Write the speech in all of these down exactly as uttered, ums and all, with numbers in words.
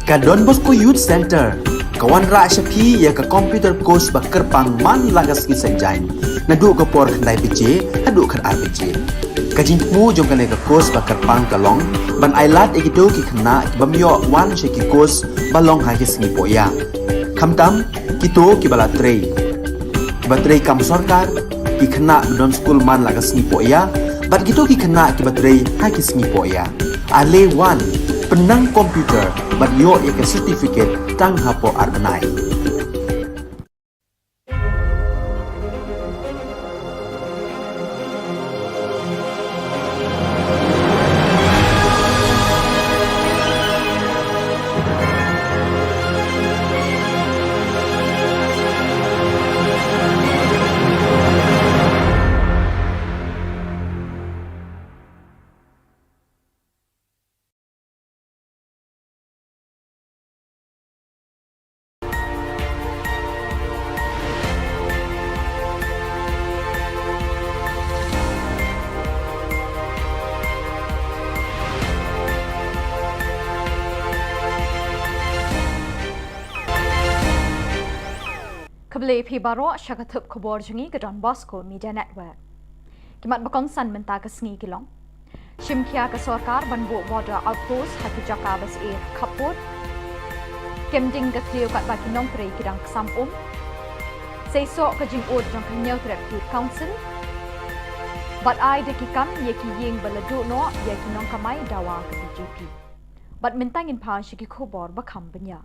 Ka Don Bosco Youth Centre ka wanrah sha phi ïa ka computer course ba kyrpang man la ka sngi Saitjaiñ, naduh ka por khyndai baje haduh khatar baje. Ka jingthmu jong kane ka course ba kyrpang ka long ban ailad ïa kito ki khynnah ki bym ïoh wan sha ki course ba long ha ki sngi pohïa, khamtam kito kiba la trei, kiba trei kam sorkar, ki khynnah ba don skul man la ka sngi pohïa, bad kito ki khynnah kiba trei ha ki sngi pohïa. Ale wan, pynnang computer bad ïoh ïa ka certificate tang hapoh ar bnai. Khublei phi baroh sha ka thup khubor jong ngi ka Don Bosco Media Network. Ki mat ba kongsan mynta ka sngi ki long: Shim khia ka sorkar ban buh border outpost ha ki jaka ba syier khappud. Kem ding ka thliew katba ki nongtrei ki dang ksam um. Seisoh ka jingud jong ka Hynñiewtrep Youth Council. Bad ai da ki kam ïa ki ïing ba la duh noh ïa ki nongkamai dawa ka B J P. Bad mynta ngin phai sha ki khubor ba kham bniah.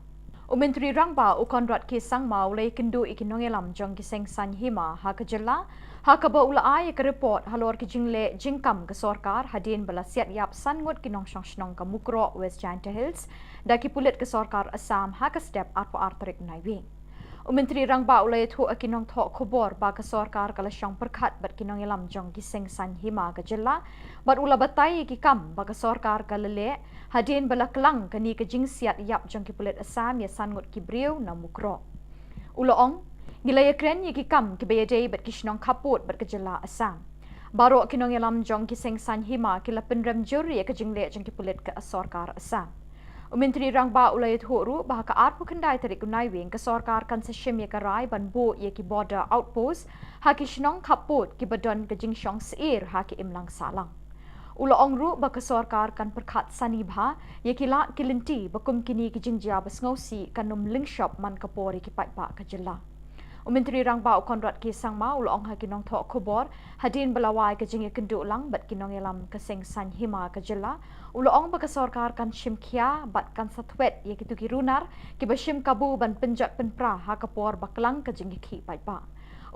U Myntri Rangbah u Conrad K Sangma u la ïakynduh ïa ki nongïalam jong ki seng saiñ hima ha ka jylla, ha kaba u la ai ïa ka report halor ki jingleh jingkam ka sorkar hadien ba la siat ïap san ngut ki nongshong shnong ka Mukroh, West Jaintia Hills, da ki pulit ka sorkar Assam ha ka step arphew ar tarik Naiwieng. U Myntri Rangbah u la ïathuh ïa ki nongthoh khubor ba ka sorkar ka la shong pyrkhat bad ki nongïalam jong ki seng saiñ hima ka jylla, bad u la batai ïa ki kam ba ka sorkar ka la leh hadien ba la klang kane ka jingsiat ïap jong ki pulit Assam ïa san ngut ki briew na Mukroh. U la ong, ngi la ïakren ïa ki kam kiba ïadei bad ki shnong khappud bad ka jylla Assam. Baroh ki nongïalam jong ki seng saiñ hima ki la pynrem jur ïa ka jingleh jong ki pulit ka sorkar Assam. U Myntri Rangbah u la ïathuh ruh ba ha ka arphew khyndai tarik u Naiwieng ka sorkar kan sa shim ïa ka rai ban buh ïa ki border outpost ha ki shnong khappud kiba don ka jingshong syier ha ki imlang sahlang. U la ong ruh ba ka sorkar kan pyrkhat sani bha ïa ki lad ki lynti ba kum kine ki jingjia ba sngewsih kan ym lyngshop man ka por ïa ki paidbah ka jylla. U Myntri Rangbah u Conrad K Sangma u la ong ha ki nongthoh khubor hadien ba la wai ka jingïakynduh lang bad ki nongïalam ka seng saiñ hima ka jylla, u la ong ba ka sorkar kan shim khia bad kan sa thwet ïa kito ki runar kiba shim kabu ban pynjot pynpra ha ka por ba klang ka jingïakhih paidbah.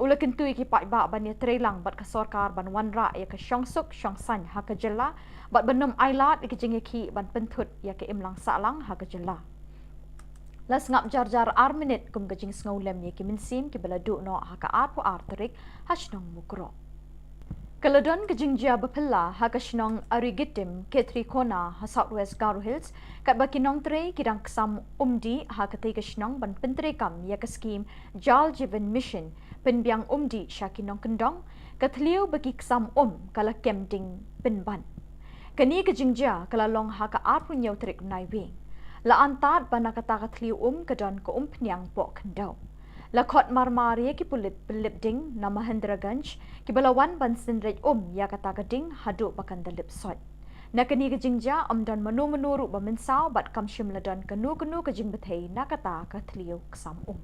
U la kyntu ïa ki paidbah ban ïatreilang bad ka sorkar ban wanrah ïa ka shongsuk shongsaiñ ha ka jylla bad ban ym ailad ïa ka jingïakhih ban pynthut ïa ka imlang sahlang ha ka jylla. La sngap jar jar ar minit kum ka jingsngewlem ïa ki mynsiem kiba la duh noh ha ka arphew ar tarik ha shnong Mukroh. Ka la don ka jingjia baphylla ha ka shnong Arigitim, Khetrikona ha South West Garo Hills, katba ki nongtrei ki dang ksam umdih ha katei ka shnong ban pyntreikam ïa ka skhim Jal Jeevan Mission, pynbiang umdih sha ki nongkyndong, ka thliew ba ki ksam um ka la kem ding pynban. Kane ka jingjia ka la long ha ka arphew hynñiew tarik Naiwieng. La antad ba na kata ka thliew um ka don ka umphniang poh khyndew. La khot marmar ïa ki pulit pynlip ding na Mahendraganj kiba la wan ban synreit um ïa kata ka ding haduh ba kan da lip soit. Na kane ka jingjia ym don mano mano ruh ba mynsaw bad kam shym la don kano kano ka jingbthei na kata ka thliew ksam um.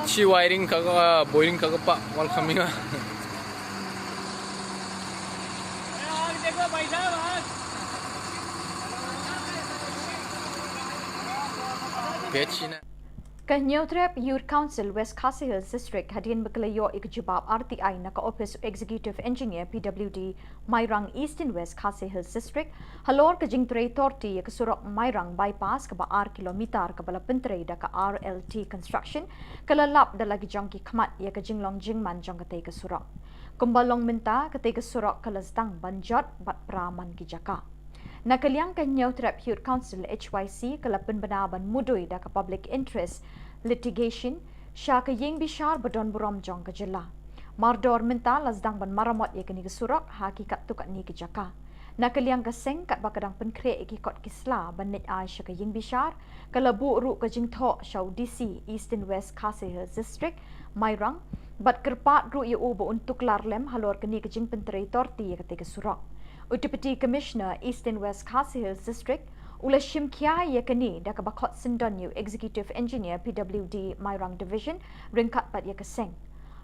Shi wiring ka ka, boring ka ka pa, wal kami nga. Pechina. Ka Hynñiewtrep Youth Council West Khasi Hills District hadien ba ka la ïoh ïa ka jubab R T I na ka ophis u Executive Engineer P W D Mairang Eastern West Khasi Hills District halor ka jingtrei torti ïa ka surok Mairang Bypass kaba ar kilometer kaba la pyntrei da ka R L T Construction, ka la lap da la ki jong ki khmat ïa ka jinglong jingman jong katei ka surok. Kumba long mynta, katei ka surok ka la sdang ban jot bad pra man ki jaka. Na ka liang ka Hynñiewtrep Youth Council H Y C ka la pynbna ban mudui da ka Public Interest Litigation Sha ka ïing bishar ba don burom jong ka jylla. Mardor mynta la sdang ban maramot ïa kane ka surok ha ki katto katne ki jaka. Na ka liang ka seng katba ka dang pynkhreh ïa ki kot ki sla ban leit ai sha ka ïing bishar, ka la buh ruh ka jingthoh sha u D C Eastern West Khasi Hills District, Mairang, bad kyrpad ruh ïa u ba un tuklar lem halor kane ka jingpyntrei torti ïa katei ka surok. U Deputy Commissioner Eastern West Khasi Hills District u la shim khia ïa kane da kaba khot syndon ïa u Executive Engineer P W D Mairang Division ryngkat bad ïa ka seng.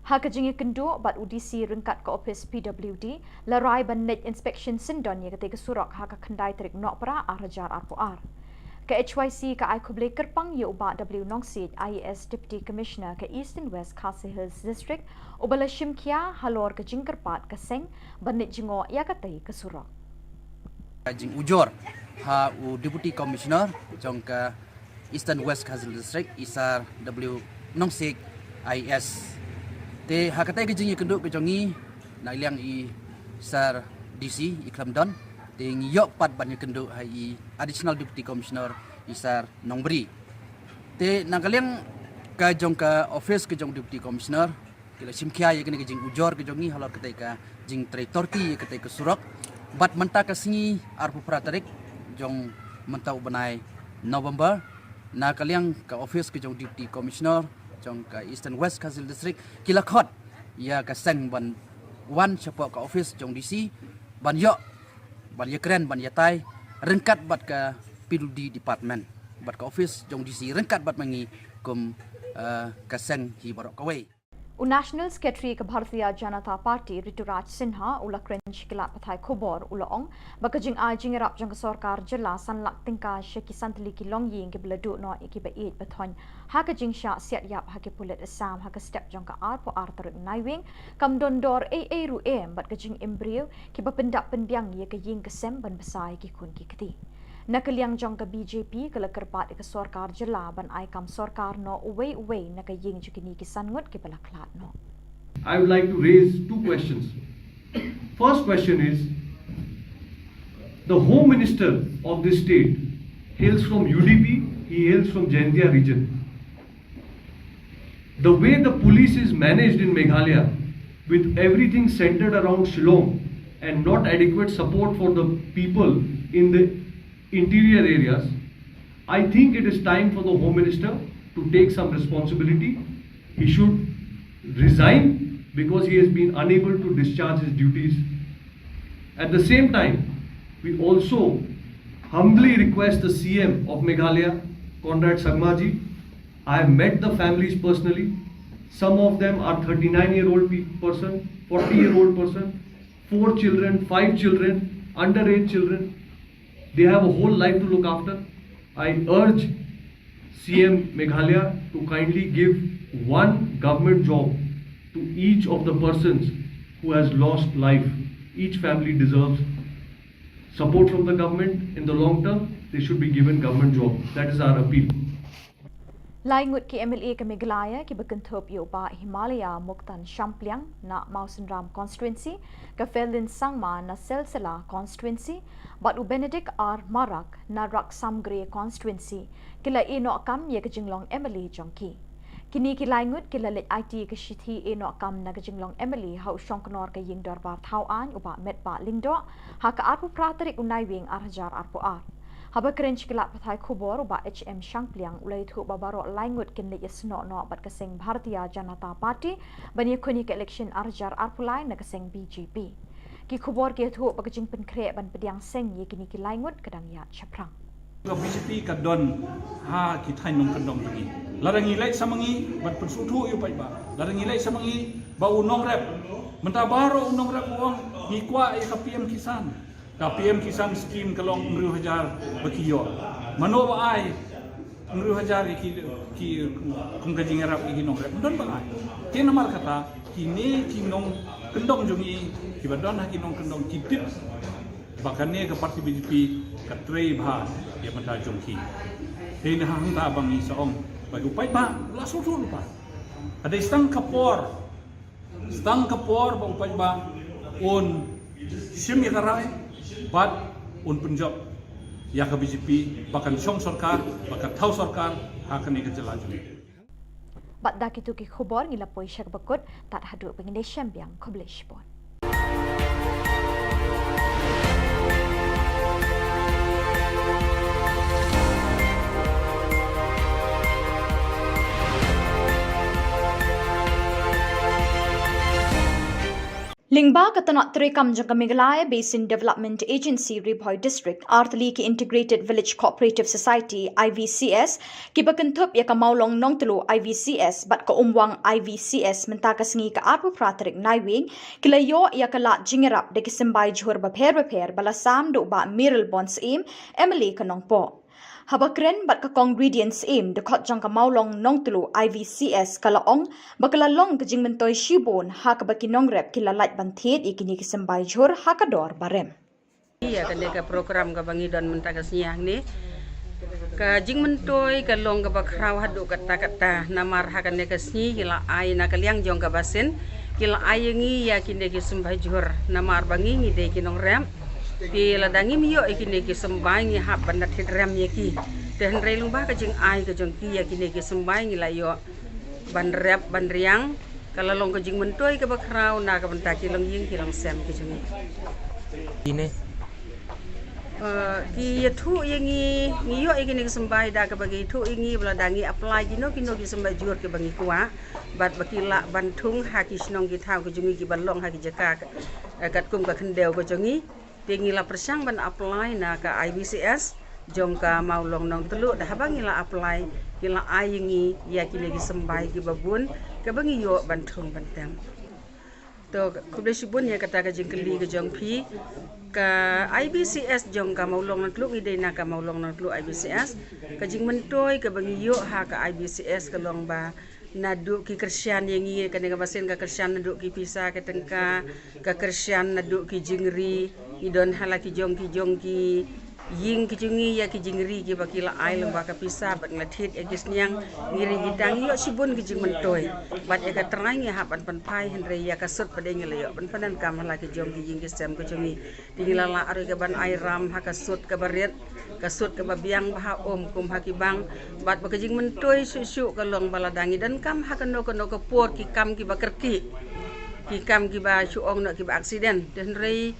Ha ka jingïakynduh bad u D C ryngkat ka ophis P W D, la rai ban leit inspection syndon ïa katei ka surok ha ka khyndai tarik Nohprah ar hajar arphew ar. Ka H Y C ka ai khublei kyrpang ïa u Bah W Nongsiej, I A S Deputy Commissioner ka Eastern West Khasi Hills District, uba la shim khia halor ka jingkyrpad ka seng ban leit jngoh ïa katei ka surok. Ka jingujor ha u Deputy Commissioner jong ka Eastern West Khasi Hills District, i Sir W Nongsiej, I A S. Te ha katei ka jingïakynduh ka jong ngi, na liang i Sir D C i khlem don, te ngi ïoh pat ban ïakynduh ha i Additional Deputy Commissioner, i Sir Nongbri. Te na ka liang ka jong ka ophis ka jong Deputy Commissioner, ki la shim khia ïa kane ka jingujor ka jong ngi halor katei ka jingtrei torti ïa katei ka surok. Bad mynta ka sngi arphew phra tarik jong mynta u bnai November, na ka liang ka ophis ka jong Deputy Commissioner jong ka Eastern West Khasi Hills District, ki la khot ïa ka seng ban wan shapoh ka ophis jong D C ban ïoh, ban ïakren, ban ïatai ryngkat bad ka P W D Department, bad ka ophis jong D C ryngkat bad ma ngi kum, eh, ka seng hi baroh kawei. U National Secretary ka Bharatiya Janata Party, Rituraj Sinha, u la kren sha ki lad pathai khubor, u la ong ba ka jingai jingïarap jong ka sorkar jylla san lak tyngka sha ki san tylli ki longïing kiba la duh noh ïa kiba ïeit ba thoiñ ha ka jingshah siat ïap ha ki pulit Assam ha ka step jong ka arphew ar tarik Naiwieng kam don dor ei ei ruh em bad ka jingim briew kiba pyndap pynbiang ïa ka ïing ka sem ban bsa ïa ki khun ki kti. Na ka liang jong ka B J P ka la kyrpad ïa ka sorkar jylla ban ai kam sorkar noh uwei uwei na ka ïing jong kine ki san ngut kiba la khlad noh. I would like to raise two questions. First question is, the Home Minister of this state hails from U D P, he hails from Jaintia region. The way the police is managed in Meghalaya, with everything centered around Shillong and not adequate support for the people in the interior areas, I think it is time for the Home Minister to take some responsibility. He should resign because he has been unable to discharge his duties. At the same time, we also humbly request the C M of Meghalaya, Conrad Sangma ji, I have met the families personally. Some of them are thirty-nine year old pe-, person, forty year old person, four children, five children, underage children. They have a whole life to look after. I urge C M Meghalaya to kindly give one government job to each of the persons who has lost life. Each family deserves support from the government. In the long term, they should be given government job. That is our appeal. Lai ngut ki M L A ka Meghalaya kiba kynthup ïa u Bah Himalaya Muktan Shampliang na Mawsynram constituency, ka Ferlin Sangma na Silsila constituency, bad u Benedict R Marak na Raxam Gray constituency, ki la ïeh noh kam ïa ka jinglong M L A jong ki. Kine ki lai ngut ki la leit aiti ïa ka shithi ïeh noh kam na ka jinglong M L A ha u shongknor ka ïing dorbar thaw aiñ u Bah Metbah Lyngdoh ha ka arphew phra tarik u Naiwieng ar hajar arphew ar. Haba kren sha ki lad pathai khubor, u Bah H M Shangpliang u la ïathuh ba baroh lai ngut kin leit ïasnoh noh bad ka seng Bharatiya Janata Party ban ïakhun ïa ka election ar hajar arphew lai na ka seng B J P. Ki khubor ki ïathuh ba ka jingpynkhreh ban pdiang seng ïa kine ki lai ngut ka dang ïaid shaphrang. Ka B J P ka don ha ki thaiñ nongkyndong jong ngi. Lada ngi leit sa ma ngi ban pynsngewthuh ïa u paidbah, lada ngi leit sa ma ngi ba u nongrep, mynta baroh u nongrep u ong ngi kwah ïa ka P M Kisan. Ka P M Kisan scheme ka long hynriew hajar ba ki ïoh. Mano ba ai hynriew hajar ïa ki, ki, kum ka jingïarap ïa ki nongrep? Ym don ba ai. Te namar kata kine ki nongkyndong jong ngi kiba don ha ki nongkyndong ki tip ba kane ka party B J P ka trei bha ïa ka bynta jong ki. Te na hangta ba ngi sa ong ba u paidbah u la sngewthuh lypa. Ka dei tang ka por, tang ka por ba u paidbah un shim ïa ka rai bad un pynjop ïa ka B J P ba kan shong sorkar, ba kan thaw sorkar ha kane ka jylla jong ngi. Pat da kitu ki khubor ngi la poi sha kaba kut, tad haduh ba ngin ïashem biang, khublei shibun. Lyngba ka tnat treikam jong ka Meghalaya Basin Development Agency Ri Bhoi District, artylli ki Integrated Village Cooperative Society, I V C S, kiba kynthup ïa ka Mawlong Nongtluh I V C S bad ka Umwang I V C S mynta ka sngi ka arphew phra tarik Naiwieng, ki la ïoh ïa ka lad jingïarap da ki symbai jhur bapher bapher ba la sam da u Bah Mayralborn Syiem, M L A ka Nongpoh. Haba kren bad ka Kong Radiance Syiem, dkhot jong ka Mawlong Nongtluh I V C S, ka la ong ba ka la long ka jingmyntoi shibun ha kaba ki nongrep ki la lait ban thied ïa kine ki symbai jhur ha ka dor ba rem. Ïa kane ka program kaba ngi don mynta ka sngi hangne, ka jingmyntoi ka long kaba khraw haduh katta katta, namar ha kane ka sngi ki la ai na ka liang jong ka basin, ki la ai ïa ngi ïa kine ki symbai jhur, namar ba ngi ngi dei ki nongrep. Te lada ngim ïoh ïa kine ki symbai ngi hap ban da thied rem ïa ki. Te hynrei lyngba ka jingai ka jong ki ïa kine ki symbai ngi la ïoh ban rep ban riang, ka la long ka jingmyntoi kaba khraw na ka bynta ki longïing ki longsem ki jong ngi. Ine. Eh, ki ïathuh ïa ngi, ngi ïoh ïa kine ki symbai da kaba ki ïathuh ïa ngi ba lada ngi apply kino kino ki symbai jhur kiba ngi kwah, bad ba ki lah ban thung ha ki shnong ki thaw ki jong ngi kiba long ha ki jaka, eh, katkum ka khyndew ka jong ngi. Te ngi la pyrshang ban apply na ka I V C S jong ka Mawlong Nongtluh, da haba ngi la apply ki la ai ïa ngi ïa kine ki symbai kiba bun kaba ngi ïoh ban thung ban tem. To, khublei shibun ïa kata ka jingkylli ka jong phi. Ka I V C S jong ka Mawlong Nongtluh, ngi dei na ka Mawlong Nongtluh I V C S. Ka jingmyntoi kaba ngi ïoh ha ka I V C S ka long ba naduh ki kyrshan ïa ngi, kane ka basin ka kyrshan naduh ki pisa ki tyngka, ka kyrshan naduh ki jingri, ngi don ha la ki jong ki jong ki ïing ki jong ngi ïa ki jingri kiba ki la ai lyngba ka pisa bad ngi la thied ïa ki sniang, ngi ri ngi tang ïoh shibun ki jingmyntoi. Bad ïa ka trai ngi hap ban pynphai, hynrei ïa ka sut pat de ngi la ïoh ban pyndonkam ha la ki jong ki ïing ki sem ki jong ngi. Te ngi la lah ruh ka ban ai ram ha ka sut kaba rit, ka sut kaba biang bha, um kum ha ki bank. Bad ba ka jingmyntoi shuh shuh ka long ba lada ngi donkam ha kano kano ka por ki kam kiba kyrkieh, ki kam kiba shu ong noh kiba accident. Te hynrei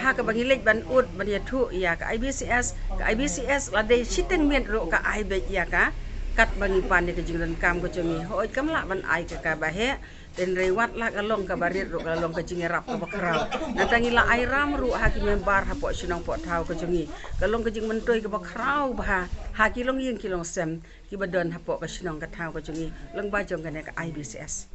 ha kaba ngi leit ban ud ban ïathuh ïa ka I V C S, ka I V C S la dei shiteng miet ruh ka ai beit ïa ka, katba ngi pan ïa ka jingdonkam ka jong ngi. Hooid, kam lah ban ai ka kaba heh, te hynrei wat la ka long kaba rit ruh ka long ka jingïarap kaba khraw. Nangta ngi la ai ram ruh ha ki member hapoh shnong poh thaw ka jong ngi. Ka long ka jingmyntoi kaba khraw bha ha ki longïing ki longsem kiba don hapoh ka shnong ka thaw ka jong ngi, lyngba jong kane ka I V C S.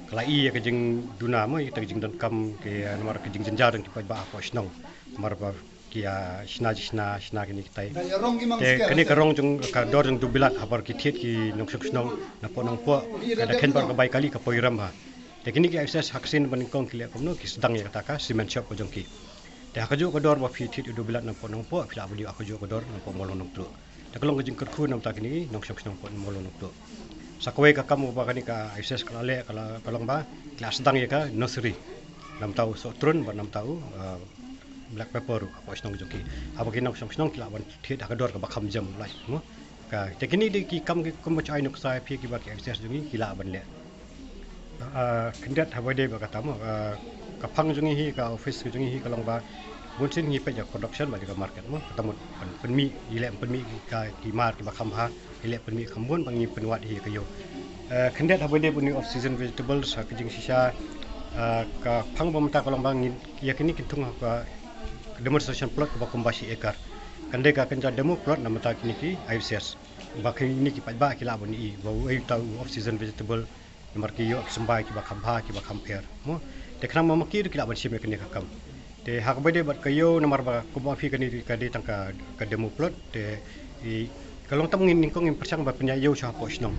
Ka la i ïa ka jingduna mo, ïa ka jingdonkam ki, namar ka jingjynjar jong ki paidbah hapoh shnong. Namar ba ki, ah, shna, shna, shna kine kitai. Te kane ka rong jong ka dor jong Dubilat, habar ki thied ki nongshong shnong napoh Nongpoh, ka da khein bad ka bai kali ka poi rem ha. Te kine ki I V C S ha ka sien ba nyngkong ki leh kumno, ki sdang ïa kata ka cement shop ka jong ki. Te ha kajuh ka dor ba phi thied ïa u Dubilat napoh Nongpoh, phi lah ban ïoh ha kajuh ka dor napoh Mawlong Nongtluh. Te ka long ka jingkyrkhu namar kine ki nongshong shnong napoh Mawlong Nongtluh. Sa kawei ka kam uba kane ka I V C S ka la leh, ka la, ka long ba ki la sdang ïa ka nursery. Namar u sohtrun bad namar u, ah, black pepper ruh hapoh shnong jong ki. Haba ki nongshong shnong ki lah ban thied ha ka dor kaba kham jam lai mo. Ka, te kine dei ki kam ki kumba shu ai nuksa ïa phi kiba ki I V C S jong ngi ki lah ban leh. Ah, khyndiat haba dei ba kata mo, ah, ka phang jong ngi hi, ka office jong ngi hi ka long ba bunsien ngi peit ïa ka production bad ïa ka market mo, kata mut pyn-, pynmih, ngi leh pynmih ka, ki mar kiba kham bha, ngi leh pynmih kham bun ba ngi pynwad hi ïa ka ïew. Ah, khyndiat haba dei bun off season vegetables, ha ka jingshisha, ah, ka phang ba mynta ka long ba ngi ïa kine ki thung ha ka demonstration plot kaba kumba shi acre. Kan dei ka kynja demo plot namar kine ki I V C S. Ba kine ki paidbah ki lah ban i ba uei uta u off season vegetable, namar ki ïoh ki symbai kiba kham bha kiba kham pher mo. Te khnang ma ki ruh ki lah ban shim ïa kane ka kam. Te ha kaba dei bad ka ïew namar ba kumba phi kane ka dei tang ka, ka demo plot. Te i ka long tam ngin nyngkong ngin pyrshang ba pynïaid ïew sha hapoh shnong.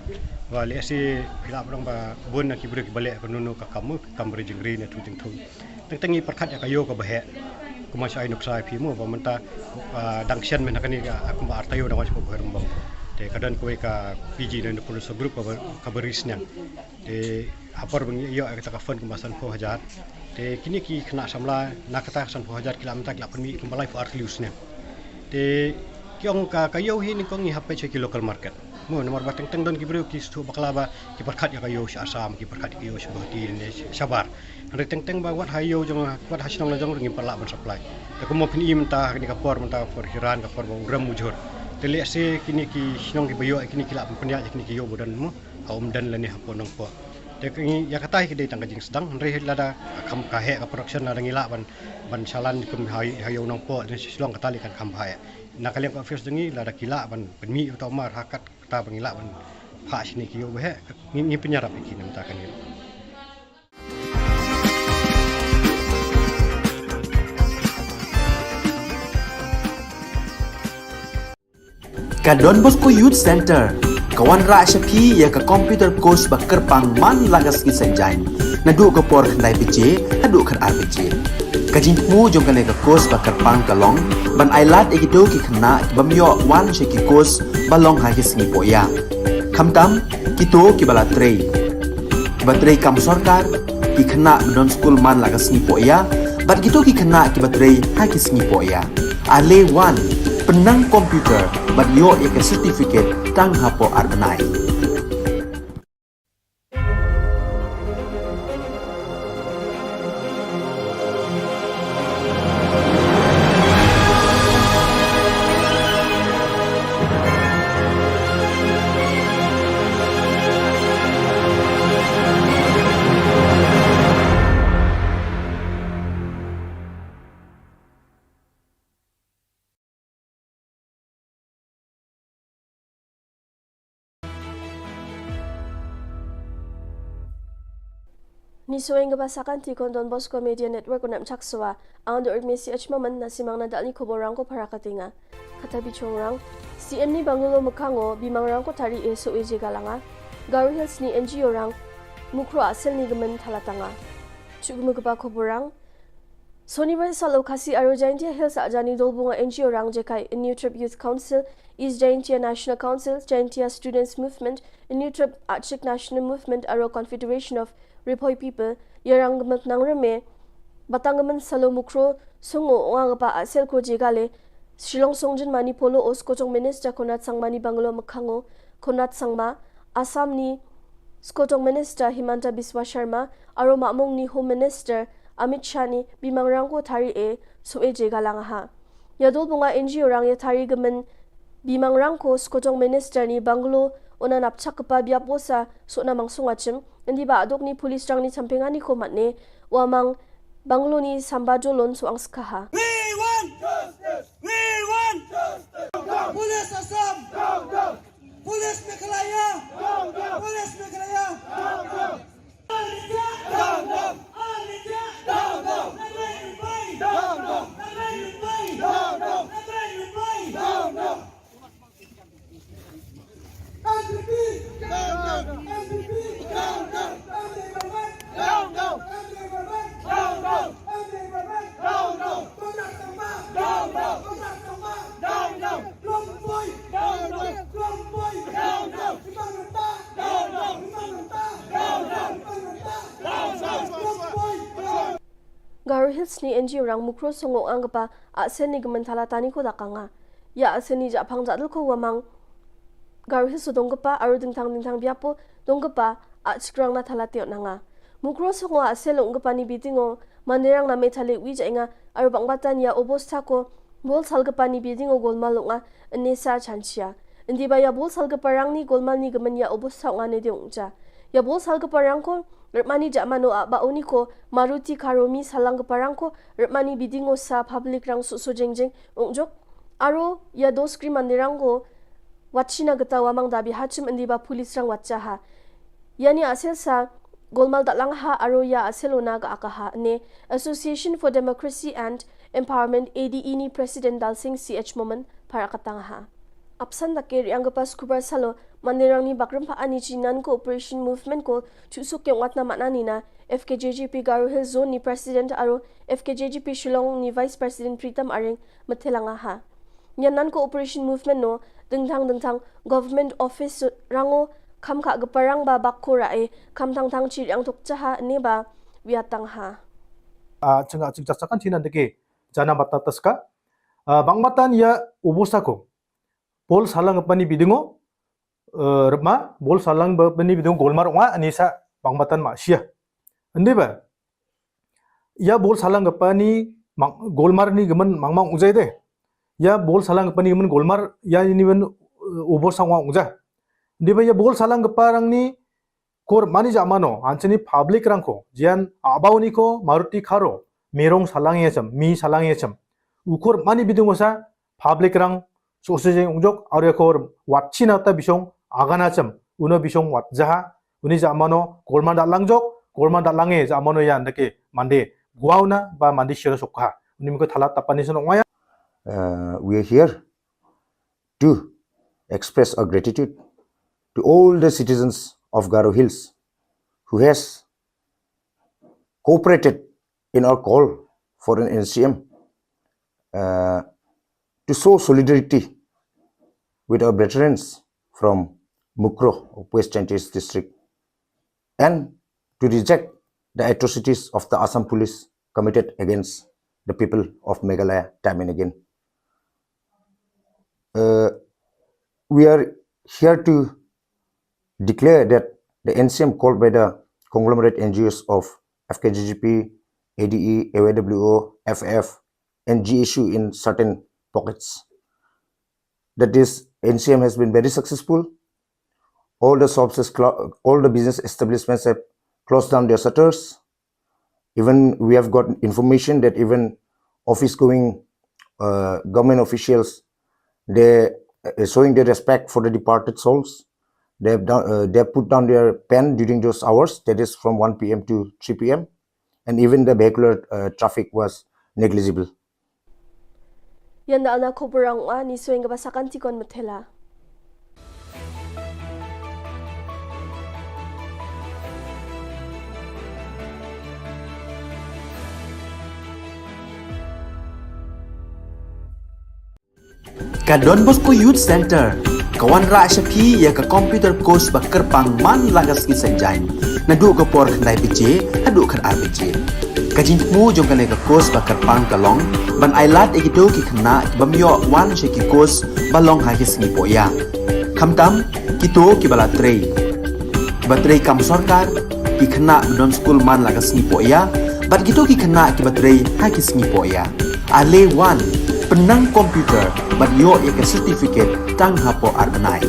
Ba lehse phi lah ban ong ba bun na ki briew kiba leh kano kano ka kam mo, ka kam ri jingri ne thung jingthung. Teng teng ngi pyrkhat ïa ka ïew kaba heh. Kumba shu ai nuksa ïa phi mo ba mynta, ah, dang shen mynta kane ka, ah, kumba arta ïew dang wan sha Phuh Bahaï Rymbuaw. Te ka don kawei ka P G ne producer group kaba, kaba ri sniang. Te ha por ba ngi ïoh ïa kata ka fund kumba sanphew hajar. Te kine ki khynnah samla na kata ka sanphew hajar ki lah mynta ki lah pynmih kumba laiphew artylli u snem. Te ki ong ka, ka ïew hi nyngkong ngi hap peit sha ki local market. Mo, namar ba teng teng don ki briew ki sdang bakla ba ki pyrkhat ïa ka ïew sha Assam, ki pyrkhat ïa ka ïew sha Guwahati ne shabar. Hynrei teng teng ba wat ha ïew jong, wat ha shnong la jong ruh ngim pat lah ban supply. Te kumno phin i mynta ha kane ka por, mynta ka por ki ran, ka por ba u rem u jhur. Te lehse kine ki shnong kiba ïoh ïa kine ki lah ban pynïaid ïa kine ki ïew ba don mo ha Umden lane hapoh Nongpoh. Te ka ngi ïa kata hi ka dei tang ka jingsdang, hynrei lada kham ka heh ka production, lada ngi lah ban, ban shalan kum ha, ha ïew Nongpoh lane sha Shillong, kata lei kan kham bha ïa. Na ka liang ka office jong ngi, lada ki lah ban pynmih ïa uta u mar ha kat kata ba ngi lah ban phah shane ki ïew ba heh, ngi, ngi pynïarap ïa ki na mynta kane. Ka Don Bosco Youth Centre ka wanrah sha phi ïa ka computer course ba kyrpang man la ka sngi Saitjaiñ, naduh ka por khyndai baje haduh khatar baje. Ka jingthmu jong kane ka course ba kyrpang ka long ban ailad ïa kito ki khynnah ki bym ïoh wan sha ki course ba long ha ki sngi pohïa. Khamtam kito kiba la trei, kiba trei kam sorkar, ki khynnah ba don skul man la ka sngi pohïa, bad kito ki khynnah kiba trei ha ki sngi pohïa. Ale wan, pynnang computer bad ïoh ïa ka certificate tang hapoh ar bnai. Ni saweng kaba sakan ti kon Don Bosco Media Network u nap chak sawa. Ang Dr. Messi H. Maman na simang na dal ni khubor rang ko para katinga. Kata bichong rang. C M ni Bangalo Mekhango bimang rang ko tari e so e je galanga. Garo Hills ni N G O rang. Mukro asel ni gemen thalatanga. Chuk me kaba khubor rang. Sonibar salo Khasi Aro Jaintia Hills a jani dolbunga N G O rang jekai New Trip Youth Council, East Jaintia National Council, Jaintia Students Movement, New Trip Achik National Movement aro Confederation of Ripoi People, yarang gemek nang reme, batang gemen salo Mukro, songo onga gepa asel ko jegale, Shillong Songjin Mani Polo o Skotong Minister Konrad Sangmani Bangalo Mekhango, Konrad Sangma, Assam ni Skotong Minister Himanta Biswa Sharma, aro Mamong ni Home Minister Amit Shah ni bimang rang ko tari e so e je galang ha. Ïa dolbunga N G O rang ïa tari gemen bimang rang ko Skotong Minister ni Bangalo ona napchak kepa biapo sa so na mangsung achim, indi ba adok ni police rang ni champing ani ko matne, wa mang Bangalo ni samba jolon so ang skaha. We want justice! We want justice! Police Assam! Police Meghalaya! Police Meghalaya! Garo Hills ni N G O rang Mukro songo ang kapa a sen ni gemen thala tani ko dakanga. Ïa a sen ni japang jadel ko wamang Garo Hills dong kapa aro dingtang dingtang biapo dong kapa a chikrang na thala tiok nanga. Mukro songo a sel ong kapa ni bidingo manderang na me thalik wi jainga aro bang batan ïa obos thako bol sal kapa ni bidingo golmal ong a nesa chanchia. Indi ba ïa bol sal kapa rang ni golmal ni gemen ïa obos thako nga ne diong ja. Ïa bol sal kapa rang ko rep mani ja mano a ba oni ko Maruti Karomi salang kapa rang ko rep mani bidingo sa public rang su su jeng jeng ong jok. Aro ïa dos kri manderang ko Wat shina kata wamang da bihachim indi ba police rang wat chaha. Yani asel sa golmal da langha aro ïa asel ona ka akaha ne Association for Democracy and Empowerment A D E ni President Dalsing C H Momin para katang ha. Apsan da keri ang kepas kubar salo manderang ni bakrim pa ani chinan ko operation movement ko chusuk yang watna makna nina F K J G P Garo Hill Zone ni President aro F K J G P Shillong ni Vice President Pritam Aring methelang ha. Nyan nan ko operation movement no dengthang dengthang government office rango kham kha geparang ba bak ko ra e kham thang thang chi riang thok chaha ne ba wiatang ha. A changa ching chak chakan chinan deke jana bata taska. A bang batan ya ubusa ko pol salang pani bidingo eh, rma, bol salang ba, bani bidung golmar nga, ani sa bang matan ma sia. Andi ba, ya bol salang ka pani, mang, golmar ni gaman mang mang ujai de. Ya bol salang ka pani gaman golmar, ya ini ban, eh, ubor sang wa uja. Andi ba ya bol salang ka parang ni, kor mani ja mano, ansini public rang ko, jian abau ni ko, Maruti Kharo, mirong salang ya chem, mi salang ya chem. Ukor mani bidung wasa, public rang, so se jeng ungjok, aria kor, wat china ta bisong, agana chem, uno bisong wat jaha, uni ja mano, korman da langjok, korman da lange, ja mano ya ndake, mande, guauna, ba mande shira sokha. Uni miko thala tapani sono waya. Uh, we are here to express our gratitude to all the citizens of Garo Hills who has cooperated in our call for an N C M, uh, to show solidarity with our brethren from Mukroh of West Jaintia District and to reject the atrocities of the Assam police committed against the people of Meghalaya time and again. Uh, we are here to declare that the N C M called by the conglomerate N G Os of F K J G P, A D E, A Y W O, F F, and G S U in certain pockets. That is, N C M has been very successful. All the shops, has clo- all the business establishments have closed down their shutters. Even we have got information that even office going, uh, government officials, they, uh, showing their respect for the departed souls. They have done, uh, they have put down their pen during those hours, that is from one p m to three p m, and even the vehicular, uh, traffic was negligible. Yan da ana khubor rang ani sweng ka ba sakan tikon methela. Ka Don Bosco Youth Center ka wanrah sha phi ïa ka computer course ba kyrpang man la ka sngi Saitjaiñ, naduh ka por khyndai baje haduh khatar baje. Ka jingthmu jong kane ka course ba kyrpang ka long ban ailad ïa kito ki khynnah ki bym ïoh wan sha ki course ba long ha ki sngi pohïa, khamtam kito ki ba la trei, ba trei kam sorkar, ki khynnah ba don skul man la ka sngi pohïa, bad kito ki khynnah ki ba trei ha ki sngi pohïa. Ale wan, pynnang computer bad ïoh ïa ka certificate tang hapoh ar bnai.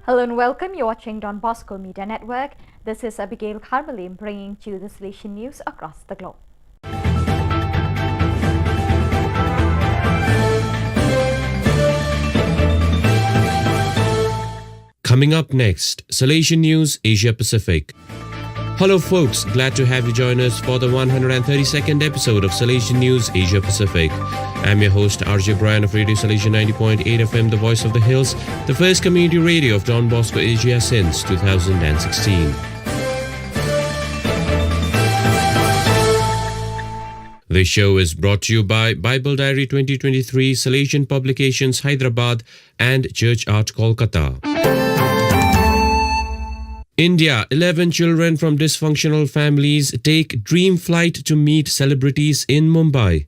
Hello and welcome. You're watching Don Bosco Media Network. This is Abigail Kharmalim bringing to you the Salesian news across the globe. Coming up next, Salesian News Asia Pacific. Hello, folks. Glad to have you join us for the one hundred thirty-second episode of Salesian News Asia Pacific. I'm your host, R J Brian of Radio Salesian ninety point eight F M, the voice of the hills, the first community radio of Don Bosco Asia since two thousand sixteen. This show is brought to you by Bible Diary twenty twenty-three, Salesian Publications, Hyderabad, and Church Art, Kolkata. India, eleven children from dysfunctional families take dream flight to meet celebrities in Mumbai.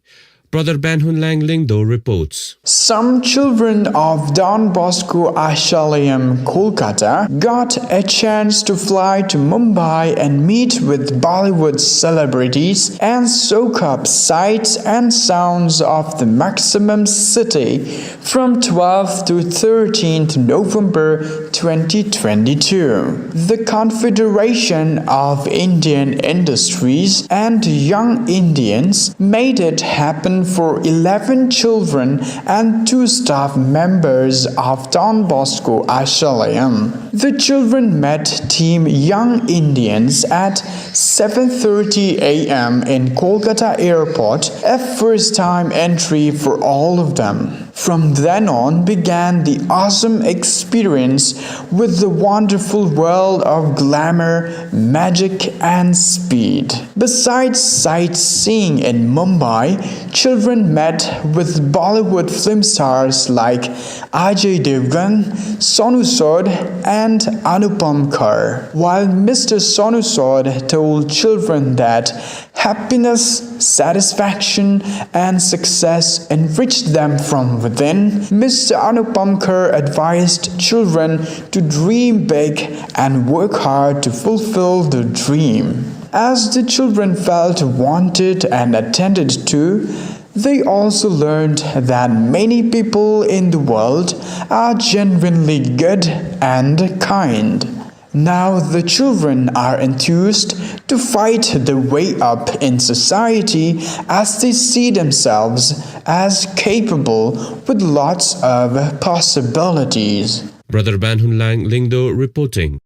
Brother Banhunlang Lyngdoh reports. Some children of Don Bosco Ashramayam, Kolkata, got a chance to fly to Mumbai and meet with Bollywood celebrities and soak up sights and sounds of the maximum city from twelfth to thirteenth November twenty twenty-two. The Confederation of Indian Industries and Young Indians made it happen for eleven children and two staff members of Don Bosco Ashramayam. The children met Team Young Indians at seven thirty a m in Kolkata airport, a first time entry for all of them. From then on began the awesome experience with the wonderful world of glamour, magic, and speed. Besides sightseeing in Mumbai, children met with Bollywood film stars like Ajay Devgan, Sonu Sood, and Anupam Kher. While Mister Sonu Sood told children that happiness, satisfaction, and success enriched them from within, Mister Anupam Kher advised children to dream big and work hard to fulfill the dream. As the children felt wanted and attended to, they also learned that many people in the world are genuinely good and kind. Now the children are enthused to fight the way up in society as they see themselves as capable with lots of possibilities. Brother Banhunlang Lyngdoh reporting.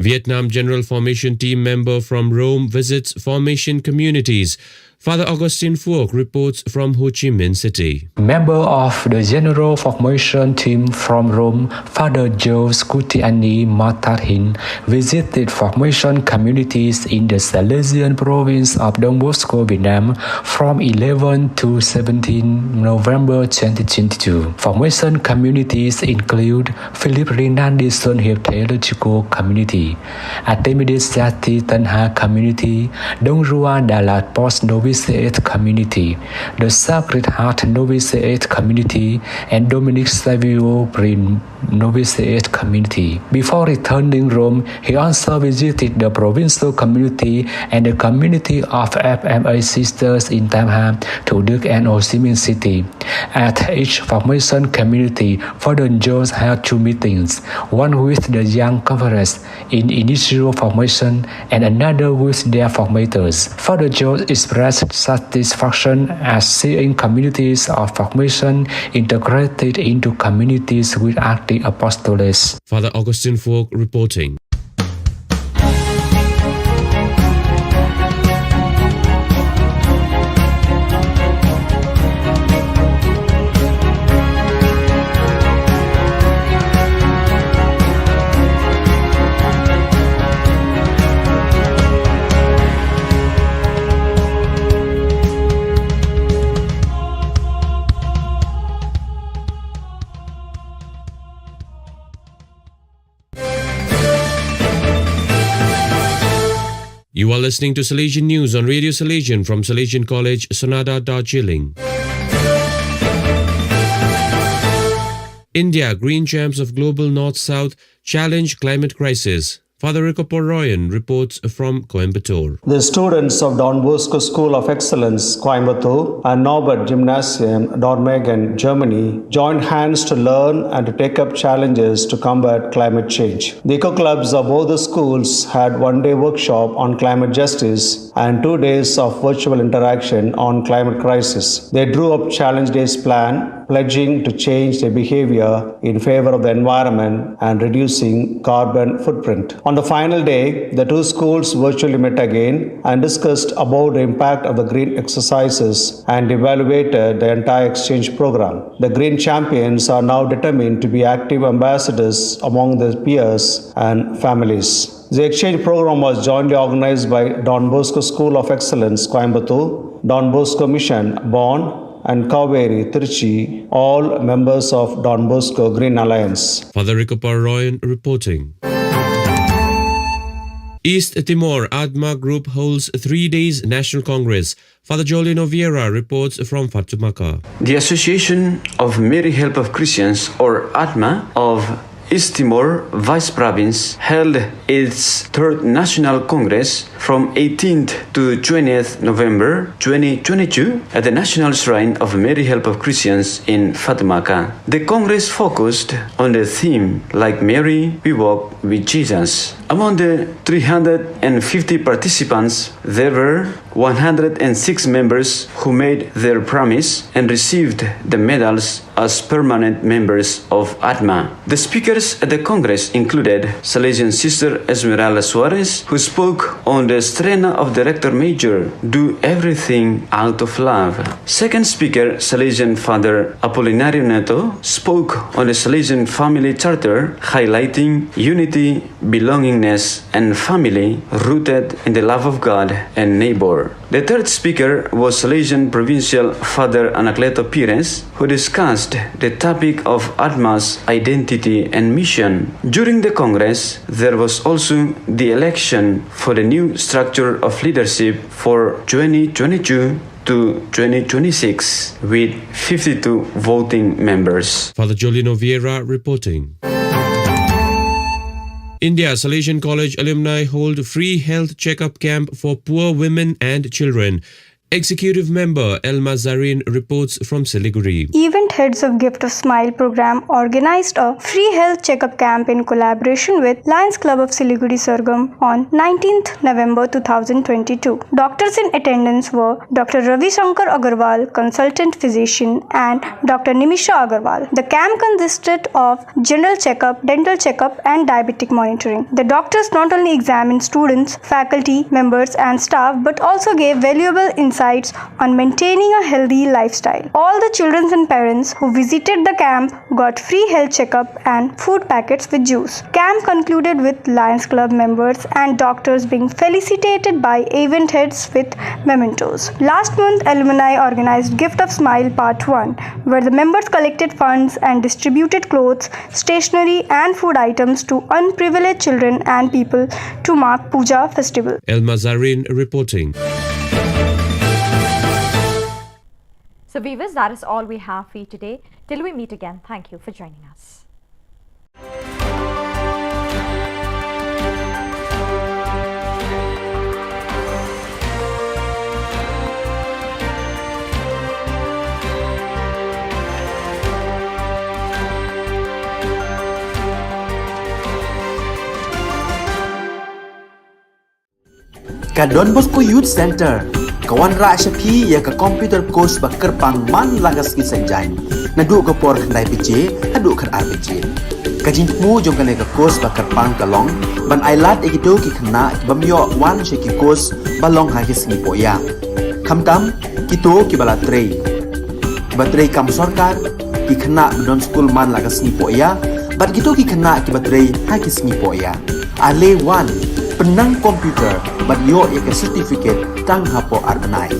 Vietnam General Formation Team member from Rome visits formation communities. Father Augustine Phuoc reports from Ho Chi Minh City. Member of the General Formation Team from Rome, Father Joseph Kutiani Matarhin visited formation communities in the Salesian province of Don Bosco, Vietnam, from eleven to seventeen November twenty twenty-two. Formation communities include Philip Rinaldi Son Hiệp Theological Community, Artemides Sati Tanha Community, Dong Rua Dalat Post Novitiate Community, the Sacred Heart Novitiate Community, and Dominic Savio Prin Novitiate Community. Before returning Rome, he also visited the provincial community and the community of F M A sisters in Tam Hap, Thủ Đức, and Ho Chi Minh City. At each formation community, Father Jones held two meetings, one with the young conference in initial formation and another with their formators. Father Jones expressed satisfaction at seeing communities of formation integrated into communities with active apostolates. Father Augustine Phuoc reporting. You are listening to Salesian News on Radio Salesian from Salesian College, Sonada, Darjeeling. India, green champs of global North-South, challenge climate crisis. Father Rikapor Royan reports from Coimbatore. The students of Don Bosco School of Excellence, Coimbatore, and Norbert Gymnasium, Dormagen, Germany, joined hands to learn and to take up challenges to combat climate change. The eco clubs of both the schools had one day workshop on climate justice and two days of virtual interaction on climate crisis. They drew up challenge days plan, pledging to change their behavior in favor of the environment and reducing carbon footprint. On the final day, the two schools virtually met again and discussed about the impact of the green exercises and evaluated the entire exchange program. The green champions are now determined to be active ambassadors among their peers and families. The exchange program was jointly organized by Don Bosco School of Excellence, Coimbatore, Don Bosco Mission, Bonn, and Kaveri, Trichy, all members of Don Bosco Green Alliance. Father Rikapar Royan reporting. East Timor ADMA Group holds three days National Congress. Father Jolino Vieira reports from Fatumaka. The Association of Mary Help of Christians, or ADMA, of East Timor Vice Province held its third National Congress from eighteenth to twentieth November twenty twenty-two at the National Shrine of Mary Help of Christians in Fatumaka. The Congress focused on the theme, "Like Mary, we walk with Jesus." Among the three hundred and fifty participants, there were one hundred and six members who made their promise and received the medals as permanent members of ADMA. The speakers at the Congress included Salesian Sister Esmeralda Suarez, who spoke on the Strena of Director Major, "Do Everything Out of Love." Second speaker, Salesian Father Apolinario Neto, spoke on the Salesian Family Charter, highlighting unity, belongingness, and family rooted in the love of God and neighbor. The third speaker was Salesian Provincial Father Anacleto Pires, who discussed the topic of ADMA's identity and mission. During the Congress, there was also the election for the new structure of leadership for twenty twenty-two to twenty twenty-six, with fifty-two voting members. Father Jolino Vieira reporting. India Salesian College alumni hold free health checkup camp for poor women and children. Executive member Elma Zarin reports from Siliguri. Event heads of Gift of Smile program organized a free health checkup camp in collaboration with Lions Club of Siliguri Sargam on nineteenth November two thousand twenty-two. Doctors in attendance were Doctor Ravi Shankar Agarwal, consultant physician, and Doctor Nimisha Agarwal. The camp consisted of general checkup, dental checkup, and diabetic monitoring. The doctors not only examined students, faculty members, and staff, but also gave valuable insights on maintaining a healthy lifestyle. All the children and parents who visited the camp got free health checkup and food packets with juice. Camp concluded with Lions Club members and doctors being felicitated by event heads with mementos. Last month, alumni organized Gift of Smile Part one, where the members collected funds and distributed clothes, stationery, and food items to unprivileged children and people to mark Puja festival. Elma Zarin reporting. So, viewers, that is all we have for you today. Till we meet again, thank you for joining us. Ka Don Bosco Youth Center ka wanrah sha phi ïa ka computer course ba kyrpang man la ka sngi Saitjaiñ, naduh ka por khyndai baje haduh khatar baje. Ka jingthmu jong kane ka course ba kyrpang ka long ban ailad ïa kito ki khynnah ki bym ïoh wan sha ki course ba long ha ki sngi pohïa. Khamtam kito kiba la trei, kiba trei kam sorkar, ki khynnah ba don skul man la ka sngi pohïa, bad kito ki khynnah kiba trei ha ki sngi pohïa. Ale wan, pynnang computer bad ïoh ïa ka certificate tang hapoh ar bnai.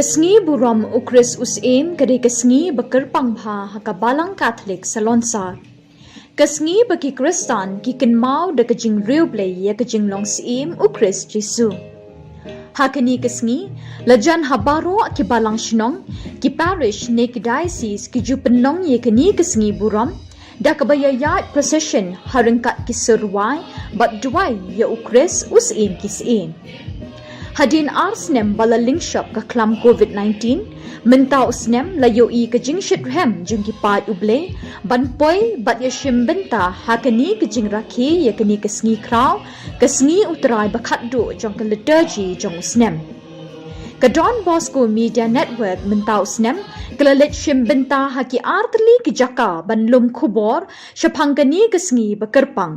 Ka sngi burom u Khrist u Syiem ka dei ka sngi ba kyrpang bha ha ka Balang Katholik Salonsar. Ka sngi ba ki Khristan ki kynmaw da ka jingriewblei ïa ka jinglong syiem u Khrist Jisu. Ha kane ka sngi, la jan ha baroh ki balang shnong, ki parish ne ki diocese ki ju pynlong ïa kane ka sngi burom da kaba ïaid procession ha ryngkat ki sur rwai bad duwai ïa u Khrist u Syiem ki syiem. Hadien ar snem ba la lyngshop ka khlam covid nineteen, mynta u snem la ïohi ka jingshitrhem jong ki paid U Blei ban poi bad ïashim bynta ha kane ka jingrakhe ïa kane ka sngi khraw, ka sngi U Trai ba khatduh jong ka liturgy jong u snem. Ka Don Bosco Media Network mynta u snem ka la leit shim bynta ha ki artylli ki jaka ban lum khubor shaphang kane ka sngi ba kyrpang.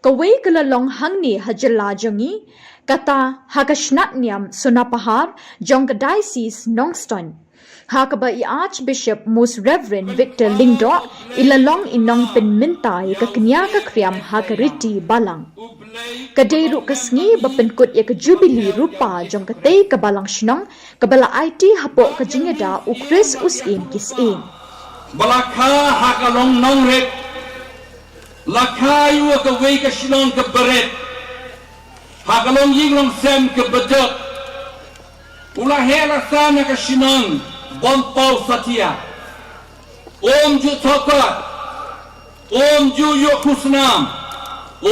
Kawei ka la long hangne ha jylla jong ngi, kata ha ka shnat niam Sonapahar jong ka Diocese Nongstoiñ, ha kaba i Archbishop Most Reverend Victor Lyngdoh i la long i nongpynmynta ïa ka kñia ka khriam ha ka riti balang. Ka dei ruh ka sngi ba pynkut ïa ka jubili rupa jong katei ka balang shnong kaba la aiti hapoh ka jingïada u Khrist u Syiem ki syiem. Ba la kha ha ka long nongrit, la kha ïa kawei ka shnong kaba rit, ha ka long ïing long sem kaba jot. U la heh la san ha ka shnong Bympoh Satia. Um ju thoh kot, um ju ïoh khusnam,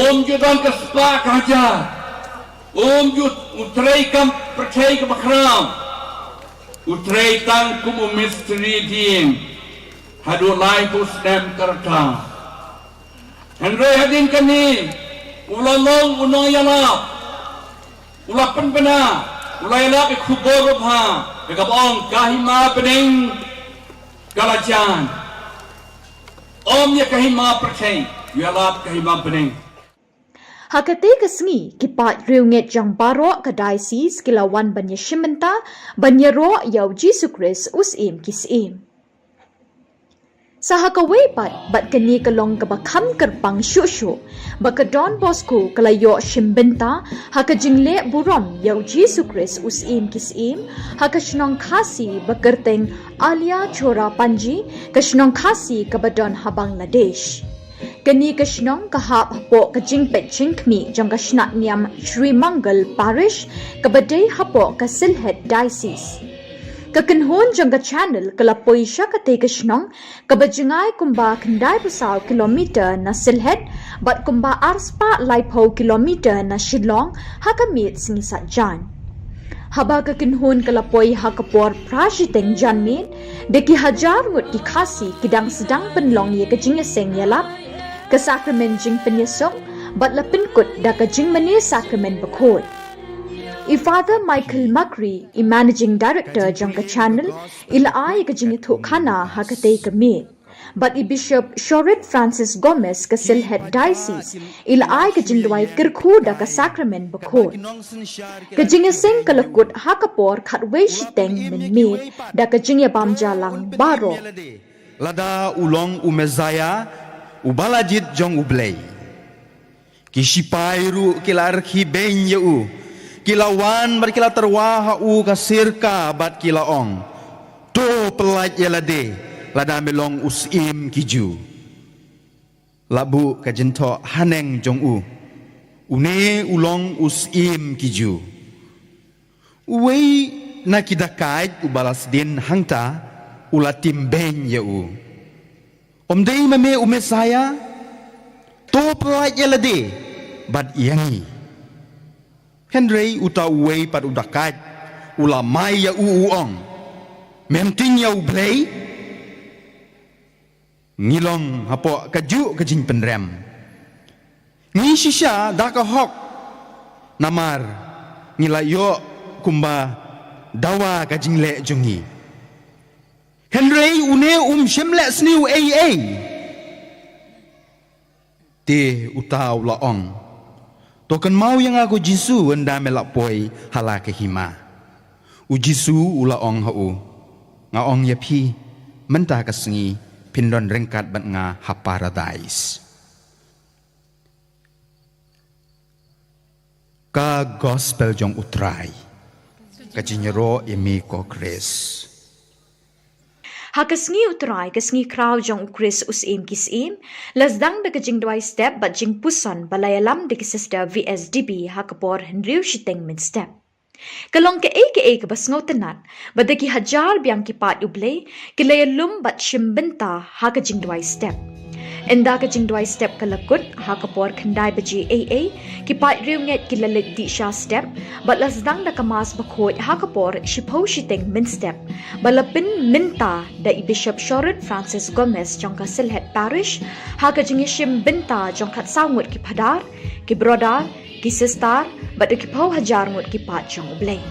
um ju don ka spah ka hajar, um ju, u trei kam pyrthei kaba khraw, u trei tang kum u mistri dieng haduh laiphew snem ka rta. Hynrei hadien kane u la long u nongïalap, u la pynbna, u la ïalap ïa ka khubor babha, ïa kaba ong ka hima bneng ka la jan. Ym ïa ka hima pyrthei, u ïalap ka hima bneng. Ha katei ka sngi ki paid riewngeit jong baroh ka diocese ki la wan ban ïashim bynta ban ïaroh ïa u Jisu Khrist u Syiem ki syiem. Sa ha kawei pat, bad kane ka long kaba kham kyrpang shuh shuh ba ka Don Bosco ka la ïoh shim bynta ha ka jingleh burom ïa u Jisu Khrist u Syiem ki syiem ha ka shnong Khasi ba kyrteng Alia Chora Panji, ka shnong Khasi kaba don ha Bangladesh. Kane ka shnong ka hap hapoh ka jingpeit jingkhmih jong ka shnat niam Shri Mangal Parish kaba dei hapoh ka Sylhet Diocese. Ka kynhun jong ka channel ka la poi sha katei ka shnong kaba jngai kumba khyndai phew saw kilometer na Sylhet bad kumba ar spah laiphew kilometer na Shillong ha ka miet sngi Saitjaiñ. Haba ka kynhun ka la poi ha ka por phra shiteng janmiet, da ki hajar ngut ki Khasi ki dang sdang pynlong ïa ka jingïaseng ïalap, ka sakramen jingpynïasuk bad la pynkut da ka jingmane sakramen bakhuid. I Father Michael Makri, i Managing Director jong ka channel, i la ai ka jingïathuhkhana ha katei ka miet. Bad i Bishop Shorit Francis Gomez ka Sylhet Diocese i la ai ka jingduwai kyrkhu da ka Sakramen Bakhuid. Ka jingïaseng ka la kut ha ka por khatwei shiteng mynmiet da ka jingïabam jia lang baroh. Lada u long u Messaïah, u ba la jied jong U Blei. Ki shipai ruh ki la rkhie beiñ ïa u. Ki la wan bad ki la tyrwa ha u ka sirka bad ki la ong, to pyllait ïa lade, lada me long u Syiem ki Jiw. La buh ka jingthoh haneng jong u, une u long u Syiem ki Jiw. Uwei na ki dakait u ba la sdien hangta u la tim beiñ ïa u, ym dei ma me u Messaïah? To pyllait ïa lade bad ïa ngi. Hynrei uta uwei pat u dakait u la mai ïa u, u ong, mem tieng ïa U Blei? Ngi long hapoh kajuh ka jingpynrem. Ngi shisha da ka hok, namar ngi la ïoh kumba dawa ka jingleh jong ngi. Hynrei une um shym leh sniew ei ei. Te uta u la ong, to kynmaw ïa nga ko Jisu ynda me la poi ha la ka hima. U Jisu u la ong ha u, nga ong ïa phi, mynta ka sngi phin don ryngkat bad nga ha Paradais. Ka Gospel jong U Trai. Ka jingïaroh ïa me ko Khrist. Ha ka sngi U Trai, ka sngi khraw jong U Khrist U Syiem ki syiem, la sdang da ka jingduwai step bad jingpuson ba la ïalam da ki Sister V S D B ha ka por hynriew shiteng mynstep. Ka long kaei kaei kaba sngewtynnat ba da ki hajar biang ki paid U Blei ki la ïalum bad shim bynta ha ka jingduwai step. Ynda ka jingduwai step ka la kut ha ka por khyndai baje ei ei, ki paid riewngeit ki la leit dih sha step bad la sdang da ka Mass Bakhuid ha ka por shiphew shiteng mynstep, ba la pynmynta da i Bishop Shorit Francis Gomez jong ka Sylhet Parish ha ka jingïashim bynta jong khatsaw ngut ki phadar, ki brother, ki sister bad da ki phew hajar ngut ki paid jong U Blei.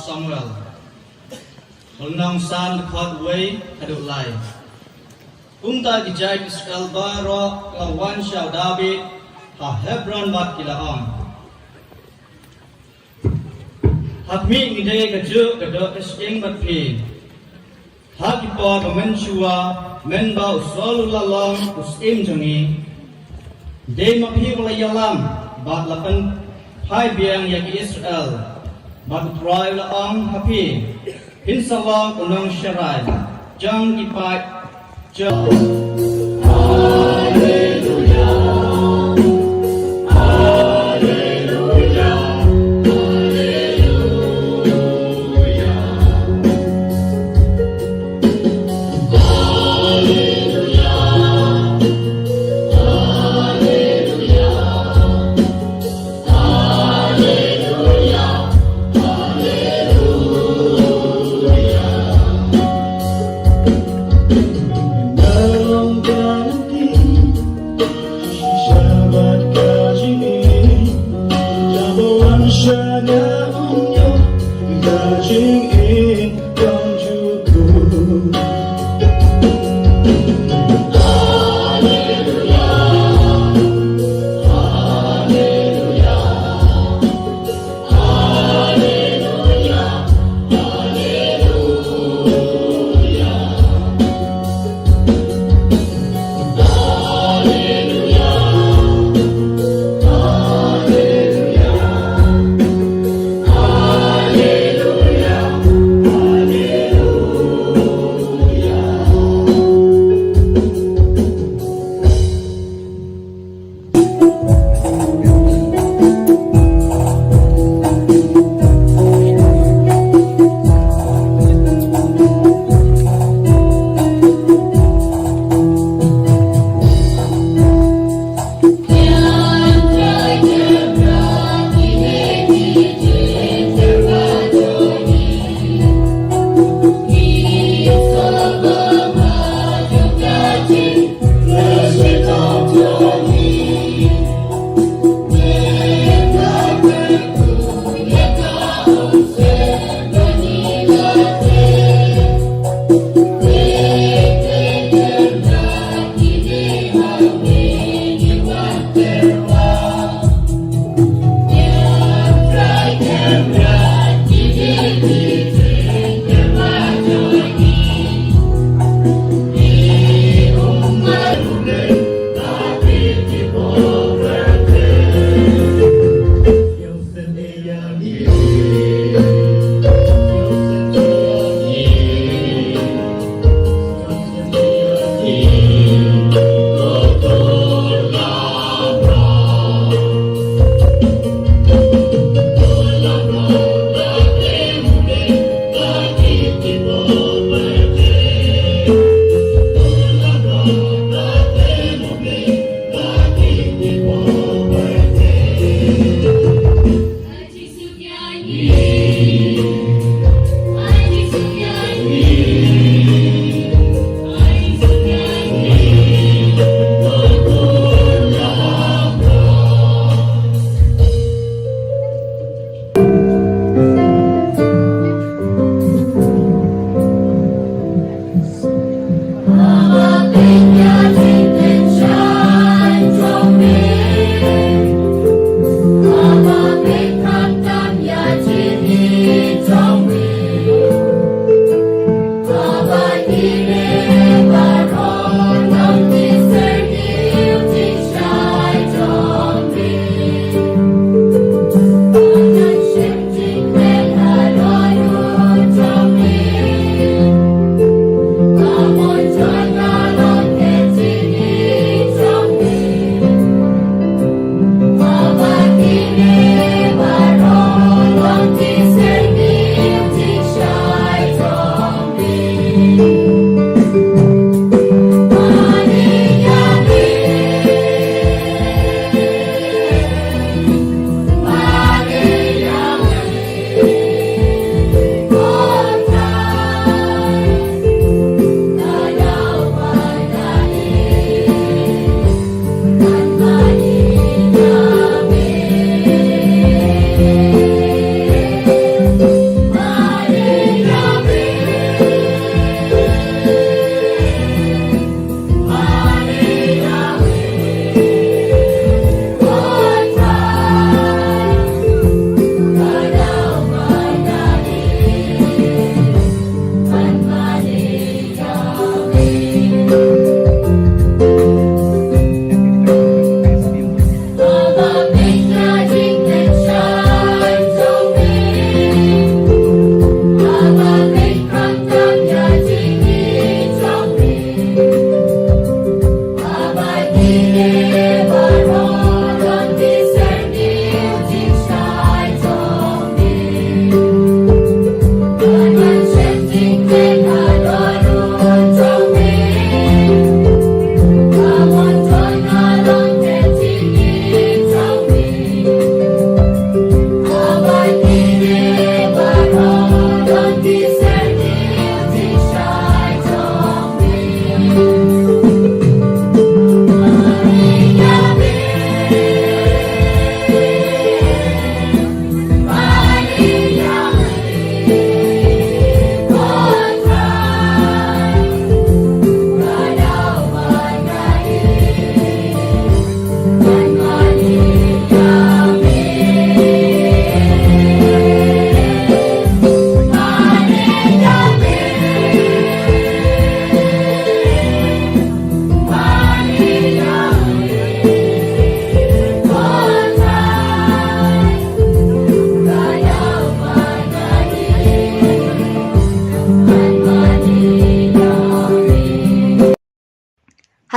Samuel. Lynnong san, dkhot wei haduh lai. Kumta ki jait Israel baroh ki la wan sha u David ha Hebron bad ki la ong, ha khmih, ngi dei kajuh ka doh ka shyieng bad phi. Ha ki por ba mynshuwa, mynba u Saul u la long u syiem jong ngi, dei ma phi ba la ïalam bad la pynphai biang ïa ki Israel. Bad U Trai u la ong ha phi, phin sa long u nongsharai jong ki paid jong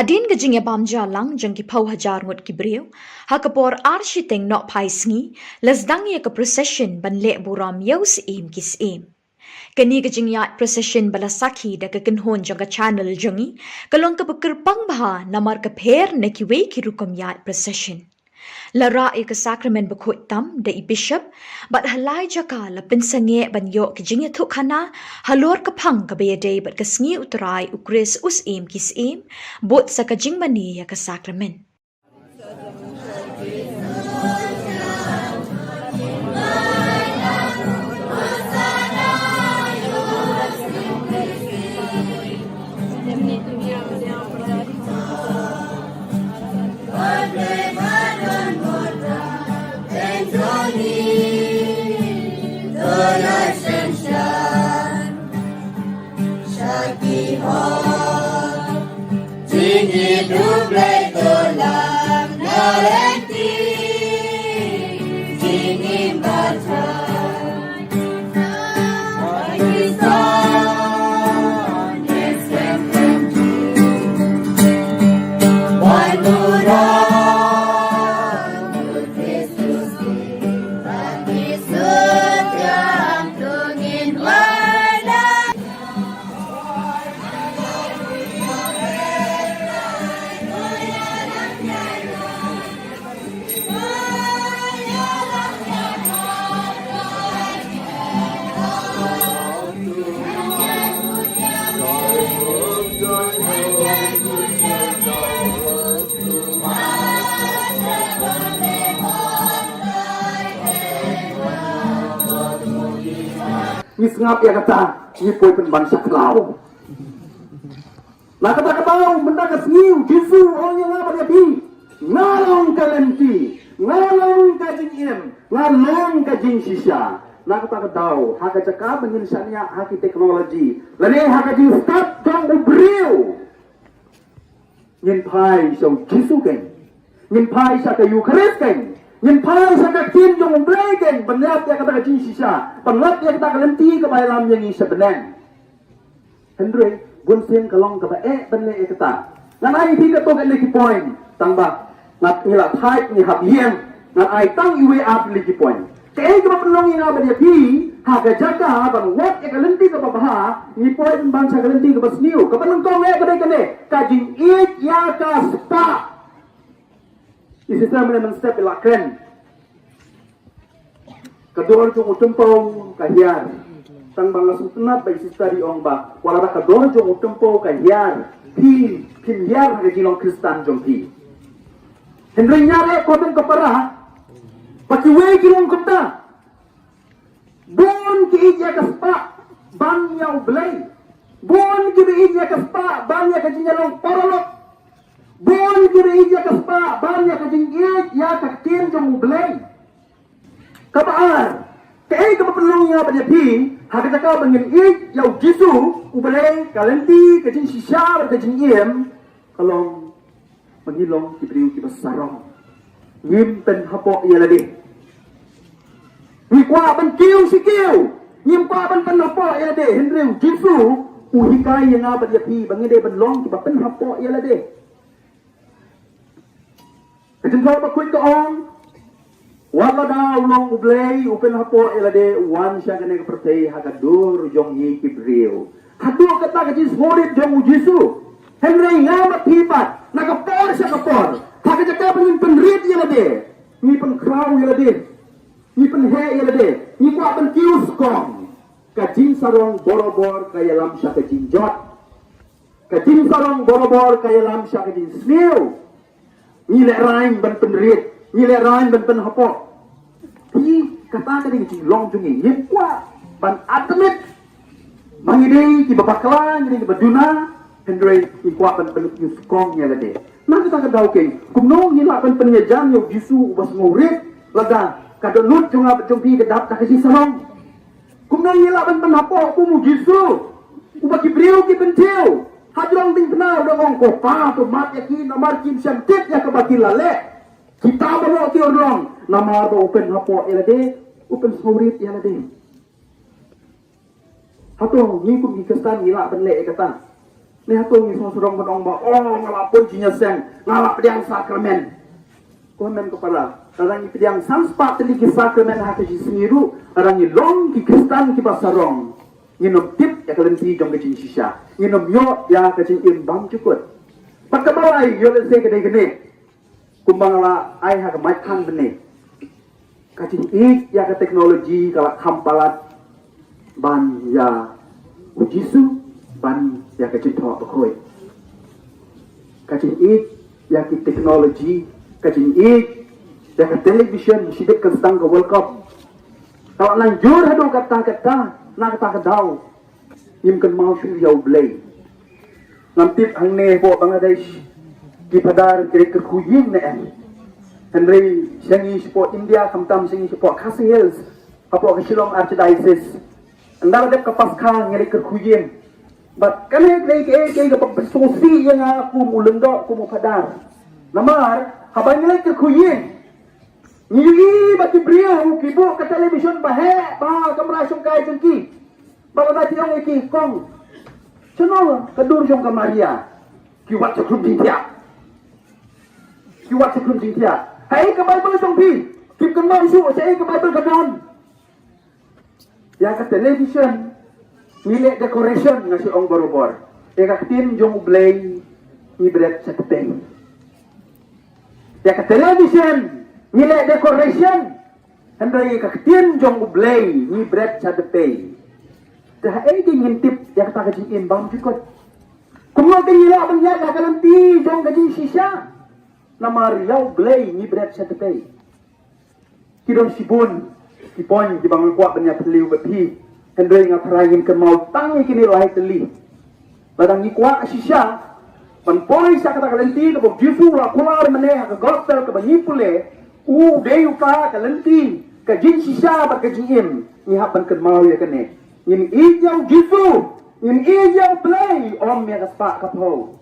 Hadien ka jingïabam jalang jong ki phew hajar ngut ki briew, ha ka por ar shiteng nohphai sngi, la sdang ïa ka procession ban leh burom ïa u syiem ki syiem. Kane ka jingïaid procession ba la sakhi da ka kynhun jong ka channel jong ngi, ka long kaba kyrpang bha namar ka pher na kiwei ki rukom ïaid procession. La rah ïa ka sakramen bakhuid tam da i bishop, bad ha lai jaka la pynsangeh ban ïoh ka jingïathuhkhana halor ka phang kaba ïadei bad ka sngi U Trai U Khrist u syiem ki syiem, bud sa ka jingmane ïa ka sakramen. Ngi sngap ïa kata, ngi poi pynban sha khlaw. Na kata ka daw, mynta ka sngi, u Jisu u ong ïa nga bad ïa phi, nga long ka lynti, nga long ka jingim, nga long ka jingshisha. Na kata ka daw, ha ka jaka ba ngin shaniah ha ki technology, lane ha ka jingstad jong u briew, ngin phai sha u Jisu keiñ. Ngin phai sha ka Eucharist keiñ. Ngin phai sha ka ktien jong U Blei keiñ. Ban lap ïa kata ka jingshisha. Ban lap ïa kata ka lynti kaba ïalam ïa ngi sha bneng. Hynrei, bunsien ka long kaba eh ban leh ïa kata. Ngan ai ïa phi katto katne ki point. Tang ba ngat ngi la thait ngi hap ïeng. Ngan ai tang iwei ar tylli ki point. Kaei kaba pynlong ïa nga bad ïa phi, ha ka jaka ban wad ïa ka lynti kaba bha, ngi poi pynban sha ka lynti kaba sniew. Kaba nyngkong eh ka dei kane, ka jingïeit ïa ka spah. I sister mynne mynstep i la kren. Ka dor jong u tympew ka hiar. Tang ba nga sngewtynnat ba i sister i ong ba, wat la ka dor jong u tympew ka hiar, phi, phim hiar ha ka jinglong Khristan jong phi. Hynrei nga ruh, ko don ka para ba kiwei ki long kumta. Bun ki ïeit ïa ka spah ban ïa U Blei. Bun kiba ïeit ïa ka spah ban ïa ka jingïalong paralok. Bun kiba ïeit ïa ka spah ban ïa ka jingïeit ïa ka ktien jong U Blei. Kaba ar, kaei kaba pynlong ïa nga bad ïa phi, ha ka jaka ba ngin ïeit ïa U Jisu, U Blei, ka lynti, ka jingshisha bad ka jingim, ka long ba ngi long ki briew kiba sarong. Ngim pynhapoh ïa lade. Ngi kwah ban kiew shi kiew. Ngim kwah ban pynhapoh ïa lade. Hynrei U Jisu u hikai ïa nga bad ïa phi ba ngi dei ban long kiba pynhapoh ïa lade. Ka jingthoh bakhuid ka ong, wat lada u long U Blei, u pynhapoh ïa lade, u wan sha kane ka pyrthei ha ka dur jong ngi ki briew. Haduh kata ka jingsngewrit jong U Jisu. Hynrei nga bad phi pat, na ka por sha ka por, ha ka jaka ba ngin pynrit ïa lade, ngi pynkhraw ïa lade, ngi pynheh ïa lade, ngi kwah ban kiew skong. Ka jingsarong borabor ka ïalam sha ka jingjot. Ka jingsarong borabor ka ïalam sha ka jingsniew. Ngi lehraiñ ban pynrit, ngi lehraiñ ban pynhapoh. Phi, kata ka dei ka jinglong jong ngi. Ngim kwah ban admit ba ngi dei kiba bakla, ngi dei kiba duna, hynrei ngi kwah ban pynlut nyngkong ïa lade. Na kata ka daw keiñ, kumno ngi lah ban pynïajan ïa U Jisu uba sngewrit, lada ka dohnud jong nga bad jong phi ka dap da ka jingsarong. Kumno ngi lah ban pynhapoh kum U Jisu, uba ki briew ki pynthiew. Hajrong diengphna u dang ong, ko Pa, to map ïa ki namar kim shym tip ïa kaba ki la leh. Kita baroh ki urlong, namar ba u pynhapoh ïa lade, u pynsngewrit ïa lade. Hato ngi kum ki Khristan ngi lah ban leh ïa kata? Te hato ngi sngewsarong ban ong ba, oh, nga la poi jingïaseng, nga la pdiang sakramen. Ko hynmen ko para, lada ngi pdiang san spah tylli ki sakramen ha ka jingsngi ruh, lada ngi long ki Khristan kiba sarong, ngin ym tip ïa ka lynti jong ka jingshisha, ngin ym ïoh ïa ka jingim bymjukut. Bad kaba lai, ïoh lehse ka dei kane. Kumba nga la ai ha ka maithan mynne, ka jingïeit ïa ka technology ka la kham palat ban ïa u Jisu, ban ïa ka jingthoh bakhuid. Ka jingïeit ïa ki technology, ka jingïeit ïa ka television, shibit kan sdang ka World Cup, ka la nang jur haduh katta katta, na kata ka daw ngim kynmaw shuh ïa U Blei. Ngam tip hangne hapoh Bangladesh ki phadar ki leit kyrkhu ïing ne em. Hynrei sha ngi shapoh India, khamtam sha ngi shapoh Khasi Hills, hapoh ka Shillong Archdiocese, ynda la dep ka Paskha ngi leit kyrkhu ïing. Bad kane ka dei kaei kaei kaba pynsngewsih ïa nga kum u lyngdoh, kum u phadar. Namar haba ngi leit kyrkhu ïing, ngi ïohi ba ki briew ki buh ka television ba heh bha ha kamra shongkai jong ki. Bad lada phi ong ïa ki, kong, shano ka dur jong ka Maria? Ki wad shakhrum jingthiah. Ki wad shakhrum jingthiah. Haei ka Baibl jong phi? Phim kynmaw shuh shaei ka Baibl ka don. Ïa ka television ngi leh decoration, nga shu ong barabor. Ïa ka ktien jong U Blei ngi bret shatei. Ïa ka television ngi leh decoration, hynrei ïa ka ktien jong U Blei ngi bret shatei. Te haei te ngin tip ïa kata ka jingim bymjukut? Kumno te ngi lah ban ïaid ha ka lynti jong ka jingshisha? Namar ïa U Blei ngi bret shatei. Ki don shibun ki point kiba nga kwah ban ïa phylliew bad phi. Hynrei nga tharai ngin kynmaw tang ïa kine lai tylli. Lada ngi kwah shisha ban poi sha kata ka lynti kaba U Jisu u la kular mynne ha ka gospel kaba ngi pule, u dei uta ka lynti, ka jingshisha bad ka jingim, ngi hap ban kynmaw ïa kane. Ngin ïeit ïa U Jisu, ngin ïeit ïa U Blei, ym ïa ka spah ka phew.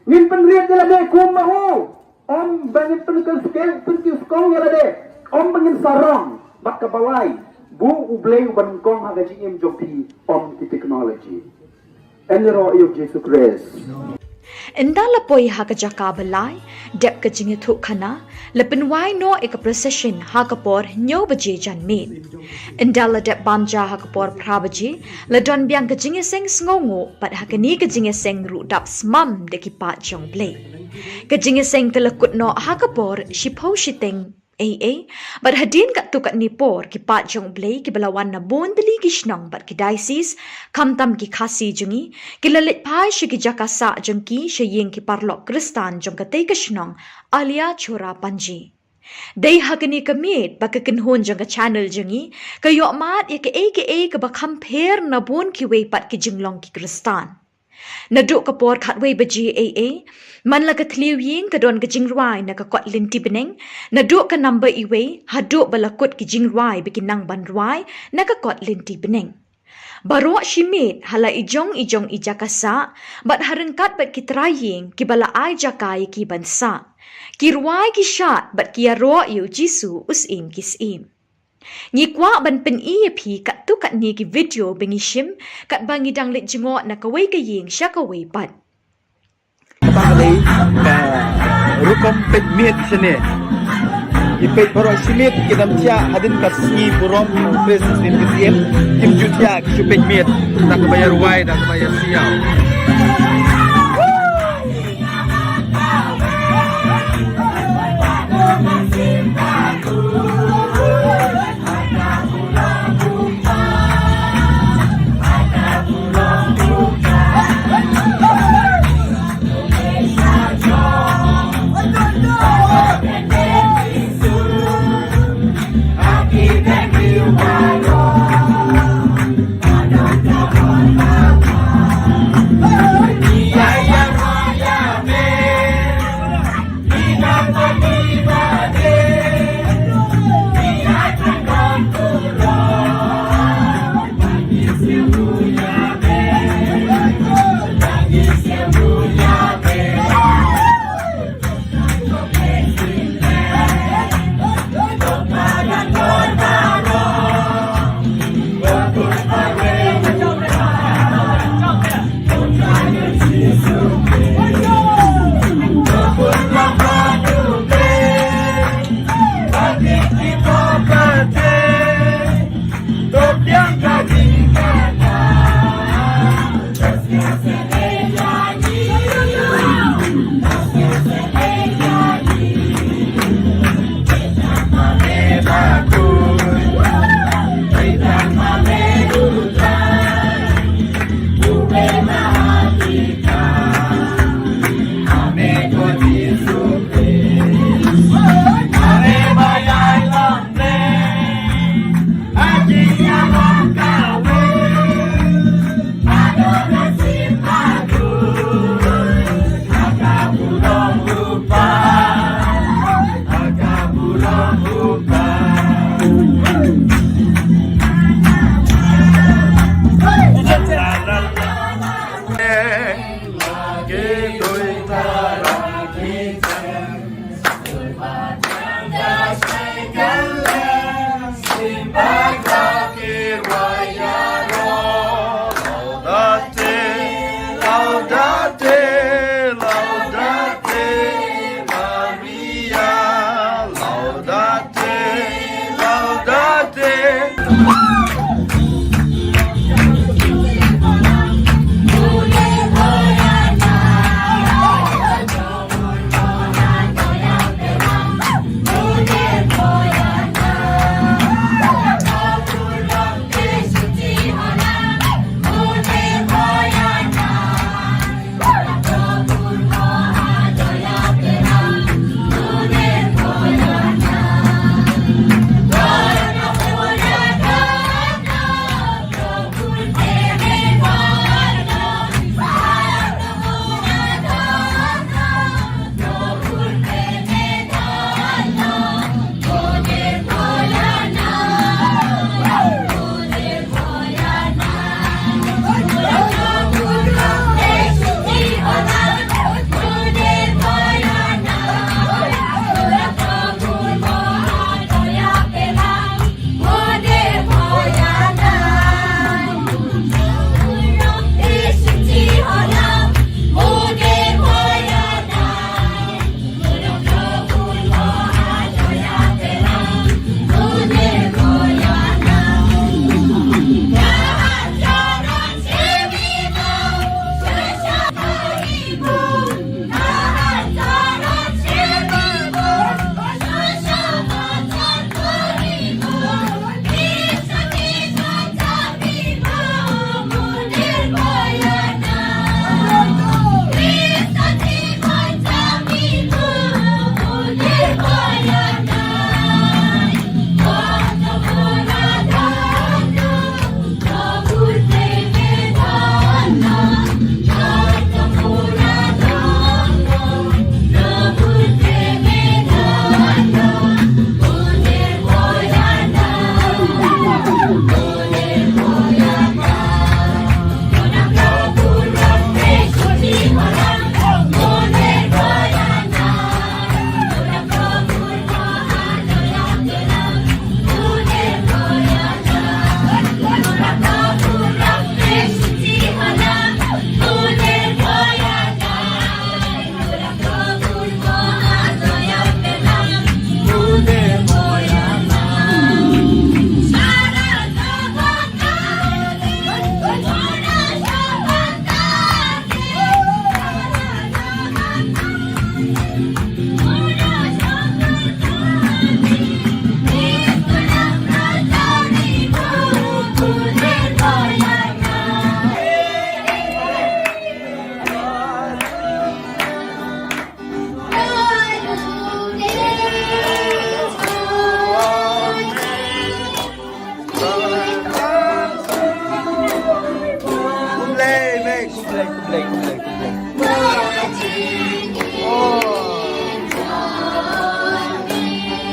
Ngin pynrit ïa lade kum ma u. Ym ba ngin pynkiew skong, pynkiew skong ïa lade. Ym ba ngin sarong. Bad kaba lai, buh U Blei u ban nyngkong ha ka jingim jong phi, ym ki technology. Yn ïaroh ïa U Jisu Khrist. Ynda la poi ha ka jaka ba lai, dep ka jingïathuhkhana, la pynwai noh ïa ka procession ha ka por hynñiew baje janmiet. Ynda la dep bam ja ha ka por phra baje, la don biang ka jingïaseng sngewnguh, bad ha kane ka jingïaseng ruh dap smam da ki paid jong U Blei. Ka jingïaseng te la kut noh ha ka por shiphew shiteng eiei, bad hadien katto katne por ki paid jong U Blei kiba la wan na bun tylli ki shnong bad ki diocese, khamtam ki Khasi jong ngi, ki la leit phai sha ki jaka sah jong ki sha ïing ki paralok Khristan jong katei ka shnong, Alia Chora Panji. Dei ha kane ka miet ba ka kynhun jong ka channel jong ngi ka ïoh mad ïa kaei kaei kaba kham pher na bun kiwei pat ki jinglong ki Khristan. Naduh ka por khatwei baje eiei, man la ka thliew ïing ka don ka jingrwai na ka kot lynti bneng, naduh ka number iwei, haduh ba la kut ki jingrwai ba ki nang ban rwai na ka kot lynti bneng. Baroh shi miet ha la i jong i jong i jaka sah, bad ha ryngkat bad ki trai ïing kiba la ai jaka ïa ki ban sah, ki rwai ki shad bad ki ïaroh ïa U Jisu u syiem ki syiem. Ngi kwah ban pyni ïa phi katto katne ki video ba ngi shim katba ngi dang leit jngoh na kawei ka ïing sha kawei pat. Kata ka dei ka rukom peit miet shane. Ki peit baroh shi miet ki dang thiah hadien ka sngi burom u Khrist u syiem ki syiem. Kim ju thiah, ki shu peit miet da kaba ïa rwai, da kaba ïa siaw. Laudate, laudate, Maria, laudate, laudate. Khublei, mei, khublei, khublei, khublei, khublei. Oh.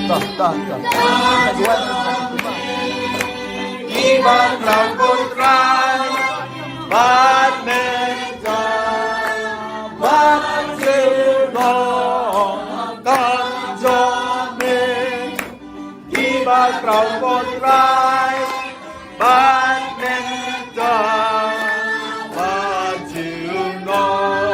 Tah, tah, tah. Kiba khraw Ko Trai bad Mynta bad junom kam jong me. Kiba khraw Ko Trai bad Mynta bad junom.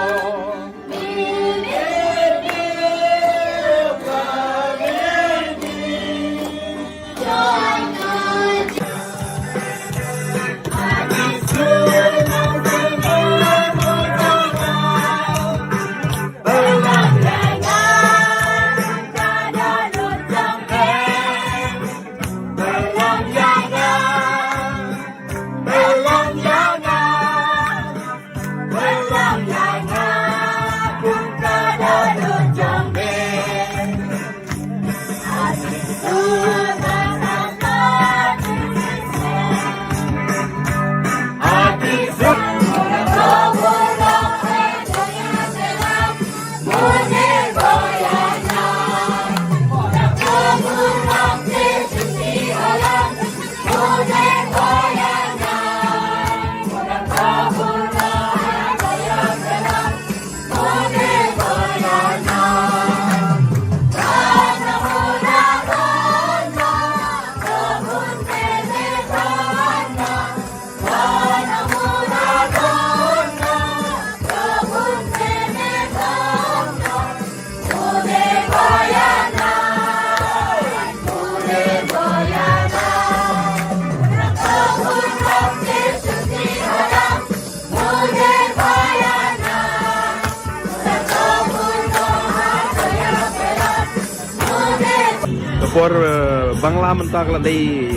Por, eh, Bangla mynta ka la dei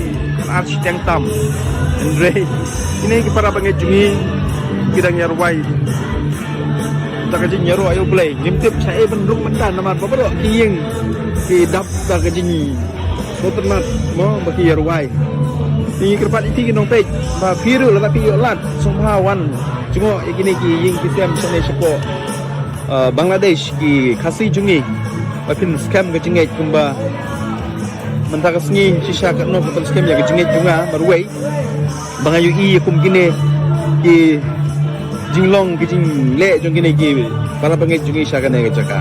ar shiteng tam. Hynrei kine ki para bangeit jong ngi ki dang ïa rwai da ka jingïaroh ïa U Blei. Ngim tip shaei ban rung mynta namar ba baroh ki ïing ki dap da ka jingïaroh tynat mo ba ki ïa rwai. Ngi kyrpad ïa phi ki nongpeit ba phi ruh lada phi ïoh lad sngewbha wan jngoh ïa kine ki ïing ki sem shane shapoh, eh, Bangladesh, ki Khasi jong ngi, ba phin skhem ka jingngeit kumba mynta ka sngi shisha katno ka pynskhem ïa ka jingngeit jong nga marwei ba nga ïohi ïa kum kine ki jinglong ki jingleh jong kine ki para bangeit jong ngi sha kane ka jaka.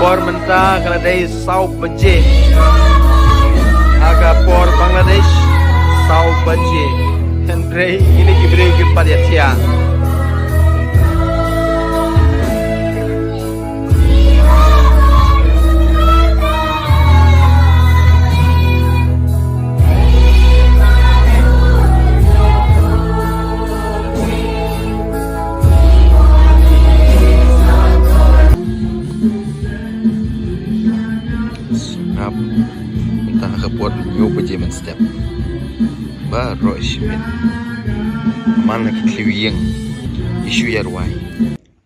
Por mynta ka la dei saw baje. Ha ka por Bangladesh, saw baje. Hynrei kine ki briew kim pat ïa thiah. Sngap. Mynta ha ka por hynñiew baje mynstep. Baroh shi miet. Man la ki thliew ïing ki shu ïa rwai.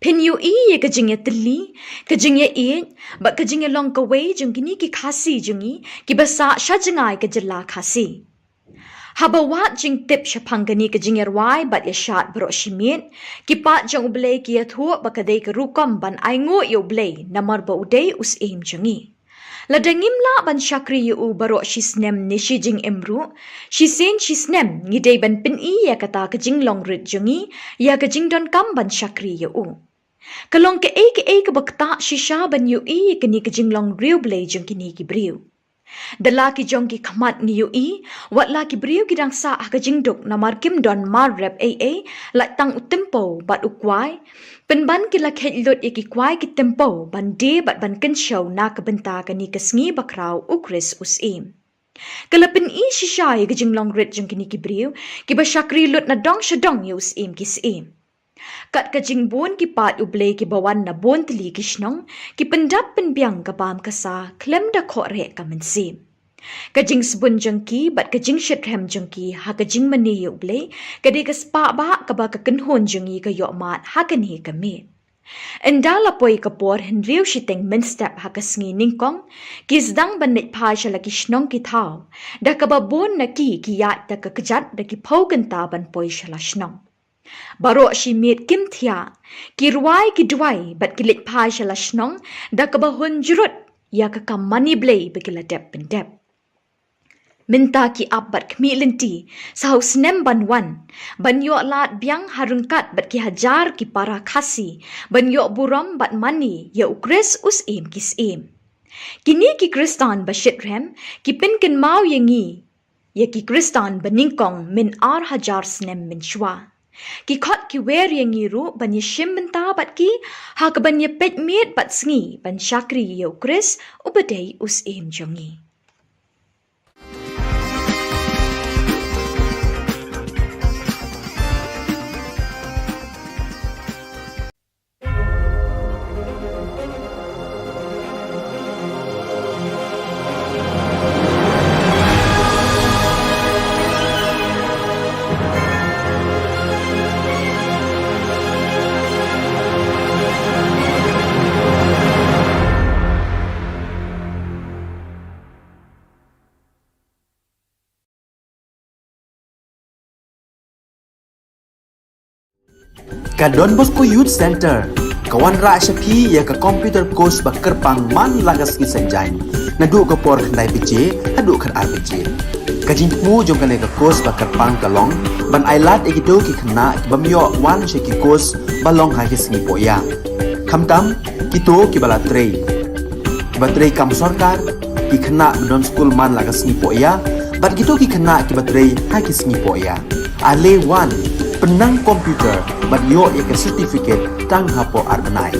Phin ïohi ïa ka jingïatylli, ka jingïaieit bad ka jingïalong kawei jong kine ki Khasi jong ngi kiba sah sha jngai ka jylla Khasi. Haba wad jingtip shaphang kane ka jingïarwai bad ïashad baroh shi miet, ki paid jong U Blei ki ïathuh ba ka dei ka rukom ban ainguh ïa U Blei namar ba u dei u Syiem jong ngi. Lada ngim lah ban shakri ïa u baroh shi snem ne shi jingim ruh, shisien shisnem ngi dei ban pyni ïa kata ka jinglong rit jong ngi ïa ka jingdonkam ban shakri ïa u. Ka long kaei kaei kaba ktah shisha ban ïohi ïa kane ka jinglong riewblei jong kine ki briew. Da la ki jong ki khmat ngi ïohi, wat la ki briew ki dang sah ha ka jingduk namar kim don mar rep ei ei, lait tang u tympew bad u kwai. Pynban ki la kheit lut ïa ki kwai ki tympew ban die bad ban kynshew na ka bynta kane ka sngi bakhraw u Khrist u Syiem. Ka la pyni shisha ïa ka jinglong rit jong kine ki briew kiba shakri lut na dong sha dong ïa u Syiem ki syiem. Kat ka jingbun ki paid U Blei kiba wan na bun tylli ki shnong, ki pyndap pynbiang ka bam ka sa khlem da khohreh ka mynsiem. Ka jingsbun jong ki bad ka jingshitrhem jong ki ha ka jingmane ïa U Blei ka dei ka spah bah kaba ka kynhun jong ngi ka ïoh mad ha kane ka miet. Ynda la poi ka por hynriew shiteng mynstep ha ka sngi nyngkong, ki sdang ban leit phai sha la ki shnong ki thaw, da kaba bun na ki ki ïaid da ka kjat da ki phew kynta ban poi sha la shnong. Baroh shi miet kim thiah, ki rwai ki duwai bad ki leit phai sha la shnong da kaba hun jrut ïa ka kam mane Blei ba ki la dep pyndep. Mynta ki ap bad khmih lynti sa u snem ban wan, ban ïoh lad biang ha ryngkat bad ki hajar ki para Khasi, ban ïoh burom bad mane ïa u Khrist u Syiem ki syiem. Kine ki Khristan ba shitrhem ki pynkynmaw ïa ngi ïa ki Khristan ba nyngkong mynta ar hajar snem mynshuwa. Ki khot ki wer ïa ngi ruh ban ïashim bynta bad ki ha kaban ïapeit miet bad sngi ban shakri ïa u Khrist uba dei u Syiem jong ngi. Ka Don Bosco Youth Center ka wanrah sha phi ïa ka computer course ba kyrpang man la ka sngi Saitjaiñ, naduh ka por khyndai baje haduh khatar baje. Ka jingthmu jong kane ka course ba kyrpang ka long ban ailad ïa kito ki khynnah ki bym ïoh wan sha ki course ba long ha ki sngi pohïa, khamtam kito kiba la trei, kiba trei kam sorkar, ki khynnah ba don skul man la ka sngi pohïa bad kito ki khynnah kiba trei ha ki sngi pohïa. Ale wan, pynnang computer bad ïoh ïa ka certificate tang hapoh ar bnai.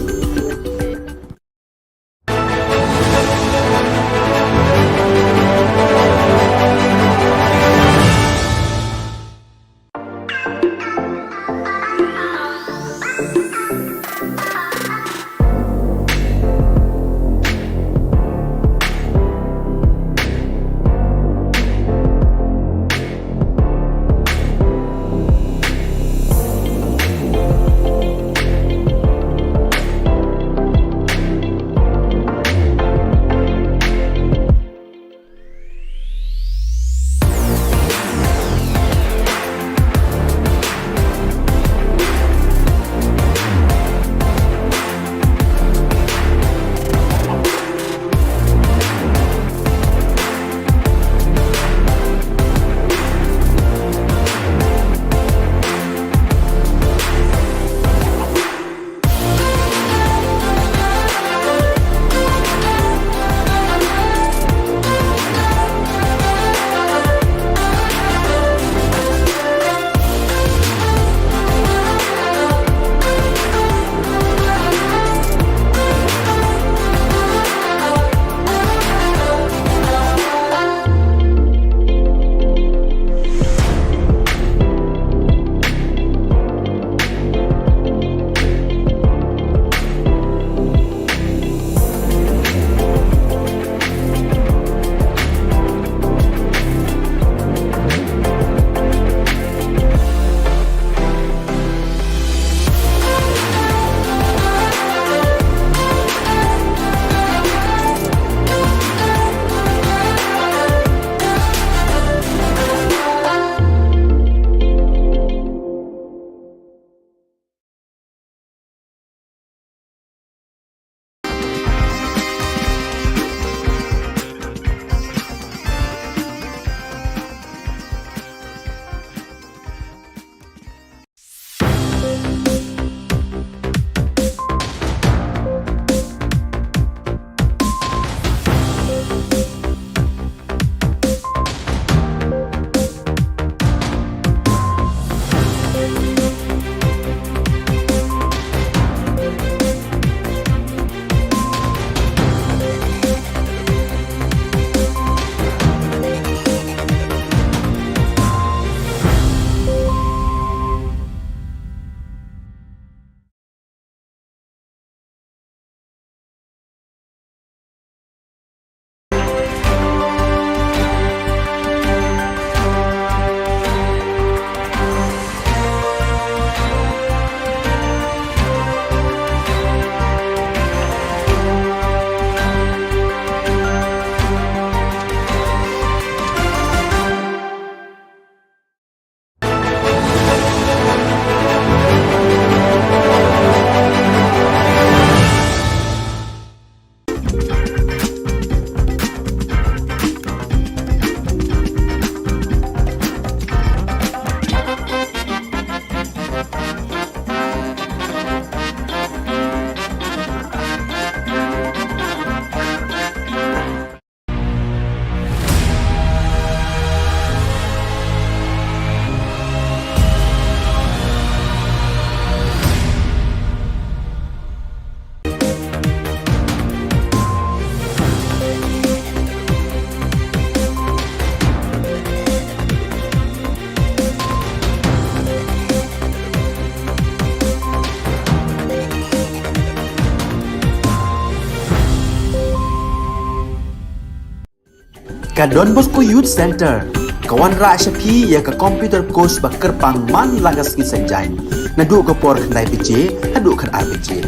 Ka Don Bosco Youth Centre ka wanrah sha phi ïa ka computer course ba kyrpang man la ka sngi Saitjaiñ, naduh ka por khyndai baje haduh khatar baje.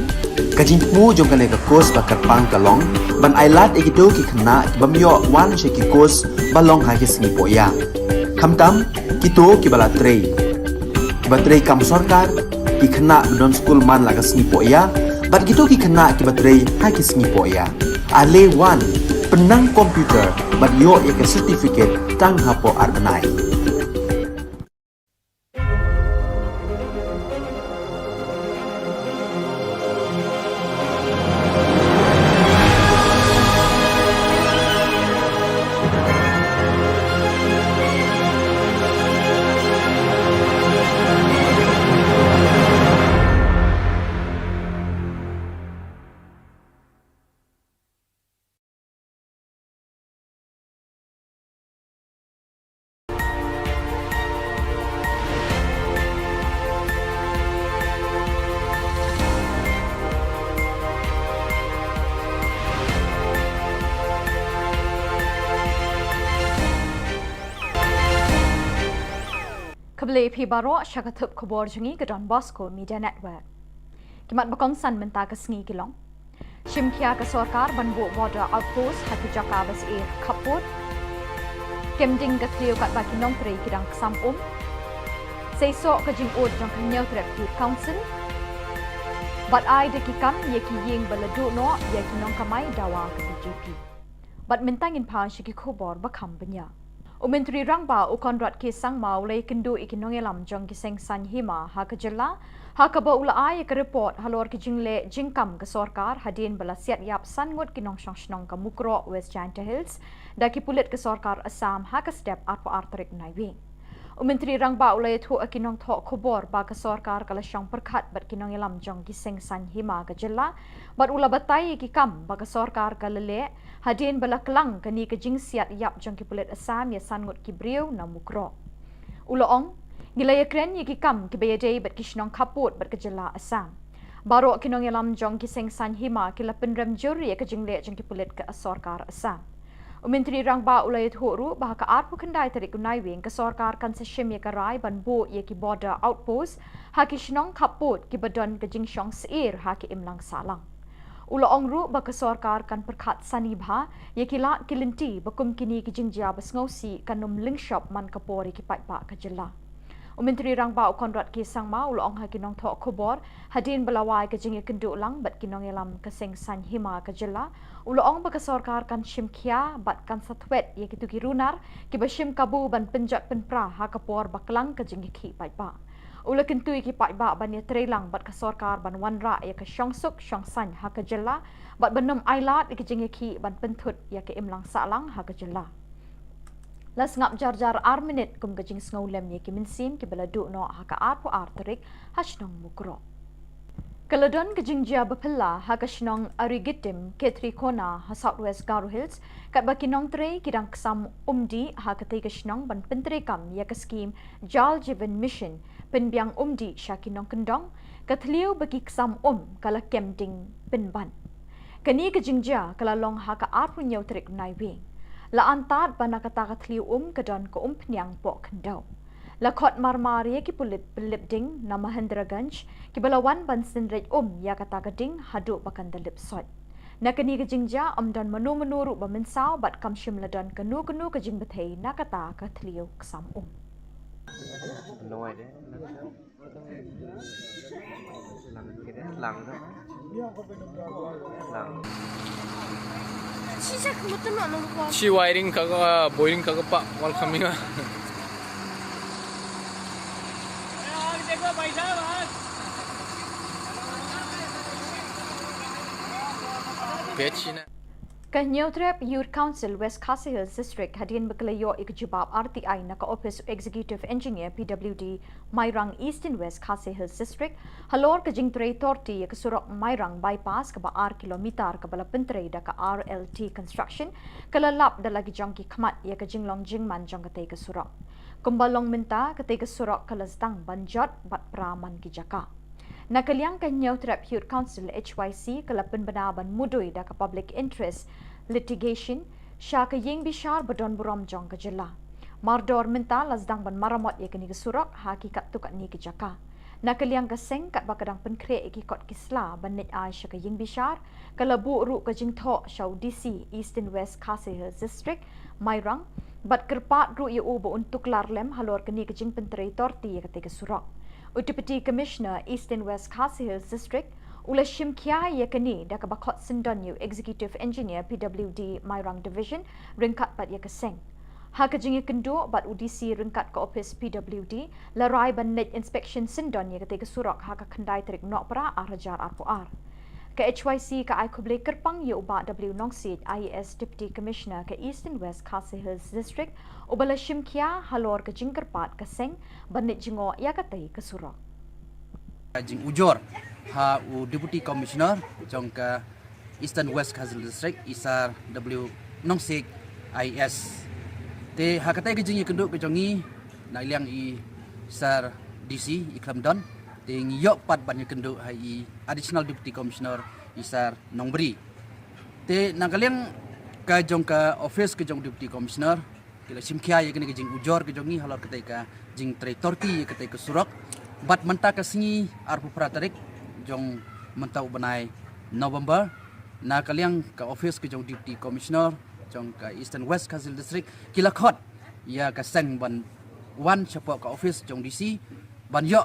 Ka jingthmu jong kane ka course ba kyrpang ka long ban ailad ïa kito ki khynnah ki bym ïoh wan sha ki course ba long ha ki sngi pohïa, khamtam kito kiba la trei, kiba trei kam sorkar, ki khynnah ba don skul man la ka sngi pohïa bad kito ki khynnah kiba trei ha ki sngi pohïa. Ale wan, pynnang computer bad ïoh ïa ka certificate tang hapoh ar bnai. Khublei phi baroh sha ka thup khubor jong ngi ka Don Bosco Media Network. Ki mat ba kongsan mynta ka sngi ki long: Shim khia ka sorkar ban buh border outpost ha ki jaka ba syier khappud. Kem ding ka thliew katba ki nongtrei ki dang ksam um. Seisoh ka jingud jong ka Hynñiewtrep Youth Council. Bad ai da ki kam ïa ki ïing ba la duh noh ïa ki nongkamai dawa ka B J P. Bad mynta ngin phai sha ki khubor ba kham bniah. U Myntri Rangbah u Conrad K Sangma u la ïakynduh ïa ki nongïalam jong ki seng saiñ hima ha ka jylla, ha kaba u la ai ïa ka report halor ki jingleh jingkam ka sorkar hadien ba la siat ïap san ngut ki nongshong shnong ka Mukroh, West Jaintia Hills, da ki pulit ka sorkar Assam ha ka step arphew ar tarik Naiwieng. U Myntri Rangbah u la ïathuh ïa ki nongthoh khubor ba ka sorkar ka la shong pyrkhat bad ki nongïalam jong ki seng saiñ hima ka jylla, bad u la batai ïa ki kam ba ka sorkar ka la leh hadien ba la klang kane ka jingsiat ïap jong ki pulit Assam ïa san ngut ki briew na Mukroh. U la ong, ngi la ïakren ïa ki kam kiba ïadei bad ki shnong khappud bad ka jylla Assam. Baroh ki nongïalam jong ki seng saiñ hima ki la pynrem jur ïa ka jingleh jong ki pulit ka sorkar Assam. U Myntri Rangbah u la ïathuh ruh ba ha ka arphew khyndai tarik u Naiwieng ka sorkar kan sa shim ïa ka rai ban buh ïa ki border outpost ha ki shnong khappud kiba don ka jingshong syier ha ki imlang sahlang. U la ong ruh ba ka sorkar kan pyrkhat sani bha ïa ki lad ki lynti ba kum kine ki jingjia ba sngewsih kan ym lyngshop man ka por ïa ki paidbah ka jylla. U Myntri Rangbah u Conrad K Sangma u la ong ha ki nongthoh khubor hadien ba la wai ka jingïakynduh lang bad ki nongïalam ka seng saiñ hima ka jylla, u la ong ba ka sorkar kan shim khia bad kan sa thwet ïa kito ki runar kiba shim kabu ban pynjot pynpra ha ka por ba klang ka jingïakhih paidbah. U la kyntu ïa ki paidbah ban ïatreilang bad ka sorkar ban wanrah ïa ka shongsuk shongsaiñ ha ka jylla bad ban ym ailad ïa ka jingïakhih ban pynthut ïa ka imlang sahlang ha ka jylla. La sngap jar jar ar minit kum ka jingsngewlem ïa ki mynsiem kiba la duh noh ha ka arphew ar tarik ha shnong Mukroh. Ka la don ka jingjia ba phylla ha ka shnong Arigitim, Khetrikona ha South West Garo Hills, katba ki nongtrei ki dang ksam umdih ha katei ka shnong ban pyntreikam ïa ka skhim Jal Jeevan Mission, pynbiang umdih sha ki nongkyndong, ka thliew ba ki ksam um ka la kem ding pynban. Kane ka jingjia ka la long ha ka arphew hynñiew tarik Naiwieng. La antad ba na kata ka thliew um ka don ka umphniang poh khyndew. La khot marmar ïa ki pulit pynlip ding na Mahendraganj kiba la wan ban synreit um ïa kata ka ding haduh ba kan da lip soit. Na kane ka jingjia ym don mano mano ruh ba mynsaw bad kam shym la don kano kano ka jingbthei na kata ka thliew ksam um. Shi wiring ka, ah, boring ka pa wal kami nga. Pet shi na. Ka Hynñiewtrep Youth Council West Khasi Hills District hadien ba ka la ïoh ïa ka jubab R T I na ka Office Executive Engineer P W D Mairang Eastern West Khasi Hills District halor ka jingtrei torti ïa ka surok Mairang Bypass kaba ar kilometer kaba la pyntrei da ka R L T Construction, ka la lap da la ki jong ki khmat ïa ka jinglong jingman jong katei ka surok. Kumba long mynta, katei ka surok ka la sdang ban jot bad pra man ki jaka. Na ka liang ka Hynñiewtrep Youth Council H Y C ka la pynbna ban mudui da ka Public Interest Litigation Sha ka ïing bishar ba don burom jong ka jylla. Mardor mynta la sdang ban maramot ïa kane ka surok ha ki katto katne ki jaka. Na ka liang ka seng katba ka dang pynkhreh ïa ki kot ki sla ban leit ai sha ka ïing bishar, ka la buh ruh ka jingthoh sha u D C Eastern West Khasi Hills District, Mairang, bad kyrpad ruh ïa u ba un tuklar lem halor kane ka jingpyntrei torti ïa katei ka surok. U Deputy Commissioner Eastern West Khasi Hills District u la shim khia ïa kane da kaba khot syndon ïa u Executive Engineer P W D Mairang Division ryngkat bad ïa ka seng. Ha ka jingïakynduh bad u D C ryngkat ka ophis P W D, la rai ban leit inspection syndon ïa katei ka surok ha ka khyndai tarik Nohprah ar hajar arphew ar. Ka H Y C ka ai khublei kyrpang ïa u Bah W Nongsiej, I A S Deputy Commissioner ka Eastern West Khasi Hills District, uba la shim khia halor ka jingkyrpad ka seng ban leit jngoh ïa katei ka surok. Ka jingujor ha u Deputy Commissioner jong ka Eastern West Khasi Hills District, i Sir W Nongsiej, I A S. Te ha katei ka jingïakynduh ka jong ngi, na liang i Sir D C i khlem don, te ngi ïoh pat ban ïakynduh ha i Additional Deputy Commissioner, i Sir Nongbri. Te na ka liang ka jong ka ophis ka jong Deputy Commissioner, ki la shim khia ïa kane ka jingujor ka jong ngi halor katei ka jingtrei torti ïa katei ka surok. Bad mynta ka sngi arphew phra tarik jong mynta u bnai November, na ka liang ka ophis ka jong Deputy Commissioner jong ka Eastern West Khasi Hills District, ki la khot ïa ka seng ban wan shapoh ka ophis jong D C ban ïoh,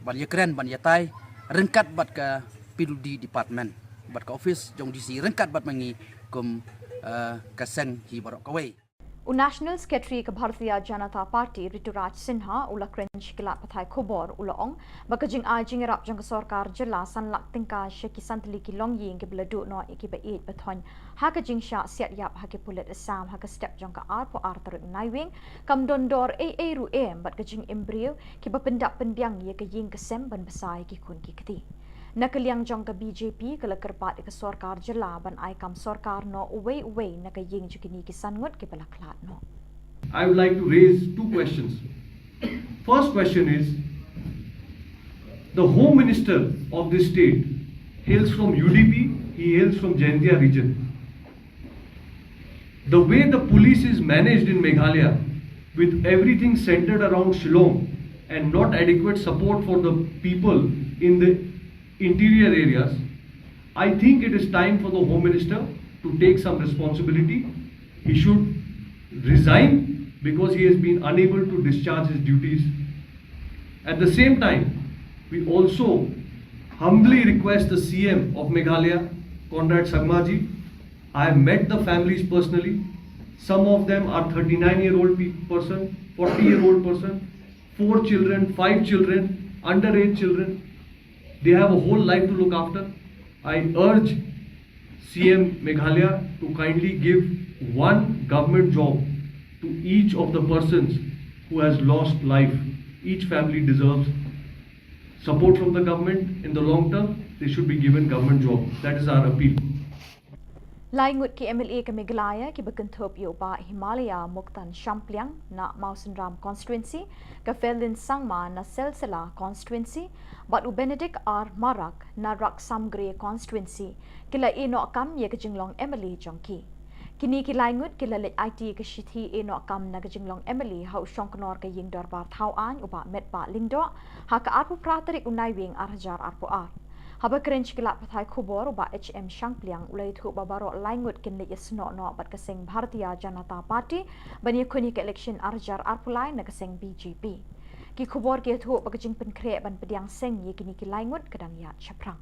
ban ïakren, ban ïatai ryngkat bad ka P W D Department, bad ka ophis jong D C ryngkat bad ma ngi kum, eh, ka seng hi baroh kawei. U National Secretary ka Bharatiya Janata Party, Rituraj Sinha, u la kren sha ki lad pathai khubor, u la ong ba ka jingai jingïarap jong ka sorkar jylla san lak tyngka sha ki san tylli ki longïing kiba la duh noh ïa kiba ïeit ba thoiñ ha ka jingshah siat ïap ha ki pulit Assam ha ka step jong ka arphew ar tarik Naiwieng kam don dor ei ei ruh em, bad ka jingim briew kiba pyndap pynbiang ïa ka ïing ka sem ban bsa ïa ki khun ki kti. Na ka liang jong ka B J P, ka la kyrpad ïa ka sorkar jylla ban ai kam sorkar noh uwei uwei na ka ïing jong kine ki san ngut kiba la khlad noh. I would like to raise two questions. First question is, the Home Minister of this state hails from U D P, he hails from Jaintia region. The way the police is managed in Meghalaya, with everything centered around Shillong and not adequate support for the people in the interior areas, I think it is time for the Home Minister to take some responsibility. He should resign because he has been unable to discharge his duties. At the same time, we also humbly request the C M of Meghalaya, Conrad Sangma ji, I have met the families personally. Some of them are thirty-nine year old pe-, person, forty year old person, four children, five children, underage children. They have a whole life to look after. I urge C M Meghalaya to kindly give one government job to each of the persons who has lost life. Each family deserves support from the government. In the long term, they should be given government job. That is our appeal. Lai ngut ki M L A ka Meghalaya kiba kynthup ïa u Bah Himalaya Muktan Shampliang na Mawsynram constituency, ka Ferlin Sangma na Silsila constituency, bad u Benedict R Marak na Raksam Gre constituency, ki la ïeh noh kam ïa ka jinglong M L A jong ki. Kine ki lai ngut ki la leit aiti ka shithi ïeh noh kam na ka jinglong M L A ha u shongknor ka ïing dorbar thaw aiñ u Bah Metbah Lyngdoh ha ka arphew phra tarik u Naiwieng ar hajar arphew ar. Haba kren sha ki lad pathai khubor, u Bah H M Shangpliang u la ïathuh ba baroh lai ngut kin leit ïasnoh noh bad ka seng Bharatiya Janata Party ban ïakhun ïa ka election ar hajar arphew lai na ka seng B J P. Ki khubor ki ïathuh ba ka jingpynkhreh ban pdiang seng ïa kine ki lai ngut ka dang ïaid shaphrang.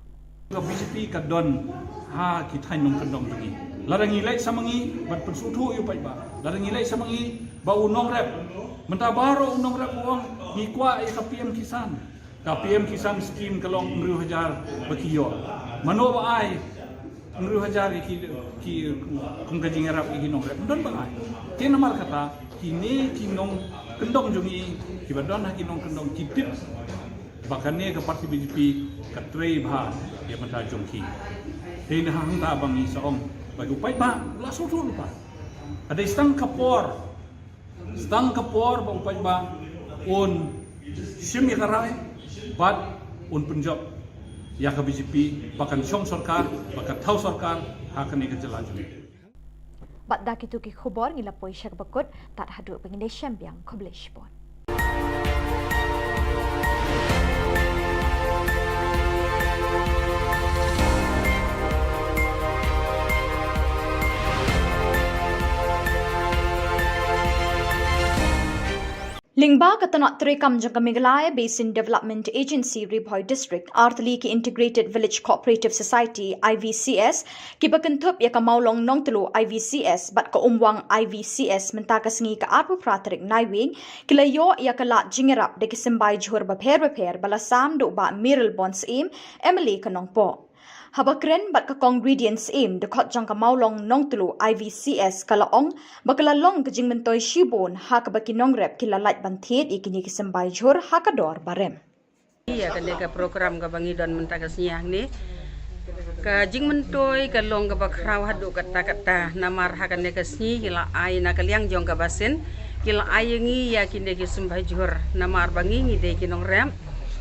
Ka B J P ka don ha ki thaiñ nongkyndong jong ngi. Lada ngi leit sa ma ngi ban pynsngewthuh ïa u paidbah, lada ngi leit sa ma ngi ba u nongrep, mynta baroh u nongrep u ong ngi kwah ïa ka P M Kisan. Ka P M Kisan scheme ka long hynriew hajar ba ki ïoh. Mano ba ai hynriew hajar ïa ki, ki, kum ka jingïarap ïa ki nongrep? Ym don ba ai. Te namar kata, kine ki nongkyndong jong ngi kiba don ha ki nongkyndong ki tip ba kane ka party B J P ka trei bha ïa ka bynta jong ki. Te na hangta ba ngi sa ong ba u paidbah u la sngewthuh lypa. Ka dei tang ka por Tang ka por ba u paidbah un shim ïa ka rai bad un pynjop ïa ka B J P ba kan shong sorkar, ba kan thaw sorkar ha kane ka jylla jong ngi. Bad da kitu ki khubor ngi la poi sha kaba kut, tad haduh ba ngin ïashem biang, khublei shibun. Lyngba ka tnat treikam jong ka Meghalaya Basin Development Agency Ri Bhoi District, artylli ki Integrated Village Cooperative Society, I V C S, kiba kynthup ïa ka Mawlong Nongtluh I V C S bad ka Umwang I V C S mynta ka sngi ka arphew phra tarik Naiwieng, ki la ïoh ïa ka lad jingïarap da ki symbai jhur bapher bapher ba la sam da u Bah Mayralborn Syiem, M L A ka Nongpoh. Haba kren bad ka Kong Radiance Syiem, dkhot jong ka Mawlong Nongtluh I V C S, ka la ong ba ka la long ka jingmyntoi shibun ha kaba ki nongrep ki la lait ban thied ïa kine ki symbai jhur ha ka dor ba rem. Ïa kane ka program kaba ngi don mynta ka sngi hangne, ka jingmyntoi ka long kaba khraw haduh katta katta, namar ha kane ka sngi ki la ai na ka liang jong ka basin, ki la ai ïa ngi ïa kine ki symbai jhur, namar ba ngi ngi dei ki nongrep.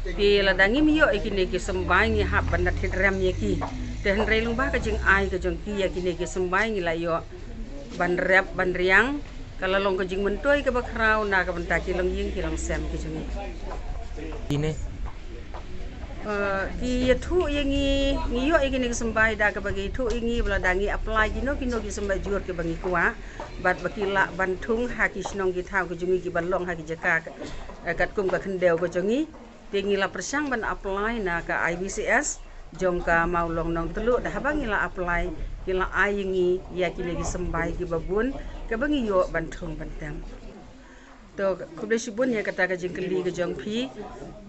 Te lada ngim ïoh ïa kine ki symbai ngi hap ban da thied rem ïa ki. Te hynrei lyngba ka jingai ka jong ki ïa kine ki symbai ngi la ïoh ban rep ban riang, ka la long ka jingmyntoi kaba khraw na ka bynta ki longïing ki longsem ki jong ngi. Ine. Eh, ki ïathuh ïa ngi, ngi ïoh ïa kine ki symbai da kaba ki ïathuh ïa ngi ba lada ngi apply kino kino ki symbai jhur kiba ngi kwah, bad ba ki lah ban thung ha ki shnong ki thaw ki jong ngi kiba long ha ki jaka, eh, katkum ka khyndew ka jong ngi. Te ngi la pyrshang ban apply na ka I V C S jong ka Mawlong Nongtluh, da haba ngi la apply ki la ai ïa ngi ïa kine ki symbai kiba bun kaba ngi ïoh ban thung ban tem. To, khublei shibun ïa kata ka jingkylli ka jong phi.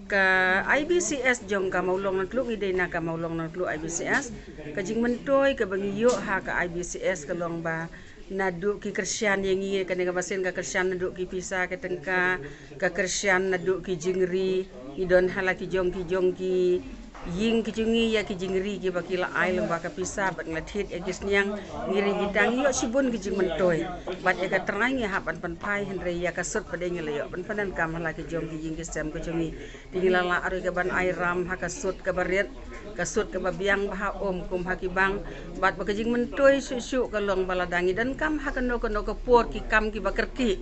Ka I V C S jong ka Mawlong Nongtluh, ngi dei na ka Mawlong Nongtluh I V C S. Ka jingmyntoi kaba ngi ïoh ha ka I V C S ka long ba naduh ki kyrshan ïa ngi, kane ka basin ka kyrshan naduh ki pisa ki tyngka, ka kyrshan naduh ki jingri, ngi don ha la ki jong ki jong ki ïing ki jong ngi ïa ki jingri kiba ki la ai lyngba ka pisa bad ngi la thied ïa ki sniang, ngi ri kita ngi ïoh shibun ki jingmyntoi. Bad ïa ka trai ngi hap ban pynphai, hynrei ïa ka sut pat ngi la ïoh ban pyndonkam ha la ki jong ki ïing ki sem ki jong ngi. Te ngi la lah ruh ka ban ai ram ha ka sut kaba rit, ka sut kaba biang bha, ym kum ha ki bank. Bad ba ka jingmyntoi shuh shuh ka long ba lada ngi donkam ha kano kano ka por ki kam kiba kyrkieh,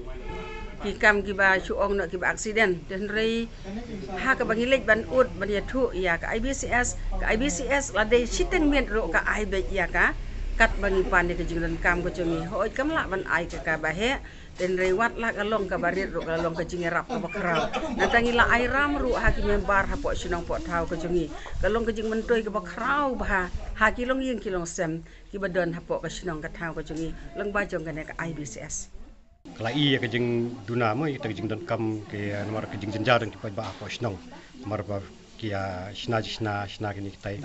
ki kam kiba shu ong noh kiba accident. Te hynrei ha kaba ngi leit ban ud ban ïathuh ïa ka I V C S, ka I V C S la dei shiteng miet ruh ka ai beit ïa ka katba ngi pan ïa ka jingdonkam ka jong ngi. Hooid kam lah ban ai ka kaba heh, te hynrei wat la ka long kaba rit ruh ka long ka jingïarap kaba khraw. Nangta ngi la ai ram ruh ha ki member hapoh shnong poh thaw ka jong ngi. Ka long ka jingmyntoi kaba khraw bha ha ki longïing ki longsem kiba don hapoh ka shnong ka thaw ka jong ngi, lyngba jong kane ka I V C S. Ka la ïa ka jingduna mo, ïa ka jingdonkam ki, eh, namar ka jingjynjar jong ki paidbah hapoh shnong. Namar ba ki, ah, shna shna shna kine kitai.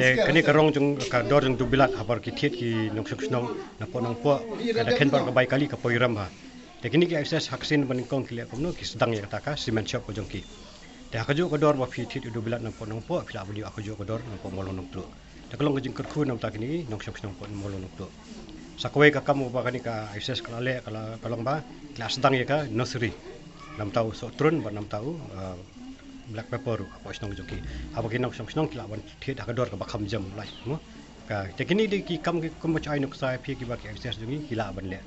Te kane ka rong jong ka dor jong dubilat habar ki thied ki nongshong shnong napoh nongpoh, ka da khein bar ka bai kali ka poi rem ha. Te kine ki I V C S ha ka sien ba nyngkong ki leh kumno, ki sdang ïa kata ka cement shop ka jong ki. Te ha kajuh ka dor ba phi thied ïa u dubilat napoh nongpoh, phi lah ban ïoh ha kajuh ka dor napoh Mawlong Nongtluh. Te ka long ka jingkyrkhu na ka bynta kine ki nongshong shnong napoh Mawlong Nongtluh. Sa kawei ka kam uba kane ka I V C S ka la leh ka la, ka long ba ki la sdang ïa ka nursery. Na ka bynta u sohtrun bad na ka bynta u, ah, black pepper ruh hapoh shnong jong ki. Haba ki nongshong shnong ki lah ban thied ha ka dor kaba kham jam, lai mo. Ka, te kine dei ki kam ki kum ba shu ai nuksa ïa phi kiba ki I V C S jong ngi ki lah ban leh.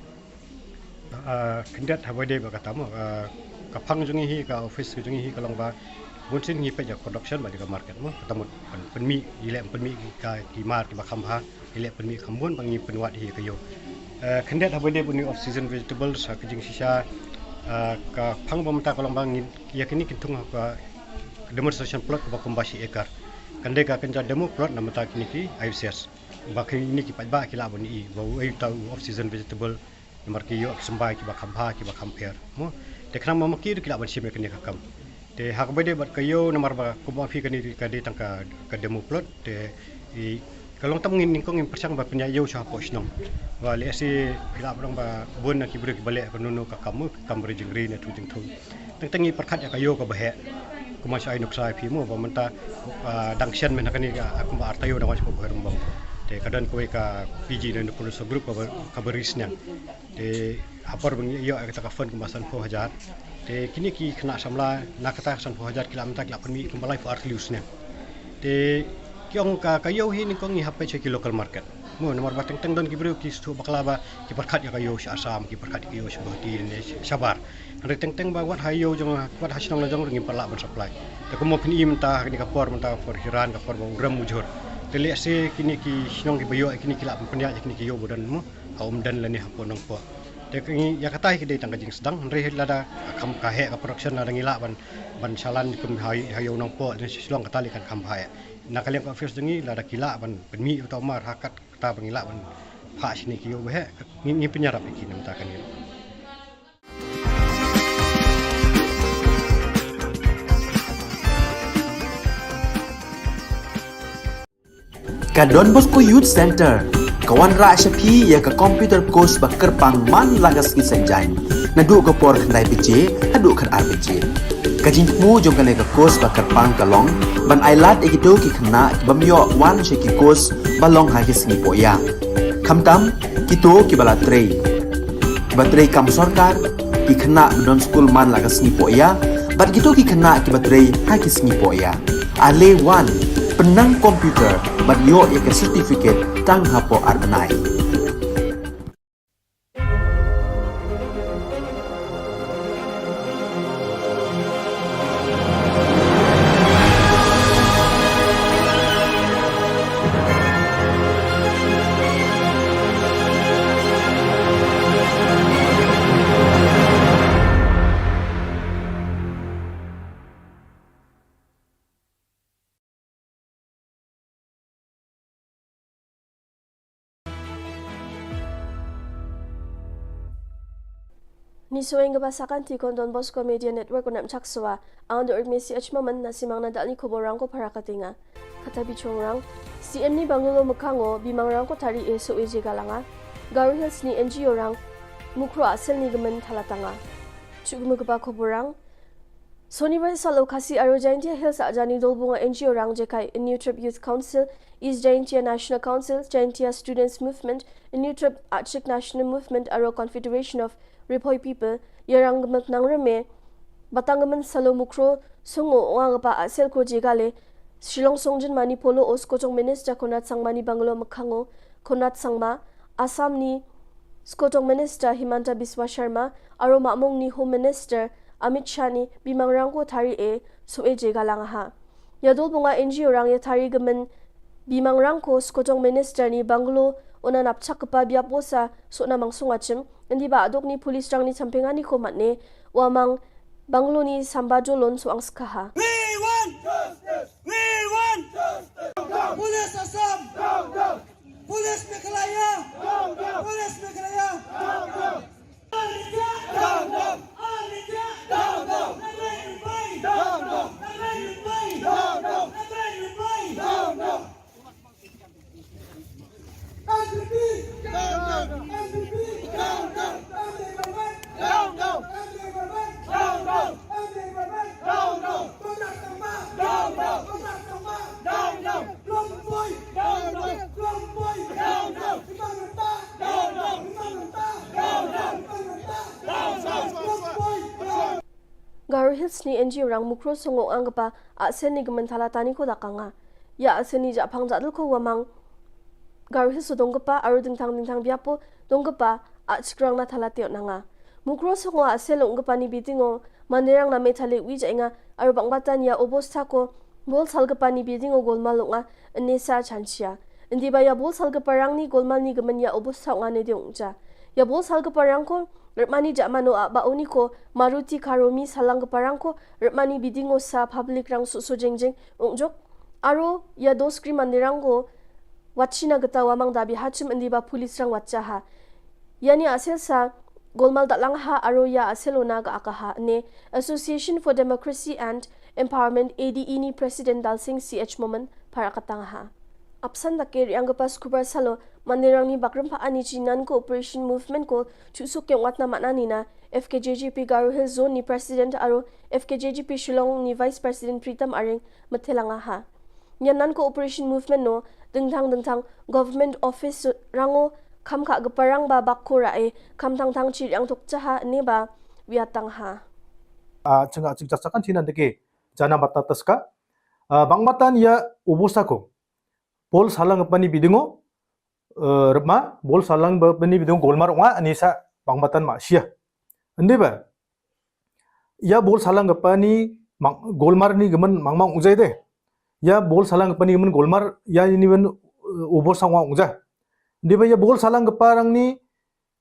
Ah, khyndiat haba dei ba kata mo, ah, ka phang jong ngi hi, ka office jong ngi hi ka long ba bunsien ngi peit ïa ka production bad ïa ka market mo. Kata mut pyn-, pynmih, ngi leh pynmih ka, ki mar kiba kham bha, ngi leh pynmih kham bun ba ngi pynwad hi ka ïew. Eh, khyndiat haba dei ba une off season vegetables, ha ka jingshisha, ah, ka phang ba mynta ka long ba ngi ïa kine ki thung ha ka demonstration plot kaba kumba shi acre. Kan dei ka kynja demo plot na ka bynta kine ki I V C S. Ba kine ki paidbah ki lah ban ïohi ba uei uta u off season vegetable, namar ki ïoh ki symbai kiba kham bha kiba kham pher mo. Te khnang ba ma ki ruh ki lah ban shim ïa kane ka kam. Te ha kaba dei bad ka ïew, namar ba kumba phi, kane ka dei tang ka, ka demo plot. Te i, ka long tam ngin, nyngkong ngin pyrshang ba pynïaid ïew sha hapoh shnong. Ba lehse phi lah ban ong ba bun na ki briew kiba leh kano kano ka kam mo, ka kam ri jingri ne thung jingthung. Teng teng ngi pyrkhat ïa ka ïew kaba heh. Kumba shu ai nuksa ïa phi mo ba mynta, ah, dang shen mynta kane ka, ah, kumba ar taïew dang wan sha Phuh Bahaï Rembong. Te ka don kawei ka P G ne Nongpoh Sub Group kaba, kaba ri sniang. Te ha por ba ngi ïoh ïa kata ka fund kumba sanphew hajar. Te kine ki khynnah samla na kata ka sanphew hajar ki lah mynta ki lah pynmih kumba laiphew ar tylli u sniang. Te ki ong ka, ka ïew hi nyngkong ngi hap peit sha ki local market. Mo, namar ba teng teng don ki briew ki sdang bakla ba ki pyrkhat ïa ka ïew sha Assam, ki pyrkhat ïa ka ïew sha Guwahati ne shabar. Hynrei teng teng ba wat ha ïew jong, wat ha shnong la jong ruh ngim pat lah ban supply. Te kumno phin ïohi mynta ha kane ka por, mynta ka por hiran, ka por ba u rem u jhur. Te lehse kine ki shnong kiba ïoh ïa kine ki lah ban pynïaid ïa kine ki ïew ba don mo ha Umden lane hapoh Nongpoh. Te ka ngi ïa kata hi ka dei tang ka jingsdang, hynrei lada ka kham ka heh ka production, lada ngi lah ban, ban shalan kum ha, ha ïew Nongpoh lane sha Shillong, kata lei kan kham bha eh. Na ka liang ka office jong ngi, lada ki lah ban pynmih ïa uta u mar ha kat kata ba ngi lah ban phah shane ki ïew ba heh, ngi, ngi pynïarap ïa ki na ka bynta kane. Ka Don Bosco Youth Centre ka wanrah sha phi ïa ka computer course ba kyrpang man la ka sngi Saitjaiñ, naduh ka por khyndai baje haduh khatar baje. Ka jingthmu jong kane ka course ba kyrpang ka long ban ailad ïa kito ki khynnah ki bym ïoh wan sha ki course ba long ha ki sngi pohïa. Khamtam kito kiba la trei, kiba trei kam sorkar, ki khynnah ba don skul man la ka sngi pohïa, bad kito ki khynnah kiba trei ha ki sngi pohïa. Ale wan, pynnang computer bad ïoh ïa ka certificate tang hapoh ar bnai. Ni saweng kaba sakan ti kon Don Bosco Media Network u nep chak swa. Ang Dor Messi H Maman na simang na dal ni khobor rang ko para katinga. Kata bi chong rang. C M ni Bangalo Mekhango bi mang rang ko tari e so e je galanga. Garo Hills ni N G O rang. Mukro asel ni gemen thalatanga. Chuk mu kaba khobor rang. Sonibar salo Khasi aro Jaintia Hills ajani dolbunga N G O rang jekai New Trip Youth Council, East Jaintia National Council, Jaintia Students Movement, New Trip Achik National Movement aro Confederation of Ri Bhoi People, ïarang gemek nang reme, batang gemen salo Mukro, songo onga gepa asel ko jegale, Shillong Songjin Mani Polo o Skotong Minister Konrad Sangma ni Bangalo Mekhango, Konrad Sangma, Assam ni Skotong Minister Himanta Biswa Sharma, aro Mamong ni Home Minister Amit Shah ni bi mang rang ko tari e so e je galang ha. Ïa dolbunga N G O rang ïa tari gemen bi mang rang ko Skotong Minister ni Bangalo ona napchak kepa biap bosa sona mangsung achim, indi ba adok ni police rang ni champinga ni ko matne, wa mang Bangalo ni samba jolon so ang skaha. We want justice! We want justice! Down, down! Police Assam! Down, down! Police Meghalaya! Down, down! Police Meghalaya! Down, down! Garo Hills ni N G O rang Mukro songo ang kapa asen ni gemen thala tani ko dakanga. Ïa asen ni japhang jadul ko wamang Garo Hills dong kapa aro dingthang dingthang biapo dong kapa a chikrang na thala teo nanga. Mukro songo asen long kapa ni bidingo manderang na me thale wi jainga aro bang batan ïa obos thako bol sal kapa ni bidingo golmal longa ene sa chanchia. Indi ba ïa bol sal kapa rang ni golmal ni gemen ïa obos thak nga ne diong ja. Ïa bol sal kapa rang ko rep mani ja mano a ba oni ko Maruti Karomi salang kapa rang ko rep mani bidingo sa public rang su su jeng jeng ong jok. Aro ïa dos kri manderang ko wat china geta wamang da bi hachim indi ba police rang wat cha ha. Ïa ni asel sa golmal da lang ha aro ïa asel ona ga aka ha ne Association for Democracy and Empowerment A D E ni President Dalsing C H Momen para katang ha. Apsan da ke riang gepa skubar salo manderang ni bakrim pa ani chi non cooperation movement ko chusuk ke wat na mana ni na F K J G P Garo Hills Zone ni President aro F K J G P Shillong ni Vice President Pritam Aring methelang ha. Nyan nan ko operation movement no dengthang dengthang government office rango kham kha geparang ba bak ko ra e kham thang thang chi riang thok cha ha ne ba wiatang ha. A chang a chang chakan thinan deke jana bata taska. A bang batan ïa ubusa ko pol salang pani bidingo eh, rep ma, bol salang ba, bani bidung golmar nga, ani sa bang batan ma, sia. Andi ba, ya bol salang ka pani, mang, golmar ni gaman, mang mang ujai de. Ya bol salang ka pani gaman golmar, ya ni man, eh, ubor sang wa uja. Andi ba, ya bol salang ka parang ni,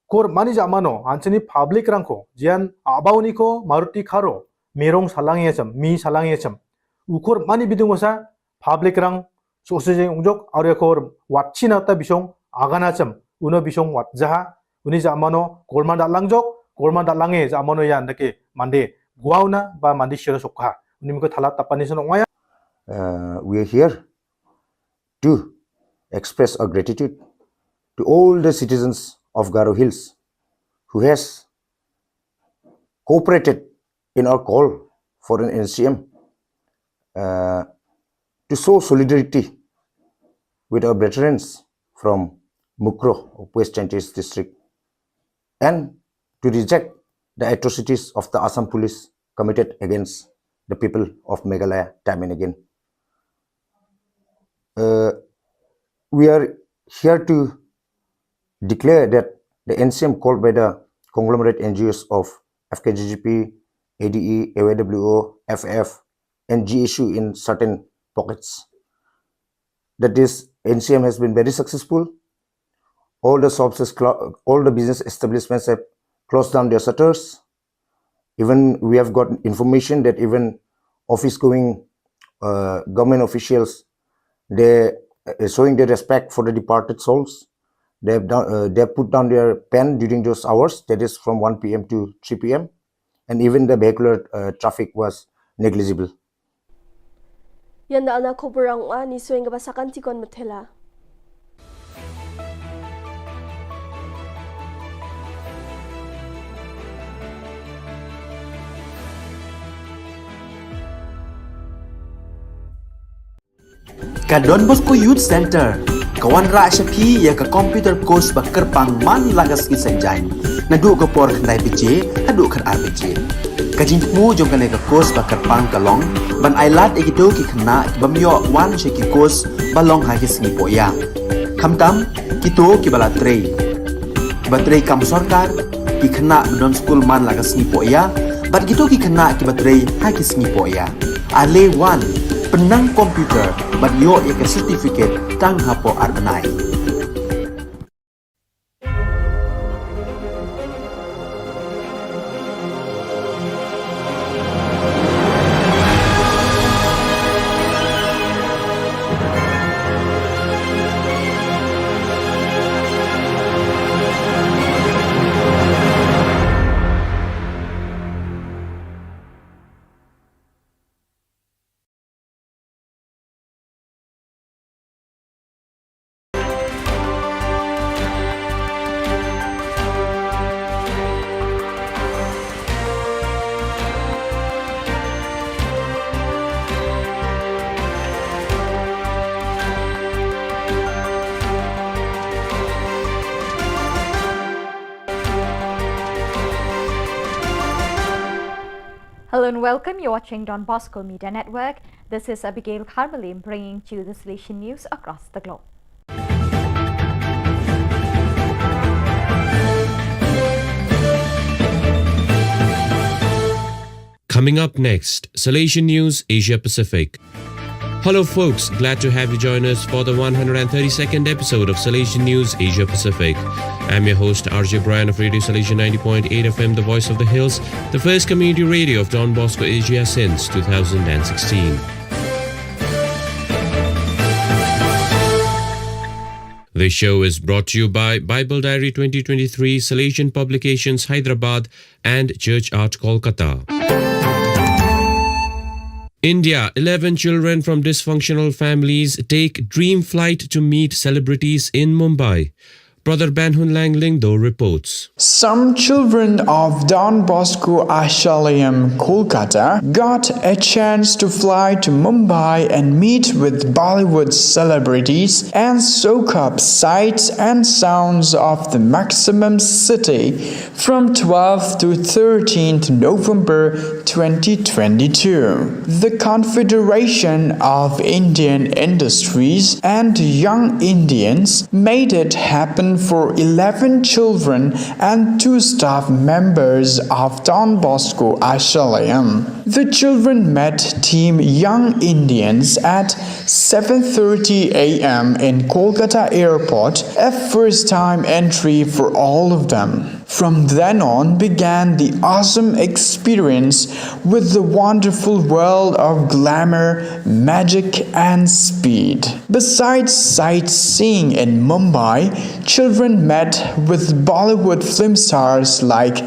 kor mani ja mano, anseni public rang ko, jian abau ni ko, Maruti Kharo, mirong salang ya chem, mi salang ya chem. Ukor mani bidung wasa, public rang, so se jeng ungjok, aur ya kor wat china ta bisong, agana chem, uno bisong wat jaha, uni ja mano, kor man da langjok, kor man da lange, ja mano yan dake, mande, guauna, ba mande shira sokha. Uni miko thala tapani sono waya. Uh, we are here to express our gratitude to all the citizens of Garo Hills who has cooperated in our call for an N C M, uh, to show solidarity with our brethren from Mukroh of West Jaintia District and to reject the atrocities of the Assam police committed against the people of Meghalaya time and again. Uh, we are here to declare that the N C M called by the conglomerate N G Os of F K J G P, A D E, A Y W O, F F, and G S U in certain pockets. That is, N C M has been very successful. All the shops, has clo- all the business establishments have closed down their shutters. Even we have got information that even office going, uh, government officials, they, uh, showing their respect for the departed souls. They have done, uh, they have put down their pen during those hours, that is from one p m to three p m, and even the vehicular, uh, traffic was negligible. Yan da ana khubor ang wa ni sueng ka ba sakan tikon methela. Ka Don Bosco Youth Center ka wanrah sha phi ïa ka computer course ba kyrpang man la ka sngi Saitjaiñ, naduh ka por khyndai baje haduh khatar baje. Ka jingthmu jong kane ka course ba kyrpang ka long ban ailad ïa kito ki khynnah ki bym ïoh wan sha ki course ba long ha ki sngi pohïap. Khamtam kito kiba la trei, kiba trei kam sorkar, ki khynnah ba don skul man la ka sngi pohïap, bad kito ki khynnah kiba trei ha ki sngi pohïap. Ale wan, pynnang computer bad ïoh ïa ka certificate tang hapoh ar bnai. Hello and welcome. You're watching Don Bosco Media Network. This is Abigail Kharmalim bringing to you the Salesian news across the globe. Coming up next, Salesian News Asia Pacific. Hello, folks. Glad to have you join us for the one hundred thirty-second episode of Salesian News Asia Pacific. I'm your host, R J Brian of Radio Salesian ninety point eight F M, the voice of the hills, the first community radio of Don Bosco Asia since two thousand sixteen. This show is brought to you by Bible Diary twenty twenty-three, Salesian Publications, Hyderabad, and Church Art, Kolkata. India, eleven children from dysfunctional families take dream flight to meet celebrities in Mumbai. Brother Ben Hunlang Lyngdoh reports. Some children of Don Bosco Ashramayam, Kolkata, got a chance to fly to Mumbai and meet with Bollywood celebrities and soak up sights and sounds of the maximum city from twelfth to thirteenth November twenty twenty-two. The Confederation of Indian Industries and Young Indians made it happen for eleven children and two staff members of Don Bosco Ashramayam. The children met Team Young Indians at seven thirty a m in Kolkata airport, a first time entry for all of them. From then on began the awesome experience with the wonderful world of glamour, magic, and speed. Besides sightseeing in Mumbai, children met with Bollywood film stars like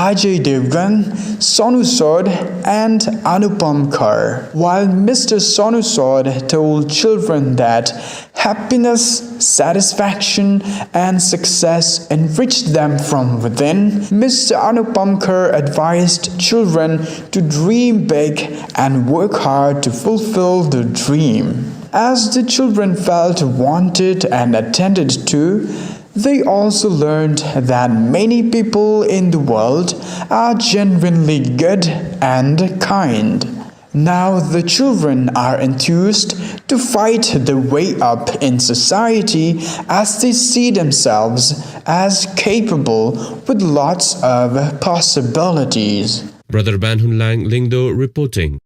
Ajay Devgan, Sonu Sood, and Anupam Kher. While Mister Sonu Sood told children that happiness, satisfaction, and success enriched them from within, Mister Anupam Kher advised children to dream big and work hard to fulfill the dream. As the children felt wanted and attended to, they also learned that many people in the world are genuinely good and kind. Now the children are enthused to fight their way up in society as they see themselves as capable with lots of possibilities. Brother Ben Hunlang Lyngdoh reporting.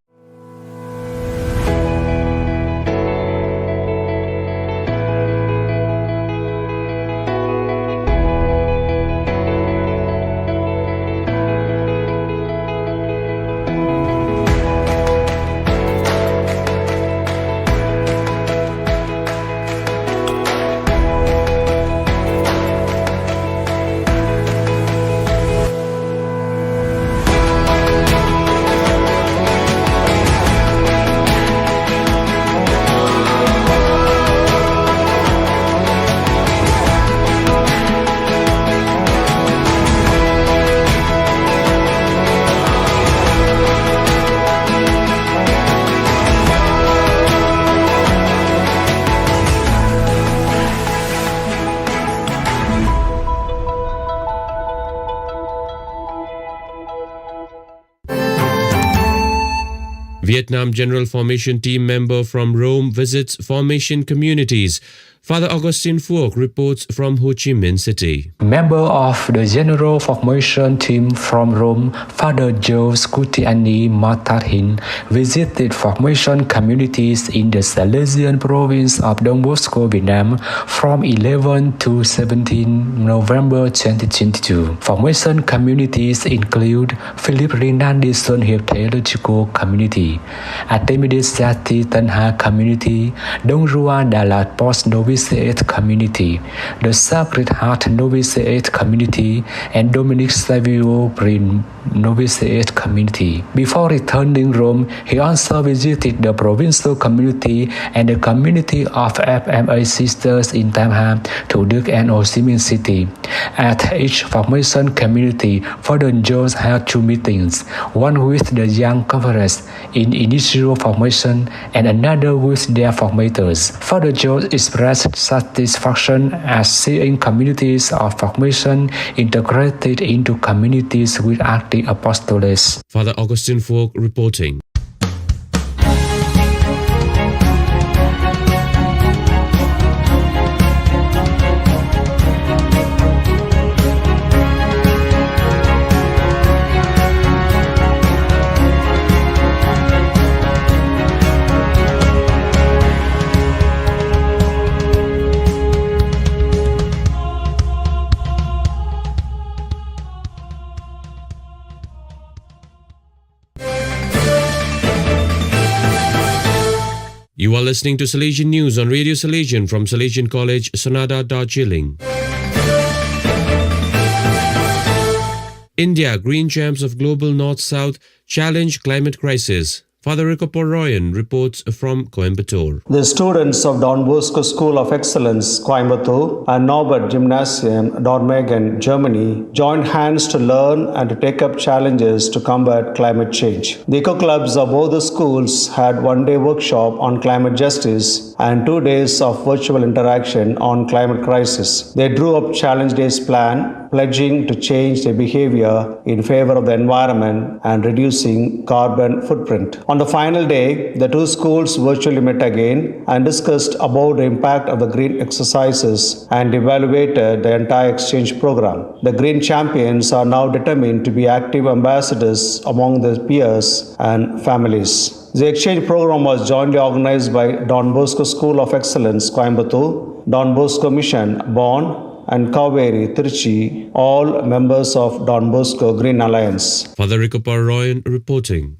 Vietnam General Formation Team member from Rome visits formation communities. Father Augustine Phuoc reports from Ho Chi Minh City. Member of the General Formation Team from Rome, Father Joseph Kutiani Matarhin visited formation communities in the Salesian province of Don Bosco, Vietnam, from eleven to seventeen November twenty twenty-two. Formation communities include Philip Rinaldi Son Hiệp Theological Community, Artemides Sati Tanha Community, Dong Rua Dalat Post Novitiate Community, the Sacred Heart Novitiate Community, and Dominic Savio Prin Novitiate Community. Before returning Rome, he also visited the provincial community and the community of F M A sisters in Tam Hap, Thủ Đức, and Ho Chi Minh City. At each formation community, Father Jones held two meetings, one with the young conference in initial formation and another with their formators. Father Jones expressed satisfaction at seeing communities of formation integrated into communities with active apostolates. Father Augustine Phuoc reporting. You are listening to Salesian News on Radio Salesian from Salesian College, Sonada, Darjeeling. India, green champs of global North-South, challenge climate crisis. Father Rikapor Royan reports from Coimbatore. The students of Don Bosco School of Excellence, Coimbatore, and Norbert Gymnasium, Dormagen, Germany, joined hands to learn and to take up challenges to combat climate change. The eco clubs of both the schools had one day workshop on climate justice and two days of virtual interaction on climate crisis. They drew up challenge days plan, pledging to change their behavior in favor of the environment and reducing carbon footprint. On the final day, the two schools virtually met again and discussed about the impact of the green exercises and evaluated the entire exchange program. The green champions are now determined to be active ambassadors among their peers and families. The exchange program was jointly organized by Don Bosco School of Excellence, Coimbatore, Don Bosco Mission, Bonn, and Kaveri, Trichy, all members of Don Bosco Green Alliance. Father Rikapar Royan reporting.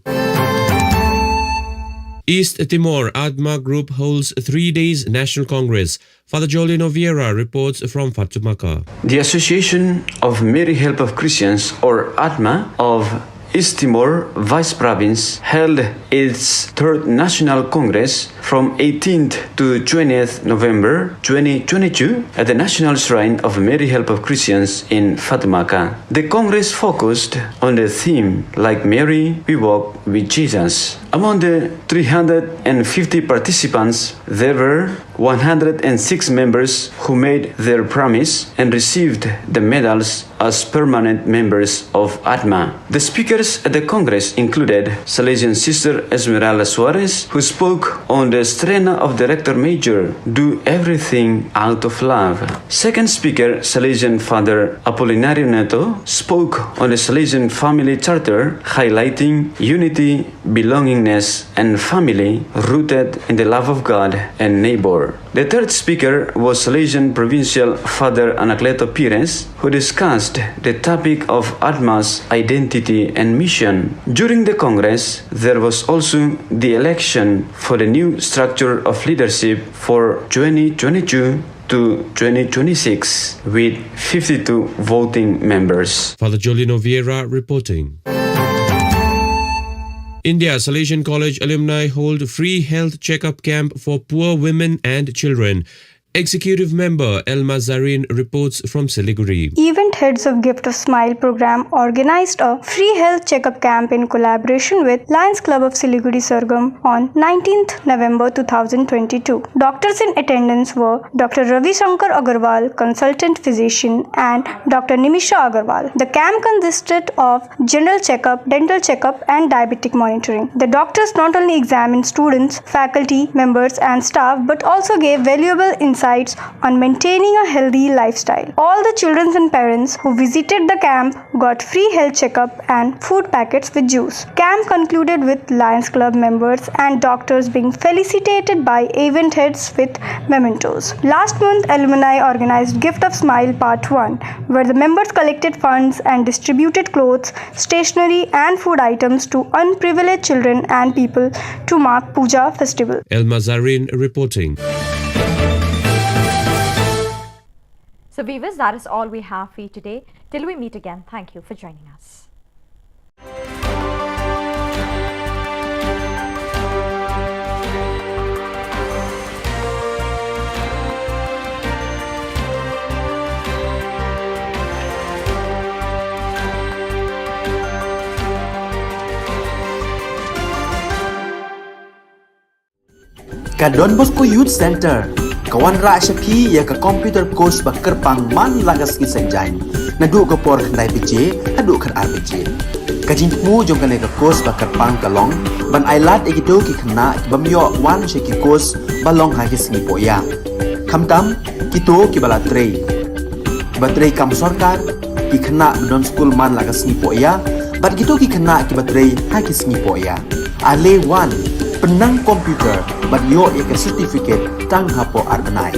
East Timor ADMA Group holds three days National Congress. Father Jolino Vieira reports from Fatumaca. The Association of Mary Help of Christians, or ADMA, of East Timor Vice Province held its third National Congress from eighteenth to twentieth November twenty twenty-two at the National Shrine of Mary Help of Christians in Fatumaca. The Congress focused on the theme Like Mary, We Walk with Jesus. Among the three hundred and fifty participants, there were one hundred and six members who made their promise and received the medals as permanent members of ADMA. The speakers at the Congress included Salesian Sister Esmeralda Suarez, who spoke on the Strena of Director Major, Do Everything Out of Love. Second speaker, Salesian Father Apolinario Neto, spoke on the Salesian Family Charter, highlighting unity, belongingness, and family rooted in the love of God and neighbor. The third speaker was Salesian Provincial Father Anacleto Pires, who discussed the topic of ADMA's identity and mission. During the Congress, there was also the election for the new structure of leadership for twenty twenty-two to twenty twenty-six with fifty-two voting members. Father Jolino Vieira reporting. India Salesian College alumni hold free health checkup camp for poor women and children. Executive member Elma Zarin reports from Siliguri. Event heads of Gift of Smile program organized a free health checkup camp in collaboration with Lions Club of Siliguri Sargam on nineteenth November two thousand twenty-two. Doctors in attendance were Doctor Ravi Shankar Agarwal, consultant physician, and Doctor Nimisha Agarwal. The camp consisted of general checkup, dental checkup, and diabetic monitoring. The doctors not only examined students, faculty members, and staff, but also gave valuable insights on maintaining a healthy lifestyle. All the children and parents who visited the camp got free health checkup and food packets with juice. Camp concluded with Lions Club members and doctors being felicitated by event heads with mementos. Last month, alumni organized Gift of Smile Part one, where the members collected funds and distributed clothes, stationery, and food items to unprivileged children and people to mark Puja festival. Elma Zarin reporting. So, viewers, that is all we have for you today. Till we meet again, thank you for joining us. Ka Don Bosco Youth Center ka wanrah sha phi ïa ka computer course ba kyrpang man la ka sngi Saitjaiñ, naduh ka por khyndai baje haduh khatar baje. Ka jingthmu jong kane ka course ba kyrpang ka long ban ailad ïa kito ki khynnah ki bym ïoh wan sha ki course ba long ha ki sngi pohïa. Khamtam kito kiba la trei, kiba trei kam sorkar, ki khynnah ba don skul man la ka sngi pohïa, bad kito ki khynnah kiba trei ha ki sngi pohïa. Ale wan, pynnang computer bad ïoh ïa ka certificate tang hapoh ar bnai.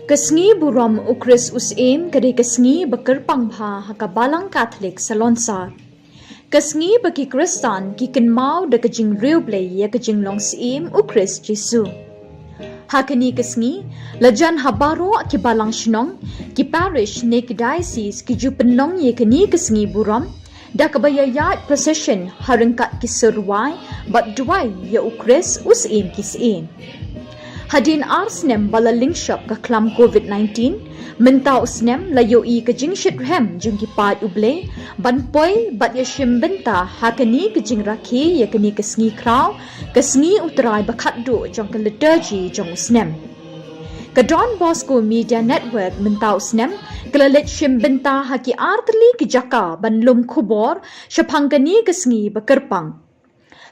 Ka sngi burom u Khrist u Syiem ka dei ka sngi ba kyrpang bha ha ka Balang Katholik Salonsar. Ka sngi ba ki Khristan ki kynmaw da ka jingriewblei ïa ka jinglong Syiem u Khrist Jisu. Ha kane ka sngi, lajan ha baroh ki balang shnong, ki parish ne ki diocese ki ju pynlong ïa kane ka sngi burom da kaba ïaid procession ha ryngkat ki sur rwai bad duwai ïa u Khrist u Syiem ki syiem. Hadien ar snem ba la lyngshop ka khlam covid nineteen, mynta u snem la ïohi ka jingshitrhem jong ki paid U Blei ban poi bad ïashim bynta ha kane ka jingrakhe ïa kane ka sngi khraw, ka sngi U Trai ba khatduh jong ka liturgy jong u snem. Ka Don Bosco Media Network mynta u snem ka la leit shim bynta ha ki ar tylli ki jaka ban lum khubor shaphang kane ka sngi ba kyrpang.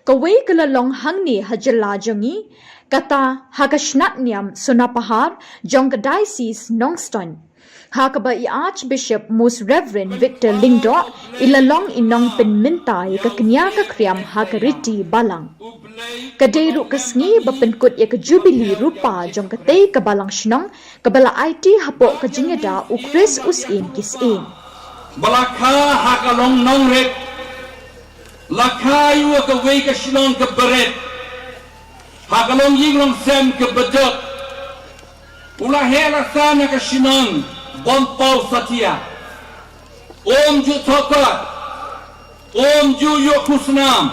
Kawei ka la long hangne ha jylla jong ngi, kata ha ka shnat niam Sonapahar jong ka Diocese Nongstoiñ, ha kaba i Archbishop Most Reverend Victor Lyngdoh i la long i nongpynmynta ïa ka kñia ka khriam ha ka riti balang. Ka dei ruh ka sngi ba pynkut ïa ka jubili rupa jong katei ka balang shnong kaba la aiti hapoh ka jingïada u Khrist u Syiem ki syiem. Ba la kha ha ka long nongrit, la kha ïa kawei ka shnong kaba rit, ha ka long ïing long sem kaba jot. U la heh la san ha ka shnong Bompaw Satia. Um ju thoh kot, um ju ïoh khusnam,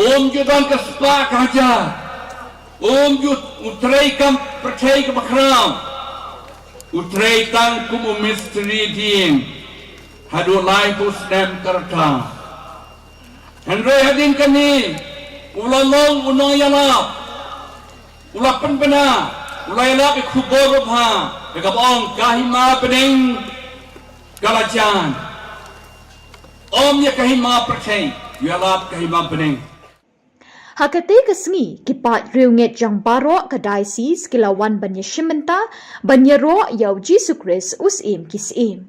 um ju don ka spah ka hajar, um ju, u trei kam pyrthei kaba khraw, u trei tang kum u mistri dieng haduh laiphew snem ka rta. Hynrei hadien kane u la long u nongïalap, u la pynbna, u la ïalap ïa ka khubor babha, ïa kaba ong ka hima bneng ka la jan. Ym ïa ka hima pyrthei, u ïalap ka hima bneng. Ha katei ka sngi ki paid riewngeit jong baroh ka diocese ki la wan ban ïashim bynta ban ïaroh ïa u Jisu Khrist u Syiem ki syiem.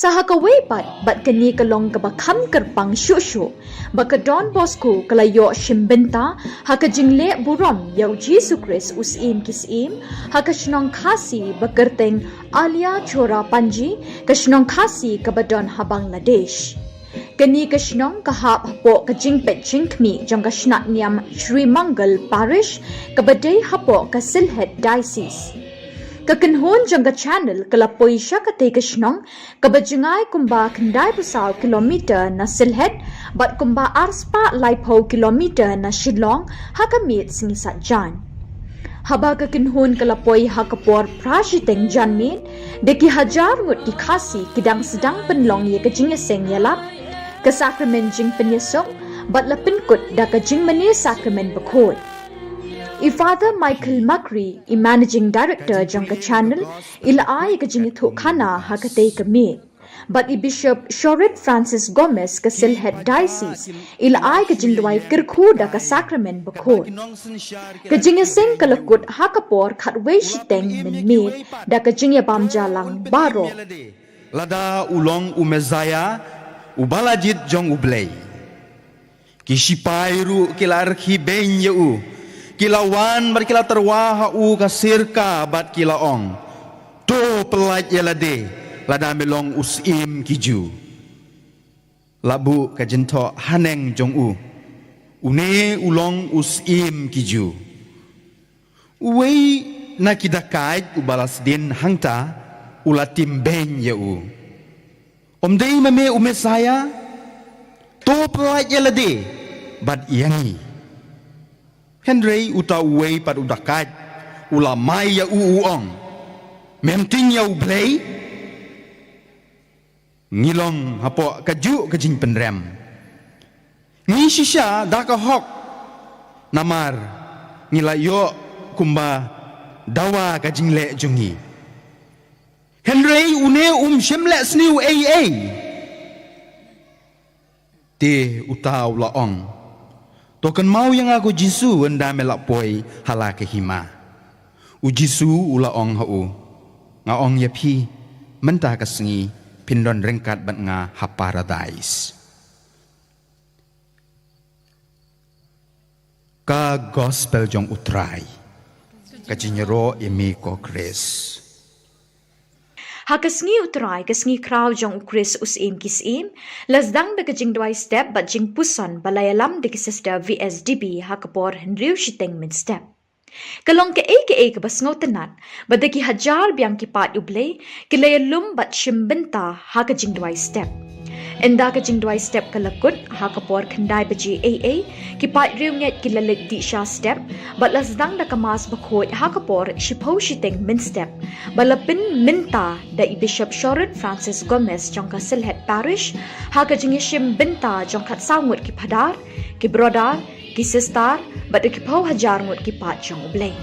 Sa ha kawei pat, bad kane ka long kaba kham kyrpang shuh shuh, ba ka Don Bosco ka la ïoh shim bynta ha ka jingleh burom ïa u Jisu Khrist u Syiem ki syiem ha ka shnong Khasi ba kyrteng Alia Chora Panji, ka shnong Khasi kaba don ha Bangladesh. Kane ka shnong ka hap hapoh ka jingpeit jingkhmih jong ka shnat niam Sri Mangal Parish kaba dei hapoh ka Sylhet Diocese. Ka kynhun jong ka channel ka la poi sha katei ka shnong kaba jngai kumba khyndai phew saw kilometer na Sylhet bad kumba ar spah laiphew kilometer na Shillong ha ka miet sngi Saitjaiñ. Haba ka kynhun ka la poi ha ka por phra shiteng janmiet, da ki hajar ngut ki Khasi ki dang sdang pynlong ïa ka jingïaseng ïalap, ka sakramen jingpynïasuk, bad la pynkut da ka jingmane sakramen bakhuid. I Father Michael Makri, i Managing Director jong ka channel, i la ai ka jingïathuhkhana ha katei ka miet. Bad i Bishop Shorit Francis Gomez ka Sylhet Diocese i la ai ka jingduwai kyrkhu da ka sakramen bakhuid. Ka jingïaseng ka la kut ha ka por khatwei shiteng mynmiet da ka jingïabam jahlang baroh. Lada u long u Messaïah, u ba la jied jong U Blei. Ki shipai ruh ki la rkhie beiñ ïa u. Ki la wan bad ki la tyrwa ha u ka sirka bad ki la ong, "To pyllait ïa lade, lada me long u syiem ki Jiw." La buh ka jingthoh haneng jong u, "Une u long u syiem ki Jiw." Uwei na ki dakaid uba la sdien hangta u la tim beiñ ïa u, "Ym dei ma me u Messaïah? To pyllait ïa lade bad ïa ngi." Hynrei uta uwei pat u dakaid u la mai ïa u, u ong, "Mem tieng ïa U Blei?" Ngi long hapoh kajuh ka jingpynrem. Ngi shisha da ka hok, namar ngi la ïoh kumba dawa ka jingleh jong ngi. Hynrei une um shym leh sniew ei ei. Te uta u la ong, "To kynmaw ïa nga ko Jisu ynda me la poi ha la ka hima." U Jisu u la ong ha u, "Nga ong ïa phi, mynta ka sngi phin don ryngkat bad nga ha Paradais." Ka Gospel jong U Trai. Ka jingïaroh ïa me ko Khrist. Ha ka sngi U Trai, ka sngi khraw jong U Khrist u Syiem ki syiem, la sdang da ka jingduwai step bad jingpuson ba la ïalam da ki Sister V S D B ha ka por hynriew shiteng mynstep. Ka long kaei kaei kaba sngewtynnat, ba da ki hajar biang ki paid U Blei ki la ïalum bad shim bynta ha ka jingduwai step. Ynda ka jingduwai step ka la kut, ha ka por khyndai baje eiei, ki paid riewngeit ki la leit dih sha step, bad la sdang da ka Mass bakhuid ha ka por shiphew shiteng mynstep, ba la pynmynta da i Bishop Sherrod Francis Gomez jong ka Sylhet Parish, ha ka jingïashim bynta jong khatsaw ngut ki phadar, ki brother, ki sister, bad da ki phew hajar ngut ki paid jong U Blei.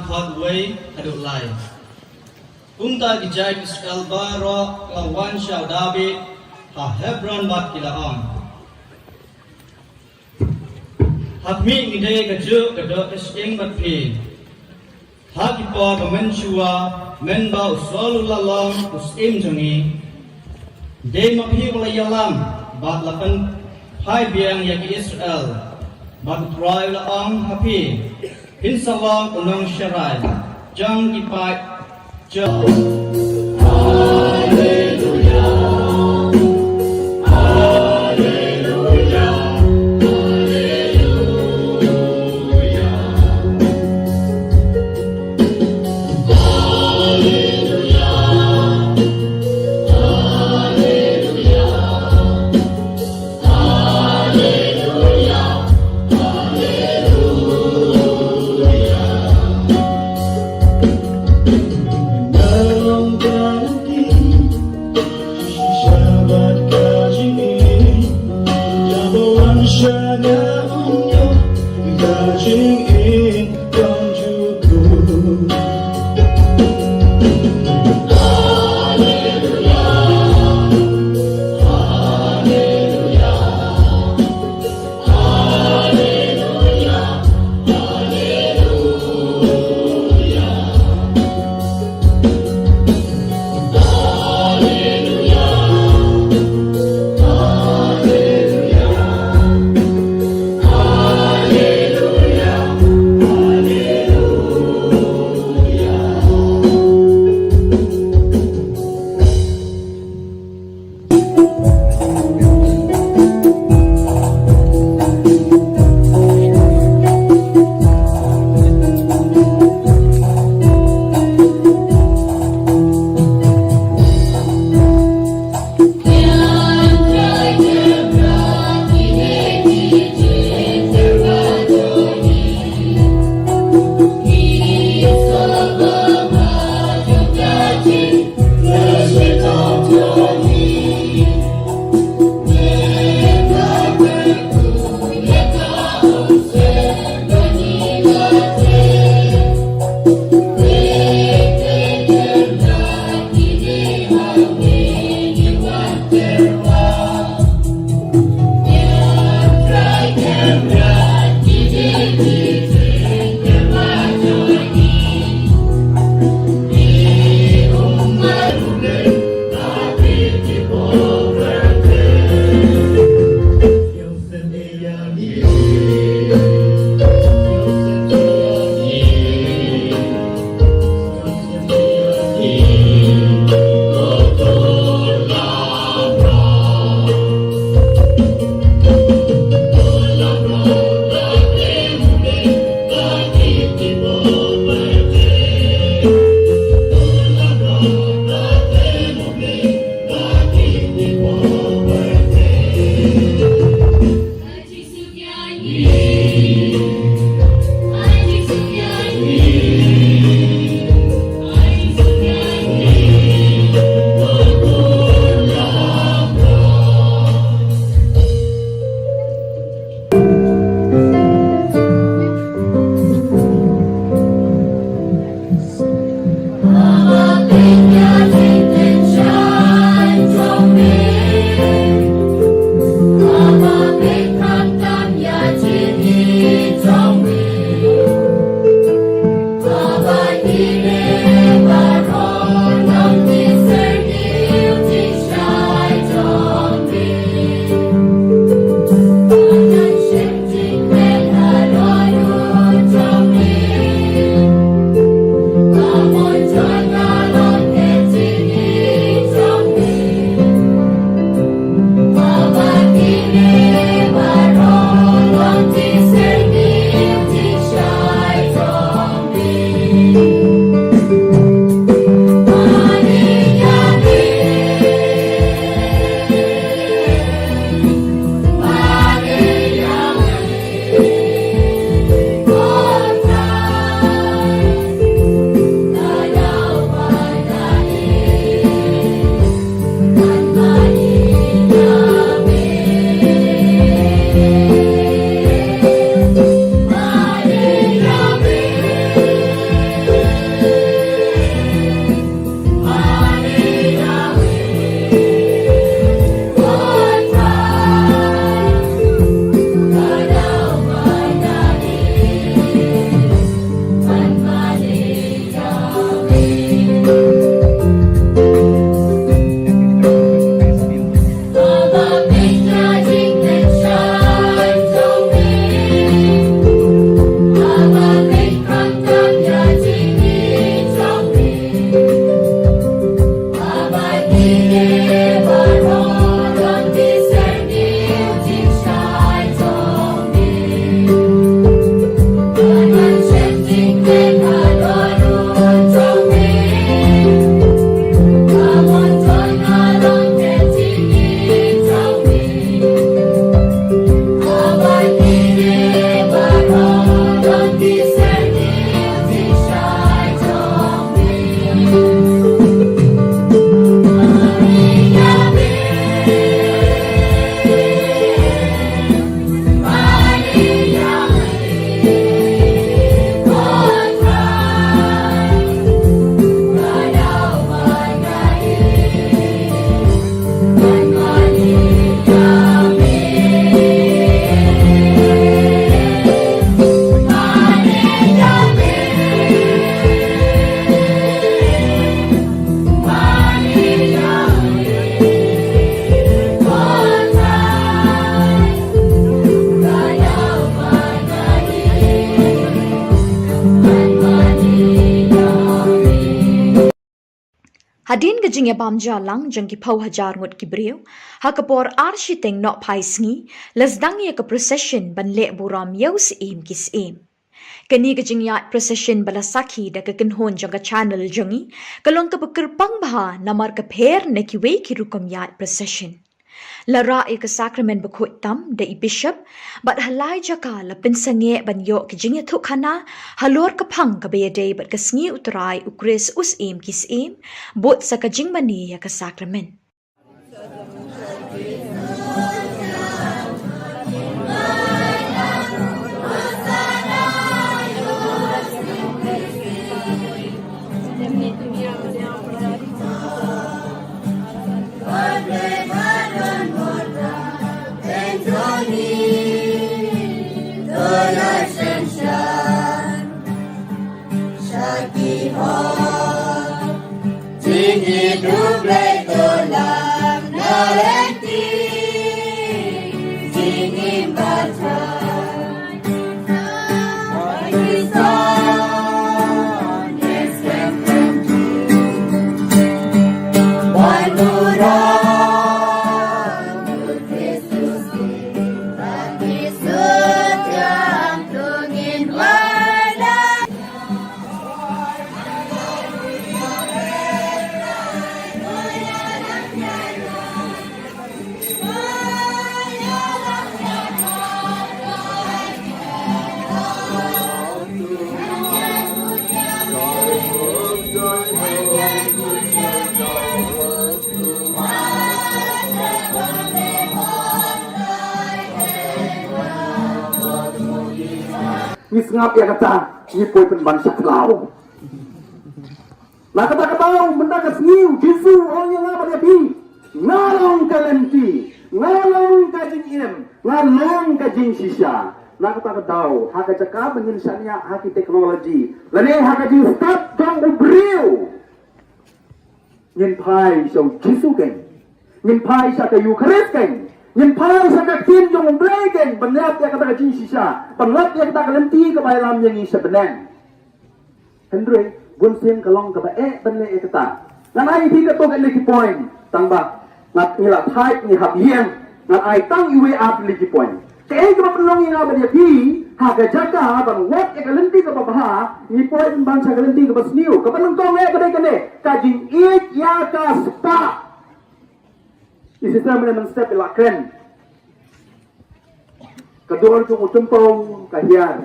Khatwei haduh lai. Kumta ki jait Israel baroh ki la wan sha u Dabid ha Hebron bad ki la ong, ha khmih ngi dei kajuh ka doh ka shyieng bad phi. Ha ki por ba mynshuwa, mynba u Saul u la long u syiem jong ngi, dei ma phi ba la ïalam bad la pynphai biang ïa ki Israel. Bad u Trai u la ong ha phi, phin sa long u nongsharai jong ki paid jong. Hadien ka jingïabam jalang jong ki phew hajar ngut ki briew, ha ka por ar shiteng nohphai sngi, la sdang ïa ka procession ban leh burom ïa u syiem ki syiem. Kane ka jingïaid procession ba la sakhi da ka kynhun jong ka channel jong ngi, ka long kaba kyrpang bha namar ka pher na kiwei ki rukom ïaid procession. La rah ïa ka sakramen bakhuid tam da i bishop, bad ha lai jaka la pynsangeh ban ïoh ka jingïathuhkhana halor ka phang kaba ïadei bad ka sngi U Trai U Khrist u syiem ki syiem, bud sa ka jingmane ïa ka sakramen. Ngi sngap ïa kata, ngi poi pynban sha khlaw. Na kata ka daw, mynta ka sngi u Jisu u ong ïa nga bad ïa phi, nga long ka lynti, nga long ka jingim, nga long ka jingshisha. Na kata ka daw, ha ka jaka ba ngin shaniah ha ki technology, lane ha ka jingstad jong u briew, ngin phai sha u Jisu keiñ. Ngin phai sha ka Eucharist keiñ. Ngin phai sha ka ktien jong U Blei keiñ. Ban lap ïa kata ka jingshisha. Ban lap ïa kata ka lynti kaba ïalam ïa ngi sha bneng. Hynrei, bunsien ka long kaba eh ban leh ïa kata. Ngan ai ïa phi katto katne ki point. Tang ba ngat ngi la thait ngi hap ïeng. Ngan ai tang iwei ar tylli ki point. Kaei kaba pynlong ïa nga bad ïa phi, ha ka jaka ban wad ïa ka lynti kaba bha, ngi poi pynban sha ka lynti kaba sniew. Kaba nyngkong eh ka dei kane, ka jingïeit ïa ka spah. I sister mynne mynstep i la kren. Ka dor jong u tympew ka hiar.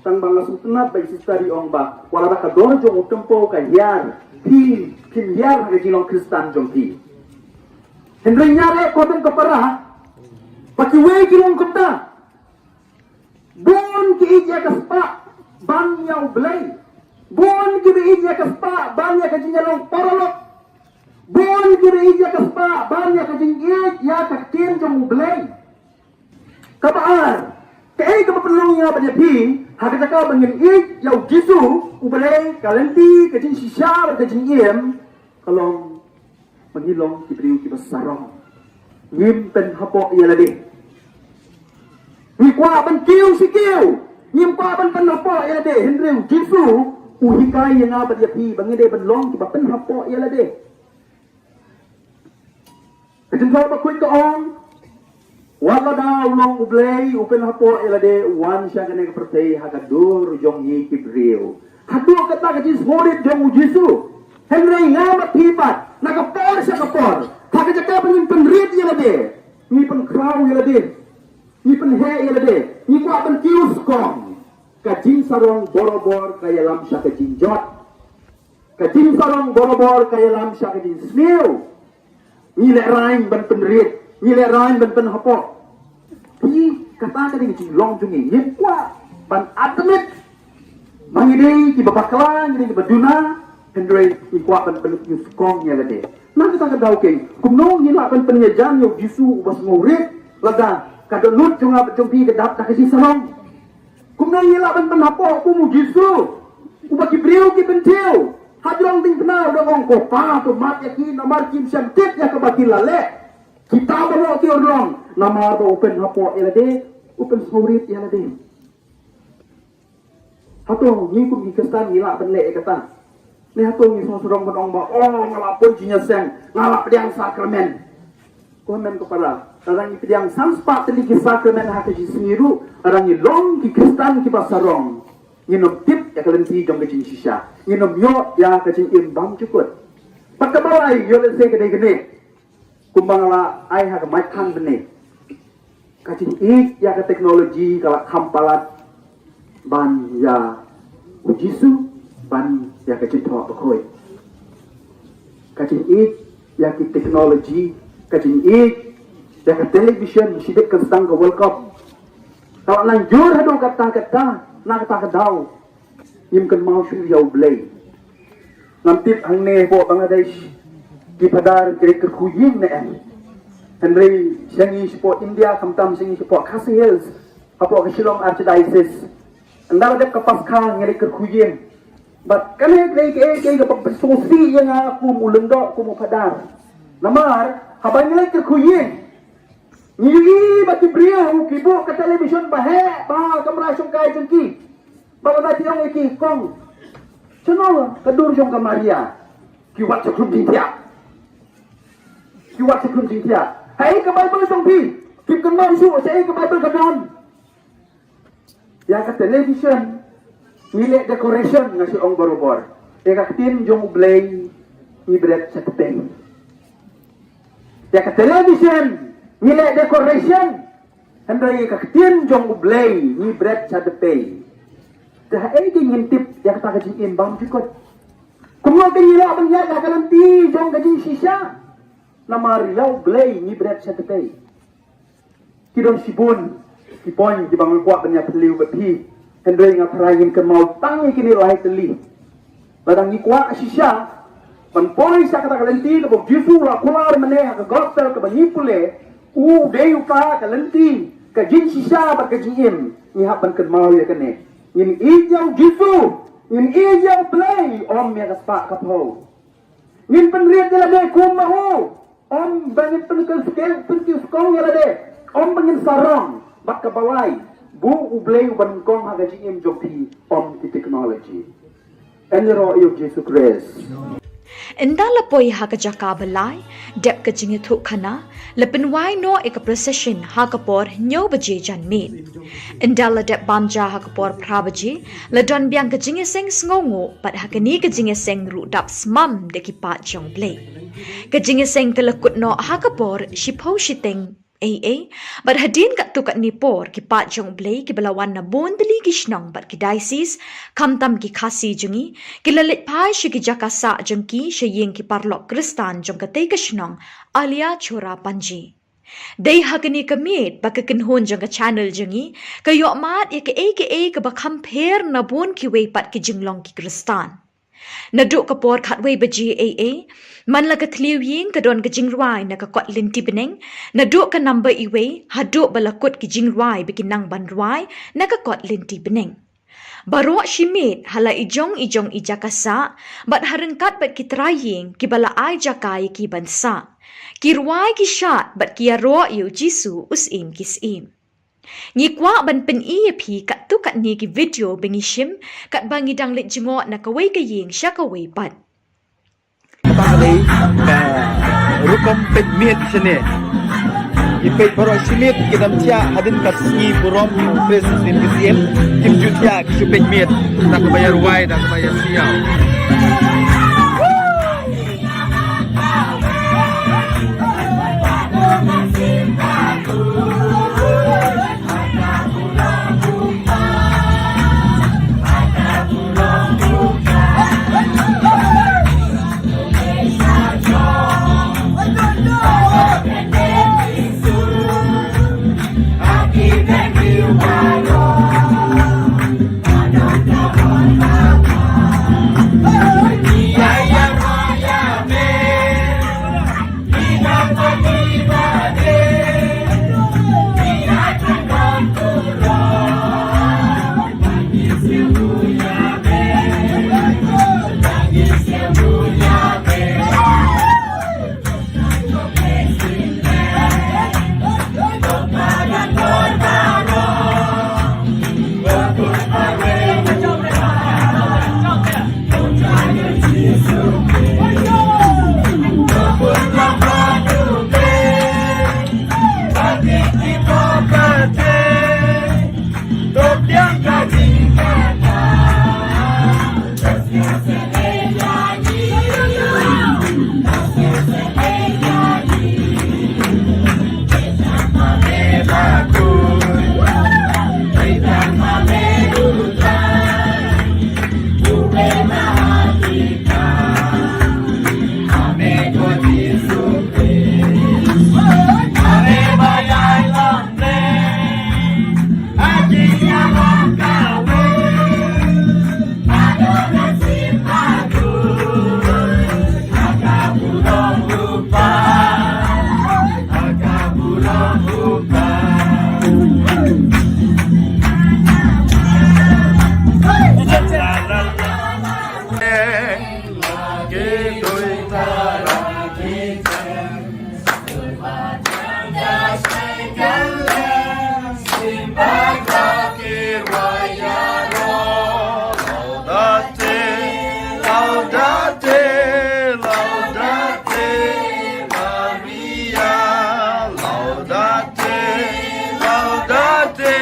Tang ba nga sngewtynnat ba i sister i ong ba, wat la ba ka dor jong u tympew ka hiar, phi, phim hiar ha ka jinglong Khristan jong phi. Hynrei nga ruh, ko don ka para ba kiwei ki long kumta. Bun ki ïeit ïa ka spah ban ïa U Blei. Bun kiba ïeit ïa ka spah ban ïa ka jingïalong paralok. Bun kiba ïeit ïa ka spah ban ïa ka jingïeit ïa ka ktien jong U Blei. Kaba ar, kaei kaba pynlong ïa nga bad ïa phi, ha ka jaka ba ngin ïeit ïa U Jisu, U Blei, ka lynti, ka jingshisha bad ka jingim, ka long ba ngi long ki briew kiba sarong. Ngim pynhapoh ïa lade. Ngi kwah ban kiew shi kiew. Ngim kwah ban pynhapoh ïa lade. Hynrei U Jisu u hikai ïa nga bad ïa phi ba ngi dei ban long kiba pynhapoh ïa lade. Ka jingthoh bakhuid ka ong, wat lada u long U Blei u pynhapoh ïa lade, u wan sha kane ka pyrthei ha ka dur jong ngi ki briew. Haduh kata ka jingsngewrit jong U Jisu. Hynrei nga bad phi pat, na ka por sha ka por, ha ka jaka ba ngin pynrit ïa lade, ngi pynkhraw ïa lade, ngi pynheh ïa lade, ngi kwah ban kiew skong. Ka jingsarong borabor ka ïalam sha ka jingjot. Ka jingsarong borabor ka ïalam sha ka jingsniew. Ngi lehraiñ ban pynrit, ngi lehraiñ ban pynhapoh. Phi, kata ka dei ka jinglong jong ngi. Ngim kwah ban admit ba ngi dei kiba bakla, ngi dei kiba duna, hynrei ngi kwah ban pynlut nyngkong ïa lade. Na kata ka daw keiñ, kumno ngi lah ban pynïajan ïa U Jisu uba sngewrit, lada ka dohnud jong nga bad jong phi ka dap da ka jingsarong. Kumno ngi lah ban pynhapoh kum U Jisu, uba ki briew ki pynthiew. Hajrong diengphna u dang ong, ko Pa, to map ïa ki namar kim shym tip ïa kaba ki la leh. Kita baroh ki urlong, namar ba u pynhapoh ïa lade, u pynsngewrit ïa lade. Hato ngi kum ki Khristan ngi lah ban leh ïa kata? Ne hato ngi sngewsarong ban ong ba, oh, nga la poi jingïaseng, nga la pdiang sakramen. Ko hynmen ko para, lada ngi pdiang san spah tylli ki sakramen ha ka jingsngi ruh, lada ngi long ki Khristan kiba sarong, ngin ym tip ïa ka lynti jong ka jingshisha, ngin ym ïoh ïa ka jingim bymjukut. Bad kaba lai, ïoh lehse ka dei kane. Kumba nga la ai ha ka maikham bneng, ka jingïeit ïa ka technology ka la kham palat ban ïa u Jisu, ban ïa ka jingthoh bakhuid. Ka jingïeit ïa ki technology, ka jingïeit ïa ka television, shibit kan sdang ka World Cup, ka la nang jur haduh katta katta, na kata ka daw ngim kynmaw shuh ïa U Blei. Ngam tip hangne hapoh Bangladesh ki phadar ki leit kyrkhu ïing ne em. Hynrei sha ngi shapoh India, khamtam sha ngi shapoh Khasi Hills, hapoh ka Shillong Archdiocese, ynda la dep ka Paskha ngi leit kyrkhu ïing. Bad kane ka dei kaei kaei kaba pynsngewsih ïa nga kum u lyngdoh, kum u phadar. Namar haba ngi leit kyrkhu ïing, ngi ïohi ba ki briew ki buh ka television ba heh bha ha kamra shongkai jong ki. Bad lada phi ong ïa ki, kong, shano ka dur jong ka Maria? Ki wad shakhrum jingthiah. Ki wad shakhrum jingthiah. Haei ka Baibl jong phi? Phim kynmaw shuh shaei ka Baibl ka don. Ïa ka television ngi leh decoration, nga shu ong barabor. Ïa ka ktien jong U Blei ngi bret shatei. Ïa ka television ngi leh decoration, hynrei ïa ka ktien jong U Blei ngi bret shatei. Te haei te ngin tip ïa kata ka jingim bymjukut? Kumno te ngi lah ban ïaid ha ka lynti jong ka jingshisha? Namar ïa U Blei ngi bret shatei. Ki don shibun ki point kiba nga kwah ban ïa phylliew bad phi, hynrei nga tharai ngin kynmaw tang ïa kine lai tylli. Lada ngi kwah shisha ban poi sha kata ka lynti kaba U Jisu u la kular mynne ha ka gospel kaba ngi pule, u dei uta ka lynti, ka jingshisha bad ka jingim, ngi hap ban kynmaw ïa kane. Ngin ïeit ïa U Jisu, ngin ïeit ïa U Blei, ym ïa ka spah ka phew. Ngin pynrit ïa lade kum ma u. Ym ba ngin pynkiew skeng, pynkiew skong ïa lade. Ym ba ngin sarong. Bad kaba lai, buh U Blei u ban nyngkong ha ka jingim jong phi, ym ki technology. Yn ïaroh ïa U Jisu Khrist. Ynda la poi ha ka jaka ba lai, dep ka jingïathuhkhana, la pynwai noh ïa ka procession ha ka por hynñiew baje janmiet. Ynda la dep bam ja ha ka por phra baje, la don biang ka jingïaseng sngewnguh, bad ha kane ka jingïaseng ruh dap smam da ki paid jong U Blei. Ka jingïaseng ka la kut noh ha ka por shiphew shiteng eiei, bad hadien katto katne por ki paid jong U Blei kiba la wan na bun tylli ki shnong bad ki diocese, khamtam ki Khasi jong ngi, ki la leit phai sha ki jaka sah jong ki sha ïing ki paralok Khristan jong katei ka shnong, Alia Chora Panji. Dei ha kane ka miet ba ka kynhun jong ka channel jong ngi ka ïoh mad ïa kaei kaei kaba kham pher na bun kiwei pat ki jinglong ki Khristan. Naduh ka por khatwei baje eiei, man la ka thliew ïing ka don ka jingrwai na ka kot lynti bneng, naduh ka number iwei, haduh ba la kut ki jingrwai ba ki nang ban rwai na ka kot lynti bneng. Baroh shi miet ha la i jong i jong i jaka sah, bad ha ryngkat bad ki trai ïing kiba la ai jaka ïa ki ban sah, ki rwai ki shad bad ki ïaroh ïa U Jisu u syiem ki syiem. Ngi kwah ban pyni ïa phi katto katne ki video ba ngi shim katba ngi dang leit jngoh na kawei ka ïing sha kawei pat. Kata ka dei ka rukom peit miet shane. Ki peit baroh shi miet ki dang thiah hadien ka sngi burom Khrist u syiem ki syiem. Kim ju thiah, ki shu peit miet da kaba ïa rwai, da kaba ïa siaw. Laudate, laudate, Maria, laudate, laudate.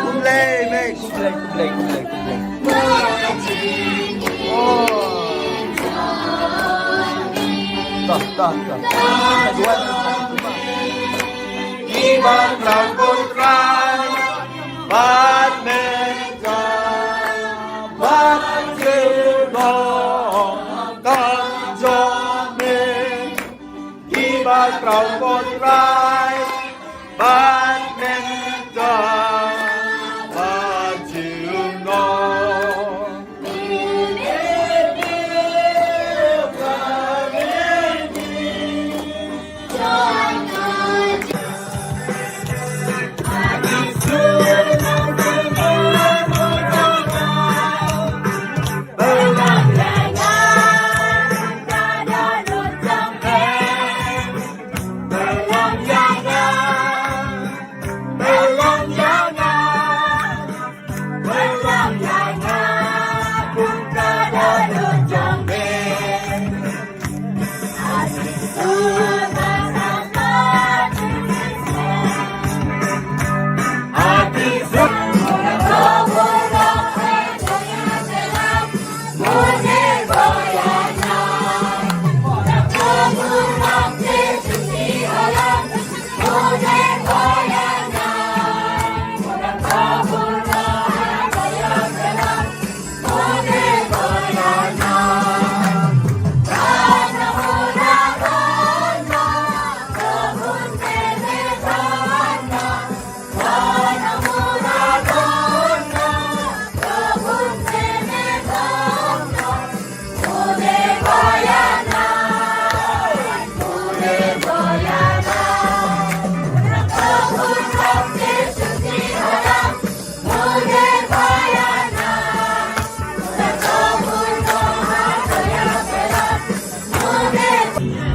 Khublei, mei, khublei, khublei, khublei, khublei. Oh. Tah, tah, tah. Kiba khraw ko Trai bad Mentor bad Jehova kam jong me. Kiba khraw ko Trai bad Mentor bad Jehova.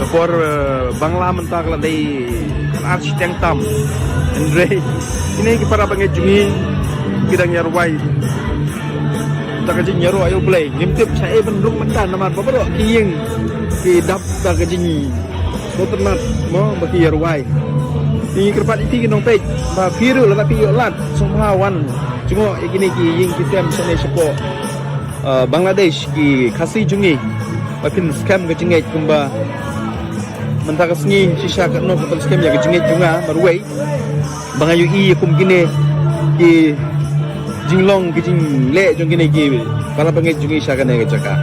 Por, eh, Bangla mynta ka la dei ar shiteng tam. Hynrei kine ki para bangeit jong ngi ki dang ïarwai da ka jingïaroh ïa U Blei. Ngim tip shaei ban rung mynta namar ba baroh ki ïing ki dap da ka jingïaroh tynat mo ba ki ïarwai. Ngi kyrpad ïa phi ki nongpeit ba phi ruh lada phi ïoh lad sngewbha wan jngoh ïa kine ki ïing ki tem shane shapoh, eh, Bangladesh, ki Khasi jong ngi, ba phin skhem ka jingngeit kumba mynta ka sngi shisha katno ka pynskhem ïa ka jingngeit jong nga marwei ba nga ïohi ïa kum kine ki jinglong ki jingleh jong kine ki para bangeit jong ngi sha kane ka jaka.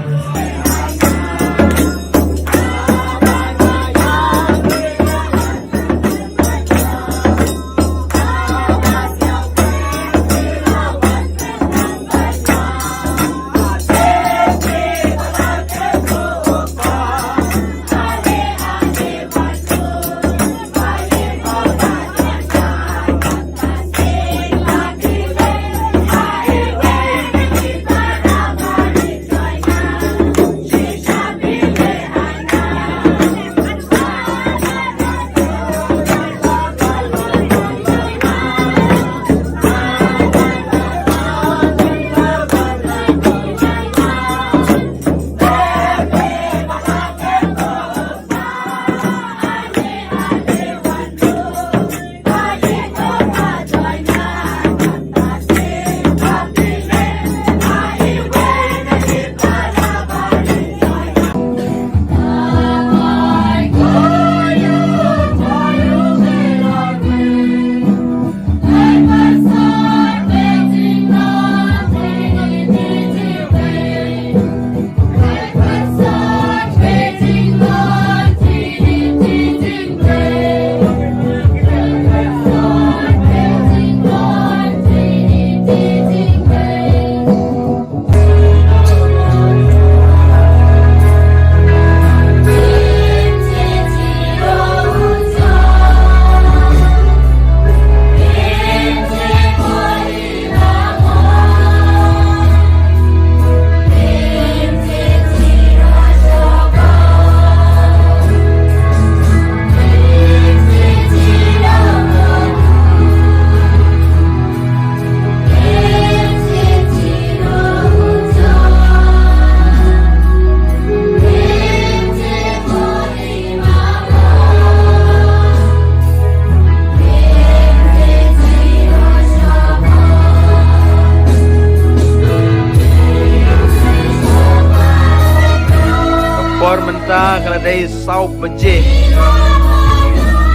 Por mynta ka la dei saw baje.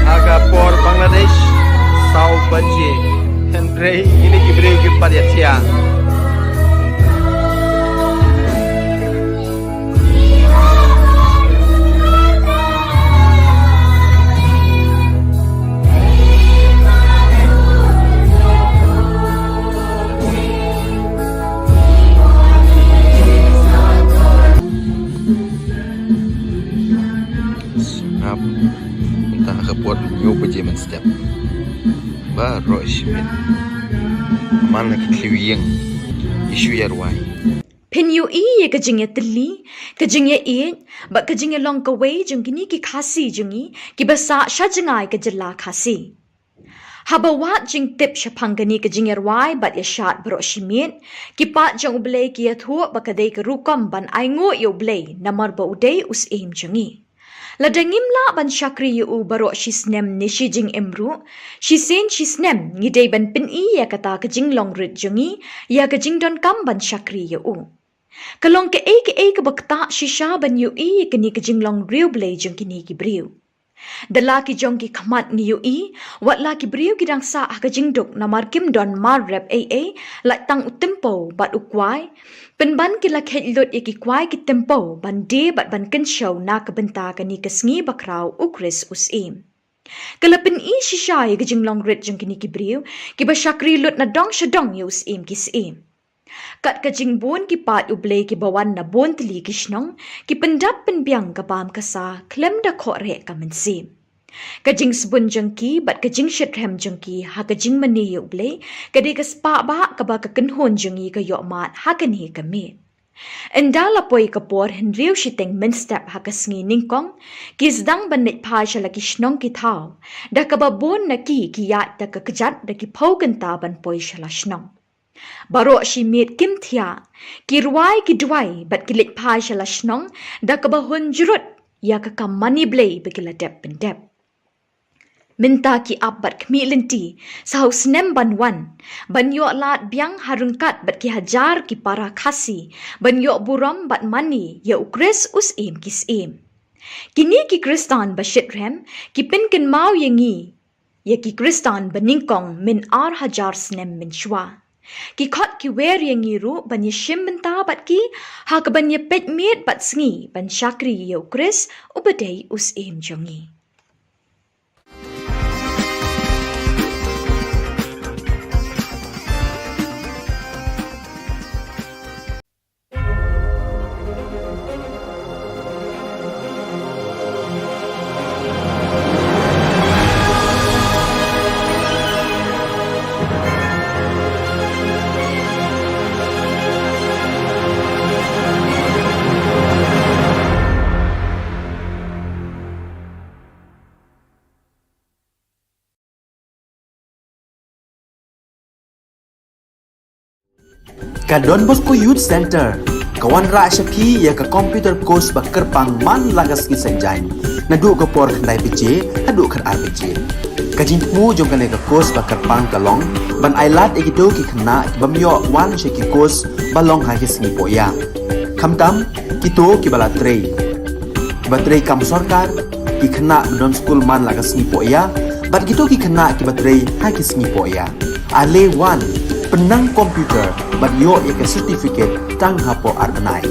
Ha ka por Bangladesh, saw baje. Hynrei kine ki briew kim pat ïa thiah. Sngap. Mynta ka por hynñiew baje mynstep. Baroh shi miet. Man la ki thliew ïing ki shu ïarwai. Phin ïohi ïa ka jingïatylli, ka jingïaieit bad ka jingïalong kawei jong kine ki Khasi jong ngi kiba sah sha jngai ka jylla Khasi. Haba wad jingtip shaphang kane ka jingïarwai bad ïashad baroh shi miet, ki paid jong U Blei ki ïathuh ba ka dei ka rukom ban ainguh ïa U Blei namar ba u dei u Syiem jong ngi. Lada ngim lah ban shakri ïa u baroh shi snem ne shi jingim ruh, shisien shisnem ngi dei ban pyni ïa kata ka jinglong rit jong ngi ïa ka jingdonkam ban shakri ïa u. Ka long kaei kaei kaba ktah shisha ban ïohi ïa kane ka jinglong riewblei jong kine ki briew. Da la ki jong ki khmat ngi ïohi, wat la ki briew ki dang sah ha ka jingduk namar kim don mar rep ei ei, lait tang u tympew bad u kwai. Pynban ki la kheit lut ïa ki kwai ki tympew ban die bad ban kynshew na ka bynta kane ka sngi bakhraw u Khrist u Syiem. Ka la pyni shisha ïa ka jinglong rit jong kine ki briew kiba shakri lut na dong sha dong ïa u Syiem ki syiem. Kat ka jingbun ki paid U Blei kiba wan na bun tylli ki shnong, ki pyndap pynbiang ka bam ka sa khlem da khohreh ka mynsiem. Ka jingsbun jong ki bad ka jingshitrhem jong ki ha ka jingmane ïa U Blei ka dei ka spah bah kaba ka kynhun jong ngi ka ïoh mad ha kane ka miet. Ynda la poi ka por hynriew shiteng mynstep ha ka sngi nyngkong, ki sdang ban leit phai sha la ki shnong ki thaw, da kaba bun na ki ki ïaid da ka kjat da ki phew kynta ban poi sha la shnong. Baroh shi miet kim thiah, ki rwai ki duwai bad ki leit phai sha la shnong da kaba hun jrut ïa ka kam mane Blei ba ki la dep pyndep. Mynta ki ap bad khmih lynti sa u snem ban wan, ban ïoh lad biang ha ryngkat bad ki hajar ki para Khasi, ban ïoh burom bad mane ïa u Khrist u Syiem ki syiem. Kine ki Khristan ba shitrhem ki pynkynmaw ïa ngi ïa ki Khristan ba nyngkong mynta ar hajar snem mynshuwa. Ki khot ki wer ïa ngi ruh ban ïashim bynta bad ki ha kaban ïapeit miet bad sngi ban shakri ïa u Khrist uba dei u Syiem jong ngi. Ka Don Bosco Youth Center ka wanrah sha phi ïa ka computer course ba kyrpang man la ka sngi Saitjaiñ, naduh ka por khyndai baje haduh khatar baje. Ka jingthmu jong kane ka course ba kyrpang ka long ban ailad ïa kito ki khynnah ki bym ïoh wan sha ki course ba long ha ki sngi pohïap. Khamtam kito kiba la trei, kiba trei kam sorkar, ki khynnah ba don skul man la ka sngi pohïap, bad kito ki khynnah kiba trei ha ki sngi pohïap. Ale wan, pynnang computer bad ïoh ïa ka certificate tang hapoh ar bnai.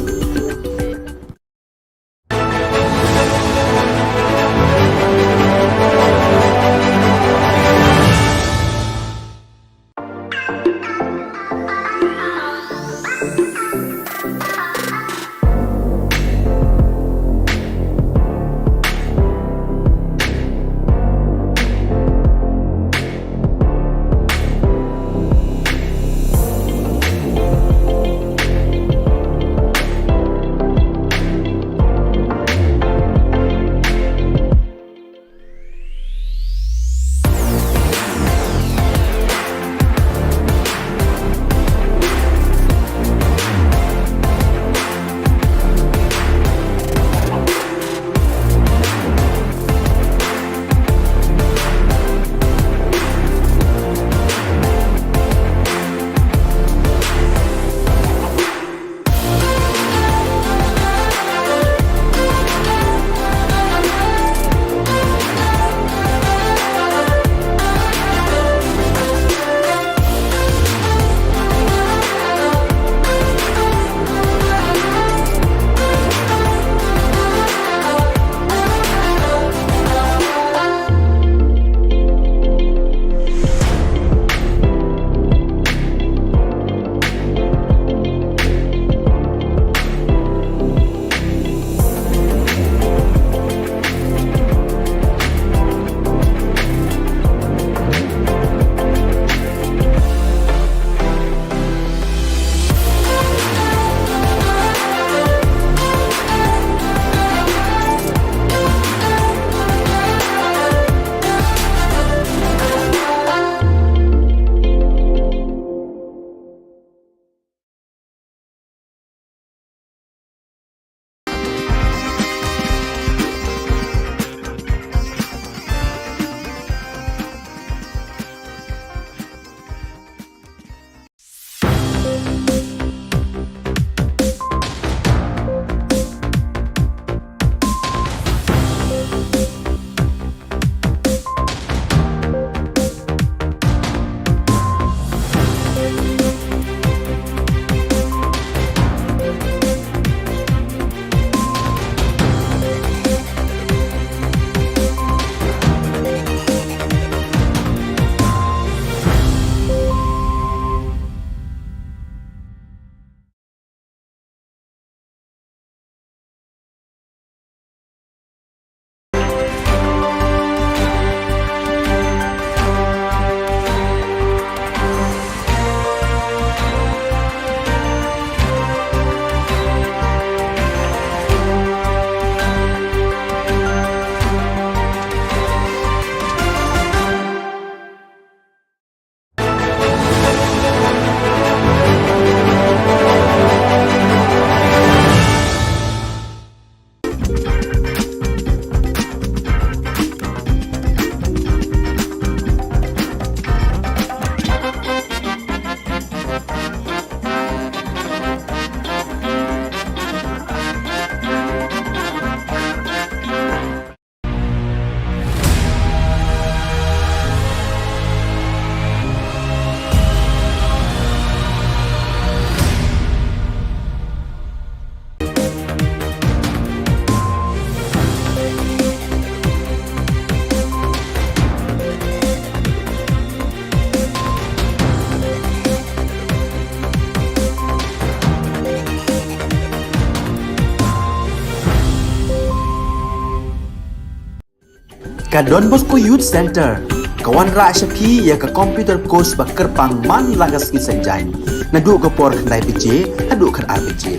Ka Don Bosco Youth Centre ka wanrah sha phi ïa ka computer course ba kyrpang man la ka sngi Saitjaiñ, naduh ka por khyndai baje haduh khatar baje.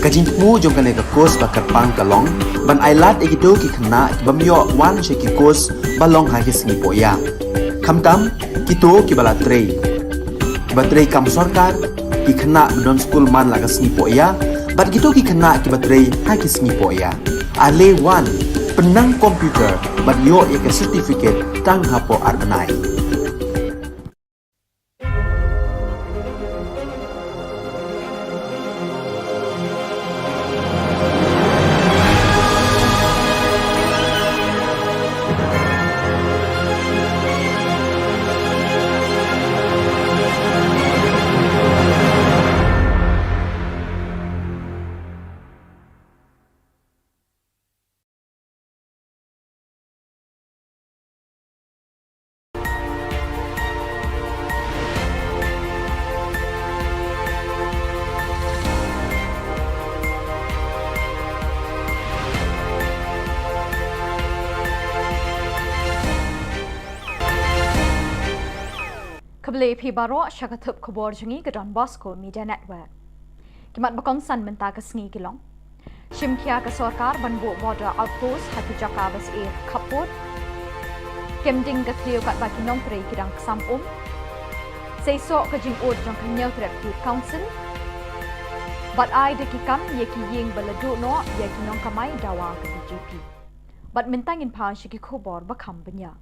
Ka jingthmu jong kane ka course ba kyrpang ka long ban ailad ïa kito ki khynnah ki bym ïoh wan sha ki course ba long ha ki sngi pohïa, khamtam kito kiba la trei, kiba trei kam sorkar, ki khynnah ba don skul man la ka sngi pohïa bad kito ki khynnah kiba trei ha ki sngi pohïa. Ale wan, pynnang computer bad ïoh ïa ka certificate tang hapoh ar bnai. Khublei phi baroh sha ka thup khubor jong ngi ka Don Bosco Media Network. Ki mat ba kongsan mynta ka sngi ki long: Shim khia ka sorkar ban buh border outpost ha ki jaka ba syier khappud. Kem ding ka thliew katba ki nongtrei ki dang ksam um. Seisoh ka jingud jong ka Hynñiewtrep Youth Council. Bad ai da ki kam ïa ki ïing ba la duh noh ïa ki nongkamai dawa ka B J P. Bad mynta ngin pan sha ki khubor ba kham bniah.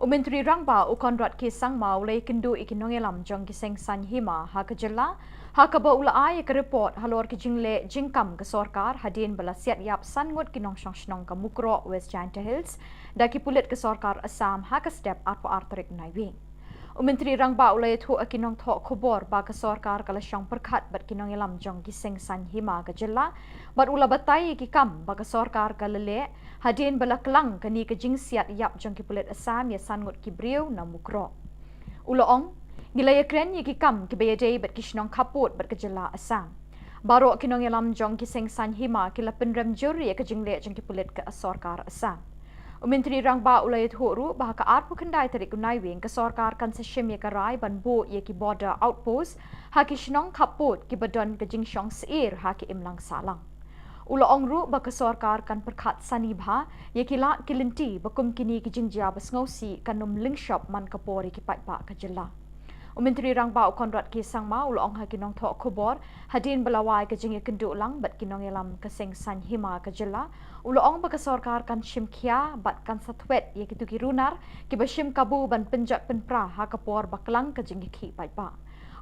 U Myntri Rangbah u Conrad K Sangma u la ïakynduh ïa ki nongïalam jong ki seng saiñ hima ha ka jylla, ha kaba u la ai ïa ka report halor ki jingleh jingkam ka sorkar hadien ba la siat ïap san ngut ki nongshong shnong ka Mukroh West Jaintia Hills da ki pulit ka sorkar Assam ha ka step arphew ar tarik Naiwieng. U Myntri Rangbah u la ïathuh ïa ki nongthoh khubor ba ka sorkar ka la shong pyrkhat bad ki nongïalam jong ki seng saiñ hima ka jylla bad u la batai ïa ki kam ba ka sorkar ka la leh hadien ba la klang kane ka jingsiat ïap jong ki pulit Assam ïa san ngut ki briew na Mukroh. U la ong, ngi la ïakren ïa ki kam kiba ïadei bad ki shnong khappud bad ka jylla Assam. Baroh ki nongïalam jong ki seng saiñ hima ki la pynrem jur ïa ka jingleh jong ki pulit ka sorkar Assam. U Myntri Rangbah u la ïathuh ruh ba ha ka arphew khyndai tarik u Naiwieng ka sorkar kan sa shim ïa ka rai ban buh ïa ki border outpost ha ki shnong khappud kiba don ka jingshong syier ha ki imlang sahlang. U la ong ruh ba ka sorkar kan pyrkhat sani bha ïa ki lad ki lynti ba kum kine ki jingjia ba sngewsih kan ym lyngshop man ka por ïa ki paidbah ka jylla. U Myntri Rangbah u Conrad K Sangma u la ong ha ki nongthoh khubor hadien ba la wai ka jingïakynduh lang bad ki nongïalam ka seng saiñ hima ka jylla, u la ong ba ka sorkar kan shim khia bad kan sa thwet ïa kito ki runar kiba shim kabu ban pynjot pynpra ha ka por ba klang ka jingïakhih paidbah.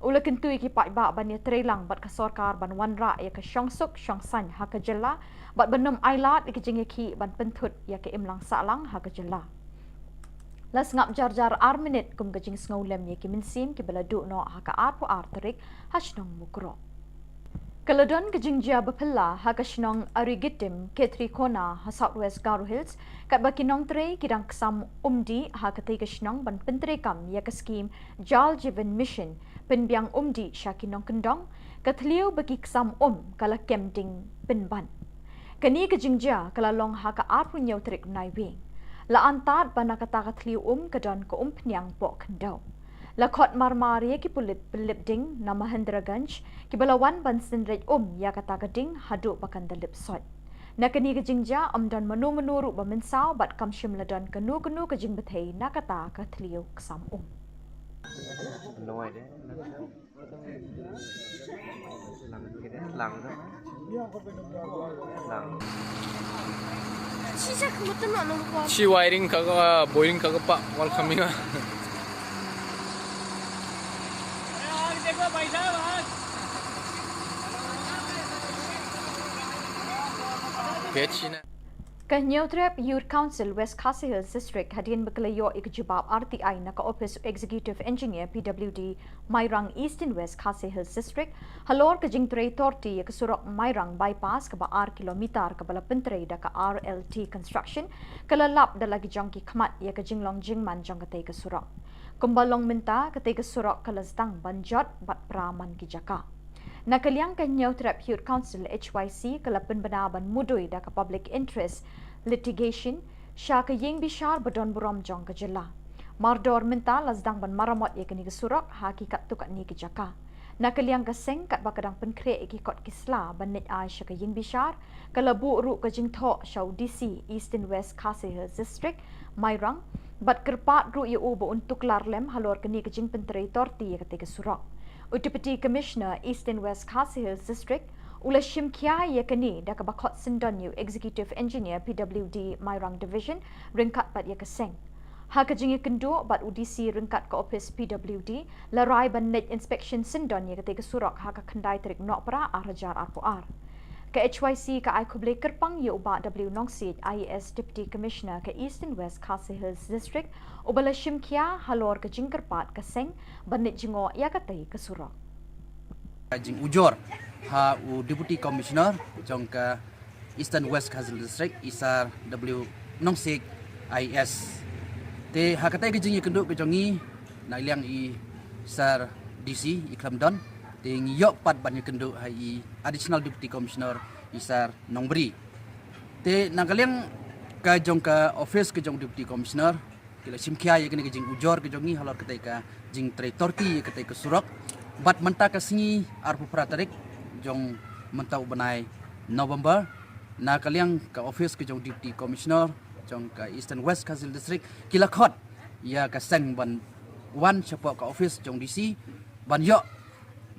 U la kyntu ïa ki paidbah ban ïatreilang bad ka sorkar ban wanrah ïa ka shongsuk shongsaiñ ha ka jylla bad ban ym ailad ïa ka jingïakhih ban pynthut ïa ka imlang sahlang ha ka jylla. La sngap jar jar ar minit kum ka jingsngewlem ïa ki mynsiem kiba la duh noh ha ka arphew ar tarik ha shnong Mukroh. Ka la don ka jingjia baphylla ha ka shnong Arigitim, Khetrikona ha South West Garo Hills, katba ki nongtrei ki dang ksam umdih ha katei ka shnong ban pyntreikam ïa ka skhim Jal Jeevan Mission, pynbiang umdih sha ki nongkyndong, ka thliew ba ki ksam um ka la kem ding pynban. Kane ka jingjia ka la long ha ka arphew hynñiew tarik Naiwieng. La antad ba na kata ka thliew um ka don ka umphniang poh khyndew. La khot marmar ïa ki pulit pynlip ding na Mahendraganj kiba la wan ban synreit um ïa kata ka ding haduh ba kan da lip soit. Na kane ka jingjia ym don mano mano ruh ba mynsaw bad kam shym la don kano kano ka jingbthei na kata ka thliew ksam um. Shi wiring ka, uh, boring ka pa wal kami nga. Pechina. Ka Hynñiewtrep Youth Council West Khasi Hills District hadien ba ka la ïoh ïa ka jubab R T I na ka ophis Executive Engineer P W D Mairang Eastern West Khasi Hills District halor ka jingtrei torti ïa ka surok Mairang Bypass kaba ar kilometer kaba la pyntrei da ka R L T Construction, ka la lap da la ki jong ki khmat ïa ka jinglong jingman jong katei ka surok. Kumba long mynta, katei ka surok ka la sdang ban jot bad pra man ki jaka. Na ka liang ka Hynñiewtrep Youth Council H Y C ka la pynbna ban mudui da ka Public Interest Litigation Sha ka ïing bishar ba don burom jong ka jylla. Mardor mynta la sdang ban maramot ïa kane ka surok ha ki katto katne ki jaka. Na ka liang ka seng katba ka dang pynkhreh ïa ki kot ki sla ban leit ai sha ka ïing bishar, ka la buh ruh ka jingthoh sha u D C Eastern West Khasi Hills District, Mairang, bad kyrpad ruh ïa u ba un tuklar lem halor kane ka jingpyntrei torti ïa kata ka surok. U Deputy Commissioner Eastern West Khasi Hills District u la shim khia ïa kane da kaba khot syndon ïa u Executive Engineer P W D Mairang Division ryngkat bad ïa ka seng. Ha ka jingïakynduh bad u D C ryngkat ka ophis P W D, la rai ban leit inspection syndon ïa kata ka surok ha ka khyndai tarik Nohprah ar hajar arphew ar. Ka H Y C ka ai khublei kyrpang ïa u Bah W Nongsiej, I A S Deputy Commissioner ka Eastern West Khasi Hills District, uba la shim khia halor ka jingkyrpad ka seng ban leit jngoh ïa kata ka surok. Ka jingujor ha u Deputy Commissioner jong ka Eastern West Khasi Hills District, i Sir W Nongsiej, I A S. Te ha kata ka jingïakynduh ka jong ngi na liang i Sir D C i khlem don, te ngi ïoh pat ban ïakynduh ha i Additional Deputy Commissioner, i Sir Nongbri. Te na ka liang ka jong ka ophis ka jong Deputy Commissioner, ki la shim khia ïa kane ka jingujor ka jong ngi halor kata ka jingtrei torti ïa kata ka surok. Bad mynta ka sngi arphew phra tarik jong mynta u bnai November, na ka liang ka ophis ka jong Deputy Commissioner jong ka Eastern West Khasi Hills District, ki la khot ïa ka seng ban wan shapoh ka ophis jong D C ban ïoh,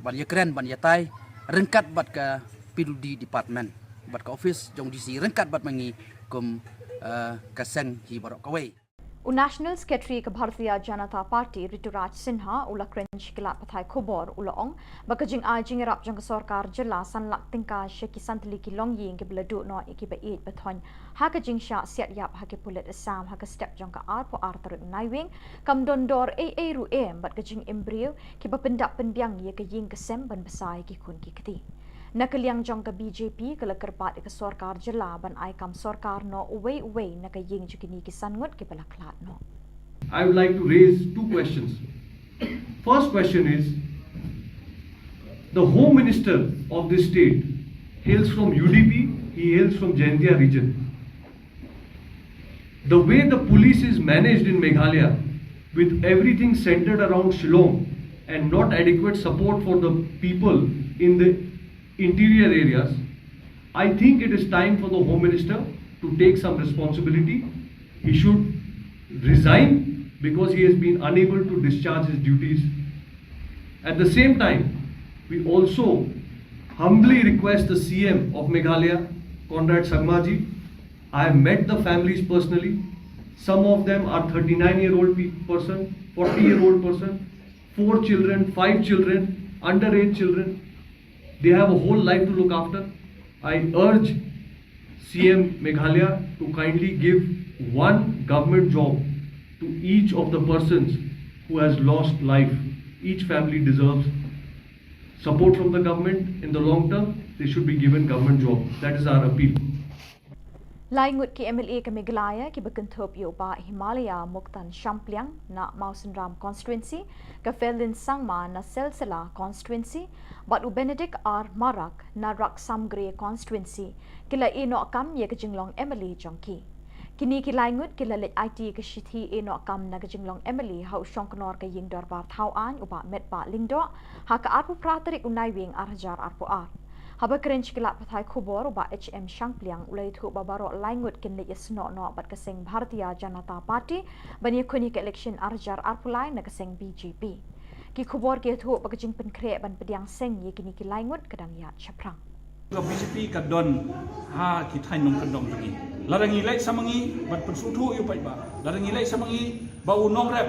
ban ïakren, ban ïatai ryngkat bad ka P W D Department, bad ka ophis jong D C ryngkat bad ma ngi kum, eh, ka seng hi baroh kawei. U National Secretary ka Bharatiya Janata Party, Rituraj Sinha, u la kren sha ki lad pathai khubor, u la ong ba ka jingai jingïarap jong ka sorkar jylla san lak tyngka sha ki san tylli ki longïing kiba la duh noh ïa kiba ïeit ba thoiñ ha ka jingshah siat ïap ha ki pulit Assam ha ka step jong ka arphew ar tarik Naiwieng kam don dor ei ei ruh em bad ka jingim briew kiba pyndap pynbiang ïa ka ïing ka sem ban bsa ïa ki khun ki kti. Na ka liang jong ka B J P ka la kyrpad ïa ka sorkar jylla ban ai kam sorkar noh uwei uwei na ka ïing jong kine ki san ngut kiba la khlad noh. I would like to raise two questions. First question is, the Home Minister of this state hails from U D P, he hails from Jaintia region. The way the police is managed in Meghalaya, with everything centered around Shillong and not adequate support for the people in the interior areas, I think it is time for the Home Minister to take some responsibility. He should resign because he has been unable to discharge his duties. At the same time, we also humbly request the C M of Meghalaya, Conrad Sangma ji, I have met the families personally. Some of them are thirty-nine year old pe-, person, forty year old person, four children, five children, underage children. They have a whole life to look after. I urge C M Meghalaya to kindly give one government job to each of the persons who has lost life. Each family deserves support from the government. In the long term, they should be given government job. That is our appeal. Lai ngut ki M L A ka Meghalaya kiba kynthup ïa u Bah Himalaya Muktan Shampliang na Mawsynram constituency, ka Ferlin Sangma na Silsila constituency, bad u Benedict R Marak na Raksamgre constituency, ki la ïeh noh kam ïa ka jinglong M L A jong ki. Kine ki lai ngut ki la leit aiti ïa ka shithi ïeh noh kam na ka jinglong M L A ha u shongknor ka ïing dorbar thaw aiñ u Bah Metbah Lyngdoh ha ka arphew phra tarik u Naiwieng ar hajar arphew ar. Haba kren sha ki lad pathai khubor, u Bah H M Shangpliang u la ïathuh ba baroh lai ngut kin leit ïasnoh noh bad ka seng Bharatiya Janata Party ban ïakhun ïa ka election ar hajar arphew lai na ka seng B J P. Ki khubor ki ïathuh ba ka jingpynkhreh ban pdiang seng ïa kine ki lai ngut ka dang ïaid shaphrang. Ka B J P ka don ha ki thaiñ nongkyndong jong ngi. Lada ngi leit sa ma ngi ban pynsngewthuh ïa u paidbah, lada ngi leit sa ma ngi ba u nongrep,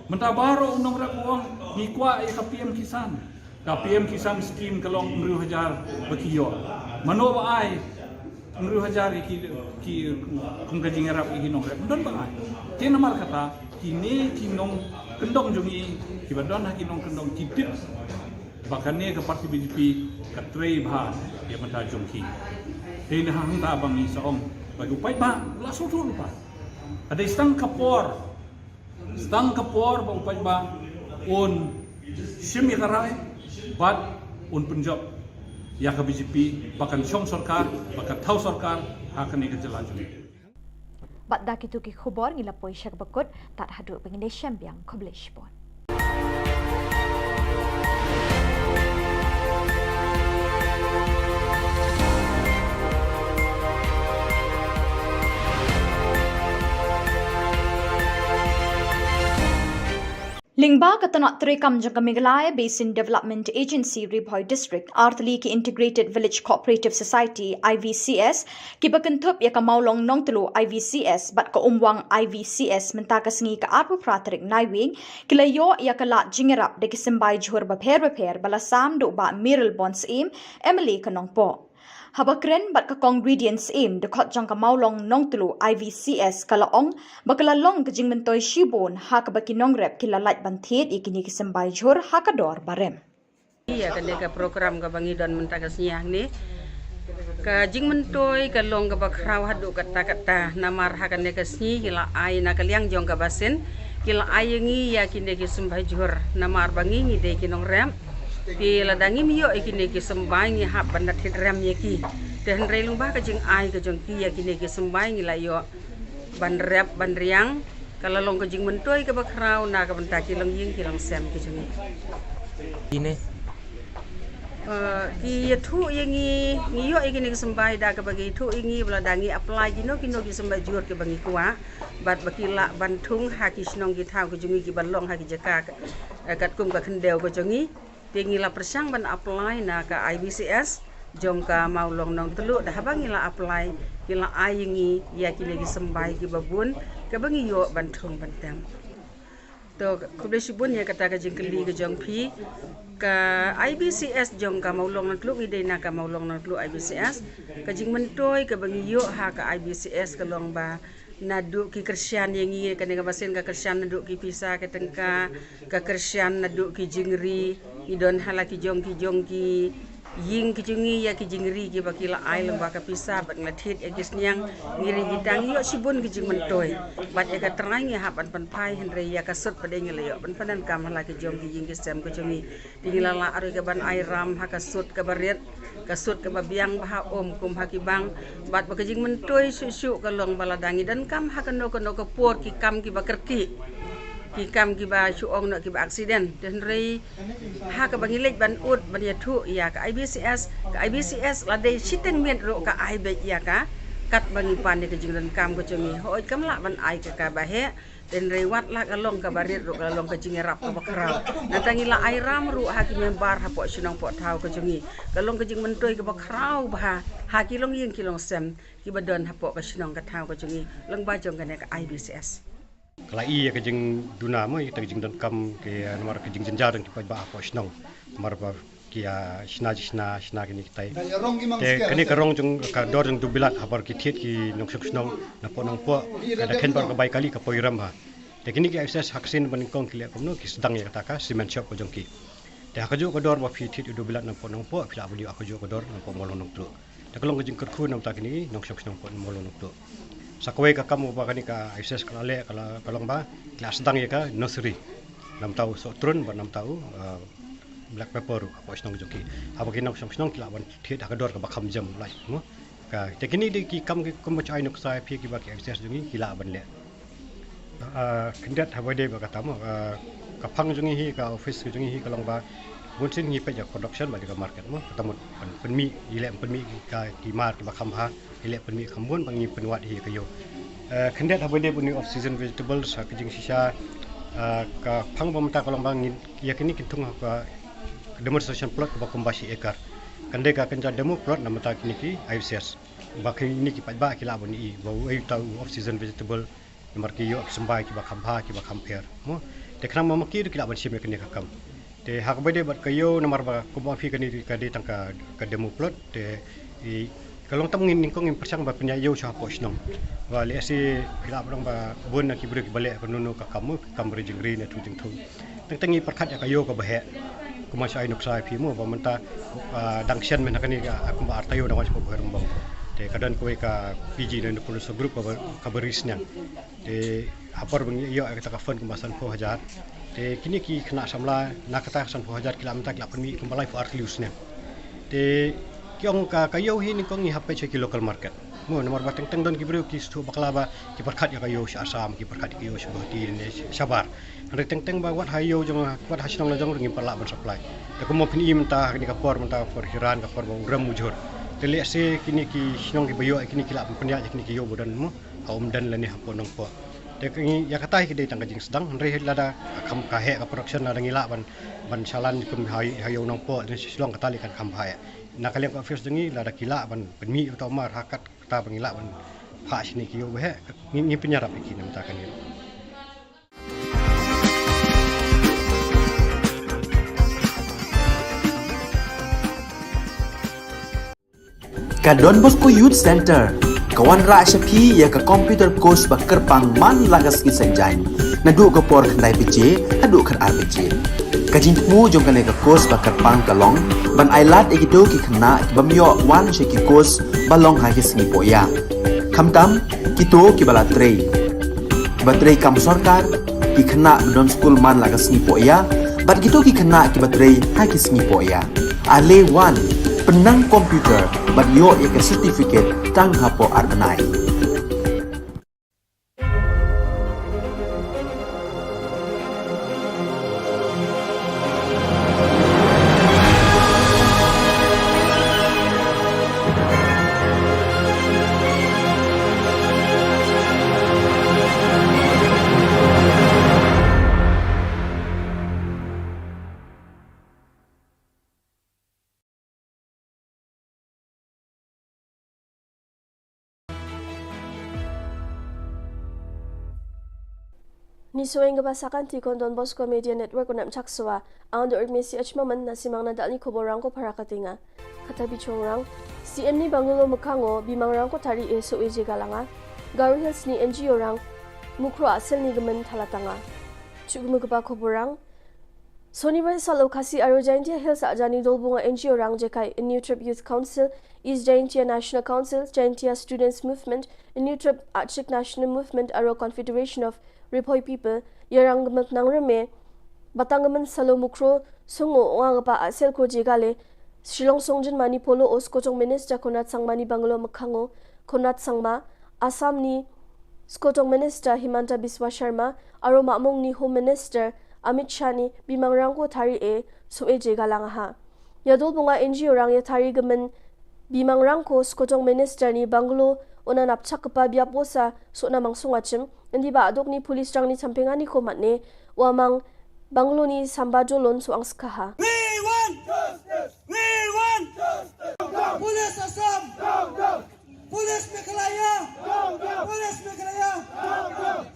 mynta baroh u nongrep u ong ngi kwah ïa ka P M Kisan. Ka P M Kisan scheme ka long hynriew hajar ba ki ïoh. Mano ba ai hynriew hajar ïa ki, ki, kum ka jingïarap ïa ki nongrep? Ym don ba ai. Te namar kata, kine ki nongkyndong jong ngi kiba don ha ki nongkyndong ki tip ba kane ka party B J P ka trei bha ïa ka bynta jong ki. Te na hangta ba ngi sa ong ba u paidbah u la sngewthuh lypa. Ka dei tang ka por, tang ka por ba u paidbah un shim ïa ka rai bad un pynjop ïa ka B J P ba kan shong sorkar, ba kan thaw sorkar ha kane ka jylla jong ngi. Pat da kito ki khubor ngi la poi sha kaba kut, tad haduh ba ngin ïashem biang, khublei shibun. Lyngba ka tnat treikam jong ka Meghalaya Basin Development Agency Ri Bhoi District, artylli ki Integrated Village Cooperative Society, I V C S, kiba kynthup ïa ka Mawlong Nongtluh I V C S bad ka Umwang I V C S mynta ka sngi ka arphew phra tarik Naiwieng, ki la ïoh ïa ka lad jingïarap da ki symbai jhur bapher bapher ba la sam da u Bah Mayralborn Syiem, M L A ka Nongpoh. Haba kren bad ka Kong Radiance Syiem, dkhot jong ka Mawlong Nongtluh I V C S, ka la ong ba ka la long ka jingmyntoi shibun ha kaba ki nongrep ki la lait ban thied ïa kine ki symbai jhur ha ka dor ba rem. Ïa kane ka program kaba ngi don mynta ka sngi hangne, ka jingmyntoi ka long kaba khraw haduh katta katta, namar ha kane ka sngi ki la ai na ka liang jong ka basin, ki la ai ïa ngi ïa kine ki symbai jhur, namar ba ngi ngi dei ki nongrep. Te lada ngim ïoh ïa kine ki symbai ngi hap ban da thied rem ïa ki. Te hynrei lyngba ka jingai ka jong ki ïa kine ki symbai ngi la ïoh ban rep ban riang, ka la long ka jingmyntoi kaba khraw na ka bynta ki longïing ki longsem ki jong ngi. Ine. Eh, ki ïathuh ïa ngi, ngi ïoh ïa kine ki symbai da kaba ki ïathuh ïa ngi ba lada ngi apply kino kino ki symbai jhur kiba ngi kwah, bad ba ki lah ban thung ha ki shnong ki thaw ki jong ngi kiba long ha ki jaka, eh, katkum ka khyndew ka jong ngi. Te ngi la pyrshang ban apply na ka I V C S jong ka Mawlong Nongtluh, da haba ngi la apply ki la ai ïa ngi ïa kine ki symbai kiba bun kaba ngi ïoh ban thung ban tem. To, khublei shibun ïa kata ka jingkylli ka jong phi. Ka I V C S jong ka Mawlong Nongtluh, ngi dei na ka Mawlong Nongtluh I V C S. Ka jingmyntoi kaba ngi ïoh ha ka I V C S ka long ba naduh ki kyrshan ïa ngi, kane ka basin ka kyrshan naduh ki pisa ki tyngka, ka kyrshan naduh ki jingri, ngi don ha la ki jong ki jong ki ïing ki jong ngi ïa ki jingri kiba ki la ai lyngba ka pisa bad ngi la thied ïa ki sniang, ngi ri kita ngi ïoh shibun ki jingmyntoi. Bad ïa ka trai ngi hap ban pynphai, hynrei ïa ka sut pat de ngi la ïoh ban pyndonkam ha la ki jong ki ïing ki sem ki jong ngi. Te ngi la lah ruh ïa ka ban ai ram ha ka sut kaba rit, ka sut kaba biang bha, um kum ha ki bank. Bad ba ka jingmyntoi shuh shuh ka long ba lada ngi donkam ha kano kano ka por ki kam kiba kyrkieh, ki kam kiba shu ong noh kiba accident. Te hynrei ha kaba ngi leit ban ud ban ïathuh ïa ka I V C S, ka I V C S la dei shiteng miet ruh ka ai beit ïa ka, katba ngi pan ïa ka jingdonkam ka jong ngi. Hooid, kam lah ban ai ka kaba heh, te hynrei wat la ka long kaba rit ruh ka la long ka jingïarap kaba khraw. Nangta ngi la ai ram ruh ha ki member hapoh shnong poh thaw ka jong ngi. Ka long ka jingmyntoi kaba khraw bha ha ki longïing ki longsem kiba don hapoh ka shnong ka thaw ka jong ngi, lyngba jong kane ka I V C S. Ka la i ïa ka jingduna mo, ïa ka jingdonkam ki, namar ka jingjynjar jong ki paidbah hapoh shnong. Namar ba ki, ah, shna, shna, shna kine kitai. Te kane ka rong jong ka dor jong Dubilat, habar ki thied ki nongshong shnong napoh Nongpoh, ka da khein bad ka bai kali ka poi rem ha. Te kine ki I V C S ha ka sien ba nyngkong ki leh kumno, ki sdang ïa kata ka cement shop ka jong ki. Te ha kajuh ka dor ba phi thied u Dubilat napoh Nongpoh, phi lah ban ïoh ha kajuh ka dor napoh Mawlong Nongtluh. Te ka long ka jingkyrkhu na ka bynta kine ki nongshong shnong hapoh Mawlong Nongtluh. Sa kawei ka kam uba kane ka I V C S ka la leh, ka la, ka long ba ki la sdang ïa ka nursery. Na ka bynta u sohtrun bad na ka bynta u, ah, black pepper ruh hapoh shnong jong ki. Haba ki nongshong shnong ki lah ban thied ha ka dor kaba kham jam, lait mo. Ka, te kine dei ki kam ki kumba shu ai nuksa ïa phi kiba ki I V C S jong ngi ki lah ban leh. Ah, khyndiat haba dei bad kata mo, ah, ka phang jong ngi hi, ka office jong ngi hi ka long ba bunsien ngi peit ïa ka production bad ïa ka market mo, kata mut pyn-, pynmih, ngi leh pynmih ki, ka, ki mar kiba kham bha, ngi leh pynmih kham bun bad ngi pynwad hi ïa ka ïew. Ah, khyndiat haba dei bad une u off season vegetables, ha ka jingshisha, ah, ka phang ba mynta ka long ba ngi, ïa kine ki thung ha ka demonstration plot kaba kumba shi acre. Kan dei ka kynja demo plot na ka bynta kine ki I V C S. Ba kine ki paidbah ki lah ban i ba uei uta u off season vegetable, namar ki ïoh ki symbai kiba kham bha kiba kham pher mo. Te khnang ma ki ruh ki lah ban shim ïa kane ka kam. Te ha kaba dei bad ka ïew, namar ba kumba phi, kane ka dei tang ka, ka demo plot, te i, ka long tam ngin, nyngkong ngin pyrshang ba pynïaid ïew sha hapoh shnong. Ba lehse ki lah ban ong ba bun na ki briew kiba leh kano kano ka kam mo, ka kam ri jingri ne thu jingthung. Teng teng ngi pyrkhat ïa ka ïew kaba heh. Kumba shu ai nuksa ïa phi mo ba mynta, ah, dang shen mynta kane ka, ah, kumba ar taïew dang wan shapoh Bhoirymbong. Te ka don kawei ka P G Nondopulos group kaba, kaba ri sniang. Te ha por ba ngi ïoh ïa kata ka fund kumba sanphew hajar. Te kine ki khynnah samla na kata ka sanphew hajar ki lah mynta ki lah pynmih kumba laiphew ar tylli u sniang. Te Ki ong ka, ka ïew hi nyngkong ngi hap peit sha ki local market. Mo, namar ba teng teng don ki briew ki sngewthuh bakla ba ki pyrkhat ïa ka ïew sha Assam, ki pyrkhat ïa ka ïew sha Guwahati ne shabar. Hynrei teng teng ba wat ha ïew jong, wat ha shnong la jong ruh ngim pat lah ban supply. Te kumno phin i mynta ha kane ka por, mynta ka por hiran, ka por ba u rem u jhur. Te lehse kine ki shnong kiba ïoh ïa kine ki lah ban pynïaid ïa kine ki ïew ba don mo ha Umden lane hapoh Nongpoh. Te ka ngi, ïa kata hi ka dei tang ka jingsdang, hynrei lada ka kham ka heh ka production, lada ngi lah ban, ban shalan kum ha, ha ïew Nongpoh ne Shillong, kata lei kan kham bha ïa. Na ka liang ka office jong ngi, lada ki lah ban pynmih ïa uta u mar ha kata ba ngi lah ban phah shane ki ïew ba heh, ngi, ngi pynïarap ïa ki na bynta kane. Ka Don Bosco Youth Center ka wanrah sha phi ïa ka computer course ba kyrpang man la ka sngi Saitjaiñ, naduh ka por khyndai baje haduh khatar baje. Ka jingthmu jong kane ka course ba kyrpang ka long ban ailad ïa kito ki khynnah ki bym ïoh wan sha ki course ba long ha ki sngi pohïa, khamtam kito kiba la trei, kiba trei kam sorkar, ki khynnah ba don skul man la ka sngi pohïa, bad kito ki khynnah kiba trei ha ki sngi pohïa. Ale wan, pynnang computer bad ïoh ïa ka certificate tang hapoh ar bnai. Ngi sngewbha ban sa kyntu ïa ka Don Bosco Media Network, u nep chak swa, ang Dorothy Mercy Achmaman, na simang na dal ni khubor rang ko para katinga. Kata bichong rang, C M ni Bungalow Mekhango, bimang rang ko tari e so e je galanga. Garo Hills ni N G O rang, Mukroh a sel ni gemen thalatanga. Chuk mu kaba khubor rang, Sonibar salo Khasi Aro Jaintia Hills a jani dolbunga N G O rang jekai New Trip Youth Council, East Jaintia National Council, Jaintia Students Movement, New Trip Achik National Movement, Aro Confederation of Ri-Bhoi People, ïa rang gemek nang reme, batang gemen salo Mukroh, songo onga gepa a sel ko jegale, Shillong Songjin Mani Polo o Skotong Minister Conrad Sangma ni Bungalow Mekhango, Conrad Sangma, Assam ni Skotong Minister Himanta Biswa Sharma, aro Mamong ni Home Minister Amit Shah ni bimang rang ko tari e so e je galanga ha. Ïa dolbunga N G O rang ïa tari gemen bimang rang ko Skotong Minister ni Bungalow, ona nap chak kepa biapo sa sona mangsung achim, indi ba adok ni police rang ni champinga ni ko matne, wa mang Bungalow ni samba jolon so ang skaha. We want justice! We want justice! Police Assam! Down, down! Police Meghalaya! Down, down! Police Meghalaya! Down, down!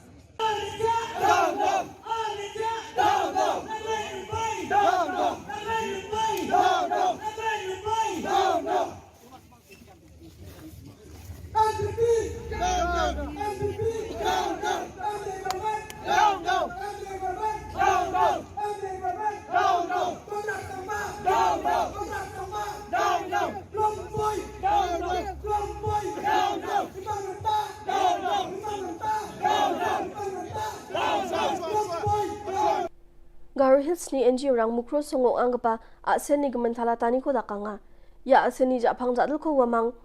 Garo Hills ni N G O rang Mukroh songo ang kepa a sel ni gemen thalatani ko dakanga. Ïa a sel ni japhang jadel ko wa mang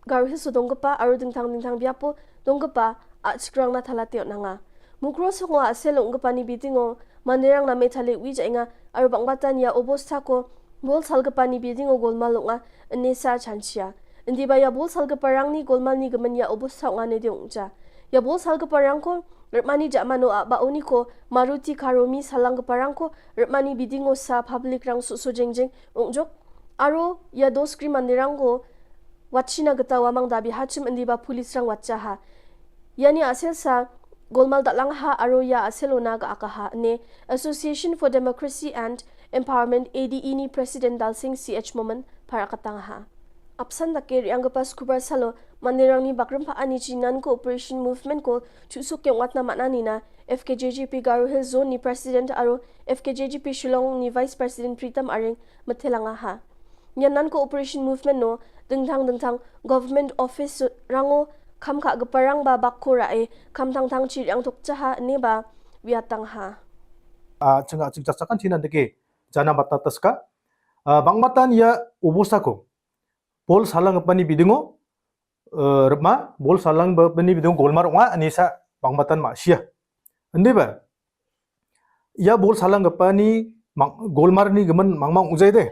Garo Hills so dong kepa aro dingthang dingthang biapo dong kepa a chikrang na thalateo nanga. Mukroh songo a sel ong kepa ni bidingo manderang na me thale wi jainga aro bang batan ïa obostha ko bol sal kepa ni bidingo golmal longa ene sa chanchia. Indi ba ïa bol sal kepa rang ni golmal ni gemen ïa obostha onga ne de ongja. Ïa bol sal kepa rang ko rep mani ja mano a ba oni ko Maruti Karomi salang kepa rang ko rep mani bidingo sa public rang so so jeng jeng ongjok. Aro ïa dos kri manderang ko watchina geta wa mang dabi hachim indi ba police rang watcha ha. Ïa ni a sel sa golmal dalang ha aro ïa a sel ona ga aka ha ne Association for Democracy and Empowerment A D E ni President Dalsing C H Momin para katang ha. Apsan da ke riang kepa skubar salo manderang ni bakrim pa ani chi non-cooperation movement ko chusuk ke watna mana ni na F K J G P Garo Hills Zone ni President aro F K J G P Shillong ni Vice President Pritam Aring methelang ha. Ïa non-cooperation movement no dingthang dingthang government office rango kham kha kepa rang ba bak ko ra e kham thang thang chi riang thok cha ha ne ba wiatang ha. A chang a chang cha kan thinan deke jana bata taska. A bang matan ïa obostha ko bol salang kapa ni bidingo, eh, rma, bol salang ba, ba ni bidingo golmar nga, ani sa bang batan ma sia. Andi ba, ya bol salang kapa ni mang, golmar ni gemen mang mang ujai de.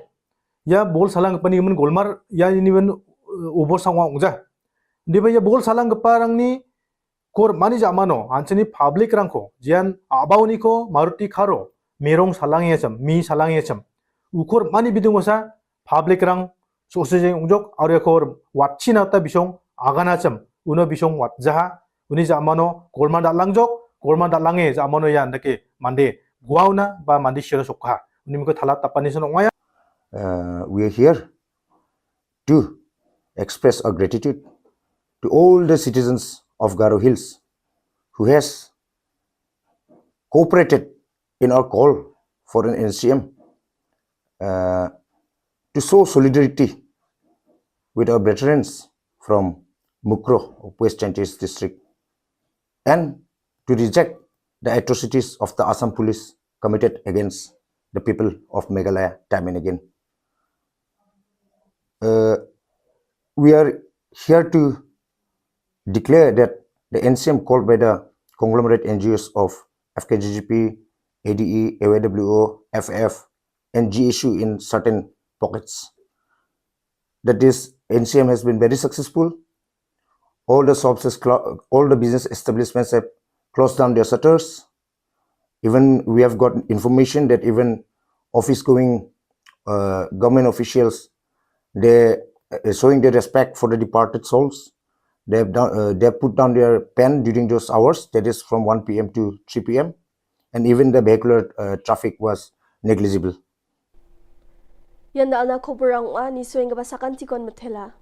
Ya bol salang kapa ni gemen golmar, ya ni men, eh, ubor sang wang ujai. Andi ba ya bol salang kapa rang ni kor mani ja mano, anseni public rang ko, jian abau ni ko, Maruti Kharo, mirong salang ya chem, mi salang ya chem. Ukor mani bidung wasa, public rang, so se jeng ungjok, aur ya kor wat china ta bisong, agana chem, uno bisong wat jaha, uni ja mano, golman da langjok, golman da lange, ja mano ya ndake, mande, guauna, ba mande shiro sokha. Uni miko thala tapani sono ngaya. Uh, we are here to express our gratitude to all the citizens of Garo Hills who has cooperated in our call for an N C M, uh, to show solidarity with our veterans from Mukroh of West Jaintia District and to reject the atrocities of the Assam police committed against the people of Meghalaya time and again. Uh, we are here to declare that the N C M called by the conglomerate N G Os of F K G G P, A D E, A Y W O, F F, and G S U in certain pockets. That is, N C M has been very successful. All the shops has clo-, all the business establishments have closed down their shutters. Even we have got information that even office-going, uh, government officials, they, uh, showing their respect for the departed souls. They have done, uh, they have put down their pen during those hours, that is from one P M to three P M, and even the vehicular, uh, traffic was negligible. Ïa nda ana khubor rang u ani sueng ka ba sa kan tikon methela.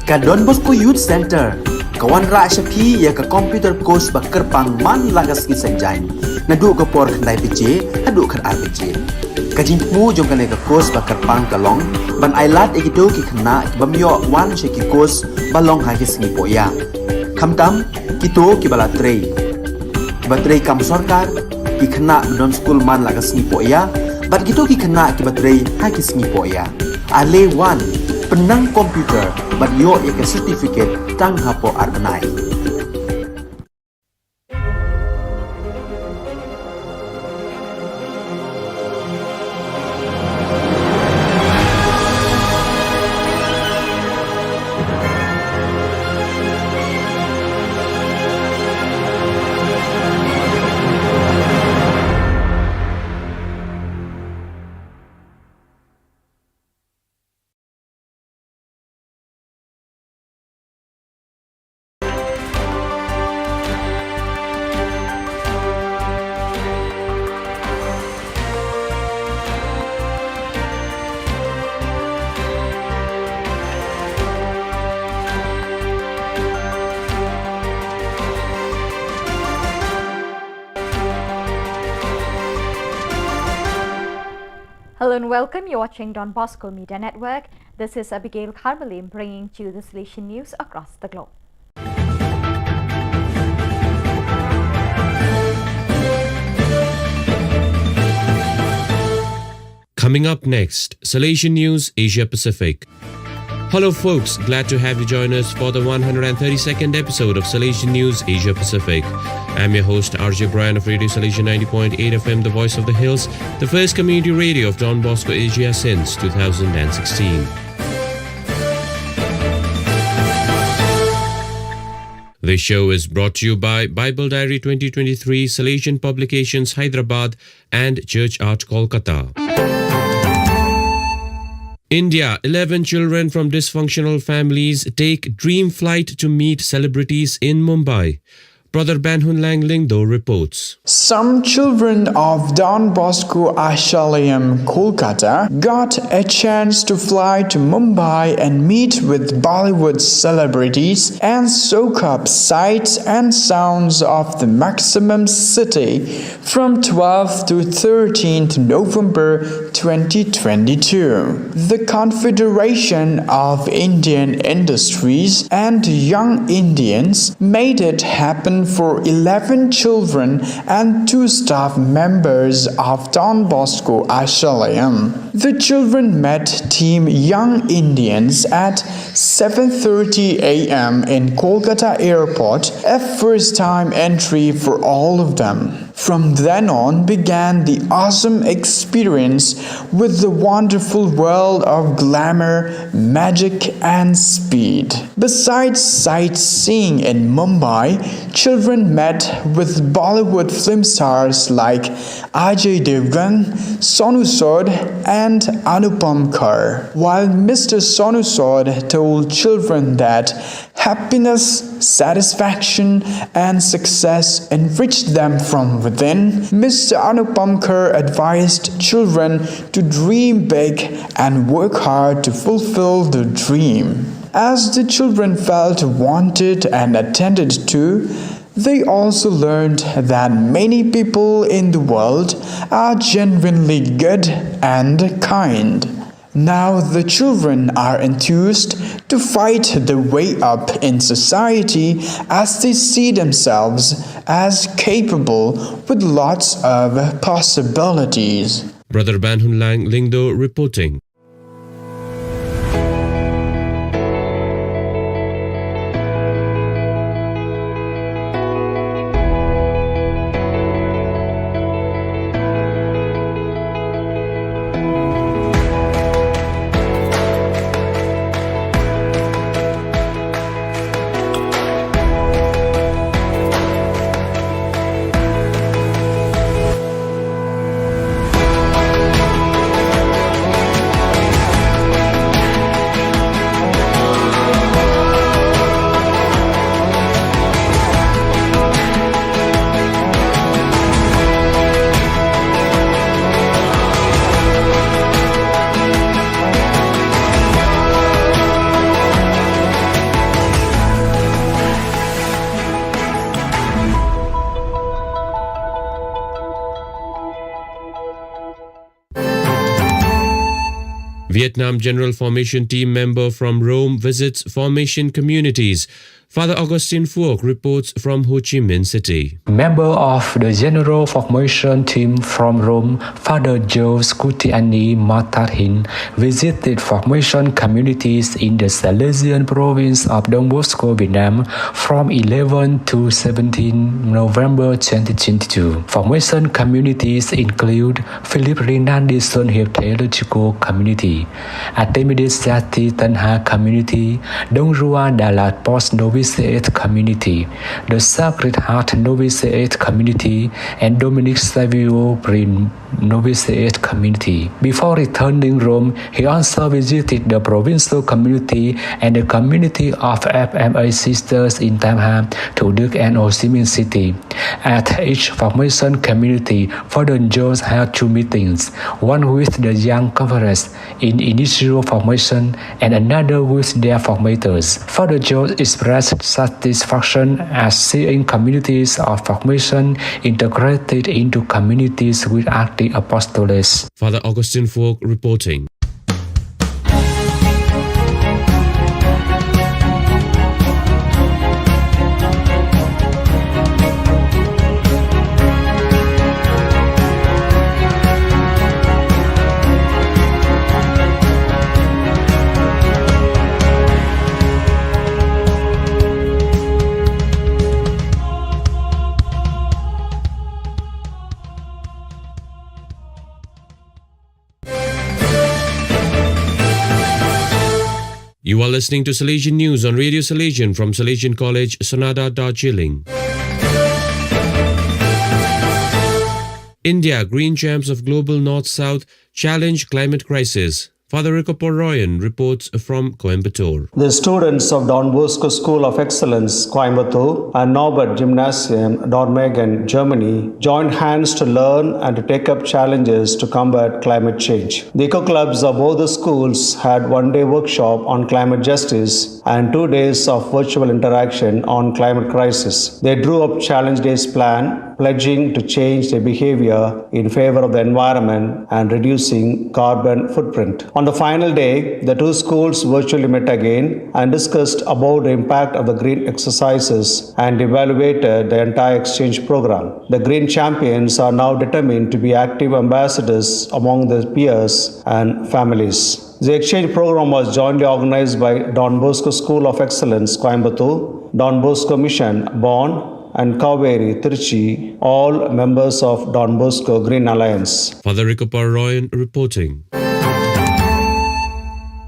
Ka Don Bosco Youth Centre ka wanrah sha phi ïa ka computer course ba kyrpang man la ka sngi Saitjaiñ, naduh ka por khyndai baje haduh khatar baje. Ka jingthmu jong kane ka course ba kyrpang ka long ban ailad ïa kito ki khynnah ki bym ïoh wan sha ki course ba long ha ki sngi pohïa. Khamtam kito kiba la trei, kiba trei kam sorkar, ki khynnah ba don skul man la ka sngi pohïa, bad kito ki khynnah kiba trei ha ki sngi pohïa. Ale wan, pynnang computer bad ïoh ïa ka certificate tang hapoh ar bnai. Hello and welcome. You're watching Don Bosco Media Network. This is Abigail Kharmalim bringing to you the Salesian news across the globe. Coming up next, Salesian News Asia Pacific. Hello, folks. Glad to have you join us for the one hundred thirty-second episode of Salesian News Asia Pacific. I'm your host, R J Brian of Radio Salesian ninety point eight F M, the voice of the hills, the first community radio of Don Bosco Asia since two thousand sixteen. This show is brought to you by Bible Diary twenty twenty-three, Salesian Publications, Hyderabad, and Church Art, Kolkata. India, eleven children from dysfunctional families take dream flight to meet celebrities in Mumbai. Brother Banhunlang Lyngdoh reports. Some children of Don Bosco Ashramayam, Kolkata, got a chance to fly to Mumbai and meet with Bollywood celebrities and soak up sights and sounds of the maximum city from twelfth to thirteenth November twenty twenty-two. The Confederation of Indian Industries and Young Indians made it happen for eleven children and two staff members of Don Bosco Ashramayam. The children met Team Young Indians at seven thirty a m in Kolkata airport, a first time entry for all of them. From then on began the awesome experience with the wonderful world of glamour, magic, and speed. Besides sightseeing in Mumbai, children met with Bollywood film stars like Ajay Devgan, Sonu Sood, and Anupam Kher. While Mister Sonu Sood told children that happiness, satisfaction, and success enriched them from within, Mister Anupam Kher advised children to dream big and work hard to fulfill the dream. As the children felt wanted and attended to, they also learned that many people in the world are genuinely good and kind. Now the children are enthused to fight the way up in society as they see themselves as capable with lots of possibilities. Brother Banhunlang Lyngdoh reporting. Vietnam General Formation Team member from Rome visits formation communities. Father Augustine Phuoc reports from Ho Chi Minh City. Member of the General Formation Team from Rome, Father Joseph Kutiani Matarhin visited formation communities in the Salesian province of Don Bosco, Vietnam, from eleven to seventeen November twenty twenty-two. Formation communities include Philip Rinaldi Son Hiệp Theological Community, Artemides Sati Tanha Community, Dong Rua Dalat Post Novitiate Community, the Sacred Heart Novitiate Community, and Dominic Savio Prin Novitiate Community. Before returning Rome, he also visited the provincial community and the community of F M A sisters in Tam Hap, Thủ Đức, and Ho Chi Minh City. At each formation community, Father Jones held two meetings, one with the young conference in initial formation and another with their formators. Father Jones expressed satisfaction at seeing communities of formation integrated into communities with active apostolates. Father Augustine Phuoc reporting. You are listening to Salesian News on Radio Salesian from Salesian College, Sonada, Darjeeling. India, green champs of global North-South, challenge climate crisis. Father Rikapor Royan reports from Coimbatore. The students of Don Bosco School of Excellence, Coimbatore, and Norbert Gymnasium, Dormagen, Germany, joined hands to learn and to take up challenges to combat climate change. The eco clubs of both the schools had one day workshop on climate justice and two days of virtual interaction on climate crisis. They drew up challenge days plan, pledging to change their behavior in favor of the environment and reducing carbon footprint. On the final day, the two schools virtually met again and discussed about the impact of the green exercises and evaluated the entire exchange program. The green champions are now determined to be active ambassadors among their peers and families. The exchange program was jointly organized by Don Bosco School of Excellence, Coimbatore, Don Bosco Mission, Bonn, and Kaveri, Trichy, all members of Don Bosco Green Alliance. Father Rikapar Royan reporting.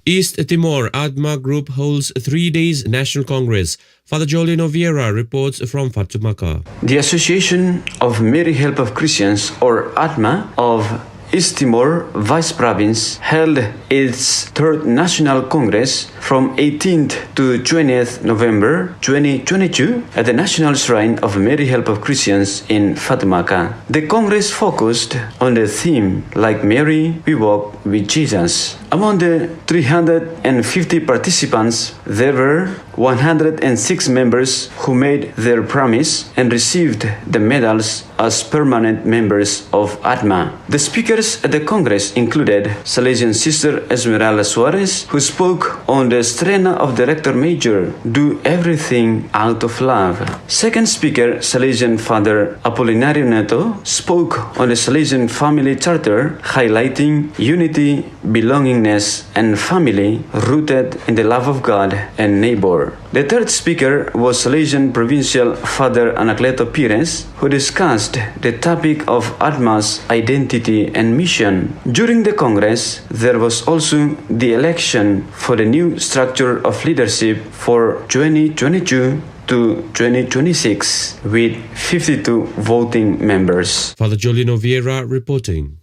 East Timor ADMA Group holds three days National Congress. Father Jolino Vieira reports from Fatumaca. The Association of Mary Help of Christians, or ADMA, of East Timor Vice Province held its third National Congress from eighteenth to twentieth November twenty twenty-two at the National Shrine of Mary Help of Christians in Fatumaca. The Congress focused on the theme, "Like Mary, we walk with Jesus." Among the three hundred and fifty participants, there were one hundred and six members who made their promise and received the medals as permanent members of ADMA. The speakers at the Congress included Salesian Sister Esmeralda Suarez, who spoke on the Strena of Director Major, "Do Everything Out of Love." Second speaker, Salesian Father Apolinario Neto, spoke on the Salesian Family Charter, highlighting unity, belongingness, and family rooted in the love of God and neighbor. The third speaker was Salesian Provincial Father Anacleto Pires, who discussed the topic of ADMA's identity and mission. During the Congress, there was also the election for the new structure of leadership for twenty twenty-two to twenty twenty-six, with fifty-two voting members. Father Jolino Vieira reporting.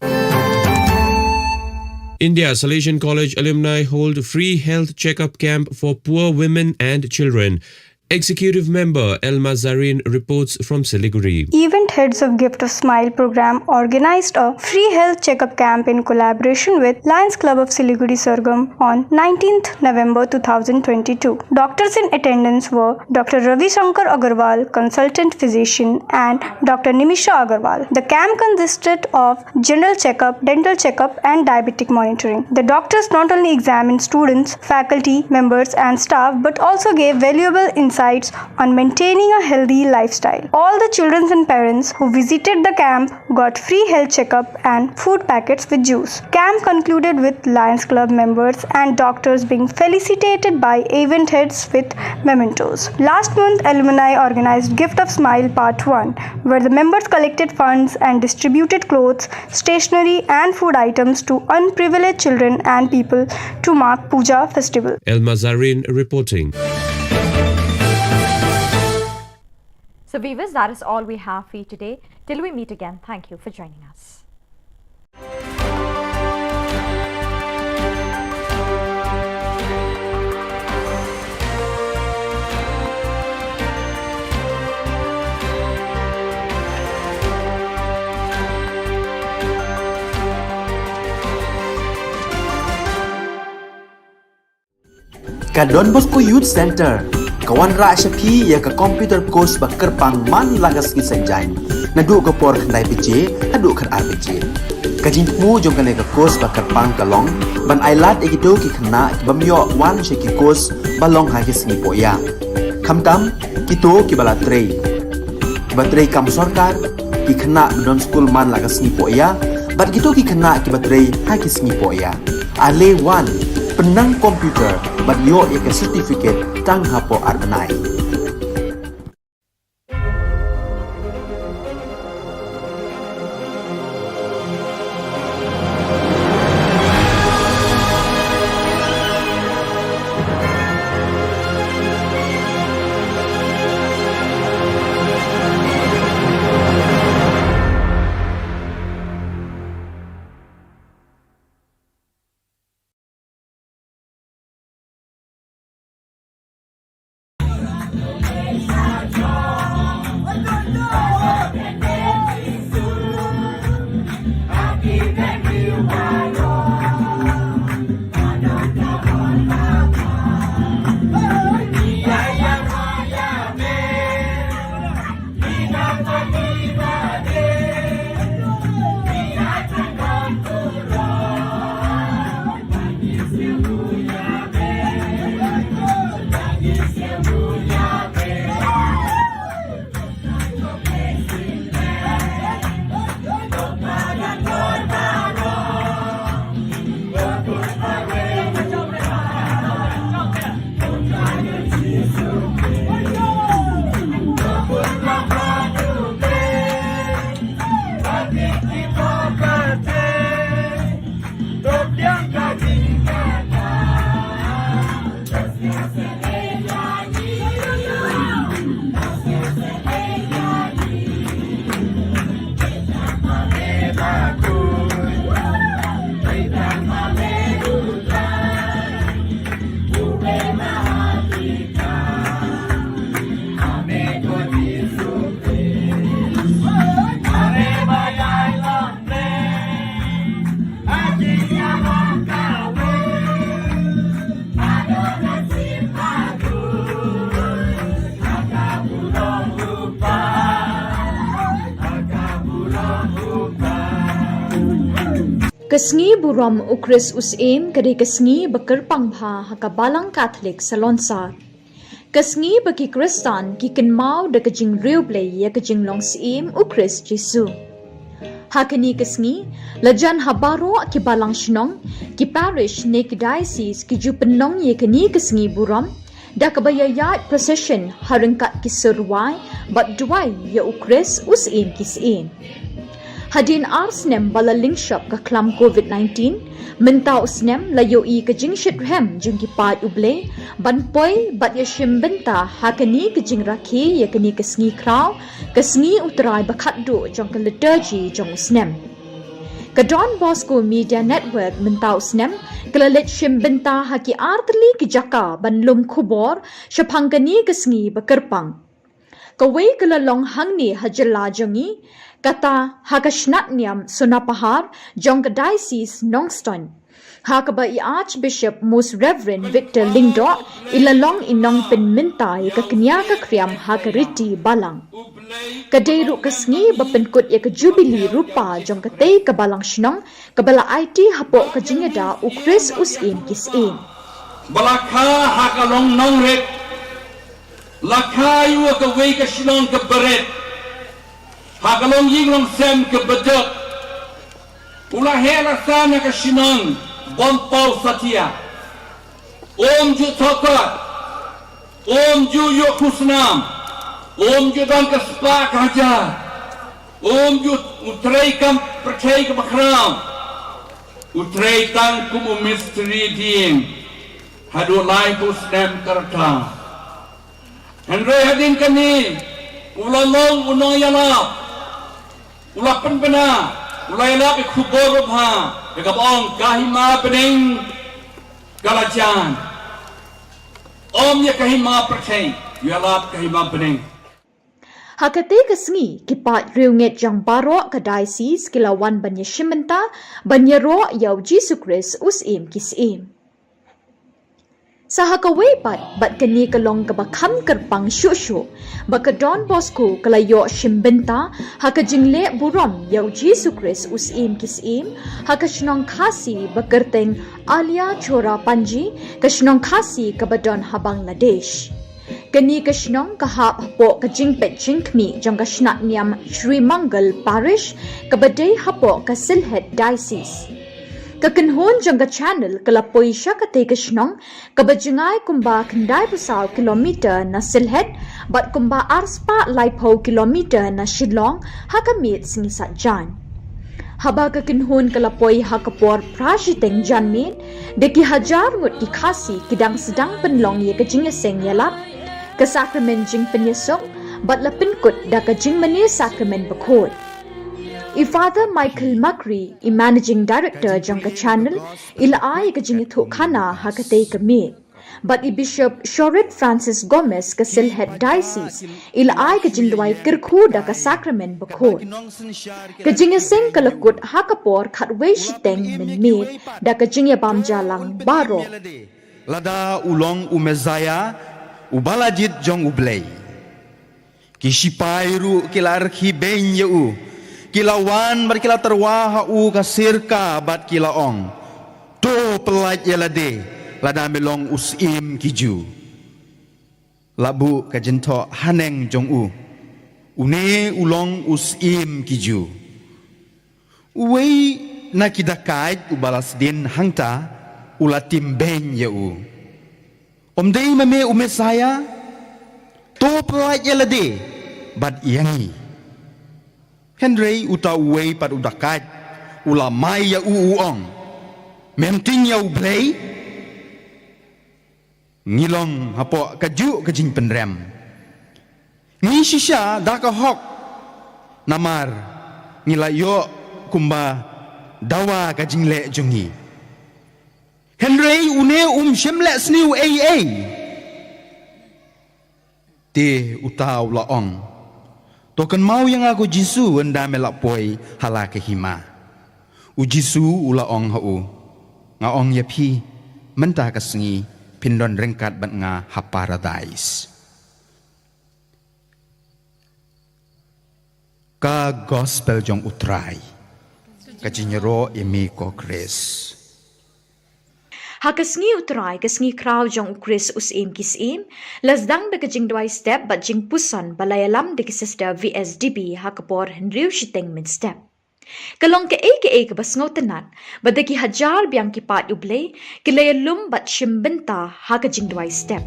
India Salesian College alumni hold free health checkup camp for poor women and children. Executive member Elma Zarin reports from Siliguri. Event heads of Gift of Smile program organized a free health checkup camp in collaboration with Lions Club of Siliguri Sargam on nineteenth November two thousand twenty-two. Doctors in attendance were Doctor Ravi Shankar Agarwal, consultant physician, and Doctor Nimisha Agarwal. The camp consisted of general checkup, dental checkup, and diabetic monitoring. The doctors not only examined students, faculty members, and staff, but also gave valuable insights on maintaining a healthy lifestyle. All the children and parents who visited the camp got free health checkup and food packets with juice. Camp concluded with Lions Club members and doctors being felicitated by event heads with mementos. Last month, alumni organized Gift of Smile Part one, where the members collected funds and distributed clothes, stationery, and food items to unprivileged children and people to mark Puja festival. Elma Zarin reporting. So, viewers, that is all we have for you today. Till we meet again, thank you for joining us. Ka Don Bosco Youth Center ka wanrah sha phi ïa ka computer course ba kyrpang man la ka sngi Saitjaiñ, naduh ka por khyndai baje haduh khatar baje. Ka jingthmu jong kane ka course ba kyrpang ka long ban ailad ïa kito ki khynnah ki bym ïoh wan sha ki course ba long ha ki sngi pohïa. Khamtam kito kiba la trei, kiba trei kam sorkar, ki khynnah ba don skul man la ka sngi pohïa, bad kito ki khynnah kiba trei ha ki sngi pohïa. Ale wan, pynnang computer bad ïoh ïa ka certificate tang hapoh ar bnai. Ka sngi burom u Khrist u Syiem ka dei ka sngi ba kyrpang bha ha ka Balang Katholik Salonsar. Ka sngi ba ki Khristan ki kynmaw da ka jingriewblei ïa ka jinglong syiem u Khrist Jisu. Ha kane ka sngi, la jan ha baroh ki balang shnong, ki parish ne ki diocese ki ju pynlong ïa kane ka sngi burom da kaba ïaid procession ha ryngkat ki sur rwai bad duwai ïa u Khrist u Syiem ki syiem. Hadien ar snem ba la lyngshop ka khlam covid nineteen, mynta u snem la ïohi ka jingshitrhem jong ki paid U Blei ban poi bad ïashim bynta ha kane ka jingrakhe ïa kane ka sngi khraw, ka sngi U Trai ba khatduh jong ka liturgy jong u snem. Ka Don Bosco Media Network mynta u snem ka la leit shim bynta ha ki artylli ki jaka ban lum khubor shaphang kane ka sngi ba kyrpang. Kawei ka la long hangne ha jylla jong ngi, kata ha ka shnat niam Sonapahar jong ka Diocese Nongstoiñ, ha kaba i Archbishop Most Reverend Victor Lyngdoh i la long i nongpynmynta ïa ka kñia ka khriam ha ka riti balang. Ka dei ruh ka sngi ba pynkut ïa ka jubili rupa jong katei ka balang shnong kaba la aiti hapoh ka jingïada u Khrist u Syiem ki syiem. Ba la kha ha ka long nongrit, la kha ïa kawei ka shnong kaba rit, ha ka long ïing long sem kaba duk. U la heh la san ha ka shnong Bompaw Satia. Um ju thokot, um ju ïoh khusnam, um ju don ka spah ka hajar, um ju, U Trai kam pyrthei kaba khraw, U Trai tang kum u mistri dieng, haduh laiphew snem ka rta. Hynrei hadien kane, u la long u nongïalap, u la pynbna, u la ïalap ïa ka khubor babha, ïa kaba ong ka hima bneng ka la jan. Ym ïa ka hima pyrthei, u ïalap ka hima bneng. Ha katei ka sngi, ki paid riewngeit jong baroh ka diocese ki la wan ban ïashim bynta, ban ïaroh ïa u Jisu Khrist u Syiem ki syiem. Sa ha kawei pat, bad kane ka long kaba kham kyrpang shuh shuh, ba ka Don Bosco ka la ïoh shim bynta ha ka jingleh burom ïa u Jisu Khrist u Syiem ki syiem ha ka shnong Khasi ba kyrteng Alia Chora Panji, ka shnong Khasi kaba don ha Bangladesh. Kane ka shnong ka hap hapoh ka jingpeit jingkhmih jong ka shnat niam Shri Mangal Parish, kaba dei hapoh ka Sylhet Diocese. Ka kynhun jong ka channel ka la poi sha katei ka shnong, kaba jngai kumba khyndai phew saw kilometer na Sylhet, bad kumba arspah laiphew kilometer na Shillong, ha ka miet sngi Saitjaiñ. Haba ka kynhun ka la poi ha ka por phra shiteng janmiet, da ki hajar ngut ki Khasi ki dang sdang pynlong ïa ka jingïaseng ïalap, ka sakramen jingpynïasuk, bad la pynkut da ka jingmane sakramen bakhuid. I Father Michael Makri, i Managing Director jong ka channel, i la ai ka jingïathuhkhana ha katei ka miet. Bad i Bishop Shorit Francis Gomez ka Sylhet Diocese i la ai ka jingduwai kyrkhu da ka Sakramen Bakhuid. Ka jingïaseng ka la kut ha ka por khatwei shiteng mynmiet da ka jingïabam jia lang baroh. Lada u long u Messaïah, u ba la jied jong U Blei. Ki shipai ruh ki la rkhie beiñ ïa u. Ki la wan bad ki la tyrwa ha u ka sirka bad ki la ong, "To pyllait ïa lade, lada me long u Syiem ki Jiw." La buh ka jingthoh haneng jong u, "Une u long u Syiem ki Jiw." Uwei na ki dakait u ba la sdien hangta u la tim beiñ ïa u, "Ym dei ma me u Messaïah? To pyllait ïa lade bad ïa ngi." Hynrei uta uwei pat u dakait u la mai ïa u, u ong, "Mem tieng ïa U Blei? Ngi long hapoh kajuh ka jingpynrem. Ngi shisha da ka hok, namar ngi la ïoh kumba dawa ka jingleh jong ngi. Hynrei une um shym leh sniew ei ei." Te uta u la ong, "To kynmaw ïa nga ko Jisu ynda me la poi ha la ka hima." U Jisu u la ong ha u, "Nga ong ïa phi, mynta ka sngi phin don ryngkat bad nga ha Paradais." Ka Gospel jong U Trai. Ka jingïaroh ïa me ko Khrist. Ha ka sngi U Trai, ka sngi khraw jong U Khrist U Syiem ki syiem, la sdang da ka jingduwai step bad jingpuson ba la ïalam da ki Sister V S D B ha ka por hynriew shiteng mynstep. Ka long kaei kaei kaba sngewtynnat ba da ki hajar biang ki paid U Blei ki la ïalum bad shim bynta ha ka jingduwai step.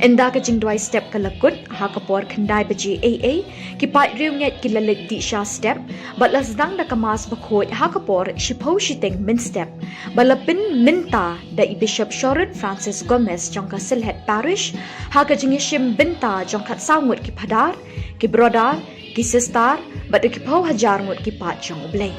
Ynda ka jingduwai step ka la kut ha ka por khyndai baje ei ei, ki paid riewngeit ki la leit dih sha step bad la sdang da ka Mass Bakhuid ha ka por shiphew shiteng mynstep, ba la pynmynta da i Bishop Shorit Francis Gomez jong ka Sylhet Parish ha ka jingïashim bynta jong khatsaw ngut ki phadar, ki brodar, ki sister bad da ki phew hajar ngut ki paid jong U Blei.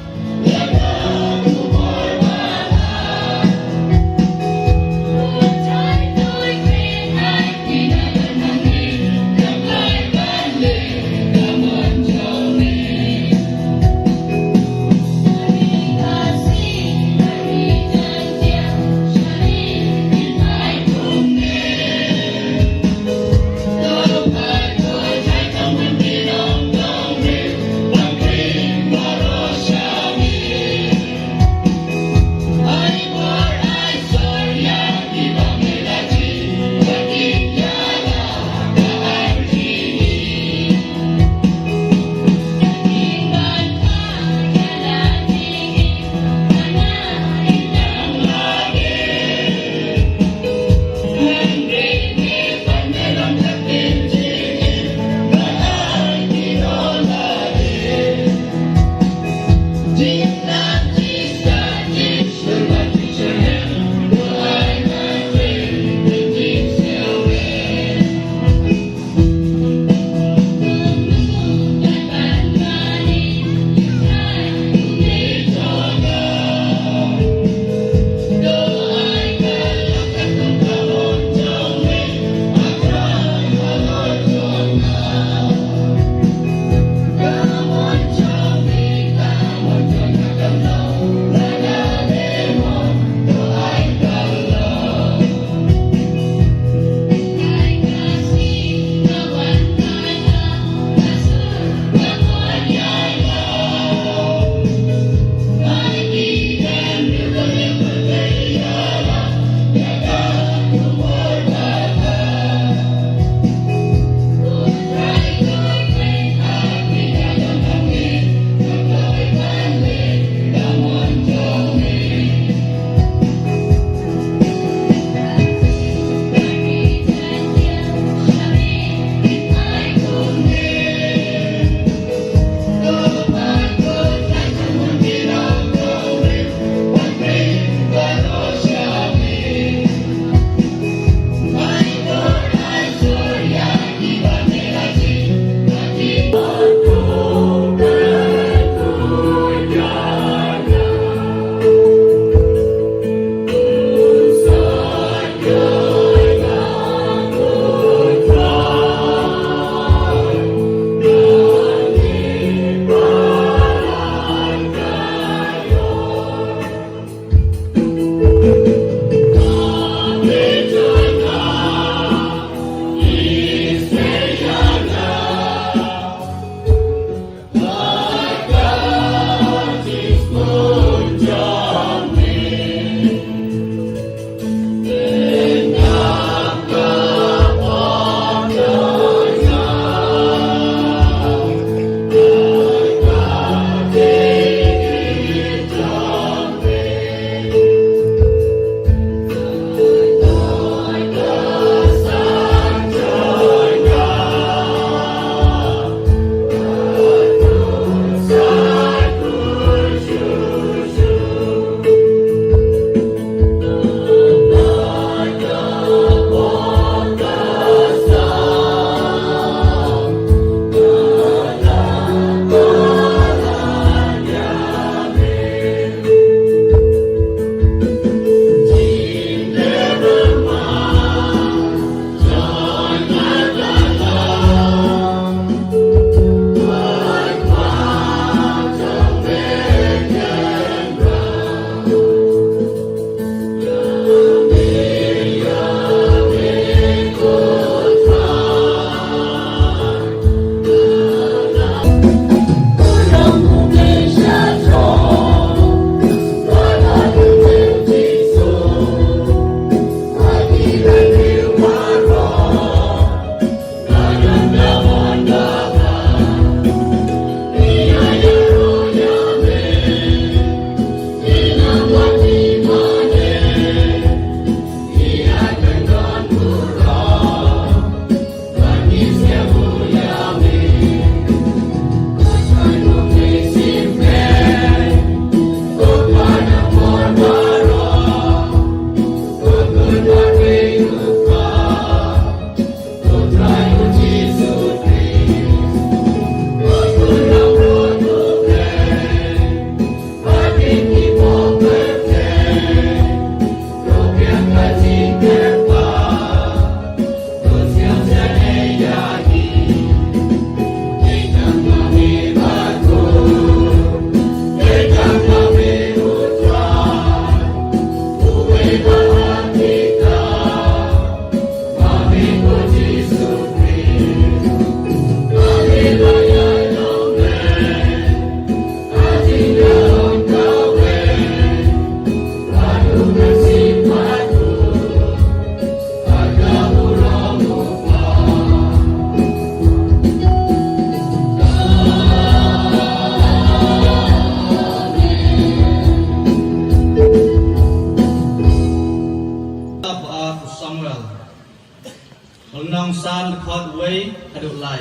Lai.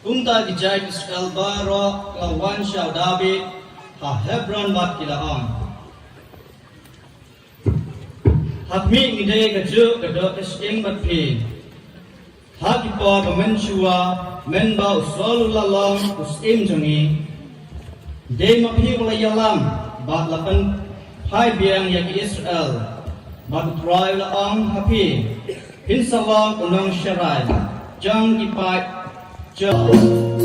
Kumta ki jait Israel baroh ki la wan sha u David ha Hebron bad ki la ong, ha khmih ngi dei kajuh ka doh ka shyieng bad phi. Ha ki por ba mynshuwa, mynba u Saul u la long u syiem jong ngi, dei ma phi u la ïalam bad la pynphai biang ïa ki Israel. Bad U Trai u la ong ha phi, phin sa long u nongsharai jong ki paid jong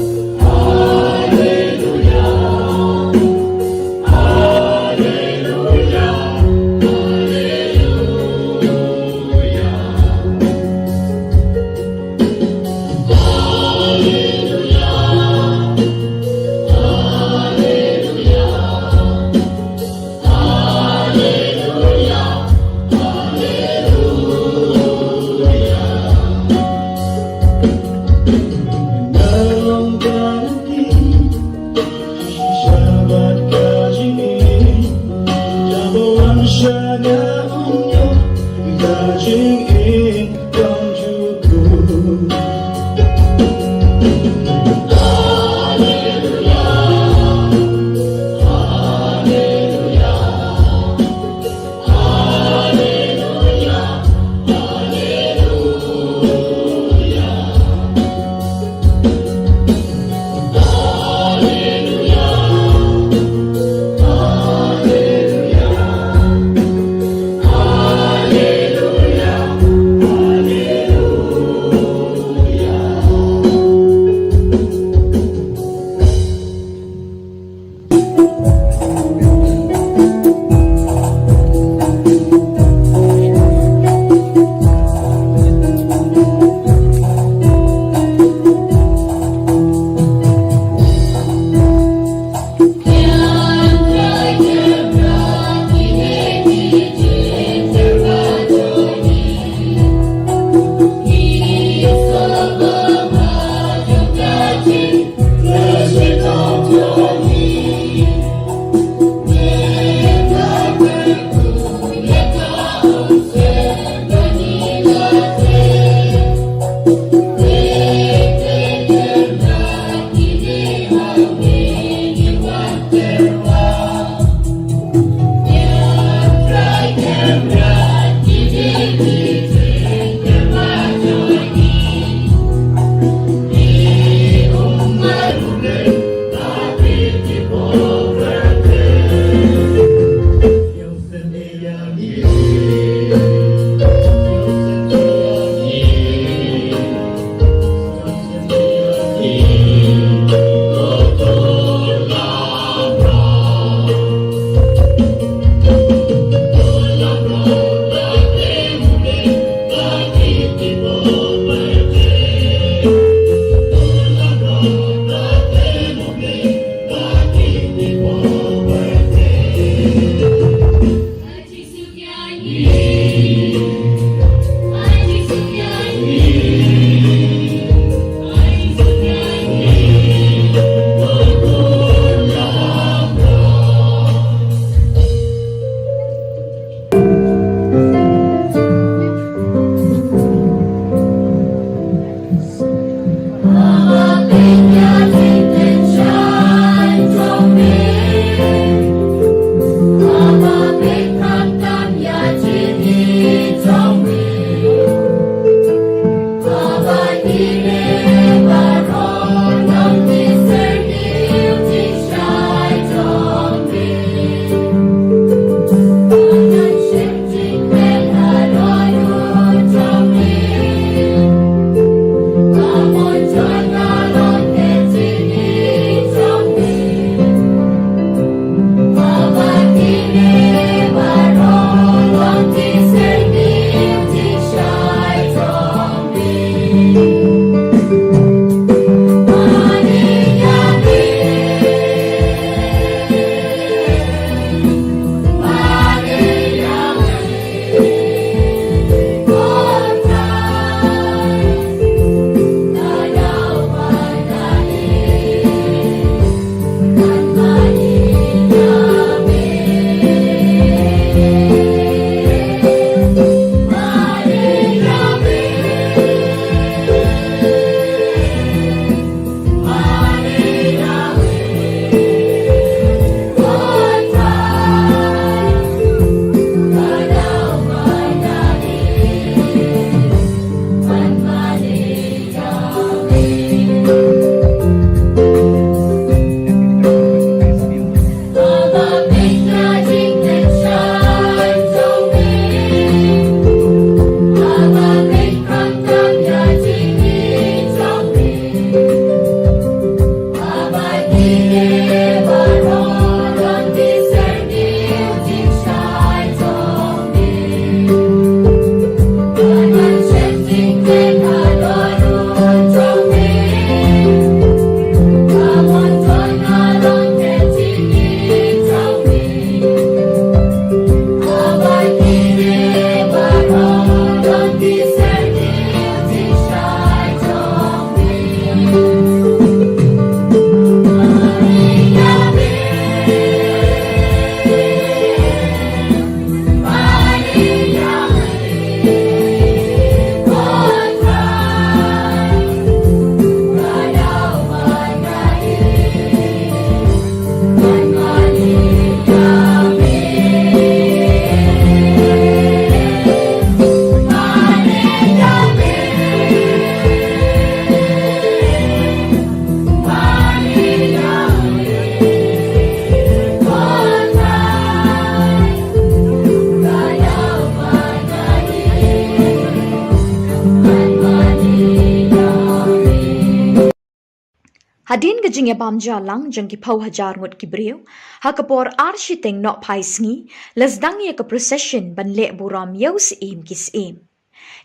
Hadien ka jingïabam jalang jong ki phew hajar ngut ki briew, ha ka por ar shiteng nohphai sngi, la sdang ïa ka procession ban leh burom ïa u Syiem ki syiem.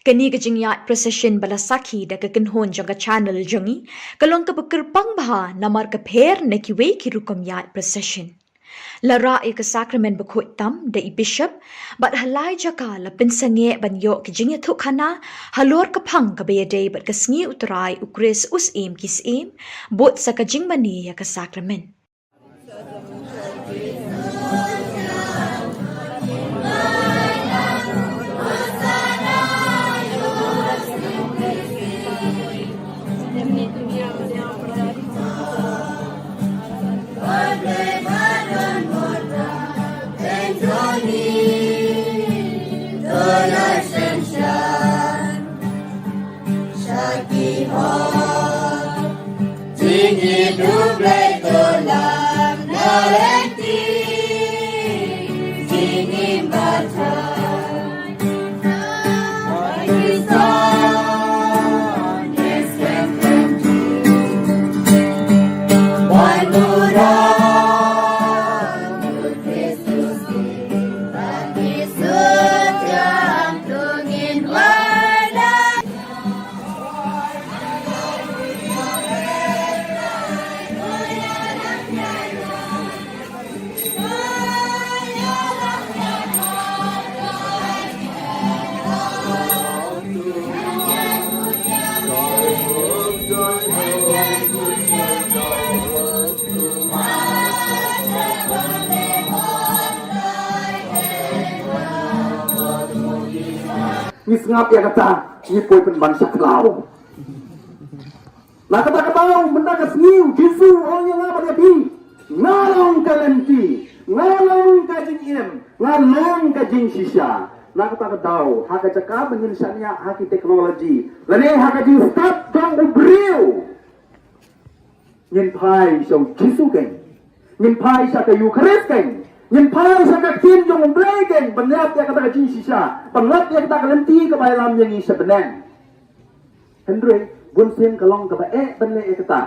Kane ka jingïaid procession ba la sakhi da ka kynhun jong ka channel jong ngi, ka long kaba kyrpang bha namar ka pher na kiwei ki rukom ïaid procession. La rah ïa ka sakramen bakhuid tam da i bishop, bad ha lai jaka la pynsangeh ban ïoh ka jingïathuhkhana halor ka phang kaba ïadei bad ka sngi U Trai U Khrist u Syiem ki syiem, bud sa ka jingmane ïa ka sakramen. Ngi sngap ïa kata, ngi poi pynban sha khlaw. Na kata ka daw, mynta ka sngi, u Jisu u ong ïa nga bad ïa phi, nga long ka lynti, nga long ka jingim, nga long ka jingshisha. Na kata ka daw, ha ka jaka ba ngin shaniah ha ki technology, lane ha ka jingstad jong u briew, ngin phai sha u Jisu keiñ. Ngin phai sha ka Eucharist keiñ. Ngin phai sha ka ktien jong u Blei keiñ. Ban lap ïa kata ka jingshisha. Ban lap ïa kata ka lynti kaba ïalam ïa ngi sha bneng. Hynrei, bunsien ka long kaba eh ban leh ïa kata.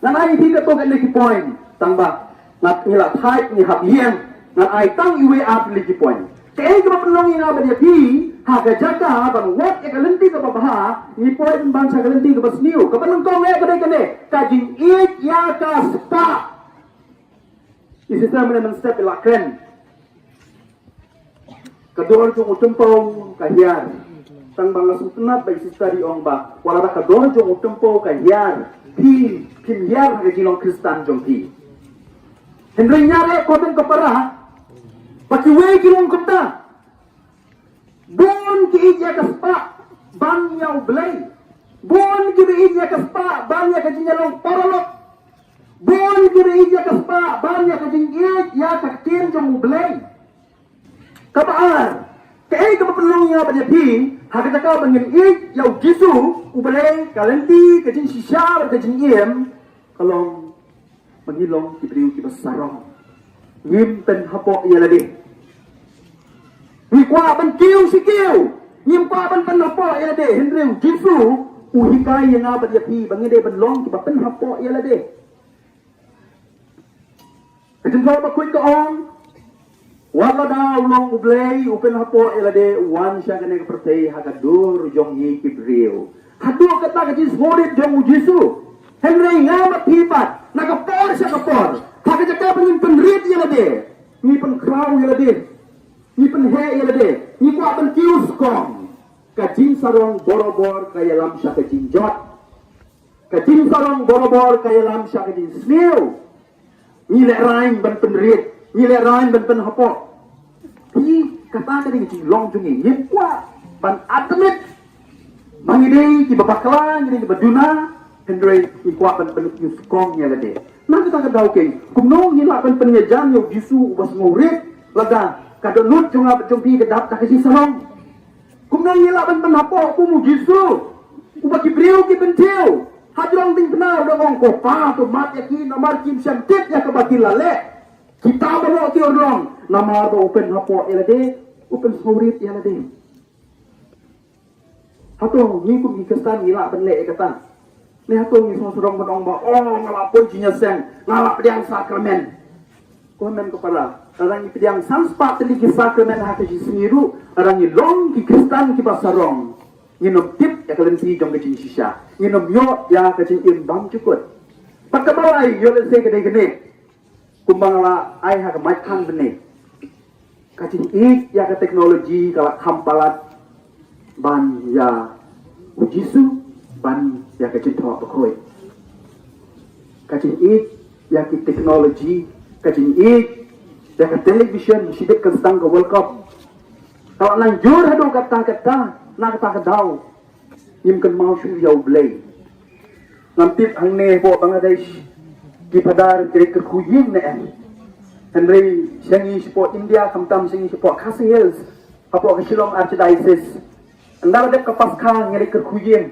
Ngan ai ïa phi katto katne ki point. Tang ba ngat ngi la thait ngi hap ïeng. Ngan ai tang iwei ar tylli ki point. Kaei kaba pynlong ïa nga bad ïa phi, ha ka jaka ban wad ïa ka lynti kaba bha, ngi poi pynban sha ka lynti kaba sniew. Kaba nyngkong eh ka dei kane, ka jingïeit ïa ka spah. I sister mynne mynstep i la kren. Ka dor jong u tympew ka hiar. Tang ba nga sngewtynnat ba i sister i ong ba, wat la ka dor jong u tympew ka hiar, phi, phim hiar ha ka jinglong Khristan jong phi. Hynrei nga leh kordon ka para ba kiwei ki long kumta. Bun ki ïeit ïa ka spah ban ïa u Blei. Bun ki ïeit ïa ka spah ban ïa ka jingïalong paralok. Bun ki ïeit ïa ka spah ban ïa ka jingïeit ïa ka ktien jong u Blei. Kaba ar, kaei kaba pynlong ïa nga bad ïa phi, ha ka jaka ba ngin ïeit ïa u Jisu, u Blei, ka lynti, ka jingshisha, ka jingim, ka long ba ngi long ki briew kiba sarong. Ngim pynhapoh ïa lade. Ngi kwah ban kiew shi kiew. Ngim kwah ban pynhapoh ïa lade. Hynrei u Jisu u hikai ïa nga bad ïa phi ba ngi dei ban long kiba pynhapoh ïa lade. Ka jingthoh bakhuid ka ong, wat lada u long u Blei u pynhapoh ïa lade, u wan sha kane ka pyrthei ha ka dur jong ngi ki briew. Haduh kata ka jingsngewrit jong u Jisu. Hynrei nga bad phi pat, na ka por sha ka por, ha ka jaka ba ngin pynrit ïa lade, ngi pynkhraw ïa lade, ngi pynheh ïa lade, ngi kwah ban kiew skong. Ka jingsarong borabor ka ïalam sha ka jingjot. Ka jingsarong borabor ka ïalam sha ka jingsniew. Ngi lehraiñ ban pynrit, ngi lehraiñ ban pynhapoh. Phi, kata ka dei ka jinglong jong ngi. Ngim kwah ban admit ba ngi dei kiba bakla, ngi dei kiba duna, hynrei ngi kwah ban pynlut nyngkong ïa lade. Na kata ka daw keiñ, kumno ngi lah ban pynïajan ïa u Jisu uba sngewrit, lada ka dohnud jong nga bad jong phi ka dap da ka jingsarong. Kumno ngi lah ban pynhapoh kum u Jisu, uba ki briew ki pynthiew, hajrong diengphna u dang ong, ko Pa, to map ïa ki namar kim shym tip ïa kaba ki la leh. Kita baroh ki urlong, namar ba u pynhapoh ïa lade, u pynsngewrit ïa lade. Hato ngi kum ki Khristan ngi lah ban leh ïa kata? Ngi hato ngi sngewsarong ban ong ba, oh, nga la poi jingïaseng, nga la pdiang sakramen. Ko hynmen ko para, lada ngi pdiang san spah tylli ki sakramen ha ka jingsngi ruh, lada ngi long ki Khristan kiba sarong, ngin ym tip ïa ka lynti jong ka jingshisha, ngin ym ïoh ïa ka jingim bymjukut. Bad kaba lai, ïoh lehse ka dei kane. Kumba nga la ai ha ka maithan bneng, ka jingïeit ïa ka technology ka la kham palat ban ïa u Jisu, ban ïa ka jingthoh bakhuid. Ka jingïeit ïa ki technology, ka jingïeit ïa ka television, shibit kan sdang ka World Cup, ka la nang jur haduh katta katta, na kata ka daw ngim kynmaw shuh ïa U Blei. Ngam tip hangne hapoh Bangladesh ki phadar ki leit kyrkhu ïing ne em. Hynrei sha ngi shapoh India, khamtam sha ngi shapoh Khasi Hills, hapoh ka Shillong Archdiocese, ynda la dep ka Paskha ngi leit kyrkhu ïing.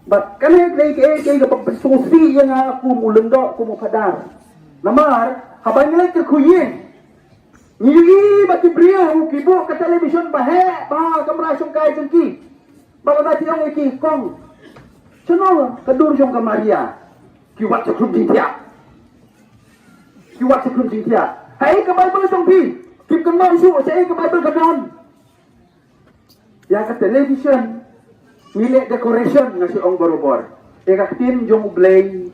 Bad kane ka dei kaei kaei kaba sngewsih ïa nga kum u lyngdoh, kum u phadar. Namar haba ngi leit kyrkhu ïing, ngi ïohi ba ki briew ki buh ka television ba heh bha ha kamra shongkai jong ki. Bad lada ki ong ïa ki, kong, shano ka dur jong ka Maria? Ki wad shakhrum jingthiah. Ki wad shakhrum jingthiah. Haei ka Baibl jong phi? Kim kynmaw shuh shaei ka Baibl ka don. Ïa ka television ngi leh decoration, nga shu ong barabor. Ïa ka ktien jong U Blei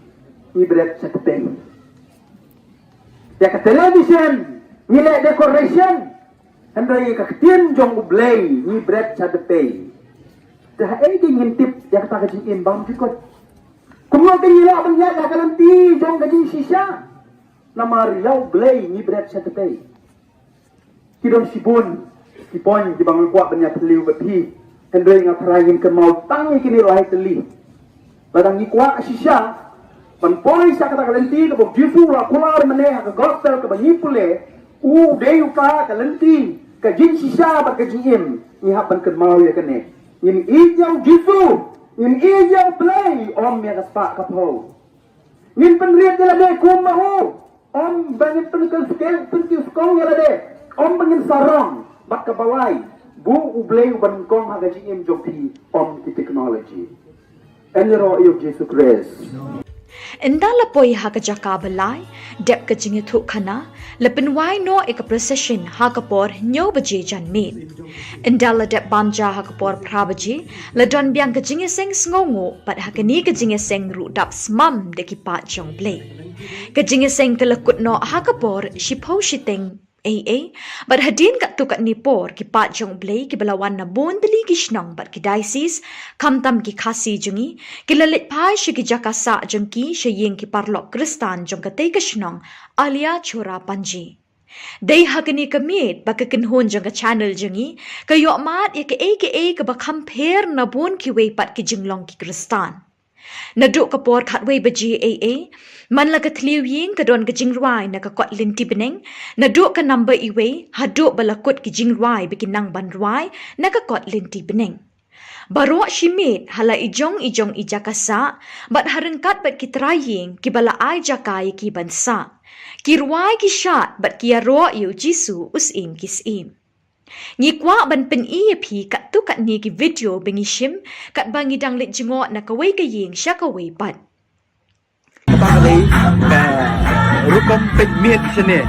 ngi bret sha tpei. Ïa ka television ngi leh decoration, hynrei ïa ka ktien jong U Blei ngi bret sha tpei. Te haei ngin tip ïa kata ka jingim bymjukut? Kumno ngin ïoh ban ïaid ha ka lynti jong ka jingshisha? Namar ïa U Blei ngi bret sha tpei. Ki don shibun ki point kiba nga kwah ban ïatylli bad phi, hynrei nga tharai ngin kynmaw tang ïa kine lai tylli. Lada ngi kwah shisha ban poi sha kata ka lynti kaba U Jisu u la kular mynne ha ka gospel kaba ngi pule, u dei uta ka lynti, ka jingshisha bad ka jingim, ngi hap ban kynmaw ïa kane. Ngin ïeit ïa U Jisu, ngin ïeit ïa U Blei, ym ïa ka spah ka phew. Ngin pynrit ïa lade kum ma u. Ym ba ngin pynkyskong, pynkyskong ïa lade. Ym ba ngin sarong. Bad kaba lai, buh U Blei u ba nyngkong ha ka jingim jong phi, ym ki technology. Yn ïaroh ïa U Jisu Khrist. Ynda la poi ha ka jaka ba lai, dep ka jingïathuhkhana, la pynwai noh ïa ka procession ha ka por hynñiew baje janmiet. Ynda la dep bam ja ha ka por phra baje, la don biang ka jingïaseng sngewnguh, bad ha kane ka jingïaseng ruh dap smam da ki paid jong U Blei. Ka jingïaseng ka la kut noh ha ka por shiphew shiteng eiei, bad hadien katto katne por ki paid jong U Blei kiba la wan na bun tylli ki shnong bad ki diocese, khamtam ki Khasi jong ngi, ki la leit phai sha ki jaka sah jong ki sha ïing ki paralok Khristan jong katei ka shnong, Alia Chora Panji. Dei ha kane ka miet ba ka kynhun jong ka channel jong ngi ka ïoh mad ïa kaei kaei kaba kham pher na bun kiwei pat ki jinglong ki Khristan. Naduh ka por khatwei baje eiei, man la ka thliew ïing ka don ka jingrwai na ka kot lynti bneng, naduh ka number iwei, haduh ba la kut ki jingrwai ba ki nang ban rwai na ka kot lynti bneng. Baroh shi miet ha la i jong i jong i jaka sah, bad ha ryngkat bad ki trai ïing kiba la ai jaka ïa ki ban sah, ki rwai ki shad bad ki ïaroh ïa U Jisu u syiem ki syiem. Ngi kwah ban pyni ïa phi katto katne ki video ba ngi shim katba ngi dang leit jngoh na kawei ka ïing sha kawei pat. Kata ka dei ka rukom peit miet shane.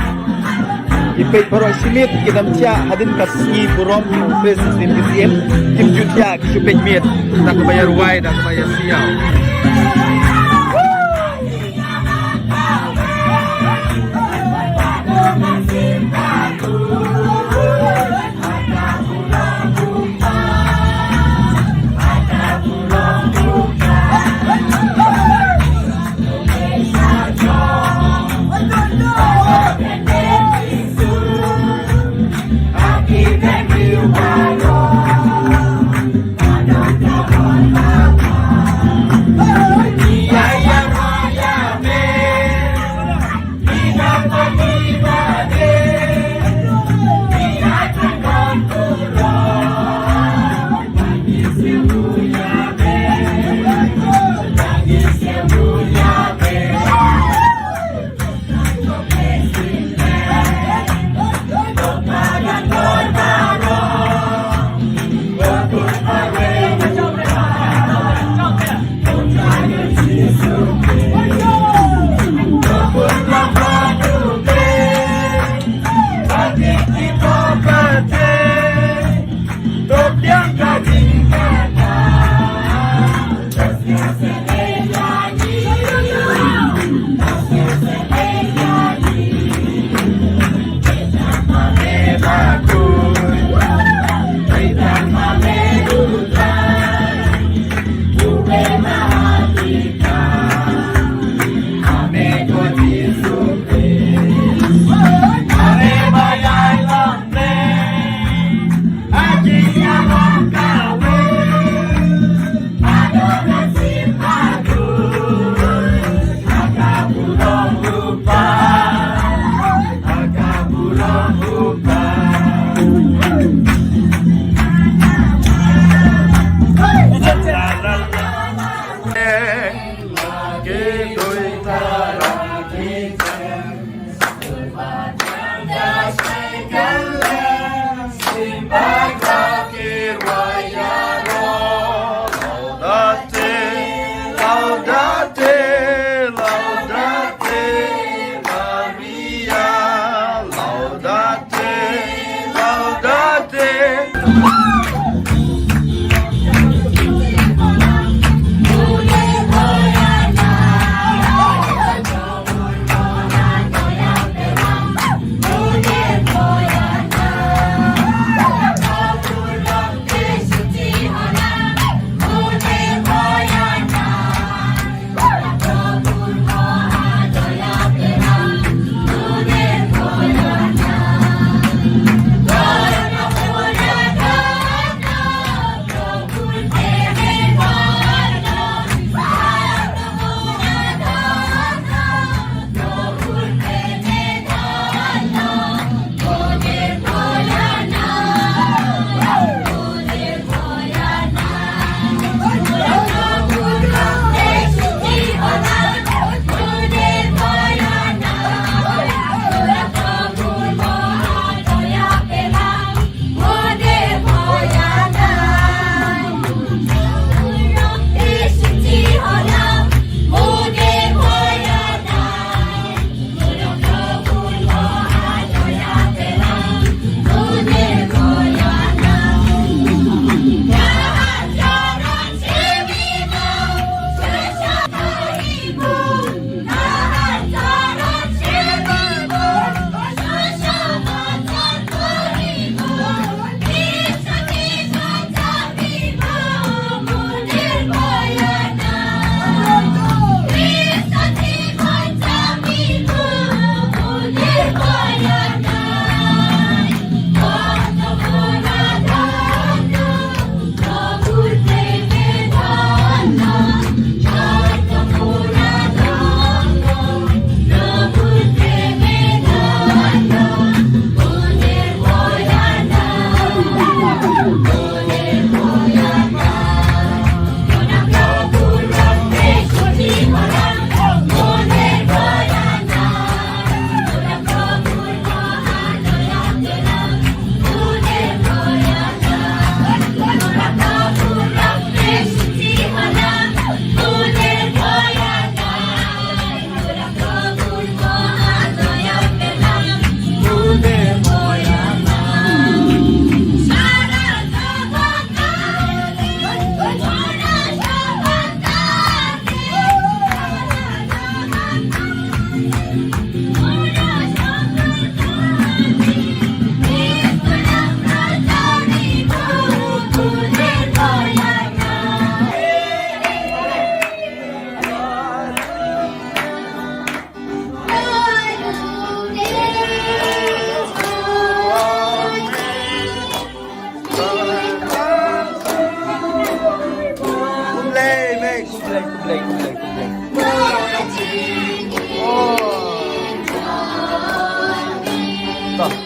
Ki peit baroh shi miet ki dang thiah hadien ka sngi burom jong U Khrist u syiem ki syiem. Kim ju thiah ki shu peit miet. Da kaba ïa rwai, da kaba ïa siaw.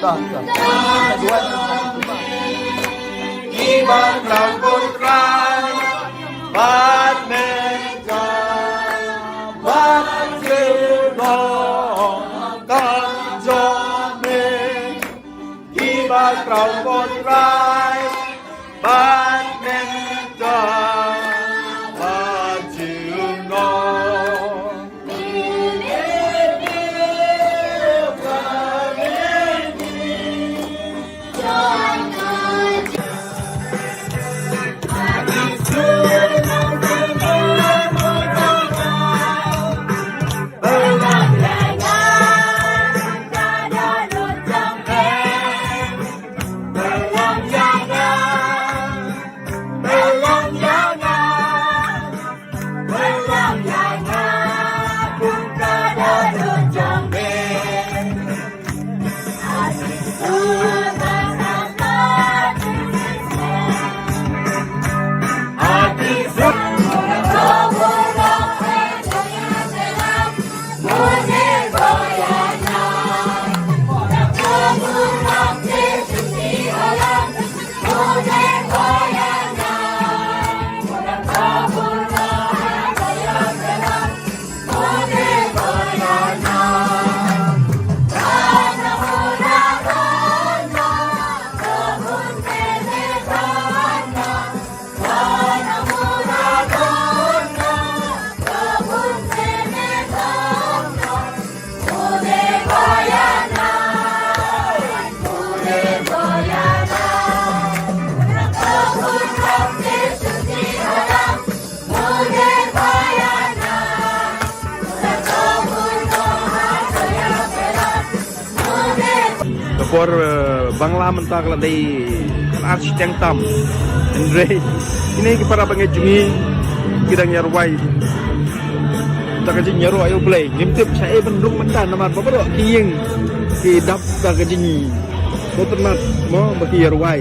Kiba khraw Ko Trai bad me, bad jingdon kam jong me. Kiba khraw Ko Trai bad me, bad jingdon. Ka por, eh, Bangla mynta ka la dei khatar shiteng tam. Hynrei kine ki para bangeit jong ngi ki dang ïarwai da ka jingïaroh ïa U Blei. Ngim tip shaei ban rung mynta namar ba baroh ki ïing ki dap da ka jingkohnguh mo ba ki ïarwai.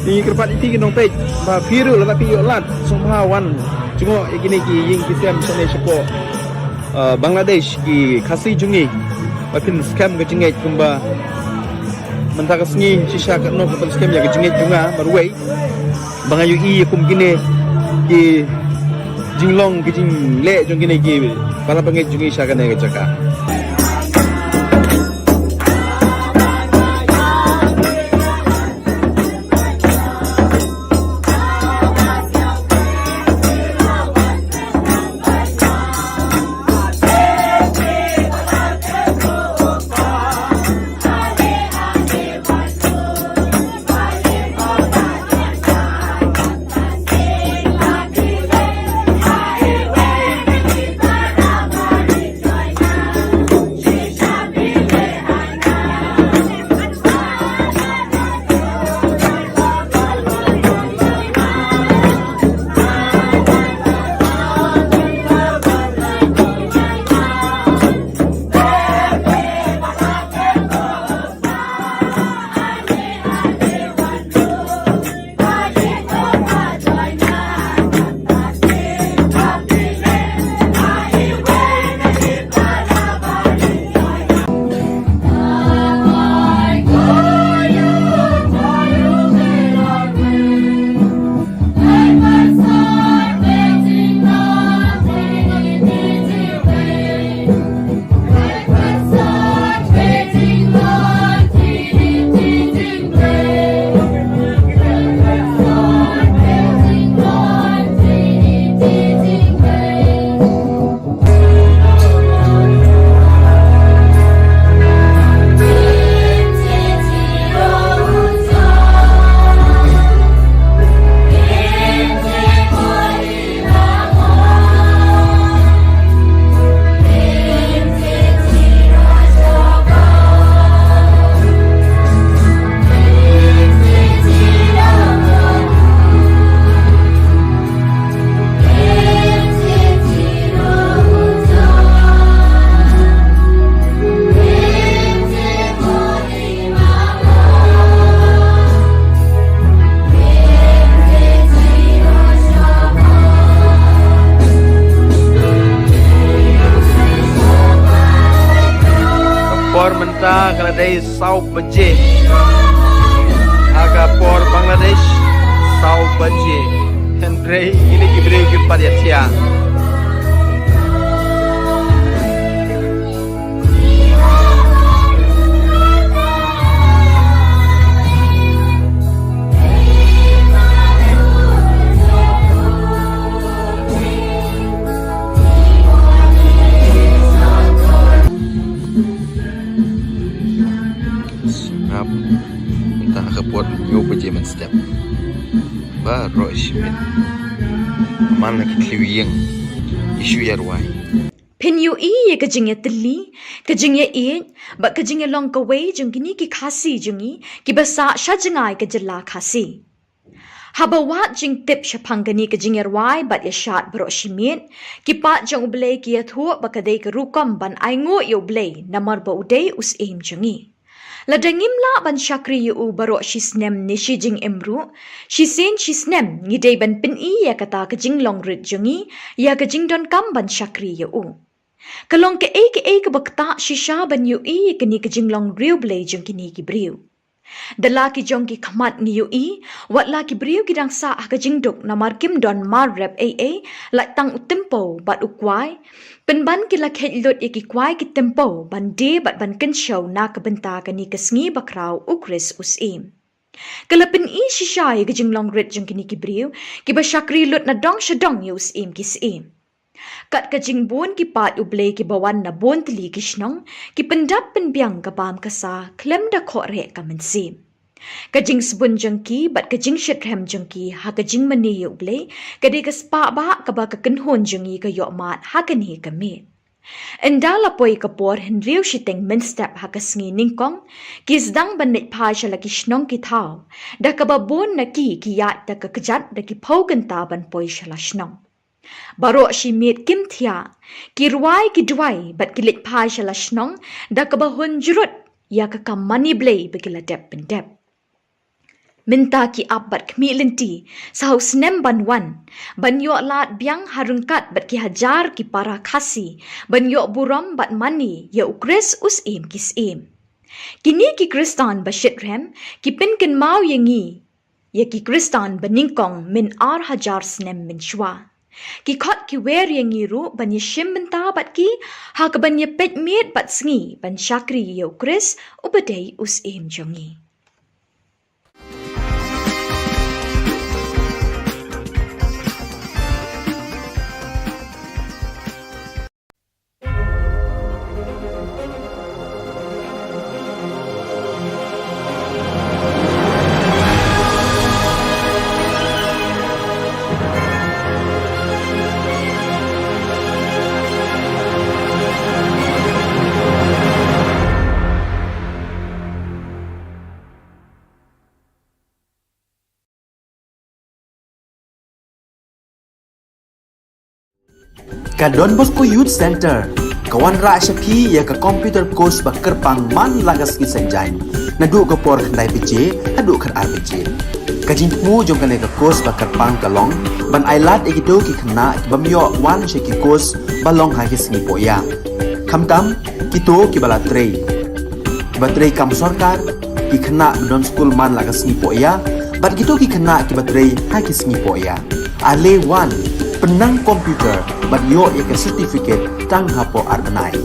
Ngi kyrpad ïa phi ki nongpeit ba phi ruh lada phi ïoh lad sngewbha wan jngoh ïa kine ki ïing ki sem shane shapoh, eh, Bangladesh, ki Khasi jong ngi. Ba phin skhem ka jingngeit kumba mynta ka sngi shisha katno ka pynskhem ïa ka jingngeit jong nga marwei. Ba nga ïohi ïa kum kine ki jinglong ki jingleh jong kine ki para bangeit jong ngi sha kane ka jaka. Por mynta ka la dei saw baje ha ka por Bangladesh, saw baje. Hynrei kine ki briew kim pat ïathiah. Sngap. Mynta ka por hynñiew baje mynstep. Baroh shi miet. Man la ki thliew ïing ki shu ïa rwai. Phin ïohi ïa ka jingïatylli, ka jingïaieit bad ka jingïalong kawei jong kine ki Khasi jong ngi kiba sah sha jngai ka jylla Khasi. Haba wad jingtip shaphang kane ka jingïarwai bad ïashad baroh shi miet, ki paid jong U Blei ki ïathuh ba ka dei ka rukom ban ainguh ïa U Blei namar ba u dei u Syiem jong ngi. Lada ngim lah ban shakri ïa u baroh shi snem ne shi jingim ruh, shisien shisnem ngi dei ban pyni ïa kata ka jinglong rit jong ngi ïa ka jingdonkam ban shakri ïa u. Ka long kaei kaei kaba ktah shisha ban ïohi ïa kane ka jinglong riewblei jong kine ki briew. Da la ki jong ki khmat ngi ïohi, wat la ki briew ki dang sah ha ka jingduk namar kim don mar rep ei ei, lait tang u tympew bad u kwai. Pynban ki la kheit lut ïa ki kwai ki tympew ban die bad ban kynshew na ka bynta kane ka sngi bakhraw U Khrist u Syiem. Ka la pyni shisha ïa ka jinglong rit jong kine ki briew kiba shakri lut na dong sha dong ïa u Syiem ki syiem. Kat ka jingbun ki paid U Blei kiba wan na bun tylli ki shnong, ki pyndap pynbiang ka bam ka sa khlem da khohreh ka mynsiem. Ka jingsbun jong ki bad ka jingshitrhem jong ki ha ka jingmane ïa U Blei ka dei ka spah bah kaba ka kynhun jong ngi ka ïoh mad ha kane ka miet. Ynda la poi ka por hynriew shiteng mynstep ha ka sngi nyngkong, ki sdang ban leit phai sha la ki shnong ki thaw, da kaba bun na ki ki ïaid da ka kjat da ki phew kynta ban poi sha la shnong. Baroh shi miet kim thiah, ki rwai ki duwai bad ki leit phai sha la shnong da kaba hun jrut ïa ka kam mane Blei ba ki la dep pyndep. Mynta ki ap bad khmih lynti sa ha u snem ban wan, ban ïoh lad biang ha ryngkat bad ki hajar ki para Khasi ban ïoh burom bad mane ïa U Khrist u Syiem ki syiem. Kine ki Khristan ba shitrhem ki pynkynmaw ïa ngi ïa ki Khristan ba nyngkong myn ar hajar snem mynshuwa. Ki khot ki wer ïa ngi ruh ban ïashim bynta bad ki ha kaban ïapeit miet bad sngi ban shakri ïa U Khrist uba dei u Syiem jong ngi. Ka Don Bosco Youth Center ka wanrah sha phi ïa ka computer course ba kyrpang man la ka sngi Saitjaiñ, naduh ka por khyndai baje haduh khatar baje. Ka jingthmu jong kane ka course ba kyrpang ka long ban ailad ïa kito ki khynnah ki bym ïoh wan sha ki course ba long ha ki sngi pohïa, khamtam kito kiba la trei, kiba trei kam sorkar, ki khynnah ba don skul man la ka sngi pohïa, bad kito ki khynnah kiba trei ha ki sngi pohïa. Ale wan, pynnang computer bad ïoh ïa ka certificate tang hapoh ar bnai.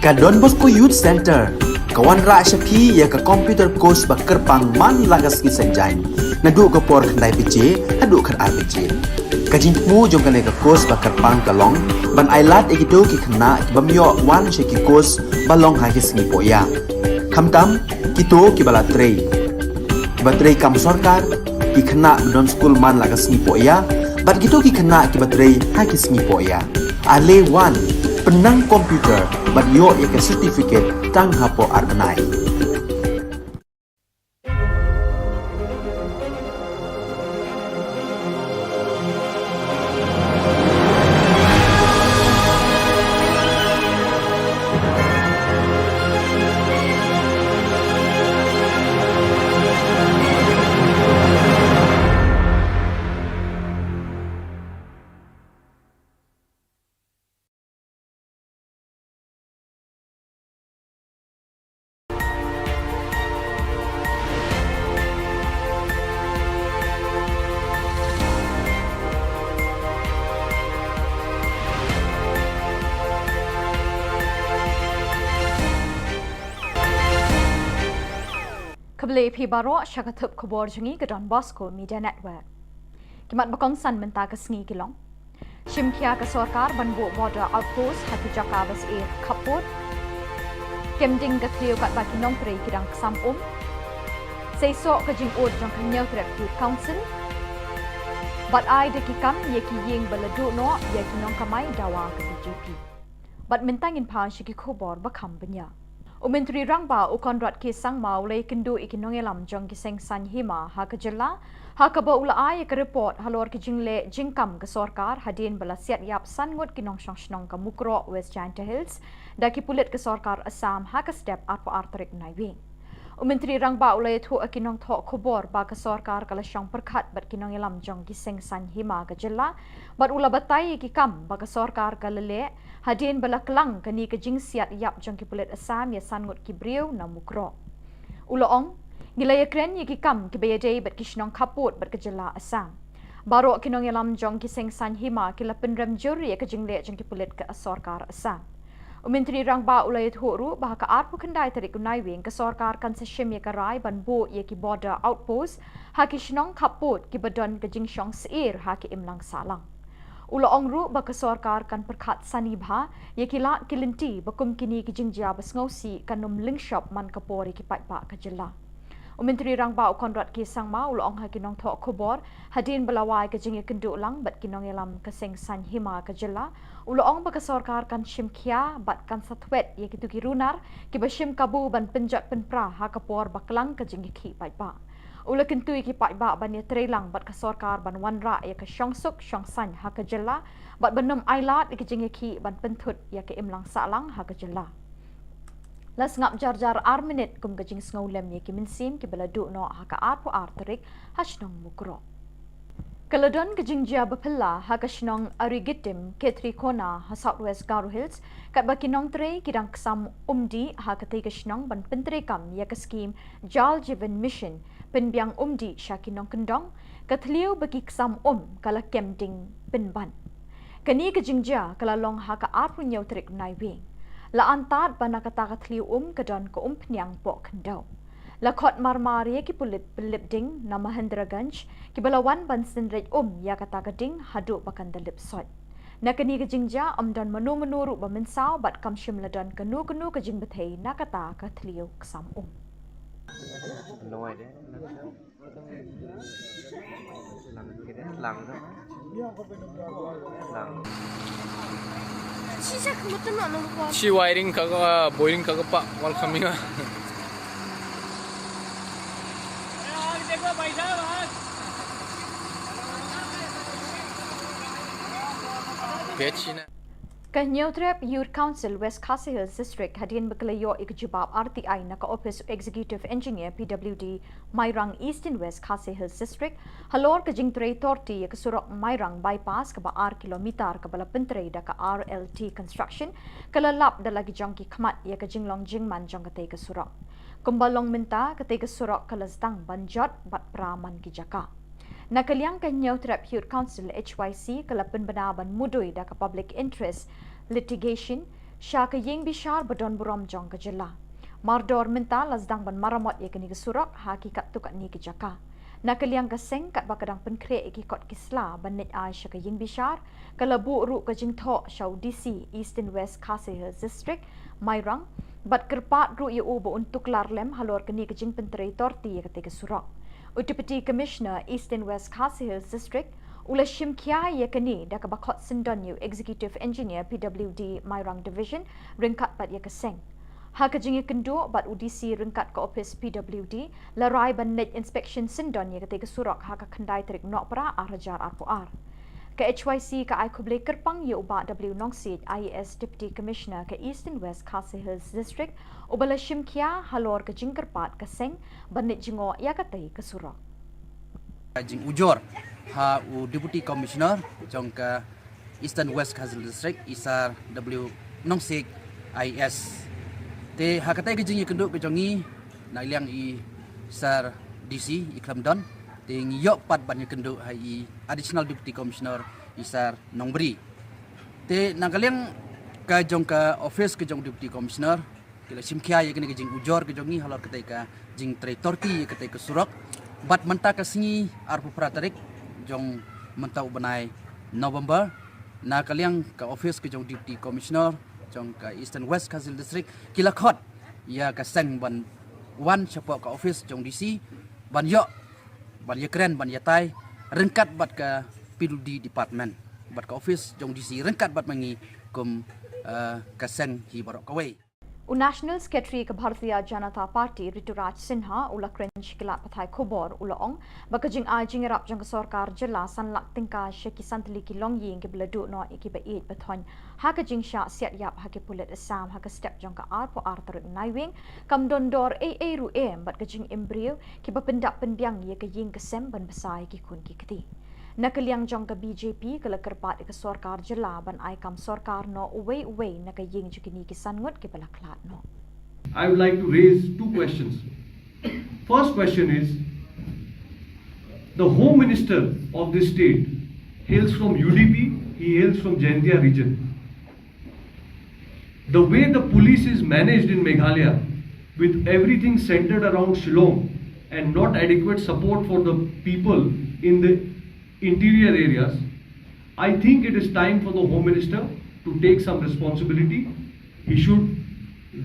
Ka Don Bosco Youth Centre ka wanrah sha phi ïa ka computer course ba kyrpang man la ka sngi Saitjaiñ, naduh ka por khyndai baje haduh khatar baje. Ka jingthmu jong kane ka course ba kyrpang ka long ban ailad ïa kito ki khynnah ki bym ïoh wan sha ki course ba long ha ki sngi pohïa, khamtam kito kiba la trei, kiba trei kam sorkar, ki khynnah ba don skul man la ka sngi pohïa bad kito ki khynnah kiba trei ha ki sngi pohïa. Ale wan, pynnang computer bad ïoh ïa ka certificate tang hapoh ar bnai. Khublei phi baroh sha ka thup khubor jong ngi ka Don Bosco Media Network. Ki mat ba kongsan mynta ka sngi ki long: Shim khia ka sorkar ban buh border outpost ha ki jaka ba syier khappud. Kem ding ka thliew katba ki nongtrei ki dang ksam um. Seisoh ka jingud jong ka Hynñiewtrep Youth Council. Bad ai da ki kam ïa ki ïing ba la duh noh ïa ki nongkamai dawa ka B J P. Bad mynta ngin phai sha ki khubor ba kham bniah. U Myntri Rangbah u Conrad K Sangma u la ïakynduh ïa ki nongïalam jong ki seng saiñ hima ha ka jylla, ha kaba u la ai ïa ka report halor ki jingleh jingkam ka sorkar hadien ba la siat ïap san ngut ki nongshong shnong ka Mukroh, West Jaintia Hills da ki pulit ka sorkar Assam ha ka step arphew ar tarik Naiwieng. U Myntri Rangbah u la ïathuh ïa ki nongthoh khubor ba ka sorkar ka la shong pyrkhat bad ki nongïalam jong ki seng saiñ hima ka jylla bad u la batai ïa ki kam ba ka sorkar ka la leh hadien ba la klang kane ka jingsiat ïap jong ki pulit Assam ïa san ngut ki briew na Mukroh. U la ong, ngi la ïakren ïa ki kam kiba ïadei bad ki shnong khappud bad ka jylla Assam. Baroh ki nongïalam jong ki seng saiñ hima ki la pynrem jur ïa ka jingleh jong ki pulit ka sorkar Assam. U Myntri Rangbah u la ïathuh ruh ba ha ka arphew khyndai tarik u Naiwieng ka sorkar kan sa shim ïa ka rai ban buh ïa ki border outpost ha ki shnong khappud kiba don ka jingshong syier ha ki imlang sahlang. U la ong ruh ba ka sorkar kan pyrkhat sani bha ïa ki lad ki lynti ba kum kine ki jingjia ba sngewsih kan ym lyngshop man ka por ïa ki paidbah ka jylla. U Myntri Rangbah u Conrad K Sangma u la ong ha ki nongthoh khubor hadien ba la wai ka jingïakynduh lang bad ki nongïalam ka seng saiñ hima ka jylla, u la ong ba ka sorkar kan shim khia bad kan sa thwet ïa kito ki runar kiba shim kabu ban pynjot pynpra ha ka por ba klang ka jingïakhih paidbah. U la kyntu ïa ki paidbah ban ïatreilang bad ka sorkar ban wanrah ïa ka shongsuk shongsaiñ ha ka jylla bad ban ym ailad ïa ka jingïakhih ban pynthut ïa ka imlang sahlang ha ka jylla. La sngap jar jar ar minit kum ka jingsngewlem ïa ki mynsiem kiba la duh noh ha ka arphew ar tarik ha shnong Mukroh. Ka la don ka jingjia baphylla ha ka shnong Arigittim, Khetrikona ha South West Garo Hills, katba ki nongtrei ki dang ksam umdih ha katei ka shnong ban pyntreikam ïa ka skhim Jal Jeevan Mission, pynbiang umdih sha ki nongkyndong, ka thliew ba ki ksam um ka la kem ding pynban. Kane ka jingjia ka la long ha ka arphew hynñiew tarik Naiwieng. La antad ba na kata ka thliew um ka don ka umphniang poh khyndew. La khot marmar ïa ki pulit pynlip ding na Mahendraganj kiba la wan ban synreit um ïa kata ka ding haduh ba kan da lip soit. Na kane ka jingjia ym don mano mano ruh ba mynsaw bad kam shym la don kano kano ka jingbthei na kata ka thliew ksam um. Shi wiring ka ka, boring ka ka pa, wal kami ma. Pechina. Ka Hynñiewtrep Youth Council West Khasi Hills District hadien ba ka la ïoh ïa ka jubab R T I na ka ophis Executive Engineer P W D Mairang Eastern West Khasi Hills District halor ka jingtrei torti ïa ka surok Mairang Bypass kaba ar kilometer kaba la pyntrei da ka R L T Construction, ka la lap da la ki jong ki khmat ïa ka jinglong jingman jong katei ka surok. Kumba long mynta, katei ka surok ka la sdang ban jot bad pra man ki jaka. Na ka liang ka Hynñiewtrep Youth Council H Y C ka la pynbna ban mudui da ka Public Interest Litigation Sha ka ïing bishar ba don burom jong ka jylla. Mardor mynta la sdang ban maramot ïa kane ka surok ha ki katto katne ki jaka. Na ka liang ka seng katba ka dang pynkhreh ïa ki kot ki sla ban leit ai sha ka ïing bishar, ka la buh ruh ka jingthoh sha u D C Eastern West Khasi Hills District, Mairang, bad kyrpad ruh ïa u ba un tuklar lem halor kane ka jingpyntrei torti ïa katei ka surok. U Deputy Commissioner Eastern West Khasi Hills District u la shim khia ïa kane da kaba khot syndon ïa u Executive Engineer P W D Mairang Division ryngkat bad ïa ka seng. Ha ka jingïakynduh bad u D C ryngkat ka ophis P W D, la rai ban leit inspection syndon ïa katei ka surok ha ka khyndai tarik Nohprah ar hajar arphew ar. Ka H Y C ka ai khublei kyrpang ïa u Bah W Nongsiej, I A S Deputy Commissioner ka Eastern West Khasi Hills District, uba la shim khia halor ka jingkyrpad ka seng ban leit jngoh ïa katei ka surok. Ka jingujor ha u Deputy Commissioner jong ka Eastern West Khasi Hills District, i Sir W Nongsiej, I A S. Te ha katei ka jingïakynduh ka jong ngi, na liang i Sir D C, i khlem don, te ngi ïoh pat ban ïakynduh ha i Additional Deputy Commissioner, i Sir Nongbri. Te na ka liang ka jong ka office ka jong Deputy Commissioner, ki la shim khia ïa kane ka jingujor ka jong ngi halor katei ka jingtrei torti ïa katei ka surok. Bad mynta ka sngi arphew phra tarik jong mynta u bnai November, na ka liang ka office ka jong Deputy Commissioner jong ka Eastern West Khasi Hills District, ki la khot ïa ka seng ban wan shapoh ka office jong D C ban ïoh, ban ïakren, ban ïatai ryngkat bad ka P W D department, bad ka office jong D C ryngkat bad ma ngi kum, eh, ka seng hi baroh kawei. U National Secretary ka Bharatiya Janata Party, Rituraj Sinha, u la kren sha ki lad pathai khubor, u la ong ba ka jingai jingïarap jong ka sorkar jylla san lak tyngka sha ki san tylli ki longïing kiba la duh noh ïa kiba ïeit ba thoiñ ha ka jingshah siat ïap ha ki pulit Assam ha ka step jong ka arphew ar tarik Naiwieng kam don dor ei ei ruh em bad ka jingim briew kiba pyndap pynbiang ïa ka ïing ka sem ban bsa ïa ki khun ki kti. Na ka liang jong ka B J P ka la kyrpad ïa ka sorkar jylla ban ai kam sorkar noh uwei uwei na ka ïing jong kine ki san ngut kiba la khlad noh. I would like to raise two questions. First question is, the Home Minister of this state hails from U D P, he hails from Jaintia region. The way the police is managed in Meghalaya, with everything centered around Shillong and not adequate support for the people in the interior areas, I think it is time for the Home Minister to take some responsibility. He should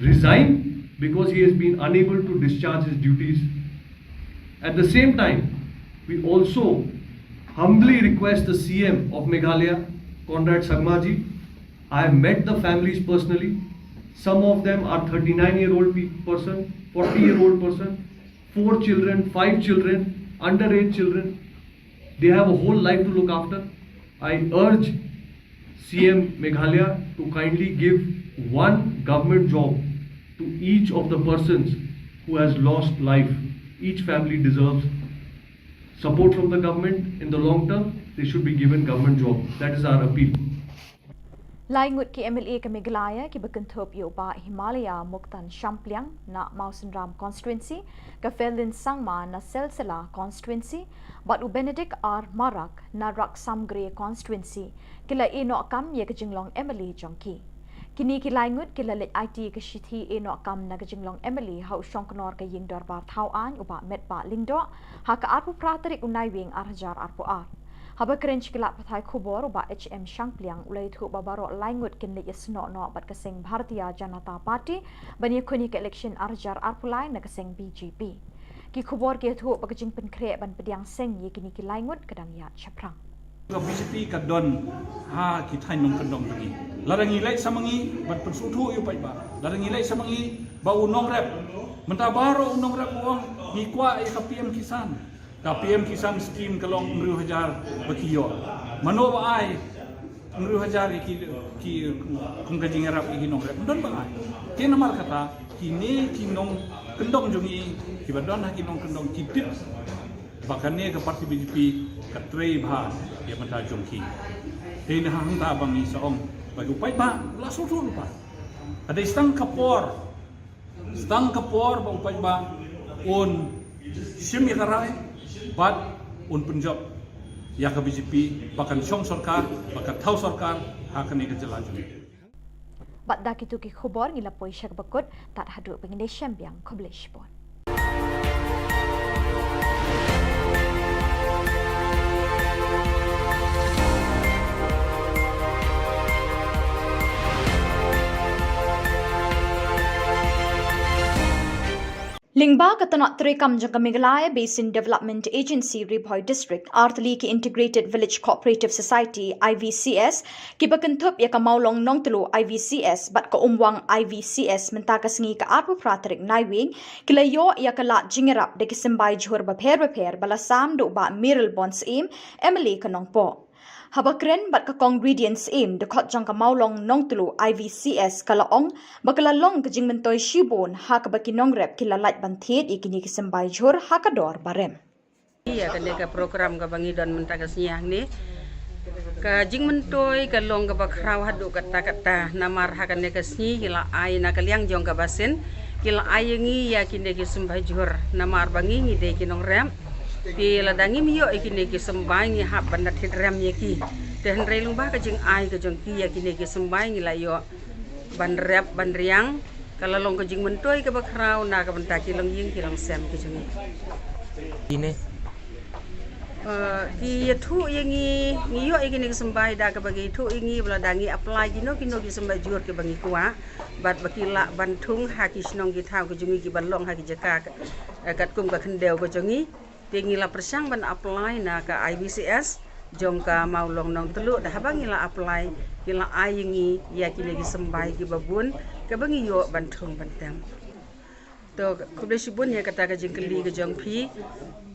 resign because he has been unable to discharge his duties. At the same time, we also humbly request the C M of Meghalaya, Conrad Sangma ji, I have met the families personally. Some of them are thirty-nine year old pe-, person, forty year old person, four children, five children, underage children. They have a whole life to look after. I urge C M Meghalaya to kindly give one government job to each of the persons who has lost life. Each family deserves support from the government. In the long term, they should be given government job. That is our appeal. Lai ngut ki M L A ka Meghalaya kiba kynthup ïa u Bah Himalaya Muktan Shampliang na Mawsynram constituency, ka Ferlin Sangma na Silsila constituency, bad u Benedict R Marak na Raksamgre constituency, ki la ïeh noh kam ïa ka jinglong M L A jong ki. Kine ki lai ngut ki la leit aiti ïa ka shithi ïeh noh kam na ka jinglong M L A ha u shongknor ka ïing dorbar thaw aiñ u Bah Metbah Lyngdoh ha ka arphew phra tarik u Naiwieng ar hajar arphew ar. Haba kren sha ki lad pathai khubor u Bah H M Shangpliang u la ïathuh ba baroh lai ngut kin leit ïasnoh noh bad ka seng Bharatiya Janata Party ban ïakhun ïa ka election ar hajar arphew lai na ka seng B J P. Ki khubor ki ïathuh ba ka jingpynkhreh ban pdiang seng ïa kine ki lai ngut ka dang ïaid shaphrang. Ka B J P ka don ha ki thaiñ nongkyndong jong ngi. Lada ngi leit sa ma ngi ban pynsngewthuh ïa u paidbah, lada ngi leit sa ma ngi ba u nongrep, mynta baroh u nongrep u ong ngi kwah ïa ka P M Kisan. Ka P M Kisan scheme ka long hynriew hajar ba ki ïoh. Mano ba ai hynriew hajar ïa ki, ki kum ka jingïarap ïa ki nongrep? Ym don ba ai. Te namar kata kine ki nongkyndong jong ngi kiba don ha ki nongkyndong ki tip ba kane ka party B J P ka trei bha ïa ka bynta jong ki. Te na hangta ba ngi sa ong ba u paidbah la sngewthuh lypa. Ka dei tang ka por, tang ka por ba u paidbah un shim ïa ka rai bad un pynjop ïa ka B J P ba kan shong sorkar, ba kan thaw sorkar ha kane ka jylla jong ngi. Bad da kito ki khubor ngi la poi sha kaba kut, tad haduh ba ngin ïashem biang, khublei shibun. Lyngba ka tnat treikam jong ka Meghalaya Basin Development Agency Ri Bhoi District, artylli ki Integrated Village Cooperative Society, I V C S, kiba kynthup ïa ka Mawlong Nongtluh I V C S bad ka Umwang I V C S mynta ka sngi ka arphew phra tarik Naiwieng, ki la ïoh ïa ka lad jingïarap da ki symbai jhur bapher bapher ba la sam da u Bah Mayralborn Syiem, M L A ka Nongpoh. Haba kren bad ka Kong Radiance Syiem, dkhot jong ka Mawlong Nongtluh I V C S, ka la ong ba ka la long ka jingmyntoi shibun ha kaba ki nongrep ki la lait ban thied ïa kine ki symbai jhur ha ka dor ba rem. Ïa kane ka program kaba ngi don mynta ka sngi hangne, ka jingmyntoi ka long kaba khraw haduh katta katta, namar ha kane ka sngi ki la ai na ka liang jong ka basin, ki la ai ïa ngi ïa kine ki symbai jhur, namar ba ngi ngi dei ki nongrep. Te lada ngim ïoh ïa kine ki symbai ngi hap ban da thied rem ïa ki. Te hynrei lyngba ka jingai ka jong ki ïa kine ki symbai ngi la ïoh ban rep ban riang, ka la long ka jingmyntoi kaba khraw na ka bynta ki longïing ki longsem ki jong ngi. Ine. Eh, ki ïathuh ïa ngi, ngi ïoh ïa kine ki symbai da kaba ki ïathuh ïa ngi ba lada ngi apply kino kino ki symbai jhur kiba ngi kwah, bad ba ki lah ban thung ha ki shnong ki thaw ki jong ngi kiba long ha ki jaka, eh, katkum ka khyndew ka jong ngi. Te ngi la pyrshang ban apply na ka I V C S jong ka Mawlong Nongtluh, da haba ngi la apply ki la ai ïa ngi ïa kine ki symbai kiba bun kaba ngi ïoh ban thung ban tem. To, khublei shibun ïa kata ka jingkylli ka jong phi.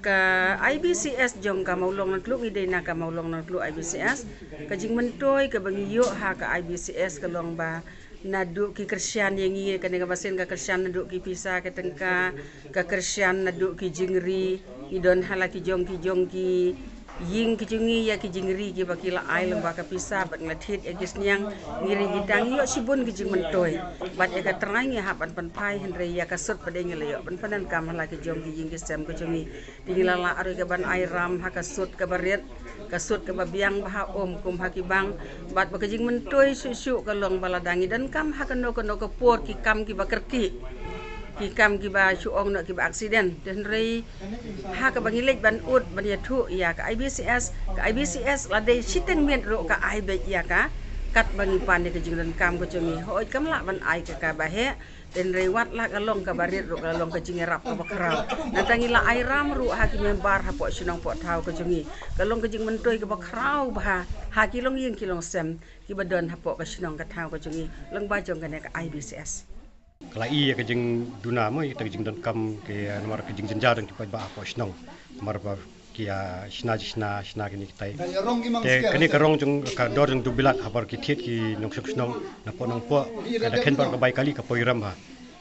Ka I V C S jong ka Mawlong Nongtluh, ngi dei na ka Mawlong Nongtluh I V C S. Ka jingmyntoi kaba ngi ïoh ha ka I V C S ka long ba naduh ki kyrshan ïa ngi, kane ka basin ka kyrshan naduh ki pisa ki tyngka, ka kyrshan naduh ki jingri, ngi don ha la ki jong ki jong ki ïing ki jong ngi ïa ki jingri kiba ki la ai lyngba ka pisa bad ngi la thied ïa ki sniang, ngi ri kita ngi ïoh shibun ki jingmyntoi. Bad ïa ka trai ngi hap ban pynphai, hynrei ïa ka sut pat de ngi la ïoh ban pyndonkam ha la ki jong ki ïing ki sem ki jong ngi. Te ngi la lah ruh ïa ka ban ai ram ha ka sut kaba rit, ka sut kaba biang bha, ym kum ha ki bank. Bad ba ka jingmyntoi shuh shuh ka long ba lada ngi donkam ha kano kano ka por ki kam kiba kyrkieh, ki kam kiba shu ong noh kiba accident. Te hynrei ha kaba ngi leit ban ud ban ïathuh ïa ka I V C S, ka I V C S la dei shiteng miet ruh ka ai beit ïa ka, katba ngi pan ïa ka jingdonkam ka jong ngi. Hooid, kam lah ban ai ka kaba heh, te hynrei wat la ka long kaba rit ruh ka long ka jingïarap kaba khraw. Nangta ngi la ai ram ruh ha ki member hapoh shnong poh thaw ka jong ngi. Ka long ka jingmyntoi kaba khraw bha ha ki longïing ki longsem kiba don hapoh ka shnong ka thaw ka jong ngi, lyngba jong kane ka I V C S. Ka la i ïa ka jingduna mo, ïa ka jingdonkam ki, eh, namar ka jingjynjar jong ki paidbah hapoh shnong. Namar ba ki, ah, shna shna shna kine kitai. Te kane ka rong jong ka dor jong dubilat habar ki thied ki nongshong shnong napoh nongpoh, ka da khein bar ka bai kali ka poi rem ha.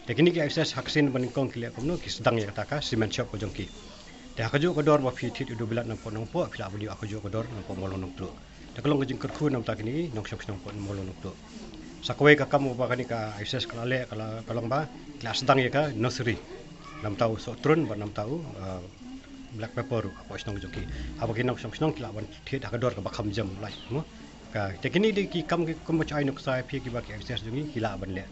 Te kine ki I V C S ha ka sien ba nyngkong ki leh kumno, ki sdang ïa kata ka cement shop ka jong ki. Te ha kajuh ka dor ba phi thied ïa u dubilat napoh nongpoh, phi lah ban ïoh ha kajuh ka dor napoh Mawlong Nongtluh. Te ka long ka jingkyrkhu na ka bynta kine ki nongshong shnong napoh Mawlong Nongtluh. Sa kawei ka kam ba kane ka I V C S ka la leh ka la, ka long ba ki la sdang ïa ka nursery. Na ka bynta u sohtrun bad na ka bynta u, ah, black pepper ruh hapoh shnong jong ki. Haba ki nongshong shnong ki lah ban thied ha ka dor kaba kham jam lait mo. Ka, te kine dei ki kam ki, kumba ju ai nuksa ïa phi kiba ki I V C S jong ngi ki lah ban leh.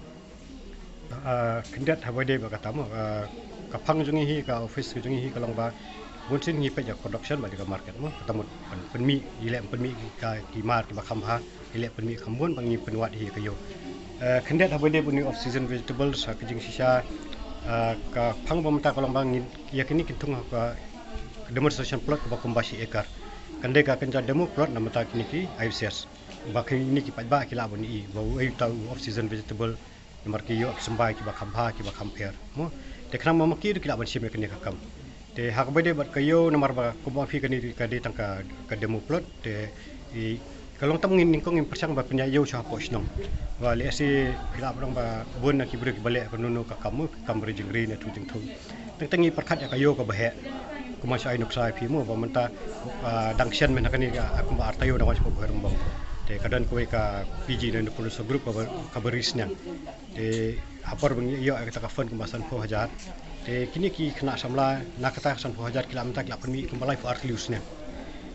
Ah, khyndiat haba dei ba kata mo, ah, ka phang jong ngi hi, ka office jong ngi hi ka long ba bun sien ngi peit ïa ka production bad ïa ka market mo. Kata mut pyn-, pynmih, ngi leh pynmih ka, ki mar kiba kham bha, ngi leh pynmih kham bun ba ngi pynwad hi ïa ka ïew. Ah, khyndiat haba dei ba une off season vegetables, ha ka jingshisha, ah, ka phang ba mynta ka long ba ngi ïa kine ki thung ha ka demonstration plot kaba kumba shi acre. Kan dei ka kynja demo plot na ka bynta kine ki I V C S. Ba kine ki paidbah ki lah ban i ba uei uta u off season vegetable, namar ki ïoh ki symbai kiba kham bha kiba kham pher mo. Te khnang ba ma ki ruh ki lah ban shim ïa kane ka kam. Te ha kaba dei bad ka ïew, namar ba kumba phi, kane ka dei tang ka, ka demo plot. Te i, ka long tam, ngin nyngkong ngin pyrshang ba pynïaid ïew sha hapoh shnong. Ba lehse se phi lah ban ong ba bun na ki briew kiba leh kano kano ka kam mo, ki kam ri jingri ne thu jingthung. Teng teng ngi pyrkhat ïa ka ïew kaba heh. Kumba shu ai nuksa ïa phi mo ba mynta, ah, dang shen mynta kane ka, ah, kumba ar taïew na wan sha ka Bhoirymbong. Te ka don kawei ka P G ne Nucleus group kaba, kaba ri sniang. Te ha por ba ngi ïoh ïa kata ka fund kumba sanphew hajar. Te kine ki khynnah samla na kata ka sanphew hajar ki lah mynta ki lah pynmih kumba laiphew ar tylli u sniang.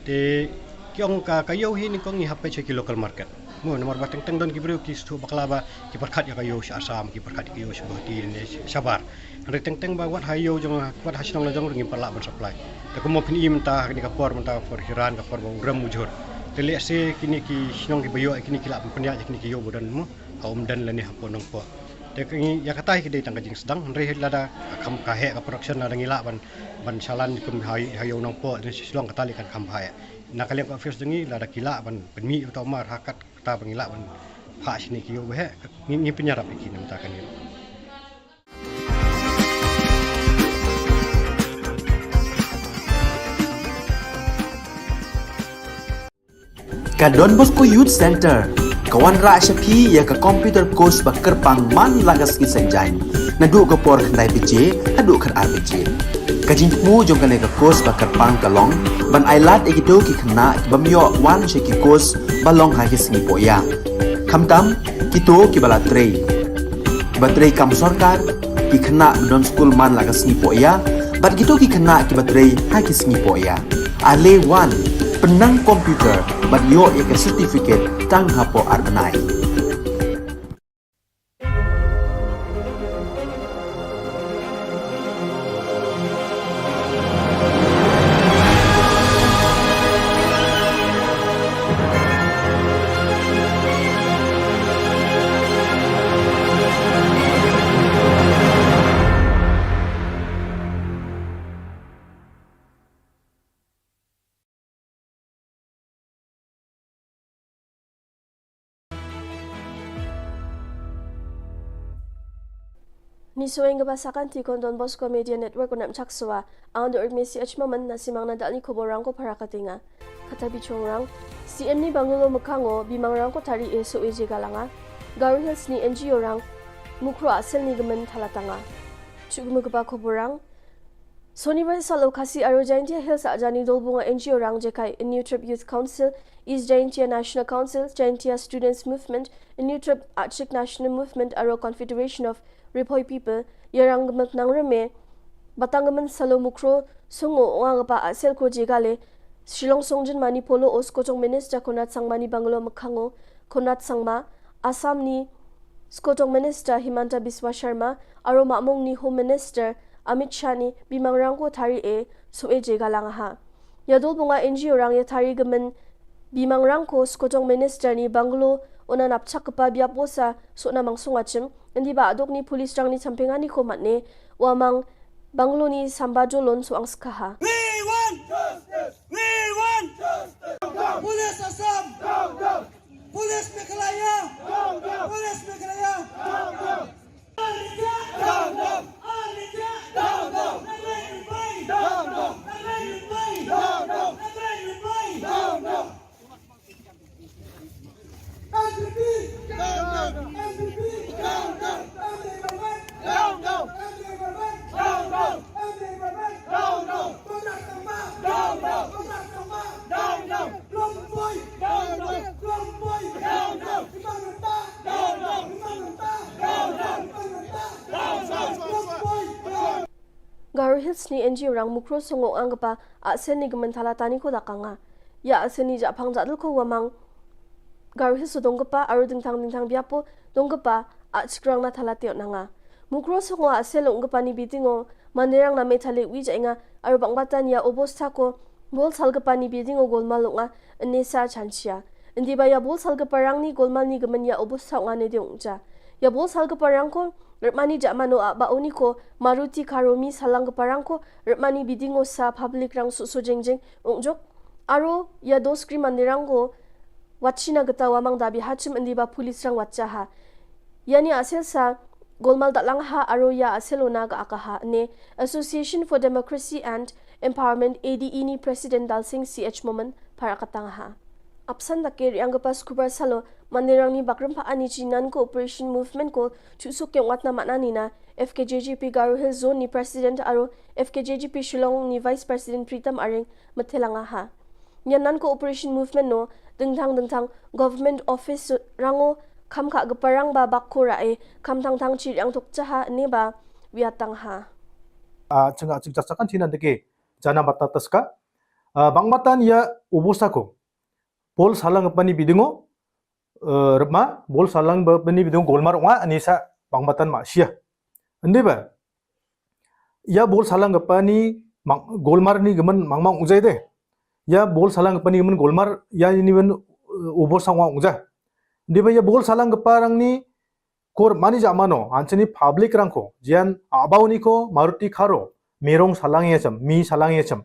Te Ki ong ka, ka ïew hi nyngkong ngi hap peit sha ki local market. Mo, namar ba teng teng don ki briew ki sdang bakla ba ki pyrkhat ïa ka ïew sha Assam, ki pyrkhat ïa ka ïew sha Guwahati ne shabar. Hynrei teng teng ba wat ha ïew jong, wat ha shnong la jong ruh ngim pat lah ban supply. Te kumno phin i mynta ha kane ka por, mynta ka por khriat, ka por ba u rem u jhur. Te lehse kine ki shnong kiba ïoh ïa kine ki lah ban pynïaid ïa kine ki ïew ba don mo ha Umden lane hapoh Nongpoh. Te ka ngi, ïa kata hi ka dei tang ka jingsdang, hynrei lada ka kham ka heh ka production, lada ngi lah ban, ban shalan kum ha, ha ïew Nongpoh ne Shillong, kata lei kan kham bha ïa. Na ka liang ka office jong ngi, lada ki lah ban pynmih uta u mar ha kata ba ngi lah ban phah shane ki ïew ba heh, ngi, ngi pynïarap ïa ki na ka bynta kane. Ka Don Bosco Youth Centre ka wanrah sha phi ïa ka computer course ba kyrpang man la ka sngi Saitjaiñ, naduh ka por khyndai baje haduh khatar baje. Ka jingthmu jong kane ka course ba kyrpang ka long ban ailad ïa kito ki khynnah kiba ym ïoh wan sha ki course ba long ha ki sngi poh ïa. Khamtam kito kiba la trei, kiba trei kam sorkar, ki khynnah ba don skul man la ka sngi poh ïa, bad kito ki khynnah kiba trei ha ki sngi poh ïa. Ale wan, pynnang computer bad ïoh ïa ka certificate tang hapoh ar bnai. Ngi sngewbha ba sa kane ka Don Bosco Media Network u nang chak shuwa. Ang dei Urmisi H Maman, na simang na dal ni khubor rang ko para katinga. Kata bi chong rang, C M ni Bungalow Mekhango, bimang rang ko tari e so e je galanga. Garo Hills ni N G O rang, Mukroh a sel ni gemen thalatanga. Chuk me kaba khubor rang, Sonibar Salo Khasi Aro Jaintia Hills a jani dolbunga N G O rang jekai New Trip Youth Council, East Jaintia National Council, Jaintia Students Movement, New Trip Achik National Movement aro Confederation of Ri-Bhoi People, ïarang gemek nang reme, batang gemen Salo Mukroh Songo ong ang pa a sel ko jegale, Shillong Songjin Mani Polo o Skotong Minister Conrad Sangma ni Bungalow Mekhango, Conrad Sangma, Assam ni Skotong Minister Himanta Biswa Sharma, aro Mahmong ni Home Minister Amit Shah ni bimang rang ko tari e so e je galanga ha. Ïa dolbunga N G O rang ïa tari gemen bimang rang ko Skotong Minister ni Bungalow, ona napchak kepa biapo sa sona mangsung achim, indi ba adok ni police rang ni champinga ni ko matne, wa mang Bungalow ni samba jolon so ang skaha. We want justice! We want justice! Police Assam! Police Meghalaya! Police Meghalaya! Garo Hills ni N G O rang Mukroh Songo ang kpa a sel ni gemen thalatani ko dakanga. Ïa a sel ni japang jadel ko wamang Garo Hills dong kpa aro dingtang dingtang biapo dong kpa a chikrang na thalatiok nanga. Mukroh Songo a sel ong kpa ni bidingo manderang na me thalik wi jainga aro bang batan ïa obosta ko bol sal kpa ni bidingo golmal longa. Ene sa chanchia. Indi ba ïa bol sal kpa rang ni golmal ni gemen ïa obosta nga ne diong ja. Ïa bol sal kpa rang ko, rep mani ja mano a ba oni ko, Maruti Karomi salang kpa rang ko, rep mani bidingo sa public rang su su jeng jeng, ong jok. Aro, ïa dos kri manderang ko, wachina geta wamang dabi hachim indi ba police rang wacha ha. Ïa ni a sel sa, golmal dalang ha aro ïa a sel ona ga aka ha ne Association for Democracy and Empowerment A D E ni President Dalsing C H Momin para katang ha. Apsan da ke riang ga pas kubar salo, manderang ni bakrim pa ani chi nan ko operation movement ko chu suk ke wat na mana ni na F K J G P Garo Hills Zone ni President aro F K J G P Shillong ni Vice President Pritam Aring methelang ha. Nyan nan ko operation movement no, dengthang dengthang government office rango, kham kha geparang ba bak ko ra e, kham thang thang chi riang tok chaha ne ba, wiatang ha. A, changa ching chak chakan chinan deke, jana bata taska. A, bang batan ïa obosta ko. bol salang kapa ni bidingo, eh, rma, bol salang ba, ba ni bidingo golmar nga, ani sa bang matan ma sia. Ande ba, ya bol salang kapa ni mang, golmar ni gemen mang mang ujai de. Ya bol salang kapa ni gemen golmar, ya ni men, eh, ubor sang wa uja. Ande ba ya bol salang kapa rang ni Kor mani ja mano, ansini public rang ko, jian abau ni ko, Maruti Kharo, mirong salang ya chem, mi salang ya chem.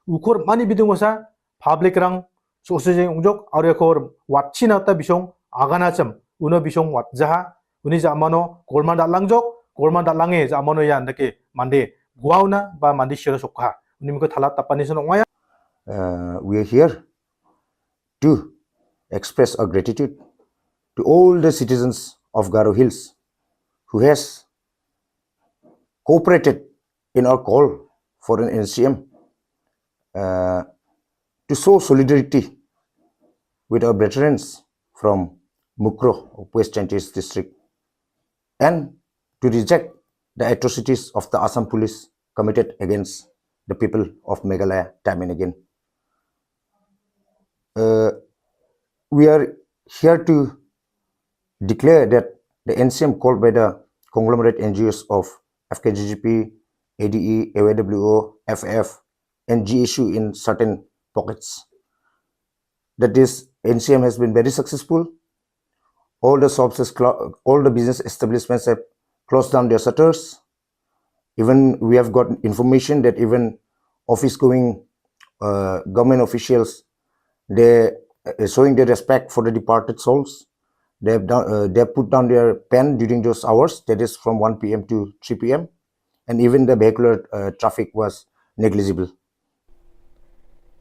Ukor mani bidung wasa, public rang, so se jeng ungjok, aria kor, wat china ta bisong, agana chem, uno bisong wat jaha, uni ja mano, korman da langjok, korman da lange, ja mano ya ndake, mande, guauna, ba mande shira sokha. Uni miko thalat tapani sono waya. Uh, we are here to express our gratitude to all the citizens of Garo Hills who has cooperated in our call for an N C M, uh, to show solidarity with our brethren from Mukroh of West Jaintia District and to reject the atrocities of the Assam police committed against the people of Meghalaya time and again. Uh, we are here to declare that the N C M called by the conglomerate N G Os of F K G G P, A D E, A Y W O, F F, and G S U in certain pockets, that this N C M has been very successful. All the shops, has clo- all the business establishments have closed down their shutters. Even we have got information that even office going, uh, government officials, they, uh, showing their respect for the departed souls. They have done, uh, they have put down their pen during those hours, that is from one P M to three P M, and even the vehicular, uh, traffic was negligible.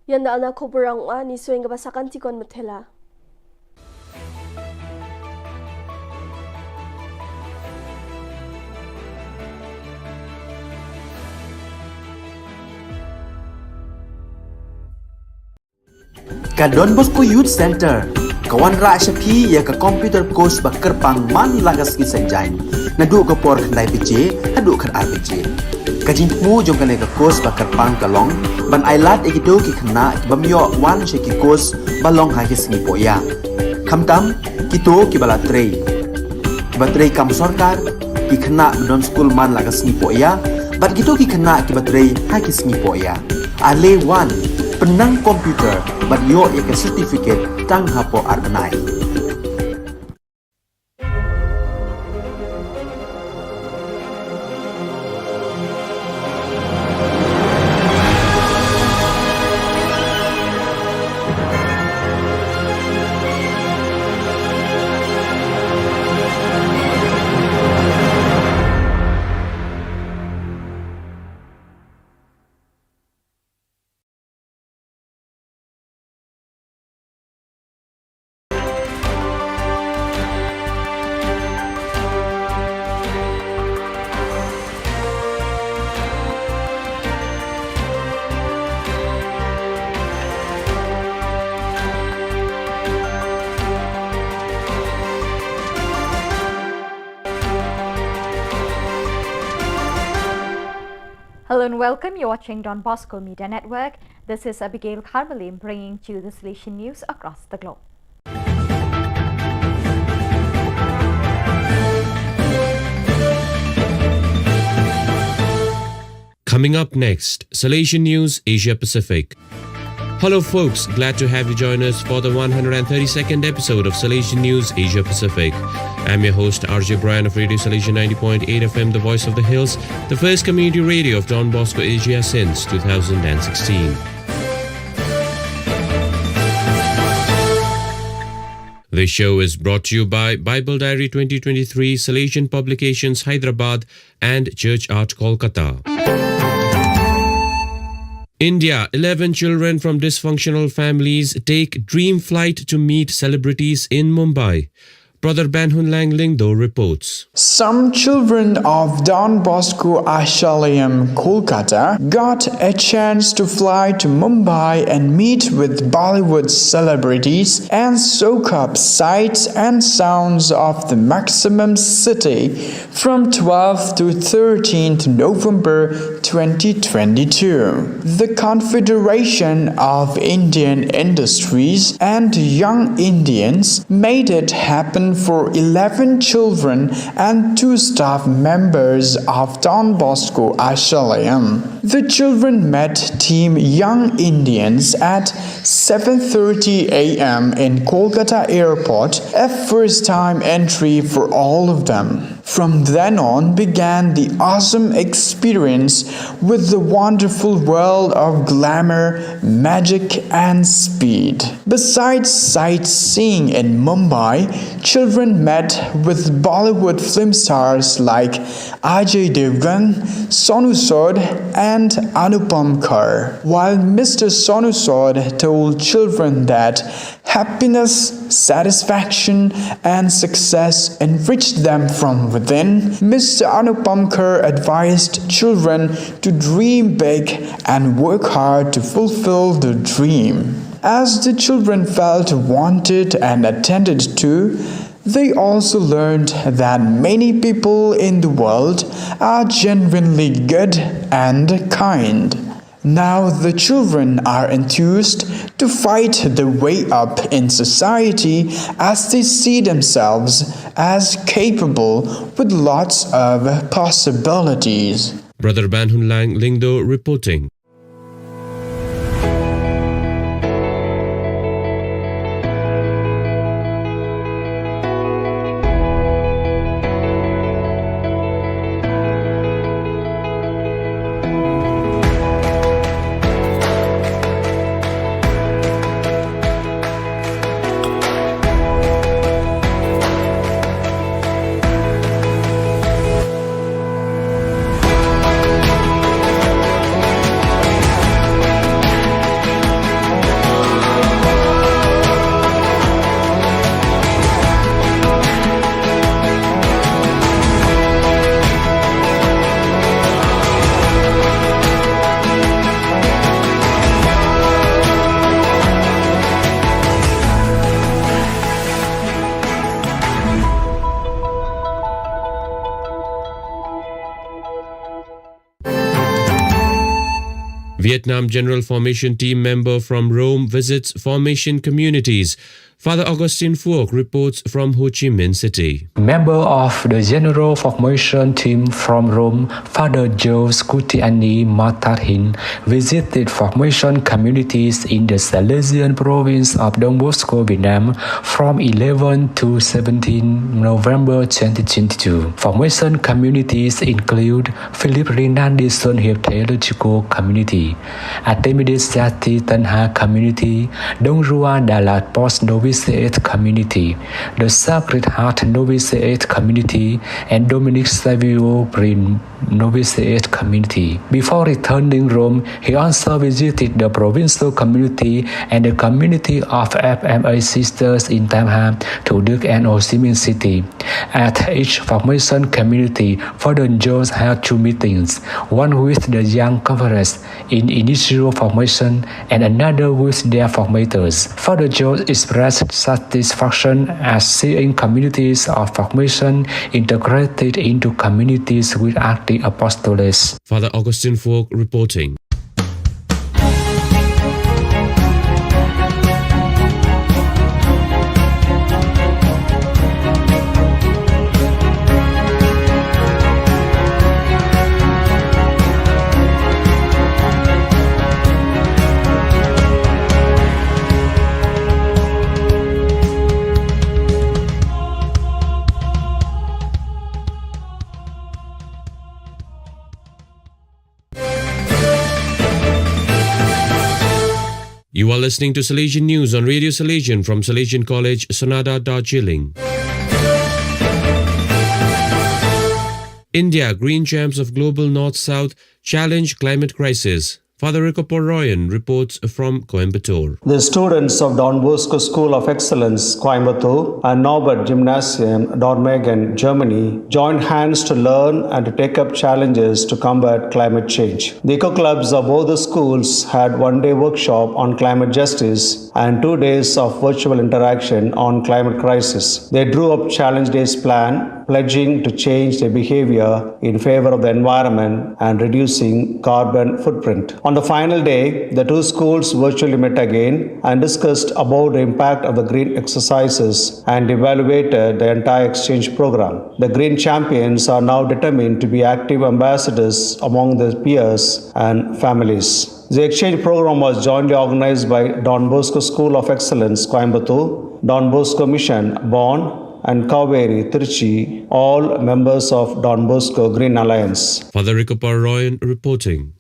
Yan da ana khubor rang wa ni sweng kaba sakan tikon methela. Ka Don Bosco Youth Center ka wanrah sha phi ïa ka computer course ba kyrpang man la ka sngi Saitjaiñ, naduh ka por khyndai baje haduh khatar baje. Ka jingthmu jong kane ka course ba kyrpang ka long ban ai lad ïa kito ki khynnah ki bym ïoh wan sha ki course ba long ha ki sngi pohïa, khamtam kito kiba la trei, kiba trei kam sorkar, ki khynnah ba don skul man la ka sngi pohïa, bad kito ki khynnah kiba trei ha ki sngi pohïa. Ale wan, pynnang computer bad ïoh ïa ka certificate tang hapoh ar bnai. Hello and welcome. You're watching Don Bosco Media Network. This is Abigail Kharmalim bringing to you the Salesian news across the globe. Coming up next, Salesian News Asia Pacific. Hello, folks. Glad to have you join us for the one hundred thirty-second episode of Salesian News Asia Pacific. I'm your host, R J Brian of Radio Salesian ninety point eight F M, the voice of the hills, the first community radio of Don Bosco Asia since two thousand sixteen. This show is brought to you by Bible Diary twenty twenty-three, Salesian Publications, Hyderabad, and Church Art, Kolkata. India, eleven children from dysfunctional families take dream flight to meet celebrities in Mumbai. Brother Ben Hunlang Lyngdoh reports. Some children of Don Bosco Ashramayam, Kolkata, got a chance to fly to Mumbai and meet with Bollywood celebrities and soak up sights and sounds of the maximum city from twelfth to thirteenth November twenty twenty-two. The Confederation of Indian Industries and Young Indians made it happen for eleven children and two staff members of Don Bosco Ashramayam. The children met Team Young Indians at seven thirty a m in Kolkata airport, a first time entry for all of them. From then on began the awesome experience with the wonderful world of glamour, magic, and speed. Besides sightseeing in Mumbai, children met with Bollywood film stars like Ajay Devgan, Sonu Sood, and Anupam Kher. While Mister Sonu Sood told children that happiness, satisfaction, and success enriched them from within, Mister Anupam Kher advised children to dream big and work hard to fulfill the dream. As the children felt wanted and attended to, they also learned that many people in the world are genuinely good and kind. Now the children are enthused to fight their way up in society as they see themselves as capable with lots of possibilities. Brother Ben Hunlang Lyngdoh reporting. Vietnam General Formation Team member from Rome visits formation communities. Father Augustine Phuoc reports from Ho Chi Minh City. Member of the General Formation Team from Rome, Father Joseph Scutiani Matarhin visited formation communities in the Salesian province of Don Bosco, Vietnam, from eleven to seventeen November twenty twenty-two. Formation communities include Philip Rinaldi Son Hiệp Theological Community, Artemides Jati Tanha Community, Dong Rua Dalat Post Novitiate Community, the Sacred Heart Novitiate Community, and Dominic Savio Brin Novitiate Community. Before returning Rome, he also visited the provincial community and the community of F M A sisters in Tam Hap, Thủ Đức, and Ho Chi Minh City. At each formation community, Father Jones held two meetings, one with the young conference in initial formation and another with their formators. Father Jones expressed satisfaction at seeing communities of formation integrated into communities with active apostolates. Father Augustine Phuoc reporting. You are listening to Salesian News on Radio Salesian from Salesian College, Sonada, Darjeeling. India, green champs of global North-South, challenge climate crisis. Father Rico Poroyan reports from Coimbatore. The students of Don Bosco School of Excellence, Coimbatore, and Norbert Gymnasium, Dormagen, Germany, joined hands to learn and to take up challenges to combat climate change. The eco clubs of both the schools had one day workshop on climate justice and two days of virtual interaction on climate crisis. They drew up challenge days plan, pledging to change their behavior in favor of the environment and reducing carbon footprint. On the final day, the two schools virtually met again and discussed about the impact of the green exercises and evaluated the entire exchange program. The green champions are now determined to be active ambassadors among their peers and families. The exchange program was jointly organized by Don Bosco School of Excellence, Coimbatore, Don Bosco Mission, Bonn, and Kaveri, Trichy, all members of Don Bosco Green Alliance. Father Rico Poroyan reporting.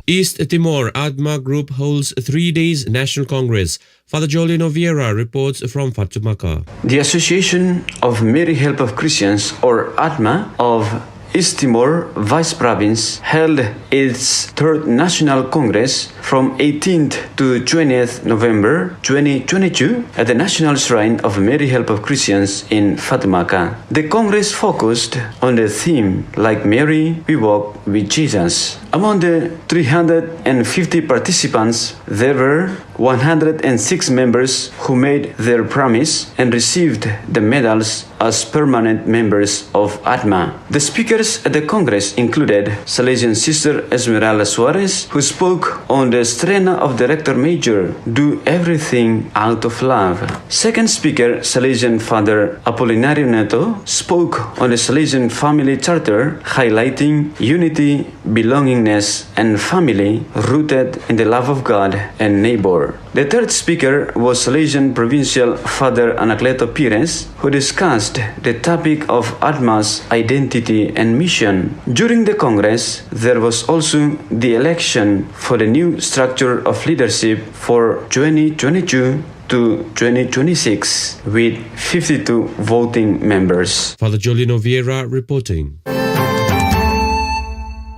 East Timor ADMA Group holds three days National Congress. Father Jolino Vieira reports from Fatumaca. The Association of Mary Help of Christians, or ADMA, of East Timor Vice Province held its third National Congress from eighteenth to twentieth November twenty twenty-two at the National Shrine of Mary Help of Christians in Fatumaca. The Congress focused on the theme, "Like Mary, we walk with Jesus." Among the three hundred and fifty participants, there were one hundred and six members who made their promise and received the medals as permanent members of ADMA. The speakers at the Congress included Salesian Sister Esmeralda Suarez, who spoke on the Strena of Director Major, "Do Everything Out of Love." Second speaker, Salesian Father Apolinario Neto, spoke on the Salesian Family Charter, highlighting unity, belongingness, and family rooted in the love of God and neighbor. The third speaker was Salesian Provincial Father Anacleto Pires, who discussed the topic of ADMA's identity and mission. During the Congress, there was also the election for the new structure of leadership for twenty twenty-two to twenty twenty-six, with fifty-two voting members. Father Jolino Vieira reporting.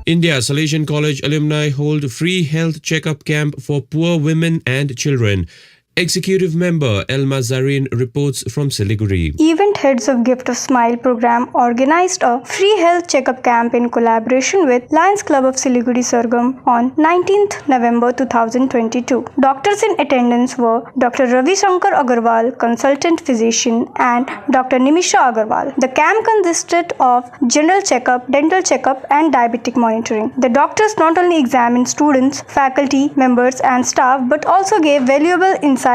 India Salesian College alumni hold free health checkup camp for poor women and children. Executive member Elma Zarin reports from Siliguri. Event heads of Gift of Smile program organized a free health checkup camp in collaboration with Lions Club of Siliguri Sargam on nineteenth November two thousand twenty-two. Doctors in attendance were Doctor Ravi Shankar Agarwal, consultant physician, and Doctor Nimisha Agarwal. The camp consisted of general checkup, dental checkup, and diabetic monitoring. The doctors not only examined students, faculty members, and staff, but also gave valuable insights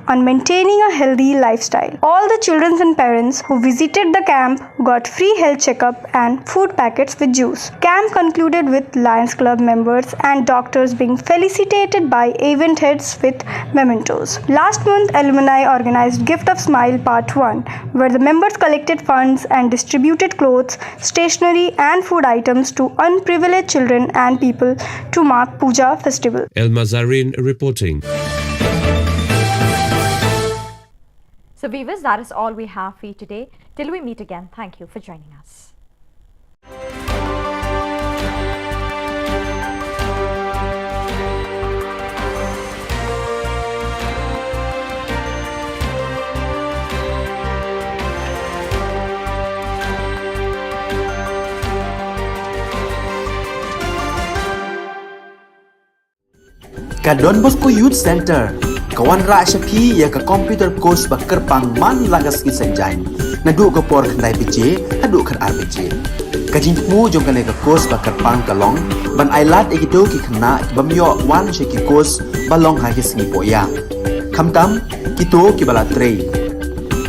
on maintaining a healthy lifestyle. All the children and parents who visited the camp got free health checkup and food packets with juice. Camp concluded with Lions Club members and doctors being felicitated by event heads with mementos. Last month, alumni organized Gift of Smile Part one, where the members collected funds and distributed clothes, stationery, and food items to unprivileged children and people to mark Puja festival. Elma Zarin reporting. So, viewers, that is all we have for you today. Till we meet again, thank you for joining us. Ka Don Bosco Youth Center ka wanrah sha phi ïa ka computer course ba kyrpang man la ka sngi Saitjaiñ, naduh ka por khyndai baje haduh khatar baje. Ka jingthmu jong kane ka course ba kyrpang ka long ban ailad ïa kito ki khynnah ki bym ïoh wan sha ki course ba long ha ki sngi pohïap. Khamtam kito kiba la trei,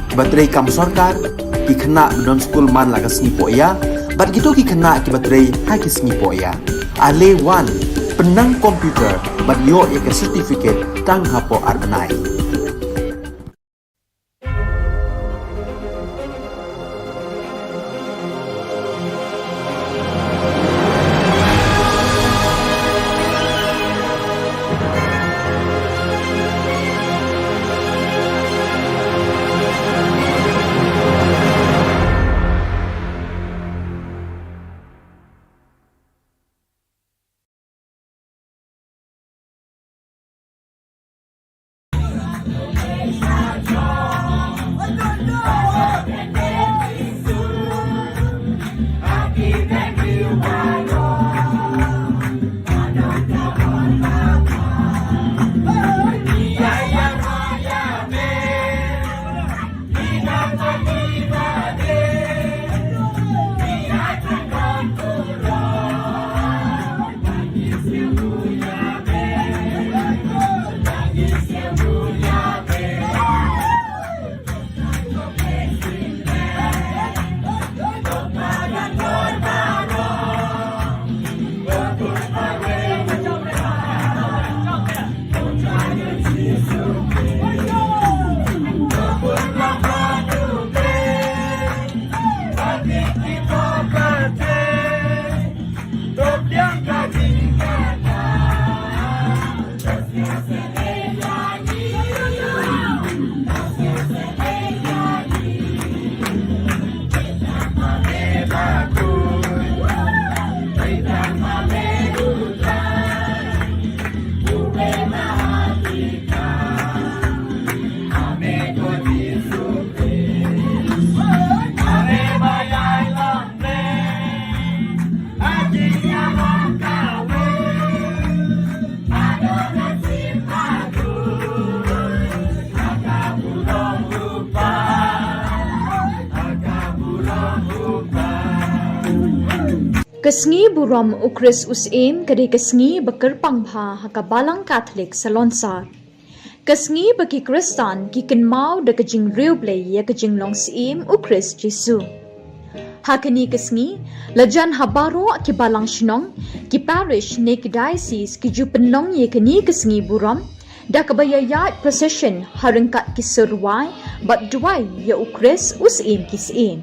kiba trei kam sorkar, ki khynnah ba don skul man la ka sngi pohïap, bad kito ki khynnah kiba trei ha ki sngi pohïap. Ale wan, pynnang computer bad ïoh ïa ka certificate tang hapoh ar bnai. Ka sngi burom u Khrist u Syiem ka dei ka sngi ba kyrpang bha ha ka Balang Katholik Salonsar. Ka sngi ba ki Khristan ki kynmaw da ka jingriewblei ïa ka jinglong Syiem u Khrist Jisu. Ha kane ka sngi, lajan ha baroh ki balang shnong, ki parish ne ki diocese ki ju pynlong ïa kane ka sngi burom da kaba ïaid procession ha ryngkat ki sur rwai bad duwai ïa u Khrist u Syiem ki syiem.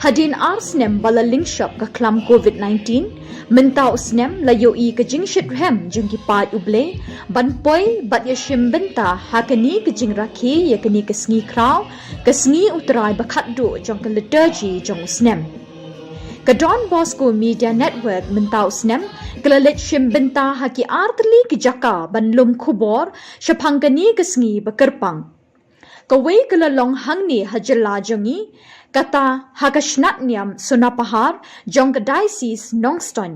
Hadien ar snem ba la lyngshop ka khlam covid nineteen, mynta u snem la ïohi ka jingshitrhem jong ki paid U Blei ban poi bad ïashim bynta ha kane ka jingrakhe ïa kane ka sngi khraw, ka sngi U Trai ba khatduh jong ka liturgy jong u snem. Ka Don Bosco Media Network mynta u snem ka la leit shim bynta ha ki artylli ki jaka ban lum khubor shaphang kane ka sngi ba kyrpang. Kawei ka la long hangne ha jylla jong ngi, kata ha ka shnat niam Sonapahar jong ka Diocese Nongstoiñ,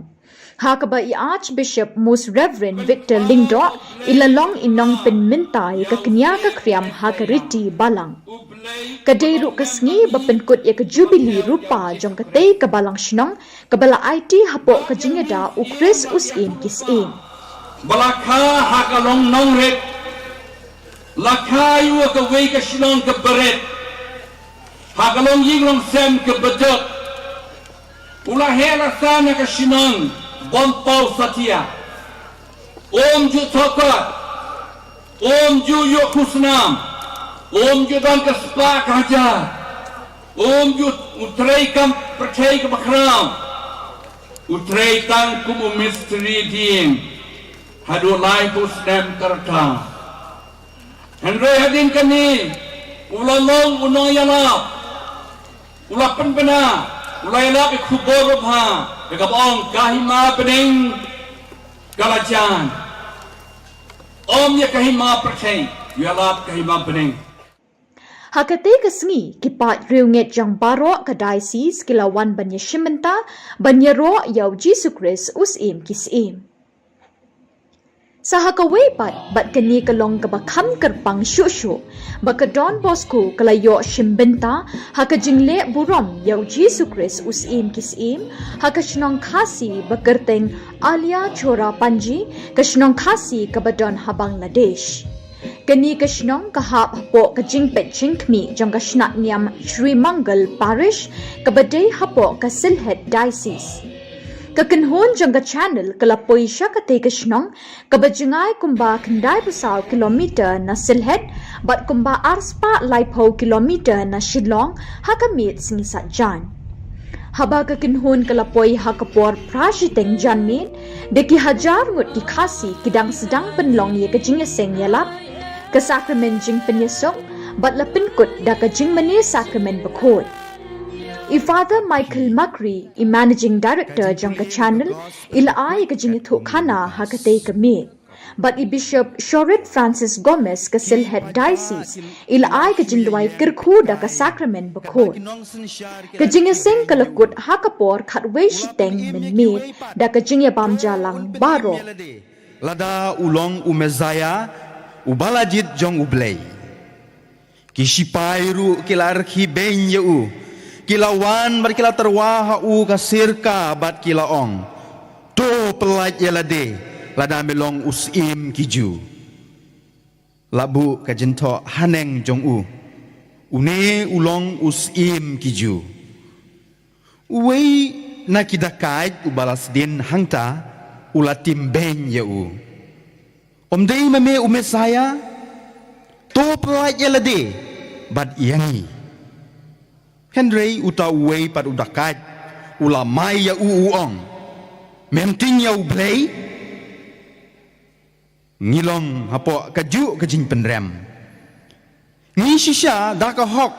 ha kaba i Archbishop Most Reverend Victor Lyngdoh i la long i nongpynmynta ïa ka kñia ka kriam ha ka riti balang. Ka dei ruh ka sngi ba pynkut ïa ka jubili rupa jong katei ka balang shnong kaba la aiti hapoh ka jingïada u Khrist u Syiem ki syiem. Ba la kha ha ka long nongrit, la kha ïa kawei ka shnong kaba rit, ha ka long ïing long sem kaba jot. U la heh la san ha ka shnong Bompaw Satia. Um ju thokot, um ju ïoh khusnam, um ju don ka spah ka hajar, um ju u trei kam pyrthei kaba khraw, u trei tang kum u mistri dieng, haduh laiphew snem ka rta. Hynrei hadien kane, u la long u nongïalap, u la pynbna, u la ïalap ïa ka khubor babha, ïa kaba ong ka hima bneng ka la jan. Ym ïa ka hima pyrthei, u ïalap ka hima bneng. Ha katei ka sngi, ki paid riewngeit jong baroh ka diocese ki la wan ban ïashim bynta, ban ïaroh ïa u Jisu Khrist u Syiem ki syiem. Sa ha kawei pat, bad kane ka long kaba kham kyrpang shuh shuh, ba ka Don Bosco ka la ïoh shim bynta ha ka jingleh burom ïa u Jisu Khrist u Syiem ki syiem ha ka shnong Khasi ba kyrteng Alia Chora Panji, ka shnong Khasi kaba don ha Bangladesh. Kane ka shnong ka hap hapoh ka jingpeit jingkhmih jong ka shnat niam Shri Mangal Parish kaba dei hapoh ka Sylhet Diocese. Ka kynhun jong ka channel ka la poi sha katei ka shnong kaba jngai kumba khyndai phew saw kilometer na Sylhet bad kumba arspah laiphew kilometer na Shillong ha ka miet sngi Saitjaiñ. Haba ka kynhun ka la poi ha ka por phra shiteng janmiet, da ki hajar ngut ki Khasi ki dang sdang pynlong ïa ka jingïaseng ïalap, ka sakramen jingpynïasuk, bad la pynkut da ka jingmane sakramen bakhuid. I Father Michael Makri, i Managing Director jong ka channel, i la ai ka jingïathuhkhana ha katei ka miet. Bad i Bishop Shorit Francis Gomez ka Sylhet Diocese i la ai ka jingduwai kyrkhu da ka Sakramen Bakhuid. Ka jingïaseng ka la kut ha ka por khatwei shiteng mynmiet da ka jingïabam jia lang baroh. Lada u long u Messaïah, u ba la jied jong U Blei. Ki shipai ruh ki la rkhie beiñ ïa u. Ki la wan bad ki la tyrwa ha u ka sirka bad ki la ong, "To pyllait ïa lade, lada me long u Syiem ki Jiw." La buh ka jingthoh haneng jong u, "Une u long u Syiem ki Jiw." Uwei na ki dakaid u ba la sdien hangta u la tim beiñ ïa u, "Ym dei ma me u Messaïah? To pyllait ïa lade bad ïa ngi." Hynrei uta uwei pat u dakaid u la mai ïa u, u ong, "Mem tieng ïa U Blei? Ngi long hapoh kajuh ka jingpynrem. Ngi shisha da ka hok,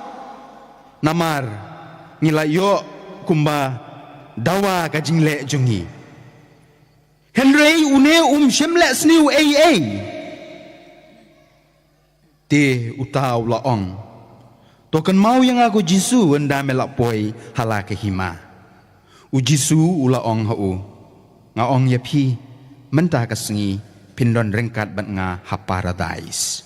namar ngi la ïoh kumba dawa ka jingleh jong ngi. Hynrei une um shym leh sniew ei ei." Te uta u la ong, "To kynmaw ïa nga ko Jisu ynda me la poi ha la ka hima." U Jisu u la ong ha u, "Nga ong ïa phi, mynta ka sngi phin don ryngkat bad nga ha Paradais."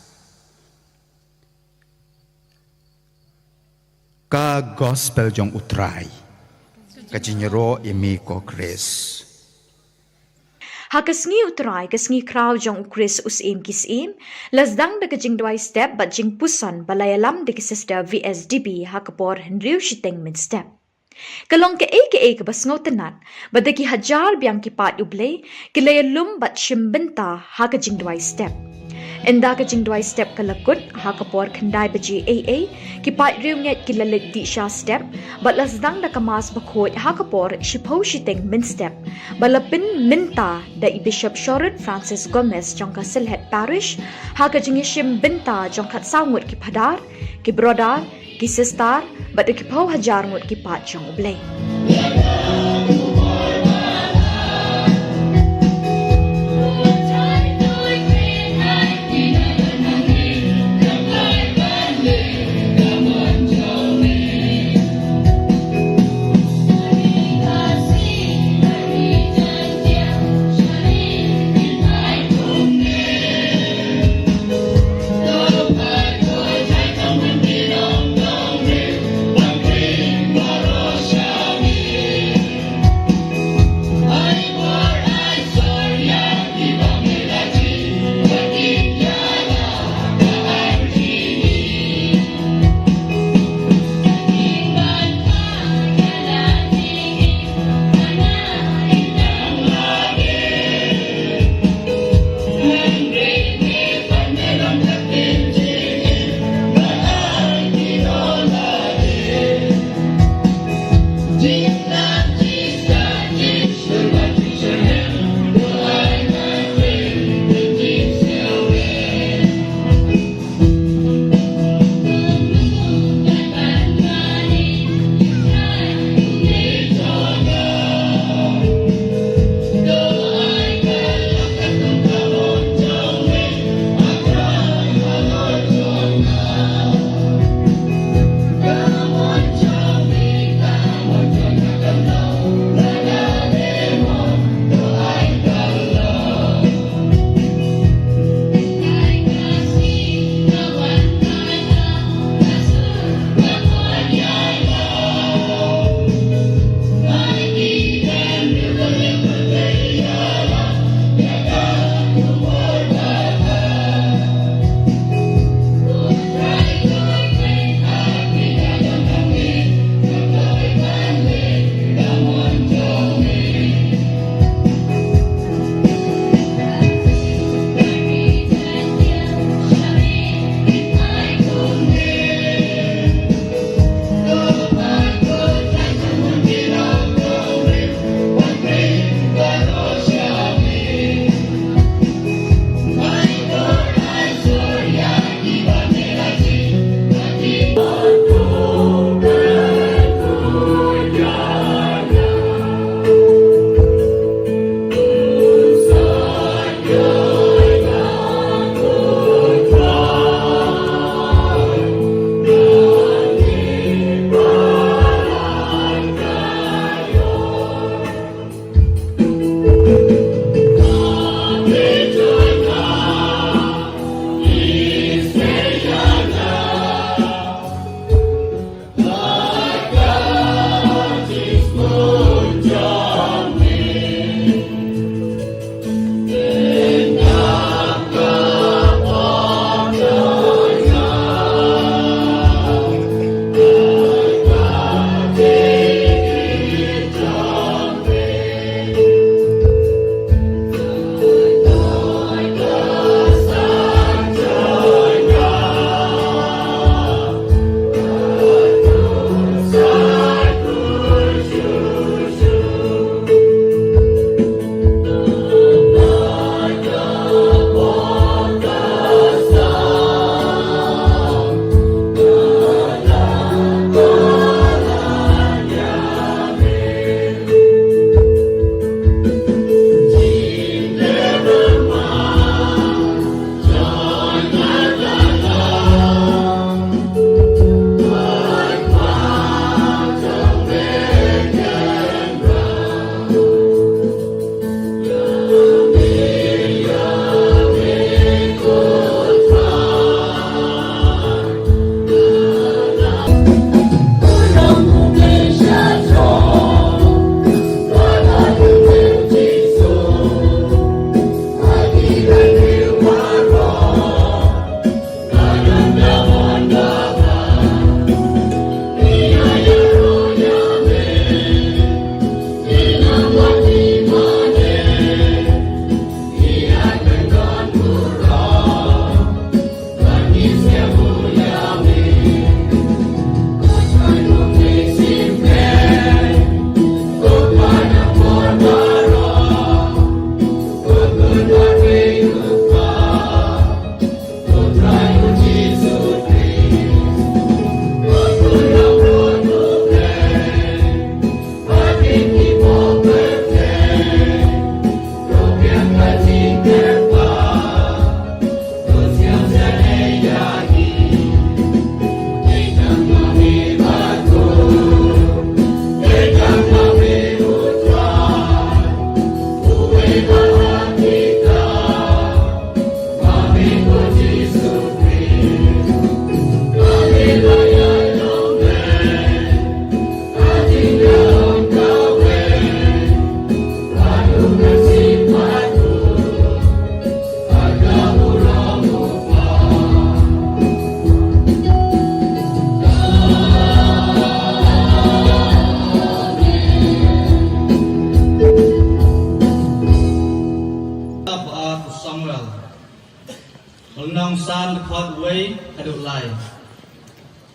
Ka Gospel jong U Trai. Ka jingïaroh ïa me ko Khrist. Ha ka sngi U Trai, ka sngi khraw jong U Khrist U Syiem ki syiem, la sdang da ka jingduwai step bad jingpuson ba la ïalam da ki Sister V S D B ha ka por hynriew shiteng mynstep. Ka long kaei kaei kaba sngewtynnat ba da ki hajar biang ki paid U Blei ki la ïalum bad shim bynta ha ka jingduwai step. Ynda ka jingduwai step ka la kut ha ka por khyndai baje ei ei, ki paid riewngeit ki la leit dih sha step bad la sdang da ka Mass Bakhuid ha ka por shiphew shiteng mynstep, ba la pynmynta da i Bishop Shorit Francis Gomez jong ka Sylhet Parish ha ka jingïashim bynta jong khatsaw ngut ki phadar, ki brodar, ki sister bad da ki phew hajar ngut ki paid jong U Blei.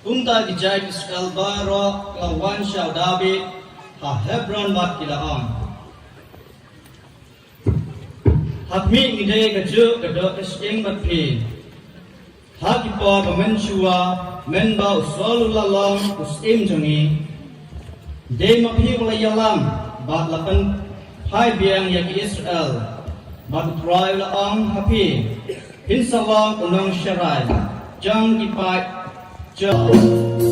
Kumta ki jait Israel baroh ki la wan sha u Dabid ha Hebron bad ki la ong, ha khmih ngi dei kajuh ka doh ka shyieng bad phi. Ha ki por ba mynshuwa, mynba u Saul u la long u syiem jong ngi, dei ma phi u la ïalam bad la pynphai biang ïa ki Israel. Bad U Trai u la ong ha phi, phin sa long u nongsharai jong ki paid jong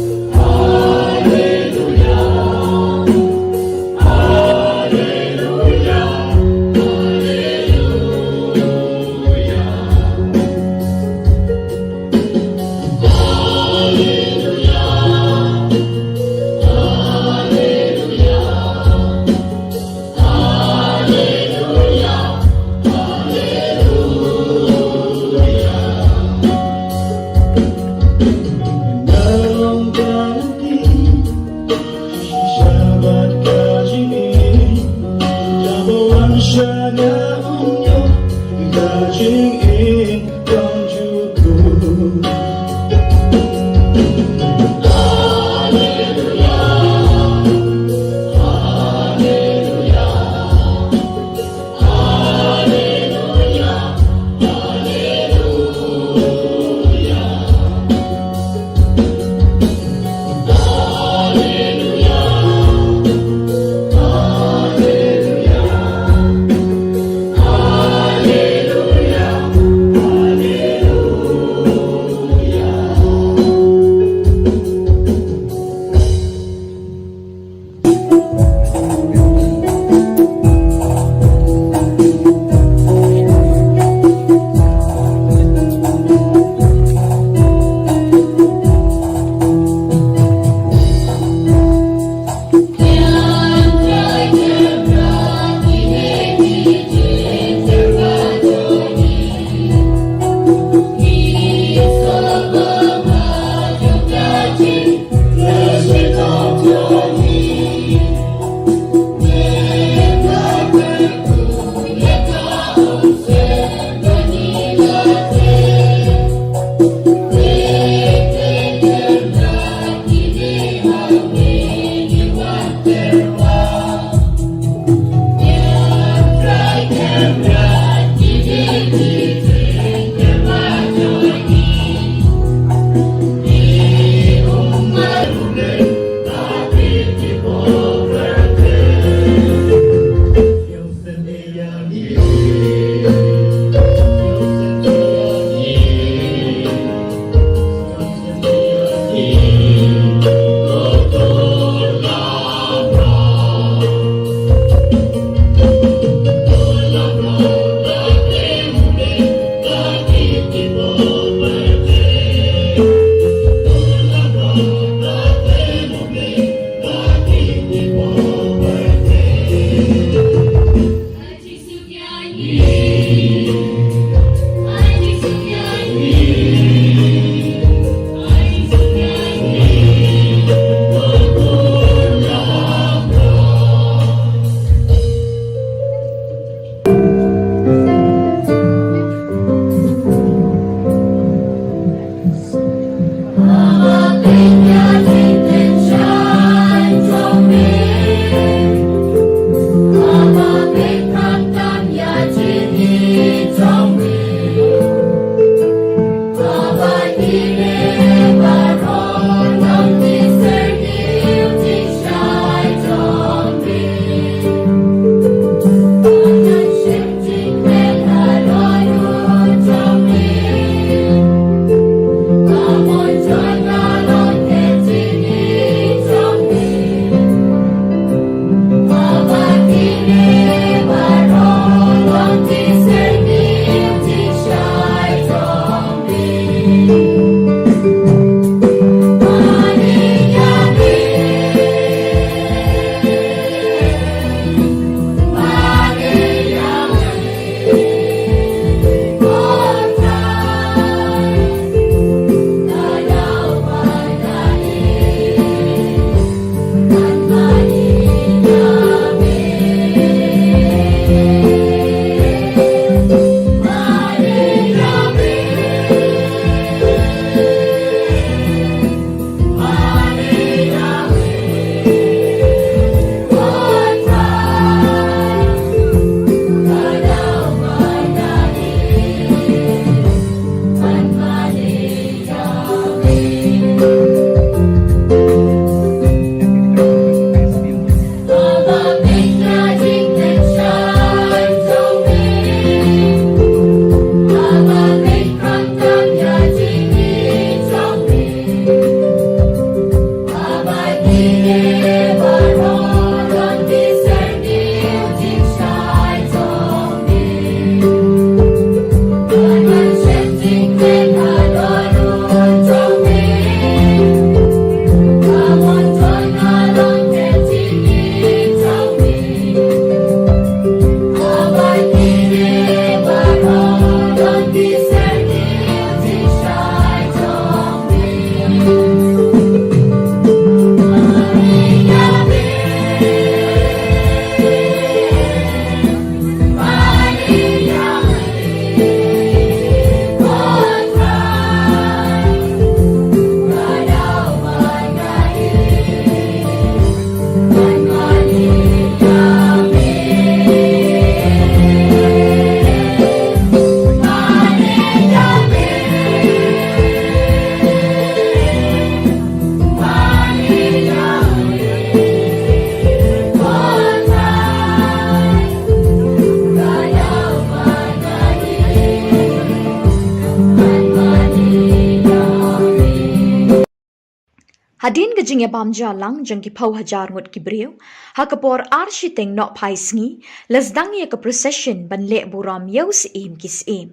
Hadien ka jingïabam jia lang jong ki phew hajar ngut ki briew, ha ka por ar shiteng nohphai sngi, la sdang ïa ka procession ban leh burom ïa u Syiem ki syiem.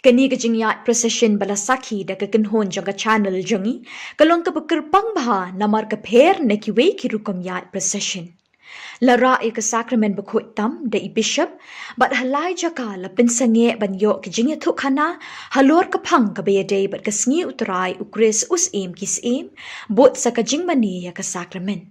Kane ka jingïaid procession ba la sakhi da ka kynhun jong ka channel jong ngi, ka long kaba kyrpang bha namar ka pher na kiwei ki rukom ïaid procession. La rah ïa ka sakramen bakhuid tam da i bishop, bad ha lai jaka la pynsangeh ban ïoh ka jingïathuhkhana halor ka phang kaba ïadei bad ka sngi U Trai U Khrist U Syiem ki syiem, bud sa ka jingmane ïa ka sakramen.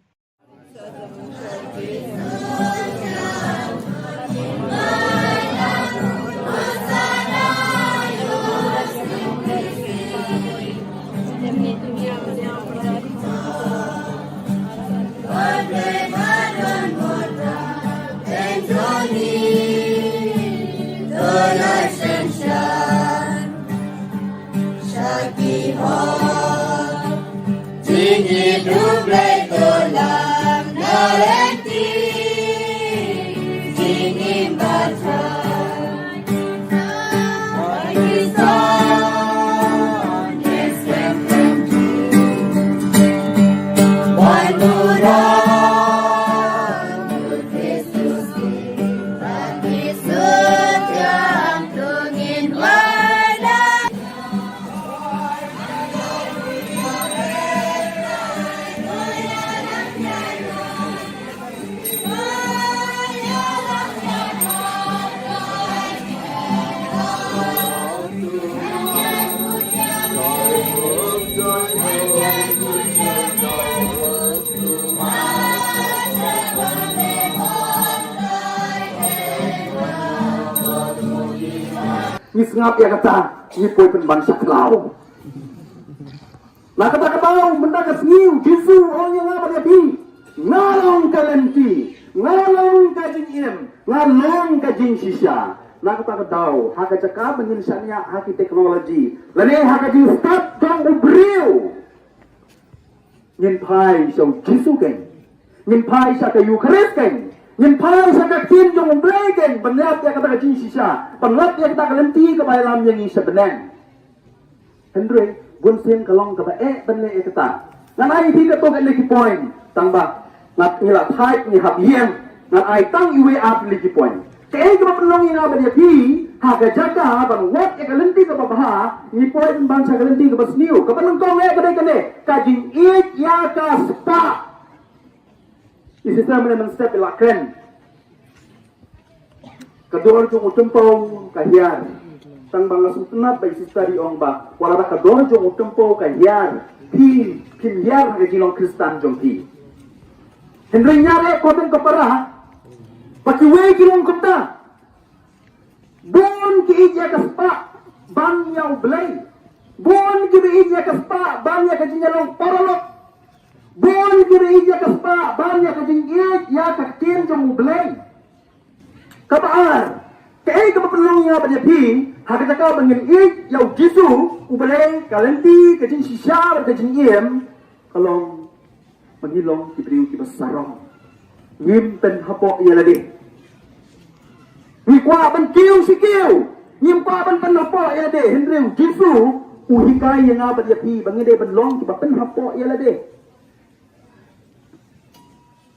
Ngi sngap ïa kata, ngi poi pynban sha khlaw. Na kata ka daw, mynta ka sngi, u Jisu u ong ïa nga bad ïa phi, nga long ka lynti, nga long ka jingim, nga long ka jingshisha. Na kata ka daw, ha ka jaka ba ngin shaniah ha ki technology, lane ha ka jingstad jong u briew, ngin phai sha u Jisu keiñ, ngin phai sha ka Eukharist keiñ, ngin phai sha ka ktien jong u Blei keiñ, ban lap ïa kata ka jingshisha, ban lap ïa kata ka lynti kaba ïalam ïa ngi sha bneng. Hynrei bunsien ka long kaba eh ban leh ïa kata. Ngan ai ïa phi katto katne ki point, tang ba ngi la thait, ngi hap ïeng. Ngan ai tang iwei ar tylli ki point. Kaei kaba pynlong ïa nga bad ïa phi, ha ka jaka ban wad ïa ka lynti kaba bha, ngi poi pynban sha ka lynti kaba sniew. Kaba nyngkong eh ka dei kane, ka jingïeit ïa ka spah. I sister mynne mynstep i la kren, ka dor jong u tympew ka hiar. Tang ba nga sngewtynnat ba i sister i ong ba wat la ka dor jong u tympew ka hiar, phi, phim hiar ha ka jinglong Khristan jong phi. Hynrei nga leh, ko don ko para, ba kiwei ki long kumta. Bun ki ïeit ïa ka spah ban ïa u Blei. Bun kiba ïeit ïa ka spah ban ïa ka jingïalong paralok. Bun kiba ïeit ïa ka spah ban ïa ka jingïeit ïa ka ktien jong u Blei. Kaba ar, kaei kaba pynlong ïa nga bad ïa phi, ha ka jaka ba ngin ïeit ïa u Jisu, u Blei, ka lynti, ka jingshisha bad ka jingim, Ka long ba ngi long ki briew kiba sarong. Ngim pynhapoh ïa lade. Ngi kwah ban kiew shi kiew. Ngim kwah ban pynhapoh ïa lade. Hynrei u Jisu u hikai ïa nga bad ïa phi ba ngi dei ban long kiba pynhapoh ïa lade.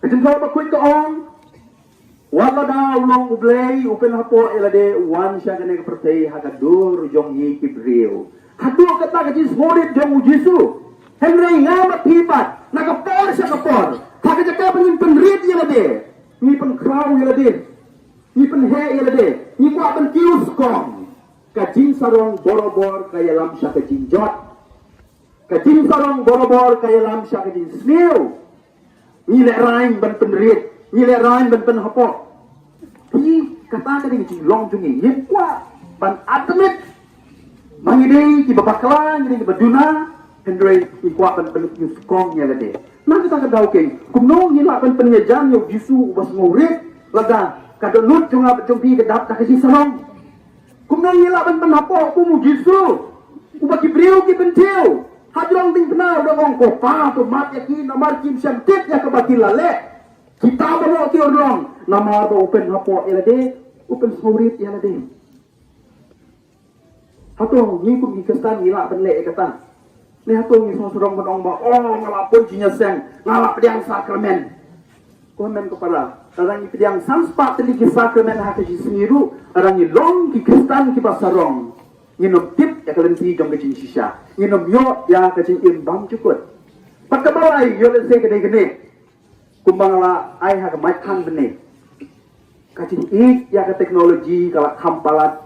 Ka jingthoh bakhuid ka ong, wat lada u long U Blei u pynhapoh ïa lade, u wan sha kane ka pyrthei ha ka dur jong ngi ki briew. Haduh kata ka jingsngewrit jong u Jisu. Hynrei nga bad phi pat, na ka por sha ka por, ha ka jaka ba ngin pynrit ïa lade, ngi pynkhraw ïa lade, ngi pynheh ïa lade, ngi kwah ban kiew skong. Ka jingsarong borabor ka ïalam sha ka jingjot. Ka jingsarong borabor ka ïalam sha ka jingsniew. Ngi lehraiñ ban pynrit, ngi lehraiñ ban pynhapoh. Phi, kata ka dei ka jinglong jong ngi. Ngim kwah ban admit ba ngi dei kiba bakla, ngi dei kiba duna, hynrei ngi kwah ban pynskong ïa lade. Na kata ka daw keiñ, kumno ngi lah ban pynïajan ïa u Jisu uba sngewrit, lada ka dohnud jong nga bad jong phi ka dap da ka jingsarong? Kumno ngi lah ban pynhapoh kum u Jisu, uba ki briew ki pynthiew? Hajrong diengphna u dang ong, ko Pa, to map ïa ki, namar kim shym tip ïa kaba ki la leh. Kita baroh ki urlong, namar ba u pynhapoh ïa lade, u pynsngewrit ïa lade. Hato ngi kum ki Khristan ngi lah ban leh ïa kata? Ne hato ngi sngewsarong ban ong ba, oh, nga la poi jingïaseng, nga la pdiang sakramen. Ko hynmen ko para, lada ngi pdiang san spah tylli ki sakramen ha ka jingsngi ruh, lada ngi long ki Khristan kiba sarong, ngin ym tip ïa ka lynti jong ka jingshisha, ngin ym ïoh ïa ka jingim bymjukut. Bad kaba lai, ïoh lehse ka dei kane. Kumba nga la ai ha ka maitkhang bneng, ka jingïeit ïa ka technology ka la kham palat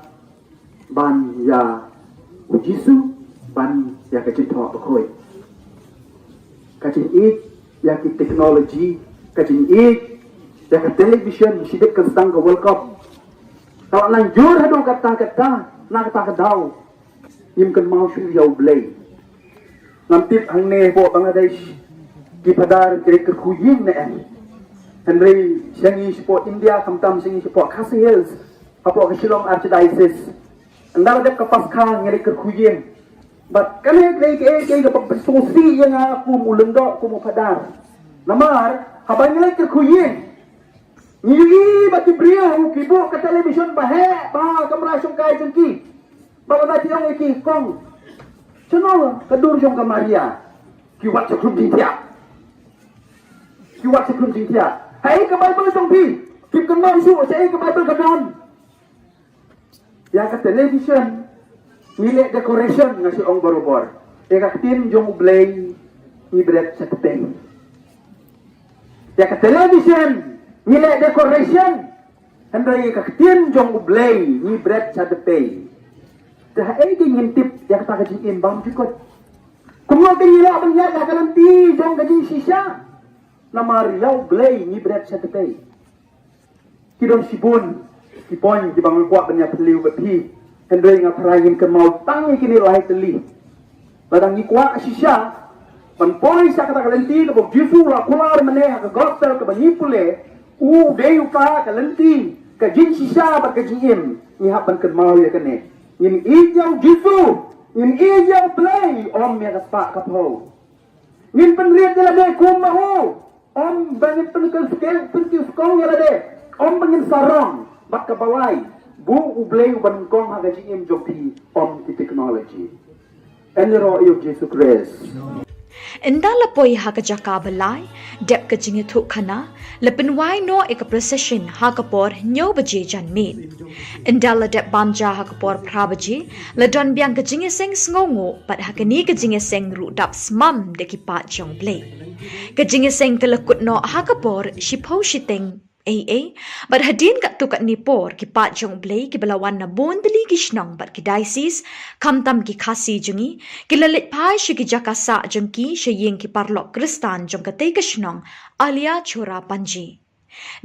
ban ïa u Jisu, ban ïa ka jingthoh bakhuid. Ka jingïeit ïa ki technology, ka jingïeit ïa ka television, shibit kan sdang ka World Cup, ka la nang jur haduh katta katta, na kata ka daw ngim kynmaw shuh ïa U Blei. Ngam tip hangne hapoh Bangladesh ki phadar ki leit kyrkhu ïing ne em. Hynrei sha ngi shapoh India, khamtam sha ngi shapoh Khasi Hills, hapoh ka Shillong Archdiocese, ynda la dep ka Paskha ngi leit kyrkhu ïing. Bad kane ka dei kaei kaei kaba sngewsih ïa nga kum u lyngdoh, kum u phadar. Namar haba ngi leit kyrkhu ïing, ngi ïohi ba ki briew ki buh ka television ba heh bha ha kamra shongkai jong ki. Bad lada phi ong ïa ki, kong, shano ka dur jong ka Maria? Ki wad shakhrum jingthiah. Ki wad shakhrum jingthiah. Haei ka Baibl jong phi? Kim kynmaw shuh shaei ka Baibl ka don. Ïa ka television ngi leh decoration, nga shu ong barabor. Ïa ka ktien jong U Blei ngi bret sha tpei. Ïa ka television ngi leh decoration, hynrei ïa ka ktien jong U Blei ngi bret sha tpei. Te haei keiñ ngin tip ïa kata ka jingim bymjukut? Kumno keiñ ngi lah ban ïaid ha ka lynti jong ka jingshisha? Namar ïa U Blei ngi bret sha tpei. Ki don shibun ki point kiba nga kwah ban ïatylli bad phi, hynrei nga tharai ngin kynmaw tang ïa kine lai tylli. Lada ngi kwah shisha ban poi sha kata ka lynti kaba u Jisu u la kular mynne ha ka gospel kaba ngi pule, u dei uta ka lynti, ka jingshisha bad ka jingim, ngi hap ban kynmaw ïa kane. Ngin ïeit ïa u Jisu, ngin ïeit ïa U Blei, ym ïa ka spah ka phew. Ngin pynrit ïa lade kum ma u, ym ba ngin pynkyskeng, pynkyskong ïa lade, ym ba ngin sarong. Bad kaba lai, buh U Blei uba nyngkong ha ka jingim jong phi, ym ki technology. Yn ïaroh ïa u Jisu Khrist. Ynda la poi ha ka jaka ba lai, dep ka jingïathuhkhana, la pynwai noh ïa ka procession ha ka por hynñiew baje janmiet. Ynda la dep bam ja ha ka por phra baje, la don biang ka jingïaseng sngewnguh, bad ha kane ka jingïaseng ruh dap smam da ki paid jong U Blei. Ka jingïaseng ka la kut noh ha ka por shiphew shiteng A A, bad hadien katto katne por ki paid jong U Blei kiba la wan na bun tylli ki shnong bad ki diocese, khamtam ki Khasi jong ngi, ki la leit phai sha ki jaka sah jong ki, sha ïing ki paralok Khristan jong katei ka shnong, Alia Chora Panji.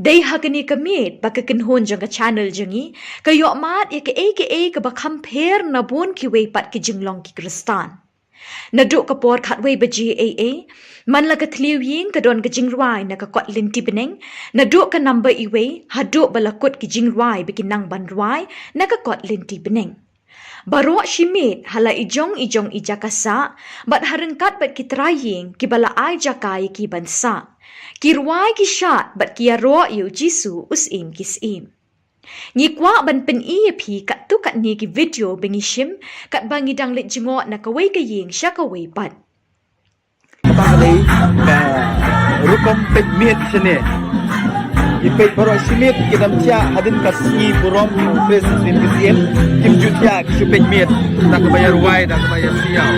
Dei ha kane ka miet ba ka kynhun jong ka channel jong ngi ka ïoh mad ïa kaei kaei kaba kham pher na bun kiwei pat ki jinglong ki Khristan. Naduh ka por khatwei baje A A, man la ka thliew ïing ka don ka jingrwai na ka kot lynti bneng, naduh ka number iwei, haduh ba la kut ki jingrwai ba ki nang ban rwai na ka kot lynti bneng. Baroh shi miet ha la i jong i jong i jaka sah, bad ha ryngkat bad ki trai ïing kiba la ai jaka ïa ki ban sah, ki rwai ki shad bad ki ïaroh ïa u Jisu u syiem ki syiem. Ngi kwah ban pyni ïa phi katto katne ki video ba ngi shim katba ngi dang leit jngoh na kawei ka ïing sha kawei pat. Kata ka dei ka rukom peit miet shane. Ki peit baroh shi miet, ki dang thiah hadien ka sngi burom u Khrist u syiem ki syiem. Kim ju thiah, ki shu peit miet da kaba ïa rwai, da kaba ïa siaw.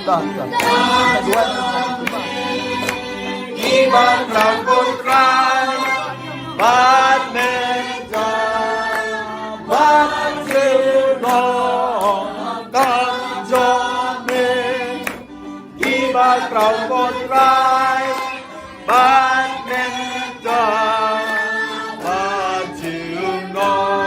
Kiba khraw Trai bad me, bad jingdon kam jong me. Kiba khraw Trai bad me, bad jingdon.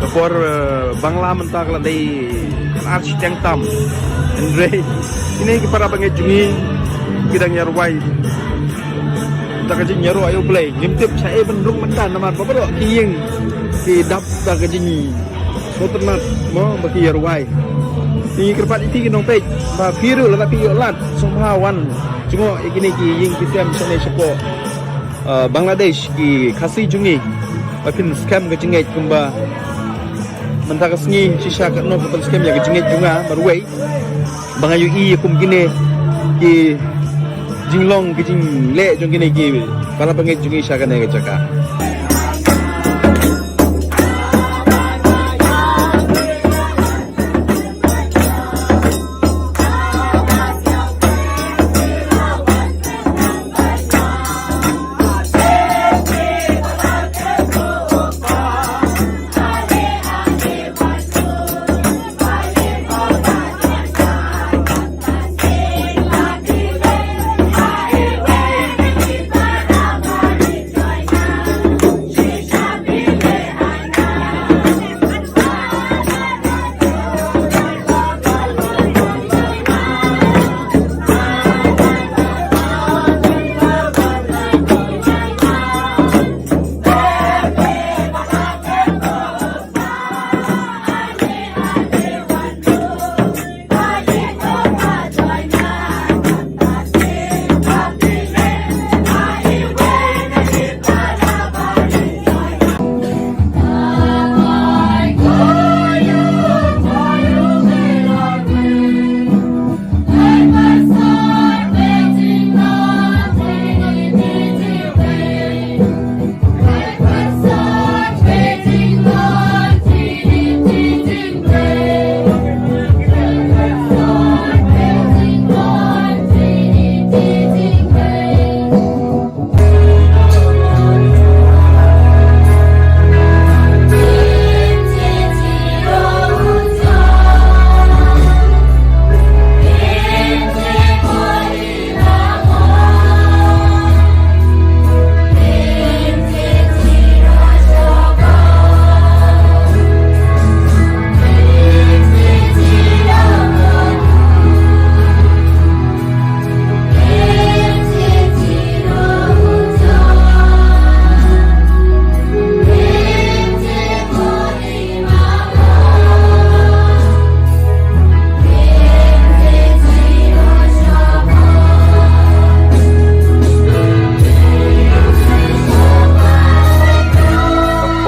Ka por, eh, Bangla mynta ka la dei ar shiteng tam. Hynrei kine ki para bangeit jong ngi ki dang ïa rwai da ka jingïaroh ïa U Blei. Ngim tip shaei ban rung mynta namar ba baroh ki ïing ki dap da ka jingïaroh tyrmat mo ba ki ïa rwai. Ngi kyrpad ïa phi ki nongpeit ba phi ruh lada phi ïoh lad sngewbha wan jngoh ïa kine ki ïing ki sem shane shapoh, eh, Bangladesh, ki Khasi jong ngi. Ba phin skhem ka jingngeit kumba mynta ka sngi shisha katno ka pynskhem ïa ka jingngeit jong nga marwei. Ba nga ïohi ïa kum kine ki jinglong ki jingleh jong kine ki para bangeit jong ngi sha kane ka jaka.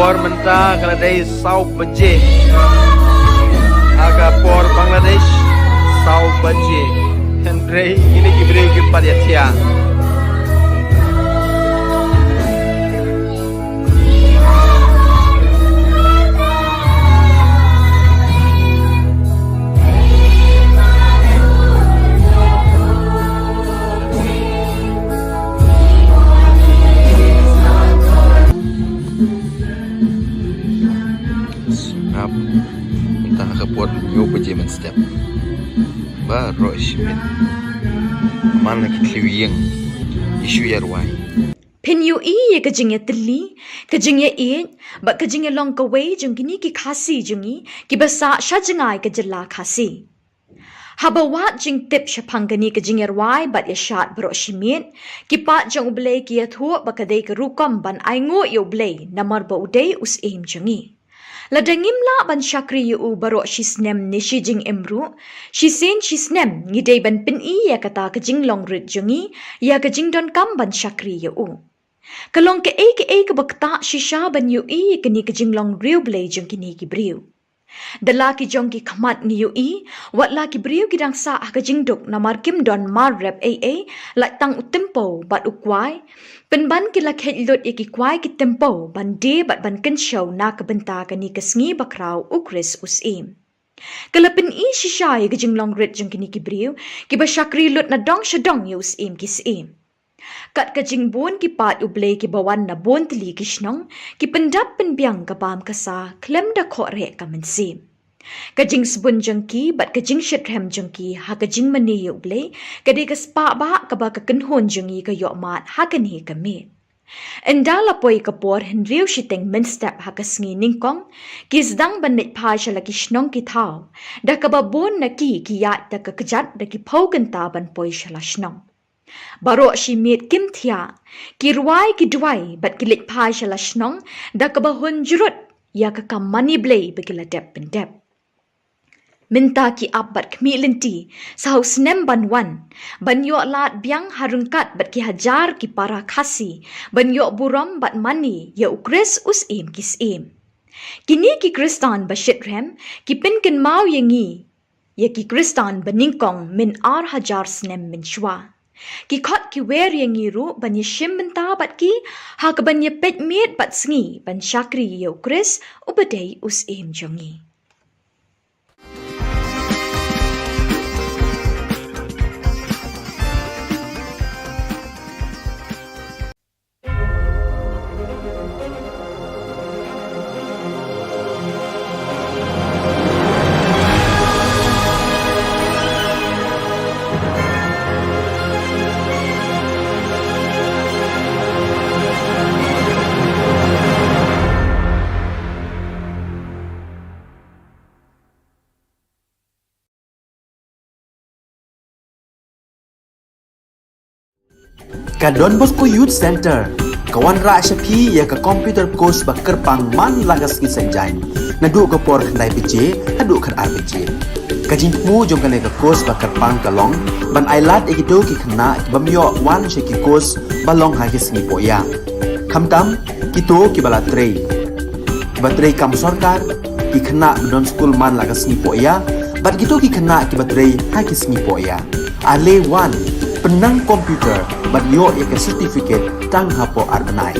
Por mynta ka la dei saw baje. Ha ka por Bangladesh, saw baje. Hynrei kine ki briew kim pat ïa thiah. Sngap. Mynta ka por hynñiew baje mynstep. Baroh shi miet. Man la ki thliew ïing ki shu ïa rwai. Phin ïohi ïa ka jingïatylli, ka jingïaieit bad ka jingïalong kawei jong kine ki Khasi jong ngi kiba sah sha jngai ka jylla Khasi. Haba wad jingtip shaphang kane ka jingïarwai bad ïashad baroh shi miet, ki paid jong U Blei ki ïathuh ba ka dei ka rukom ban ainguh ïa U Blei namar ba u dei u Syiem jong ngi. Lada ngim lah ban shakri ïa u baroh shi snem ne shi jingim ruh, shisien shisnem ngi dei ban pyni ïa kata ka jinglong rit jong ngi ïa ka jingdonkam ban shakri ïa u. Ka long kaei kaei kaba ktah shisha ban ïohi ïa kane ka jinglong riewblei jong kine ki briew. Da la ki jong ki khmat ngi ïohi, wat la ki briew ki dang sah ha ka jingduk namar kim don mar rep ei ei, lait tang u tympew bad u kwai. Pynban ki la kheit lut ïa ki kwai ki tympew ban die bad ban kynshew na ka bynta kane ka sngi bakhraw U Khrist u Syiem. Ka la pyni shisha ïa ka jinglong rit jong kine ki briew kiba shakri lut na dong sha dong ïa u Syiem ki syiem. Kat ka jingbun ki paid U Blei kiba wan na bun tylli ki shnong, ki pyndap pynbiang ka bam ka sa khlem da khohreh ka mynsiem. Ka jingsbun jong ki bad ka jingshitrhem jong ki ha ka jingmane ïa U Blei ka dei ka spah bah kaba ka kynhun jong ngi ka ïoh mad ha kane ka miet. Ynda la poi ka por hynriew shiteng mynstep ha ka sngi nyngkong, ki sdang ban leit phai sha la ki shnong ki thaw, da kaba bun na ki ki ïaid da ka kjat da ki phew kynta ban poi sha la shnong. Baroh shi miet kim thiah, ki rwai ki duwai bad ki leit phai sha la shnong da kaba hun jrut ïa ka kam mane Blei ba ki la dep pyndep. Mynta ki ap bad khmih lynti sa u snem ban wan, ban ïoh lad biang ha ryngkat bad ki hajar ki para Khasi ban ïoh burom bad mane ïa U Khrist u Syiem ki syiem. Kine ki Khristan ba shitrhem ki pynkynmaw ïa ngi ïa ki Khristan ba nyngkong myn ar hajar snem mynshuwa. Ki khot ki wer ïa ngi ruh ban ïashim bynta bad ki ha kaban ïapeit miet bad sngi ban shakri ïa U Khrist uba dei u Syiem jong ngi. Ka Don Bosco Youth Centre ka wanrah sha phi ïa ka computer course ba kyrpang man la ka sngi Saitjaiñ, naduh ka por khyndai baje haduh khatar baje. Ka jingthmu jong kane ka course ba kyrpang ka long ban ailad ïa kito ki khynnah ki bym ïoh wan sha ki course ba long ha ki sngi pohïa, khamtam kito kiba la trei, kiba trei kam sorkar, ki khynnah ba don skul man la ka sngi pohïa, bad kito ki khynnah kiba trei ha ki sngi pohïa. Ale wan, pynnang computer bad ïoh ïa ka certificate tang hapoh ar bnai.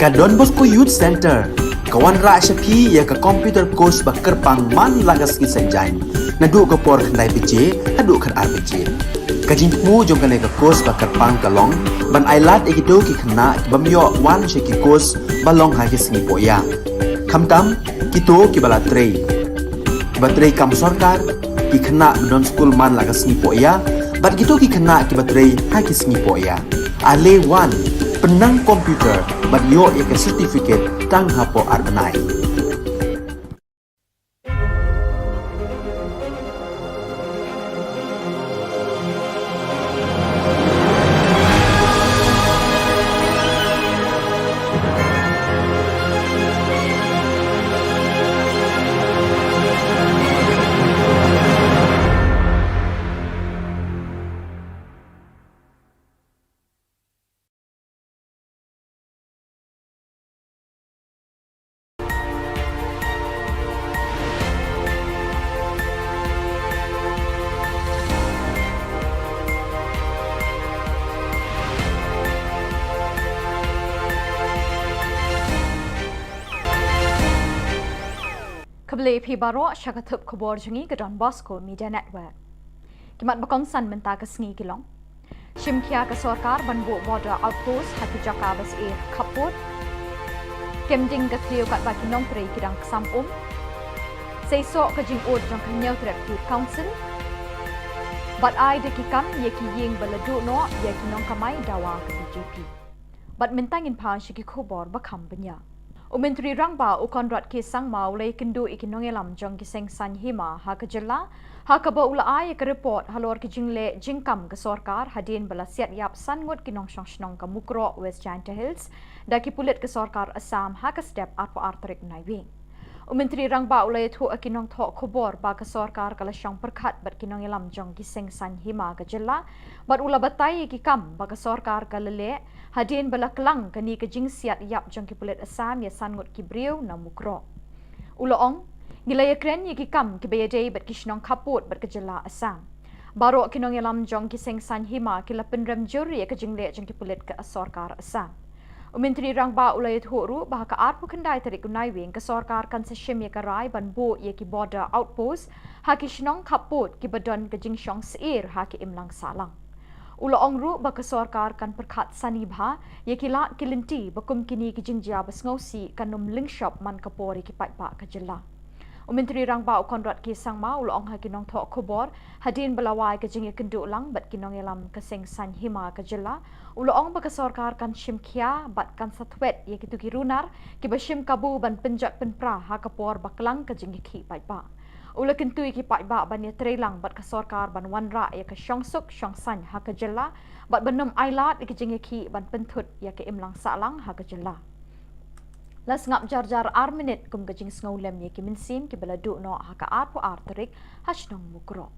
Ka Don Bosco Youth Centre ka wanrah sha phi ïa ka computer course ba kyrpang man la ka sngi Saitjaiñ, naduh ka por khyndai baje haduh khatar baje. Ka jingthmu jong kane ka course ba kyrpang ka long ban ailad ïa kito ki khynnah ki bym ïoh wan sha ki course ba long ha ki sngi pohïa, khamtam kito kiba la trei, kiba trei kam sorkar, ki khynnah ba don skul man la ka sngi pohïa bad kito ki khynnah kiba trei ha ki sngi pohïa. Ale wan, pynnang computer bad ïoh ïa ka certificate tang hapoh ar bnai. Khublei phi baroh sha ka thup khubor jong ngi ka Don Bosco Media Network. Ki mat ba kongsan mynta ka sngi ki long: Shim khia ka sorkar ban buh border outpost ha ki jaka ba syier khappud. Kem ding ka thliew katba ki nongtrei ki dang ksam um. Seisoh ka jingud jong ka Hynñiewtrep Youth Council. Bad ai da ki kam ïa ki ïing ba la duh noh ïa ki nongkamai dawa ka B J P. Bad mynta ngin phai sha ki khubor ba kham bniah. U Myntri Rangbah u Conrad K Sangma u la ïakynduh ïa ki nongïalam jong ki seng saiñ hima ha ka jylla, ha kaba u la ai ïa ka report halor ki jingleh jingkam ka sorkar hadien ba la siat ïap san ngut ki nongshong shnong ka Mukroh, West Jaintia Hills, da ki pulit ka sorkar Assam ha ka step arphew ar tarik Naiwieng. U Myntri Rangbah u la ïathuh ïa ki nongthoh khubor ba ka sorkar ka la shong pyrkhat bad ki nongïalam jong ki seng saiñ hima ka jylla, bad u la batai ïa ki kam ba ka sorkar ka la leh hadien ba la klang kane ka jingsiat ïap jong ki pulit Assam ïa san ngut ki briew na Mukroh. U la ong, ngi la ïakren ïa ki kam kiba ïadei bad ki shnong khappud bad ka jylla Assam. Baroh ki nongïalam jong ki seng saiñ hima ki la pynrem jur ïa ka jingleh jong ki pulit ka sorkar Assam. U Myntri Rangbah u la ïathuh ruh ba ha ka arphew khyndai tarik u Naiwieng ka sorkar kan sa shim ïa ka rai ban buh ïa ki border outpost ha ki shnong khappud kiba don ka jingshong syier ha ki imlang sahlang. U la ong ruh ba ka sorkar kan pyrkhat sani bha ïa ki lad ki lynti ba kum kine ki jingjia ba sngewsih kan ym lyngshop man ka por ïa ki paidbah ka jylla. U Myntri Rangbah u Conrad K Sangma u la ong ha ki nongthoh khubor hadien ba la wai ka jingïakynduh lang bad ki nongïalam ka seng saiñ hima ka jylla, u la ong ba ka sorkar kan shim khia bad kan sa thwet ïa kito ki runar kiba shim kabu ban pynjot pynpra ha ka por ba klang ka jingïakhih paidbah. U la kyntu ïa ki paidbah ban ïatreilang bad ka sorkar ban wanrah ïa ka shongsuk shongsaiñ ha ka jylla bad ban ym ailad ïa ka jingïakhih ban pynthut ïa ka imlang sahlang ha ka jylla. La sngap jar jar ar minit kum ka jingsngewlem ïa ki mynsiem kiba la duh noh ha ka arphew ar tarik ha shnong Mukroh.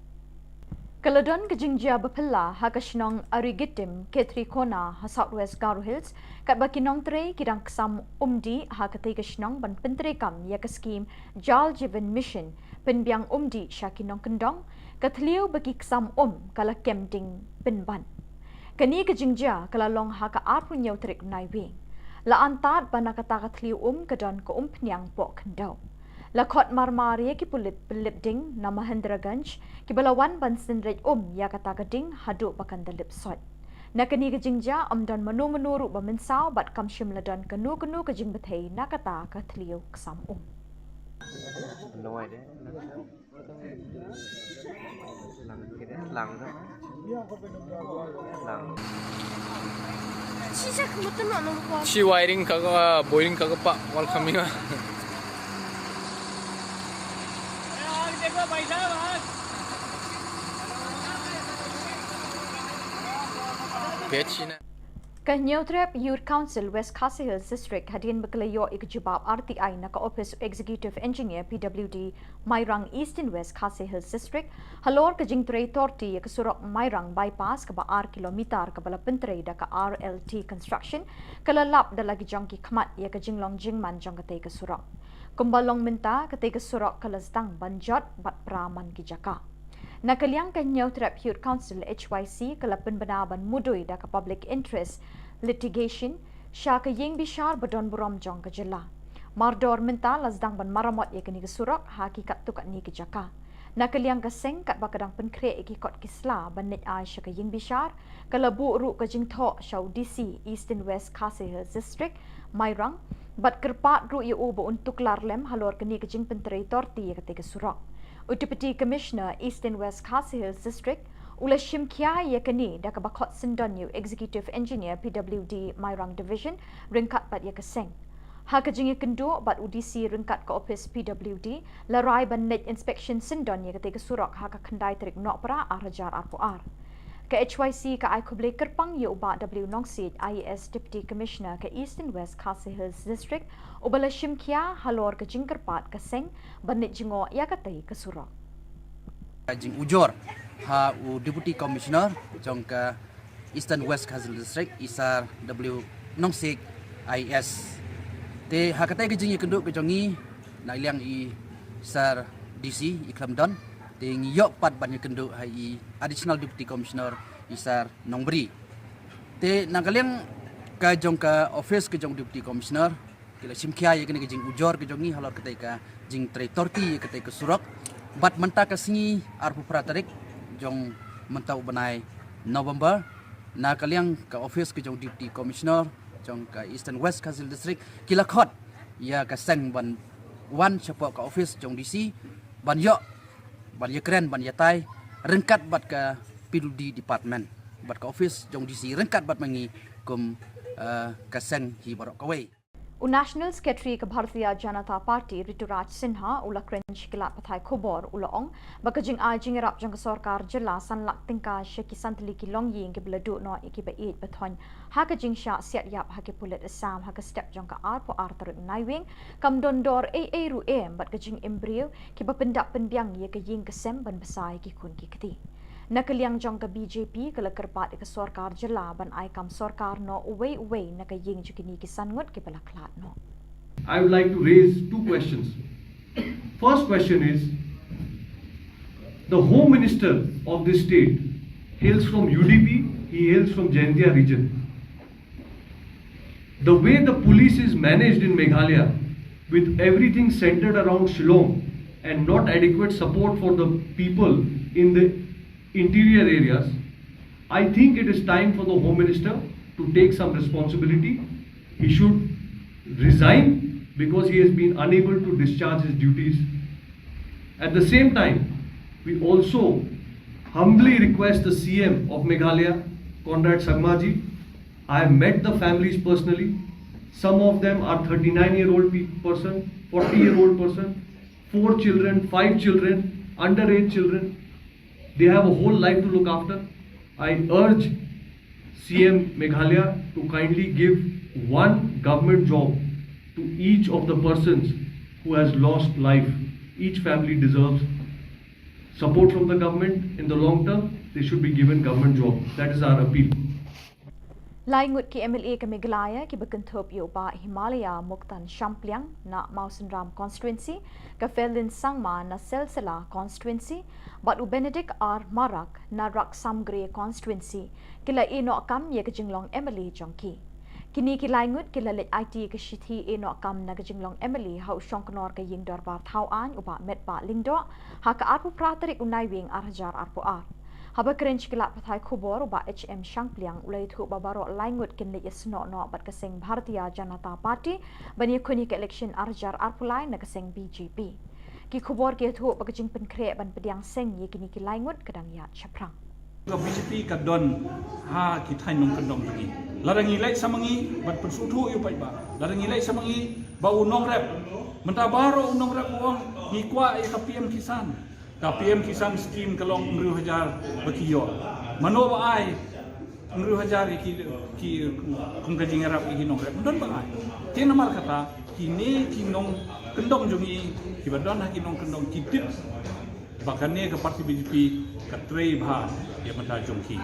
Ka la don ka jingjia ba phylla ha ka shnong Arigitim, Khetrikona ha South West Garo Hills, katba ki nongtrei ki dang ksam umdih ha katei ka shnong ban pyntreikam ïa ka skhim Jal Jeevan Mission, pynbiang umdih sha ki nongkyndong, ka thliew ba ki ksam um ka la kem ding pynban. Kane ka jingjia ka la long ha ka arphew hynñiew tarik Naiwieng. La antad ba na kata ka thliew um ka don ka umphniang poh khyndew. La khot marmar ïa ki pulit pynlip ding na Mahendraganj kiba la wan ban synreit um ïa kata ka ding haduh ba kan da lip sot. Na kane ka jingjia ym don mano mano ruh ba mynsaw bad kam shym la don kano kano ka jingbthei na kata ka thliew ksam um. Shi wiring ka, ah, boring ka pa wal kami ma. Pet shi na. Ka Hynñiewtrep Youth Council West Khasi Hills District hadien ba ka la ïoh ïa ka jubab R T I na ka Office Executive Engineer P W D Mairang Eastern West Khasi Hills District halor ka jingtrei torti ïa ka surok Mairang Bypass kaba ar kilometer kaba la pyntrei da ka R L T Construction, ka la lap da la ki jong ki khmat ïa ka jinglong jingman jong katei ka surok. Kumba long mynta, katei ka surok ka la sdang ban jot bad pra man ki jaka. Na ka liang ka Hynñiewtrep Youth Council H Y C ka la pynbna ban mudui da ka Public Interest Litigation Sha ka ïing bishar ba don burom jong ka jylla. Mardor mynta la sdang ban maramot ïa kane ka surok ha ki katto katne ki jaka. Na ka liang ka seng katba ka dang pynkhreh ïa ki kot ki sla ban leit ai sha ka ïing bishar, ka la buh ruh ka jingthoh sha u D C Eastern West Khasi Hills District, Mairang, bad kyrpad ruh ïa u ba un tuklar lem halor kane ka jingpyntrei torti ïa katei ka surok. U Deputy Commissioner Eastern West Khasi Hills District u la shim khia ïa kane da kaba khot syndon ïa u Executive Engineer P W D Mairang Division ryngkat bad ïa ka seng. Ha ka jingïakynduh bad u D C ryngkat ka ophis P W D, la rai ban leit inspection syndon ïa katei ka surok ha ka khyndai tarik Nohprah ar hajar arphew ar. Ka H Y C ka ai khublei kyrpang ïa u Bah W Nongsiej, I A S Deputy Commissioner ka Eastern West Khasi Hills District, uba la shim khia halor ka jingkyrpad ka seng ban leit jngoh ïa katei ka surok. Ka jingujor ha u Deputy Commissioner jong ka Eastern West Khasi Hills District, i Sir W Nongsiej, I A S. Te ha katei ka jingïakynduh ka jong ngi, na liang i Sir D C i khlem don, te ngi ïoh pat ban ïakynduh ha i Additional Deputy Commissioner, i Sir Nongbri. Te na ka liang ka jong ka ophis ka jong Deputy Commissioner, ki la shim khia ïa kane ka jingujor ka jong ngi halor katei ka jingtrei torti ïa katei ka surok. Bad mynta ka sngi arphew phra tarik jong mynta u bnai November, na ka liang ka ophis ka jong Deputy Commissioner jong ka Eastern West Khasi Hills District, ki la khot ïa ka seng ban wan shapoh ka ophis jong D C ban ïoh, ban ïakren, ban ïatai ryngkat bad ka P W D Department, bad ka ophis jong D C ryngkat bad ma ngi kum, eh, ka seng hi baroh kawei. U National Secretary ka Bharatiya Janata Party, Rituraj Sinha, u la kren sha ki lad pathai khubor, u la ong ba ka jingai jingïarap jong ka sorkar jylla san lak tyngka sha ki san tylli ki longïing kiba la duh noh ïa kiba ïeit ba thoiñ ha ka jingshah siat ïap ha ki pulit Assam ha ka step jong ka arphew ar tarik Naiwieng kam don dor ei ei ruh em, bad ka jingim briew kiba pyndap pynbiang ïa ka ïing ka sem ban bsa ïa ki khun ki kti. Na ka liang jong ka B J P, ka la kyrpad ïa ka sorkar jylla ban ai kam sorkar noh uwei uwei na ka ïing jong kine ki san ngut kiba la khlad noh. I would like to raise two questions. First question is, the Home Minister of this state hails from U D P, he hails from Jaintia region. The way the police is managed in Meghalaya, with everything centered around Shillong and not adequate support for the people in the interior areas, I think it is time for the Home Minister to take some responsibility. He should resign because he has been unable to discharge his duties. At the same time, we also humbly request the C M of Meghalaya, Conrad Sangma ji, I have met the families personally. Some of them are thirty-nine year old pe-, person, forty year old person, four children, five children, underage children. They have a whole life to look after. I urge C M Meghalaya to kindly give one government job to each of the persons who has lost life. Each family deserves support from the government. In the long term, they should be given government job. That is our appeal. Lai ngut ki M L A ka Meghalaya kiba kynthup ïa u Bah Himalaya Muktan Shampliang na Mawsynram constituency, ka Ferlin Sangma na Silsila constituency, bad u Benedict R Marak na Raksamgre constituency, ki la ïeh noh kam ïa ka jinglong M L A jong ki. Kine ki lai ngut ki la leit aiti ïa ka shithi ïeh noh kam na ka jinglong M L A ha u shongknor ka ïing dorbar thaw aiñ u Bah Metbah Lyngdoh ha ka arphew phra tarik u Naiwieng ar hajar arphew ar. Haba kren sha ki lad pathai khubor, u Bah H M Shangpliang u la ïathuh ba baroh lai ngut kin leit ïasnoh noh bad ka seng Bharatiya Janata Party ban ïakhun ïa ka election ar hajar arphew lai na ka seng B J P. Ki khubor ki ïathuh ba ka jingpynkhreh ban pdiang seng ïa kine ki lai ngut ka dang ïaid shaphrang. Ka B J P ka don ha ki thaiñ nongkyndong jong ngi. Lada ngi leit sa ma ngi ban pynsngewthuh ïa u paidbah, lada ngi leit sa ma ngi ba u nongrep, mynta baroh u nongrep u ong ngi kwah ïa ka P M Kisan. Ka P M Kisan scheme ka long hynriew hajar ba ki ïoh. Mano ba ai hynriew hajar ïa ki, ki, kum ka jingïarap ïa ki nongrep? Ym don ba ai. Te namar kata, kine ki nongkyndong jong ngi kiba don ha ki nongkyndong ki tip ba kane ka party B J P ka trei bha ïa ka bynta jong ki.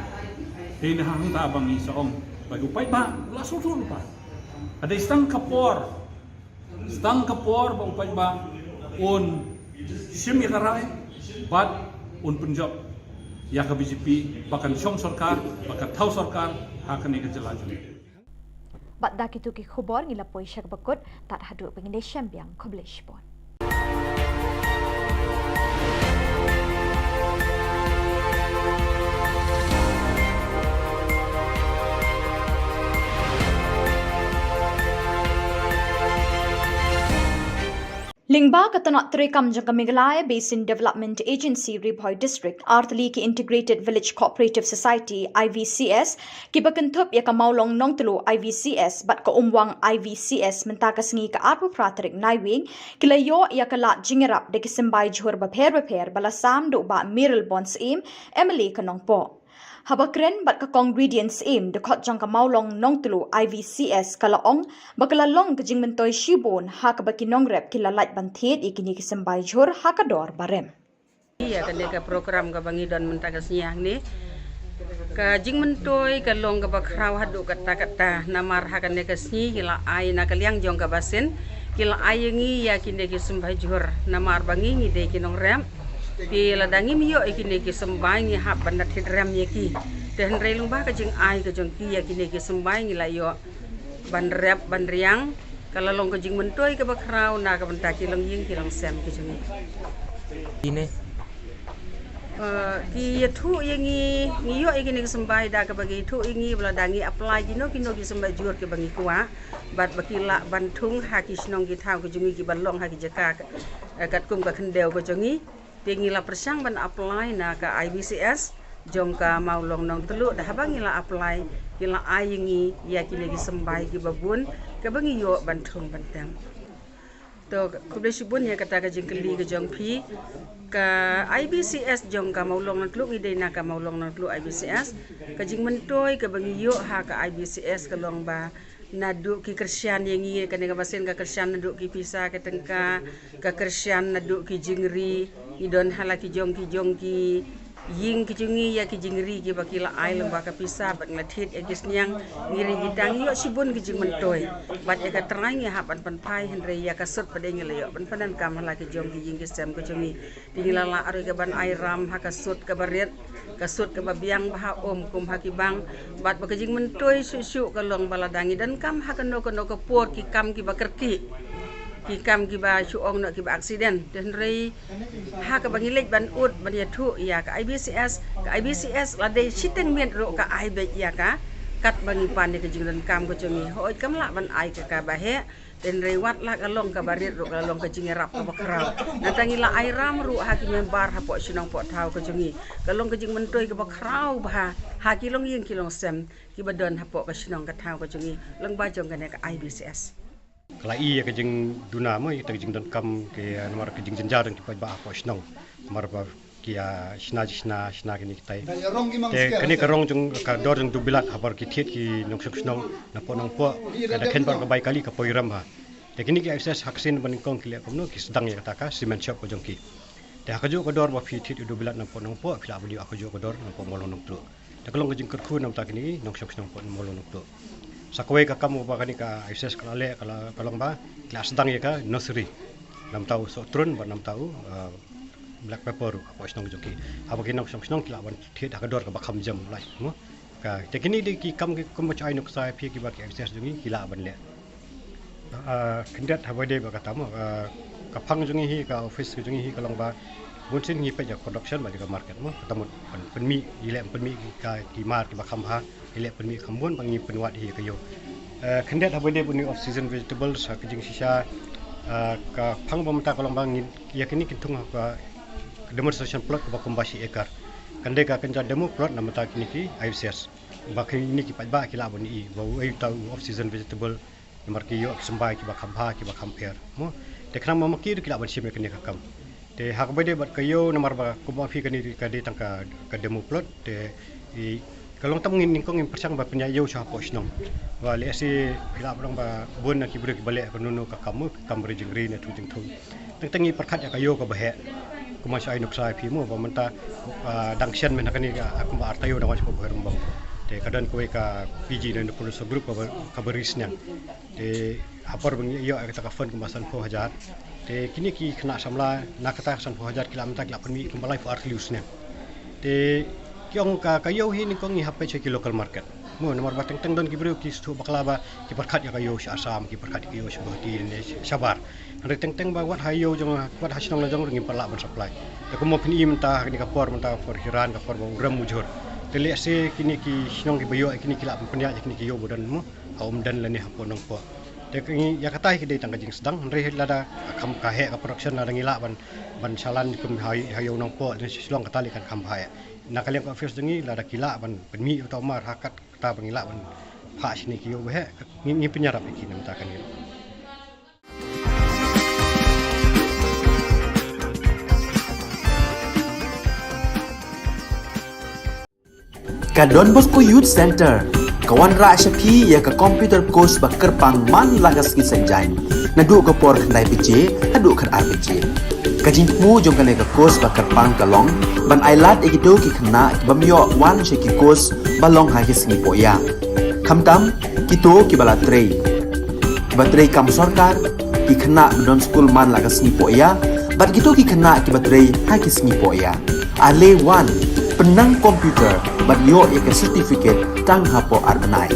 Te na hangta ba ngi sa ong ba u paidbah u la sngewthuh lypa. Ka dei tang ka por, tang ka por ba u paidbah un shim ïa ka rai bad un pynjop ïa ka B J P ba kan shong sorkar, ba kan thaw sorkar ha kane ka jylla jong ngi. Bad da kito ki khubor ngi la poi sha kaba kut, tad haduh ba ngin ïashem biang, khublei shibun. Lyngba ka tnat treikam jong ka Meghalaya Basin Development Agency Ri Bhoi District, artylli ki Integrated Village Cooperative Society, I V C S, kiba kynthup ïa ka Mawlong Nongtluh I V C S bad ka Umwang I V C S mynta ka sngi ka arphew phra tarik Naiwieng, ki la ïoh ïa ka lad jingïarap da ki symbai jhur bapher bapher ba la sam da u Bah Mayralborn Syiem, M L A ka Nongpoh. Haba kren bad ka Kong Radiance Syiem, dkhot jong ka Mawlong Nongtluh I V C S, ka la ong ba ka la long ka jingmyntoi shibun ha kaba ki nongrep ki la lait ban thied ïa kine ki symbai jhur ha ka dor ba rem. Ïa kane ka program kaba ngi don mynta ka sngi hangne, ka jingmyntoi ka long kaba khraw haduh katta katta, namar ha kane ka sngi ki la ai na ka liang jong ka basin, ki la ai ïa ngi ïa kine ki symbai jhur, namar ba ngi ngi dei ki nongrep. Te lada ngim ïoh ïa kine ki symbai ngi hap ban da thied rem ïa ki. Te hynrei lyngba ka jingai ka jong ki ïa kine ki symbai ngi la ïoh ban rep ban riang, ka la long ka jingmyntoi kaba khraw na ka bynta ki longïing ki longsem ki jong ngi. Ine. Eh, ki ïathuh ïa ngi, ngi ïoh ïa kine ki symbai da kaba ki ïathuh ïa ngi ba lada ngi apply kino kino ki symbai jhur kiba ngi kwah, bad ba ki lah ban thung ha ki shnong ki thaw ki jong ngi kiba long ha ki jaka, eh, katkum ka khyndew ka jong ngi. Te ngi la pyrshang ban apply na ka I V C S jong ka Mawlong Nongtluh, da haba ngi la apply ki la ai ïa ngi ïa kine ki symbai kiba bun kaba ngi ïoh ban thung ban tem. To, khublei shibun ïa kata ka jingkylli ka jong phi. Ka I V C S jong ka Mawlong Nongtluh, ngi dei na ka Mawlong Nongtluh I V C S. Ka jingmyntoi kaba ngi ïoh ha ka I V C S ka long ba naduh ki kyrshan ïa ngi, kane ka basin ka kyrshan naduh ki pisa ki tyngka, ka kyrshan naduh ki jingri, ngi don ha la ki jong ki jong ki ïing ki jong ngi ïa ki jingri kiba ki la ai lyngba ka pisa bad ngi la thied ïa ki sniang, ngi ri ngi tang ïoh shibun ki jingmyntoi. Bad ïa ka trai ngi hap ban pynphai, hynrei ïa ka sut pat ngi la ïoh ban pyndonkam ha la ki jong ki ïing ki sem ki jong ngi. Te ngi la lah ruh ka ban ai ram ha ka sut kaba rit, ka sut kaba biang bha, ym kum ha ki bank. Bad ba ka jingmyntoi shuh shuh ka long ba lada ngi donkam ha kano kano ka por ki kam kiba kyrkieh, ki kam kiba shu ong noh kiba accident. Te hynrei ha kaba ngi leit ban ud ban ïathuh ïa ka I V C S, ka I V C S la dei shiteng miet ruh ka ai beit ïa ka katba ngi pan ïa ka jingdonkam ka jong ngi. Hooid, kam lah ban ai ka kaba heh, te hynrei wat la ka long kaba rit ruh ka long ka jingïarap kaba khraw. Nangta ngi la ai ram ruh ha ki member hapoh shnong poh thaw ka jong ngi. Ka long ka jingmyntoi kaba khraw bha ha ki longïing ki longsem kiba don hapoh ka shnong ka thaw ka jong ngi, lyngba jong kane ka I V C S. Ka la ïa ka jingduna mo, ïa ka jingdonkam ki, eh, namar ka jingjynjar jong ki paidbah hapoh shnong. Namar ba ki, ah, shna shna shna kine kitai. Te kane ka rong jong ka dor jong dubilat habar ki thied ki nongshong shnong napoh nongpoh, ka da khein bar ka bai kali ka poi rem ha. Te kine ki I V C S ha ka sien ba nyngkong ki leh kumno, ki sdang ïa kata ka cement shop ka jong ki. Te ha kajuh ka dor ba phi thied ïa u dubilat napoh nongpoh, phi lah ban ïoh ha kajuh ka dor napoh Mawlong Nongtluh. Te ka long ka jingkyrkhu na ka bynta kine ki nongshong shnong napoh Mawlong Nongtluh. Sa kawei ka kam ba kane ka I V C S ka la leh ka la, ka long ba ki la sdang ïa ka nursery. Na ka bynta u sohtrun bad na ka bynta u, ah, black pepper hapoh shnong jong ki. Haba ki nongshong shnong ki lah ban thied ha ka dor kaba kham jam, lai mo. Ka, te kine dei ki kam ki kum ba shu ai nuksa ïa phi kiba ki I V C S jong ngi ki lah ban leh. Ah, khyndiat haba dei ba kata mo, ah, ka phang jong ngi hi, ka office jong ngi hi ka long ba bunsien ngi peit ïa ka production bad ïa ka market mo. Kata mut pyn-, pynmih, ngi leh pynmih ki, ka, ki mar kiba kham bha, ngi leh pynmih kham bun ba ngi pynwad hi ïa ka ïew. Ah, khyndiat haba dei ba une off season vegetables, ah, ka jingshisha, ah, ka phang ba mynta ka long ba ngi ïa kine ki thung ha ka demonstration plot kaba kumba shi acre. Kan dei ka kynja demo plot na ka bynta kine ki I V C S. Ba kine ki paidbah ki lah ban ïohi ba uei uta u off season vegetable, namar ki ïoh ki symbai kiba kham bha kiba kham pher mo. Te khnang ba ma ki ruh ki lah ban shim ïa kane ka kam. Te ha kaba dei bad ka ïew, namar ba kumba phi, kane ka dei tang ka, ka demo plot. Te i, ka long tam ngin, nyngkong ngin pyrshang ba pynïaid ïew sha hapoh shnong. Ba lehse phi lah ban ong ba bun na ki briew kiba leh kano kano ka kam mo, ka kam ri jingri ne thung jingthung. Teng teng ngi pyrkhat ïa ka ïew kaba heh. Kumba shu ai nuksa ïa phi mo ba mynta, ah, dang shen mynta kane ka, ah, kumba ar taïew dang wan shapoh Bhoirymbong. Te ka don kawei ka P G ne Polo Subgroup kaba, kaba ri sniang. Te ha por ba ngi ïoh ïa kata ka fund kumba sanphew hajar. Te kine ki khynnah samla na kata ka sanphew hajar ki lah mynta ki lah pynmih kumba laiphew ar tylli u sniang. Te Ki ong ka, ka ïew hi nyngkong ngi hap peit sha ki local market. Mo, namar ba teng teng don ki briew ki sdang bakla ba ki pyrkhat ïa ka ïew sha Assam, ki pyrkhat ïa ka ïew sha Guwahati ne shabar. Hynrei teng teng ba wat ha ïew jong, wat ha shnong la jong ruh ngim pat lah ban supply. Te kumno phin i mynta ha kane ka por, mynta ka por hiran, ka por ba u rem u jhur. Te lehse kine ki shnong kiba ïoh ïa kine ki lah ban pynïaid ïa kine ki ïew ba don mo ha Umden lane hapoh Nongpoh. Te ka ngi ïa kata hi ka dei tang ka jingsdang, hynrei lada kham ka heh ka production lada ngi lah ban, ban shalan kum ha, ha ïew Nongpoh lane sha Shillong, kata lei kan kham bha ïa. Na ka liang ka office jong ngi lada ki lah ban pynmih ïa uta u mar ha kat kata ba ngi lah ban phah shane ki ïew ba heh, ngi, ngi pynïarap ïa ki na bynta kane. Ka Don Bosco Youth Center ka wanrah sha phi ïa ka computer course ba kyrpang man la ka sngi Saitjaiñ, naduh ka por khyndai baje haduh khatar baje. Ka jingthmu jong kane ka course ba kyrpang ka long ban ailad ïa kito ki khynnah ki bym ïoh wan sha ki course ba long ha ki sngi pohïa, khamtam kito kiba la trei, kiba trei kam sorkar, ki khynnah ba don skul man la ka sngi pohïa, bad kito ki khynnah kiba trei ha ki sngi pohïa. Ale wan, pynnang computer bad ïoh ïa ka certificate tang hapoh ar bnai.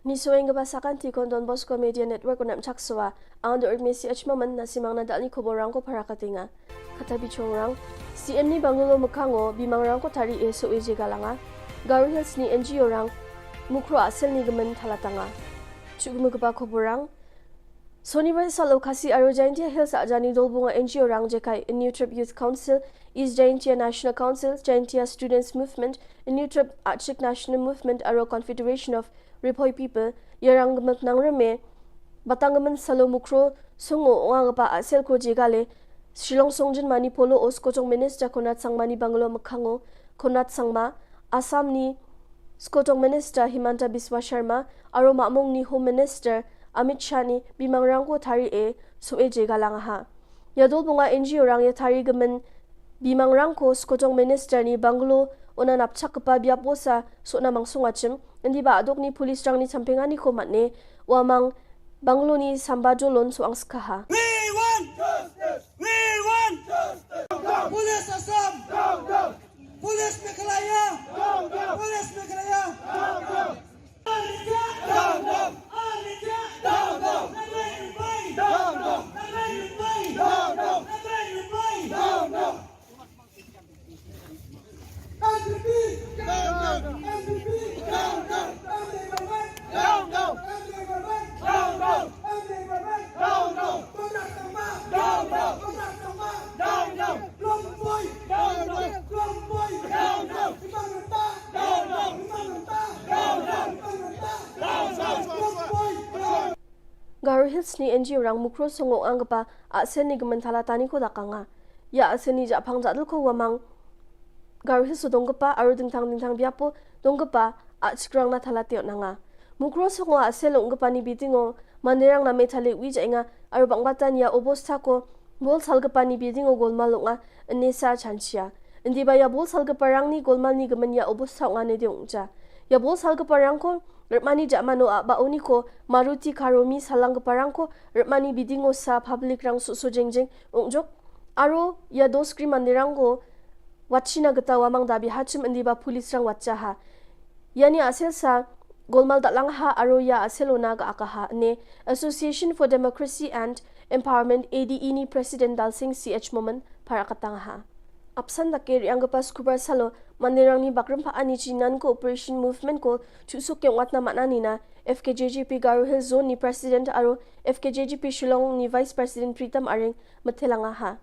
Ngi sngewbha ba sa kan ti kon Don Bosco Media Network u nep chak swa ang dor me si achmaman na simang na dal ni khubor rang ko para katinga. Kata bi chong rang. C M ni Bangalo Mekhango bi mangrang ko tari e so e je galanga. Garo Hills ni N G O rang Mukro asel ni gemen thalatanga. Chuk mu kaba khubor rang. Sonibar salo Khasi aro Jaintia Hills ajani dolbunga N G O rang jekai New Trip Youth Council, East Jaintia National Council, Jaintia Students Movement, New Trip Achik National Movement aro Confederation of Ri-Bhoi People, ïarang gemek nang reme, batang gemen salo Mukro, songo onga gepa asel ko jegale, Shillong Songjin Mani Polo o Skotong Minister Conrad Sangma ni Bangalo Mekhango, Conrad Sangma, Assam ni Skotong Minister Himanta Biswa Sharma, aro Mamong ni Home Minister Amit Shah ni bi mangrang ko tari e so e je galanga ha. Ïa dolbunga N G O rang ïa tari gemen bi mangrang ko Skotong Minister ni Bangalo ona napchak kepa biapo sa so na mangsung achim, indi ba adok ni police rang ni champinga ni ko matne, wa mang Bangalo ni samba jolon so ang skaha. We want justice! We want justice! Police Assam! Police Meghalaya! Police Meghalaya! Garo Hills ni N G O rang Mukro songo ang gepa asel ni gemen thalatani ko dakanga. Ïa asel ni japhang jadul ko wamang Garo Hills so dongkepa aro dingthang dingthang biapo dongkepa achikrang na thalateo nanga. Mukro songo asel ong gepa ni bidingo manderang na me thale wi jainga aro bangbatan ïa obostha ko bol sal gepa ni bidingo golmal longa. Nesa chanchia. Indi ba ïa bol sal gepa rang ni golmal ni gemen ïa obostha onga ne de ongja. Ïa bol sal gepa rang ko rmani jamano a ba oni ko Maruti Karomi salang gepa rang ko rmani bidingo sa public rang so so jengjeng ongjok. Aro ïa doskri manderang ko watchina geta wamang dabi hachim indi ba police rang watcha ha. Ïa ni asel sa golmal dalang ha aro ïa asel ona ga aka ha ne Association for Democracy and Empowerment A D E ni President Dalsing C H Momin para katang ha. Apsan da ke riang gepa skubar salo manderang ni bakrim pa ani chi non cooperation movement ko chusuk ke watna mana ni na F K J G P Garo Hills Zone ni President aro F K J G P Shillong ni Vice President Pritam Aring methelang ha.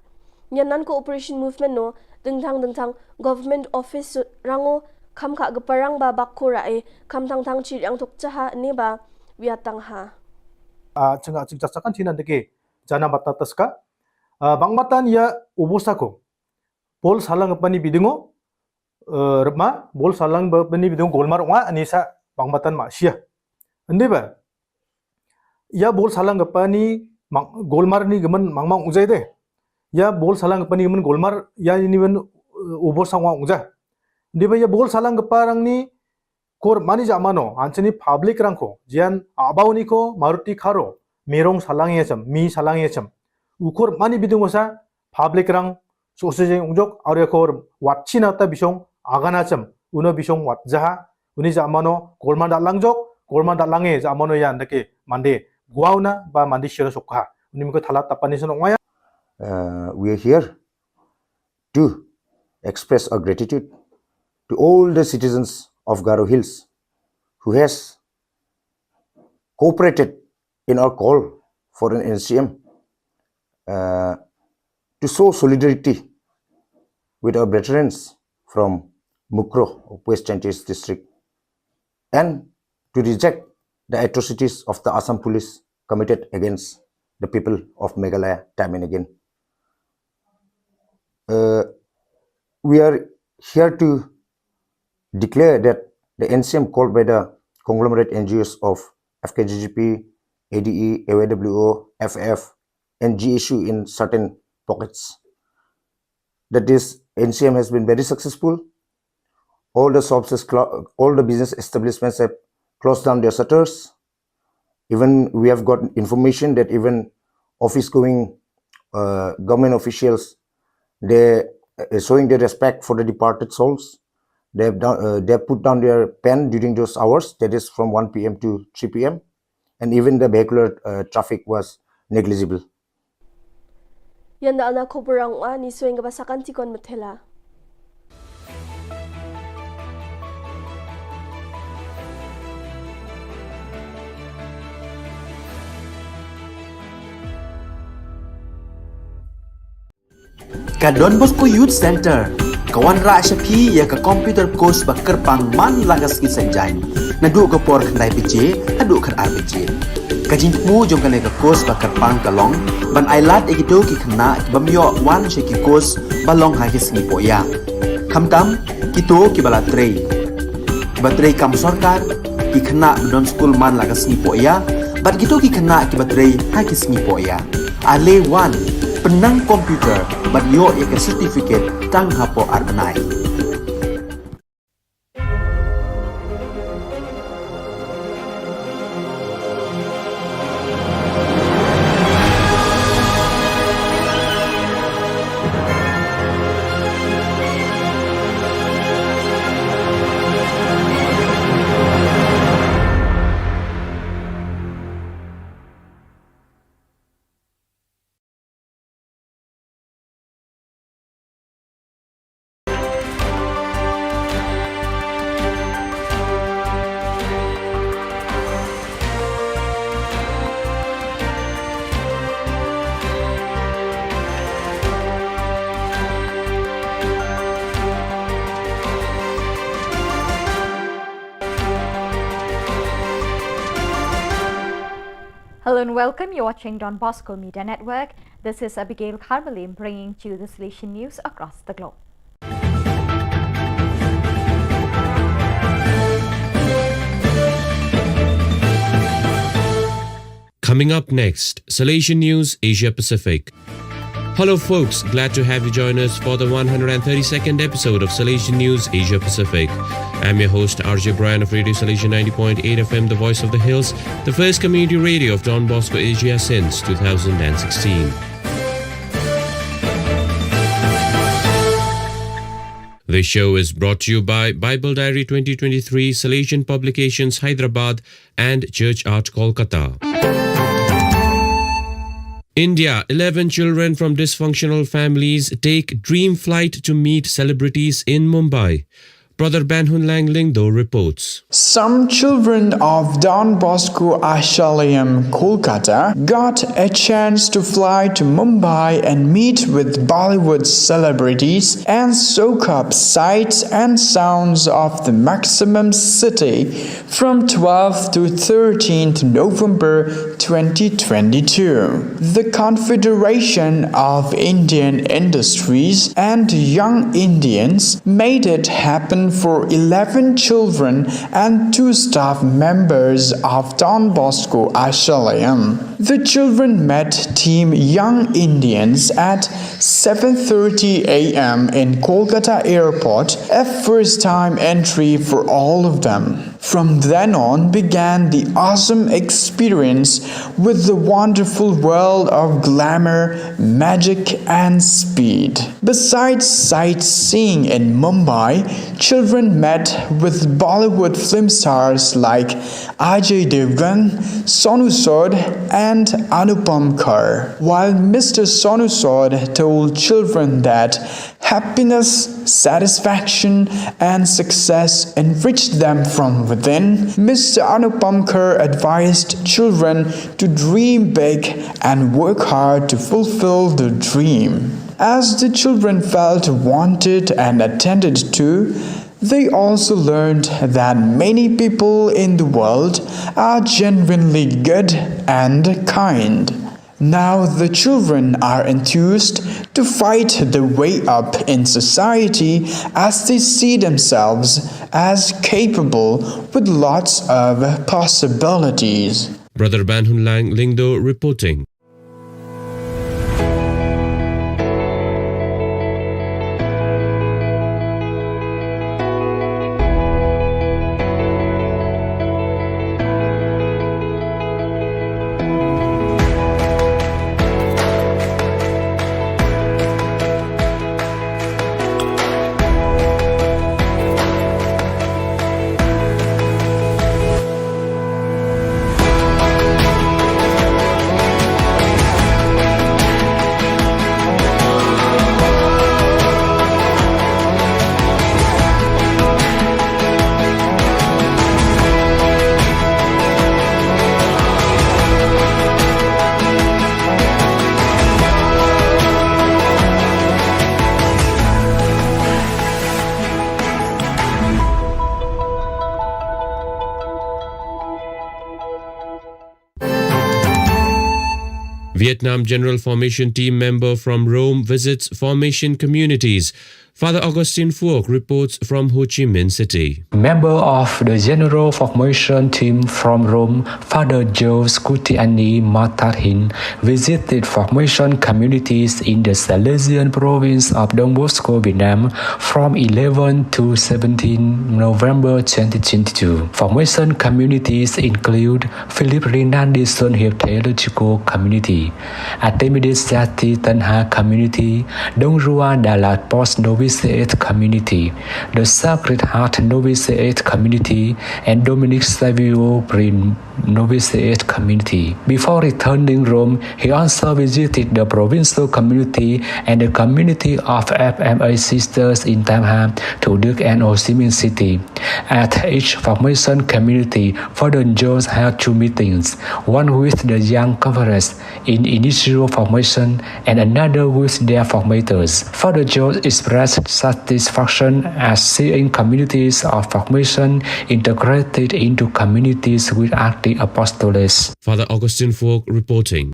Ïa non cooperation movement no dingthang dingthang government office rango kham kha gepa rang ba bak ko ra e kham thang thang chi riang thok cha ha ne ba wiatang ha. A chinga ching chasakan thinan deke jana bata taska. A bang matan ïa obostha ko bol salang bapani bidingo, eh, rma, bol salang bapani bidingo golmar nga, ani sa bang batan ma sia. Ande ba, ya bol salang bapani mang, golmar ni gemen mang mang ujai de. Ya bol salang bapani gemen golmar, ya ni men, eh, ubor sang wang uja. Ande ba ya bol salang baparang ni kor mani ja mano, anseni public rang ko, jian abau ni ko, Maruti Kharo, mirong salang ya chem, mi salang ya chem. Ukor mani bidung wasa, public rang, so se jeng ungjok, aur ya kor wat china ta bisong, agana chem, uno bisong wat jaha, uni ja mano, kolman da langjok, kolman da lange, ja mano yan dake, mande, guauna, ba mande shiro sokha. Uni miko thala tapani sono ngaya. Uh, we are here to express our gratitude to all the citizens of Garo Hills who has cooperated in our call for an N C M, uh, to show solidarity with our veterans from Mukroh of West Jaintia District and to reject the atrocities of the Assam police committed against the people of Meghalaya time and again. Uh, we are here to declare that the N C M called by the conglomerate N G Os of F K G G P, A D E, A Y W O, F F, and G S U in certain pockets. That is, N C M has been very successful. All the shops, has clo- all the business establishments have closed down their shutters. Even we have got information that even office-going, uh, government officials, they, uh, showing their respect for the departed souls. They have done, uh, they have put down their pen during those hours, that is from one P M to three P M, and even the vehicular, uh, traffic was negligible. Yan da ana khubor rang wa ni sueng ka ba sakan tikon methela. Ka Don Bosco Youth Center ka wanrah sha phi ïa ka computer course ba kyrpang man la ka sngi Saitjaiñ, naduh ka por khyndai baje haduh khatar baje. Ka jingthmu jong kane ka course ba kyrpang ka long ban ailad ïa kito ki khynnah ki bym ïoh wan sha ki course ba long ha ki sngi pohïa. Khamtam kito kiba la trei, kiba trei kam sorkar, ki khynnah ba don skul man la ka sngi pohïa, bad kito ki khynnah kiba trei ha ki sngi pohïa. Ale wan, pynnang computer bad ïoh ïa ka certificate tang hapoh ar bnai. Hello and welcome. You're watching Don Bosco Media Network. This is Abigail Kharmalim bringing to you the Salesian news across the globe. Coming up next, Salesian News Asia Pacific. Hello, folks. Glad to have you join us for the one hundred thirty-second episode of Salesian News Asia Pacific. I'm your host, R J Brian of Radio Salesian ninety point eight F M, the voice of the hills, the first community radio of Don Bosco Asia since two thousand sixteen. This show is brought to you by Bible Diary twenty twenty-three, Salesian Publications, Hyderabad, and Church Art, Kolkata. India, eleven children from dysfunctional families take dream flight to meet celebrities in Mumbai. Brother Banhunlang Lyngdoh reports. Some children of Don Bosco Ashalayam, Kolkata, got a chance to fly to Mumbai and meet with Bollywood celebrities and soak up sights and sounds of the maximum city from twelfth to thirteenth November twenty twenty-two. The Confederation of Indian Industries and Young Indians made it happen for eleven children and two staff members of Don Bosco Ashramayam. The children met Team Young Indians at seven thirty a m in Kolkata Airport, a first time entry for all of them. From then on began the awesome experience with the wonderful world of glamour, magic, and speed. Besides sightseeing in Mumbai, children met with Bollywood film stars like Ajay Devgan, Sonu Sood, and Anupam Kher. While Mister Sonu Sood told children that happiness, satisfaction, and success enriched them from within, Mister Anupam Kher advised children to dream big and work hard to fulfill their dream. As the children felt wanted and attended to, they also learned that many people in the world are genuinely good and kind. Now the children are enthused to fight their way up in society as they see themselves as capable with lots of possibilities. Brother Ban Hun Lang Lyngdoh reporting. Vietnam General Formation Team member from Rome visits formation communities. Father Augustine Phuoc reports from Ho Chi Minh City. Member of the General Formation Team from Rome, Father George Kutiani Matarhin visited formation communities in the Salesian province of Don Bosco, Vietnam, from eleven to seventeen November twenty twenty-two. Formation communities include Philip Rinaldi Son Hiep Theological Community, Artimides Jati Tanha Community, Dong Rua Dalat Post Novitiate Community, the Sacred Heart Novitiate Community, and Dominic Savio Prin Novitiate Community. Before returning Rome, he also visited the provincial community and the community of F M A sisters in Tam Hap, Thủ Đức, and Ho Chi Minh City. At each formation community, Father George held two meetings, one with the young conference in initial formation and another with their formators. Father George expressed satisfaction at seeing communities of formation integrated into communities with active apostolates. Father Augustine Phuoc reporting.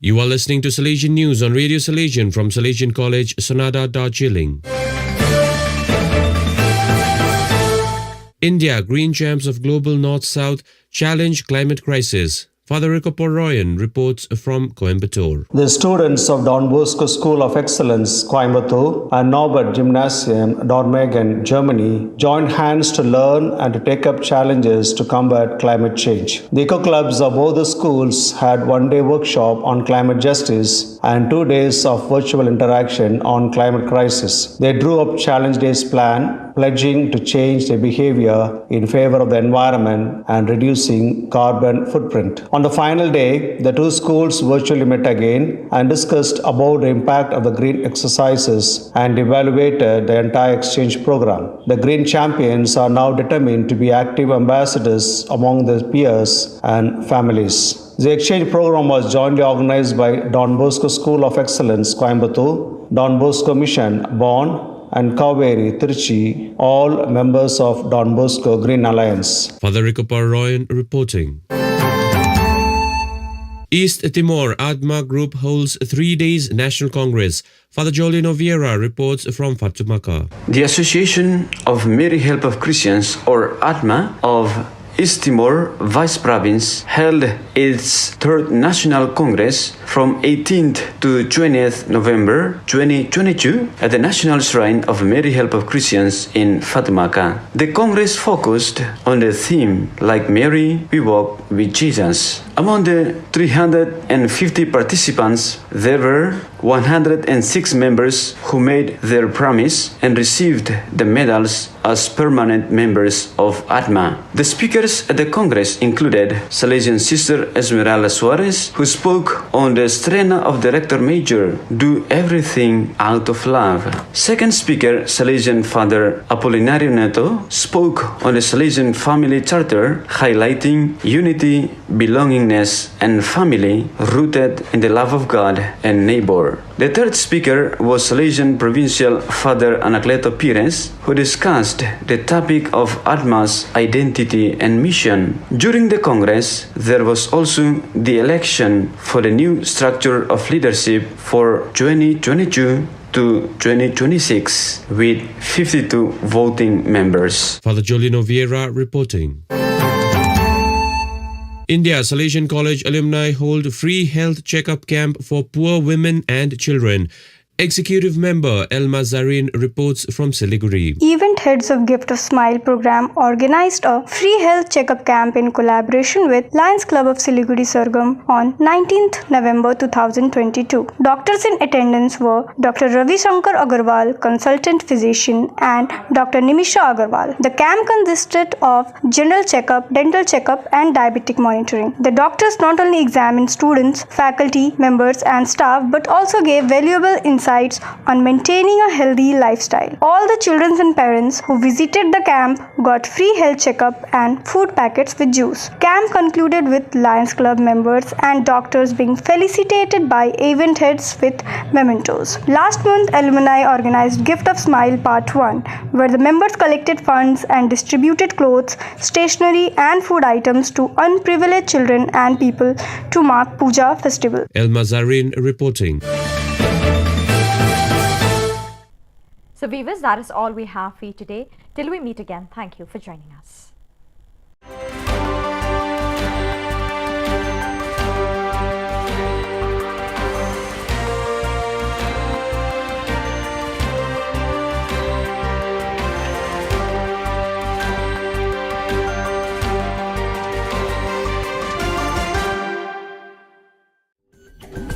You are listening to Salesian News on Radio Salesian from Salesian College, Sonada, Darjeeling. India, Green Champs of Global North-South Challenge Climate Crisis. Father Rico Poroyan reports from Coimbatore. The students of Don Bosco School of Excellence, Coimbatore, and Norbert Gymnasium, Dormagen, Germany, joined hands to learn and to take up challenges to combat climate change. The eco clubs of both the schools had one day workshop on climate justice and two days of virtual interaction on climate crisis. They drew up Challenge Day's plan, pledging to change their behavior in favor of the environment and reducing carbon footprint. On the final day, the two schools virtually met again and discussed about the impact of the green exercises and evaluated the entire exchange program. The green champions are now determined to be active ambassadors among their peers and families. The exchange program was jointly organized by Don Bosco School of Excellence, Coimbatore, Don Bosco Mission, Bonn, and Kaveri, Trichy, all members of Don Bosco Green Alliance. Father Rikapar Royan reporting. East Timor ADMA Group holds three days National Congress. Father Jolino Vieira reports from Fatumaca. The Association of Mary Help of Christians, or ADMA, of East Timor Vice Province held its third National Congress from eighteenth to twentieth November twenty twenty-two at the National Shrine of Mary Help of Christians in Fatumaca. The Congress focused on the theme, "Like Mary, we walk with Jesus." Among the three hundred and fifty participants, there were one hundred and six members who made their promise and received the medals as permanent members of ADMA. The speakers at the Congress included Salesian Sister Esmeralda Suarez, who spoke on the strength of the Rector Major, "Do everything out of love." Second speaker, Salesian Father Apolinario Neto, spoke on the Salesian Family Charter, highlighting unity, belongingness, and family rooted in the love of God and neighbor. The third speaker was Salesian Provincial Father Anacleto Pires, who discussed the topic of ADMA's identity and mission. During the Congress, there was also the election for the new structure of leadership for twenty twenty-two to twenty twenty-six, with fifty-two voting members. Father Jolino Vieira reporting. India Salesian College alumni hold free health checkup camp for poor women and children. Executive member Elma Zarin reports from Siliguri. Event heads of Gift of Smile program organized a free health checkup camp in collaboration with Lions Club of Siliguri Sorghum on nineteenth November two thousand twenty-two. Doctors in attendance were Doctor Ravi Shankar Agarwal, consultant physician, and Doctor Nimisha Agarwal. The camp consisted of general checkup, dental checkup, and diabetic monitoring. The doctors not only examined students, faculty members, and staff, but also gave valuable insights on maintaining a healthy lifestyle. All the children and parents who visited the camp got free health checkup and food packets with juice. Camp concluded with Lions Club members and doctors being felicitated by event heads with mementos. Last month, alumni organized Gift of Smile Part one, where the members collected funds and distributed clothes, stationery, and food items to unprivileged children and people to mark Puja festival. Elma Zarin reporting. So, viewers, that is all we have for you today. Till we meet again, thank you for joining us.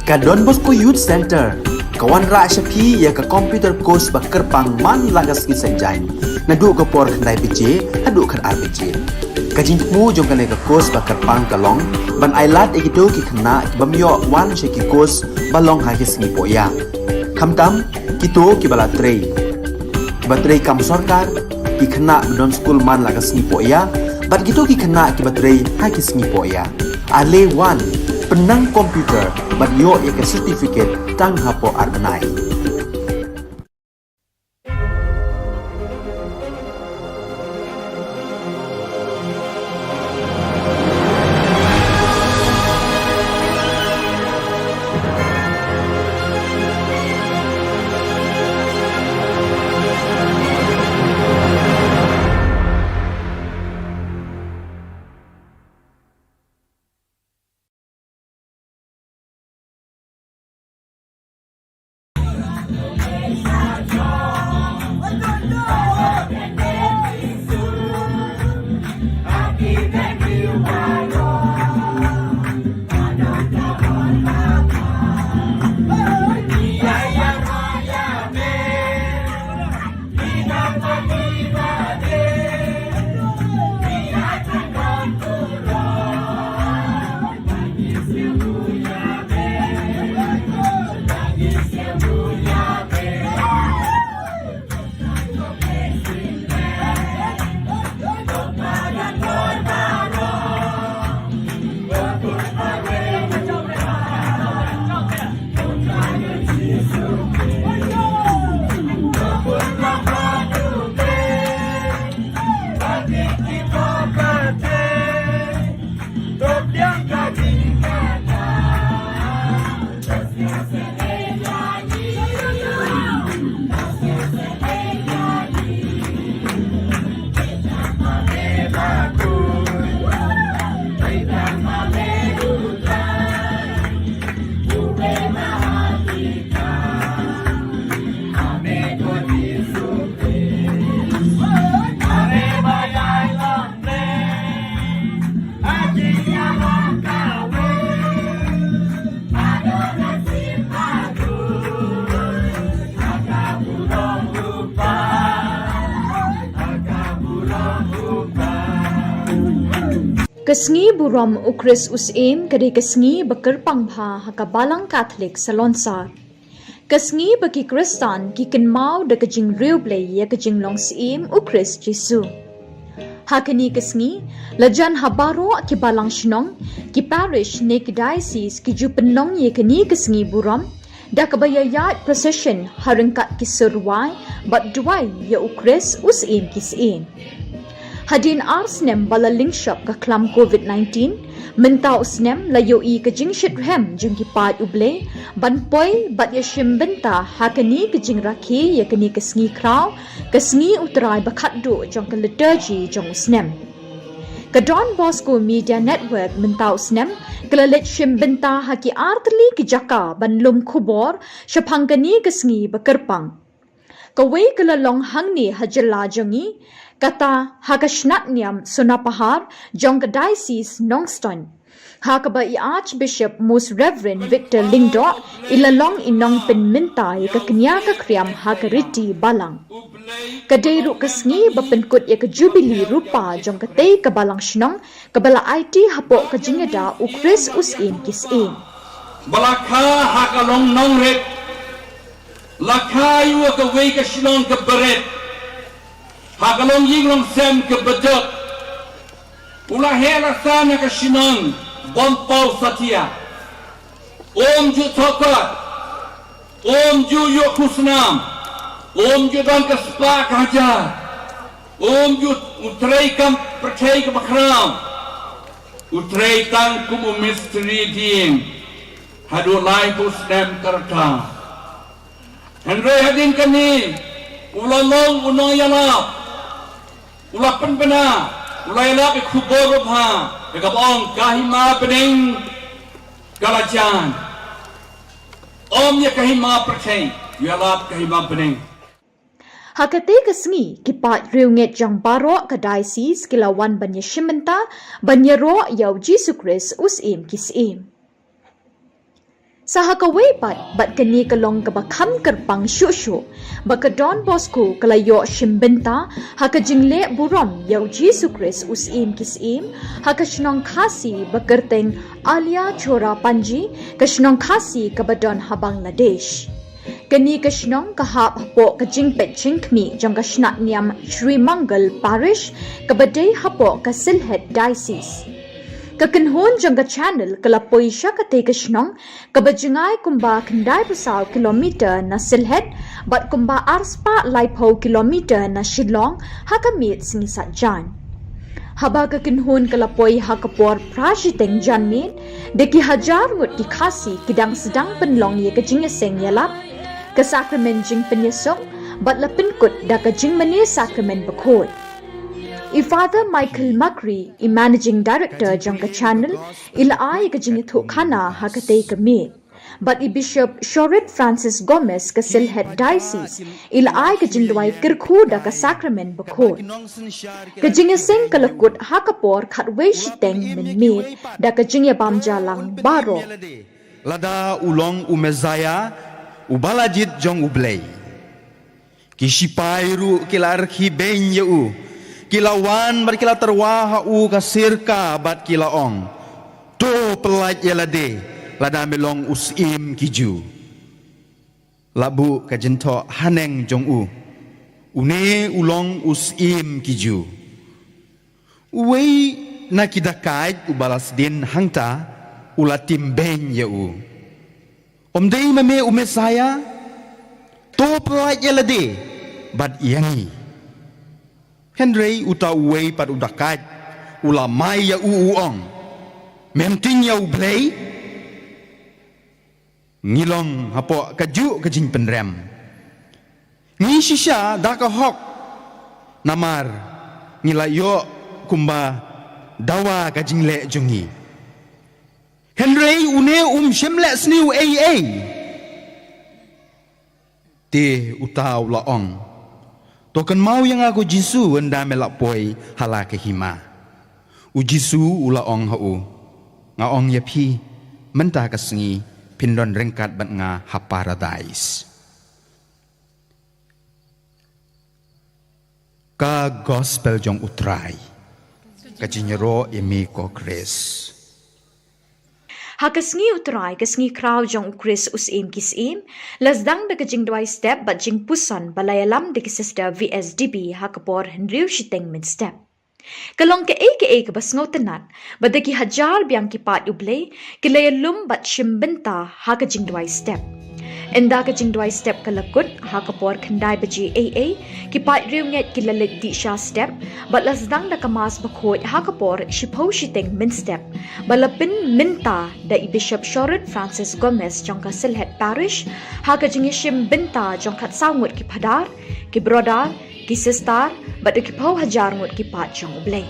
Ka Don Bosco Youth Center ka wanrah sha phi ïa ka computer course ba kyrpang man la ka sngi Saitjaiñ, naduh ka por khyndai baje haduh khatar baje. Ka jingthmu jong kane ka course ba kyrpang ka long ban ailad ïa kito ki khynnah ki bym ïoh wan sha ki course ba long ha ki sngi pohïa. Khamtam kito kiba la trei, kiba trei kam sorkar, ki khynnah ba don skul man la ka sngi pohïa, bad kito ki khynnah kiba trei ha ki sngi pohïa. Ale wan, pynnang computer bad ïoh ïa ka certificate tang hapoh ar bnai. Ka sngi burom u Khrist u Syiem ka dei ka sngi ba kyrpang bha ha ka Balang Katholik Salonsar. Ka sngi ba ki Khristan ki kynmaw da ka jingriewblei ïa ka jinglong Syiem u Khrist Jisu. Ha kane ka sngi, lajan ha baroh ki balang shnong, ki parish ne ki diocese ki ju pynlong ïa kane ka sngi burom da kaba ïaid procession ha ryngkat ki sur rwai bad duwai ïa u Khrist u Syiem ki syiem. Hadien ar snem ba la lyngshop ka khlam covid nineteen, mynta u snem la ïohi ka jingshitrhem jong ki paid U Blei ban poi bad ïashim bynta ha kane ka jingrakhe ïa kane ka sngi khraw, ka sngi U Trai ba khatduh jong ka liturgy jong u snem. Ka Don Bosco Media Network mynta u snem ka la leit shim bynta ha ki artylli ki jaka ban lum khubor shaphang kane ka sngi ba kyrpang. Kawei ka la long hangne ha jylla jong ngi, kata ha ka shnat niam Sonapahar jong ka Diocese Nongstoiñ, ha kaba i Archbishop Most Reverend Victor Lyngdoh i la long i nongpynmynta ïa ka kñia ka kriam ha ka riti balang. Ka dei ruh ka sngi ba pynkut ïa ka jubili rupa jong katei ka balang shnong kaba la aiti hapoh ka jingïada u Khrist u Syiem ki syiem. Ba la kha ha ka long nongrit, la kha ïa kawei ka shnong kaba rit, ha ka long ïing long sem kaba duk. U la heh la san ha ka shnong Bompaw Satia. Um ju thokot, um ju ïoh khusnam, um ju don ka spah ka hajar, um ju, u trei kam pyrthei kaba khraw, u trei tang kum u mistri dieng haduh laiphew snem ka rta. Hynrei hadien kane u la long u nongïalap, u la pynbna, u la ïalap ïa ka khubor babha, ïa kaba ong ka hima bneng ka la jan. Ym ïa ka hima pyrthei, u ïalap ka hima bneng. Ha katei ka sngi ki paid riewngeit jong baroh ka diocese ki la wan ban ïashim bynta ban ïaroh ïa u Jisu Khrist u Syiem ki syiem. Sa ha kawei pat, bad kane ka long kaba kham kyrpang shuh shuh, ba ka Don Bosco ka la ïoh shim bynta ha ka jingleh burom ïa u Jisu Khrist u Syiem ki syiem ha ka shnong Khasi ba kyrteng Alia Chora Panji, ka shnong Khasi kaba don ha Bangladesh. Kane ka shnong ka hap hapoh ka jingpeit jingkhmih jong ka shnat niam Shri Mangal Parish kaba dei hapoh ka Sylhet Diocese. Ka kynhun jong ka channel ka la poi sha katei ka shnong kaba jngai kumba khyndai phew saw kilometer na Sylhet bad kumba ar spah laiphew kilometer na Shillong ha ka miet sngi Saitjaiñ. Haba ka kynhun ka la poi ha ka por phra shiteng janmiet, da ki hajar ngut ki Khasi ki dang sdang pynlong ïa ka jingïaseng ïalap, ka sakramen jingpynïasuk bad la pynkut da ka jingmane sakramen bakhuid. I Father Michael Makri, i Managing Director jong ka channel, i la ai ka jingïathuhkhana ha katei ka miet. Bad i Bishop Shorit Francis Gomez ka Sylhet Diocese i la ai ka jingduwai kyrkhu da ka sakramen bakhuid. Ka jingïaseng ka la kut ha ka por khatwei shiteng mynmiet da ka jingïabam jahlang baroh. Lada u long u Messaïah, u ba la jied jong U Blei. Ki shipai ruh ki la rkhie beiñ ïa u. Ki la wan bad ki la tyrwa ha u ka sirka bad ki la ong, "To pyllait ïa lade, lada me long u syiem ki Jiw." La buh ka jingthoh haneng jong u, "Une u long u syiem ki Jiw." Uwei na ki dakaid uba la sdien hangta u la tim beiñ ïa u, "Ym dei ma me u Messaïah? To pyllait ïa lade bad ïa ngi." Hynrei uta uwei pat u dakaid u la mai ïa u, u ong, "Mem tieng ïa U Blei? Ngi long hapoh kajuh ka jingpynrem. Ngi shisha da ka hok, namar ngi la ïoh kumba dawa ka jingleh jong ngi. Hynrei une um shym leh sniew ei ei." Te uta u la ong, "To kynmaw ïa nga ko Jisu ynda me la poi ha la ka hima." U Jisu u la ong ha u, "Nga ong ïa phi, mynta ka sngi phin don ryngkat bad nga ha Paradais." Ka Gospel jong U Trai. Ka jingïaroh ïa me ko Khrist. Ha ka sngi U Trai, ka sngi khraw jong U Khrist u Syiem ki syiem, la sdang da ka jingduwai step bad jingpuson ba la ïalam da ki Sister V S D B ha ka por hynriew shiteng mynstep. Ka long kaei kaei kaba sngewtynnat ba da ki hajar biang ki paid U Blei ki la ïalum bad shim bynta ha ka jingduwai step. Ynda ka jingduwai step ka la kut ha ka por khyndai baje eiei, ki paid riewngeit ki la leit dih sha step bad la sdang da ka Mass bakhuid ha ka por shiphew shiteng mynstep, ba la pynmynta da i Bishop Sharon Francis Gomez jong ka Sylhet Parish ha ka jingïashim bynta jong khatsaw ngut ki phadar, ki brother, ki sister bad da ki phew hajar ngut ki paid jong U Blei.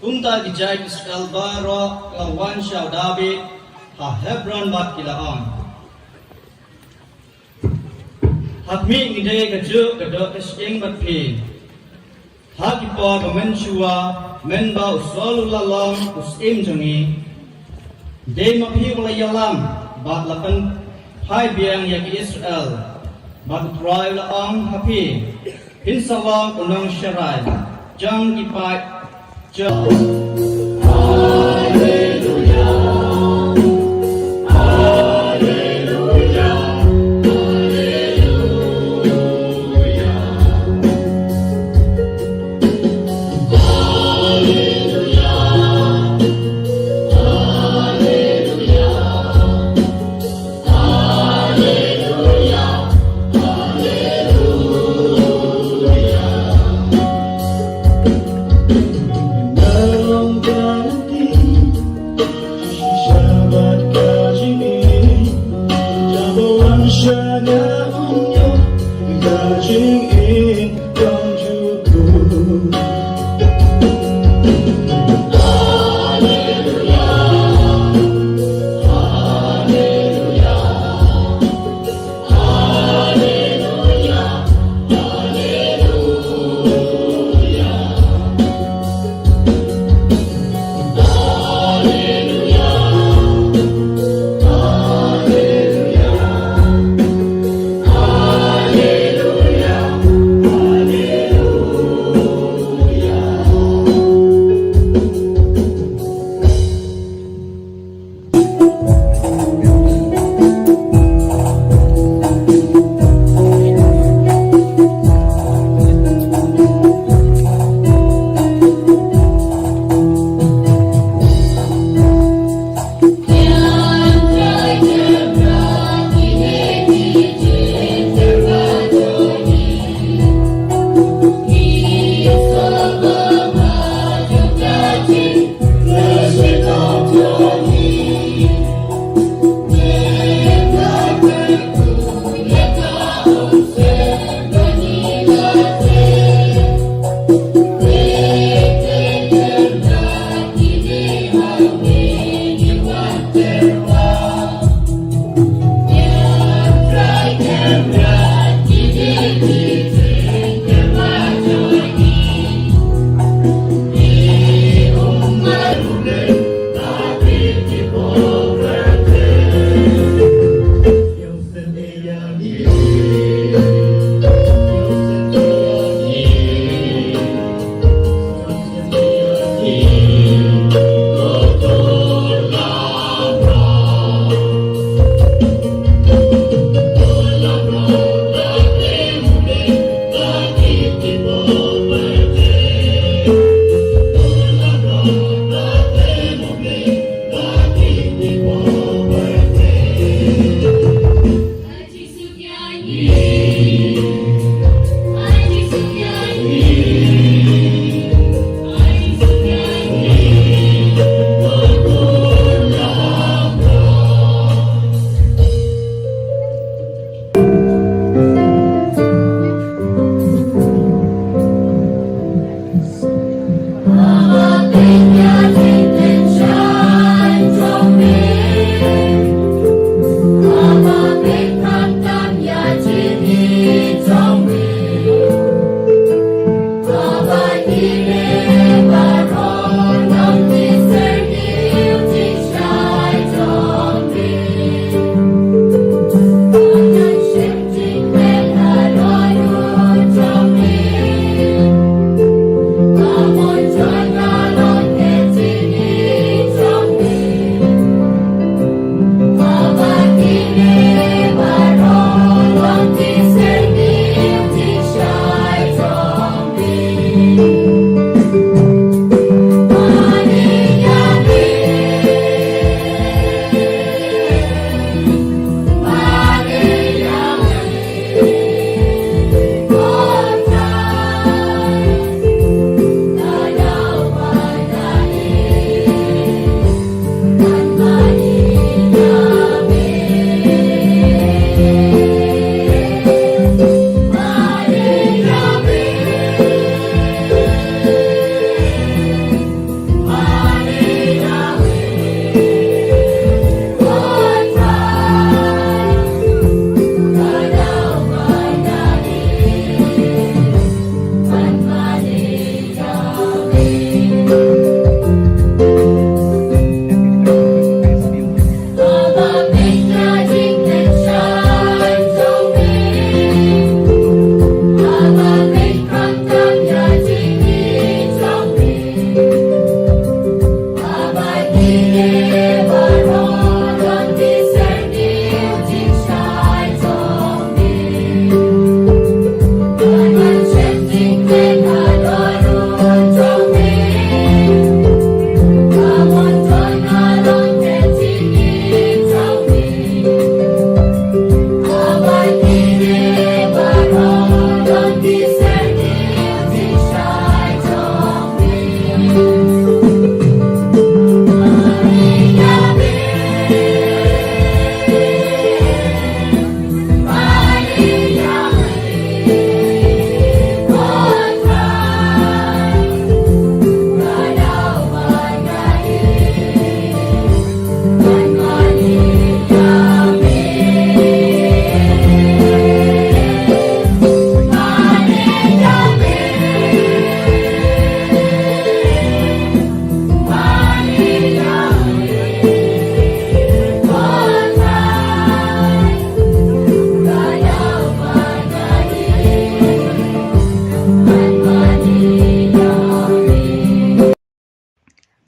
Kumta ki jait Israel baroh ki la wan sha u Dabid ha Hebron bad ki la ong, ha khmih ngi dei kajuh ka doh ka shyieng bad phi. Ha ki por ba mynshuwa, mynba u Saul u la long u syiem jong ngi, dei ma phi u la ïalam bad la pynphai biang ïa ki Israel. Bad U Trai u la ong ha phi, phin sa long u nongsharai jong ki paid jong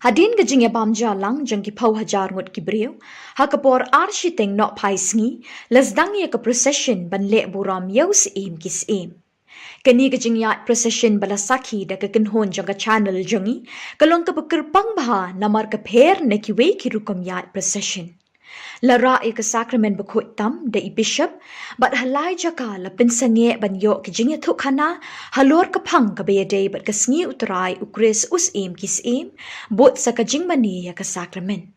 Hadien ka jingïabam jalang jong ki phew hajar ngut ki briew, ha ka por ar shiteng nohphai sngi, la sdang ïa ka procession ban leh burom ïa u Syiem ki syiem. Kane ka jingïaid procession ba la sakhi da ka kynhun jong ka channel jong ngi, ka long kaba kyrpang bha namar ka pher na kiwei ki rukom ïaid procession. La rah ïa ka sakramen bakhuid tam da i bishop, bad ha lai jaka la pynsangeh ban ïoh ka jingïathuhkhana halor ka phang kaba ïadei bad ka sngi U Trai, U Khrist, U Syiem ki syiem, bud sa ka jingmane ïa ka sakramen.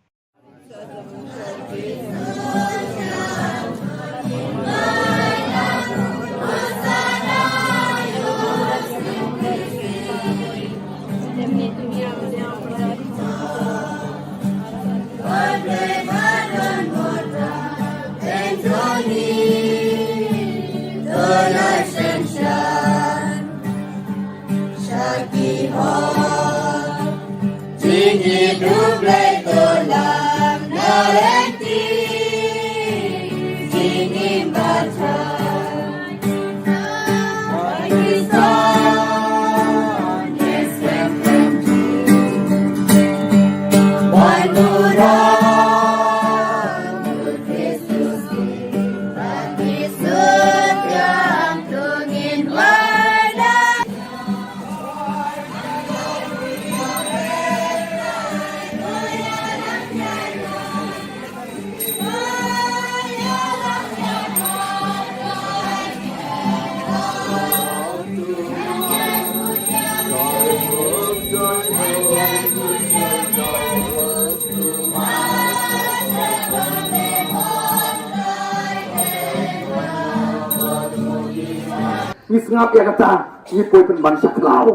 Ngi sngap ïa kata, ngi poi pynban sha khlaw.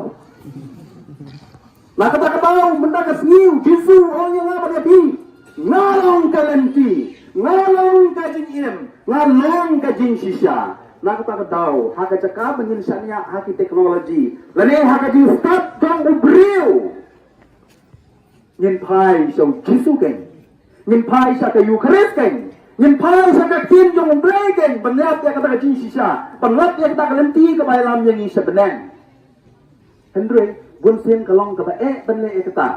Na kata ka daw, mynta ka sngi U Jisu u ong ïa nga bad ïa phi, nga long ka lynti, nga long ka jingim, nga long ka jingshisha. Na kata ka daw, ha ka jaka ba ngin shaniah ha ki technology, lane ha ka jingstad jong u briew, ngin phai sha U Jisu keiñ. Ngin phai sha ka Eukharist keiñ. Ngin phai sha ka ktien jong U Blei keiñ. Ban lap ïa kata ka jingshisha. Ban lap ïa kata ka lynti kaba ïalam ïa ngi sha bneng. Hynrei bunsien ka long kaba eh ban leh ïa kata.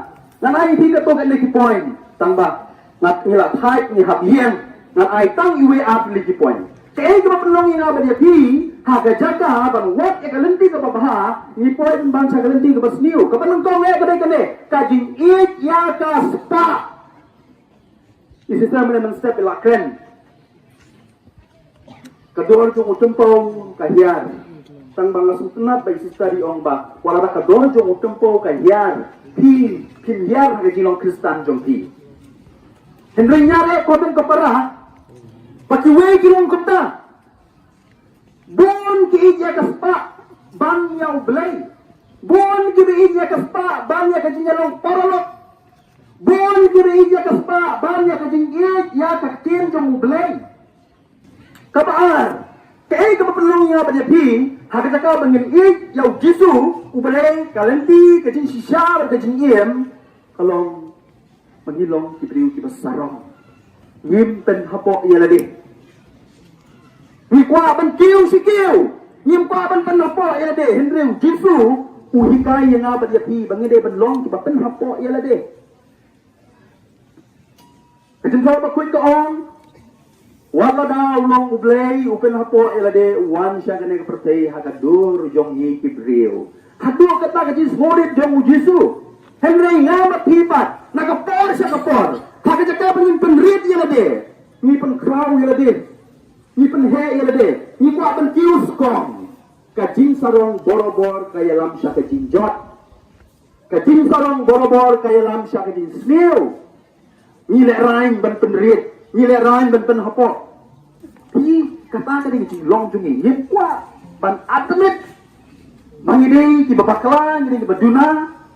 Ngan ai ïa phi katto katne ki point. Tang ba ngi la thait, ngi hap ïeng. Ngan ai tang iwei ar tylli ki point. Kaei kaba pynlong ïa nga bad ïa phi ha ka jaka ban wad ïa ka lynti kaba bha, ngi poi pynban sha ka lynti kaba sniew. Kaba nyngkong eh ka dei kane, ka jingïeit ïa ka spah. I sister mynne mynstep i la kren. Ka dor jong u tympew ka hiar. Tang ba nga sngewtynnat ba i sister i ong ba wat la da ka dor jong u tympew ka hiar, phi, phim hiar ha ka jinglong Khristan jong phi. Hynrei nga ruh, ko don ka para ba kiwei ki long kumta. Bun ki ïeit ïa ka spah ban ïa U Blei. Bun kiba ïeit ïa ka spah ban ïa ka jingïalong paralok. Bun kiba ïeit ïa ka spah ban ïa ka jingïeit ïa ka ktien jong U Blei. Kaba ar, kaei kaba pynlong ïa nga bad ïa phi ha ka jaka ba ngin ïeit ïa U Jisu U Blei, ka lynti, ka jingshisha bad ka jingim, ka long ba ngi long ki briew kiba sarong. Ngim pynhapoh ïa lade. Ngi kwah ban kiew shi kiew. Ngim kwah ban pynhapoh ïa lade. Hynrei U Jisu u hikai ïa nga bad ïa phi ba ngi dei ban long kiba pynhapoh ïa lade. Ka jingthoh bakhuid ka ong, wat lada u long U Blei, u pynhapoh ïa lade, u wan sha kane ka pyrthei ha ka dur jong ngi ki briew. Haduh katta ka jingsngewrit jong U Jisu. Hynrei nga bad phi pat, na ka por sha ka por, ha ka jaka ba ngin pynrit ïa lade, ngi pynkhraw ïa lade, ngi pynheh ïa lade, ngi kwah ban kiew skong. Ka jingsarong borabor ka ïalam sha ka jingjot. Ka jingsarong borabor ka ïalam sha ka jingsniew. Ngi lehraiñ ban pynrit, ngi lehraiñ ban pynhapoh. Phi, kata ka dei ka jinglong jong ngi. Ngim kwah ban admit ba ngi dei kiba bakla, ngi dei kiba duna,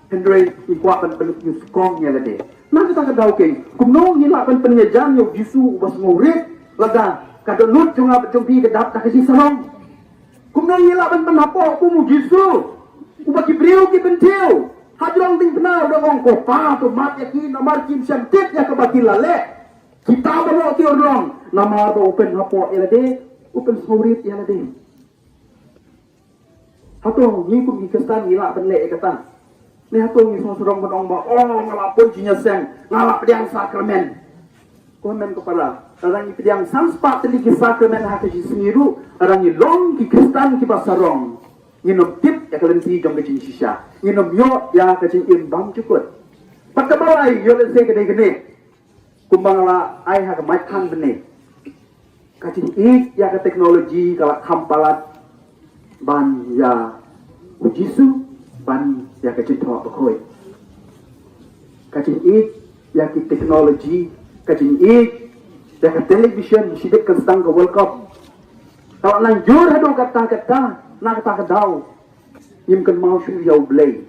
hynrei ngi kwah ban pynlut nyngkong ïa lade. Na kata ka daw keiñ, kumno ngi lah ban pynïajan ïa U Jisu uba sngewrit, lada ka dohnud jong nga bad jong phi ka dap da ka jingsarong? Kumno ngi lah ban pynhapoh kum U Jisu, uba ki briew ki pynthiew? Hajrong diengphna u dang ong, ko Pa, to map ïa ki, namar kim shym tip ïa kaba ki la leh. Kita baroh ki urlong, namar ba u pynhapoh ïa lade, u pynsngewrit ïa lade. Hato ngi kum ki Khristan ngi lah ban leh ïa kata? Ne hato ngi sngewsarong ban ong ba, oh, nga la poi jingïaseng, nga la pdiang sakramen. Ko hynmen ko para, lada ngi pdiang san spah tylli ki sakramen ha ka jingsngi ruh, lada ngi long ki Khristan kiba sarong, ngin ym tip ïa ka lynti jong ka jingshisha, ngin ym ïoh ïa ka jingim bymjukut. Bad kaba lai, ïoh lehse ka dei kane. Kumba nga la ai ha ka maithan bneng, ka jingïeit ïa ka technology ka la kham palat ban ïa u Jisu, ban ïa ka jingthoh bakhuid. Ka jingïeit ïa ki technology, ka jingïeit ïa ka television, shibit kan sdang ka World Cup, ka la nang jur haduh katta katta, na kata ka daw ngim kynmaw shuh ïa U Blei.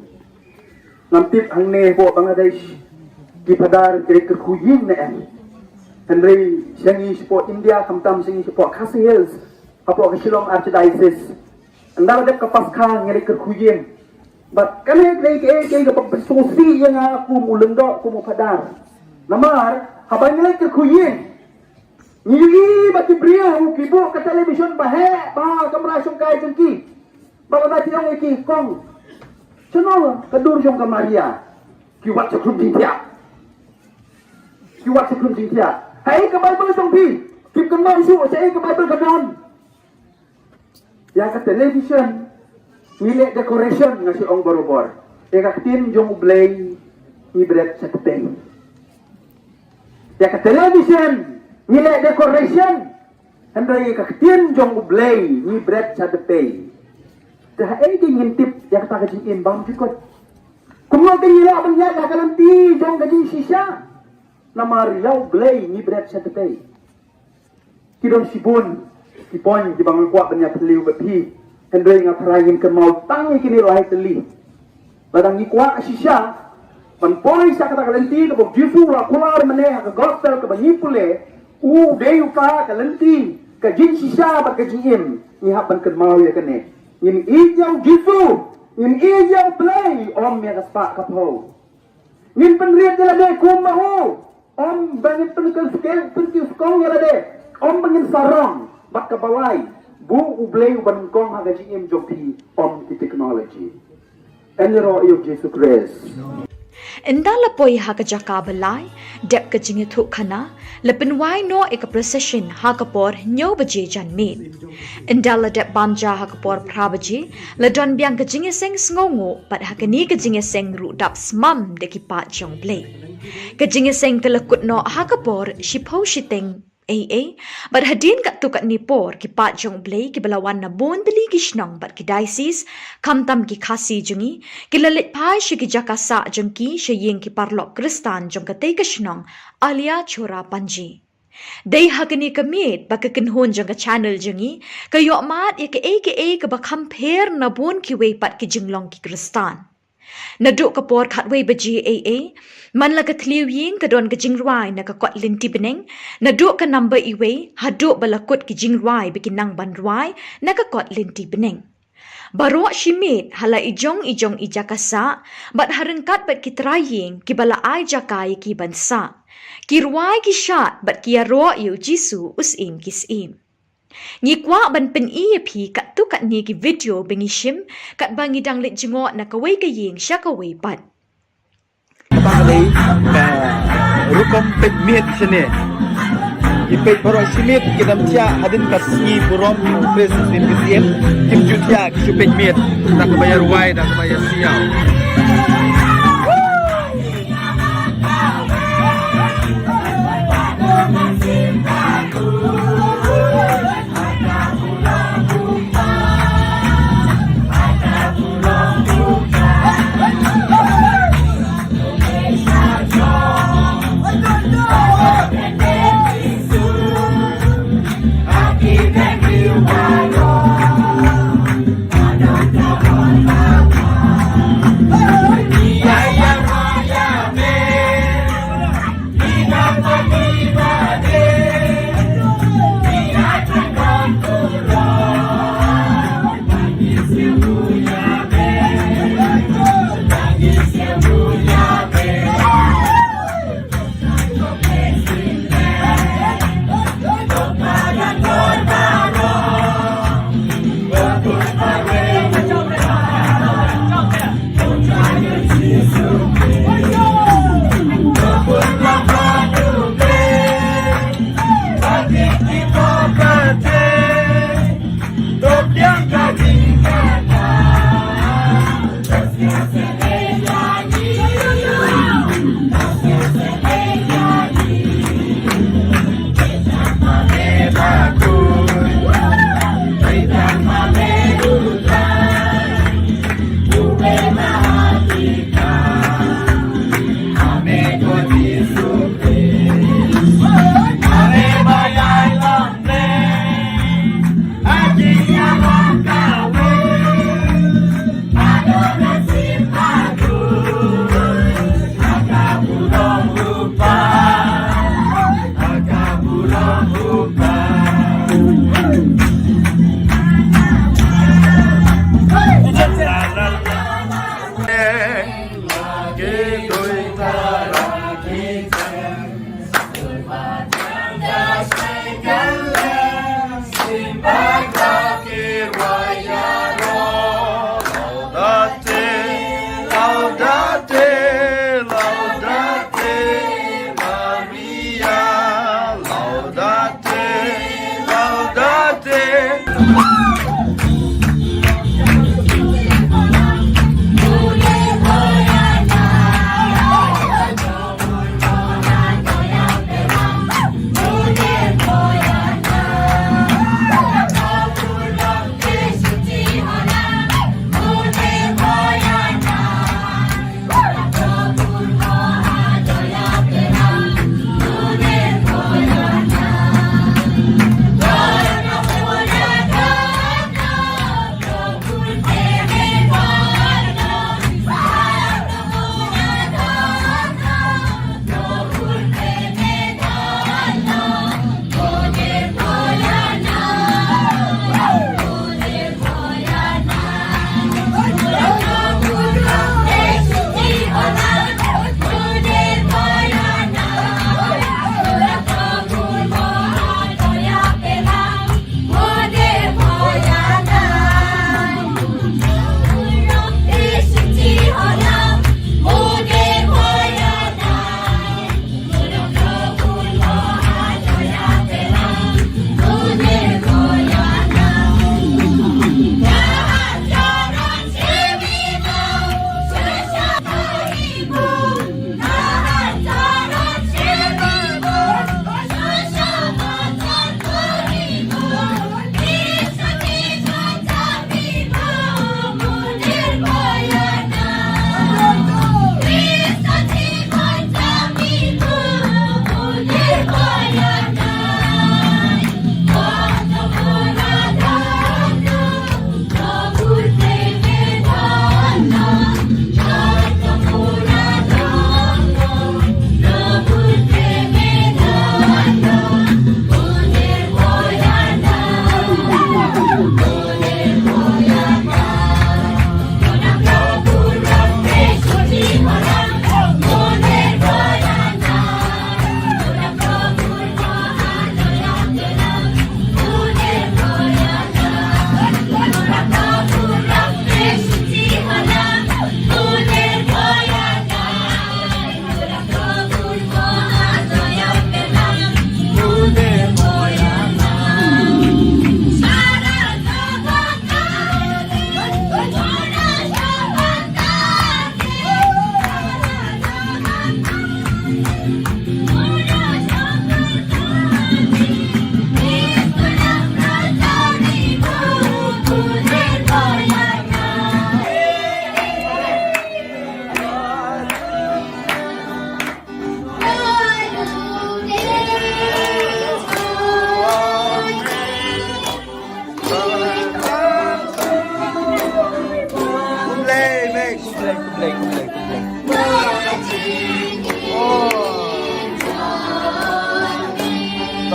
Ngam tip hangne hapoh Bangladesh ki phadar ki leit kyrkhu ïing ne em. Hynrei sha ngi shapoh India, khamtam sha ngi shapoh Khasi Hills, hapoh ka Shillong Archdiocese, ynda la dep ka Paskha ngi leit kyrkhu ïing. Bad kane ka dei kaei kaei kaba pynsngewsih ïa nga kum u lyngdoh, kum u phadar. Namar haba ngi leit kyrkhu ïing, ngi ïohi ba ki briew ki buh ka television ba heh bha ha kamra shongkai jong ki. Ba lada phi ong ïa ki, kong, shano ka dur jong ka Maria? Ki wad shakhrum jingthiah. Ki wad shakhrum jingthiah. Haei ka Baibl jong phi? Phim kynmaw shuh shaei ka Baibl ka don. Ïa ka television ngi leh decoration, nga shu ong barabor. Ïa ka ktien jong U Blei ngi bret sha tpei. Ïa ka television ngi leh decoration, hynrei ïa ka ktien jong U Blei ngi bret sha tpei. Te haei ngin tip ïa kata ka jingim bymjukut? Kumno ngin lah ban ïaid ha ka lynti jong ka jingshisha? Namar ïa U Blei ngi bret sha tpei. Ki don shibun ki point kiba nga kwah ban ïa phylliew bad phi, hynrei nga tharai ngin kynmaw tang ïa kine lai tylli. Lada ngi kwah shisha ban poi sha kata ka lynti kaba U Jisu u la kular mynne ha ka gospel kaba ngi pule, u dei uta ka lynti, ka jingshisha bad ka jingim, ngi hap ban kynmaw ïa kane. Ngin ïeit ïa U Jisu, ngin ïeit ïa U Blei, ym ïa ka spah ka phew. Ngin pynrit ïa lade kum ma u. Ym ba ngin pynkyskong, pynkyskong ïa lade. Ym ba ngin sarong. Bad kaba lai, buh U Blei u ban nyngkong ha ka jingim jong phi, ym ki technology. Yn ïaroh ïa U Jisu Khrist. Ynda la poi ha ka jaka ba lai, dep ka jingïathuhkhana, la pynwai noh ïa ka procession ha ka por hynñiew baje janmiet. Ynda la dep bam ja ha ka por phra baje, la don biang ka jingïaseng sngewnguh, bad ha kane ka jingïaseng ruh dap smam da ki paid jong U Blei. Ka jingïaseng ka la kut noh ha ka por shiphew shiteng eiei, bad hadien katto katne por ki paid jong U Blei kiba la wan na bun tylli ki shnong bad ki diocese, khamtam ki Khasi jong ngi, ki la leit phai sha ki jaka sah jong ki sha ïing ki paralok Khristan jong katei ka shnong, Alia Chora Panji. Dei ha kane ka miet ba ka kynhun jong ka channel jong ngi ka ïoh mad ïa kaei kaei kaba kham pher na bun kiwei pat ki jinglong ki Khristan. Naduh ka por khatwei baje eiei, man la ka thliew ïing ka don ka jingrwai na ka kot lynti bneng, naduh ka number iwei, haduh ba la kut ki jingrwai ba ki nang ban rwai na ka kot lynti bneng. Baroh shi miet ha la i jong i jong i jaka sah, bad ha ryngkat bad ki trai ïing kiba la ai jaka ïa ki ban sah, ki rwai ki shad bad ki ïaroh ïa U Jisu u syiem ki syiem. Ngi kwah ban pyni ïa phi katto katne ki video ba ngi shim katba ngi dang leit jngoh na kawei ka ïing sha kawei pat. Kaba ka dei ka rukom peit miet shane. Ki peit baroh shi miet ki dang thiah hadien ka sngi burom u Khrist u syiem ki syiem, kim ju thiah ki shu peit miet da kaba ïa rwai da kaba ïa siaw.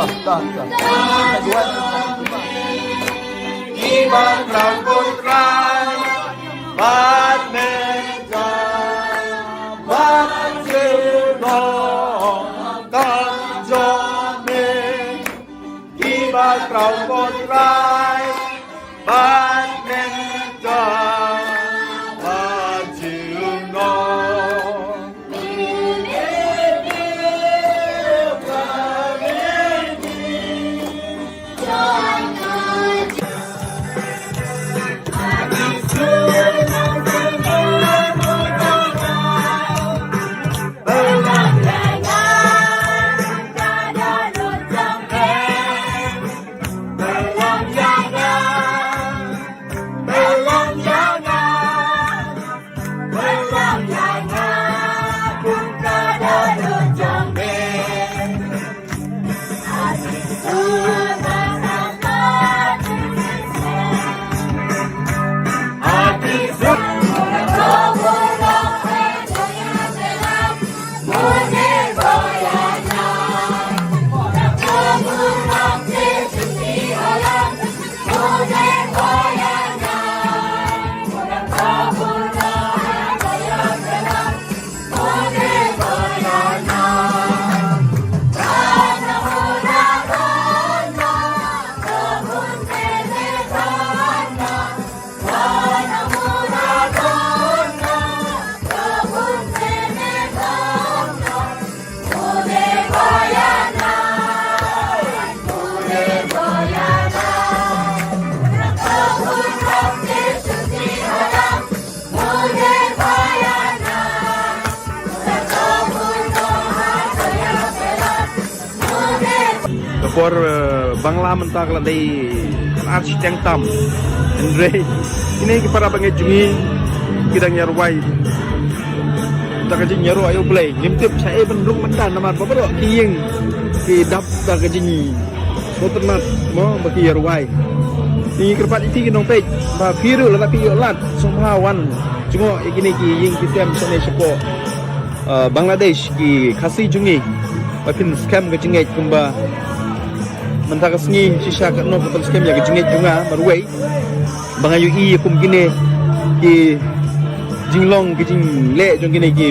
Kiba khraw ko Trai bad me, bad jingdon kam jong me. Kiba khraw ko Trai bad me, bad jingdon. Ka por, eh, Bangla mynta ka la dei kan ar shiteng tam. Hynrei kine ki para bangeit jong ngi ki dang ïa rwai da ka jingïaroh ïa U Blei. Ngim tip shaei ban rung mynta namar ba baroh ki ïing ki dap da ka jingïatyrnat mo ba ki ïa rwai. Ngi kyrpad ïa phi ki nongpeit ba phi ruh lada phi ïoh lad sngewbha wan jngoh ïa kine ki ïing ki sem shane shapoh, eh, Bangladesh, ki Khasi jong ngi. Ba phin skhem ka jingngeit kumba mynta ka sngi shisha katno ka pynskhem ïa ka jingngeit jong nga marwei. Ba nga ïohi ïa kum kine ki jinglong ki jingleh jong kine ki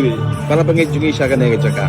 para bangeit jong ngi sha kane ka jaka.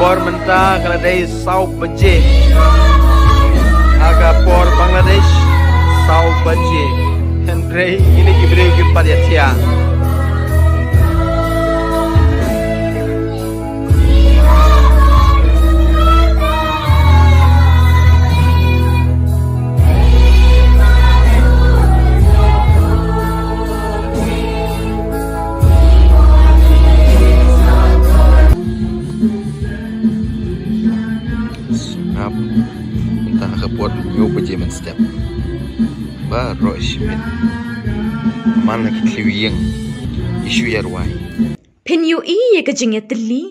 Por mynta ka la dei saw baje. Ha ka por Bangladesh, saw baje. Hynrei kine ki briew ki pat ïa thiah. Sngap. Mynta ka por hynñiew baje mynstep. Baroh shi miet. Man la ki thliew ïing ki shu ïa rwai. Phin ïohi ïa ka jingïatylli,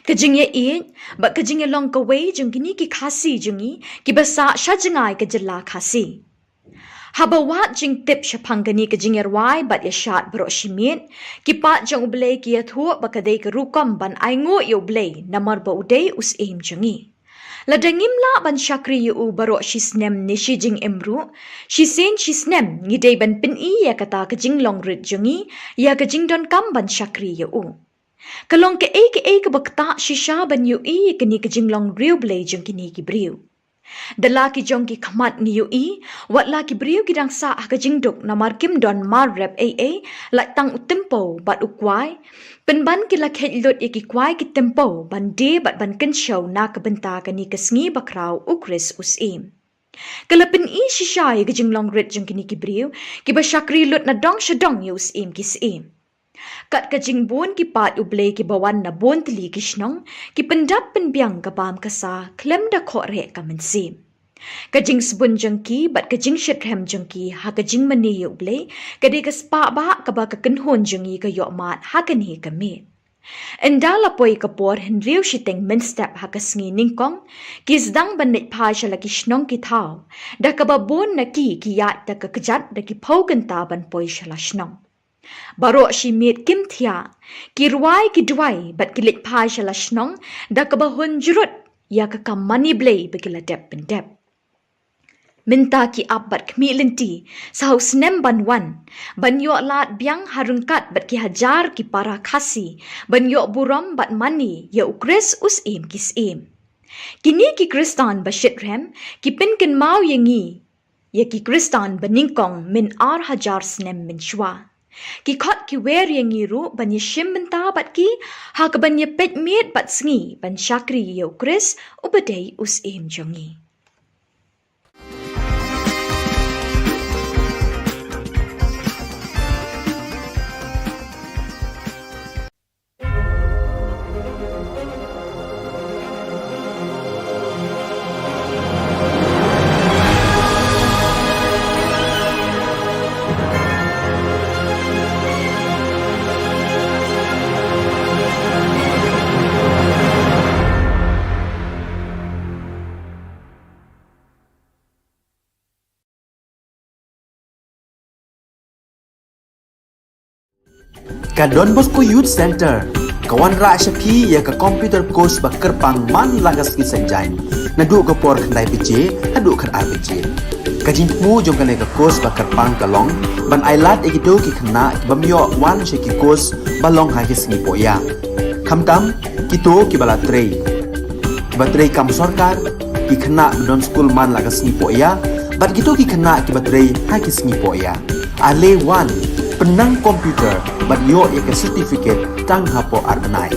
ka jingïaieit bad ka jingïalong kawei jong kine ki Khasi jong ngi kiba sah sha jngai ka jylla Khasi. Haba wad jingtip shaphang kane ka jingïarwai bad ïashad baroh shi miet, ki paid jong U Blei ki ïathuh ba ka dei ka rukom ban ainguh ïa U Blei namar ba u dei u Syiem jong ngi. Lada ngim lah ban shakri ïa u baroh shi snem ne shi jingim ruh, shisien shisnem ngi dei ban pyni ïa kata ka jinglong rit jong ngi ïa ka jingdonkam ban shakri ïa u. Ka long kaei kaei kaba ktah shisha ban ïohi ïa kane ka jinglong riewblei jong kine ki briew. Da la ki jong ki khmat ngi ïohi, wat la ki briew ki dang sah ha ka jingduk namar kim don mar rep ei ei, lait tang u tympew bad u kwai. Pynban ki la kheit lut ïa ki kwai ki tympew ban die bad ban kynshew na ka bynta kane ka sngi bakhraw U Khrist u Syiem. Ka la pyni shisha ïa ka jinglong rit jong kine ki briew kiba shakri lut na dong sha dong ïa u Syiem ki syiem. Kat ka jingbun ki paid U Blei kiba wan na bun tylli ki shnong, ki pyndap pynbiang ka bam ka sa khlem da khohreh ka mynsiem. Ka jingsbun jong ki bad ka jingshitrhem jong ki ha ka jingmane ïa U Blei ka dei ka spah bah kaba ka kynhun jong ngi ka ïoh mad ha kane ka miet. Ynda la poi ka por hynriew shiteng mynstep ha ka sngi nyngkong, ki sdang ban leit phai sha la ki shnong ki thaw, da kaba bun na ki ki ïaid da ka kjat da ki phew kynta ban poi sha la shnong. Baroh shi miet kim thiah, ki rwai ki duwai bad ki leit phai sha la shnong da kaba hun jrut ïa ka kam mane Blei ba ki la dep pyndep. Mynta ki ap bad khmih lynti sa u snem ban wan, ban ïoh lad biang ha ryngkat bad ki hajar ki para Khasi ban ïoh burom bad mane ïa U Khrist u Syiem ki syiem. Kine ki Khristan ba shitrhem ki pynkynmaw ïa ngi ïa ki Khristan ba nyngkong myn ar hajar snem mynshuwa. Ki khot ki wer ïa ngi ruh ban ïashim bynta bad ki ha kaban ïapeit miet bad sngi ban shakri ïa U Khrist uba dei u Syiem jong ngi. Ka Don Bosco Youth Centre ka wanrah sha phi ïa ka computer course ba kyrpang man la ka sngi Saitjaiñ, naduh ka por khyndai baje haduh khatar baje. Ka jingthmu jong kane ka course ba kyrpang ka long ban ailad ïa kito ki khynnah ki bym ïoh wan sha ki course ba long ha ki sngi pohïa, khamtam kito kiba la trei, kiba trei kam sorkar, ki khynnah ba don skul man la ka sngi pohïa, bad kito ki khynnah kiba trei ha ki sngi pohïa. Ale wan, pynnang computer bad ïoh ïa ka certificate tang hapoh ar bnai.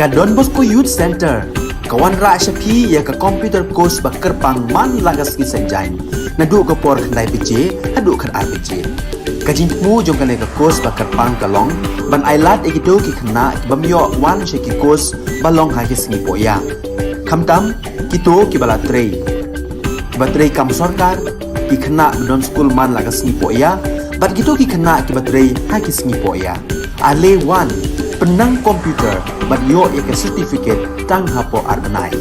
Ka Don Bosco Youth Centre ka wanrah sha phi ïa ka computer course ba kyrpang man la ka sngi Saitjaiñ, naduh ka por khyndai baje haduh khatar baje. Ka jingthmu jong kane ka course ba kyrpang ka long ban ailad ïa kito ki khynnah ki bym ïoh wan sha ki course ba long ha ki sngi pohïa, khamtam kito kiba la trei, kiba trei kam sorkar, ki khynnah ba don skul man la ka sngi pohïa bad kito ki khynnah kiba trei ha ki sngi pohïa. Ale wan, pynnang computer bad ïoh ïa ka certificate tang hapoh ar bnai.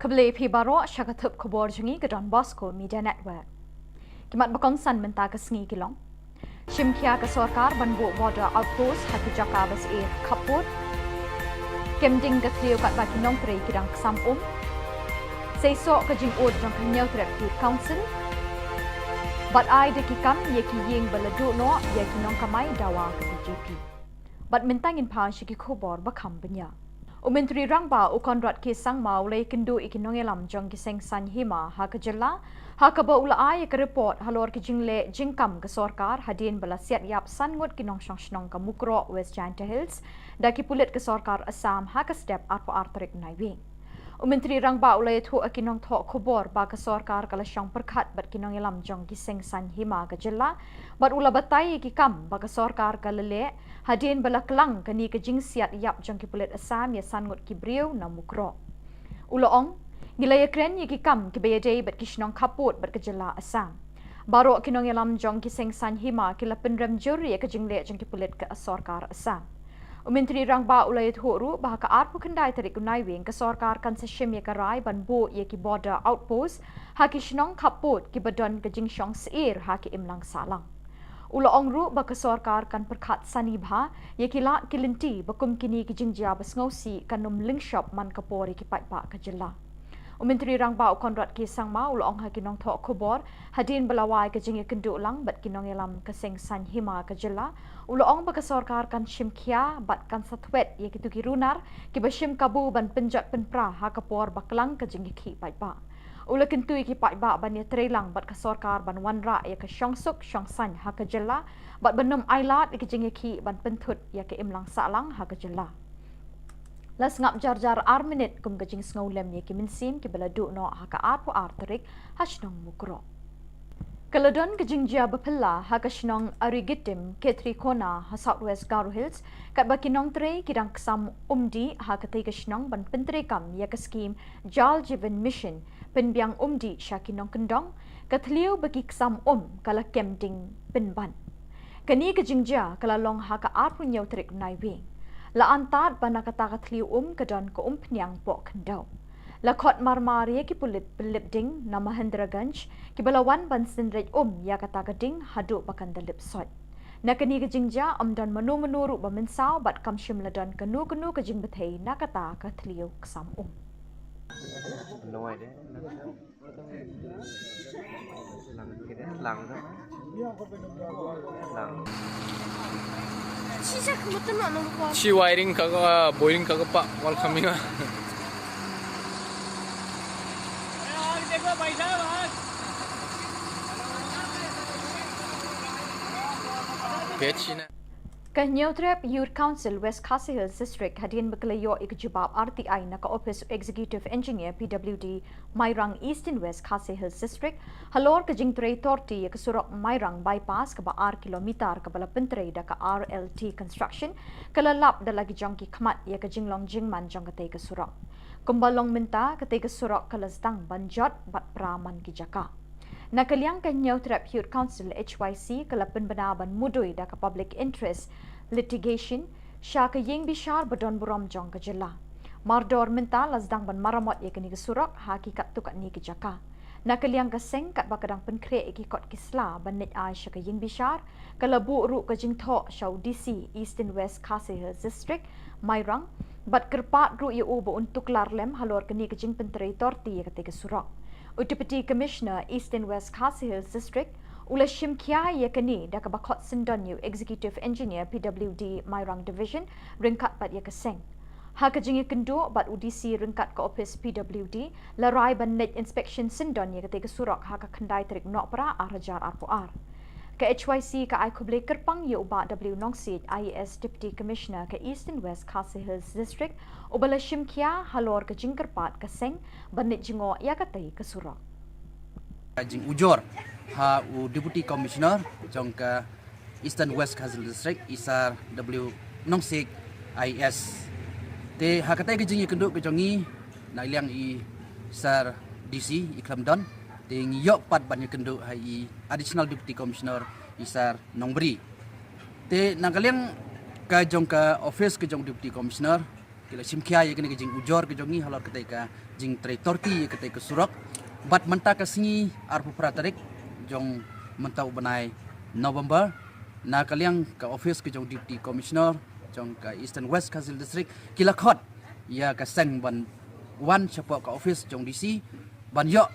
Khublei phi baroh sha ka thup khubor jong ngi ka Don Bosco Media Network. Ki mat ba kongsan mynta ka sngi ki long: Shim khia ka sorkar ban buh border outpost ha ki jaka ba syier khappud. Kem ding ka thliew katba ki nongtrei ki dang ksam um. Seisoh ka jingud jong ka Hynñiewtrep Youth Council. Bad ai da ki kam ïa ki ïing ba la duh noh ïa ki nongkamai dawa ka B J P. Bad mynta ngin pan sha ki khubor ba kham bniah. U Myntri Rangbah u Conrad K Sangma u la ïakynduh ïa ki nongïalam jong ki seng saiñ hima ha ka jylla, ha kaba u la ai ïa ka report halor ki jingleh jingkam ka sorkar hadien ba la siat ïap san ngut ki nongshong shnong ka Mukroh, West Jaintia Hills da ki pulit ka sorkar Assam ha ka step arphew ar tarik Naiwieng. U Myntri Rangbah u la ïathuh ïa ki nongthoh khubor ba ka sorkar ka la shong pyrkhat bad ki nongïalam jong ki seng saiñ hima ka jylla bad u la batai ïa ki kam ba ka sorkar ka la leh hadien ba la klang kane ka jingsiat ïap jong ki pulit Assam ïa san ngut ki briew na Mukroh. U la ong, ngi la ïakren ïa ki kam kiba ïadei bad ki shnong khappud bad ka jylla Assam. Baroh ki nongïalam jong ki seng saiñ hima ki la pynrem jur ïa ka jingleh jong ki pulit ka sorkar Assam. U Myntri Rangbah u la ïathuh ruh ba ha ka arphew khyndai tarik u Naiwieng ka sorkar kan sa shim ïa ka rai ban buh ïa ki border outpost ha ki shnong khappud kiba don ka jingshong syier ha ki imlang sahlang. U la ong ruh ba ka sorkar kan pyrkhat sani bha ïa ki lad ki lynti ba kum kine ki jingjia ba sngewsih kan ym lyngshop man ka por ïa ki paidbah ka jylla. U Myntri Rangbah u Conrad K Sangma u la ong ha ki nongthoh khubor hadien ba la wai ka jingïakynduh lang bad ki nongïalam ka seng saiñ hima ka jylla, u la ong ba ka sorkar kan shim khia bad kan sa thwet ïa kito ki runar kiba shim kabu ban pynjot pynpra ha ka por ba klang ka jingïakhih paidbah. U la kyntu ïa ki paidbah ban ïatreilang bad ka sorkar ban wanrah ïa ka shongsuk shongsaiñ ha ka jylla bad ban ym ailad ïa ka jingïakhih ban pynthut ïa ka imlang sahlang ha ka jylla. La sngap jar jar ar minit kum ka jingsngewlem ïa ki mynsiem kiba la duh noh ha ka arphew ar tarik ha shnong Mukroh. Ka la don ka jingjia baphylla ha ka shnong Arigitim, Khetrikona ha South West Garo Hills, katba ki nongtrei ki dang ksam umdih ha katei ka shnong ban pyntreikam ïa ka skhim Jal Jeevan Mission, pynbiang umdih sha ki nongkyndong, ka thliew ba ki ksam um ka la kem ding pynban. Kane ka jingjia ka la long ha ka arphew hynñiew tarik Naiwieng. La antad ba na kata ka thliew um ka don ka umphniang poh khyndew. La khot marmar ïa ki pulit pynlip ding na Mahendraganj kiba la wan ban synreit um ïa kata ka ding haduh ba kan da lip soit. Na kane ka jingjia ym don mano mano ruh ba mynsaw bad kam shym la don kano kano ka jingbthei na kata ka thliew ksam um. Chi wiring ka, ah, boiling ka pa wal kami nga. Pechina. Ka Hynñiewtrep Youth Council West Khasi Hills District hadien ba ka la ïoh ïa ka jubab R T I na ka ophis Executive Engineer P W D Mairang Eastern West Khasi Hills District halor ka jingtrei torti ïa ka surok Mairang Bypass kaba ar kilometer kaba la pyntrei da ka R L T Construction, ka la lap da la ki jong ki khmat ïa ka jinglong jingman jong katei ka surok. Kumba long mynta, katei ka surok ka la sdang ban jot bad pra man ki jaka. Na ka liang ka Hynñiewtrep Youth Council H Y C ka la pynbna ban mudui da ka Public Interest Litigation Sha ka ïing bishar ba don burom jong ka jylla. Mardor mynta la sdang ban maramot ïa kane ka surok ha ki katto katne ki jaka. Na ka liang ka seng katba ka dang pynkhreh ïa ki kot ki sla ban leit ai sha ka ïing bishar, ka la buh ruh ka jingthoh sha u D C Eastern West Khasi Hills District, Mairang, bad kyrpad ruh ïa u ba un tuklar lem halor kane ka jingpyntrei torti ïa katei ka surok. U Deputy Commissioner Eastern West Khasi Hills District u la shim khia ïa kane da kaba khot syndon ïa u Executive Engineer P W D Mairang Division ryngkat bad ïa ka seng. Ha ka jingïakynduh bad u D C ryngkat ka ophis P W D, la rai ban leit inspection syndon ïa katei ka surok ha ka khyndai tarik Nohprah ar hajar arphew ar. Ka H Y C ka ai khublei kyrpang ïa u Bah W Nongsiej, I A S Deputy Commissioner ka Eastern West Khasi Hills District, uba la shim khia halor ka jingkyrpad ka seng ban leit jngoh ïa katei ka surok. Ka jingujor ha u Deputy Commissioner jong ka Eastern West Khasi Hills District, i Sir W Nongsiej, I A S. Te ha katei ka jingïakynduh ka jong ngi, na liang i Sir D C i khlem don, te ngi ïoh pat ban ïakynduh ha i Additional Deputy Commissioner, i Sir Nongbri. Te na ka liang ka jong ka ophis ka jong Deputy Commissioner, ki la shim khia ïa kane ka jingujor ka jong ngi halor katei ka jingtrei torti ïa katei ka surok. Bad mynta ka sngi arphew phra tarik jong mynta u bnai November, na ka liang ka ophis ka jong Deputy Commissioner jong ka Eastern West Khasi Hills District, ki la khot ïa ka seng ban wan shapoh ka ophis jong D C ban ïoh,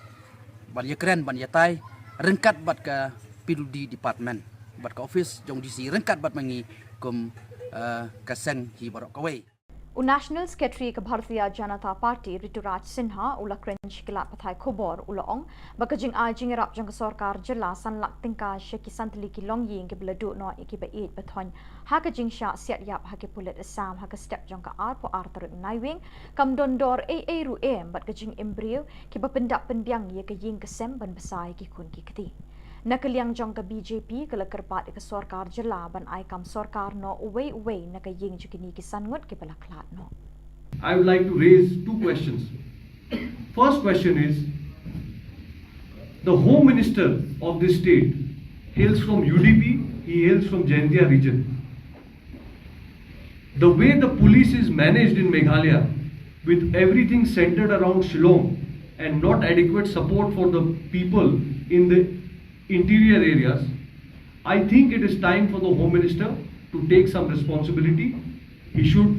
ban ïakren, ban ïatai ryngkat bad ka P W D Department, bad ka ophis jong D C ryngkat bad ma ngi kum, eh, ka seng hi baroh kawei. U National Secretary ka Bharatiya Janata Party, Rituraj Sinha, u la kren sha ki lad pathai khubor, u la ong ba ka jingai jingïarap jong ka sorkar jylla san lak tyngka sha ki san tylli ki longïing kiba la duh noh ïa kiba ïeit ba thoiñ ha ka jingshah siat ïap ha ki pulit Assam ha ka step jong ka arphew ar tarik Naiwieng kam don dor ei ei ruh em, bad ka jingim briew kiba pyndap pynbiang ïa ka ïing ka sem ban bsa ïa ki khun ki kti. Na ka liang jong ka B J P, ka la kyrpad ïa ka sorkar jylla ban ai kam sorkar noh uwei uwei na ka ïing jong kine ki san ngut kiba la khlad noh. I would like to raise two questions. First question is, the Home Minister of this state hails from U D P, he hails from Jaintia region. The way the police is managed in Meghalaya, with everything centered around Shillong and not adequate support for the people in the interior areas, I think it is time for the Home Minister to take some responsibility. He should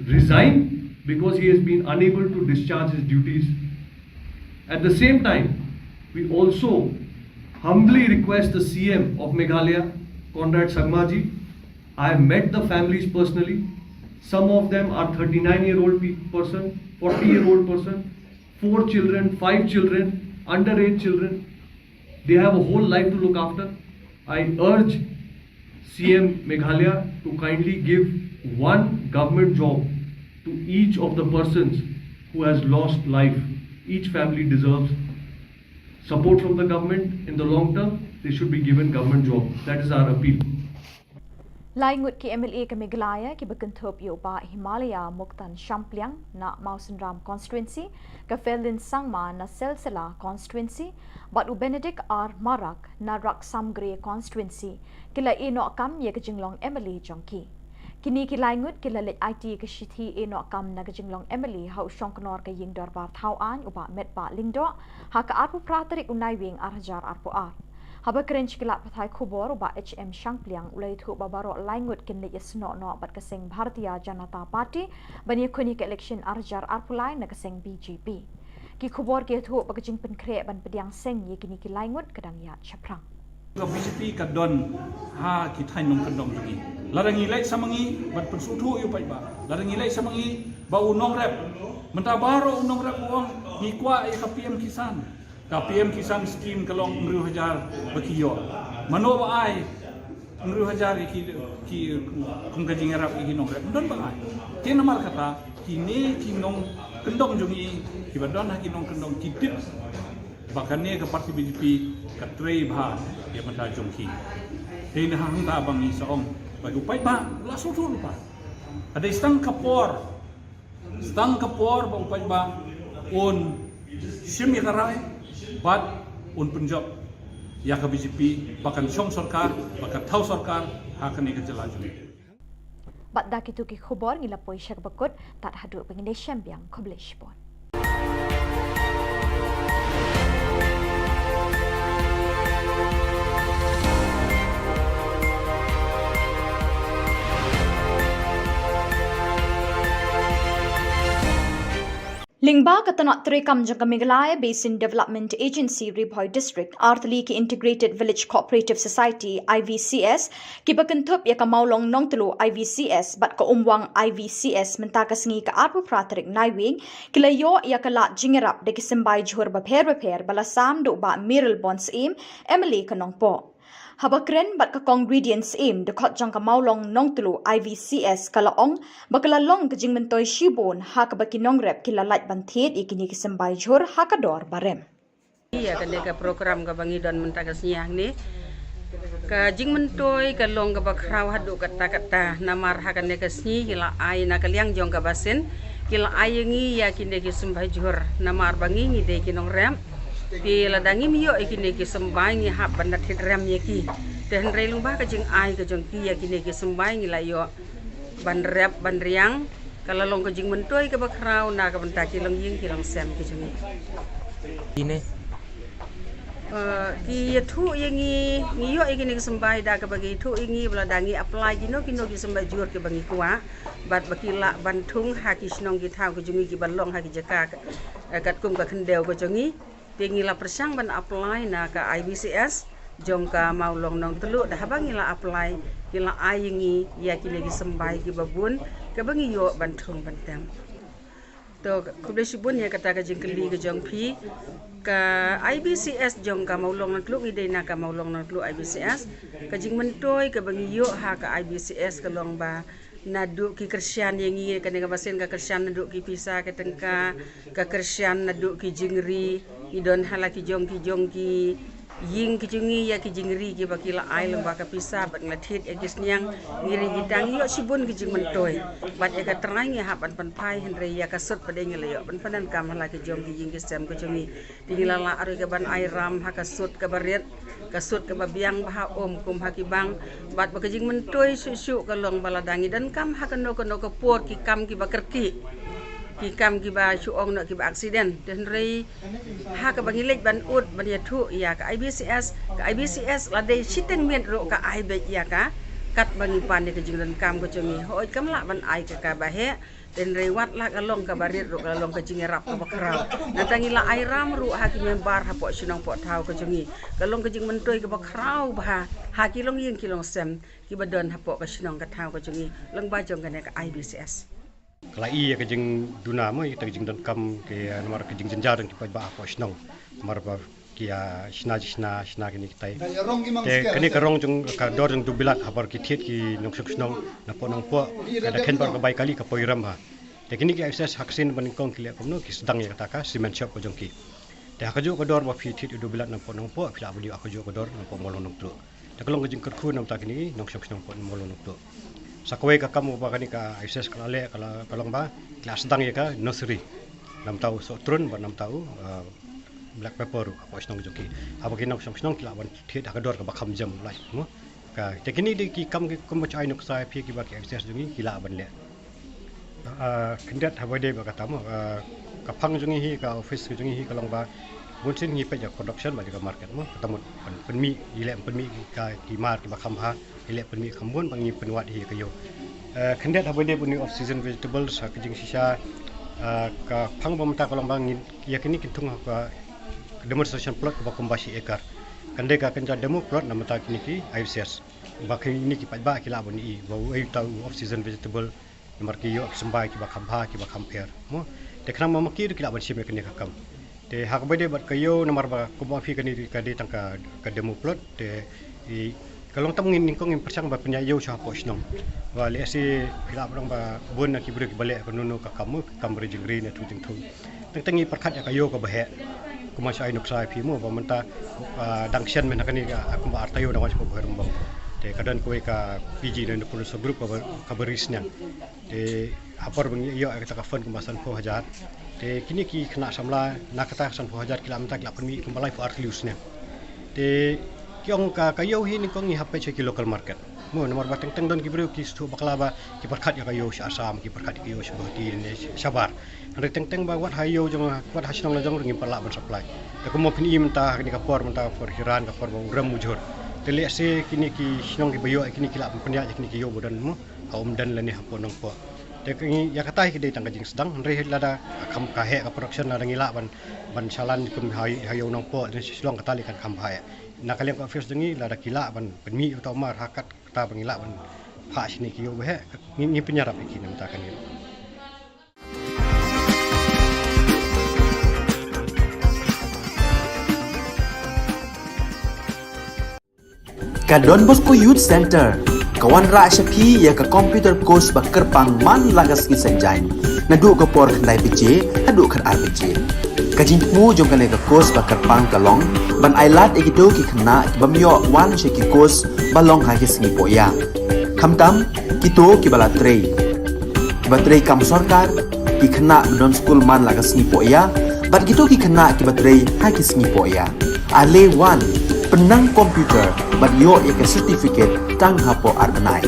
resign because he has been unable to discharge his duties. At the same time, we also humbly request the C M of Meghalaya, Conrad Sangma ji, I have met the families personally. Some of them are thirty-nine year old pe- person, forty year old person, four children, five children, underage children. They have a whole life to look after. I urge C M Meghalaya to kindly give one government job to each of the persons who has lost life. Each family deserves support from the government. In the long term, they should be given government job. That is our appeal. Lai ngut ki M L A ka Meghalaya kiba kynthup ïa u Bah Himalaya Muktan Shampliang na Mawsynram constituency, ka Ferlin Sangma na Silsila constituency, bad u Benedict R Marak na Raksamgre constituency, ki la ïeh noh kam ïa ka jinglong M L A jong ki. Kine ki lai ngut ki la leit aiti ïa ka shithi ïeh noh kam na ka jinglong M L A ha u shongknor ka ïing dorbar thaw aiñ u Bah Metbah Lyngdoh ha ka arphew phra tarik u Naiwieng ar hajar arphew ar. Haba kren sha ki lad pathai khubor, u Bah H M Shangpliang u la ïathuh ba baroh lai ngut kin leit ïasnoh noh bad ka seng Bharatiya Janata Party ban ïakhun ïa ka election ar hajar arphew lai na ka seng B J P. Ki khubor ki ïathuh ba ka jingpynkhreh ban pdiang seng ïa kine ki lai ngut ka dang ïaid shaphrang. Ka B J P ka don ha ki thaiñ nongkyndong jong ngi. Lada ngi leit sa ma ngi ban pynsngewthuh ïa u paidbah, lada ngi leit sa ma ngi ba u nongrep, mynta baroh u nongrep u ong ngi kwah ïa ka P M Kisan. Ka P M Kisan scheme ka long hynriew hajar ba ki ïoh. Mano ba ai hynriew hajar ïa ki, ki kum ka jingïarap ïa ki nongrep? Ym don ba ai. Te namar kata kine ki nongkyndong jong ngi kiba don ha ki nongkyndong ki tip ba kane ka party B J P ka trei bha ïa ka bynta jong ki. Te na hangta ba ngi sa ong ba u paidbah la sngewthuh lypa. Ka dei tang ka por, tang ka por ba u paidbah un shim ïa ka rai bad un pynjop ïa ka B J P ba kan shong sorkar, ba kan thaw sorkar ha kane ka jylla jong ngi. Pat da kitu ki khubor ngi la poi sha kaba kut, tad haduh ba ngin ïashem biang, khublei shibun. Lyngba ka tnat treikam jong ka Meghalaya Basin Development Agency Ri Bhoi District, artylli ki Integrated Village Cooperative Society, I V C S, kiba kynthup ïa ka Mawlong Nongtluh I V C S bad ka Umwang I V C S mynta ka sngi ka arphew phra tarik Naiwieng, ki la ïoh ïa ka lad jingïarap da ki symbai jhur bapher bapher ba la sam da u Bah Mayralborn Syiem, M L A ka Nongpoh. Haba kren bad ka Kong Radiance Syiem, dkhot jong ka Mawlong Nongtluh I V C S, ka la ong ba ka la long ka jingmyntoi shibun ha kaba ki nongrep ki la lait ban thied ïa kine ki symbai jhur ha ka dor ba rem. Ïa kane ka program kaba ngi don mynta ka sngi hangne, ka jingmyntoi ka long kaba khraw haduh katta katta, namar ha kane ka sngi ki la ai na ka liang jong ka basin, ki la ai ïa ngi ïa kine ki symbai jhur, namar ba ngi ngi dei ki nongrep. Te lada ngim ïoh ïa kine ki symbai ngi hap ban da thied rem ïa ki. Te hynrei lyngba ka jingai ka jong ki ïa kine ki symbai ngi la ïoh ban rep ban riang, ka la long ka jingmyntoi kaba khraw na ka bynta ki longïing ki longsem ki jong ngi. Ine. Eh, ki ïathuh ïa ngi, ngi ïoh ïa kine ki symbai da kaba ki ïathuh ïa ngi ba lada ngi apply kino kino ki symbai jhur kiba ngi kwah, bad ba ki lah ban thung ha ki shnong ki thaw ki jong ngi kiba long ha ki jaka, eh, katkum ka khyndew ka jong ngi. Te ngi la pyrshang ban apply na ka I V C S jong ka Mawlong Nongtluh, da haba ngi la apply ki la ai ïa ngi ïa kine ki symbai kiba bun kaba ngi ïoh ban thung ban tem. To, khublei shibun ïa kata ka jingkylli ka jong phi. Ka I V C S jong ka Mawlong Nongtluh, ngi dei na ka Mawlong Nongtluh I V C S. Ka jingmyntoi kaba ngi ïoh ha ka I V C S ka long ba naduh ki kyrshan ïa ngi, kane ka basin ka kyrshan naduh ki pisa ki tyngka, ka kyrshan naduh ki jingri, ngi don ha la ki jong ki jong ki ïing ki jong ngi ïa ki jingri kiba ki la ai lyngba ka pisa bad ngi la thied ïa ki sniang, ngi ri ngi tang ïoh shibun ki jingmyntoi. Bad ïa ka trai ngi hap ban pynphai, hynrei ïa ka sut pat de ngi la ïoh ban pyndonkam ha la ki jong ki ïing ki sem ki jong ngi. Te ngi la lah ruh ka ban ai ram ha ka sut kaba rit, ka sut kaba biang bha, ym kum ha ki bank. Bad ba ka jingmyntoi shuh shuh ka long ba lada ngi donkam ha kano kano ka por ki kam kiba kyrkieh, ki kam kiba shu ong noh kiba accident. Te hynrei ha kaba ngi leit ban ud ban ïathuh ïa ka I V C S, ka I V C S la dei shiteng miet ruh ka ai beit ïa ka, katba ngi pan ïa ka jingdonkam ka jong ngi. Hooid, kam lah ban ai ka kaba heh, te hynrei wat la ka long kaba rit ruh ka la long ka jingïarap kaba khraw. Nangta ngi la ai ram ruh ha ki member hapoh shnong poh thaw ka jong ngi. Ka long ka jingmyntoi kaba khraw bha ha ki longïing ki longsem kiba don hapoh ka shnong ka thaw ka jong ngi, lyngba jong kane ka I V C S. Ka la i ïa ka jingduna mo, ïa ka jingdonkam ki, eh, namar ka jingjynjar jong ki paidbah hapoh shnong. Namar ba ki, ah, shna shna shna kine kitai. Te kane ka rong jong ka dor jong Dubilat habar ki thied ki nongshong shnong napoh Nongpoh, ka da khein bad ka bai kali ka poi rem ha. Te kine ki I V C S ha ka sien ba nyngkong ki leh kumno, ki sdang ïa kata ka cement shop ka jong ki. Te ha kajuh ka dor ba phi thied ïa u Dubilat napoh Nongpoh, phi lah ban ïoh ha kajuh ka dor napoh Mawlong Nongtluh. Te ka long ka jingkyrkhu namar kine ki nongshong shnong napoh Mawlong Nongtluh. Sa kawei ka kam uba kane ka I V C S ka la leh ka la, ka long ba ki la sdang ïa ka nursery. Namar u sohtrun bad namar u, ah, black pepper ruh hapoh shnong jong ki. Haba ki nongshong shnong ki lah ban thied ha ka dor kaba kham jam, lait mo. Ka, te kine dei ki kam ki kumba shu ai nuksa ïa phi kiba ki I V C S jong ngi ki lah ban leh. Ah, khyndiat haba dei bad kata mo, ah, ka phang jong ngi hi, ka office jong ngi hi ka long ba bunsien ngi peit ïa ka production bad ïa ka market mo, kata mut pyn-, pynmih, ngi leh pynmih ka, ki mar kiba kham bha, ngi leh pynmih kham bun bad ngi pynwad hi ïa ka ïew. Ah, khyndiat haba dei bad une u off season vegetables, ha ka jingshisha, ah, ka phang ba mynta ka long ba ngi ïa kine ki thung ha ka demonstration plot kaba kumba shi acre. Kan dei ka kynja demo plot namar kine ki I V C S. Ba kine ki paidbah ki lah ban i ba uei uta u off season vegetable, namar ki ïoh ki symbai kiba kham bha kiba kham pher mo. Te khnang ba ma ki ruh ki lah ban shim ïa kane ka kam. Te ha kaba dei bad ka ïew, namar ba kumba phi, kane ka dei tang ka, ka demo plot. Te i, ka long tam ngin, nyngkong ngin pyrshang ba pynïaid ïew sha hapoh shnong. Ba lehse phi lah ban ong ba bun na ki briew kiba leh kano kano ka kam mo, ka kam ri jingri ne thung jingthung. Teng teng ngi pyrkhat ïa ka ïew kaba heh. Kumba shu ai nuksa ïa phi mo ba mynta, ah, dang shen mynta kane ka, ah, kumba arta ïew dang wan sha Bhoirymbong. Te ka don kawei ka P G Entrepreneurship Group kaba, kaba ri sniang. Te ha por ba ngi ïoh ïa kata ka fund kumba sanphew hajar. Te kine ki khynnah samla na kata ka sanphew hajar ki lah mynta ki lah pynmih kumba laiphew ar tylli u snem. Te ki ong ka, ka ïew hi nyngkong ngi hap peit sha ki local market. Mo, namar ba teng teng don ki briew ki sdang bakla ba ki pyrkhat ïa ka ïew sha Assam, ki pyrkhat ïa ka ïew sha Guwahati ne shabar. Hynrei teng teng ba wat ha ïew jong, wat ha shnong la jong ruh ngim pat lah ban supply. Te kumno phin ïohi mynta ha kane ka por, mynta ka por ki ran, ka por ba u rem u jhur. Te lehse kine ki shnong kiba ïoh ïa kine ki lah ban pynïaid ïa kine ki ïew ba don mo ha Umden lane hapoh Nongpoh. Te ka ngi, ïa kata hi ka dei tang ka jingsdang, hynrei lada kham ka heh ka production, lada ngi lah ban, ban shalan kum ha, ha ïew Nongpoh lane sha Shillong, kata lei kan kham bha ïa. Na ka liang ka office jong ngi, lada ki lah ban pynmih ïa uta u mar ha kat kata ba ngi lah ban phah shane ki ïew ba heh, ngi, ngi pynïarap ïa ki na mynta kane. Ka Don Bosco Youth Centre ka wanrah sha phi ïa ka computer course ba kyrpang man la ka sngi Saitjaiñ, naduh ka por khyndai baje haduh khatar baje. Ka jingthmu jong kane ka course ba kyrpang ka long ban ailad ïa kito ki khynnah ki bym ïoh wan sha ki course ba long ha ki sngi poh ïa. Khamtam kito kiba la trei, kiba trei kam sorkar, ki khynnah ba don skul man la ka sngi poh ïa, bad kito ki khynnah kiba trei ha ki sngi poh ïa. Ale wan, pynnang computer bad ïoh ïa ka certificate tang hapoh ar bnai.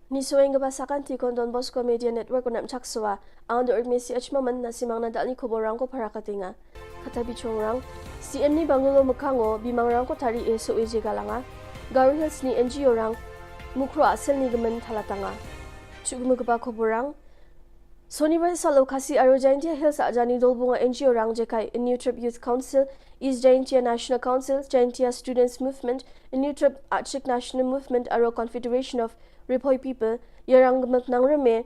Ngi sngewbha sa kan ti kon Don Bosco Media Network u nap chak swa. Ang Dor Messi Achmaman na simang na dal ni khubor rang ko para katinga. Kata bi chong rang. C M ni Bungalow Mekhango, bimang rang ko tari e so e je galanga. Garo Hills ni N G O rang. Mukro asel ni gemen thalatanga. Chuk mu kepa khubor rang. Sonibar salo Khasi aro Jaintia Hills ajani dolbunga N G O rang jekai New Trip Youth Council, East Jaintia National Council, Jaintia Students Movement, New Trip Achik National Movement aro Confederation of Ri Bhoi People, ïarang gemek nang reme,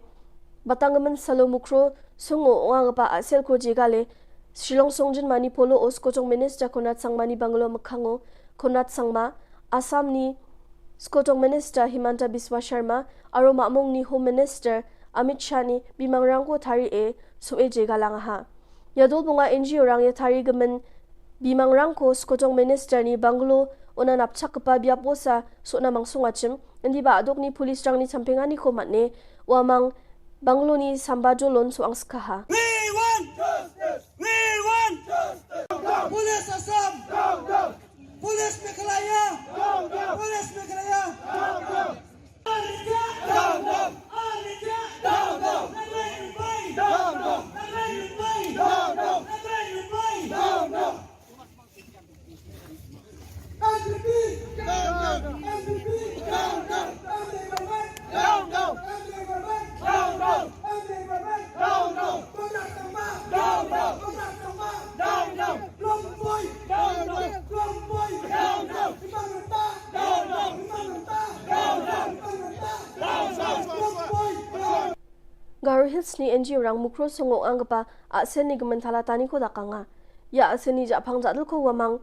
batang gemen salo Mukro, songo onga gepa asel ko jegale, Shillong Songjin Mani Polo o Skotong Minister Konrad Sangma ni Bungalow Mekhango, Konrad Sangma, Assam ni Skotong Minister Himanta Biswa Sharma, aro Mamong ni Home Minister Amit Shah ni bimang rang ko tari e so e je galangaha. Ïa dolbunga N G O rang ïa tari gemen bimang rang ko Skotong Minister ni Bungalow ona napchak kepa biapo sa sona mangsung achim, indi ba adok ni police rang ni champinga ni ko matne, wa mang Bungalow ni samba jolon so ang skaha. We want justice! We want justice! Police Assam! Down, down! Police Meghalaya! Down, down! Police Meghalaya! Down, down! Garo Hills ni N G O rang Mukro songo ang kepa asel ni gemen thala tani ko dakanga. Ïa asel ni japhang jadul ko wamang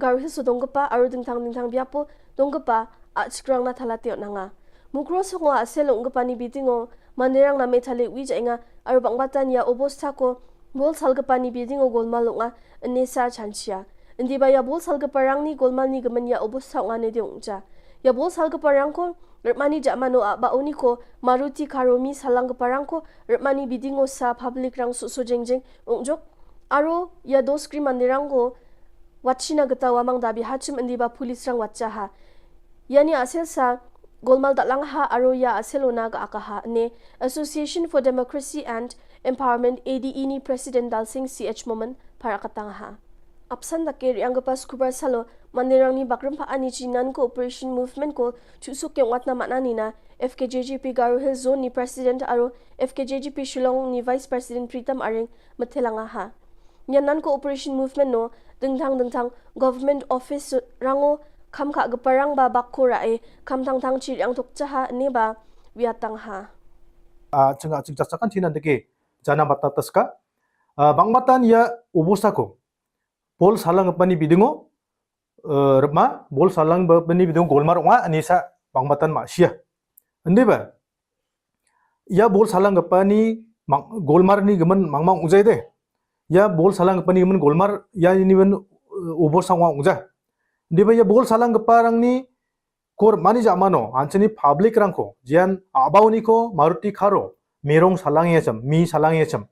Garo Hills dong kepa aro dingthang dingthang biapo dong kepa a chikrang na thala teo nanga. Mukro songo asel ong kepa ni bidingo manderang na me thale wi jainga aro bang batan ïa obos thako bol sal kepa ni bidingo golmal longa ene sa chanchia. Indi ba ïa bol sal kepa rang ni golmal ni gemen ïa obos thako ngane de ongja. Ïa bol sal kepa rang ko Rmani ja mano a ba oni ko Maruti Karomi salang kepa rang ko Rmani bidingo sa public rang so so jeng jeng ongjok. Aro ïa dos kri manderang ko watchina geta wamang dabi hachim indi ba police rang watcha ha. Yani asel sa golmal dalang ha aro ïa asel ona ga aka ha ne Association for Democracy and Empowerment A D E ni President Dalsing C H Momin para katang ha. Apsan da keri ang kepa skubar salo manderang ni bakrim pa ani chi non cooperation movement ko chusuk yang watna makna ni na F K J G P Garo Hills Zone ni President aro F K J G P Shillong ni Vice President Pritam Aring methelang ha. Nyan non cooperation movement no dengthang dengthang government office rango kham kha kepa rang ba bak ko ra e kham thang thang chi riang tok cha ha ne ba wiatang ha. A chinga ching chasakan thinan deke jana bata taska. A bang batan ïa ubusa ko Paul salang pani bidingo Eh, rep ma, bol salang ba, bani bidung golmar nga, ani sa bang batan ma sia. Andi ba. Ya bol salang kapa ni mang, golmar ni gemen mang mang ujai de. Ya bol salang kapa ni gemen golmar, ya ni men, eh, ubor sang wa uja. Andi ba ya bol salang kapa rang ni kor mani ja mano, anchani public rang ko, jian abau ni ko, Maruti Kharo, mirong salang ya chem, mi salang ya chem.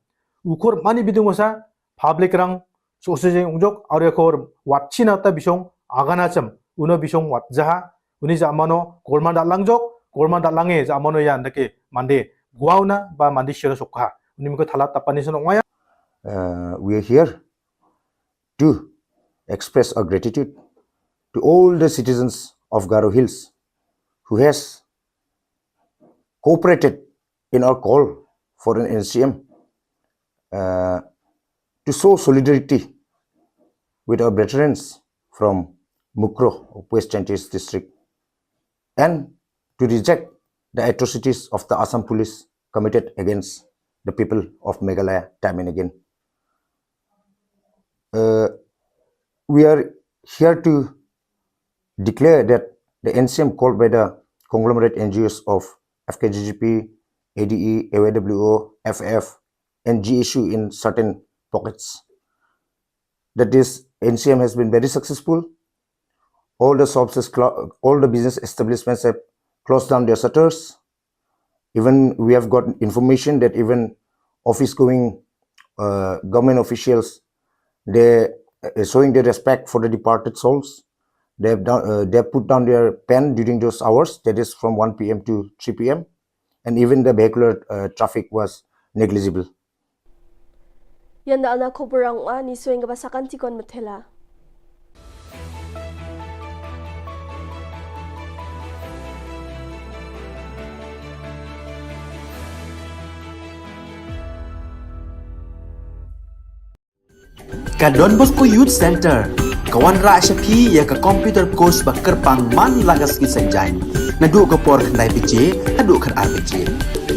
Ukor mani bidung wasa, public rang, so se jeng ungjok, aur ya kor wat china ta bisong, agana chem, uno bisong wat jaha, uni ja mano, golman da lang jok, golman da lang e, ja mano ya ndake, mande, guau na, ba mande shiro sokha. Uni miko thala tapani sono ngaya. Uh, we are here to express our gratitude to all the citizens of Garo Hills who has cooperated in our call for an N C M, uh, to show solidarity with our veterans from Mukroh of West Jaintia District and to reject the atrocities of the Assam police committed against the people of Meghalaya time and again. Uh, we are here to declare that the N C M called by the conglomerate N G Os of F K J G P, A D E, A Y W O, F F, and G S U in certain pockets. That is, N C M has been very successful. All the shops, is clo- all the business establishments have closed down their shutters. Even we have got information that even office going, uh, government officials, they, uh, showing their respect for the departed souls. They have done, uh, they have put down their pen during those hours, that is from one P M to three P M, and even the vehicular, uh, traffic was negligible. Yan da ana khubor rang wa ni sueng kaba sakan tikon metela. Ka Don Bosco Youth Center ka wanrah sha phi ïa ka computer course ba kyrpang man la ka sngi Saitjaiñ, naduh ka por khyndai baje haduh khatar baje.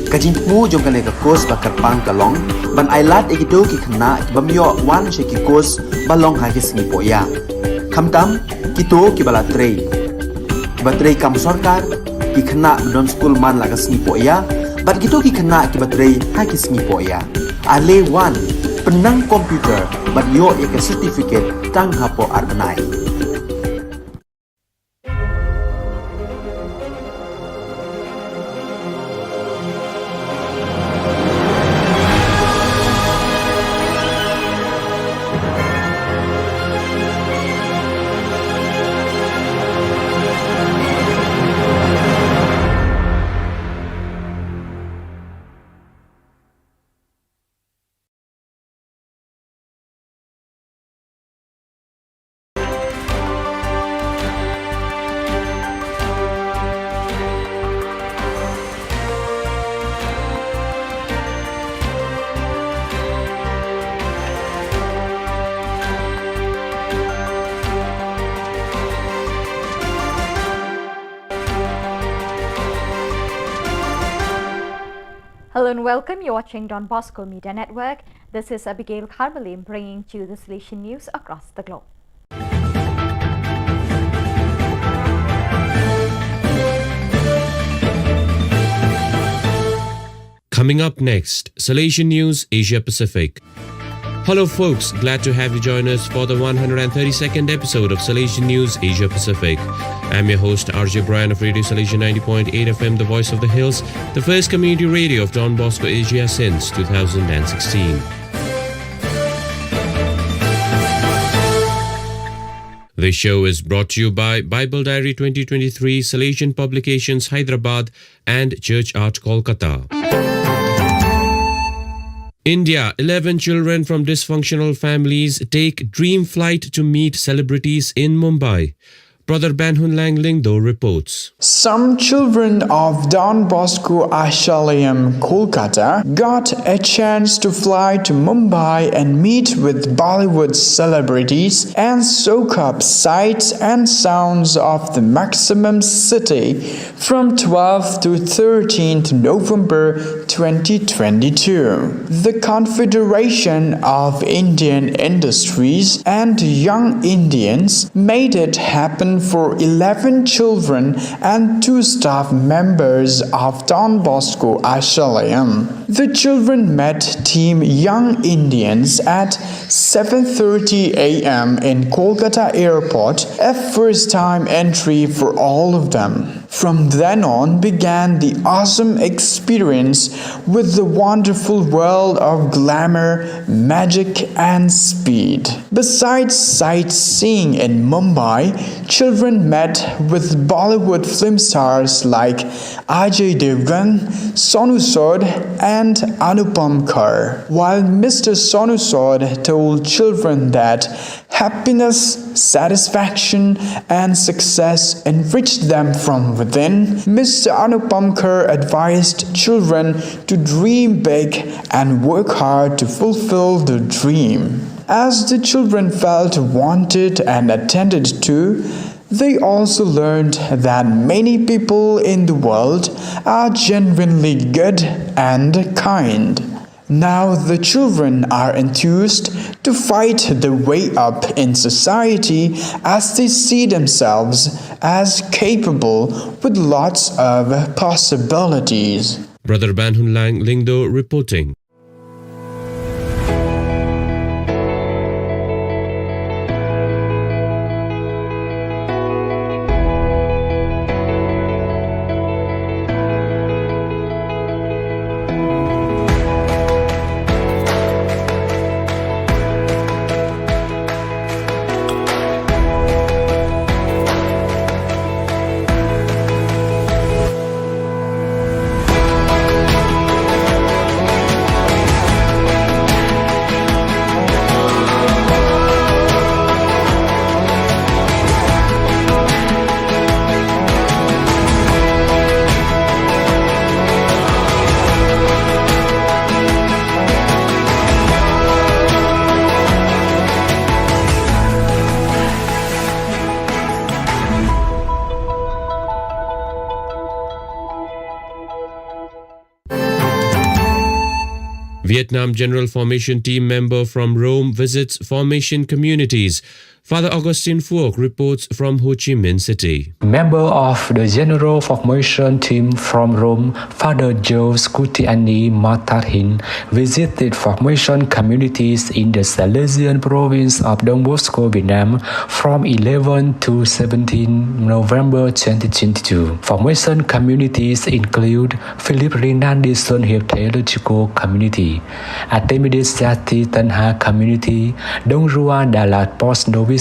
Ka jingthmu jong kane ka course ba kyrpang ka long ban ailad ïa kito ki khynnah ki bym ïoh wan sha ki course ba long ha ki sngi pohïa. Khamtam kito kiba la trei, kiba trei kam sorkar, ki khynnah ba don skul man la ka sngi pohïa, bad kito ki khynnah kiba trei ha ki sngi pohïa. Ale wan, pynnang computer bad ïoh ïa ka certificate tang hapoh ar bnai. Hello and welcome. You're watching Don Bosco Media Network. This is Abigail Carmelim bringing to you the Salesian news across the globe. Coming up next, Salesian News Asia Pacific. Hello, folks. Glad to have you join us for the one hundred thirty-second episode of Salesian News Asia Pacific. I'm your host, R J Brian of Radio Salesian ninety point eight F M, the voice of the hills, the first community radio of Don Bosco Asia since two thousand sixteen. This show is brought to you by Bible Diary twenty twenty-three, Salesian Publications, Hyderabad, and Church Art, Kolkata. India, eleven children from dysfunctional families take dream flight to meet celebrities in Mumbai. Brother Banhunlang Lyngdoh reports. Some children of Don Bosco Ashramayam, Kolkata, got a chance to fly to Mumbai and meet with Bollywood celebrities and soak up sights and sounds of the maximum city from twelfth to thirteenth November twenty twenty-two. The Confederation of Indian Industries and Young Indians made it happen for eleven children and two staff members of Don Bosco Ashramayam. The children met Team Young Indians at seven thirty a m in Kolkata airport, a first time entry for all of them. From then on began the awesome experience with the wonderful world of glamour, magic, and speed. Besides sightseeing in Mumbai, children met with Bollywood film stars like Ajay Devgan, Sonu Sood, and Anupam Kher. While Mister Sonu Sood told children that happiness, satisfaction, and success enriched them from within, Mister Anupam Kher advised children to dream big and work hard to fulfill the dream. As the children felt wanted and attended to, they also learned that many people in the world are genuinely good and kind. Now the children are enthused to fight their way up in society as they see themselves as capable with lots of possibilities. Brother Banhunlang Lyngdoh reporting. Vietnam General Formation Team member from Rome visits formation communities. Father Augustine Phuoc reports from Ho Chi Minh City. Member of the General Formation Team from Rome, Father Joseph Kutiani Matarhin visited formation communities in the Salesian province of Don Bosco, Vietnam, from eleven to seventeen November twenty twenty-two. Formation communities include Philip Rinaldi Son Hiệp Theological Community, Artemides Jati Tanha Community, Dong Rua Dalat Post Novitiate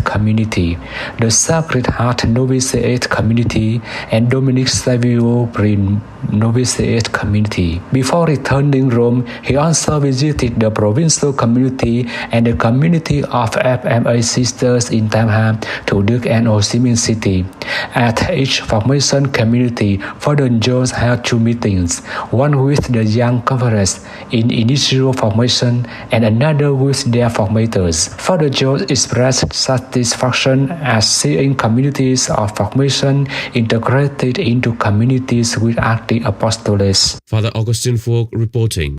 Community, the Sacred Heart Novitiate Community, and Dominic Savio Brin Novitiate Community. Before returning Rome, he also visited the provincial community and the community of F M A sisters in Tam Hap, Thủ Đức, and Ho Chi Minh City. At each formation community, Father George held two meetings, one with the young conference in initial formation and another with their formators. Father George expressed satisfaction at seeing communities of formation integrated into communities with active apostolates. Father Augustine Phuoc reporting.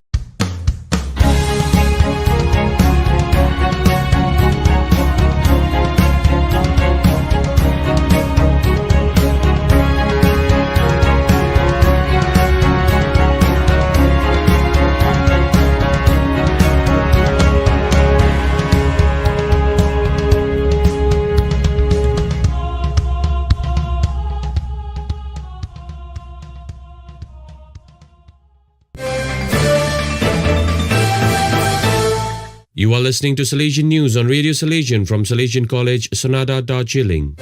You are listening to Salesian News on Radio Salesian from Salesian College, Sonada, Darjeeling.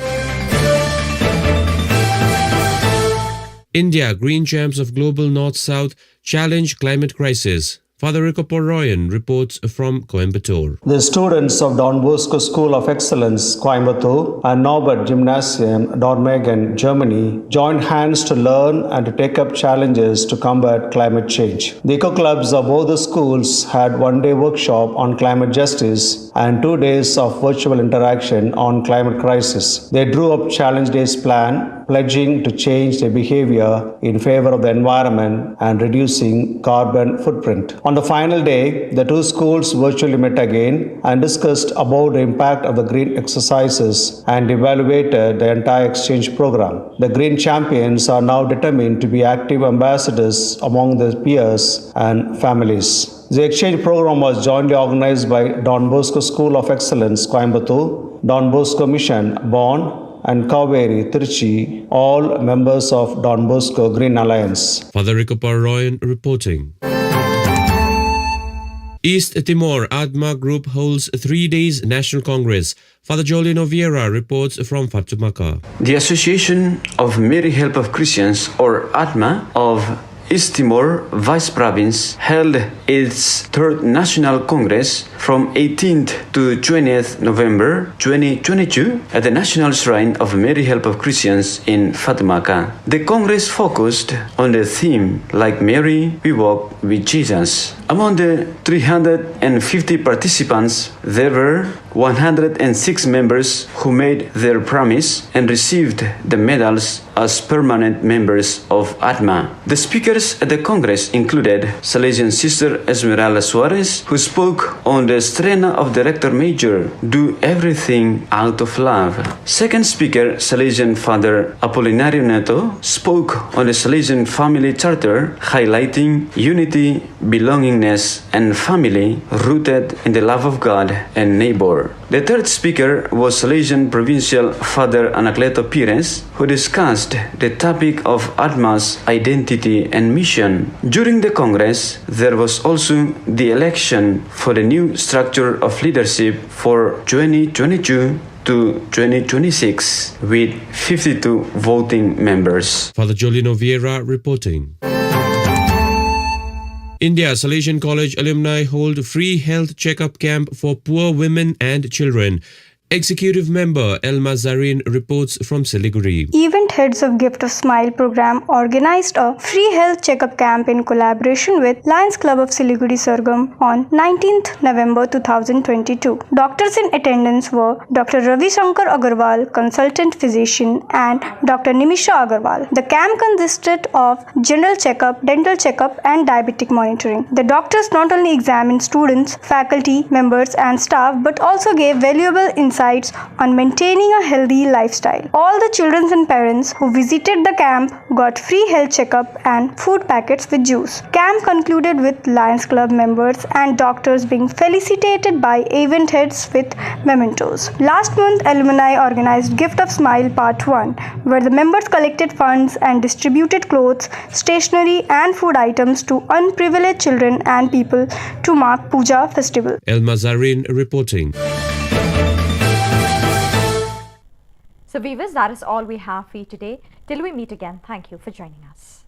India, green champs of global North-South, challenge climate crisis. Father Rico Poroyan reports from Coimbatore. The students of Don Bosco School of Excellence, Coimbatore, and Norbert Gymnasium, Dormagen, Germany, joined hands to learn and to take up challenges to combat climate change. The eco clubs of both the schools had one day workshop on climate justice and two days of virtual interaction on climate crisis. They drew up challenge days plan, pledging to change their behavior in favor of the environment and reducing carbon footprint. On the final day, the two schools virtually met again and discussed about the impact of the green exercises and evaluated the entire exchange program. The green champions are now determined to be active ambassadors among their peers and families. The exchange program was jointly organized by Don Bosco School of Excellence, Coimbatore, Don Bosco Mission, Bonn, and Kaveri, Trichy, all members of Don Bosco Green Alliance. Father Rico Poroyan reporting. East Timor ADMA Group holds three days National Congress. Father Jolino Vieira reports from Fatumaca. The Association of Mary Help of Christians, or ADMA, of East Timor Vice Province held its third National Congress from eighteenth to twentieth November twenty twenty-two at the National Shrine of Mary Help of Christians in Fatumaca. The Congress focused on the theme, "Like Mary, we walk with Jesus." Among the three hundred and fifty participants, there were one hundred and six members who made their promise and received the medals as permanent members of ADMA. The speakers at the Congress included Salesian Sister Esmeralda Suarez, who spoke on the Strena of Director Major, "Do Everything Out of Love." Second speaker, Salesian Father Apolinario Neto, spoke on the Salesian Family Charter, highlighting unity, belongingness, and family rooted in the love of God and neighbor. The third speaker was Salesian Provincial Father Anacleto Pires, who discussed the topic of ADMA's identity and mission. During the Congress, there was also the election for the new structure of leadership for twenty twenty-two to twenty twenty-six, with fifty-two voting members. Father Jolino Vieira reporting. India Salesian College alumni hold free health checkup camp for poor women and children. Executive member Elma Zarin reports from Siliguri. Event heads of Gift of Smile program organized a free health checkup camp in collaboration with Lions Club of Siliguri Sargam on nineteenth November two thousand twenty-two. Doctors in attendance were Doctor Ravi Shankar Agarwal, consultant physician, and Doctor Nimisha Agarwal. The camp consisted of general checkup, dental checkup, and diabetic monitoring. The doctors not only examined students, faculty members, and staff, but also gave valuable insights on maintaining a healthy lifestyle. All the children and parents who visited the camp got free health checkup and food packets with juice. Camp concluded with Lions Club members and doctors being felicitated by event heads with mementos. Last month, alumni organized Gift of Smile Part one, where the members collected funds and distributed clothes, stationery, and food items to unprivileged children and people to mark Puja festival. Elma Zarin reporting. So, viewers, that is all we have for you today. Till we meet again, thank you for joining us.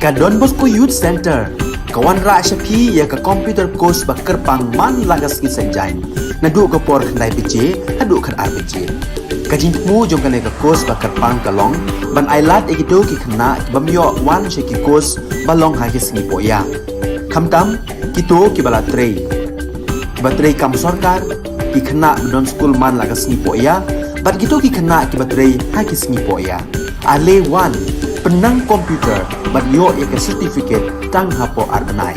Ka Don Bosco Youth Center ka wanrah sha phi ïa ka computer course ba kyrpang man la ka sngi Saitjaiñ, naduh ka por khyndai baje haduh khatar baje. Ka jingthmu jong kane ka course ba kyrpang ka long ban ailad ïa kito ki khynnah ki bym ïoh wan sha ki course ba long ha ki sngi pohïap. Khamtam kito kiba la trei, kiba trei kam sorkar, ki khynnah ba don skul man la ka sngi pohïap, bad kito ki khynnah kiba trei ha ki sngi pohïap. Ale wan, pynnang computer bad ïoh ïa ka certificate tang hapoh ar bnai.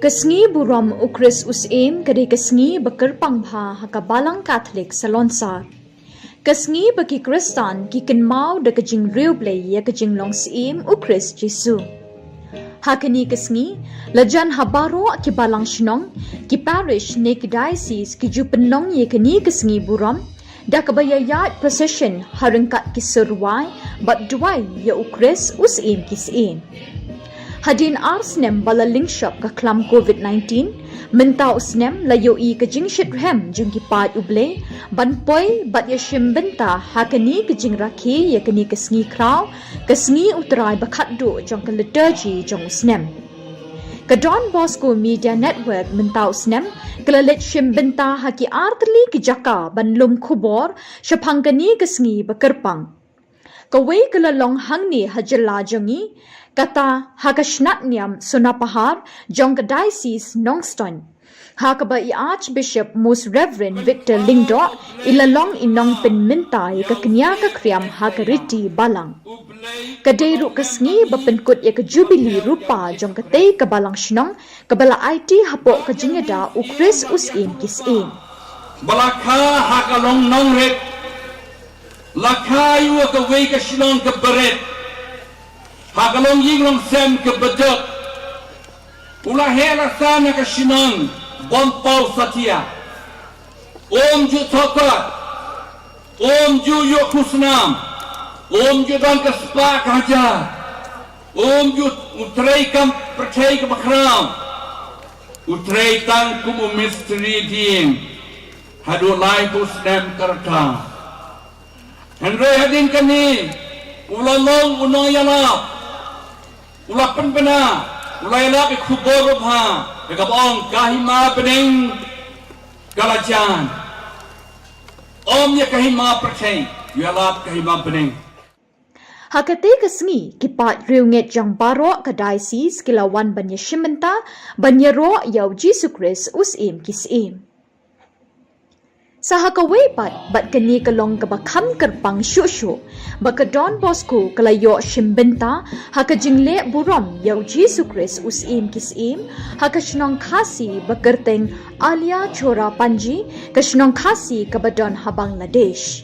Ka sngi burom u Khrist u Syiem ka dei ka sngi ba kyrpang bha ha ka Balang Katholik Salonsar. Ka sngi ba ki Khristan ki kynmaw da ka jingriewblei ïa ka jinglong Syiem u Khrist Jisu. Ha kane ka sngi, lajan ha baroh ki balang shnong, ki parish ne ki diocese ki ju pynlong ïa kane ka sngi burom da kaba ïaid procession ha ryngkat ki sur rwai bad duwai ïa u Khrist u Syiem ki syiem. Hadien ar snem ba la lyngshop ka khlam covid nineteen, mynta u snem la ïohi ka jingshitrhem jong ki paid U Blei ban poi bad ïashim bynta ha kane ka jingrakhe ïa kane ka sngi khraw, ka sngi U Trai ba khatduh jong ka liturgy jong u snem. Ka Don Bosco Media Network mynta u snem ka la leit shim bynta ha ki artylli ki jaka ban lum khubor shaphang kane ka sngi ba kyrpang. Kawei ka la long hangne ha jylla jong ngi, kata ha ka shnat niam Sonapahar jong ka Diocese Nongstoiñ, ha kaba i Archbishop Most Reverend Victor Lyngdoh i la long i nongpynmynta ïa ka kñia ka kriam ha ka riti balang. Ka dei ruh ka sngi ba pynkut ïa ka jubili rupa jong katei ka balang shnong kaba la aiti hapoh ka jingïada u Khrist u Syiem ki syiem. Ba la kha ha ka long nongrit, la kha ïa kawei ka shnong kaba rit, ha ka long ïing long sem kaba duk. U la heh la san ha ka shnong Bompaw Satia. Um ju thokot, um ju ïoh khusnam, um ju don ka spah ka hajar, um ju, U Trai kam pyrthei kaba khraw, U Trai tang kum u mistri dieng, haduh laiphew snem ka rta. Hynrei hadien kane, u la long u nongïalap, u la pynbna, u la ïalap ïa ka khubor babha, ïa kaba ong ka hima bneng ka la jan. Ym ïa ka hima pyrthei, u ïalap ka hima bneng. Ha katei ka sngi, ki paid riewngeit jong baroh ka diocese ki la wan ban ïashim bynta, ban ïaroh ïa u Jisu Khrist u Syiem ki syiem. Sa ha kawei pat, bad kane ka long kaba kham kyrpang shuh shuh, ba ka Don Bosco ka la ïoh shim bynta ha ka jingleh burom ïa u Jisu Khrist u Syiem ki syiem ha ka shnong Khasi ba kyrteng Alia Chora Panji, ka shnong Khasi kaba don ha Bangladesh.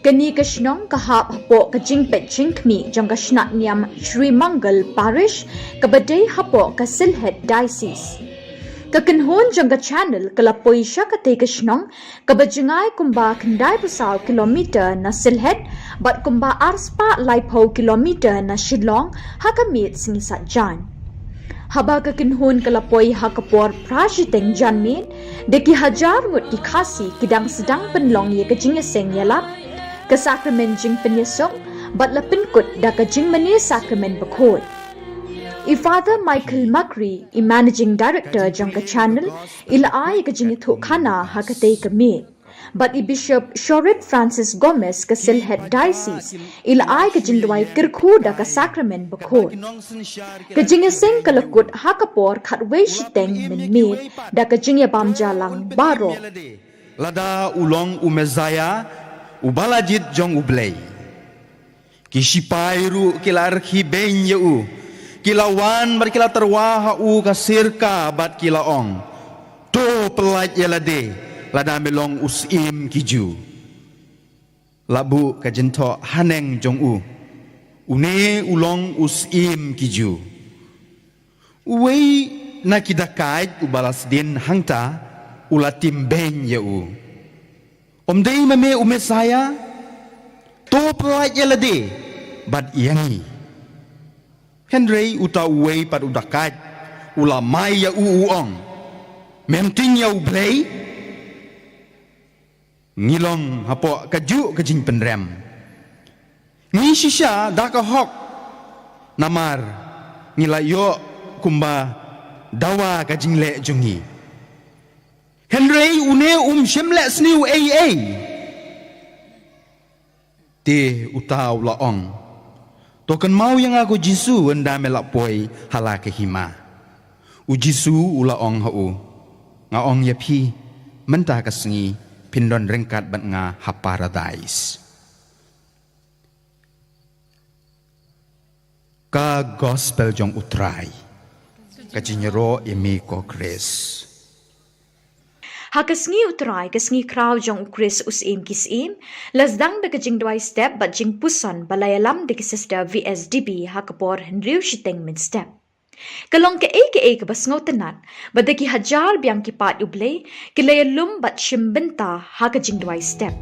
Kane ka shnong ka hap hapoh ka jingpeit jingkhmih jong ka shnat niam Shri Mangal Parish kaba dei hapoh ka Sylhet Diocese. Ka kynhun jong ka channel ka la poi sha katei ka shnong kaba jngai kumba khyndaiphew saw kilometer na Sylhet bad kumba arspah laiphew kilometer na Shillong ha ka miet sngi Saitjaiñ. Haba ka kynhun ka la poi ha ka por phra shiteng janmiet, da ki hajar ngut ki Khasi ki dang sdang pynlong ïa ka jingïaseng ïalap, ka sakramen jingpynïasuk, bad la pynkut da ka jingmane sakramen bakhuid. I Father Michael Makri, i Managing Director jong ka channel, i la ai ka jingïathuhkhana ha katei ka miet. Bad i Bishop Shorit Francis Gomez ka Sylhet Diocese, i la ai ka jingduwai kyrkhu da ka sakramen bakhuid. Ka jingïaseng ka la kut ha ka por khatwei shiteng mynmiet, da ka jingïabam jia lang baroh. Lada u long u Messaïah, uba la jied jong U Blei. Ki sipai ruh ki la rkhie beiñ ïa u. Ki la wan bad ki la tyrwa ha u ka sirka bad ki la ong, "To pyllait ïa lade, lada me long u Syiem ki Jiw." La buh ka jingthoh haneng jong u, "Une u long u Syiem ki Jiw." Uwei na ki dakaid uba la sdien hangta u la tim beiñ ïa u, "Ym dei ma me u Messaïah? To pyllait ïa lade bad ïa ngi." Hynrei uta uwei pat u dakaid u la mai ïa u, u ong, "Mem tieng ïa U Blei? Ngi long hapoh kajuh ka jingpynrem. Ngi shisha da ka hok, namar ngi la ïoh kumba dawa ka jingleh jong ngi. Hynrei une um shym leh sniew ei ei." Te uta u la ong, "To kynmaw ïa nga ko Jisu ynda me la poi ha la ka hima." U Jisu u la ong ha u, "Nga ong ïa phi, mynta ka sngi phin don ryngkat bad nga ha Paradais." Ka Gospel jong U Trai. Ka jingïaroh ïa me ko Khrist. Ha ka sngi U Trai, ka sngi khraw jong U Khrist U Syiem ki syiem, la sdang da ka jingduwai step bad jingpuson ba la ïalam da ki Sister V S D B ha ka por hynriew shiteng mynstep. Ka long kaei kaei kaba sngewtynnat, ba da ki hajar biang ki paid U Blei ki la ïalum bad shim bynta ha ka jingduwai step.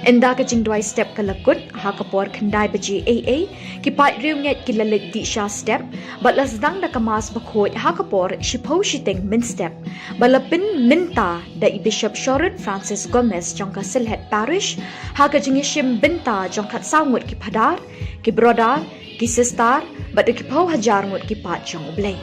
Ynda ka jingduwai step ka la kut, ha ka por khyndai baje eiei, ki paid riewngeit ki la leit dih sha step, bad la sdang da ka Mass bakhuid ha ka por shiphew shiteng mynstep, ba la pynmynta da i Bishop Sherrod Francis Gomez jong ka Sylhet Parish, ha ka jingïashim bynta jong khatsaw ngut ki phadar, ki brodar, ki sister, bad da ki phew hajar ngut ki paid jong U Blei.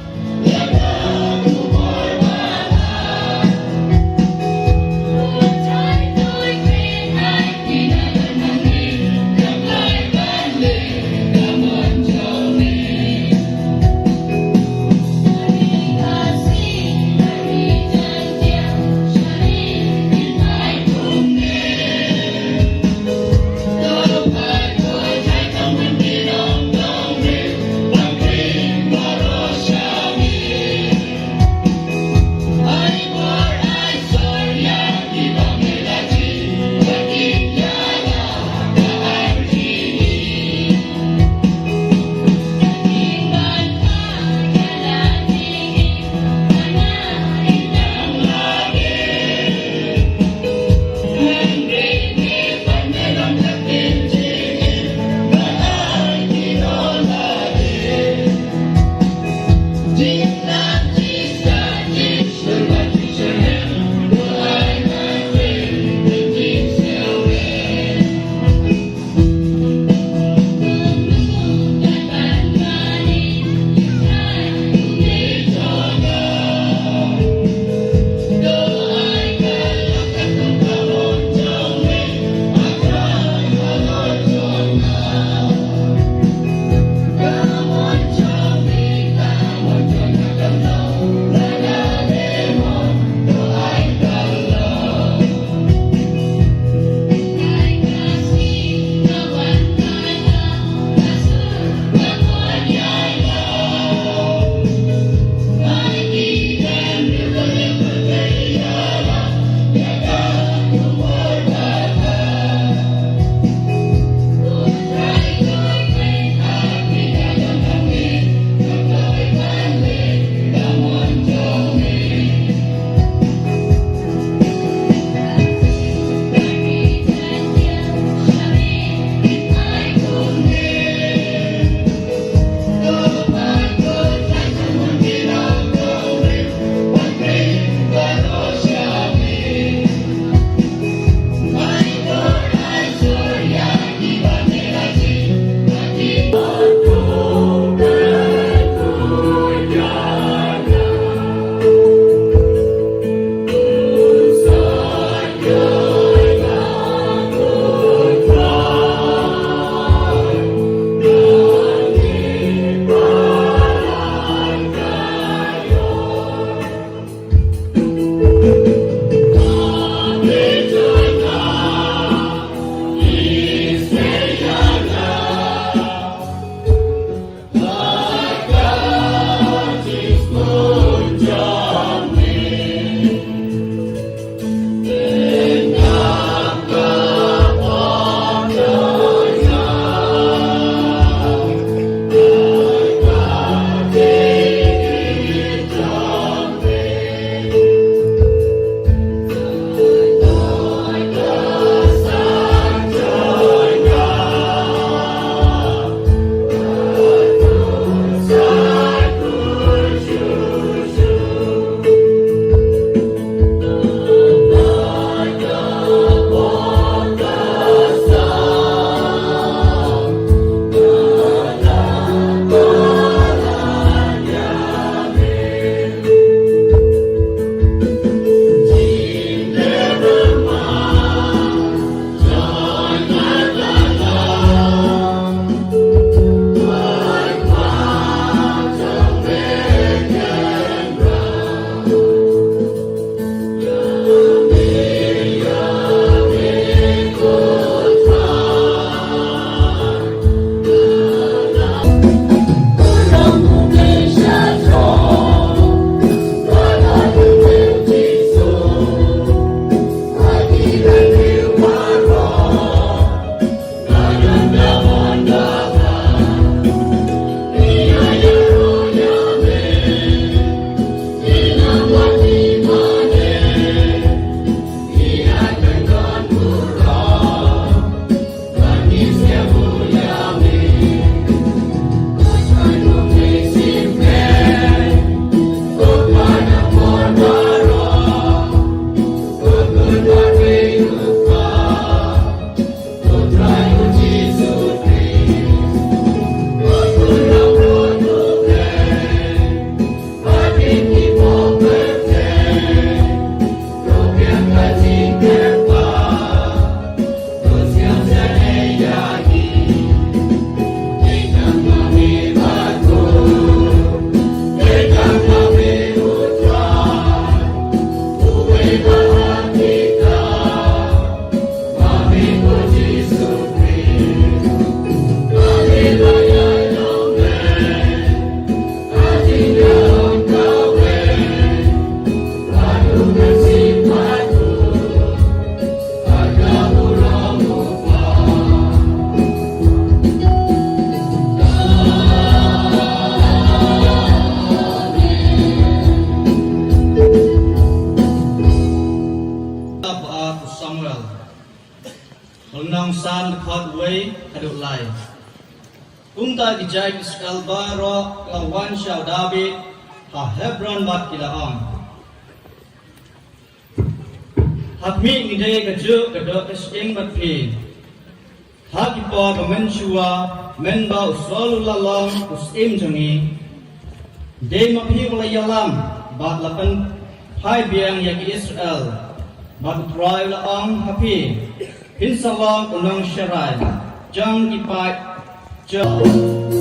Kumta ki jait Israel baroh ki la wan sha u Dabid ha Hebron bad ki la ong, ha khmih ngi dei kajuh ka doh ka shyieng bad phi ha ki por ba mynshuwa, mynba u Saul u la long u syiem jong ngi. Dei ma phi u la ïalam bad la pynphai biang ïa ki Israel, bad U Trai u la ong ha phi, phin sa long u nongsharai jong ki paid jong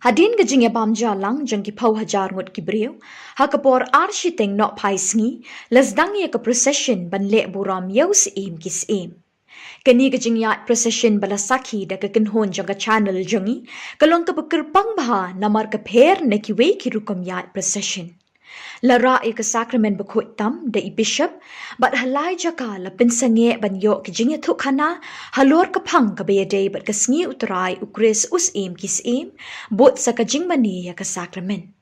Hadien ka jingïabam jalang jong ki phew hajar ngut ki briew, ha ka por ar shiteng nohphai sngi, la sdang ïa ka procession ban leh burom ïa u Syiem ki syiem. Kane ka jingïaid procession ba la sakhi da ka kynhun jong ka channel jong ngi, ka long kaba kyrpang bha namar ka pher na kiwei ki rukom ïaid procession. La rah ïa ka sakramen bakhuid tam da i bishop, bad ha lai jaka la pynsangeh ban ïoh ka jingïathuhkhana halor ka phang kaba ïadei bad ka sngi U Trai, U Khrist, U Syiem ki syiem, bud sa ka jingmane ïa ka sakramen.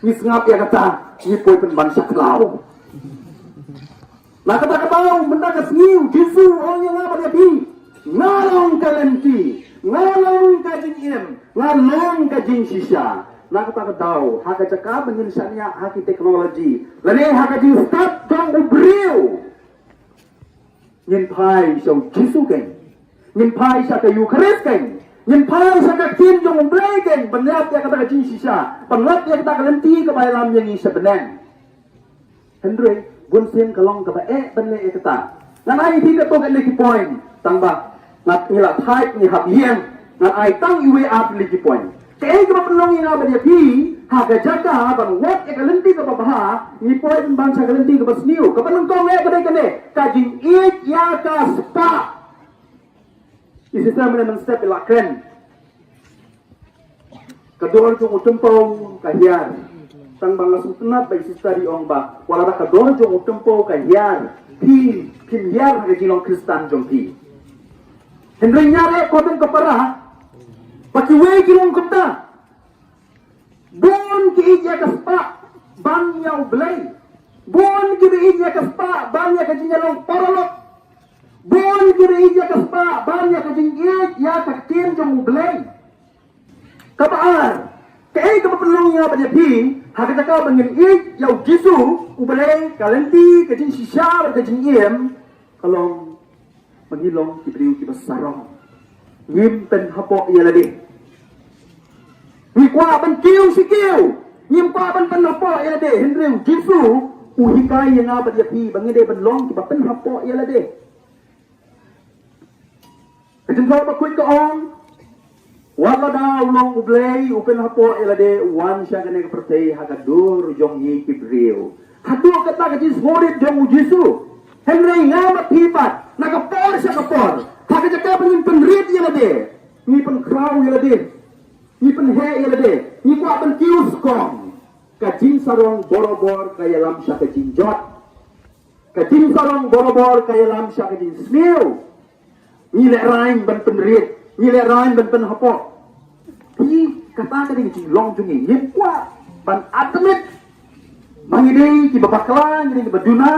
Ngi sngap ïa kata, ngi poi pynban sha khlaw. Na kata ka daw, mynta ka sngi, u Jisu u ong ïa nga bad ïa phi, nga long ka lynti, nga long ka jingim, nga long ka jingshisha. Na kata ka daw, ha ka jaka ba ngin shaniah ha ki technology, lane ha ka jingstad jong u briew, ngin phai sha u Jisu keiñ, ngin phai sha ka Eukharist keiñ, ngin phai sha ka ktien jong u Blei keiñ, ban lap ïa kata ka jingshisha, ban lap ïa kata ka lynti kaba ïalam ïa ngi sha bneng. Hynrei bunsien ka long kaba eh ban leh ïa kata. Ngan ai ïa phi katto katne ki point, tang ba ngi la thait ngi hap ïeng. Ngan ai tang iwei ar tylli ki point. Kaei kaba pynlong ïa nga bad ïa phi ha ka jaka ban wad ïa ka lynti kaba bha, ngi poi pynban sha ka lynti kaba sniew. Kaba nyngkong eh ka dei kane, ka jingïeit ïa ka spah. I sister mynne mynstep i la kren, ka dor jong u tympew ka hiar. Tang ba nga sngewtynnat ba i sister i ong ba wat la da ka dor jong u tympew ka hiar, phi, phim hiar ha ka jinglong Khristan jong phi. Hynrei nga ruh, ko don ka para ba kiwei ki long kumta. Bun ki ïeit ïa ka spah ban ïa u Blei. Bun ki ïeit ïa ka spah ban ïa ka jingïalong paralok. Bun ki ïeit ïa ka spah ban ïa ka jingïeit ïa ka ktien jong u Blei. Kaba ar, kaei kaba pynlong ïa nga bad ïa phi ha ka jaka ba ngin ïeit ïa u Jisu, u Blei, ka lynti, ka jingshisha bad ka jingim, ka long ba ngi long ki briew kiba sarong. Ngim pynhapoh ïa lade. Ngi kwah ban kiew shi kiew, ngim kwah ban pynhapoh ïa lade. Hynrei u Jisu u hikai ïa nga bad ïa phi ba ngi dei ban long kiba pynhapoh ïa lade. Ka jingthoh bakhuid ka ong, wat lada u long u Blei, u pynhapoh ïa lade, u wan sha kane ka pyrthei ha ka dur jong ngi ki briew. Haduh katta ka jingsngewrit jong u Jisu. Hynrei nga bad phi pat, na ka por sha ka por, ha ka jaka ba ngin pynrit ïa lade, ngi pynkhraw ïa lade, ngi pynheh ïa lade, ngi kwah ban kiew skong. Ka jingsarong borabor ka ïalam sha ka jingjot. Ka jingsarong borabor ka ïalam sha ka jingsniew. Ngi lehraiñ ban pynrit, ngi lehraiñ ban pynhapoh. Phi, kata ka dei ka jinglong jong ngi. Ngim kwah ban admit ba ngi dei kiba bakla, ngi dei kiba duna,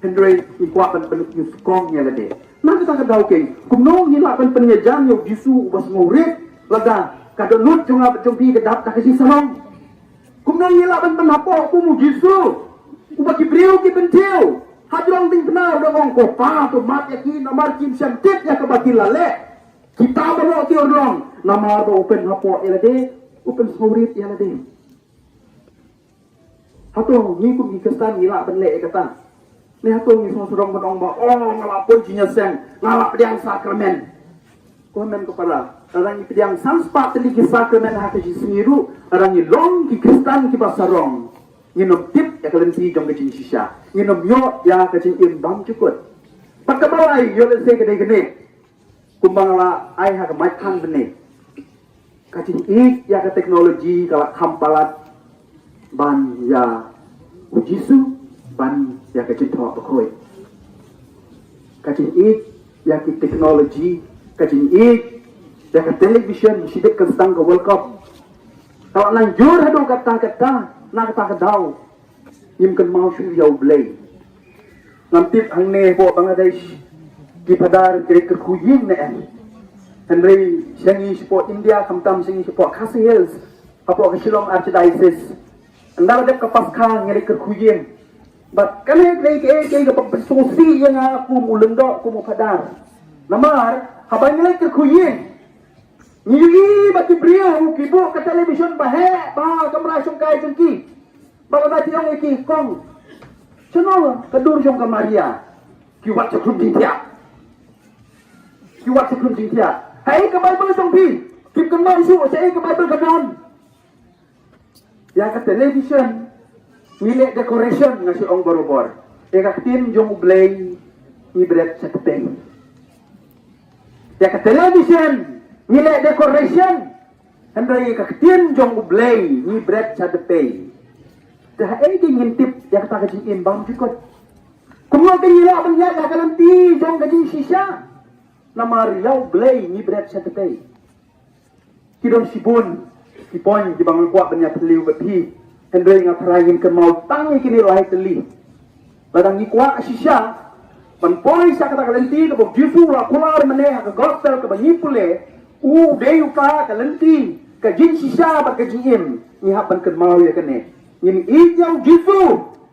hynrei ngi kwah ban pynlut skong ïa lade. Na kata ka daw keiñ, kumno ngi lah ban pynïajan ïa u Jisu uba sngewrit lada ka dohnud jong nga bad jong phi ka dap da ka jingsarong? Kumno ngi lah ban pynhapoh kum u Jisu, uba ki briew ki pynthiew? Hajrong diengphna u dang ong, ko Pa, to map ïa ki namar kim shym tip ïa kaba ki la leh. Kita baroh ki urlong, namar ba u pynhapoh ïa lade, u pynsngewrit ïa lade. Hato ngi kum ki Khristan ngi lah ban leh ïa kata? Ngi hato ngi sngewsarong ban ong ba, oh, nga la poi jingïaseng, nga la pdiang sakramen. Ko hynmen ko para, lada ngi pdiang san spah tylli ki sakramen ha ka jingsngi ruh, lada ngi long ki Khristan kiba sarong, ngin ym tip ïa ka lynti jong ka jingshisha, ngin ym ïoh ïa ka jingim bymjukut. Bad kaba lai, ïoh lehse ka dei kane. Kumba nga la ai ha ka maikhang mynne, ka jingïeit ïa ka technology ka la kham palat ban ïa u Jisu, ban ïa ka jingthoh bakhuid. Ka jingïeit ïa ki technology, ka jingïeit ïa ka television, shibit kan sdang ka World Cup. Ka la nang jur haduh katta katta, na kata ka daw ngim kynmaw shuh ïa U Blei. Ngam tip hangne hapoh Bangladesh ki phadar ki leit kyrkhu ïing ne em. Hynrei sha ngi shapoh India, khamtam sha ngi shapoh Khasi Hills, hapoh ka Shillong Archdiocese, ynda la dep ka Paskha ngi leit kyrkhu ïing. Bad kane ka dei kaei kaei kaba pynsngewsih ïa nga kum u lyngdoh, kum u phadar. Namar haba ngi leit kyrkhu ïing, ngi ïohi ba ki briew ki buh ka television ba heh bha ha kamra shongkai jong ki. Bad lada phi ong ïa ki, kong, shano ka dur jong ka Maria? Ki wad shakhrum jingthiah. Ki wad shakhrum jingthiah. Haei ka Baibl jong phi? Phim kynmaw shuh shaei ka Baibl ka don. Ïa ka television ngi leh decoration, nga shu ong barabor. Ïa ka ktien jong U Blei ngi bret sha tpei. Ïa ka television ngi leh decoration, hynrei ïa ka ktien jong U Blei ngi bret sha tpei. Te haei ngin tip ïa kata ka jingim bymjukut? Kumno ngin ïoh ban ïaid ha ka lynti jong ka jingshisha? Namar ïa U Blei ngi bret sha tpei. Ki don shibun ki point kiba nga kwah ban ïa phylliew bad phi. Hynrei nga tharai ngin kynmaw tang ïa kine lai tylli. Lada ngi kwah shisha ban poi sha kata ka lynti kaba U Jisu u la kular mynne ha ka gospel kaba ngi pule, u dei uta ka lynti, ka jingshisha bad ka jingim, ngi hap ban kynmaw ïa kane. Ngin ïeit ïa U Jisu,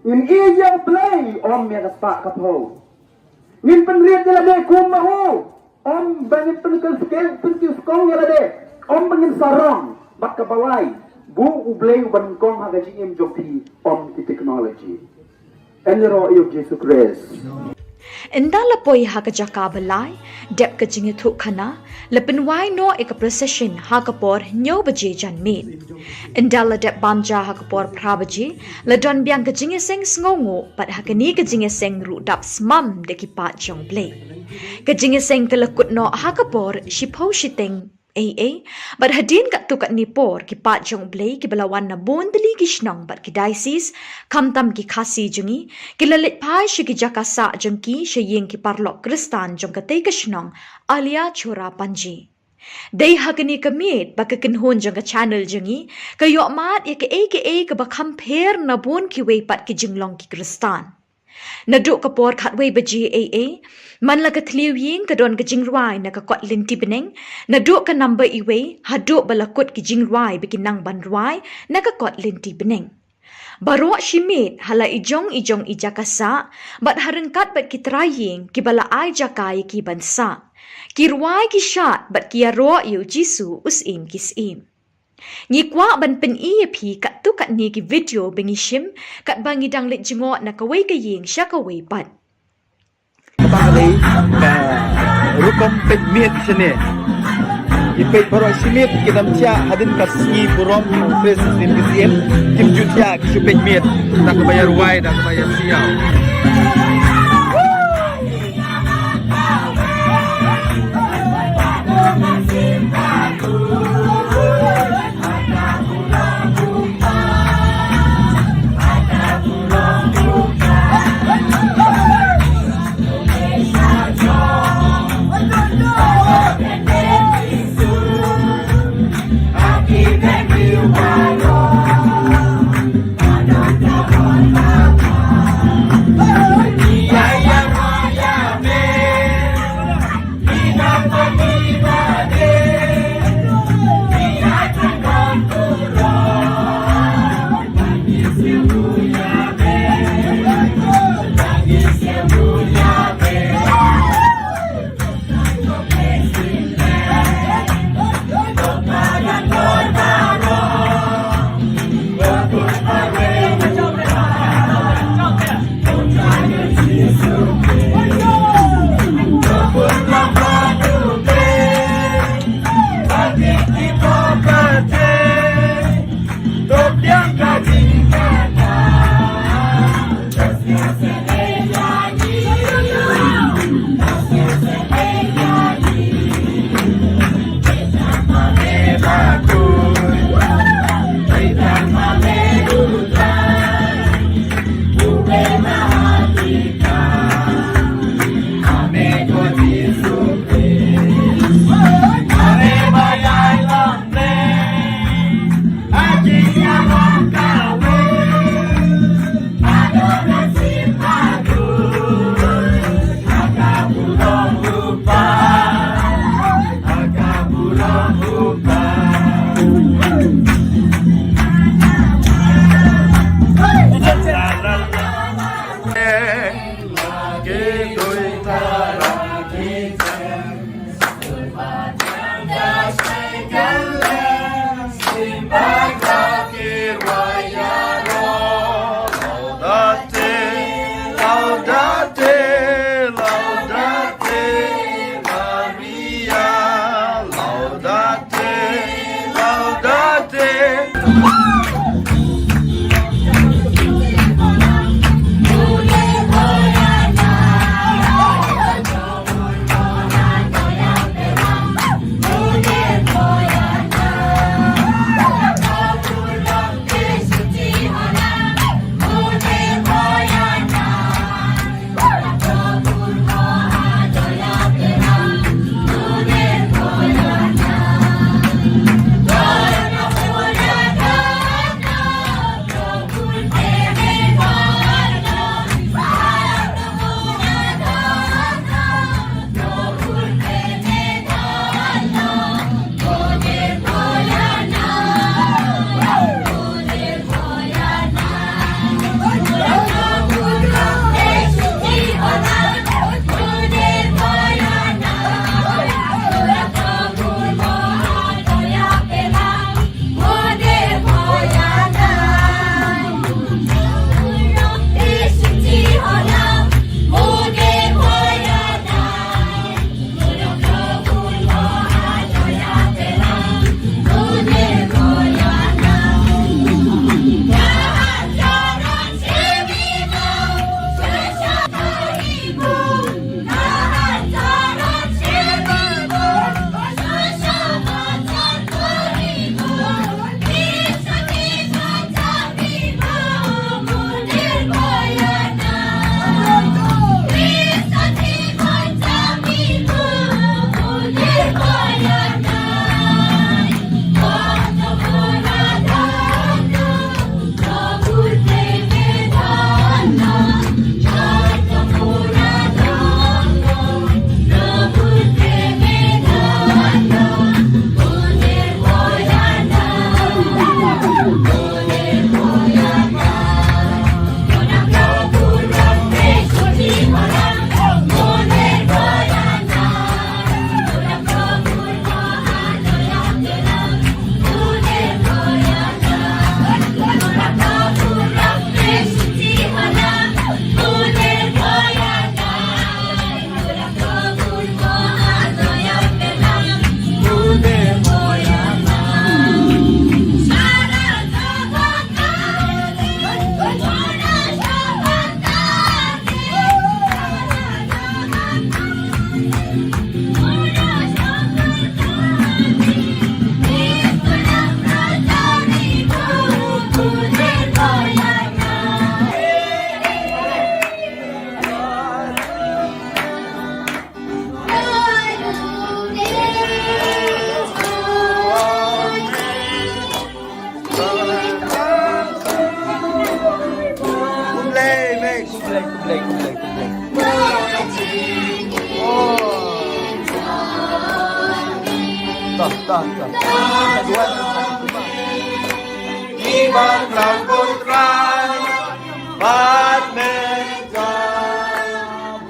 ngin ïeit ïa U Blei, ym ïa ka spah ka phew. Ngin pynrit ïa lade kum ma u. Ym ba ngin pynkyskong, pynkyskong ïa lade. Ym ba ngin sarong. Bad kaba lai, buh U Blei u ba nyngkong ha ka jingim jong phi, ym ki technology. Yn ïaroh ïa U Jisu Khrist. Ynda la poi ha ka jaka ba lai, dep ka jingïathuhkhana, la pynwai noh ïa ka procession ha ka por hynñiew baje janmiet. Ynda la dep bam ja ha ka por phra baje, la don biang ka jingïaseng sngewnguh, bad ha kane ka jingïaseng ruh dap smam da ki paid jong U Blei. Ka jingïaseng ka la kut noh ha ka por shiphew shiteng eiei, bad hadien katto katne por ki paid jong U Blei kiba la wan na bun tylli ki shnong bad ki diocese, khamtam ki Khasi jong ngi, ki la leit phai sha ki jaka sah jong ki sha ïing ki paralok Khristan jong katei ka shnong, Alia Chora Panji. Dei ha kane ka miet ba ka kynhun jong ka channel jong ngi ka ïoh mad ïa kaei kaei kaba kham pher na bun kiwei pat ki jinglong ki Khristan. Naduh ka por khatwei baje eiei, man la ka thliew ïing ka don ka jingrwai na ka kot lynti bneng, naduh ka number iwei, haduh ba la kut ki jingrwai ba ki nang ban rwai na ka kot lynti bneng. Baroh shi miet ha la i jong i jong i jaka sah, bad ha ryngkat bad ki trai ïing kiba la ai jaka ïa ki ban sah, ki rwai ki shad bad ki ïaroh ïa U Jisu u syiem ki syiem. Ngi kwah ban pyni ïa phi katto katne ki video ba ngi shim katba ngi dang leit jngoh na kawei ka ïing sha kawei pat. Kaba ka dei ka rukom peit miet shane. Ki peit baroh shi miet ki dang thiah hadien ka sngi burom u Khrist u syiem ki syiem, kim ju thiah ki shu peit miet da kaba ïa rwai da kaba ïa siaw. Dah, dah, dah. Kiba khraw ko Trai bad me,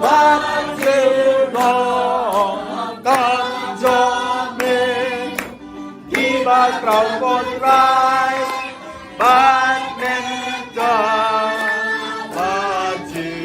bad junom kam jong me. Kiba khraw ko Trai bad me, bad junom.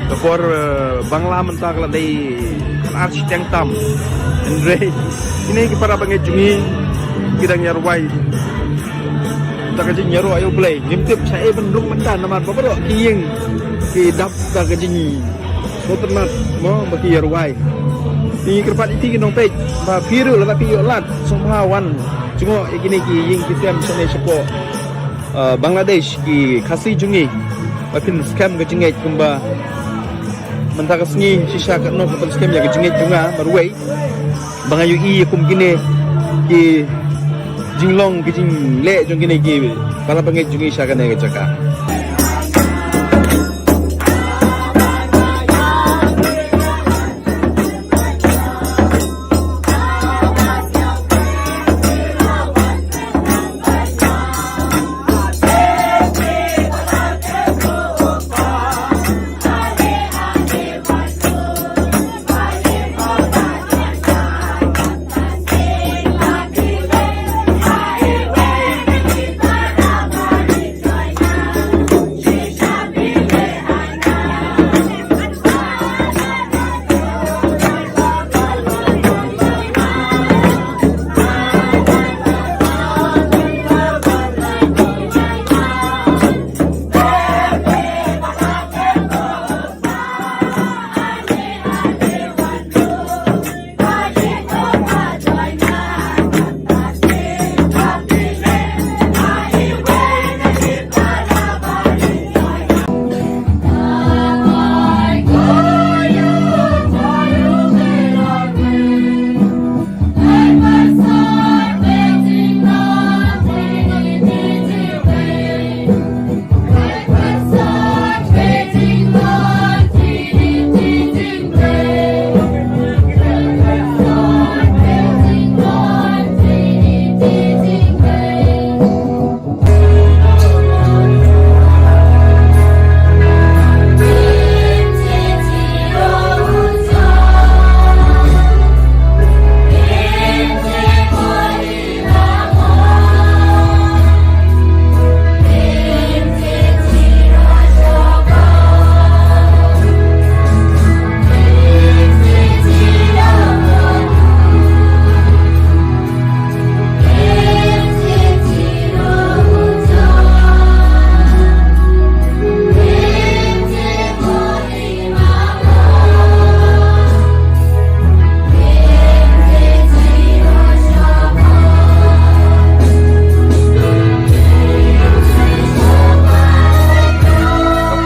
Ka por, eh, Bangla mynta ka la dei khatar shiteng tam. Hynrei kine ki para bangeit jong ngi ki dang ïarwai da ka jingïaroh ïa U Blei. Ngim tip shaei ban rung mynta namar ba baroh ki ïing ki dap da ka jing sngewtynnat mo ba ki ïarwai. Ngi kyrpad ïa phi ki nongpeit ba phi ruh lada phi ïoh lad sngewbha wan jngoh ïa kine ki ïing ki sem shane shapoh, eh, Bangladesh, ki Khasi jong ngi. Ba phin skhem ka jingngeit kumba mynta ka sngi shisha katno ka pynskhem ïa ka jingngeit jong nga marwei. Ba nga ïohi ïa kum kine ki jinglong ki jingleh jong kine ki para bangeit jong ngi sha kane ka jaka.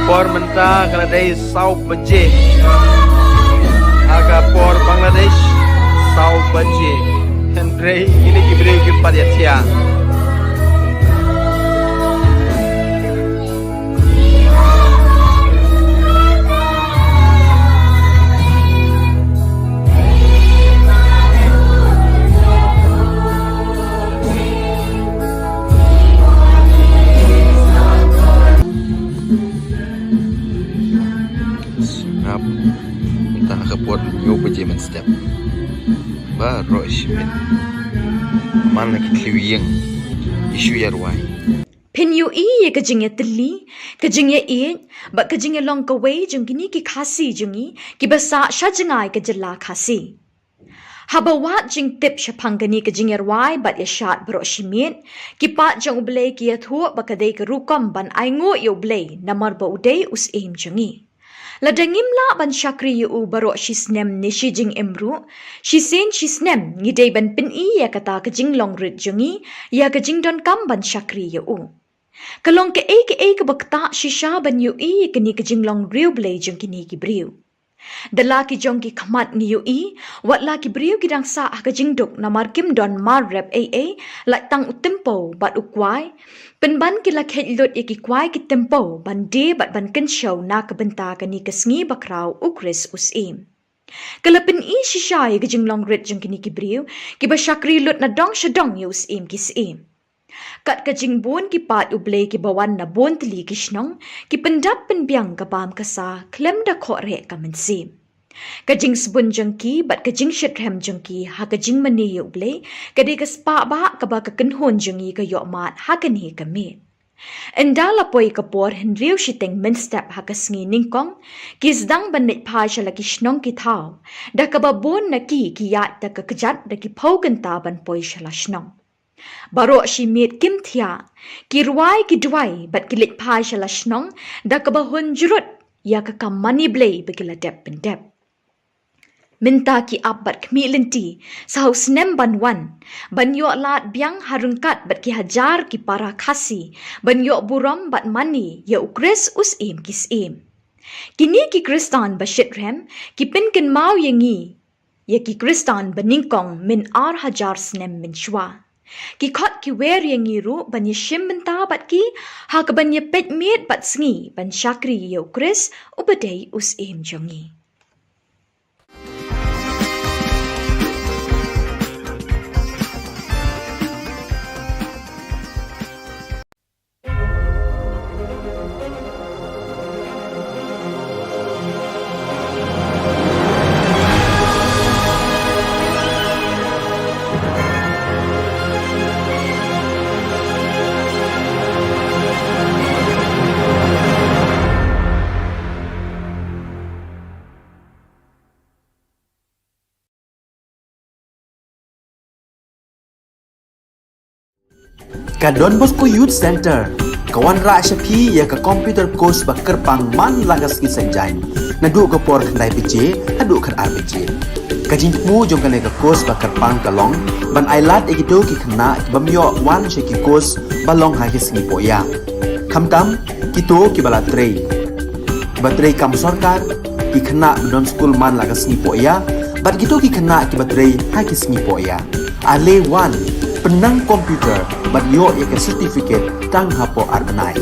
Por mynta ka la dei saw baje. Ha ka por Bangladesh, saw baje. Hynrei kine ki briew kim pat ïathiah. Sngap. Mynta ka por hynñiew baje mynstep. Baroh shi miet. Man la ki thliew ïing ki shu ïa rwai. Phin ïohi ïa ka jingïatylli, ka jingïaieit bad ka jingïalong kawei jong kine ki Khasi jong ngi kiba sah sha jngai ka jylla Khasi. Haba wad jingtip shaphang kane ka jingïarwai bad ïashad baroh shi miet, ki paid jong U Blei ki ïathuh ba ka dei ka rukom ban ainguh ïa U Blei namar ba u dei u Syiem jong ngi. Lada ngim lah ban shakri ïa u baroh shi snem ne shi jingim ruh, shisien shi snem ngi dei ban pyni ïa kata ka jinglong rit jong ngi ïa ka jingdonkam ban shakri ïa u. Ka long kaei kaei kaba ktah shisha ban ïohi ïa kane ka jinglong riewblei jong kine ki briew. Da la ki jong ki khmat ngi ïohi, wat la ki briew ki dang sah ha ka jingduk namar kim don mar rep ei ei, lait tang u tympew bad u kwai. Pynban ki la kheit lut ïa ki kwai ki tympew ban die bad ban kynshew na ka bynta kane ka sngi bakhraw U Khrist u Syiem. Ka la pyni shisha ïa ka jinglong rit jong kine ki briew kiba shakri lut na dong sha dong ïa u Syiem ki syiem. Kat ka jingbun ki paid U Blei kiba wan na bun tylli ki shnong, ki pyndap pynbiang ka bam ka sa khlem da khohreh ka mynsiem. Ka jingsbun jong ki bad ka jingshitrhem jong ki ha ka jingmane ïa U Blei ka dei ka spah bah kaba ka kynhun jong ngi ka ïoh mad ha kane ka miet. Ynda la poi ka por hynriew shiteng mynstep ha ka sngi nyngkong, ki sdang ban leit phai sha la ki shnong ki thaw, da kaba bun na ki ki ïaid da ka kjat da ki phew kynta ban poi sha la shnong. Baroh shi miet kim thiah, ki rwai ki duwai bad ki leit phai sha la shnong da kaba hun jrut ïa ka kam mane Blei ba ki la dep pyndep. Mynta ki ap bad khmih lynti sa u snem ban wan, ban ïoh lad biang ha ryngkat bad ki hajar ki para Khasi ban ïoh burom bad mane ïa U Khrist u Syiem ki syiem. Kine ki Khristan ba shitrhem ki pynkynmaw ïa ngi ïa ki Khristan ba nyngkong myn ar hajar snem mynshuwa. Ki khot ki wer ïa ngi ruh ban ïashim bynta bad ki ha kaban ïapeit miet bad sngi ban shakri ïa U Khrist uba dei u Syiem jong ngi. Ka Don Bosco Youth Center ka wanrah sha phi ïa ka computer course ba kyrpang man la ka sngi Saitjaiñ, naduh ka por khyndai baje haduh khatar baje. Ka jingthmu jong kane ka course ba kyrpang ka long ban ailad ïa kito ki khynnah ki bym ïoh wan sha ki course ba long ha ki sngi pohïa, khamtam kito kiba la trei, kiba trei kam sorkar, ki khynnah ba don skul man la ka sngi pohïa, bad kito ki khynnah kiba trei ha ki sngi pohïa. Ale wan, pynnang computer bad ïoh ïa ka certificate tang hapoh ar bnai.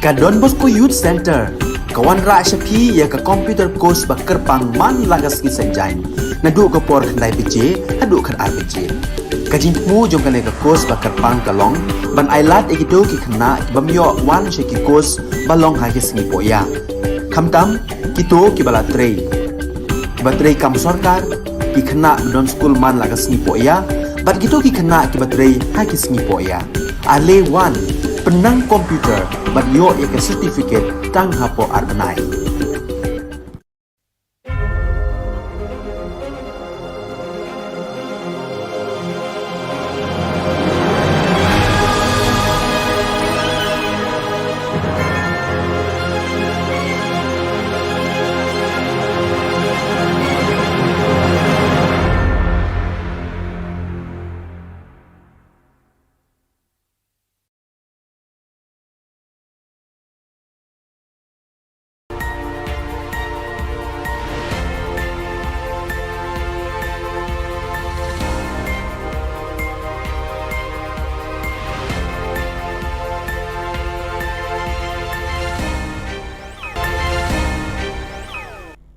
Ka Don Bosco Youth Center ka wanrah sha phi ïa ka computer course ba kyrpang man la ka sngi Saitjaiñ, naduh ka por khyndai baje haduh khatar baje. Ka jingthmu jong kane ka course ba kyrpang ka long ban ailad ïa kito ki khynnah ki bym ïoh wan sha ki course ba long ha ki sngi pohïa, khamtam kito kiba la trei, kiba trei kam sorkar, ki khynnah ba don skul man la ka sngi pohïa bad kito ki khynnah kiba trei ha ki sngi pohïa. Ale wan, pynnang computer bad ïoh ïa ka certificate tang hapoh ar bnai.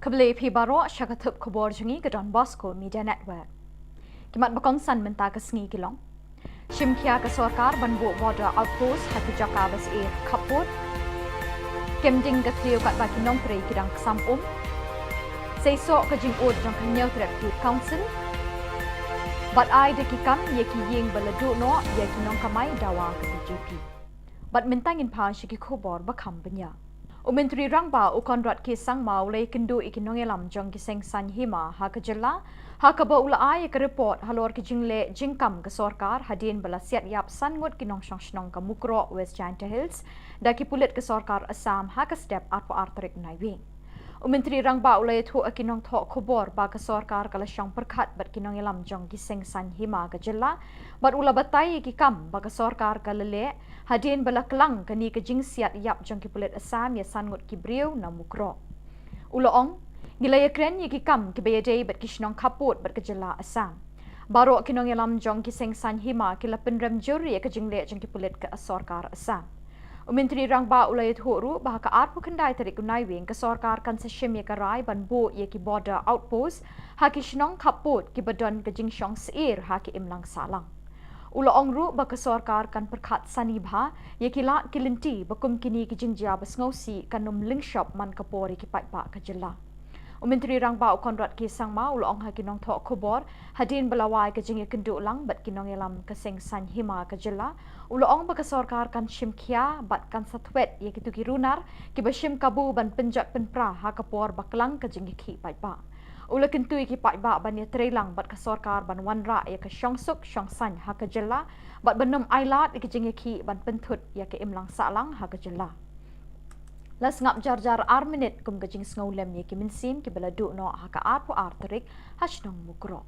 Khublei phi baroh sha ka thup khubor jong ngi ka Don Bosco Media Network. Ki mat ba kongsan mynta ka sngi ki long: Shim khia ka sorkar ban buh border outpost ha ki jaka ba syier khappud. Kem ding ka thliew katba ki nongtrei ki dang ksam um. Seisoh ka jingud jong ka Hynñiewtrep Youth Council. Bad ai da ki kam ïa ki ïing ba la duh noh ïa ki nongkamai dawa ka B J P. Bad mynta ngin phai sha ki khubor ba kham bniah. U Myntri Rangbah u Conrad K Sangma u la ïakynduh ïa ki nongïalam jong ki seng saiñ hima ha ka jylla, ha kaba u la ai ïa ka report halor ki jingleh jingkam ka sorkar hadien ba la siat ïap san ngut ki nongshong shnong ka Mukroh, West Jaintia Hills da ki pulit ka sorkar Assam ha ka step arphew ar tarik Naiwieng. U Myntri Rangbah u la ïathuh ïa ki nongthoh khubor ba ka sorkar ka la shong pyrkhat bad ki nongïalam jong ki seng saiñ hima ka jylla bad u la batai ïa ki kam ba ka sorkar ka la leh hadien ba la klang kane ka jingsiat ïap jong ki pulit Assam ïa san ngut ki briew na Mukroh. U la ong, ngi la ïakren ïa ki kam kiba ïadei bad ki shnong khappud bad ka jylla Assam. Baroh ki nongïalam jong ki seng saiñ hima ki la pynrem jur ïa ka jingleh jong ki pulit ka sorkar Assam. U Myntri Rangbah u la ïathuh ruh ba ha ka arphew khyndai tarik u Naiwieng ka sorkar kan sa shim ïa ka rai ban buh ïa ki border outpost ha ki shnong khappud kiba don ka jingshong syier ha ki imlang sahlang. U la ong ruh ba ka sorkar kan pyrkhat sani bha ïa ki lad ki lynti ba kum kine ki jingjia ba sngewsih kan ym lyngshop man ka por ïa ki paidbah ka jylla. U Myntri Rangbah u Conrad K Sangma u la ong ha ki nongthoh khubor hadien ba la wai ka jingïakynduh lang bad ki nongïalam ka seng saiñ hima ka jylla, u la ong ba ka sorkar kan shim khia bad kan sa thwet ïa kito ki runar kiba shim kabu ban pynjot pynpra ha ka por ba klang ka jingïakhih paidbah. U la kyntu ïa ki paidbah ban ïatreilang bad ka sorkar ban wanrah ïa ka shongsuk shongsaiñ ha ka jylla bad ban ym ailad ïa ka jingïakhih ban pynthut ïa ka imlang sahlang ha ka jylla. La sngap jar jar ar minit kum ka jingsngewlem ïa ki mynsiem kiba la duh noh ha ka arphew ar tarik ha shnong Mukroh.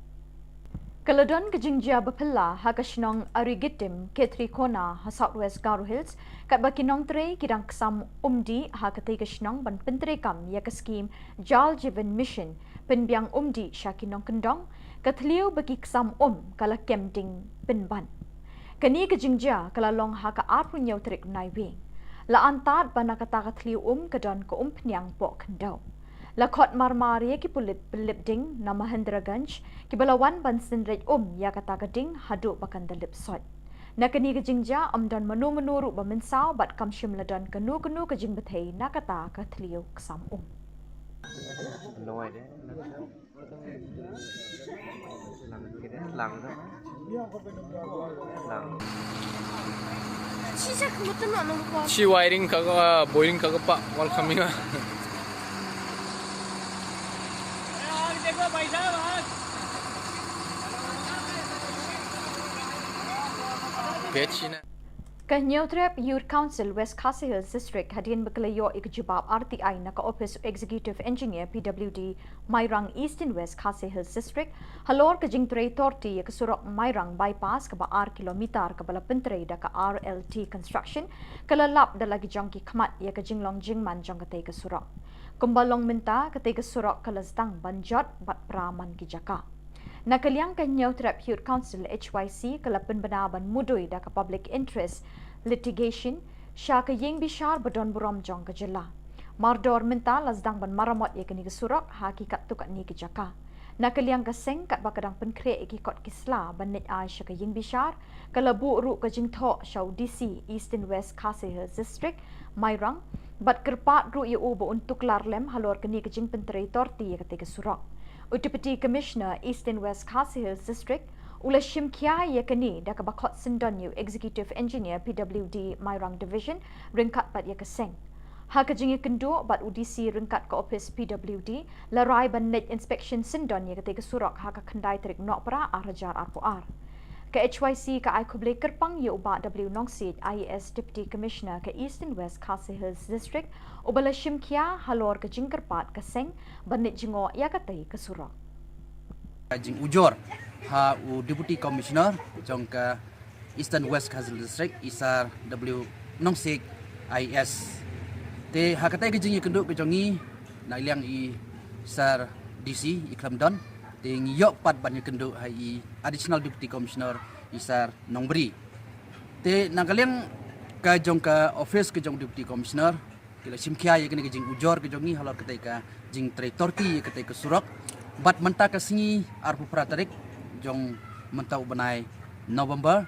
Ka la don ka jingjia ba phylla ha ka shnong Arigittim, Khetrikona ha South West Garo Hills, katba ki nongtrei ki dang ksam umdih ha katei ka shnong ban pyntreikam ïa ka skhim Jal Jeevan Mission, pynbiang umdih sha ki nongkyndong, ka thliew ba ki ksam um ka la kem ding pynban. Kane ka jingjia ka la long ha ka arphew hynñiew tarik Naiwieng. La antad ba na kata ka thliew um ka don ka umphniang poh khyndew. La khot marmar ïa ki pulit pynlip ding na Mahendraganj kiba la wan ban synreit um ïa kata ka ding haduh ba kan da lip soit. Na kane ka jingjia ym don mano mano ruh ba mynsaw bad kam shym la don kano kano ka jingbthei na kata ka thliew ksam um. Lang, kita lang tu. Lang. Chi wiring ka, ka boring ka, ka pa wal kami ma. Pechina. Ka Hynñiewtrep Youth Council West Khasi Hills District hadien ba ka la ïoh ïa ka jubab R T I na ka Office Executive Engineer P W D Mairang Eastern West Khasi Hills District, halor ka jingtrei torti ïa ka surok Mairang Bypass kaba ar kilometer kaba la pyntrei da ka R L T Construction, ka la lap da la ki jong ki khmat ïa ka jinglong jingman jong katei ka surok. Kumba long mynta, katei ka surok ka la sdang ban jot bad pra man ki jaka. Na ka liang ka Hynñiewtrep Youth Council, H Y C, ka la pynbna ban mudui da ka Public Interest Litigation sha ka ïing bishar ba don burom jong ka jylla. Mardor mynta la sdang ban maramot ïa kane ka surok ha ki katto katne ki jaka. Na ka liang ka seng, katba ka dang pynkhreh ïa ki kot ki sla ban leit ai sha ka ïing bishar, ka la buh ruh ka jingthoh sha u D C Eastern West Khasi Hills District, Mairang, bad kyrpad ruh ïa u ba un tuklar lem halor kane ka jingpyntrei torti ïa katei ka surok. U Deputy Commissioner Eastern West Khasi Hills District u la shim khia ïa kane da kaba khot syndon ïa u Executive Engineer P W D Mairang Division ryngkat bad ïa ka seng. Ha ka jingïakynduh bad u D C ryngkat ka ophis P W D, la rai ban leit inspection syndon ïa katei ka surok ha ka khyndai tarik Nohprah ar hajar arphew ar. Ka H Y C ka ai khublei kyrpang ïa u Bah W Nongsiej, I A S, Deputy Commissioner ka Eastern West Khasi Hills District, uba la shim khia halor ka jingkyrpad ka seng ban leit jngoh ïa katei ka surok. Ka jingujor ha u Deputy Commissioner jong ka Eastern West Khasi Hills District, i Sir W Nongsiej, I A S. Te ha katei ka jingïakynduh ka jong ngi na liang i Sir D C, i khlem don, te ngi ïoh pat ban ïakynduh ha i Additional Deputy Commissioner, i Sir Nongbri. Te na ka liang ka jong ka office ka jong Deputy Commissioner, ki la shim khia ïa kane ka jingujor ka jong ngi halor katei ka jingtrei torti ïa katei ka surok. Bad mynta ka sngi arphew phra tarik jong mynta u bnai November,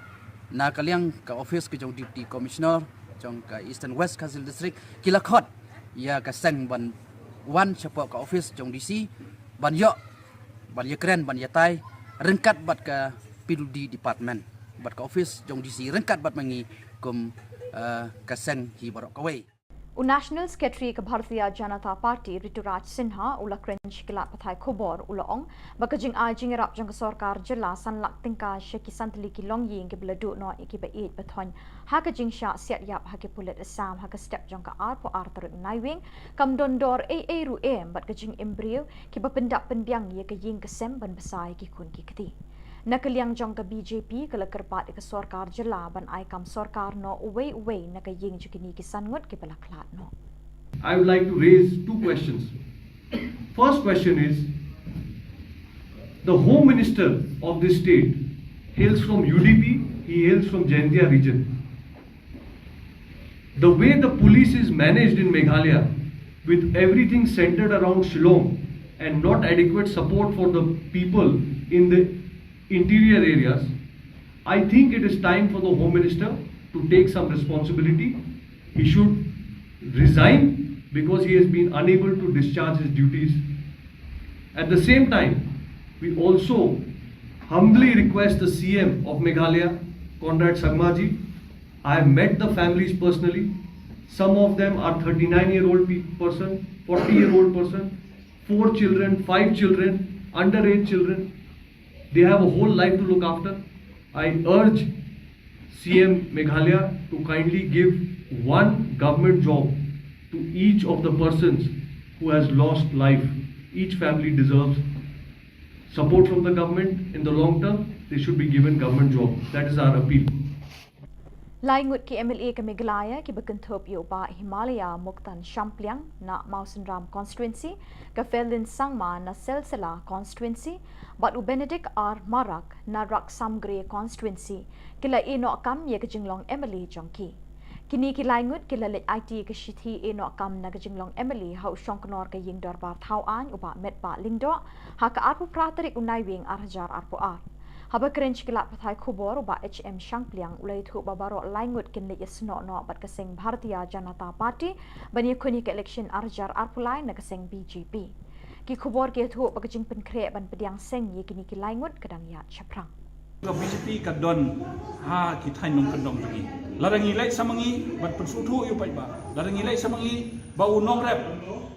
na ka liang ka office ka jong Deputy Commissioner jong ka Eastern West Khasi Hills District, ki la khot ïa ka seng ban wan shapoh ka office jong D C ban ïoh, ban ïakren, ban ïatai ryngkat bad ka P W D Department bad ka office jong D C ryngkat bad ma ngi kum, eh, ka seng hi baroh kawei. U National Secretary ka Bharatiya Janata Party, Rituraj Sinha, u la kren sha ki lad pathai khubor, u la ong ba ka jingai jingïarap jong ka sorkar jylla san lak tyngka sha ki san tylli ki longïing kiba la duh noh ïa kiba ïeit ba thoiñ ha ka jingshah siat ïap ha ki pulit Assam ha ka step jong ka arphew ar tarik Naiwieng, kam don dor ei ei ruh em bad ka jingim briew kiba pyndap pynbiang ïa ka ïing ka sem ban bsa ïa ki khun ki kti. Na ka liang jong ka B J P, ka la kyrpad ïa ka sorkar jylla ban ai kam sorkar noh uwei uwei na ka ïing jong kine ki san ngut kiba la khlad noh. I would like to raise two questions. First question is, the Home Minister of this state hails from U D P, he hails from Jaintia region. The way the police is managed in Meghalaya, with everything centered around Shillong and not adequate support for the people in the interior areas, I think it is time for the Home Minister to take some responsibility. He should resign because he has been unable to discharge his duties. At the same time, we also humbly request the C M of Meghalaya, Conrad Sangma ji. I have met the families personally. Some of them are thirty-nine year old pe-, person, forty year old person, four children, five children, underage children. They have a whole life to look after. I urge C M Meghalaya to kindly give one government job to each of the persons who has lost life. Each family deserves support from the government. In the long term, they should be given government job. That is our appeal. Lai ngut ki M L A ka Meghalaya kiba kynthup ïa u Bah Himalaya Muktan Shampliang na Mawsynram constituency, ka Ferlin Sangma na Silsila constituency, bad u Benedict R Marak na Raksamgre constituency, ki la ïeh noh kam ïa ka jinglong M L A jong ki. Kine ki lai ngut ki la leit aiti ïa ka shithi ïeh noh kam na ka jinglong M L A ha u shongknor ka ïing dorbar thaw aiñ u Bah Metbah Lyngdoh ha ka arphew phra tarik u Naiwieng ar hajar arphew ar. Haba kren sha ki lad pathai khubor, u Bah H M Shangpliang u la ïathuh ba baroh lai ngut kin leit ïasnoh noh bad ka seng Bharatiya Janata Party ban ïakhun ïa ka election ar hajar arphew lai na ka seng B J P. Ki khubor ki ïathuh ba ka jingpynkhreh ban pdiang seng ïa kine ki lai ngut ka dang ïaid shaphrang. Ka B J P ka don ha ki thaiñ nongkyndong jong ngi. Lada ngi leit sa ma ngi, bad pynsngewthuh ïa u paidbah. Lada ngi leit sa ma ngi, ba u nongrep.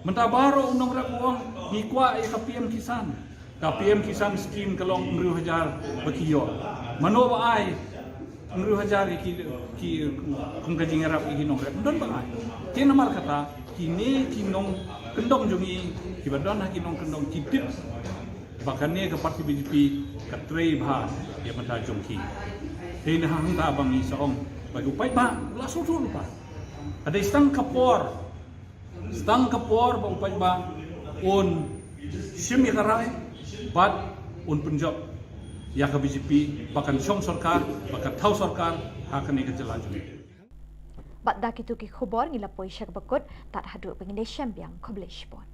Mynta baroh u nongrep u ong, ngi kwah ïa ka P M Kisan. Ka P M Kisan scheme ka long hynriew hajar ba ki ïoh. Mano ba ai hynriew hajar ïa ki, ki, kum ka jingïarap ïa ki nongrep. Ym don ba ai. Te namar kata, kine ki nongkyndong jong ngi, kiba don ha ki nongkyndong ki tip ba kane ka parti B J P ka trei bha ïa ka bynta jong ki. Te na hangta ba ngi sa ong ba u paidbah u la sngewthuh lypa. Ka dei tang ka por, tang ka por ba u paidbah un shim ïa ka rai bad un pynjop ïa ka B J P ba kan shong sorkar, ba kan thaw sorkar ha kane ka jylla jong ngi. Bad da kito ki khubor ngi la poi sha kaba kut, tad haduh ba ngin ïashem biang, khublei shibun.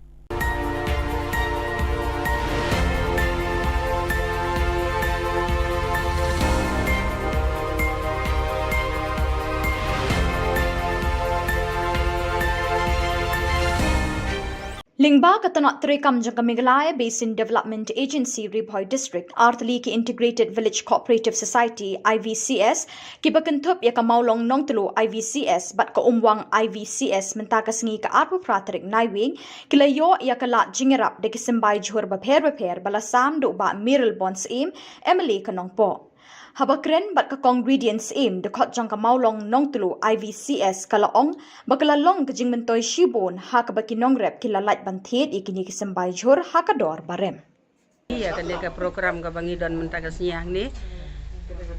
Lyngba ka tnat treikam jong ka Meghalaya Basin Development Agency Ri Bhoi District, artylli ki Integrated Village Cooperative Society, I V C S, kiba kynthup ïa ka Mawlong Nongtluh I V C S bad ka Umwang I V C S mynta ka sngi ka arphew phra tarik Naiwieng, ki la ïoh ïa ka lad jingïarap da ki symbai jhur bapher bapher ba la sam da u Bah Mayralborn Syiem, M L A ka Nongpoh. Haba kren bad ka Kong Radiance Syiem, dkhot jong ka Mawlong Nongtluh I V C S, ka la ong ba ka la long ka jingmyntoi shibun ha kaba ki nongrep ki la lait ban thied ïa kine ki symbai jhur ha ka dor ba rem. Ïa kane ka program kaba ngi don mynta ka sngi hangne,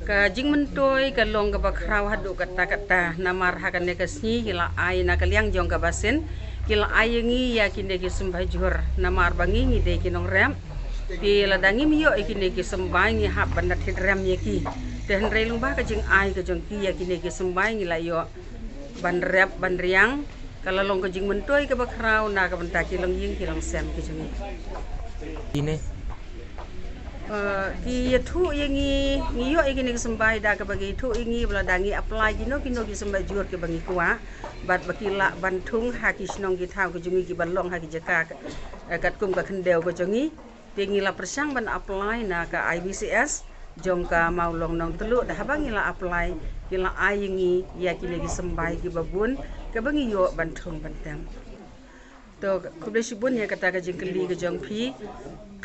ka jingmyntoi ka long kaba khraw haduh katta katta, namar ha kane ka sngi ki la ai na ka liang jong ka basin, ki la ai ïa ngi ïa kine ki symbai jhur, namar ba ngi ngi dei ki nongrep. Te lada ngim ïoh ïa kine ki symbai ngi hap ban da thied rem ïa ki. Te hynrei lyngba ka jingai ka jong ki ïa kine ki symbai ngi la ïoh ban rep ban riang, ka la long ka jingmyntoi kaba khraw na ka bynta ki longïing ki longsem ki jong ngi. Ine. Eh, ki ïathuh ïa ngi, ngi ïoh ïa kine ki symbai da kaba ki ïathuh ïa ngi ba lada ngi apply kino kino ki symbai jhur kiba ngi kwah, bad ba ki lah ban thung ha ki shnong ki thaw ki jong ngi kiba long ha ki jaka, eh, katkum ka khyndew ka jong ngi. Te ngi la pyrshang ban apply na ka I V C S jong ka Mawlong Nongtluh, da haba ngi la apply ki la ai ïa ngi ïa kine ki symbai kiba bun kaba ngi ïoh ban thung ban tem. To, khublei shibun ïa kata ka jingkylli ka jong phi.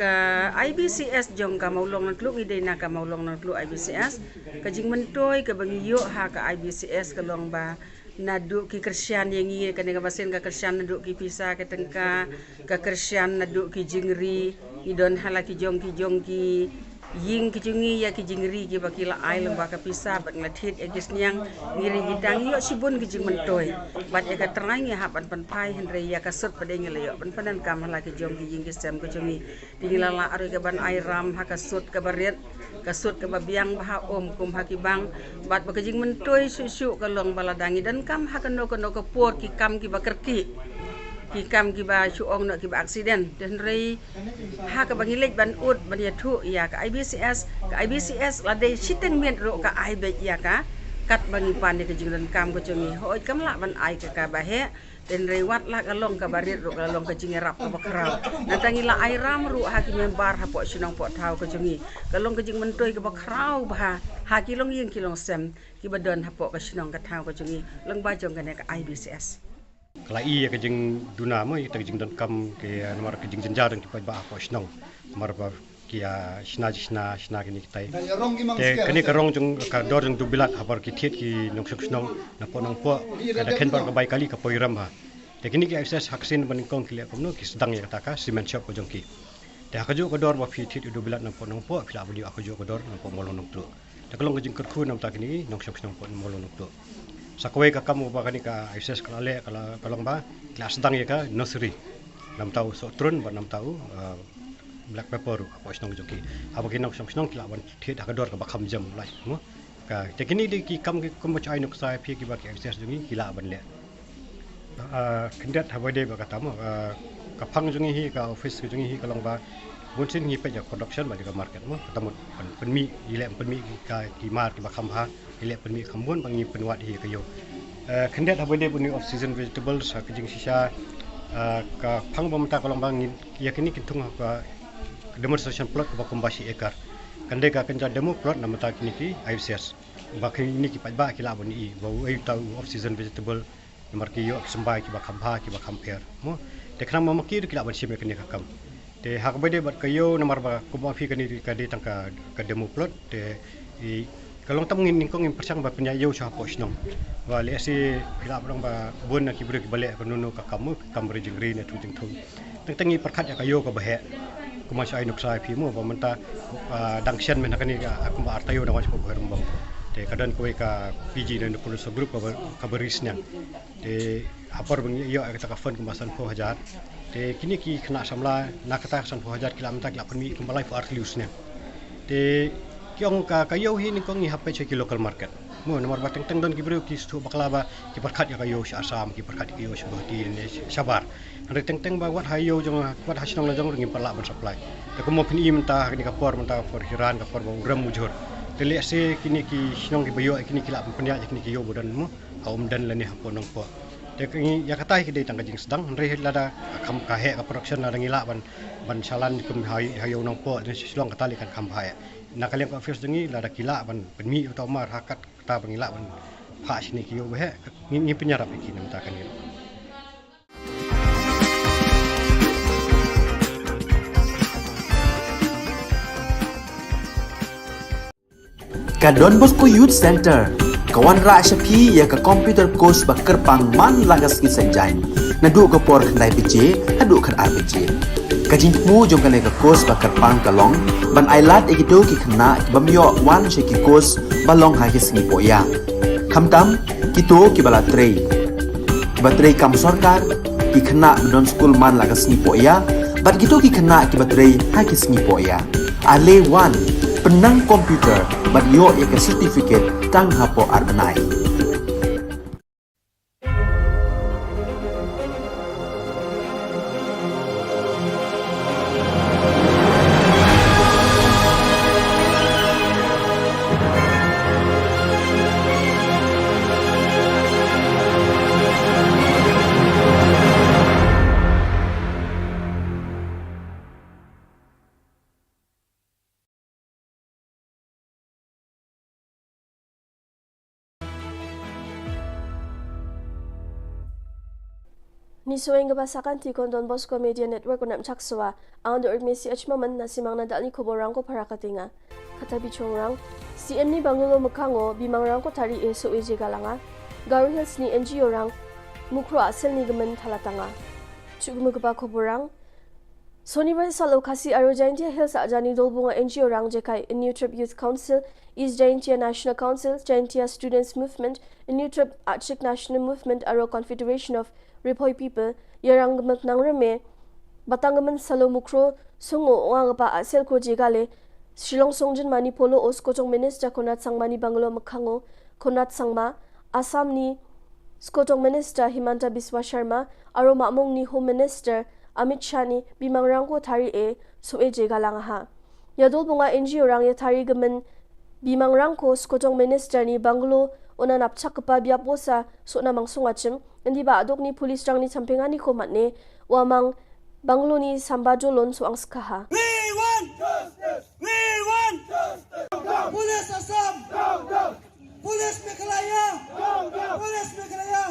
Ka I V C S jong ka Mawlong Nongtluh, ngi dei na ka Mawlong Nongtluh I V C S. Ka jingmyntoi kaba ngi ïoh ha ka I V C S ka long ba naduh ki kyrshan ïa ngi, kane ka basin ka kyrshan naduh ki pisa ki tyngka, ka kyrshan naduh ki jingri, ngi don ha la ki jong ki jong ki ïing ki jong ngi ïa ki jingri kiba ki la ai lyngba ka pisa bad ngi la thied ïa ki sniang, ngi ri ngi tang ïoh shibun ki jingmyntoi. Bad ïa ka trai ngi hap ban pynphai, hynrei ïa ka sut pat de ngi la ïoh ban pyndonkam ha la ki jong ki ïing ki sem ki jong ngi. Te ngi la lah ruh ïa ka ban ai ram ha ka sut kaba rit, ka sut kaba biang bha, ym kum ha ki bank. Bad ba ka jingmyntoi shuh shuh ka long ba lada ngi donkam ha kano kano ka por ki kam kiba kyrkieh, ki kam kiba shu ong noh kiba accident. Te hynrei ha kaba ngi leit ban ud ban ïathuh ïa ka I V C S, ka I V C S la dei shiteng miet ruh ka ai beit ïa ka, katba ngi pan ïa ka jingdonkam ka jong ngi. Hooid, kam lah ban ai ka kaba heh, te hynrei wat la ka long kaba rit ruh ka long ka jingïarap kaba khraw. Nangta ngi la ai ram ruh ha ki member hapoh shnong poh thaw ka jong ngi. Ka long ka jingmyntoi kaba khraw bha ha ki longïing ki longsem kiba don hapoh ka shnong ka thaw ka jong ngi lyngba jong kane ka I V C S. Ka la i ïa ka jingduna mo, ïa ka jingdonkam ki, namar ka jingjynjar jong ki paidbah hapoh shnong. Namar ba ki ïa shna, shna, shna kine kitai. Te kane ka rong jong ka dor jong Dubilat habar ki thied ki nongshong shnong napoh Nongpoh, ka da khein bar ka bai kali ka poi rem ha. Te kine ki I V C S ha ka sien ba nyngkong ki leh kumno, ki sdang ïa kata ka cement shop ka jong ki. Te ha kajuh ka dor ba phi thied ïa u Dubilat napoh Nongpoh, phi lah ban ïoh ha kajuh ka dor napoh Mawlong Nongtluh. Te ka long ka jingkyrkhu namar kine ki nongshong shnong napoh Mawlong Nongtluh. Sa kawei ka kam uba kane ka I V C S ka la leh, ka la, ka long ba ki la sdang ïa ka nursery. Namar u sohtrun bad namar u, eh, black pepper ruh hapoh shnong jong ki. Haba ki nongshong shnong ki lah ban thied ha ka dor kaba kham jam lai mo. Ka, te kine dei ki kam ki, kumba ju ai nuksa ïa phi kiba ki I V C S jong ngi ki lah ban leh. Ah, khyndiat haba dei ba kata mo, ah, ka phang jong ngi hi, ka office jong ngi hi ka long ba bunsien ngi peit ïa ka production bad ïa ka market mo. Kata mut pyn-, pynmih, ngi leh pynmih ka, ki mar kiba kham bha, ngi leh pynmih kham bun ba ngi pynwad hi ka ïew. Ah, khyndiat haba dei bun off season vegetables, ha ka jingshisha, ah, ka phang ba mynta ka long ba ngi ïa kine ki thung ha ka demonstration plot kaba kumba shi acre. Kan dei ka kynja demo plot na bynta kine ki I F C S. Ba kine ki paidbah ki lah ban ïohi ba uei uta u off season vegetable, namar ki ïoh ki symbai kiba kham bha kiba kham pher. Mo, te khnang ba ma ki ruh ki lah ban shim ïa kane ka kam. Te ha kaba ïadei bad ka ïew, namar ba kumba phi, kane ka dei tang ka, ka demo plot. Te i, ka long tam, ngin, nyngkong ngin pyrshang ba pynïaid ïew sha hapoh shnong. Ba lehse phi lah ban ong ba bun na ki briew kiba leh kano kano ka kam, mo, kam ri jingri ne thu jingthung. Teng teng ngi pyrkhat ïa ka ïew kaba heh. Kumba shu ai nuksa ïa phi, mo, ba mynta, ah, dang shen mynta kane ka, ah, kumba ar taïew na wan sha ka Bhoirymbong. Te ka don kawei ka P G ne Nucleus group kaba, kaba ri sniang. Te ha por ba ngi ïoh ïa kata ka fund kumba sanphew hajar. Te kine ki khynnah samla na kata ka sanphew hajar ki lah mynta ki lah pynmih kumba laiphew ar tylli u sniang. Te ki ong ka, ka ïew hi nyngkong ngi hap peit sha ki local market. Mo, namar ba teng teng don ki briew ki sngewthuh bakla ba ki pyrkhat ïa ka ïew sha Assam, ki pyrkhat ïa ka ïew sha Guwahati ne shabar. Hynrei teng teng ba wat ha ïew jong, wat ha shnong la jong ruh ngim pat lah ban supply. Te kumba phin i mynta ha kane ka por, mynta ka por hiran, ka por ba u rem u jhur. Te lehse kine ki shnong kiba ïoh ïa kine ki lah ban pynïaid ïa kine ki ïew ba don, mo, ha Umden lane hapoh Nongpoh. Te ka ngi, ïa kata hi ka dei tang ka jingsdang, hynrei lada ka kham, ka heh ka production, lada ngi lah ban, ban shalan kum ha, ha ïew Nongpoh ne Shillong, kata lei kan kham bha ïa. Na ka liang ka office jong ngi, lada ki lah ban pynmih uta u mar ha kat kata ba ngi lah ban phah shane ki ïew ba heh, ngi, ngi pynïarap ïa ki na bynta kane. Ka Don Bosco Youth Center ka wanrah sha phi ïa ka computer course ba kyrpang man la ka sngi Saitjaiñ, naduh ka por khyndai baje haduh khatar baje. Ka jingthmu jong kane ka course ba kyrpang ka long ban ailad ïa kito ki khynnah ki bym ïoh wan sha ki course ba long ha ki sngi pohïa. Khamtam kito kiba la trei, kiba trei kam sorkar, ki khynnah ba don skul man la ka sngi pohïa, bad kito ki khynnah kiba trei ha ki sngi pohïa. Ale wan, pynnang computer bad ïoh ïa ka certificate tang hapoh ar bnai. Ngi sngewbha ba sa kan ti kon Don Bosco Media Network u nap chak swa. Ang Dr. Messi Achmaman na simang na dal ni khubor rang ko para katinga. Kata bi chong rang. C M ni Bangalo Mekhango, bimang rang ko tari e so e je galanga. Garo Hills ni N G O rang. Mukro asel ni gemen thalatanga. Chuk mukba khubor rang. Sonibar salo Khasi aro Jaintia Hills a jani dolbunga N G O rang jekai New Trip Youth Council, East Jaintia National Council, Jaintia Students Movement, New Trip Achik National Movement aro Confederation of Ri Bhoi People, ïa rang gemek nang reme, batang gemen salo Mukro, sungo nga gepa asel ko jegale, Shillong Songjin Mani Polo o Skotong Minister Conrad Sangma ni Bangalo Mekhango, Conrad Sangma, Assam ni Skotong Minister Himanta Biswa Sharma, aro Mamong ni Home Minister Amit Shah ni bimang rang ko tari e so e je galang ha. Ïa dolbunga N G O rang ïa tari gemen bimang rang ko Skotong Minister ni Bangalo, ona nap chak pa biap bosa so na mangsung achim, indi ba adok ni police rang ni champinga ni ko matne, wa mang Bangalo ni samba jolon so ang skaha. We want justice! We want justice! Police Assam! Police Meghalaya! Police Meghalaya!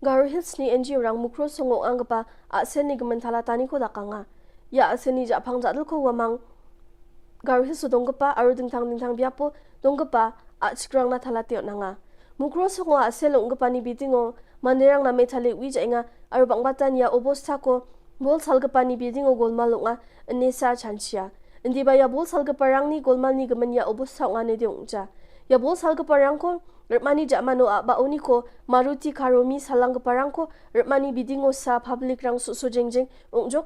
Garo Hills ni N G O rang Mukro Songo ang gepa a sen ni gemen thala tani ko da kanga. Ïa a sen ni japang jadel ko wamang Garo Hills dong gepa aro dingtang dingtang biapo dong gepa a chikrang na thala teo nanga. Mukro Songo a selong gepa ni bidingo manderang na methale wi jainga aro bang batan ïa obos tako bol sal gepa ni bidingo golmal longa ene sa chanchia. Indi ba ïa bol sal gepa rang ni golmal ni gemen ïa obos sa nga ne de ungja. Ïa bol sal gepa rang ko repmani jamano a ba oni ko Maruti Karomi salang gepa rang ko repmani bidingo sa public rang su su jeng jeng ungjok.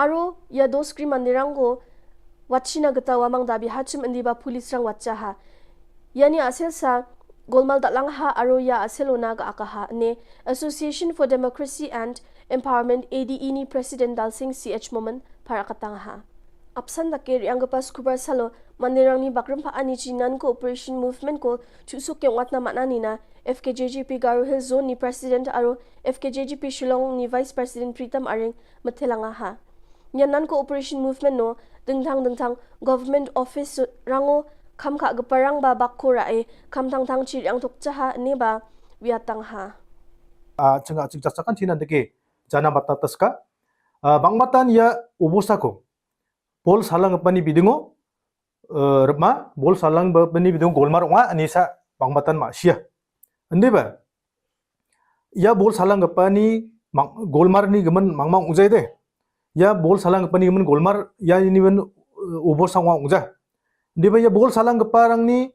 Aro ïa dos kri mandirang ko wat shina kata wa mang da bi hachim indi ba police rang wat jaha. Yani asel sa golmal dalang ha aro ïa asel ona ka akaha ne Association for Democracy and Empowerment A D E ni President Dalsing C H Momin para katang ha. Apsan da ke riang ka pas kubar salo mandirang ni bakrim pa ani jinan ko operation movement ko chusuk yang wat na mana ni na F K J G P Garo Hill Zone ni President aro F K J G P Shillong ni Vice President Pritam Aring methelang ha. Nyan nan ko operation movement no dengthang dengthang government office rango kham kha geparang ba bak ko ra e kham thang thang chiri ang tok chaha ne ba wiatang ha. A ching a ching chakan chinan deke jana bata taska. A bang batan ya ubusa ko. Bol salang pani bidingo. Eh, rema bol salang ba pani bidingo golmar nga ani sa bang batan ma sia. Andi ba ya bol salang ka pani golmar ni gemen mang mang ujai de. Ya bol salang ka pani gemen golmar ya ni men, eh, ubor sang wang uja. Di ba ya bol salang ka parang ni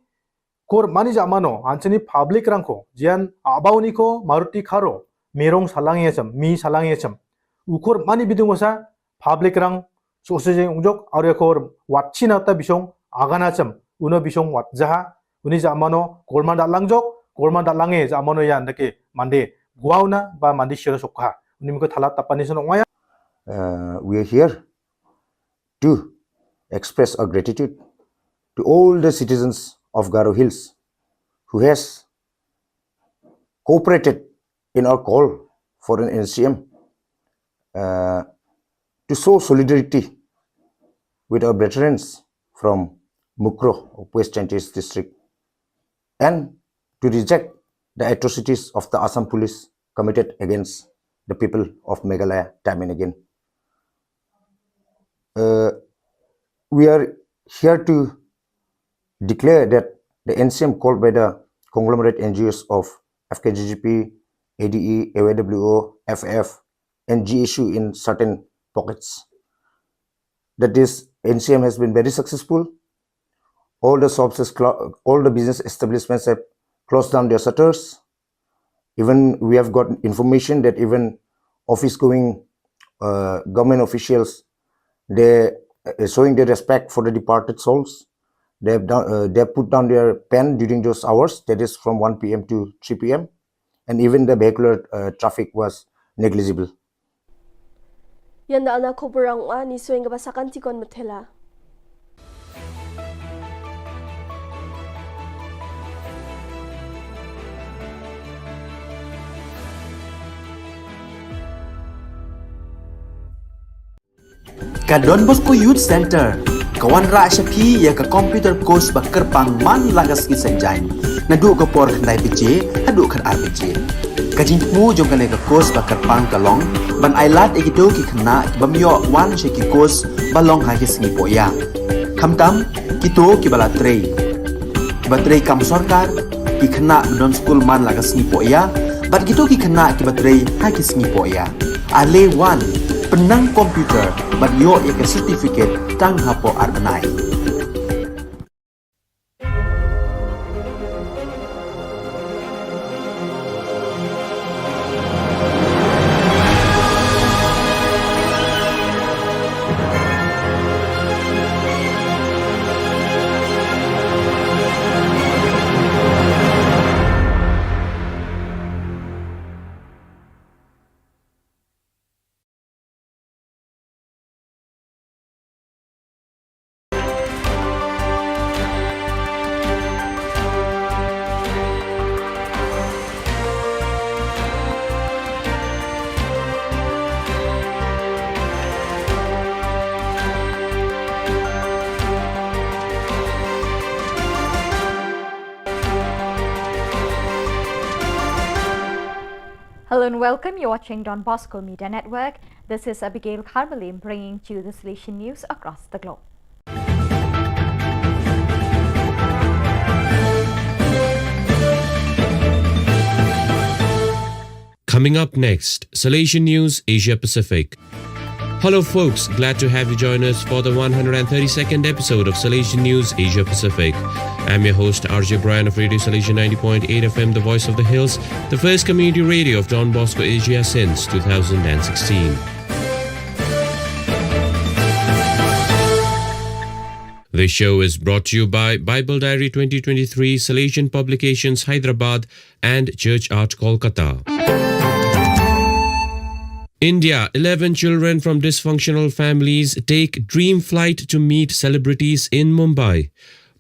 kor mani ja mano anchani public rang ko jian abau ni ko Maruti Kharo merong salang ya chem mi salang ya chem. Ukor mani bidung wasa public rang sose jeng ungjok aro ya kor wat china ta bisong agana chem uno bisong wat jaha. Uni ja mano golman da langjok, golman da lange ja mano ya ndake mande guauna ba mande shira sokha. Uni miko thalat tapani sono ngaya. Uh, we are here to express our gratitude to all the citizens of Garo Hills who has cooperated in our call for an N C M, uh, to show solidarity with our veterans from Mukroh of West Jaintia District and to reject the atrocities of the Assam police committed against the people of Meghalaya time and again. Uh, we are here to declare that the N C M called by the conglomerate N G Os of F K J G P, A D E, A Y W O, F F, and G S U in certain pockets. That is, N C M has been very successful. All the shops is clo-, all the business establishments have closed down their shutters. Even we have got information that even office-going, uh, government officials, they, uh, showing their respect for the departed souls. They have done, uh, they have put down their pen during those hours, that is from one P M to three P M, and even the vehicular, uh, traffic was negligible. Yanda ana khubor ang wa ni sueng kaba sakan tikon metela. Ka Don Bosco Youth Center ka wanrah sha phi ïa ka computer course ba kyrpang man la ka sngi Saitjaiñ naduh ka por khyndai baje haduh khatar baje. Ka jingthmu jong kane ka course ba kyrpang ka long ban ailad ïa kito ki khynnah ki bym ïoh wan sha ki course ba long ha ki sngi pohïa. Khamtam kito kiba la trei, kiba trei kam sorkar, ki khynnah ba don skul man la ka sngi pohïa bad kito ki khynnah kiba trei ha ki sngi pohïa. Ale wan pynnang computer bad ïoh ïa ka certificate tang hapoh ar bnai. Hello and welcome. You're watching Don Bosco Media Network. This is Abigail Carmelim bringing to you the Salesian news across the globe. Coming up next, Salesian News Asia Pacific. Hello, folks. Glad to have you join us for the one hundred thirty-second episode of Salesian News Asia Pacific. I'm your host, R J Brian of Radio Salesian ninety point eight F M, the voice of the hills, the first community radio of Don Bosco Asia since two thousand sixteen. This show is brought to you by Bible Diary twenty twenty-three, Salesian Publications, Hyderabad, and Church Art, Kolkata. India, eleven children from dysfunctional families take dream flight to meet celebrities in Mumbai.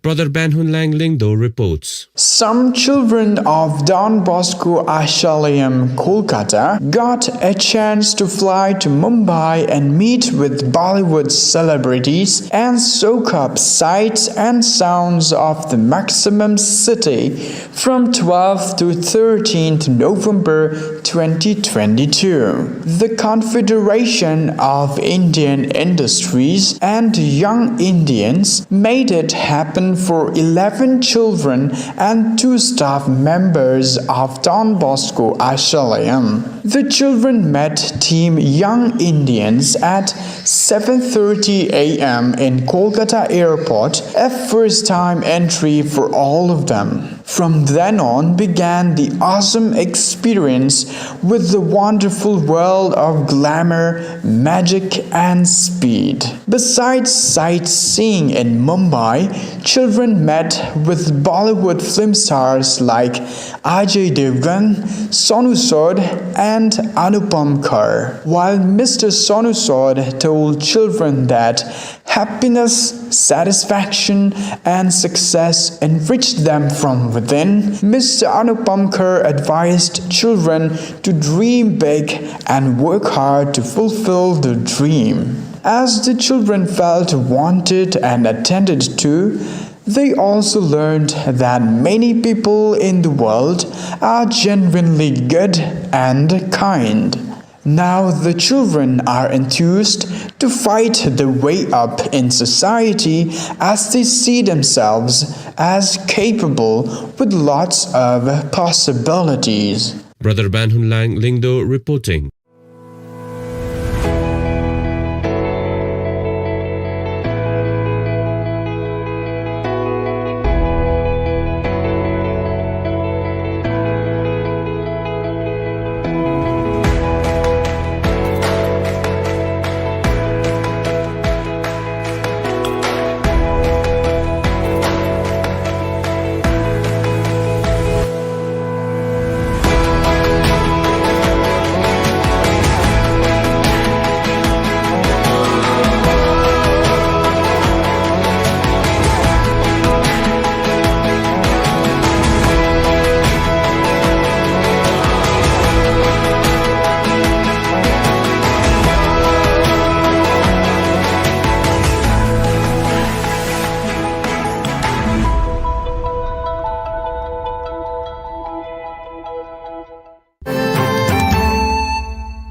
Brother Banhunlang Lyngdoh reports. Some children of Don Bosco Ashramayam, Kolkata, got a chance to fly to Mumbai and meet with Bollywood celebrities and soak up sights and sounds of the maximum city from twelfth to thirteenth November twenty twenty-two. The Confederation of Indian Industries and Young Indians made it happen for eleven children and two staff members of Don Bosco Ashramayam. The children met Team Young Indians at seven thirty a m in Kolkata Airport, a first time entry for all of them. From then on began the awesome experience with the wonderful world of glamour, magic, and speed. Besides sightseeing in Mumbai, children met with Bollywood film stars like Ajay Devgan, Sonu Sood, and Anupam Kher. While Mister Sonu Sood told children that happiness, satisfaction, and success enriched them from within, Mister Anupam Kher advised children to dream big and work hard to fulfill their dream. As the children felt wanted and attended to, they also learned that many people in the world are genuinely good and kind. Now the children are enthused to fight their way up in society as they see themselves as capable with lots of possibilities. Brother Banhunlang Lyngdoh reporting.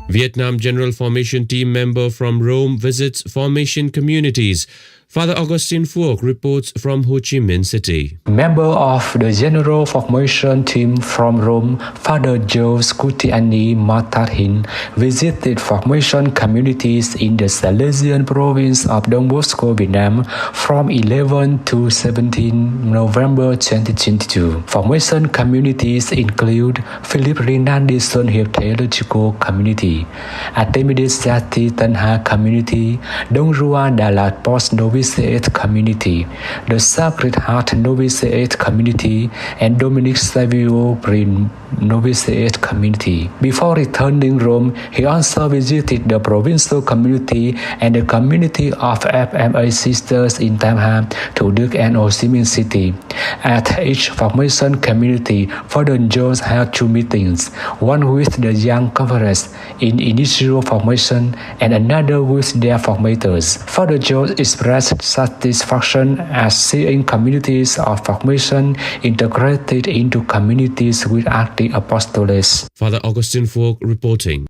Vietnam General Formation Team member from Rome visits formation communities. Father Augustine Phuoc reports from Ho Chi Minh City. Member of the General Formation Team from Rome, Father Joseph Kuti Ani Matarhin, visited formation communities in the Salesian province of Don Bosco, Vietnam, from eleven to seventeen November twenty twenty-two. Formation communities include Philip Rinaldi Son Hiep Theological Community, Artimides Jati Tanha Community, Dong Rua Dalat Post Novitiate Community, the Sacred Heart Novitiate Community, and Dominic Savio Brin Novitiate Community. Before returning Rome, he also visited the provincial community and the community of F M A sisters in Tam Hap, Thủ Đức, and Ho Chi Minh City. At each formation community, Father George held two meetings, one with the young conference in initial formation and another with their formators. Father George expressed satisfaction at seeing communities of formation integrated into communities with active apostolates. Father Augustine Phuoc reporting.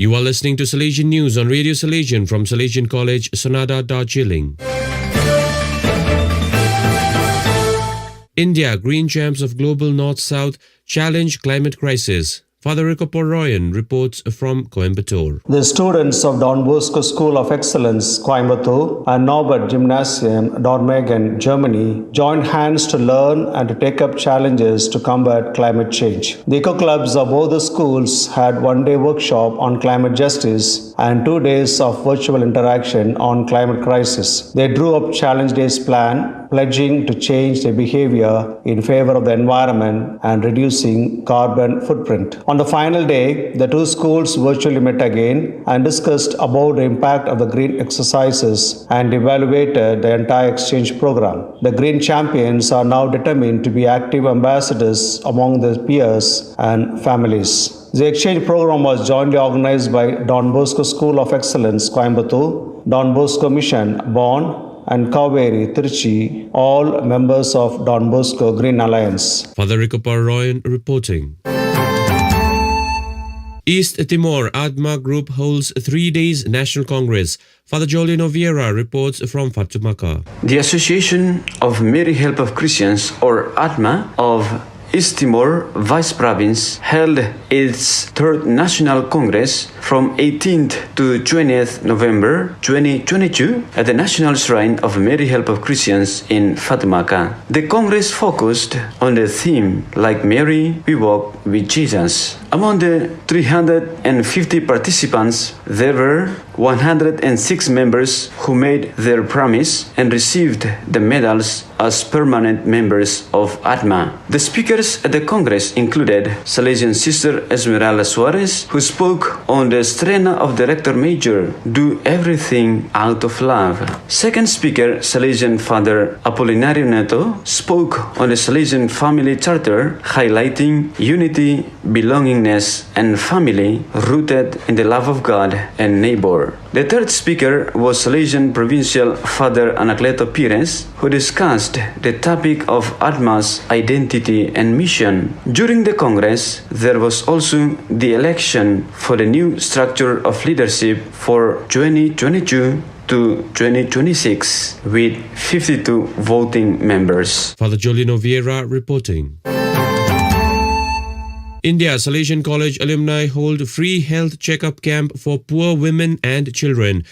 You are listening to Salesian News on Radio Salesian from Salesian College, Sonada, Darjeeling. India, Green Champs of Global North South challenge climate crisis. Father Rikopor Royan reports from Coimbatore. The students of Don Bosco School of Excellence, Coimbatore, and Norbert Gymnasium, Dormagen, Germany, joined hands to learn and to take up challenges to combat climate change. The eco clubs of both the schools had one day workshop on climate justice and two days of virtual interaction on climate crisis. They drew up challenge days plan, pledging to change their behavior in favor of the environment and reducing carbon footprint. On the final day, the two schools virtually met again and discussed about the impact of the green exercises and evaluated the entire exchange program. The green champions are now determined to be active ambassadors among their peers and families. The exchange program was jointly organized by Don Bosco School of Excellence, Coimbatore, Don Bosco Mission, Bonn, and Kaveri Trichy, all members of Don Bosco Green Alliance. Father Rikopor Royan reporting. East Timor ADMA Group holds three days National Congress. Father Jolino Vieira reports from Fatumaca. The Association of Mary Help of Christians, or ADMA, of East Timor Vice Province held its third National Congress from eighteenth to twentieth November twenty twenty-two at the National Shrine of Mary Help of Christians in Fatumaca. The Congress focused on the theme, "Like Mary, we walk with Jesus." Among the three hundred and fifty participants, there were one hundred and six members who made their promise and received the medals as permanent members of ADMA. The speakers at the Congress included Salesian Sister Esmeralda Suarez, who spoke on the Strenna of Director Major, "Do everything out of love." Second speaker, Salesian Father Apolinario Neto, spoke on the Salesian Family Charter, highlighting unity, belongingness, and family rooted in the love of God and neighbor. The third speaker was Salesian Provincial Father Anacleto Pires, who discussed the topic of ADMA's identity and mission. During the Congress, there was also the election for the new structure of leadership for twenty twenty-two to twenty twenty-six, with fifty-two voting members. Father Jolino Vieira reporting. India Salesian College alumni hold free health checkup camp for poor women and children.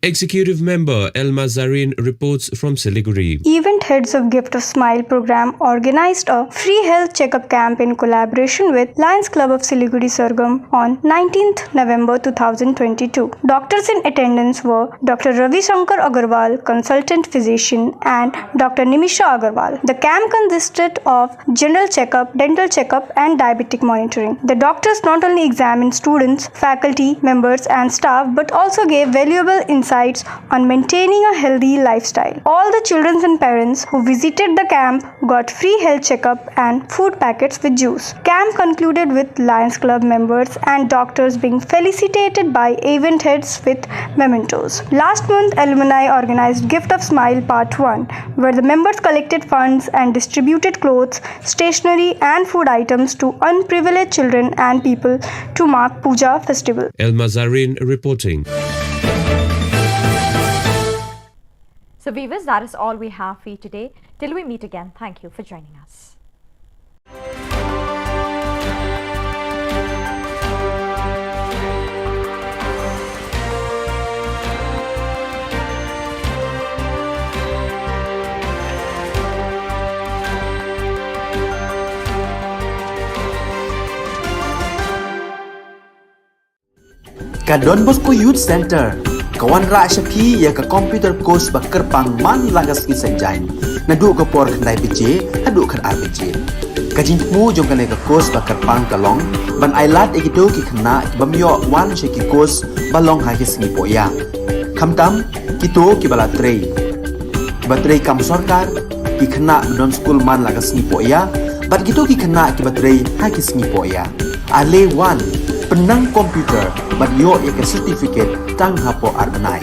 Executive member Elma Zarin reports from Siliguri. Event heads of Gift of Smile program organized a free health checkup camp in collaboration with Lions Club of Siliguri Sargam on nineteenth November two thousand twenty-two. Doctors in attendance were Doctor Ravi Shankar Agarwal, consultant physician, and Doctor Nimisha Agarwal. The camp consisted of general checkup, dental checkup, and diabetic monitoring. The doctors not only examined students, faculty members, and staff, but also gave valuable insights on maintaining a healthy lifestyle. All the children and parents who visited the camp got free health checkup and food packets with juice. Camp concluded with Lions Club members and doctors being felicitated by event heads with mementos. Last month, alumni organized Gift of Smile Part one, where the members collected funds and distributed clothes, stationery, and food items to unprivileged children and people to mark Puja festival. Elma Zarin reporting. So, viewers, that is all we have for you today. Till we meet again, thank you for joining us. Ka Don Bosco Youth Center ka wanrah sha phi ïa ka computer course ba kyrpang man la ka sngi Saitjaiñ, naduh ka por khyndai baje haduh khatar baje. Ka jingthmu jong kane ka course ba kyrpang ka long ban ailad ïa kito ki khynnah ki bym ïoh wan sha ki course ba long ha ki sngi pohïa. Khamtam kito kiba la trei, kiba trei kam sorkar, ki khynnah ba don skul man la ka sngi pohïa, bad kito ki khynnah kiba trei ha ki sngi pohïa. Ale wan, pynnang computer bad ïoh ïa ka certificate tang hapoh ar bnai.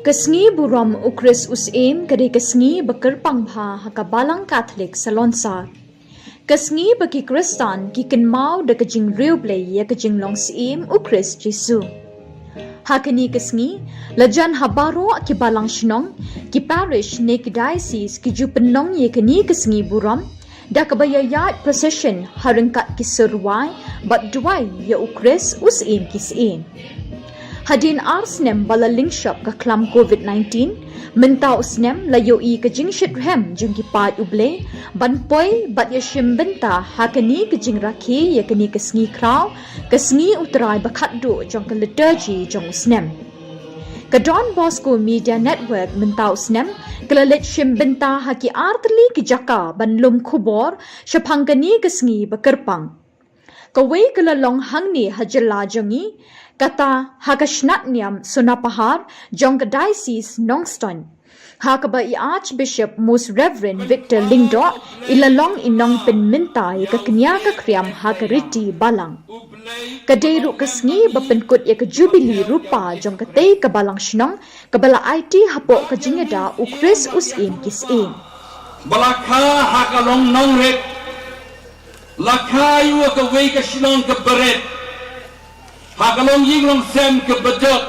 Ka sngi burom u Khrist u Syiem ka dei ka sngi ba kyrpang bha ha ka Balang Katholik Salonsar. Ka sngi ba ki Khristan ki kynmaw da ka jingriewblei ïa ka jinglong Syiem u Khrist Jisu. Ha kane ka sngi, lajan ha baroh ki balang shnong, ki parish ne ki diocese ki ju pynlong ïa kane ka sngi burom da kaba ïaid procession ha ryngkat ki sur rwai bad duwai ïa u Khrist u Syiem ki syiem. Hadien ar snem ba la lyngshop ka khlam covid nineteen, mynta u snem la ïohi ka jingshitrhem jong ki paid U Blei ban poi bad ïashim bynta ha kane ka jingrakhe ïa kane ka sngi khraw, ka sngi U Trai ba khatduh jong ka liturgy jong u snem. Ka Don Bosco Media Network mynta u snem ka la leit shim bynta ha ki artylli ki jaka ban lum khubor shaphang kane ka sngi ba kyrpang. Kawei ka la long hangne ha jylla jong ngi, kata ha ka shnat niam Sonapahar jong ka Diocese Nongstoiñ, ha kaba i Archbishop Most Reverend Victor Lyngdoh i la long i nongpynmynta ïa ka kñia ka khriam ha ka riti balang. Ka dei ruh ka sngi ba pynkut ïa ka jubili rupa jong katei ka balang shnong kaba la aiti hapoh ka jingïada u Khrist u Syiem ki syiem. Ba la kha ha ka long nongrit, la kha ïa kawei ka shnong kaba rit, ha ka long ïing long sem kaba duk.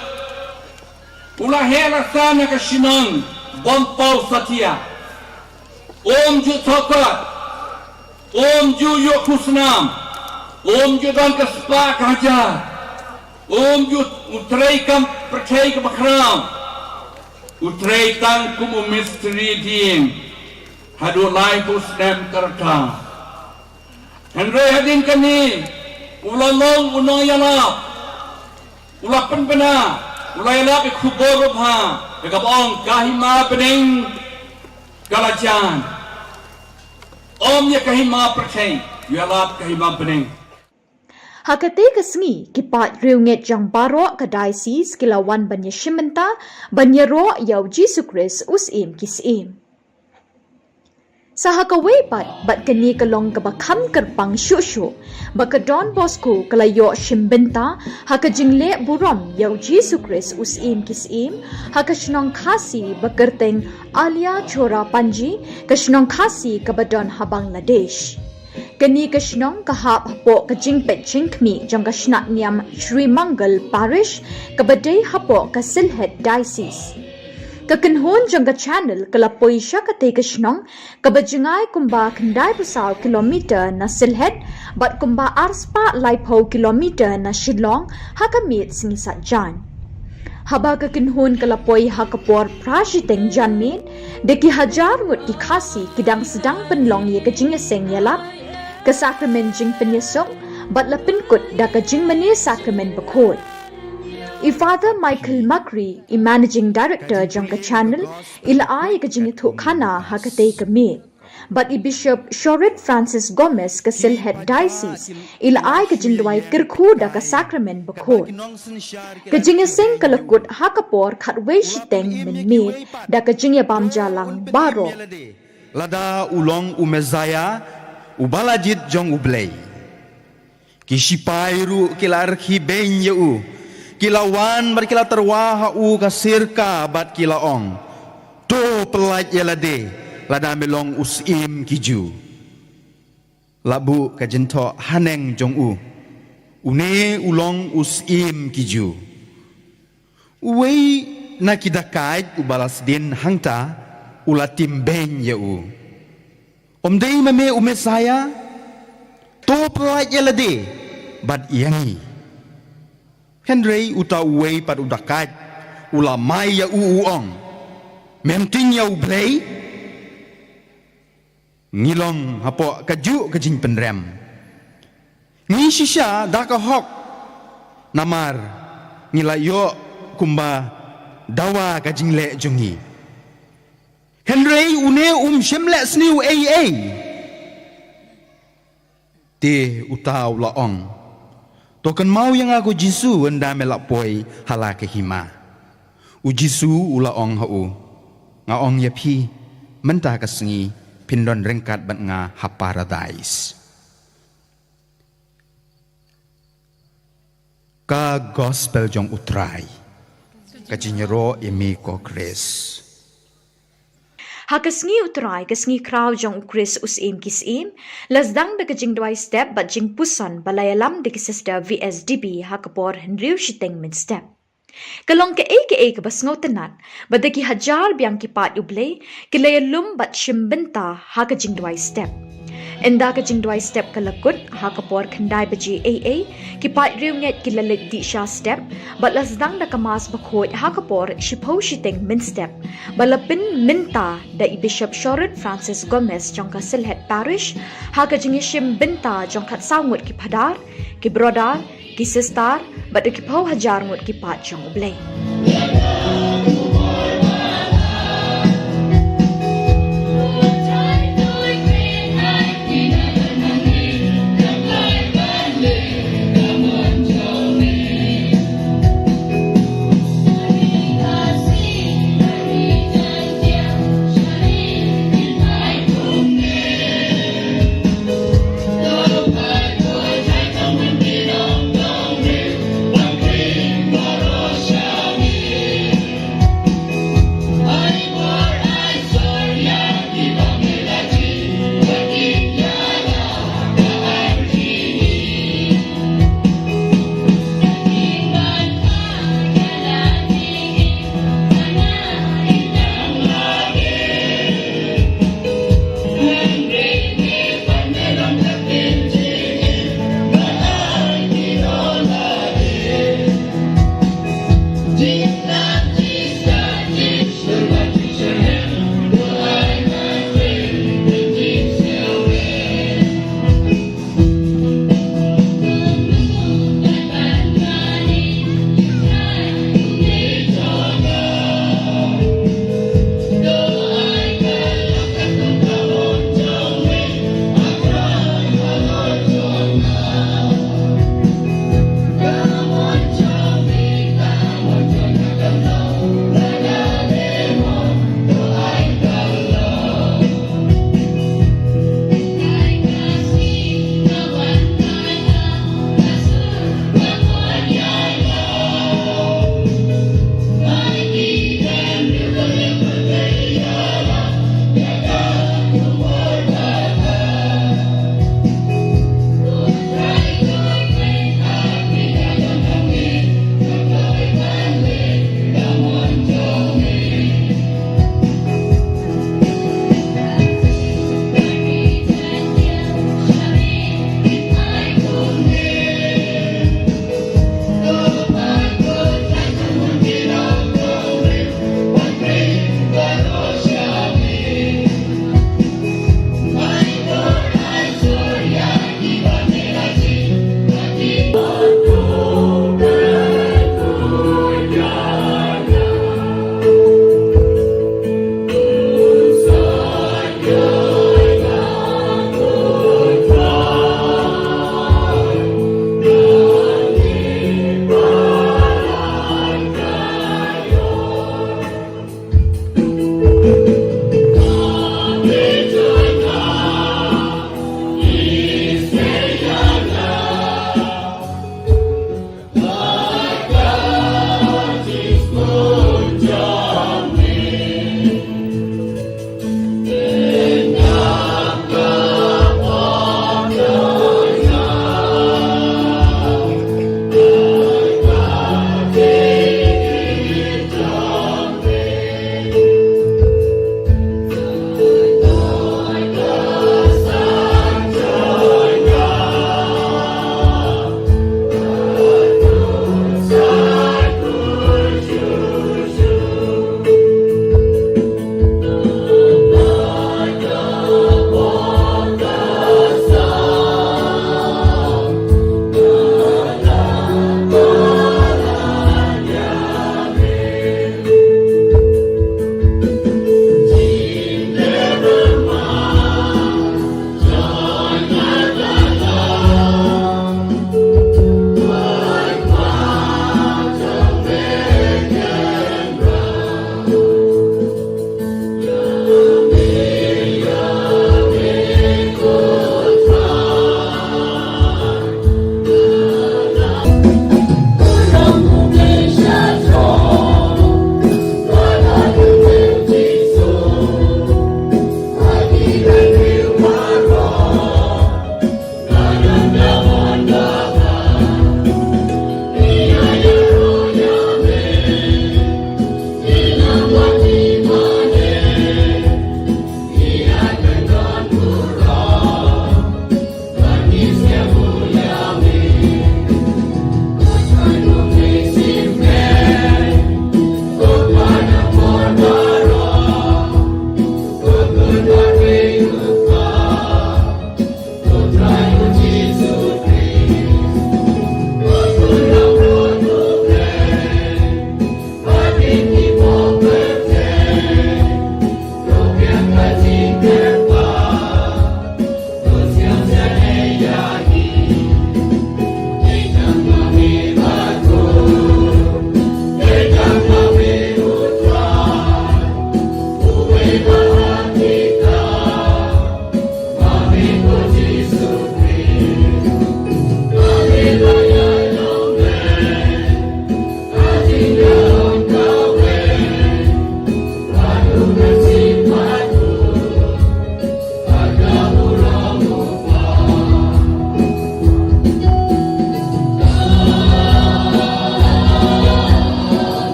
U la heh la san ha ka shnong Bompaw Satia. Um ju thokot, um ju ïoh khusnam, um ju don ka spah ka hajar, um ju, u trei kam pyrthei kaba khraw, u trei tang kum u mistri dieng haduh laiphew snem ka rta. Hynrei hadien kane u la long u nongïalap, u la pynbna, u la ïalap ïa ka khubor babha, ïa kaba ong ka hima bneng ka la jan. Ym ïa ka hima pyrthei, u ïalap ka hima bneng. Ha katei ka sngi ki paid riewngeit jong baroh ka diocese ki la wan ban ïashim bynta ban ïaroh ïa u Jisu Khrist u Syiem ki syiem. Sa ha kawei pat, bad kane ka long kaba kham kyrpang shuh shuh, ba ka Don Bosco ka la ïoh shim bynta ha ka jingleh burom ïa u Jisu Khrist u Syiem ki syiem ha ka shnong Khasi ba kyrteng Alia Chora Panji, ka shnong Khasi kaba don ha Bangladesh. Kane ka shnong ka hap hapoh ka jingpeit jingkhmih jong ka shnat niam Shri Mangal Parish kaba dei hapoh ka Sylhet Diocese. Ka kynhun jong ka channel ka la poi sha katei ka shnong kaba jngai kumba khyndai phew saw kilometer na Sylhet bad kumba ar spah laiphew kilometer na Shillong ha ka miet sngi Saitjaiñ. Haba ka kynhun ka la poi ha ka por phra shiteng janmiet, da ki hajar ngut ki Khasi ki dang sdang pynlong ïa ka jingïaseng ïalap, ka sakramen jingpynïasuk, bad la pynkut da ka jingmane sakramen bakhuid. I Father Michael Makri, i Managing Director jong ka channel, i la ai ka jingïathuhkhana ha katei ka miet. Bad i Bishop Shorit Francis Gomez ka Sylhet Diocese i la ai ka jingduwai kyrkhu da ka sakramen bakhuid. Ka jingïaseng ka la kut ha ka por khatwei shiteng mynmiet da ka jingïabam jaiñ lang baroh. Lada u long u Messaïah, u ba la jied jong U Blei. Ki shipai ruh ki la rkhie beiñ ïa u. Ki la wan bad ki la tyrwa ha u ka sirka bad ki la ong, "To pyllait ïa lade, lada me long u syiem ki Jiw." La buh ka jingthoh haneng jong u, "Une u long u syiem ki Jiw." Uwei na ki dakait uba la sdien hangta u la tim beiñ ïa u, "Ym dei ma me u Messaïah? To pyllait ïa lade bad ïa ngi." Hynrei uta uwei pat u dakait u la mai ïa u, u ong, "Mem tieng ïa U Blei?" Ngi long hapoh kajuh ka jingpynrem. Ngi shisha da ka hok, namar ngi la ïoh kumba dawa ka jingleh jong ngi. Hynrei une um shym leh sniew ei ei. Te uta u la ong, "To kynmaw ïa nga ko Jisu ynda me la poi ha la ka hima." U Jisu u la ong ha u, "Nga ong ïa phi, mynta ka sngi phin don ryngkat bad nga ha Paradais." Ka Gospel jong U Trai. Ka jingïaroh ïa me ko Khrist. Ha ka sngi U Trai, ka sngi khraw jong U Khrist u Syiem ki syiem, la sdang da ka jingduwai step bad jingpuson ba la ïalam da ki Sister V S D B ha ka por hynriew shiteng mynstep. Ka long kaei kaei kaba sngewtynnat ba da ki hajar biang ki paid U Blei ki la ïalum bad shim bynta ha ka jingduwai step. Ynda ka jingduwai step ka la kut ha ka por khyndai baje eiei, ki paid riewngeit ki la leit dih sha step bad la sdang da ka Mass bakhuid ha ka por shiphew shiteng mynstep, ba la pynmynta da i Bishop Sherrod Francis Gomez jong ka Sylhet Parish ha ka jingïashim bynta jong khatsaw ngut ki phadar, ki brodar, ki sister bad da ki phew hajar ngut ki paid jong U Blei.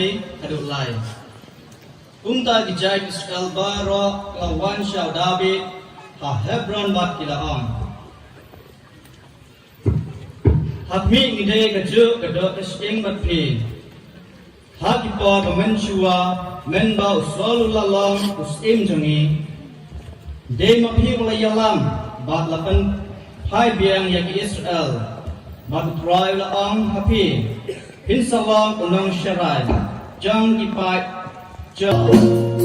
Haduh lai. Kumta ki jait Israel baroh ki la wan sha u Dabid ha Hebron bad ki la ong, ha khmih ngi dei kajuh ka doh ka shyieng bad phi. Ha ki por ba mynshuwa, mynba u Saul u la long u syiem jong ngi, dei ma phi u la ïalam bad la pynphai biang ïa ki Israel. Bad u Trai u la ong ha phi, phin sa long u nongsharai jong ki paid jong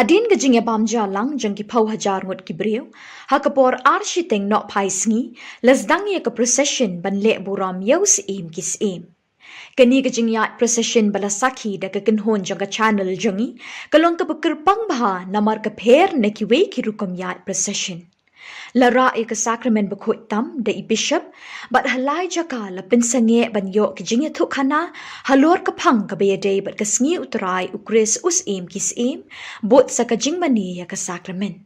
Hadien ka jingïabam jalang jong ki phew hajar ngut ki briew, ha ka por ar shiteng nohphai sngi, la sdang ïa ka procession ban leh burom ïa u Syiem ki syiem. Kane ka jingïaid procession ba la sakhi da ka kynhun jong ka channel jong ngi, ka long kaba kyrpang bha namar ka pher na kiwei ki rukom ïaid procession. La rah ïa ka sakramen bakhuid tam da i bishop, bad ha lai jaka la pynsangeh ban ïoh ka jingïathuhkhana halor ka phang kaba ïadei bad ka sngi U Trai U Khrist U Syiem ki syiem, bud sa ka jingmane ïa ka sakramen.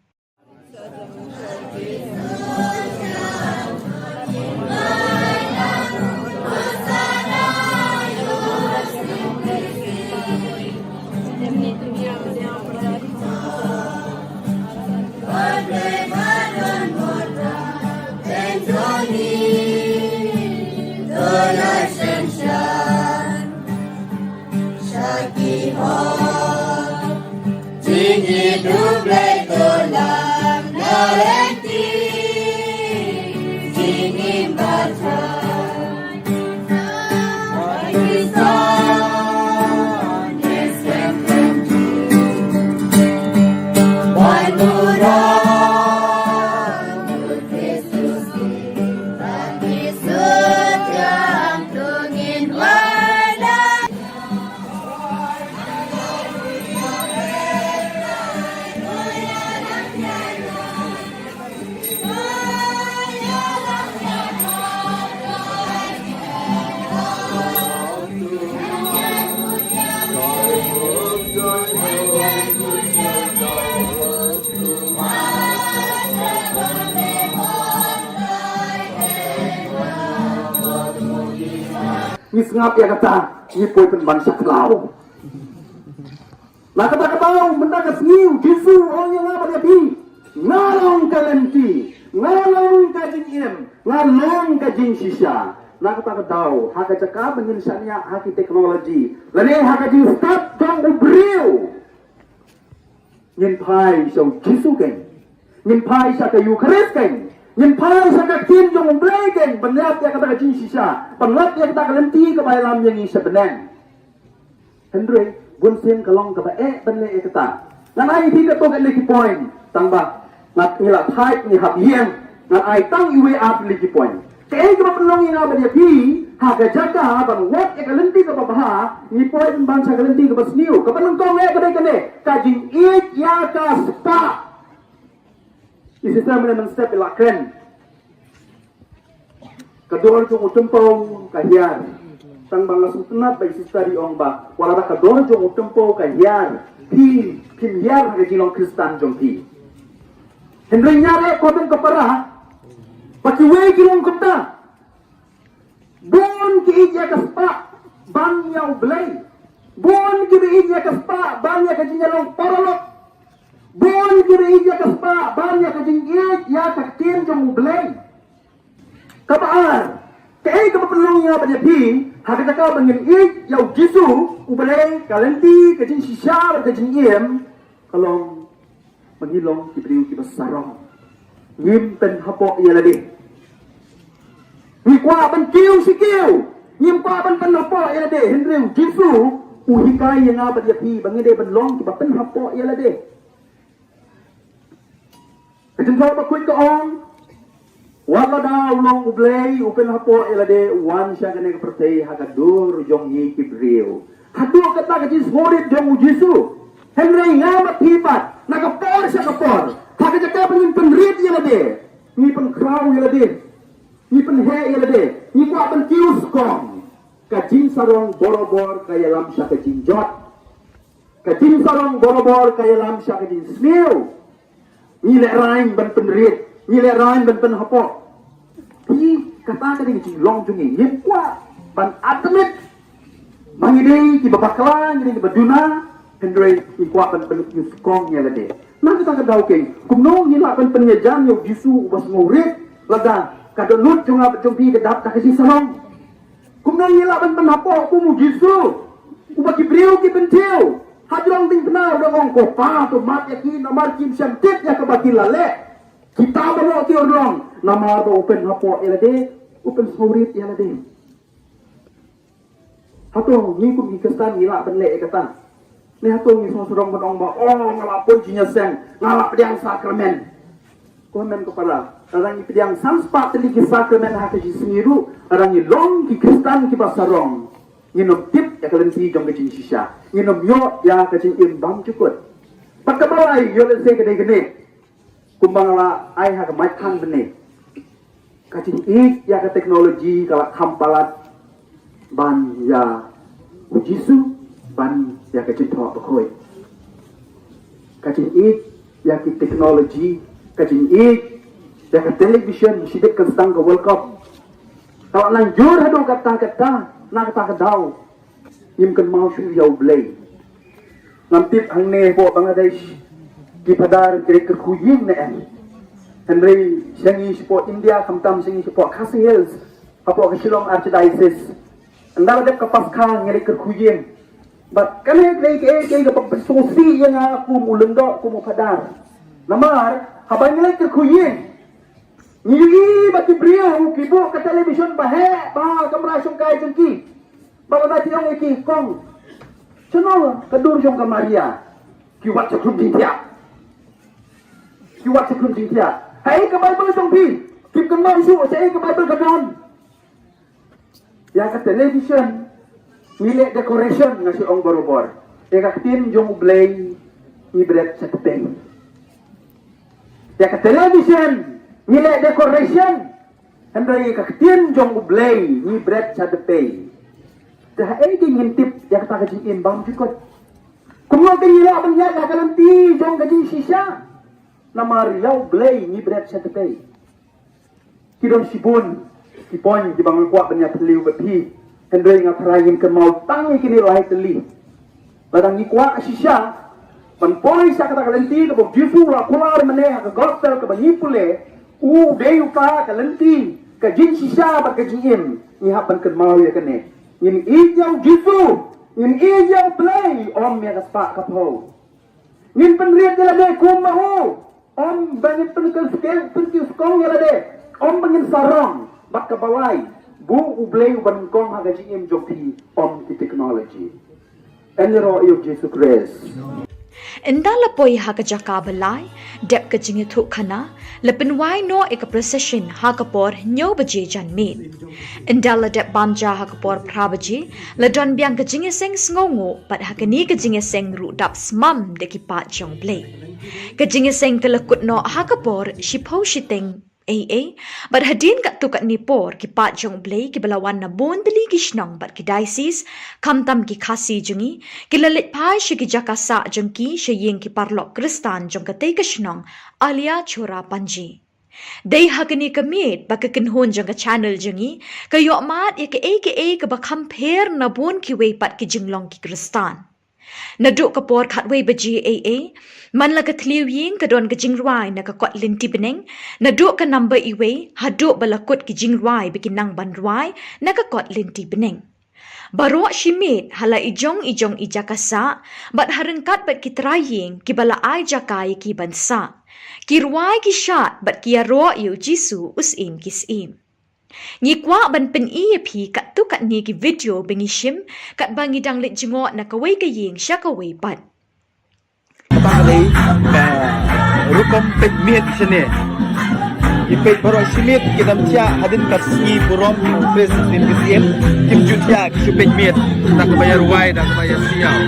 Ngi sngap ïa kata, ngi poi pynban sha khlaw. Na kata ka daw, mynta ka sngi, u Jisu u ong ïa nga bad ïa phi, nga long ka lynti, nga long ka jingim, nga long ka jingshisha. Na kata ka daw, ha ka jaka ba ngin shaniah ha ki technology, lane ha ka jingstad jong u briew, ngin phai sha u Jisu keiñ. Ngin phai sha ka Eukharist keiñ. Ngin phai sha ka ktien jong u Blei keiñ. Ban lap ïa kata ka jingshisha. Ban lap ïa kata ka lynti kaba ïalam ïa ngi sha bneng. Hynrei, bunsien ka long kaba eh ban leh ïa kata. Ngan ai ïa phi katto katne ki point. Tang ba ngat ngi la thait ngi hap ïeng. Ngan ai tang iwei ar tylli ki point. Kaei kaba pynlong ïa nga bad ïa phi, ha ka jaka ban wad ïa ka lynti kaba bha, ngi poi pynban sha ka lynti kaba sniew. Kaba nyngkong eh ka dei kane, ka jingïeit ïa ka spah. I sister mynne mynstep i la kren. Ka dor jong u tympew ka hiar. Tang ba nga sngewtynnat ba i sister i ong ba, wat la da ka dor jong u tympew ka hiar, phi phim hiar ha ka jinglong Khristan jong phi. Hynrei nga leh comment ka para ba kiwei ki long kumta. Bun ki ïeit ïa ka spah ban ïa u Blei. Bun ki ïeit ïa ka spah ban ïa ka jingïalong paralok. Bun ki ïeit ïa ka spah ban ïa ka jingïeit ïa ka ktien jong u Blei. Kaba ar, kaei kaba pynlong ïa nga bad ïa phi, ha ka jaka ba ngin ïeit ïa u Jisu, u Blei, ka lynti, ka jingshisha, ka jingim, ka long ba ngi long ki briew kiba sarong. Ngim pynhapoh ïa lade. Ngi kwah ban kiew shi kiew. Ngim kwah ban pynhapoh ïa lade. Hynrei u Jisu u hikai ïa nga bad ïa phi ba ngi dei ban long kiba pynhapoh ïa lade. Ka jingthoh bakhuid ka ong, wat lada u long u Blei u pynhapoh ïa lade, u wan sha kane ka pyrthei ha ka dur jong ngi ki briew. Haduh kata ka jingsngewrit jong u Jisu. Hynrei nga bad phi pat, na ka por sha ka por, ha ka jaka ba ngin pynrit ïa lade, ngi pynkhraw ïa lade, ngi pynheh ïa lade, ngi kwah ban kiew skong. Ka jingsarong borabor ka ïalam sha ka jingjot. Ka jingsarong borabor ka ïalam sha ka jingsniew. Ngi lehraiñ ban pynrit, ngi lehraiñ ban pynhapoh. Phi, kata ka dei ka jinglong jong ngi. Ngim kwah ban admit ba ngi dei kiba bakla, ngi dei kiba duna, hynrei ngi kwah ban pynlut skong ïa lade. Na kata ka daw keiñ, kumno ngi lah ban pynïajan ïa u Jisu uba sngewrit, lada ka dohnud jong nga bad jong phi ka dap da ka jingsarong. Kumno ngi lah ban pynhapoh kum u Jisu, uba ki briew ki pynthiew, hajrong diengphna u dang ong, ko Pa, to map ïa ki namar kim shym tip ïa kaba ki la leh. Kita baroh ki urlong, namar ba u pynhapoh ïa lade, u pynsngewrit ïa lade. Hato ngi kum ki Khristan ngi lah ban leh ïa kata? Ne hato ngi sngewsarong ban ong ba, oh, nga la poi jingïaseng, nga la pdiang sakramen. Ko hynmen ko para, lada ngi pdiang san spah tylli ki sakramen ha ka jingsngi ruh, lada ngi long ki Khristan kiba sarong, ngin ym tip ïa ka lynti jong ka jingshisha, ngin ym ïoh ïa ka jingim bymjukut. Bad kaba lai, ïoh lehse ka dei kane. Kumba nga la ai ha ka maithan bneng, ka jingïeit ïa ka technology ka la kham palat ban ïa u Jisu, ban ïa ka jingthoh bakhuid. Ka jingïeit ïa ki technology, ka jingïeit ïa ka television, shibit kan sdang ka World Cup, ka la nang jur haduh katta katta, na kata ka daw ngim kynmaw shuh ïa U Blei. Ngam tip hangne hapoh Bangladesh ki phadar ki leit kyrkhu ïing ne em. Hynrei sha ngi shapoh India, khamtam sha ngi shapoh Khasi Hills, hapoh ka Shillong Archdiocese, ynda la dep ka Paskha ngi leit kyrkhu ïing. Bad kane ka dei kaei kaei kaba pynsngewsih ïa nga kum u lyngdoh, kum u phadar. Namar haba ngi leit kyrkhu ïing, ngi ïohi ba ki briew ki buh ka television ba heh bha ha kamra shongkai jong ki. Bad lada ki ong ïa ki, kong, shano ka dur jong ka Maria? Ki wad shakhrum jingthiah. Ki wad shakhrum jingthiah. Haei ka Baibl jong phi? Kim kynmaw shuh shaei ka Baibl ka don. Ïa ka television ngi leh decoration, nga shu ong barabor. Ïa ka ktien jong U Blei ngi bret sha tpei. Ïa ka television ngi leh decoration, hynrei ïa ka ktien jong U Blei ngi bret sha tpei. Te haei te ngin tip ïa kata ka jingim bymjukut? Kumno te ngi lah ban ïaid ha ka lynti jong ka jingshisha? Namar ïa U Blei ngi bret sha tpei. Ki don shibun ki point kiba nga kwah ban ïathuh bad phi, hynrei nga tharai ngin kynmaw tang ïa kine lai tylli. Lada ngi kwah shisha ban poi sha kata ka lynti kaba U Jisu u la kular mynne ha ka gospel kaba ngi pule, u dei uta ka lynti, ka jingshisha bad ka jingim, ngi hap ban kynmaw ïa kane. Ngin ïeit ïa U Jisu, ngin ïeit ïa U Blei, ym ïa ka spah ka phew. Ngin pynrit ïa lade kum ma u. Ym ba ngin pynkyskong, pynkyskong ïa lade. Ym ba ngin sarong. Bad kaba lai, buh U Blei u ban nyngkong ha ka jingim jong phi, ym ki technology. Yn ïaroh ïa U Jisu Khrist. Ynda la poi ha ka jaka ba lai, dep ka jingïathuhkhana, la pynwai noh ïa ka procession ha ka por hynñiew baje janmiet. Ynda la dep bam ja ha ka por phra baje, la don biang ka jingïaseng sngewnguh, bad ha kane ka jingïaseng ruh dap smam da ki paid jong U Blei. Ka jingïaseng ka la kut noh ha ka por shiphew shiteng eiei, bad hadien katto katne por ki paid jong U Blei kiba la wan na bun tylli ki shnong bad ki diocese, khamtam ki Khasi jong ngi, ki la leit phai sha ki jaka sah jong ki sha ïing ki paralok Khristan jong katei ka shnong, Alia Chora Panji. Dei ha kane ka miet ba ka kynhun jong ka channel jong ngi ka ïoh mad ïa kaei kaei kaba kham pher na bun kiwei pat ki jinglong ki Khristan. Naduh ka por khatwei baje eiei, man la ka thliew ïing ka don ka jingrwai na ka kot lynti bneng, naduh ka number iwei, haduh ba la kut ki jingrwai ba ki nang ban rwai na ka kot lynti bneng. Baroh shi miet ha la i jong i jong i jaka sah, bad ha ryngkat bad ki trai ïing kiba la ai jaka ïa ki ban sah, ki rwai ki shad bad ki ïaroh ïa U Jisu u syiem ki syiem. Ngi kwah ban pyni ïa phi katto katne ki video ba ngi shim katba ngi dang leit jngoh na kawei ka ïing sha kawei pat. Kata ka dei ka rukom peit miet shane. Ki peit baroh shi miet ki dang thiah hadien ka sngi burom ki Khrist, hadien ki syiem kim ju thiah ki shu peit miet da kaba ïa rwai da kaba ïa siaw.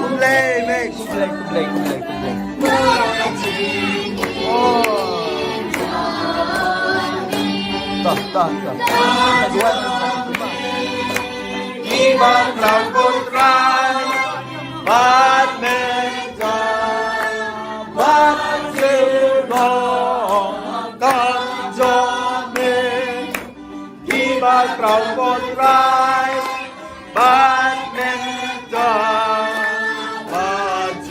Khublei, mei, khublei, khublei, khublei, khublei. Oh. Tah, tah, tah. Kiba khraw Ko Trai bad me, bad me, kam jong me. Kiba khraw Ko Trai bad me, bad me.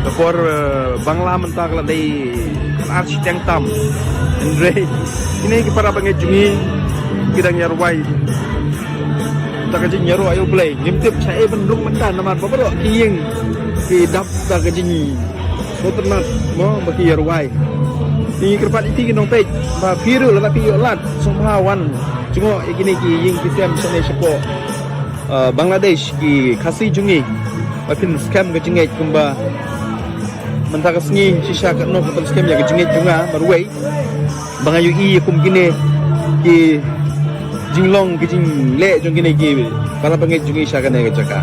Ka por, eh, Bangla mynta ka la dei ar shiteng tam. Hynrei kine ki para bangeit jong ngi ki dang ïa rwai da ka jingïaroh ïa U Blei. Ngim tip shaei ban rung mynta namar ba baroh ki ïing ki dap da ka jing sngewtynnat mo ba ki ïa rwai. Ngi kyrpad ïa phi ki nongpeit ba phi ruh lada phi ïoh lad sngewbha wan jngoh ïa kine ki ïing ki sem shane shapoh, eh, Bangladesh, ki Khasi jong ngi. Ba phin skhem ka jingngeit kumba mynta ka sngi shisha katno ka pynskhem ïa ka jingngeit jong nga marwei. Ba nga ïohi ïa kum kine ki jinglong ki jingleh jong kine ki para bangeit jong ngi sha kane ka jaka.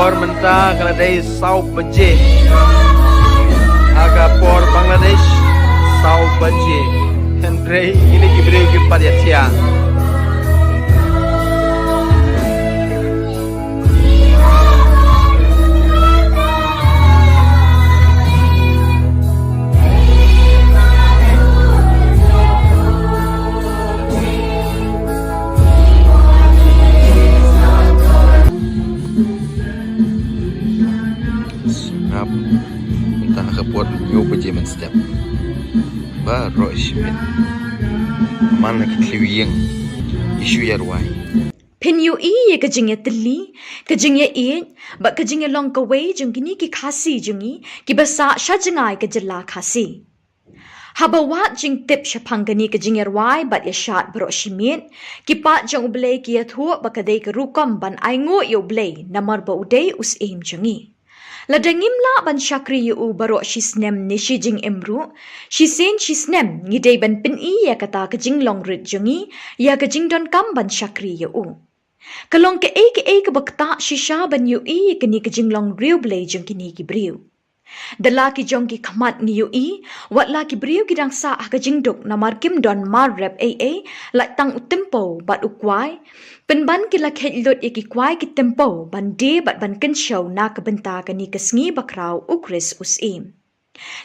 Por mynta ka la dei saw baje. Ha ka por Bangladesh, saw baje. Hynrei kine ki briew kim pat ïa thiah. Sngap. Mynta ka por hynñiew baje mynstep. Baroh shi miet. Man la ki thliew ïing ki shu ïa rwai. Phin ïohi ïa ka jingïatylli, ka jingïaieit bad ka jingïalong kawei jong kine ki Khasi jong ngi kiba sah sha jngai ka jylla Khasi. Haba wad jingtip shaphang kane ka jingïarwai bad ïashad baroh shi miet, ki paid jong U Blei ki ïathuh ba ka dei ka rukom ban ainguh ïa U Blei namar ba u dei u Syiem jong ngi. Lada ngim lah ban shakri ïa u baroh shi snem ne shi jingim ruh, shisien shi snem ngi dei ban pyni ïa kata ka jinglong rit jong ngi ïa ka jingdonkam ban shakri ïa u. Ka long kaei kaei kaba ktah shisha ban ïohi ïa kane ka jinglong riewblei jong kine ki briew. Da la ki jong ki khmat ngi ïohi, wat la ki briew ki dang sah ha ka jingduk namar kim don mar rep ei ei, lait tang u tympew bad u kwai. Pynban ki la kheit lut ïa ki kwai ki tympew ban die bad ban kynshew na ka bynta kane ka sngi bakhraw u Khrist u Syiem.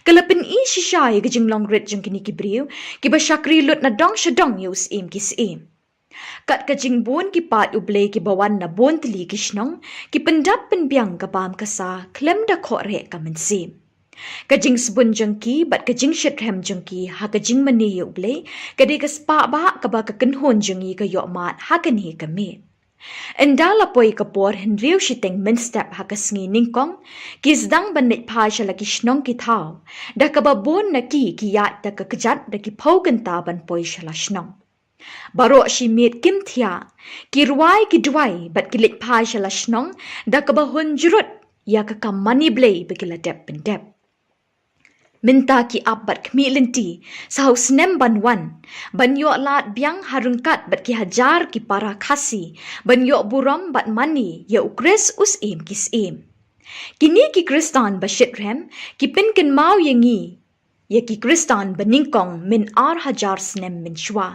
Ka la pyni shisha ïa ka jinglong rit jong kine ki briew kiba shakri lut na dong sha dong ïa u Syiem ki syiem. Kat ka jingbun ki paid U Blei kiba wan na bun tylli ki shnong, ki pyndap pynbiang ka bam ka sa khlem da khohreh ka mynsiem. Ka jingsbun jong ki bad ka jingshitrhem jong ki ha ka jingmane ïa U Blei ka dei ka spah bah kaba ka kynhun jong ngi ka ïoh mad ha kane ka miet. Ynda la poi ka por hynriew shiteng mynstep ha ka sngi nyngkong, ki sdang ban leit phai sha la ki shnong ki thaw, da kaba bun na ki ki ïaid da ka kjat da ki phew kynta ban poi sha la shnong. Baroh shi miet kim thiah, ki rwai ki duwai bad ki leit phai sha la shnong da kaba hun jrut ïa ka kam mane Blei ba ki la dep pyndep. Mynta ki ap bad khmih lynti sa u snem ban wan, ban ïoh lad biang ha ryngkat bad ki hajar ki para Khasi ban ïoh burom bad mane ïa u Khrist u Syiem ki syiem. Kine ki Khristan ba shitrhem ki pynkynmaw ïa ngi ïa ki Khristan ba nyngkong myn ar hajar snem mynshuwa.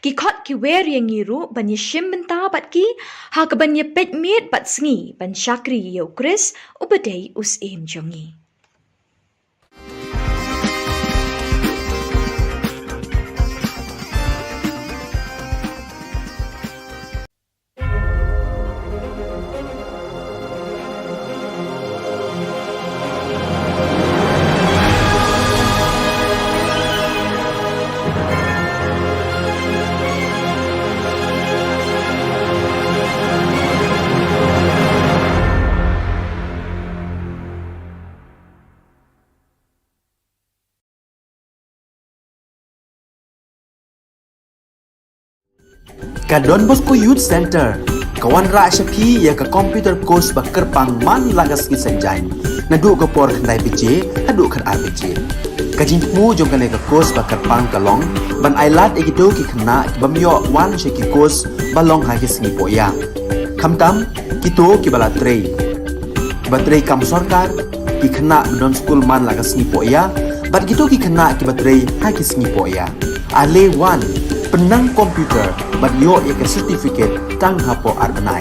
Ki khot ki wer ïa ngi ruh ban ïashim bynta bad ki ha kaban ïapeit miet bad sngi ban shakri ïa u Khrist uba dei u Syiem jong ngi. Ka Don Bosco Youth Center ka wanrah sha phi ïa ka computer course ba kyrpang man la ka sngi Saitjaiñ, naduh ka por khyndai baje haduh khatar baje. Ka jingthmu jong kane ka course ba kyrpang ka long ban ailad ïa kito ki khynnah ki bym ïoh wan sha ki course ba long ha ki sngi pohïa, khamtam kito kiba la trei, kiba trei kam sorkar, ki khynnah ba don skul man la ka sngi pohïa, bad kito ki khynnah kiba trei ha ki sngi pohïa. Ale wan, pynnang computer bad ïoh ïa ka certificate tang hapoh ar bnai.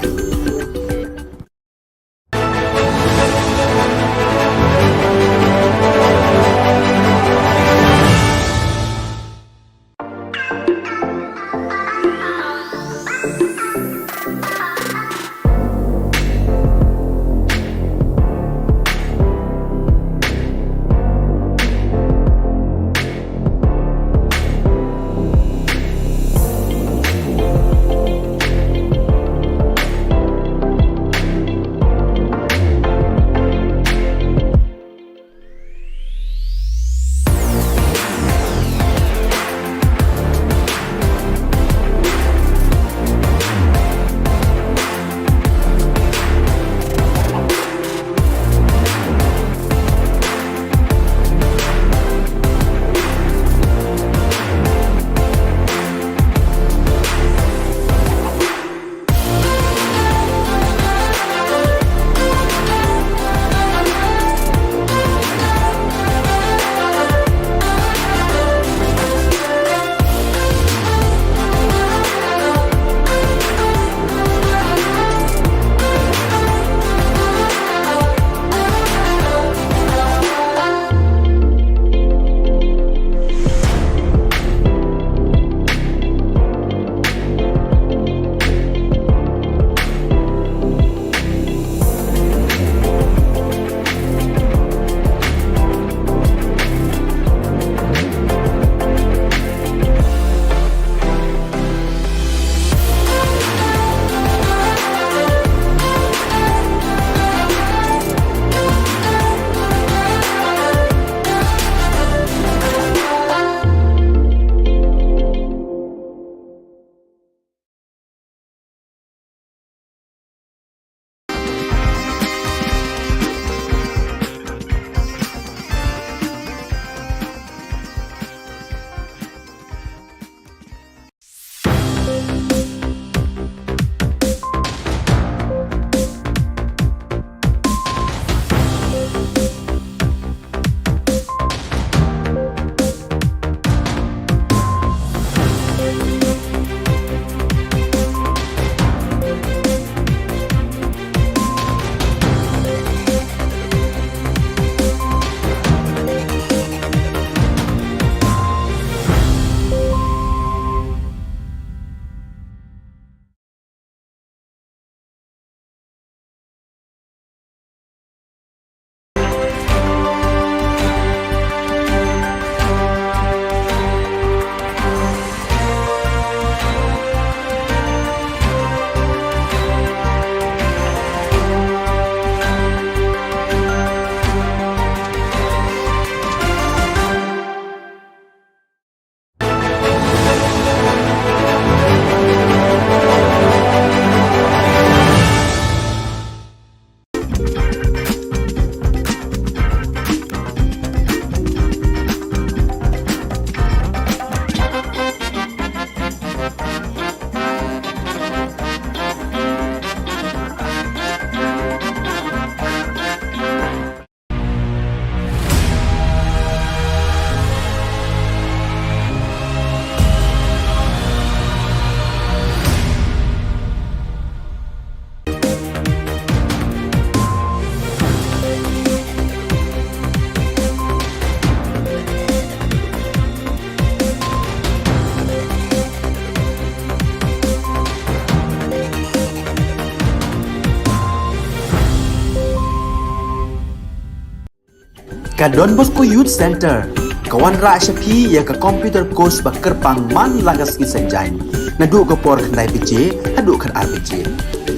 Ka Don Bosco Youth Centre ka wanrah sha phi ïa ka computer course ba kyrpang man la ka sngi Saitjaiñ, naduh ka por khyndai baje haduh khatar baje.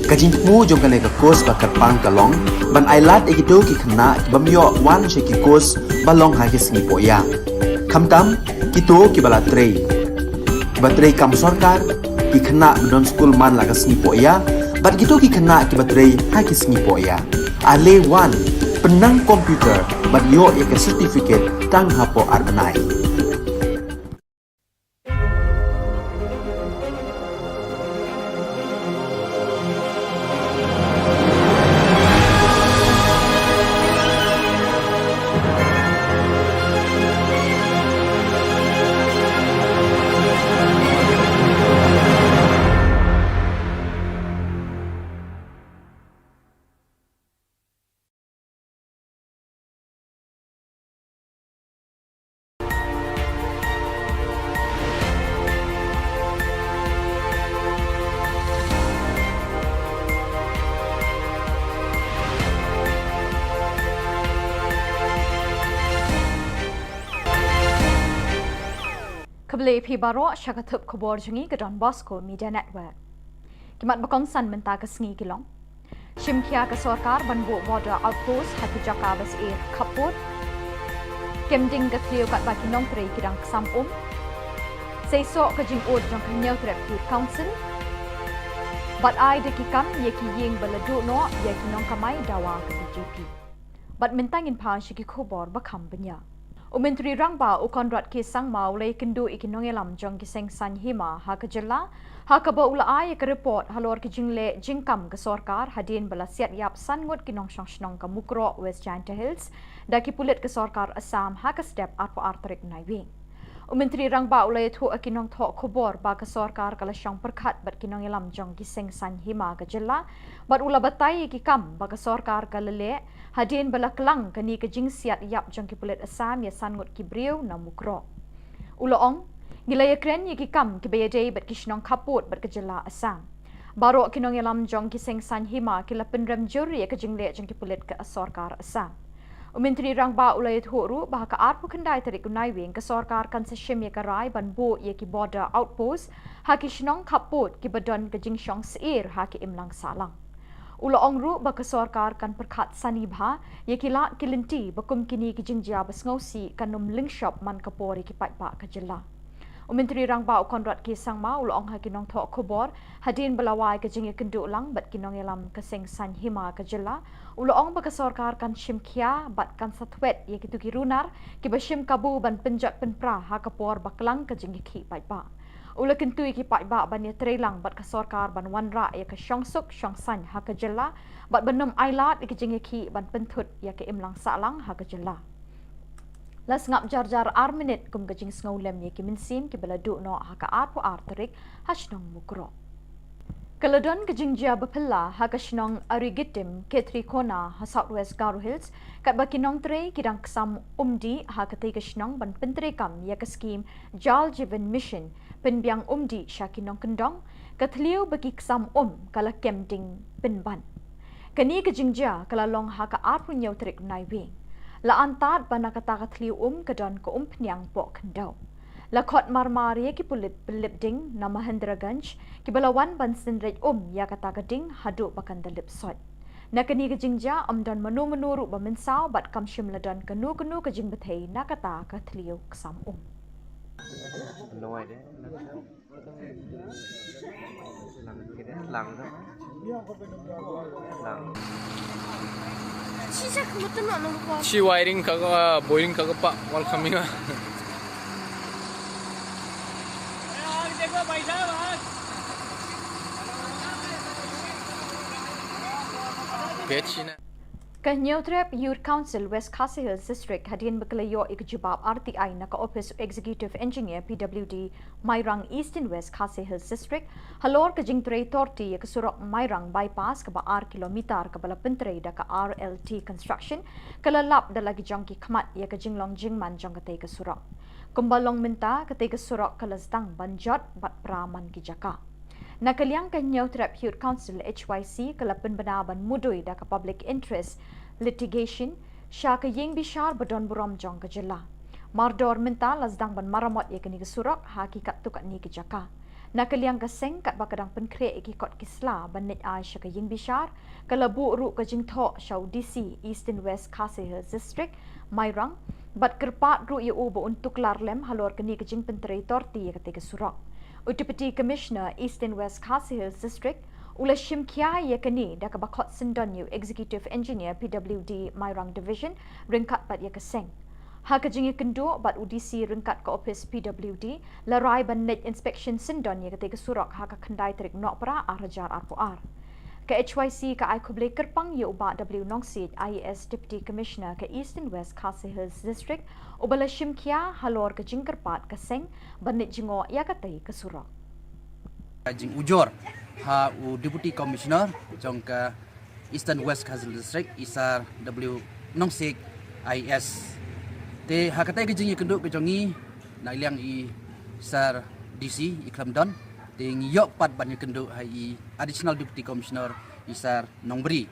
Ka jingthmu jong kane ka course ba kyrpang ka long ban ailad ïa kito ki khynnah ki bym ïoh wan sha ki course ba long ha ki sngi pohïa, khamtam kito kiba la trei, kiba trei kam sorkar, ki khynnah ba don skul man la ka sngi pohïa bad kito ki khynnah kiba trei ha ki sngi pohïa. Ale wan, pynnang computer bad ïoh ïa ka certificate tang hapoh ar bnai. Khublei phi baroh sha ka thup khubor jong ngi ka Don Bosco Media Network. Ki mat ba kongsan mynta ka sngi ki long: Shim khia ka sorkar ban buh border outpost ha ki jaka ba syier khappud. Kem ding ka thliew katba ki nongtrei ki dang ksam um. Seisoh ka jingud jong ka Hynñiewtrep Youth Council. Bad ai da ki kam ïa ki ïing ba la duh noh ïa ki nongkamai dawa ka B J P. Bad mynta ngin phai sha ki khubor ba kham bniah. U Myntri Rangbah u Conrad K Sangma u la ïakynduh ïa ki nongïalam jong ki seng saiñ hima ha ka jylla, ha kaba u la ai ïa ka report halor ki jingleh jingkam ka sorkar hadien ba la siat ïap san ngut ki nongshong shnong ka Mukroh West Jaintia Hills da ki pulit ka sorkar Assam ha ka step arphew ar tarik Naiwieng. U Myntri Rangbah u la ïathuh ïa ki nongthoh khubor ba ka sorkar ka la shong pyrkhat bad ki nongïalam jong ki seng saiñ hima ka jylla bad u la batai ïa ki kam ba ka sorkar ka la leh hadien ba la klang kane ka jingsiat ïap jong ki pulit Assam ïa san ngut ki briew na Mukroh. U la ong, ngi la ïakren ïa ki kam kiba ïadei bad ki shnong khappud bad ka jylla Assam. Baroh ki nongïalam jong ki seng saiñ hima ki la pynrem jur ïa ka jingleh jong ki pulit ka sorkar Assam. U Myntri Rangbah u la ïathuh ruh ba ha ka arphew khyndai tarik u Naiwieng ka sorkar kan sa shim ïa ka rai ban buh ïa ki border outpost ha ki shnong khappud kiba don ka jingshong syier ha ki imlang sahlang. U la ong ruh ba ka sorkar kan pyrkhat sani bha ïa ki lad ki lynti ba kum kine ki jingjia ba sngewsih kan ym lyngshop man ka por ïa ki paidbah ka jylla. U Myntri Rangbah u Conrad K Sangma u la ong ha ki nongthoh khubor hadien ba la wai ka jingïakynduh lang bad ki nongïalam ka seng saiñ hima ka jylla, u la ong ba ka sorkar kan shim khia bad kan sa thwet ïa kito ki runar kiba shim kabu ban pynjot pynpra ha ka por ba klang ka jingïakhih paidbah. U la kyntu ïa ki paidbah ban ïatreilang bad ka sorkar ban wanrah ïa ka shongsuk shongsaiñ ha ka jylla bad ban ym ailad ïa ka jingïakhih ban pynthut ïa ka imlang sahlang ha ka jylla. La sngap jar jar ar minit kum ka jingsngewlem ïa ki mynsiem kiba la duh noh ha ka arphew ar tarik ha shnong Mukroh. Ka la don ka jingjia baphylla ha ka shnong Arigitim, Khetrikona, ha South West Garo Hills, katba ki nongtrei ki dang ksam umdih ha katei ka shnong ban pyntreikam ïa ka skhim Jal Jeevan Mission, pynbiang umdih sha ki nongkyndong, ka thliew ba ki ksam um ka la kem ding pynban. Kane ka jingjia ka la long ha ka arphew hynñiew tarik Naiwieng. La antad ba na kata ka thliew um ka don ka umphniang poh khyndew. La khot marmar ïa ki pulit pynlip ding na Mahendraganj kiba la wan ban synreit um ïa kata ka ding haduh ba kan da lip soit. Na kane ka jingjia ym don mano mano ruh ba mynsaw bad kam shym la don kano kano ka jingbthei na kata ka thliew ksam um. Shi wiring ka, ah, boring ka pa wal kami ma. Pet shi na. Ka Hynñiewtrep Youth Council West Khasi Hills District hadien ba ka la ïoh ïa ka jubab R T I na ka ophis Executive Engineer P W D Mairang Eastern West Khasi Hills District halor ka jingtrei torti ïa ka surok Mairang Bypass kaba ar kilometer kaba la pyntrei da ka R L T Construction, ka la lap da la ki jong ki khmat ïa ka jinglong jingman jong katei ka surok. Kumba long mynta, katei ka surok ka la sdang ban jot bad pra man ki jaka. Na ka liang ka Hynñiewtrep Youth Council, H Y C, ka la pynbna ban mudui da ka Public Interest Litigation Sha ka ïing bishar ba don burom jong ka jylla. Mardor mynta la sdang ban maramot ïa kane ka surok ha ki katto katne ki jaka. Na ka liang ka seng katba ka dang pynkhreh ïa ki kot ki sla ban leit ai sha ka ïing bishar, ka la buh ruh ka jingthoh sha u D C Eastern West Khasi Hills District, Mairang, bad kyrpad ruh ïa u ba un tuklar lem halor kane ka jingpyntrei torti ïa katei ka surok. U Deputy Commissioner Eastern West Khasi Hills District u la shim khia ïa kane da kaba khot syndon ïa u Executive Engineer P W D Mairang Division ryngkat bad ïa ka seng. Ha ka jingïakynduh bad u D C ryngkat ka ophis P W D, la rai ban leit inspection syndon ïa katei ka surok ha ka khyndai tarik Nohprah ar hajar arphew ar. Ka H Y C ka ai khublei kyrpang ïa u Bah W Nongsiej, I A S Deputy Commissioner ka Eastern West Khasi Hills District, uba la shim khia halor ka jingkyrpad ka seng ban leit jngoh ïa katei ka surok. Ka jingujor ha u Deputy Commissioner jong ka Eastern West Khasi Hills District, i Sir W Nongsiej, I A S. Te ha katei ka jingïakynduh ka jong ngi na liang i Sir D C, i khlem don, te ngi ïoh pat ban ïakynduh ha i Additional Deputy Commissioner, i Sir Nongbri.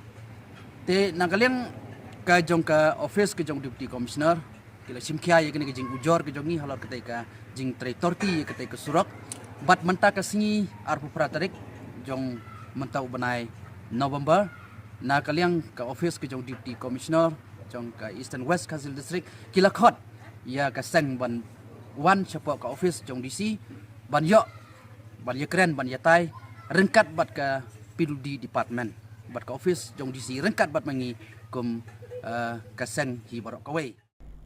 Te na ka liang ka jong ka ophis ka jong Deputy Commissioner, ki la shim khia ïa kane ka jingujor ka jong ngi halor katei ka jingtrei torti ïa katei ka surok. Bad mynta ka sngi arphew phra tarik jong mynta u bnai November, na ka liang ka ophis ka jong Deputy Commissioner jong ka Eastern West Khasi Hills District, ki la khot ïa ka seng ban wan shapoh ka ophis jong D C ban ïoh, ban ïakren, ban ïatai ryngkat bad ka P W D Department, bad ka ophis jong D C ryngkat bad ma ngi kum, eh, ka seng hi baroh kawei.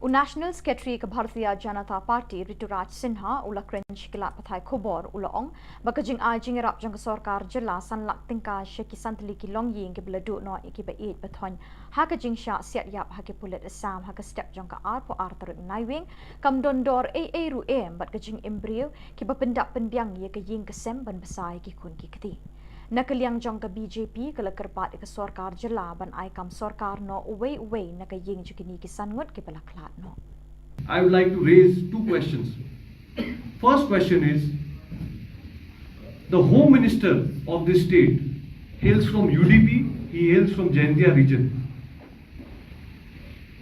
U National Secretary ka Bharatiya Janata Party, Rituraj Sinha, u la kren sha ki lad pathai khubor, u la ong ba ka jingai jingïarap jong ka sorkar jylla san lak tyngka sha ki san tylli ki longïing kiba la duh noh ïa kiba ïeit ba thoiñ ha ka jingshah siat ïap ha ki pulit Assam ha ka step jong ka arphew ar tarik Naiwieng, kam don dor ei ei ruh em bad ka jingim briew kiba pyndap pynbiang ïa ka ïing ka sem ban bsa ïa ki khun ki kti. Na ka liang jong ka B J P, ka la kyrpad ïa ka sorkar jylla ban ai kam sorkar noh uwei uwei na ka ïing jong kine ki san ngut kiba la khlad noh. I would like to raise two questions. First question is, the Home Minister of this state hails from U D P, he hails from Jaintia region.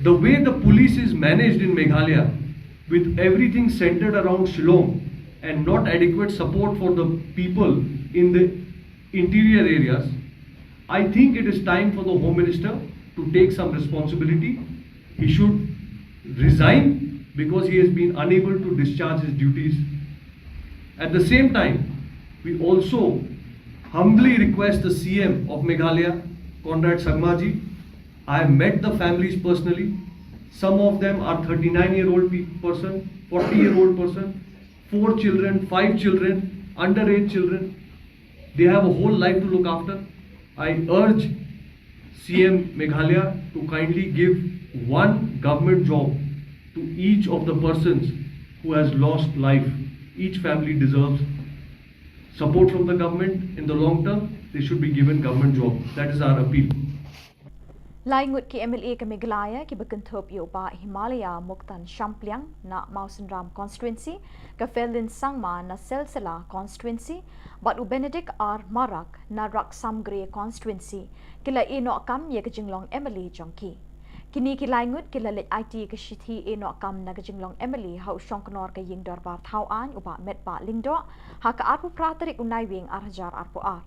The way the police is managed in Meghalaya, with everything centered around Shillong and not adequate support for the people in the interior areas, I think it is time for the Home Minister to take some responsibility. He should resign because he has been unable to discharge his duties. At the same time, we also humbly request the C M of Meghalaya, Conrad Sangma ji, I have met the families personally. Some of them are thirty-nine year old pe-, person, forty year old person, four children, five children, underage children. They have a whole life to look after. I urge C M Meghalaya to kindly give one government job to each of the persons who has lost life. Each family deserves support from the government. In the long term, they should be given government job. That is our appeal. Lai ngut ki M L A ka Meghalaya kiba kynthup ïa u Bah Himalaya Muktan Shampliang na Mawsynram constituency, ka Ferlin Sangma na Silsila constituency, bad u Benedict R Marak na Raksamgre constituency, ki la ïeh noh kam ïa ka jinglong M L A jong ki. Kine ki lai ngut ki la leit aiti ïa ka shithi ïeh noh kam na ka jinglong M L A ha u shongknor ka ïing dorbar thaw aiñ u Bah Metbah Lyngdoh ha ka arphew phra tarik u Naiwieng ar hajar arphew ar.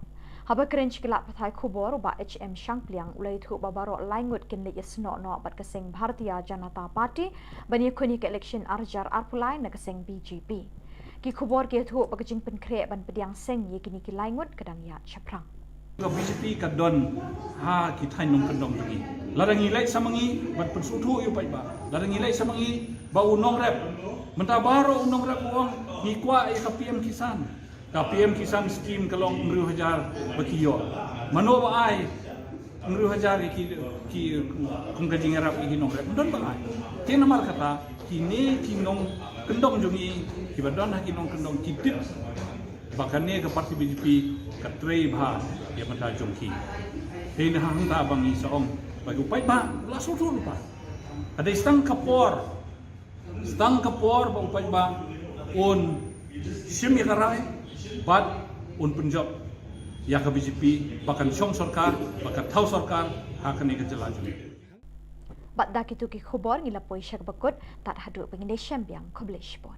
Haba kren sha ki lad pathai khubor, u Bah H M Shangpliang u la ïathuh ba baroh lai ngut kin leit ïasnoh noh bad ka seng Bharatiya Janata Party ban ïakhun ïa ka election ar hajar arphew lai na ka seng B J P. Ki khubor ki ïathuh ba ka jingpynkhreh ban pdiang seng ïa kine ki lai ngut ka dang ïaid shaphrang. Ka B J P ka don ha ki thaiñ nongkyndong jong ngi. Lada ngi leit sa ma ngi ban pynsngewthuh ïa u paidbah, lada ngi leit sa ma ngi ba u nongrep, mynta baroh u nongrep u ong ngi kwah ïa ka P M Kisan. Ka P M Kisan scheme ka long hynriew hajar ba ki ïoh. Mano ba ai hynriew hajar ïa ki, ki, kum ka jingïarap ïa ki nongrep? Ym don ba ai. Te namar kata, kine ki nongkyndong jong ngi kiba don ha ki nongkyndong ki tip ba kane ka party B J P ka trei bha ïa ka bynta jong ki. Te na hangta ba ngi sa ong ba u paidbah u la sngewthuh lypa. Ka dei tang ka por, tang ka por ba u paidbah un shim ïa ka rai bad un pynjop ïa ka B J P ba kan shong sorkar, ba kan thaw sorkar ha kane ka jylla jong ngi. Bad da kito ki khubor ngi la poi sha kaba kut, tad haduh ba ngin ïashem biang, khublei shibun.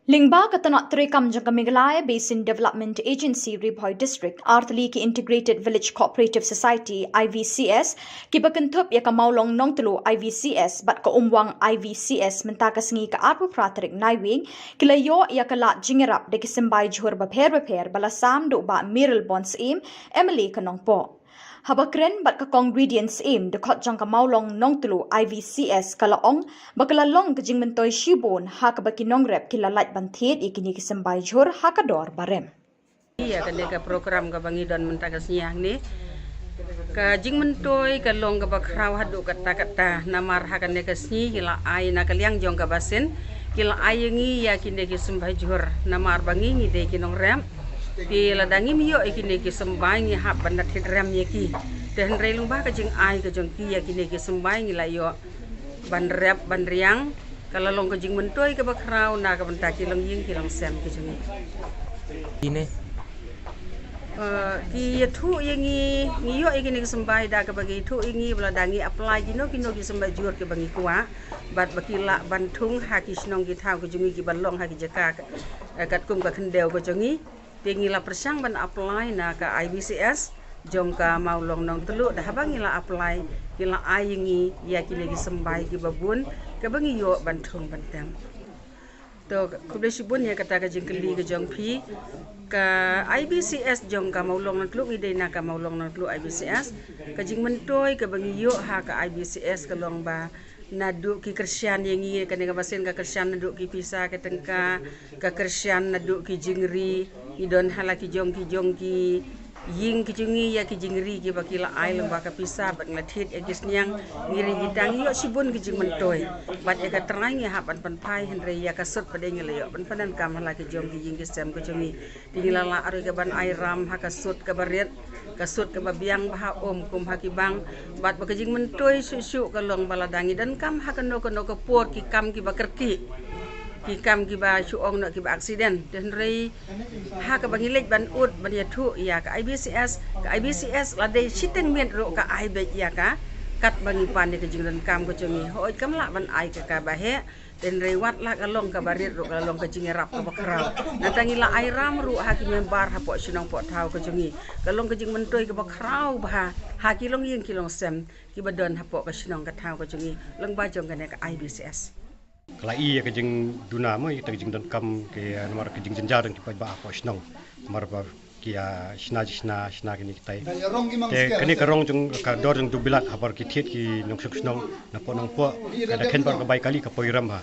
Lyngba ka tnat treikam jong ka Meghalaya Basin Development Agency Ri Bhoi District, artylli ki Integrated Village Cooperative Society, I V C S, kiba kynthup ïa ka Mawlong Nongtluh I V C S bad ka Umwang I V C S mynta ka sngi ka arphew phra tarik Naiwieng, ki la ïoh ïa ka lad jingïarap da ki symbai jhur bapher bapher ba la sam da u Bah Mayralborn Syiem, M L A ka Nongpoh. Haba kren bad ka Kong Radiance Syiem, dkhot jong ka Mawlong Nongtluh I V C S, ka la ong ba ka la long ka jingmyntoi shibun ha kaba ki nongrep ki la lait ban thied ïa kine ki symbai jhur ha ka dor ba rem. Ïa kane ka program kaba ngi don mynta ka sngi hangne, ka jingmyntoi ka long kaba khraw haduh katta katta, namar ha kane ka sngi ki la ai na ka liang jong ka basin, ki la ai ïa ngi ïa kine ki symbai jhur, namar ba ngi ngi dei ki nongrep. Te lada ngim ïoh ïa kine ki symbai ngi hap ban da thied rem ïa ki. Te hynrei lyngba ka jingai ka jong ki ïa kine ki symbai ngi la ïoh ban rep ban riang, ka la long ka jingmyntoi kaba khraw na ka bynta ki longïing ki longsem ki jong ngi. Ine. Eh, ki ïathuh ïa ngi, ngi ïoh ïa kine ki symbai da kaba ki ïathuh ïa ngi ba lada ngi apply kino kino ki symbai jhur kiba ngi kwah, bad ba ki lah ban thung ha ki shnong ki thaw ki jong ngi kiba long ha ki jaka, eh, katkum ka khyndew ka jong ngi. Te ngi la pyrshang ban apply na ka I V C S jong ka Mawlong Nongtluh, da haba ngi la apply ki la ai ïa ngi ïa kine ki symbai kiba bun kaba ngi ïoh ban thung ban tem. To, khublei shibun ïa kata ka jingkylli ka jong phi. Ka I V C S jong ka Mawlong Nongtluh, ngi dei na ka Mawlong Nongtluh I V C S. Ka jingmyntoi kaba ngi ïoh ha ka I V C S ka long ba naduh ki kyrshan ïa ngi, kane ka basin ka kyrshan naduh ki pisa ki tyngka, ka kyrshan naduh ki jingri, ngi don ha la ki jong ki jong ki ïing ki jong ngi ïa ki jingri kiba ki la ai lyngba ka pisa bad ngi la thied ïa ki sniang, ngi ri ngi dang ïoh shibun ki jingmyntoi. Bad ïa ka trai ngi hap ban pynphai, hynrei ïa ka sut pat de ngi la ïoh ban pyndonkam ha la ki jong ki ïing ki sem ki jong ngi. Te ngi la lah ruh ïa ka ban ai ram ha ka sut kaba rit, ka sut kaba biang bha, um kum ha ki bank. Bad ba ka jingmyntoi shuh shuh ka long ba lada ngi donkam ha kano kano ka por ki kam kiba kyrkieh, ki kam kiba shu ong noh kiba accident. Te hynrei ha kaba ngi leit ban ud ban ïathuh ïa ka I V C S, ka I V C S la dei shiteng miet ruh ka ai beit ïa ka, katba ngi pan ïa ka jingdonkam ka jong ngi. Hooid, kam lah ban ai ka kaba heh, te hynrei wat la ka long kaba rit ruh ka long ka jingïarap kaba khraw. Nangta ngi la ai ram ruh ha ki member hapoh shnong poh thaw ka jong ngi. Ka long ka jingmyntoi kaba khraw bha ha ki longïing ki longsem kiba don hapoh ka shnong ka thaw ka jong ngi, lyngba jong kane ka I V C S. Ka la i ïa ka jingduna mo, ïa ka jingdonkam ki, namar ka jingjynjar jong ki paidbah hapoh shnong. Namar ba ki, ah, shna shna shna kine kitai. Te kane ka rong jong ka dor jong Dubilat habar ki thied ki nongshong shnong napoh Nongpoh, ka da khein bad ka bai kali ka poi rem ha.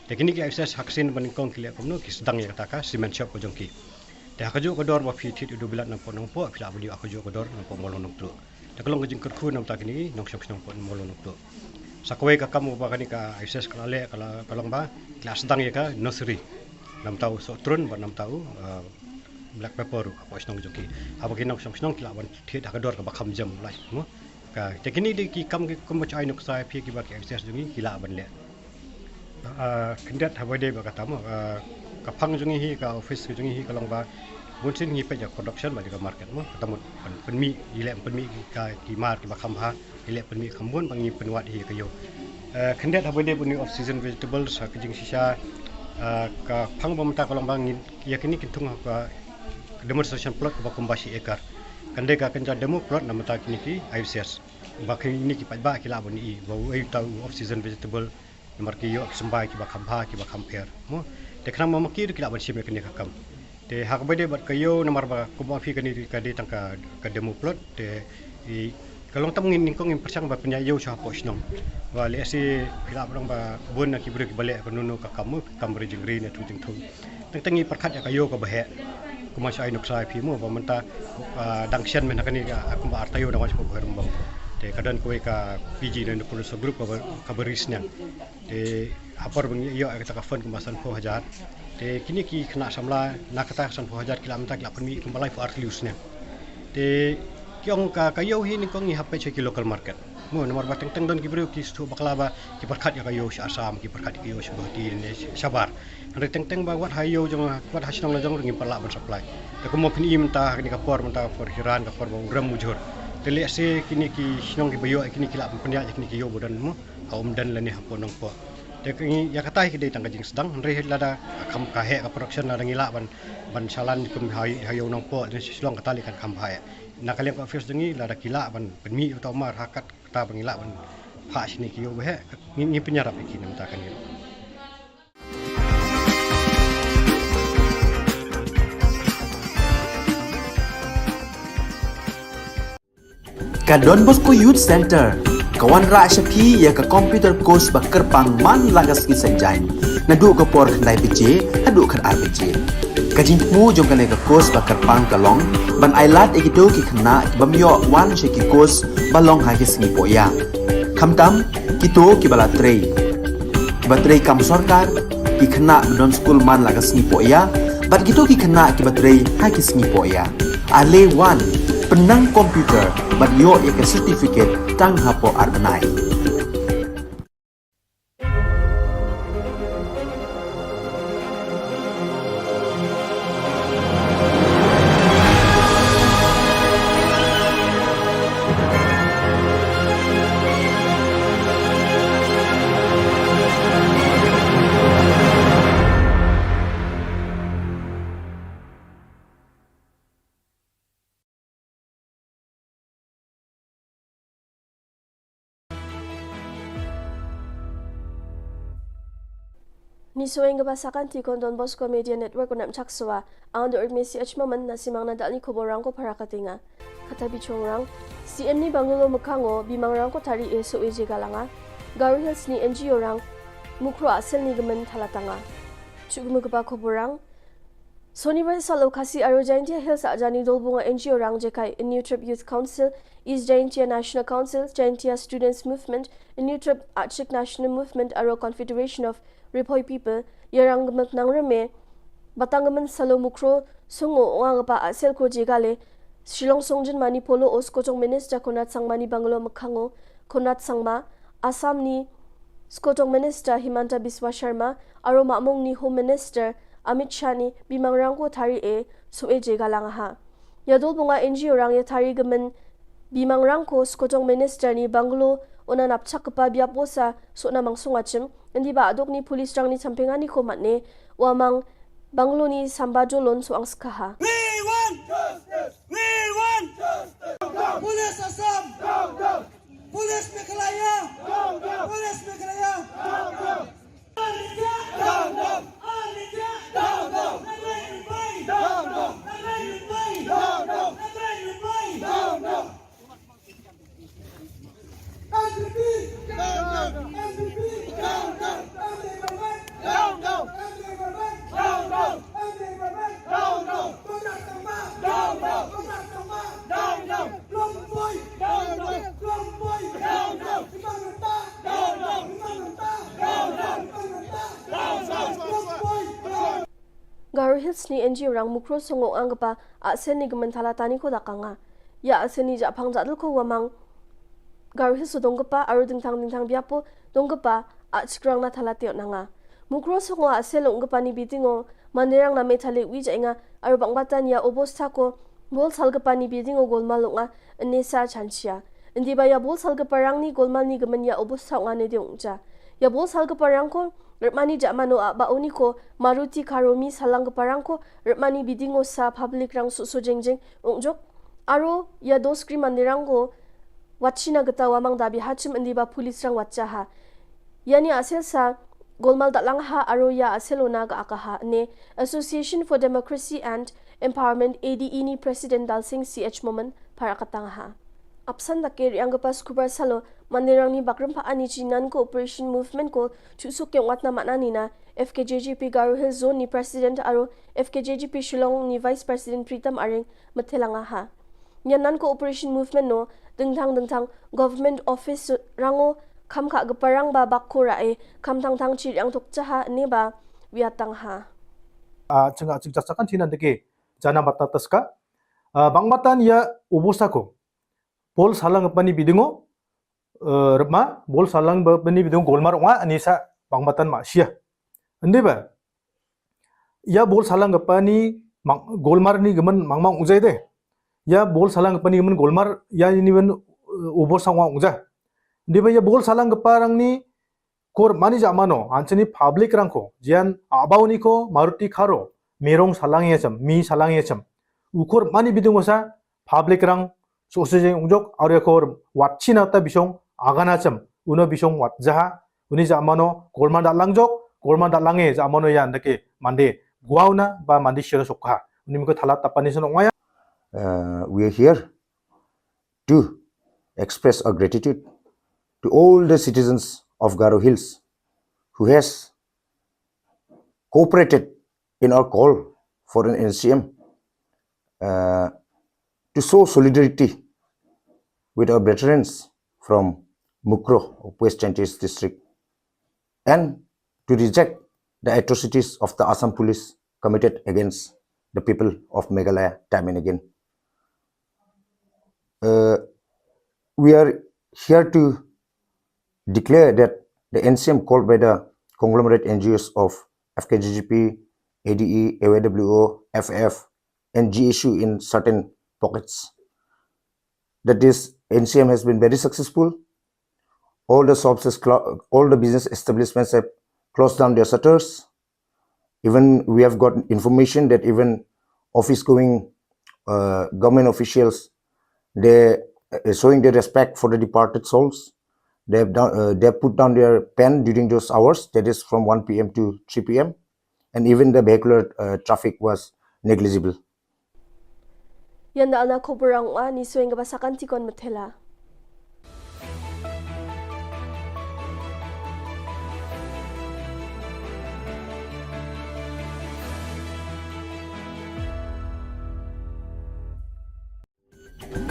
Te kine ki I V C S ha ka sien ba nyngkong ki leh kumno, ki sdang ïa kata ka cement shop ka jong ki. Te ha kajuh ka dor ba phi thied ïa u Dubilat napoh Nongpoh, phi lah ban ïoh ha kajuh ka dor napoh Mawlong Nongtluh. Te ka long ka jingkyrkhu namar kine ki nongshong shnong napoh Mawlong Nongtluh. Sa kawei ka kam uba kane ka I V C S ka la leh ka la, ka long ba ki la sdang ïa ka nursery. Namar u sohtrun bad namar u, ah, black pepper ruh hapoh shnong jong ki. Haba ki nongshong shnong ki lah ban thied ha ka dor kaba kham jam lai mo. Ka, te kine dei ki kam ki kumba shu ai nuksa ïa phi kiba ki I V C S jong ngi ki lah ban leh. Ah, khyndiat haba dei ba kata mo, ah, ka phang jong ngi hi, ka office jong ngi hi ka long ba bunsien ngi peit ïa ka production bad ïa ka market mo. Kata mut pyn-, pynmih, ngi leh pynmih ki, ka, ki mar kiba kham bha, ngi leh pynmih kham bun ba ngi pynwad hi ïa ka ïew. Ah, khyndiat haba dei ba une u off season vegetables, ha ka jingshisha, ah, ka phang ba mynta ka long ba ngi ïa kine ki thung ha ka demonstration plot kaba kumba shi acre. Kan dei ka kynja demo plot namar kine ki I V C S. Ba kine ki paidbah ki lah ban i ba uei uta u off season vegetable, namar ki ïoh ki symbai kiba kham bha kiba kham pher mo. Te khnang ba ma ki ruh ki lah ban shim ïa kane ka kam. Te ha kaba dei bad ka ïew, namar ba kumba phi, kane ka dei tang ka, ka demo plot, te i, ka long tam, ngin nyngkong ngin pyrshang ba pynïaid ïew sha hapoh shnong. Ba lehse se phi lah ban ong ba bun na ki briew kiba leh kano kano ka kam mo, kam ri jingri ne thu jingthung. Teng teng ngi pyrkhat ïa ka ïew kaba heh. Kumba shu ai nuksa ïa phi mo ba mynta, ah, dang shen mynta kane ka, ah, kumba ar taïew dang wan sha ka Bhoirymbong. Te ka don kawei ka P G ne producer group kaba, kaba ri sniang. Te ha por ba ngi ïoh ïa kata ka fund kumba sanphew hajar. Te kine ki khynnah samla na kata ka sanphew hajar ki lah mynta ki lah pynmih kumba laiphew ar tylli u sniang. Te ki ong ka, ka ïew hi nyngkong ngi hap peit sha ki local market. Mo, namar ba teng teng don ki briew ki sdang bakla ba ki pyrkhat ïa ka ïew sha Assam, ki pyrkhat ïa ka ïew sha Guwahati ne shabar. Hynrei teng teng ba wat ha ïew jong, wat ha shnong la jong ruh ngim pat lah ban supply. Te kumno phin i mynta ha kane ka por, mynta ka por khie ran, ka por ba u rem u jhur. Te lehse kine ki shnong kiba ïoh ïa kine ki lah ban pynïaid ïa kine ki ïew ba don mo ha Umden lane hapoh Nongpoh. Te ka ngi ïa kata hi ka dei tang ka jingsdang, hynrei lada ka kham ka heh ka production, lada ngi lah ban, ban shalan kum ha, ha ïew Nongpoh ne Shillong, kata lei kan kham bha ïa. Na ka liang ka office jong ngi, lada ki lah ban pynmih ïa uta u mar ha kat kata ba ngi lah ban phah shane ki ïew ba heh, ngi, ngi pynïarap ïa ki na mynta kane. Ka Don Bosco Youth Centre ka wanrah sha phi ïa ka computer course ba kyrpang man la ka sngi Saitjaiñ, naduh ka por khyndai baje haduh khatar baje. Ka jingthmu jong kane ka course ba kyrpang ka long ban ailad ïa kito ki khynnah ki bym ïoh wan sha ki course ba long ha ki sngi pohïa. Khamtam kito kiba la trei, kiba trei kam sorkar, ki khynnah ba don skul man la ka sngi pohïa, bad kito ki khynnah kiba trei ha ki sngi pohïa. Ale wan, pynnang computer bad ïoh ïa ka certificate tang hapoh ar bnai. Ni shuwa ïa kaba sa kynti ko na Don Bosco Media Network, u nep chak shuwa. Ang dei Urmi C H Maman, na simang na dalni khubor rang ko para ka tinga. Kata bi chong rang, C M ni Bungalow Mekhango, bi mangrang ko tari e so e je galanga. Garo Hills ni N G O rang, Mukroh a sel ni gemen thalatanga. Chuk mu kaba khubor rang, Sonibar salo Khasi Aro Jaintia Hills a jani dol bunga N G O rang jekai New Trip Youth Council, East Jaintia National Council, Jaintia Students Movement, New Trip Achik National Movement aro Confederation of Riphoi People, ïarang gemek nang reme, batang gemen salo Mukroh, sungo onga gepa a sel ko jegale, Shillong Songjin Mani Polo o Skotong Minister Conrad Sangma ni Bungalow Mekhango, Conrad Sangma, Assam ni Skotong Minister Himanta Biswa Sharma, aro Mahmong ni Home Minister Amit Shah ni bi mangrang ko tari e so e je galang ha. Ïa dol bunga N G O rang ïa tari gemen bi mangrang ko Skotong Minister ni Bungalow, ona napchak kepa biap bosa so na mangsung achim, indi ba adok ni police rang ni champinga ni ko matne, wa mang Bungalow ni samba jolon so ang skaha. We want justice! We want justice! Police Assam! Down, down! Police Meghalaya! Down, down! Police Meghalaya! Down, down! Down, down! Down, down! Down, down! N P P! Down, down! N P P! Down, down! N P P! Down, down! Down, down! Down, down! Down, down! Down, down! Down, down! Down, down! Down, down! Down, down! Garo Hills ni N G O rang Mukroh songok ang kpa a seni ka man thala tani ko da ka nga. Ïa a seni ja phang ja dul ko wa mang Garo Hills dong kpa aro ding thang ding thang bia po dong kpa a chikrang na thala teo na nga. Mukroh songok a sel ong kpa ni bidingo manderang na me thale wi ja nga aro bang batan ïa obos ta ko bol sal kpa ni bidingo gol malok nga ene sa chanchia. Indi ba ïa bol sal kpa rang ni gol mal ni ka man ïa obos ta nga ne de ong ja. Ïa bol sal kpa rang ko Rmani ja mano a ba oni ko Maruti Karomi salang kpa rang ko Rmani bidingo sa public rang su su jeng jeng ong jok. Aro ïa dos kri manderang ko wat china kata wa mang da bi hachim indi ba police rang wat cha ha. Ïa ni a sel sa golmal da lang ha aro ïa a sel ona ka aka ha ne Association for Democracy and Empowerment A D E ni President Dalsing C H Moman para katang ha. Apsan da ke riang kpa skubar salo manderang ni bakrim pa ani chi nan ko operation movement ko chusuk ke wat na mana ni na F K J G P Garo Hills Zone ni President aro F K J G P Shillong ni Vice President Pritam Aring methelang ha. Nyan nan ko operation movement no dengthang dengthang government office rango kham kha kpa rang ba bak ko ra e kham thang thang chi riang tok cha ha ne ba wiatang ha. A chinga ching chasakan chinan deke jana bata taska. A bang batan ïa ubusa ko pol salang pani bidingo eh, rep ma, bol salang ba, bani bidung golmar nga, ani sa bang batan ma, sia. Andi ba, ya bol salang ka pani, mang, golmar ni gaman, mang mang ujai de. Ya bol salang ka pani gaman golmar, ya ini ben, eh, ubor sangwa uja. Andi ba, ya bol salang ka parang ni, kor mani ja mano, ansini public rangko, jian abau ni ko, Maruti Kharo, mirong salang ya chem, mi salang ya chem. Ukor mani bidung wasa, public rang, so se jeng ungjok, aria kor, wat china ta bisong, agana chem, uno bisong wat jaha, uni ja mano, golman da langjok, golman da lange, ja mano yan dake, mande, guauna, ba mande shiro sokha. Uni miko thala tapani sono waya. Uh, we are here to express our gratitude to all the citizens of Garo Hills who has cooperated in our call for an N C M, uh, to show solidarity with our brethren from Mukroh of West Jaintia District and to reject the atrocities of the Assam police committed against the people of Meghalaya time and again. Uh, we are here to declare that the N C M called by the conglomerate N G Os of F K J G P, A D E, A Y W O, F F, and G S U in certain pockets. That is, N C M has been very successful. All the shops has clo-, all the business establishments have closed down their shutters. Even we have got information that even office going, uh, government officials, they, uh, showing their respect for the departed souls. They have done, uh, they have put down their pen during those hours, that is from one P M to three P M, and even the vehicular, uh, traffic was negligible. Yan da ana khubor rang ani sueng kaba sakan tikon matela.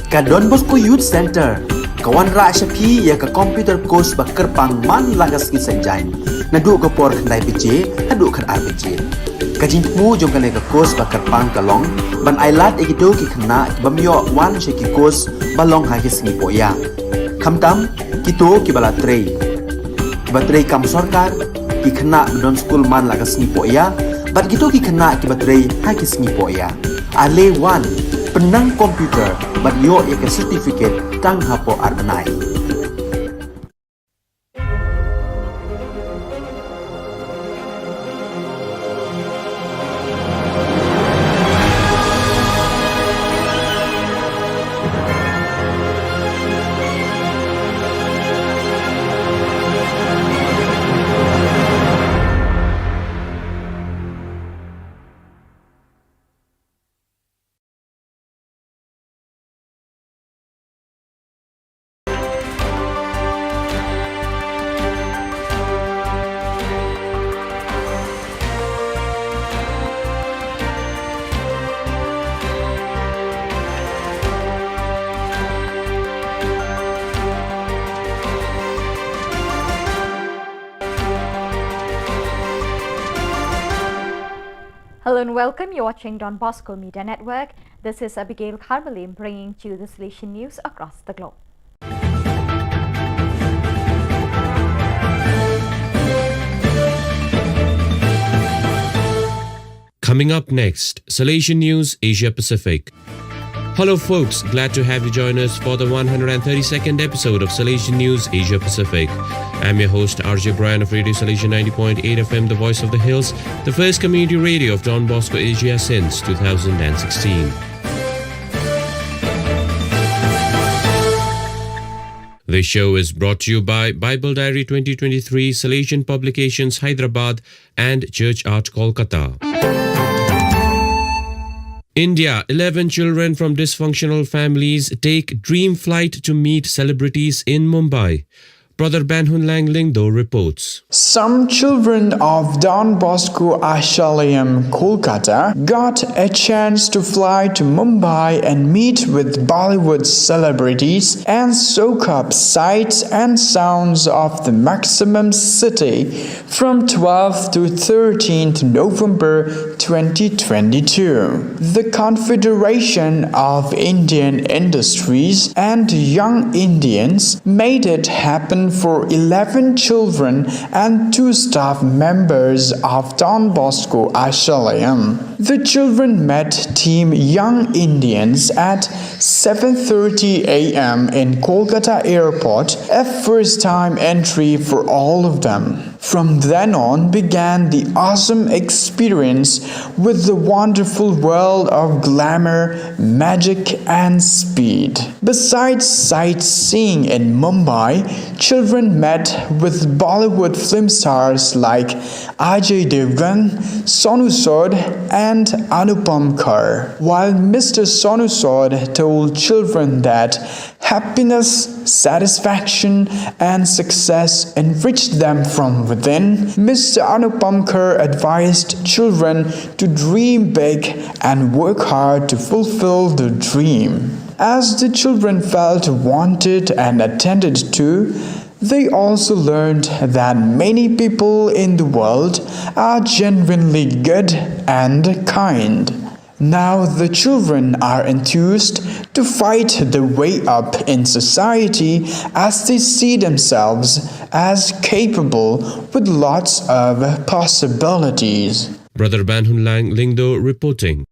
Ka Don Bosco Youth Center ka wanrah sha phi ïa ka computer course ba kyrpang man la ka sngi Saitjaiñ, naduh ka por khyndai baje haduh khatar baje. Ka jingthmu jong kane ka course ba kyrpang ka long ban ailad ïa kito ki khynnah ki bym ïoh wan sha ki course ba long ha ki sngi pohïa, khamtam kito kiba la trei, kiba trei kam sorkar, ki khynnah ba don skul man la ka sngi pohïa, bad kito ki khynnah kiba trei ha ki sngi pohïa. Ale wan, pynnang computer bad ïoh ïa ka certificate tang hapoh ar bnai. Hello and welcome. You're watching Don Bosco Media Network. This is Abigail Kharmalim bringing to you the Salesian news across the globe. Coming up next, Salesian News Asia Pacific. Hello, folks. Glad to have you join us for the one hundred thirty-second episode of Salesian News Asia Pacific. I'm your host, R J Brian of Radio Salesian ninety point eight F M, the voice of the hills, the first community radio of Don Bosco Asia since two thousand sixteen. This show is brought to you by Bible Diary twenty twenty-three, Salesian Publications, Hyderabad, and Church Art, Kolkata. India, eleven children from dysfunctional families take dream flight to meet celebrities in Mumbai. Brother Banhunlang Lyngdoh reports. Some children of Don Bosco Ashramayam, Kolkata, got a chance to fly to Mumbai and meet with Bollywood celebrities and soak up sights and sounds of the maximum city from twelfth to thirteenth November twenty twenty-two. The Confederation of Indian Industries and Young Indians made it happen for eleven children and two staff members of Don Bosco Ashramayam. The children met Team Young Indians at seven thirty a m in Kolkata airport, a first time entry for all of them. From then on began the awesome experience with the wonderful world of glamour, magic, and speed. Besides sightseeing in Mumbai, children met with Bollywood film stars like Ajay Devgan, Sonu Sood, and Anupam Kher. While Mister Sonu Sood told children that happiness, satisfaction, and success enriched them from within, Mister Anupam Kher advised children to dream big and work hard to fulfill the dream. As the children felt wanted and attended to, they also learned that many people in the world are genuinely good and kind. Now the children are enthused to fight the way up in society as they see themselves as capable with lots of possibilities. Brother Banhunlang Lyngdoh reporting.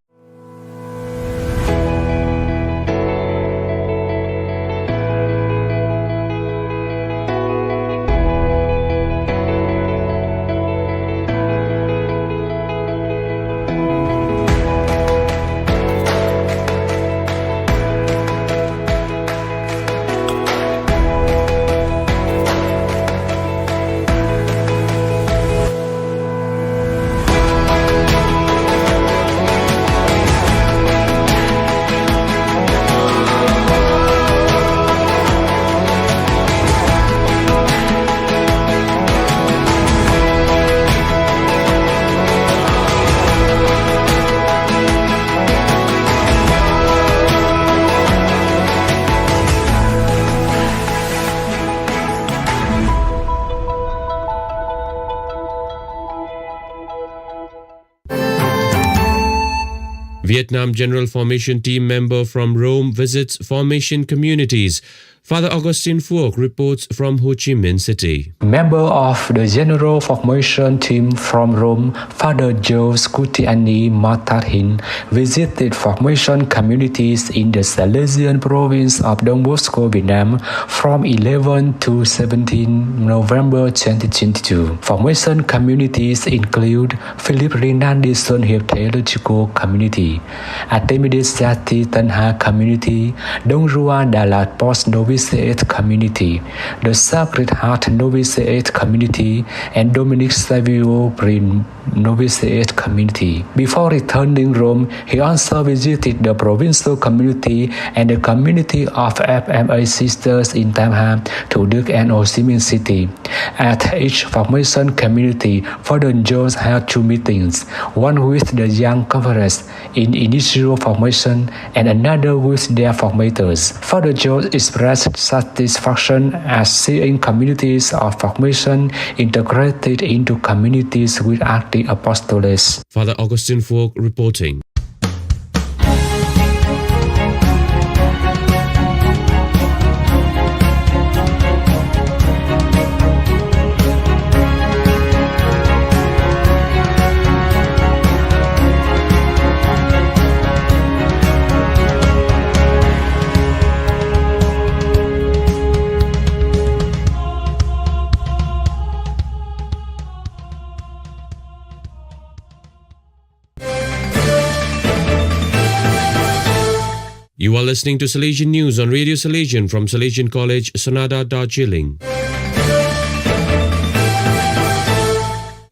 Vietnam General Formation Team member from Rome visits formation communities. Father Augustine Phuoc reports from Ho Chi Minh City. Member of the General Formation Team from Rome, Father Joseph Kutiani Matarhin visited formation communities in the Salesian province of Don Bosco, Vietnam, from eleven to seventeen November twenty twenty-two. Formation communities include Philip Rinaldi Son Hiệp Theological Community, Artemides Sati Tanha Community, Dong Rua Dalat Post Novitiate Community, the Sacred Heart Novitiate Community, and Dominic Savio Prin Novitiate Community. Before returning Rome, he also visited the provincial community and the community of F M A sisters in Tam Hap, Thủ Đức, and Ho Chi Minh City. At each formation community, Father George held two meetings, one with the young conference in initial formation and another with their formators. Father George expressed satisfaction at seeing communities of formation integrated into communities with active apostolates. Father Augustine Phuoc reporting. You are listening to Salesian News on Radio Salesian from Salesian College, Sonada, Darjeeling.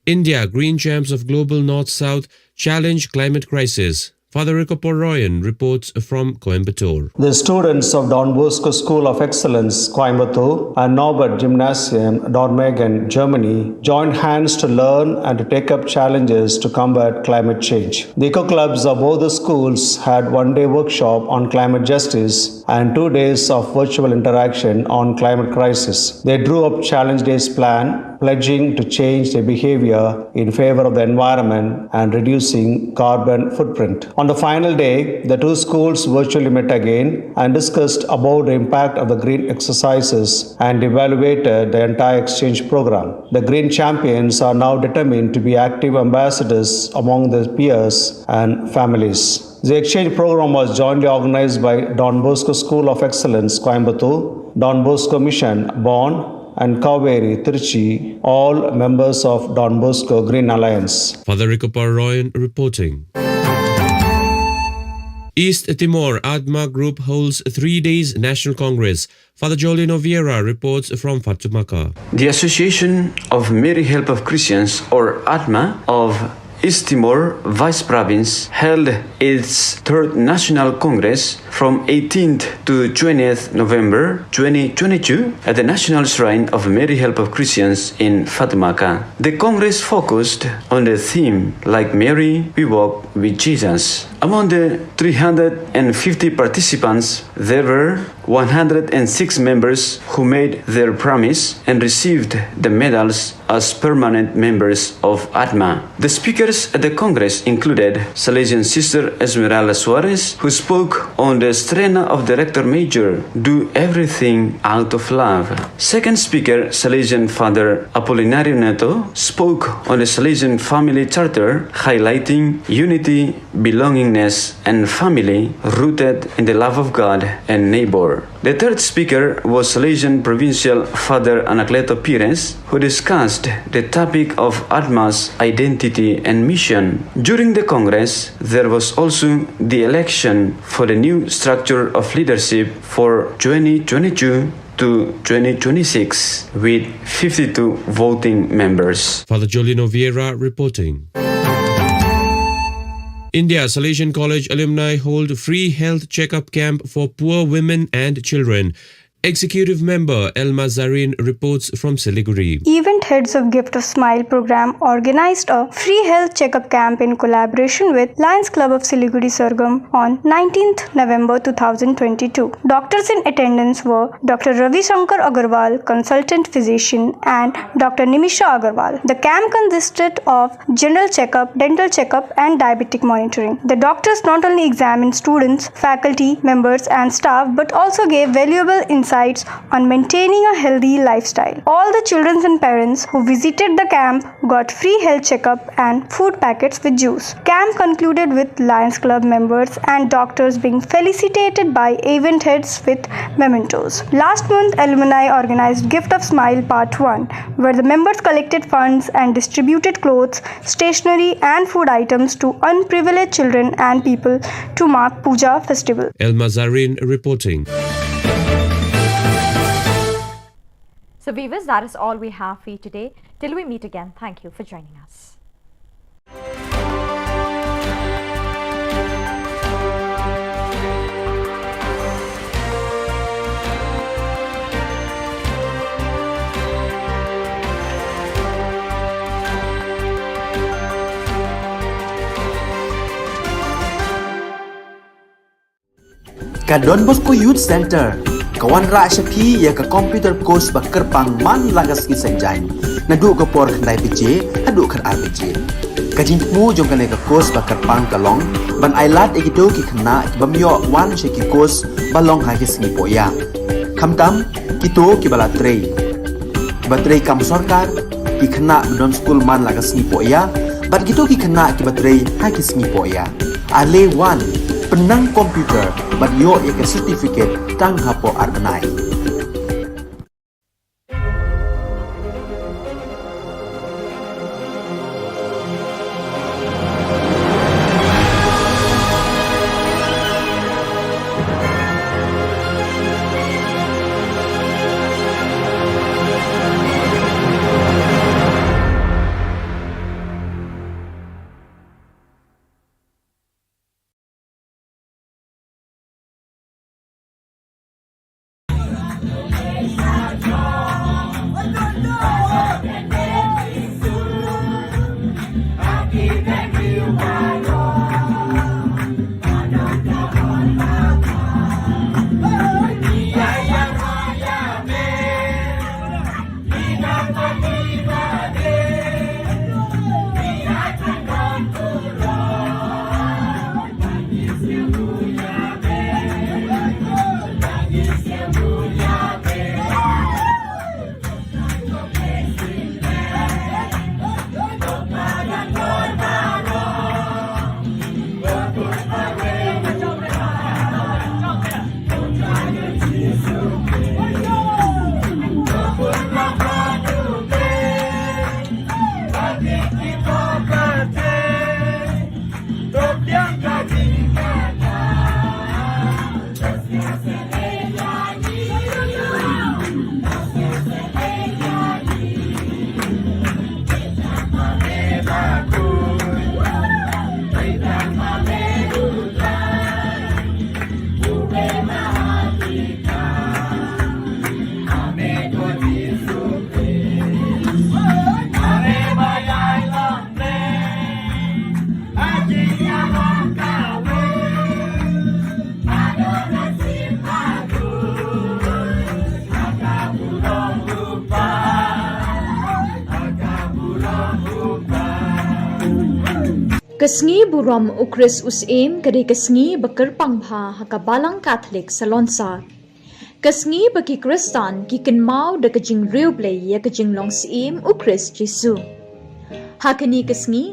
India, green champs of global North-South, challenge climate crisis. Father Rico Poroyan reports from Coimbatore. The students of Don Bosco School of Excellence, Coimbatore, and Norbert Gymnasium, Dormagen, Germany, joined hands to learn and to take up challenges to combat climate change. The eco clubs of both the schools had one day workshop on climate justice and two days of virtual interaction on climate crisis. They drew up challenge days plan, pledging to change their behavior in favor of the environment and reducing carbon footprint. On the final day, the two schools virtually met again and discussed about the impact of the green exercises and evaluated the entire exchange program. The green champions are now determined to be active ambassadors among their peers and families. The exchange program was jointly organized by Don Bosco School of Excellence, Coimbatore, Don Bosco Mission, Bonn, and Kaveri, Trichy, all members of Don Bosco Green Alliance. Father Rico Poroyan reporting. East Timor, ADMA Group holds three days National Congress. Father Jolino Vieira reports from Fatumaca. The Association of Mary Help of Christians, or ADMA, of East Timor Vice Province held its third National Congress from eighteenth to twentieth November twenty twenty-two at the National Shrine of Mary Help of Christians in Fatumaca. The Congress focused on the theme, "Like Mary, we walk with Jesus." Among the three hundred and fifty participants, there were one hundred and six members who made their promise and received the medals as permanent members of ADMA. The speakers at the Congress included Salesian Sister Esmeralda Suarez, who spoke on the Strena of Director Major, "Do Everything Out of Love." Second speaker, Salesian Father Apolinario Neto, spoke on the Salesian Family Charter, highlighting unity, belongingness, and family rooted in the love of God and neighbor. The third speaker was Salesian Provincial Father Anacleto Pires, who discussed the topic of ADMA's identity and mission. During the Congress, there was also the election for the new structure of leadership for twenty twenty-two to twenty twenty-six, with fifty-two voting members. Father Jolino Vieira reporting. India Salesian College alumni hold free health checkup camp for poor women and children. Executive member Elma Zarin reports from Siliguri. Event heads of Gift of Smile program organized a free health checkup camp in collaboration with Lions Club of Siliguri Sargam on nineteenth November two thousand twenty-two. Doctors in attendance were Doctor Ravi Shankar Agarwal, consultant physician, and Doctor Nimisha Agarwal. The camp consisted of general checkup, dental checkup, and diabetic monitoring. The doctors not only examined students, faculty members, and staff, but also gave valuable insights on maintaining a healthy lifestyle. All the children and parents who visited the camp got free health checkup and food packets with juice. Camp concluded with Lions Club members and doctors being felicitated by event heads with mementos. Last month, alumni organized Gift of Smile Part one, where the members collected funds and distributed clothes, stationery, and food items to unprivileged children and people to mark Puja festival. Elma Zarin reporting. So, viewers, that is all we have for you today. Till we meet again, thank you for joining us. Ka Don Bosco Youth Center ka wanrah sha phi ïa ka computer course ba kyrpang man la ka sngi Saitjaiñ, naduh ka por khyndai baje haduh khatar baje. Ka jingthmu jong kane ka course ba kyrpang ka long ban ailad ïa kito ki khynnah ki bym ïoh wan sha ki course ba long ha ki sngi pohïah, khamtam kito kiba la trei, kiba trei kam sorkar, ki khynnah ba don skul man la ka sngi pohïah, bad kito ki khynnah kiba trei ha ki sngi pohïah. Ale wan, pynnang computer bad ïoh ïa ka certificate tang hapoh ar bnai. Ka sngi burom u Khrist u Syiem ka dei ka sngi ba kyrpang bha ha ka Balang Katholik Salonsar. Ka sngi ba ki Khristan ki kynmaw da ka jingriewblei ïa ka jinglong Syiem u Khrist Jisu. Ha kane ka sngi,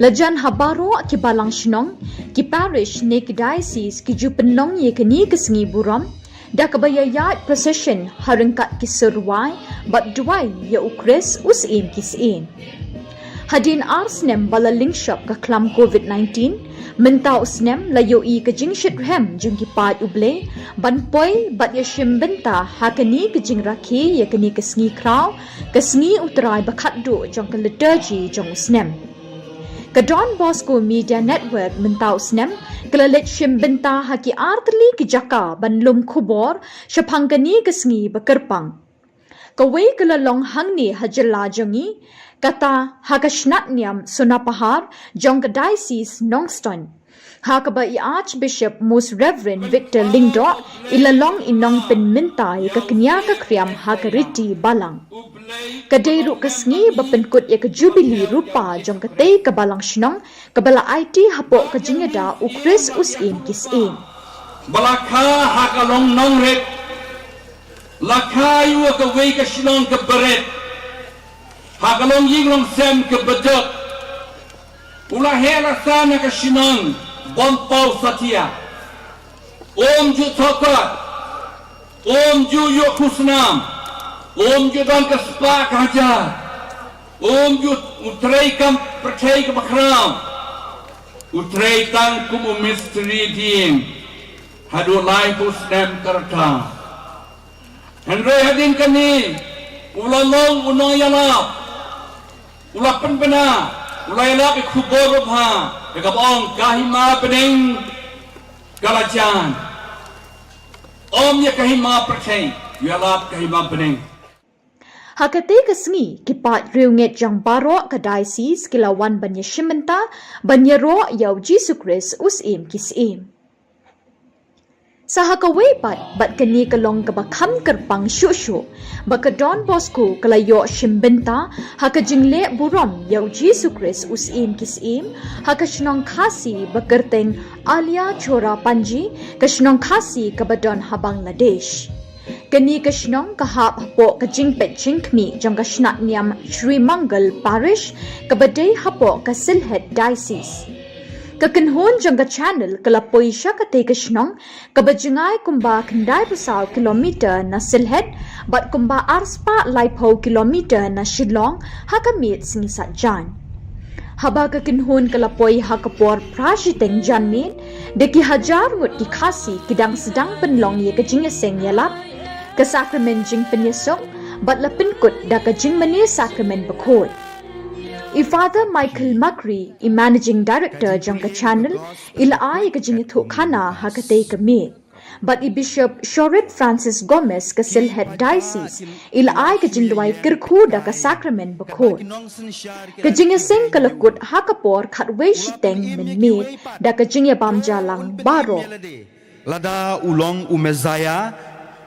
lajan ha baroh ki balang shnong, ki parish ne ki diocese ki ju pynlong ïa kane ka sngi burom da kaba ïaid procession ha ryngkat ki sur rwai bad duwai ïa u Khrist u Syiem ki syiem. Hadien ar snem ba la lyngshop ka khlam covid nineteen, mynta u snem la ïohi ka jingshitrhem jong ki paid U Blei ban poi bad ïashim bynta ha kane ka jingrakhe ïa kane ka sngi khraw, ka sngi U Trai ba khatduh jong ka liturgy jong u snem. Ka Don Bosco Media Network mynta u snem ka la leit shim bynta ha ki artylli ki jaka ban lum khubor shaphang kane ka sngi ba kyrpang. Kawei ka la long hangne ha jylla jong ngi, kata ha ka shnat niam Sonapahar jong ka Diocese Nongstoiñ, ha kaba i Archbishop Most Reverend Victor Lyngdoh i la long i nongpynmynta ïa ka kñia ka khriam ha ka riti balang. Ka dei ruh ka sngi ba pynkut ïa ka jubili rupa jong katei ka balang shnong kaba la aiti hapoh ka jingïada u Khrist u Syiem ki syiem. Ba la kha ha ka long nongrit, la kha ïa kawei ka shnong kaba rit, ha ka long ïing long sem kaba duk. U la heh la san ha ka shnong Bompaw Satia. Um ju thokot, um ju ïoh khusnam, um ju don ka spah ka hajar, um ju, U Trai kam pyrthei kaba khraw, U Trai tang kum u mistri dieng, haduh laiphew snem ka rta. Hynrei hadien kane, u la long u nongïalap, u la pynbna, u la ïalap ïa ka khubor babha, ïa kaba ong ka hima bneng ka la jan. Ym ïa ka hima pyrthei, u ïalap ka hima bneng. Ha katei ka sngi, ki paid riewngeit jong baroh ka diocese ki la wan ban ïashim bynta, ban ïaroh ïa u Jisu Khrist u Syiem ki syiem. Sa ha kawei pat, bad kane ka long kaba kham kyrpang shuh shuh, ba ka Don Bosco ka la ïoh shim bynta ha ka jingleh burom ïa u Jisu Khrist u Syiem ki syiem ha ka shnong Khasi ba kyrteng Alia Chora Panji, ka shnong Khasi kaba don ha Bangladesh. Kane ka shnong ka hap hapoh ka jingpeit jingkhmih jong ka shnat niam Shri Mangal Parish kaba dei hapoh ka Sylhet Diocese. Ka kynhun jong ka channel ka la poi sha katei ka shnong kaba jngai kumba khyndai phew saw kilometer na Sylhet bad kumba ar spah laiphew kilometer na Shillong ha ka miet sngi Saitjaiñ. Haba ka kynhun ka la poi ha ka por phra shiteng janmiet, da ki hajar ngut ki Khasi ki dang sdang pynlong ïa ka jingïaseng ïalap, ka sakramen jingpynïasuk, bad la pynkut da ka jingmane sakramen bakhuid. I Father Michael Makri, i Managing Director jong ka channel, i la ai ka jingïathuhkhana ha katei ka miet. Bad i Bishop Shorip Francis Gomez ka Sylhet Diocese, i la ai ka jingduwai kyrkhu da ka sakramen bakhuid. Ka jingïaseng ka la kut ha ka por khatwei shiteng mynmiet da ka jingïabam jia lang baroh. Lada u long u Messaïah,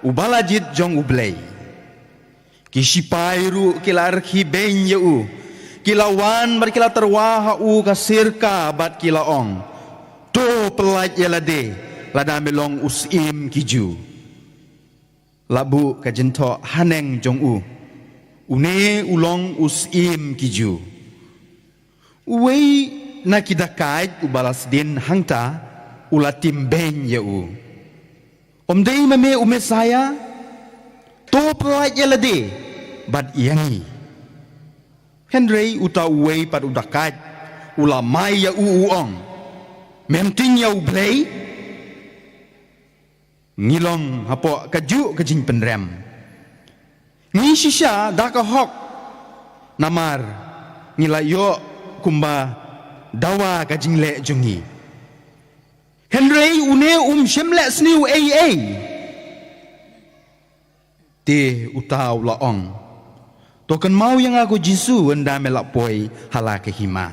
uba la jied jong U Blei. Ki shipai ruh ki la rkhie beiñ ïa u. Ki la wan bad ki la tyrwa ha u ka sirka bad ki la ong, "To pyllait ïa lade, lada me long u syiem ki Jiw." La buh ka jingthoh haneng jong u, "Une u long u syiem ki Jiw." Uwei na ki dakaid uba la sdien hangta u la tim beiñ ïa u, "Ym dei ma me u Messaïah? To pyllait ïa lade bad ïa ngi." Hynrei uta uwei pat u dakaid u la mai ïa u, u ong, "Mem tieng ïa U Blei?" Ngi long hapoh kajuh ka jingpynrem. Ngi shisha da ka hok, namar ngi la ïoh kumba dawa ka jingleh jong ngi. Hynrei une um shym leh sniew ei ei. Te uta u la ong, "To kynmaw ïa nga ko Jisu ynda me la poi ha la ka hima."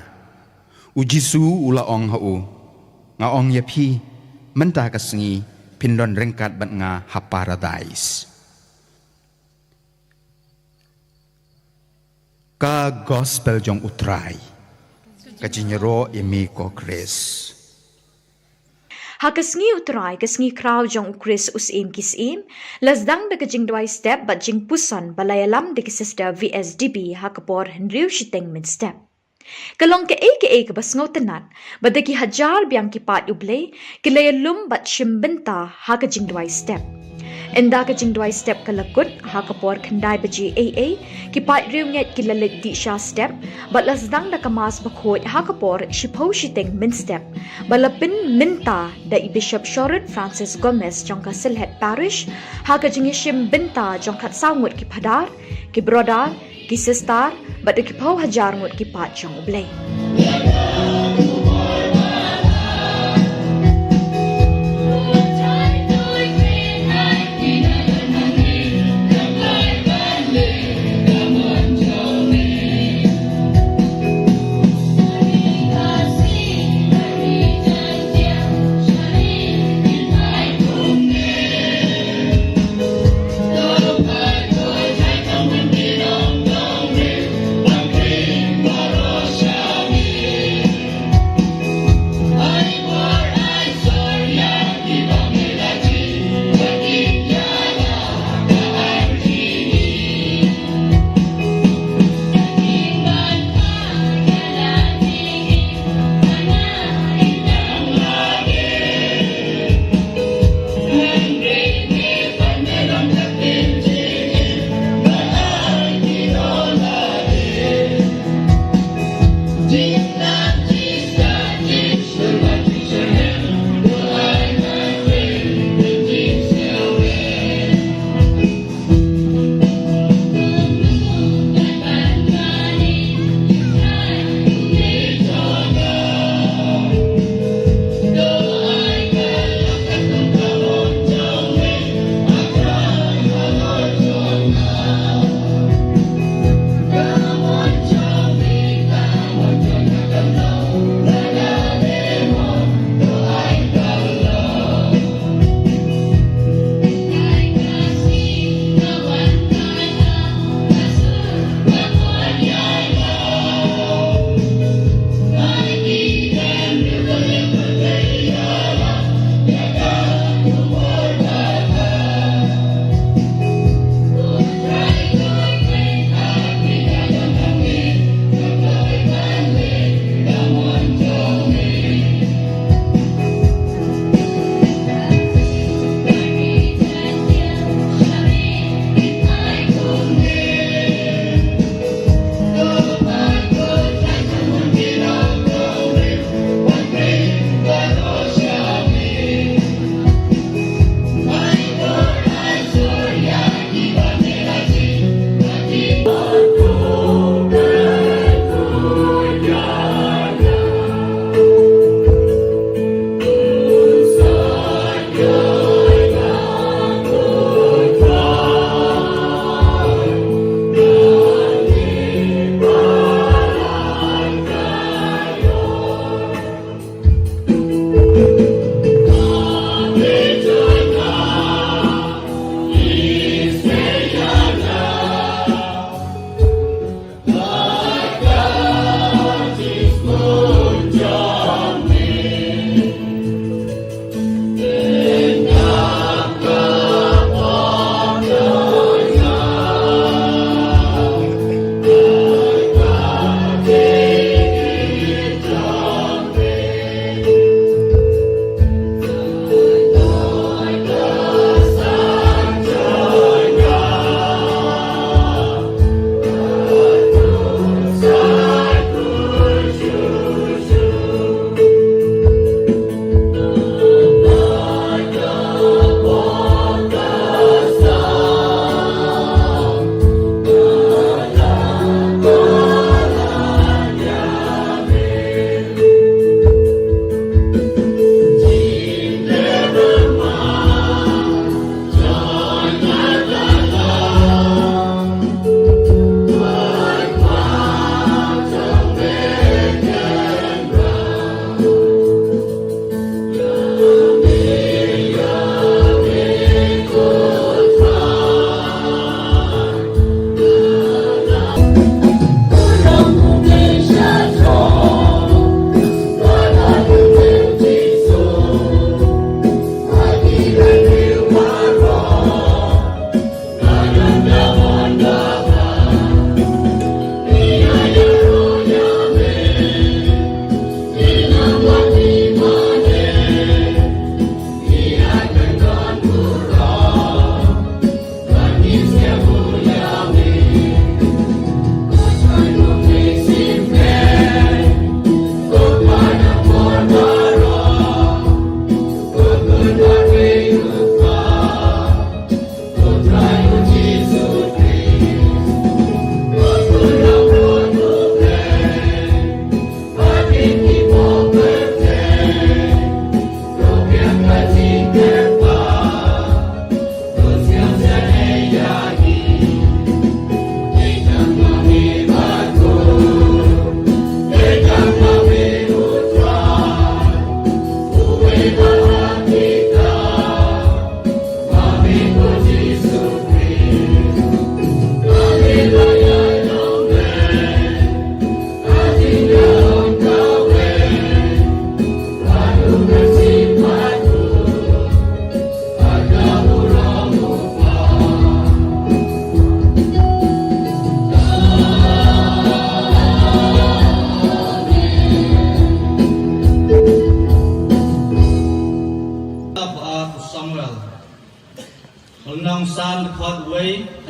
U Jisu u la ong ha u, "Nga ong ïa phi, mynta ka sngi phin don ryngkat bad nga ha Paradais." Ka Gospel jong U Trai. Ka jingïaroh ïa me ko Khrist. Ha ka sngi U Trai, ka sngi khraw jong U Khrist U Syiem ki syiem, la sdang da ka jingduwai step bad jingpuson ba la ïalam da ki Sister V S D B ha ka por hynriew shiteng mynstep. Ka long kaei kaei kaba sngewtynnat, ba da ki hajar biang ki paid U Blei ki la ïalum bad shim bynta ha ka jingduwai step. Ynda ka jingduwai step ka la kut, ha ka por khyndai baje eiei, ki paid riewngeit ki la leit dih sha step, bad la sdang da ka Mass bakhuid ha ka por shiphew shiteng mynstep, ba la pynmynta da i Bishop Sherrod Francis Gomez jong ka Sylhet Parish, ha ka jingïashim bynta jong khatsaw ngut ki phadar, ki brother, ki sister, bad da ki phew hajar ngut ki paid jong U Blei.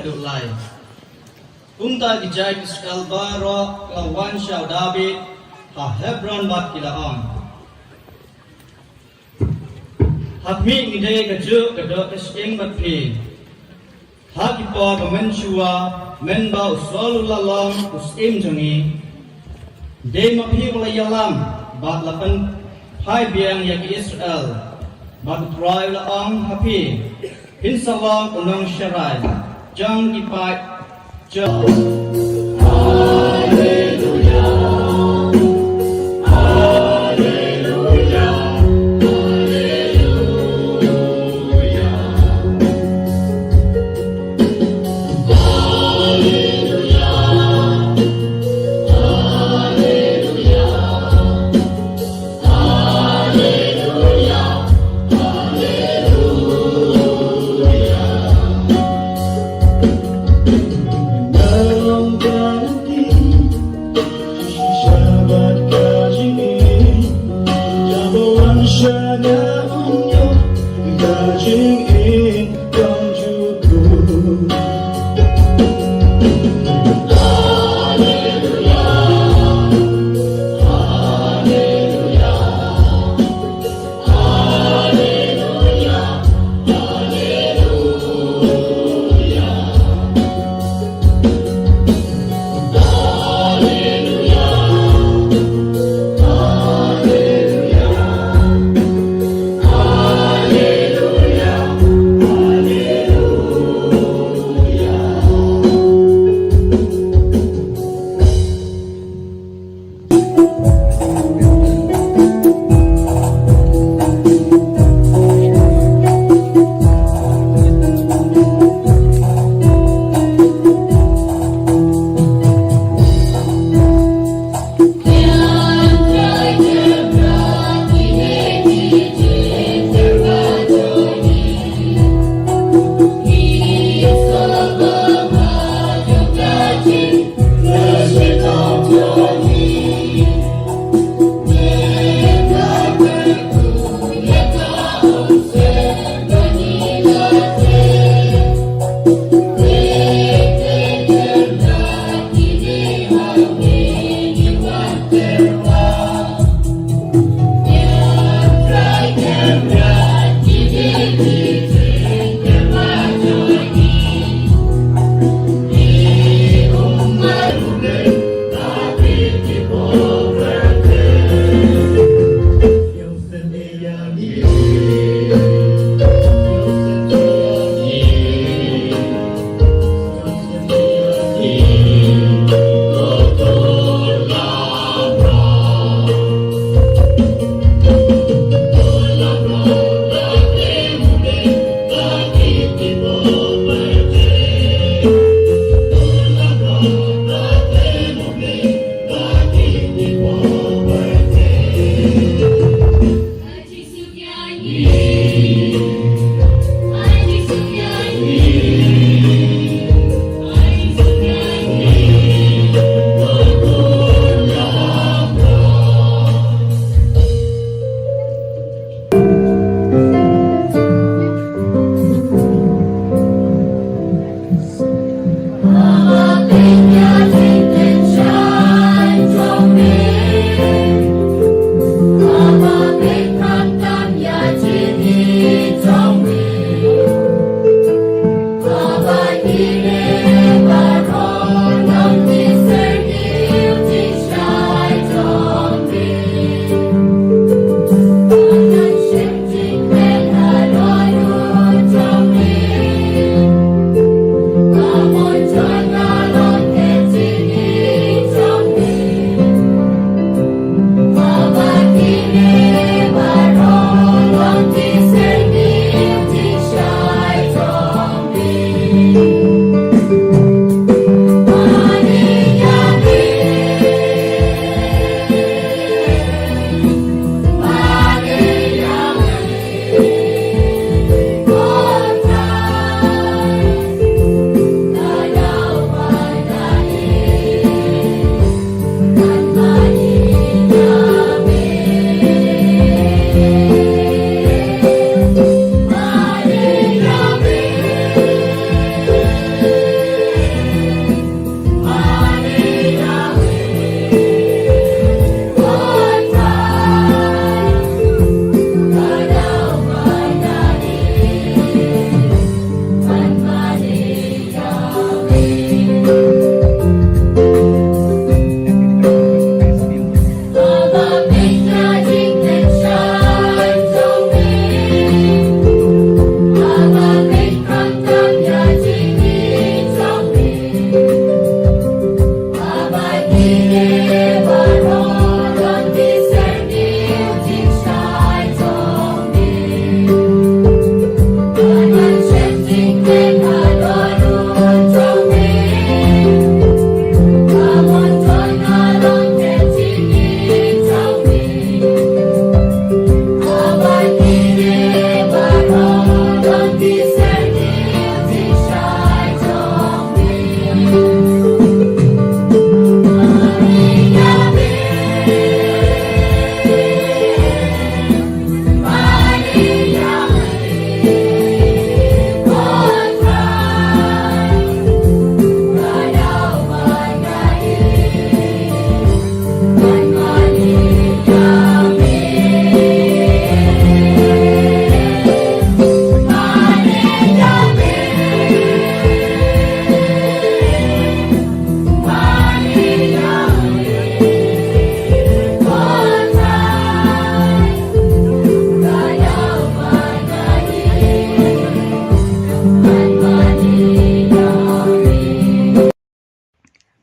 Duh lai. Kumta ki jait Israel baroh ki la wan sha u Dabid ha Hebron bad ki la ong, ha khmih ngi dei kajuh ka doh ka shyieng bad phi. Ha ki por ba mynshuwa, mynba u Saul u la long u syiem jong ngi, dei ma phi ba la ïalam bad la pynphai biang ïa ki Israel. Bad U Trai u la ong ha phi, phin sa long u nongsharai jong ki paid jong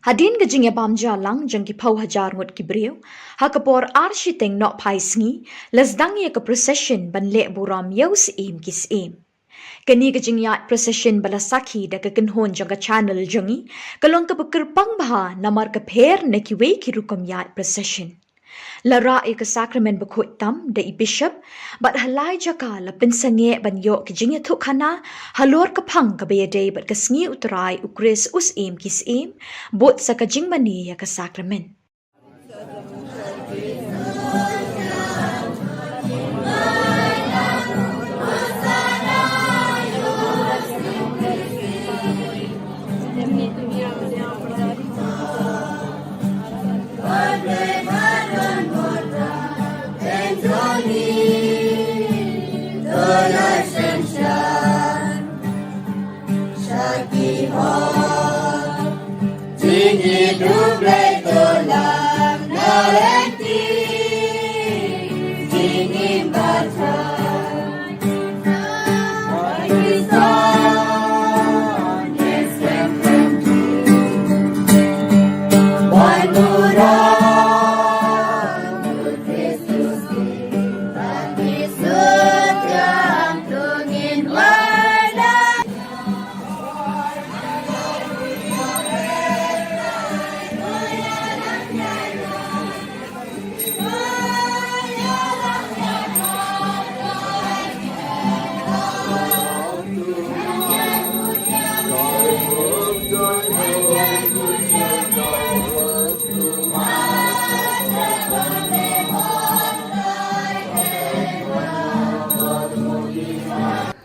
Hadien ka jingïabam jalang jong ki phew hajar ngut ki briew, ha ka por ar shiteng nohphai sngi, la sdang ïa ka procession ban leh burom ïa u syiem ki syiem. Kane ka jingïaid procession ba la sakhi da ka kynhun jong ka channel jong ngi, ka long kaba kyrpang bha namar ka pher na kiwei ki rukom ïaid procession. La rah ïa ka sakramen bakhuid tam da i bishop, bad ha lai jaka la pynsangeh ban ïoh ka jingïathuhkhana halor ka phang kaba ïadei bad ka sngi U Trai, U Khrist, U Syiem ki syiem, bud sa ka jingmane ïa ka sakramen.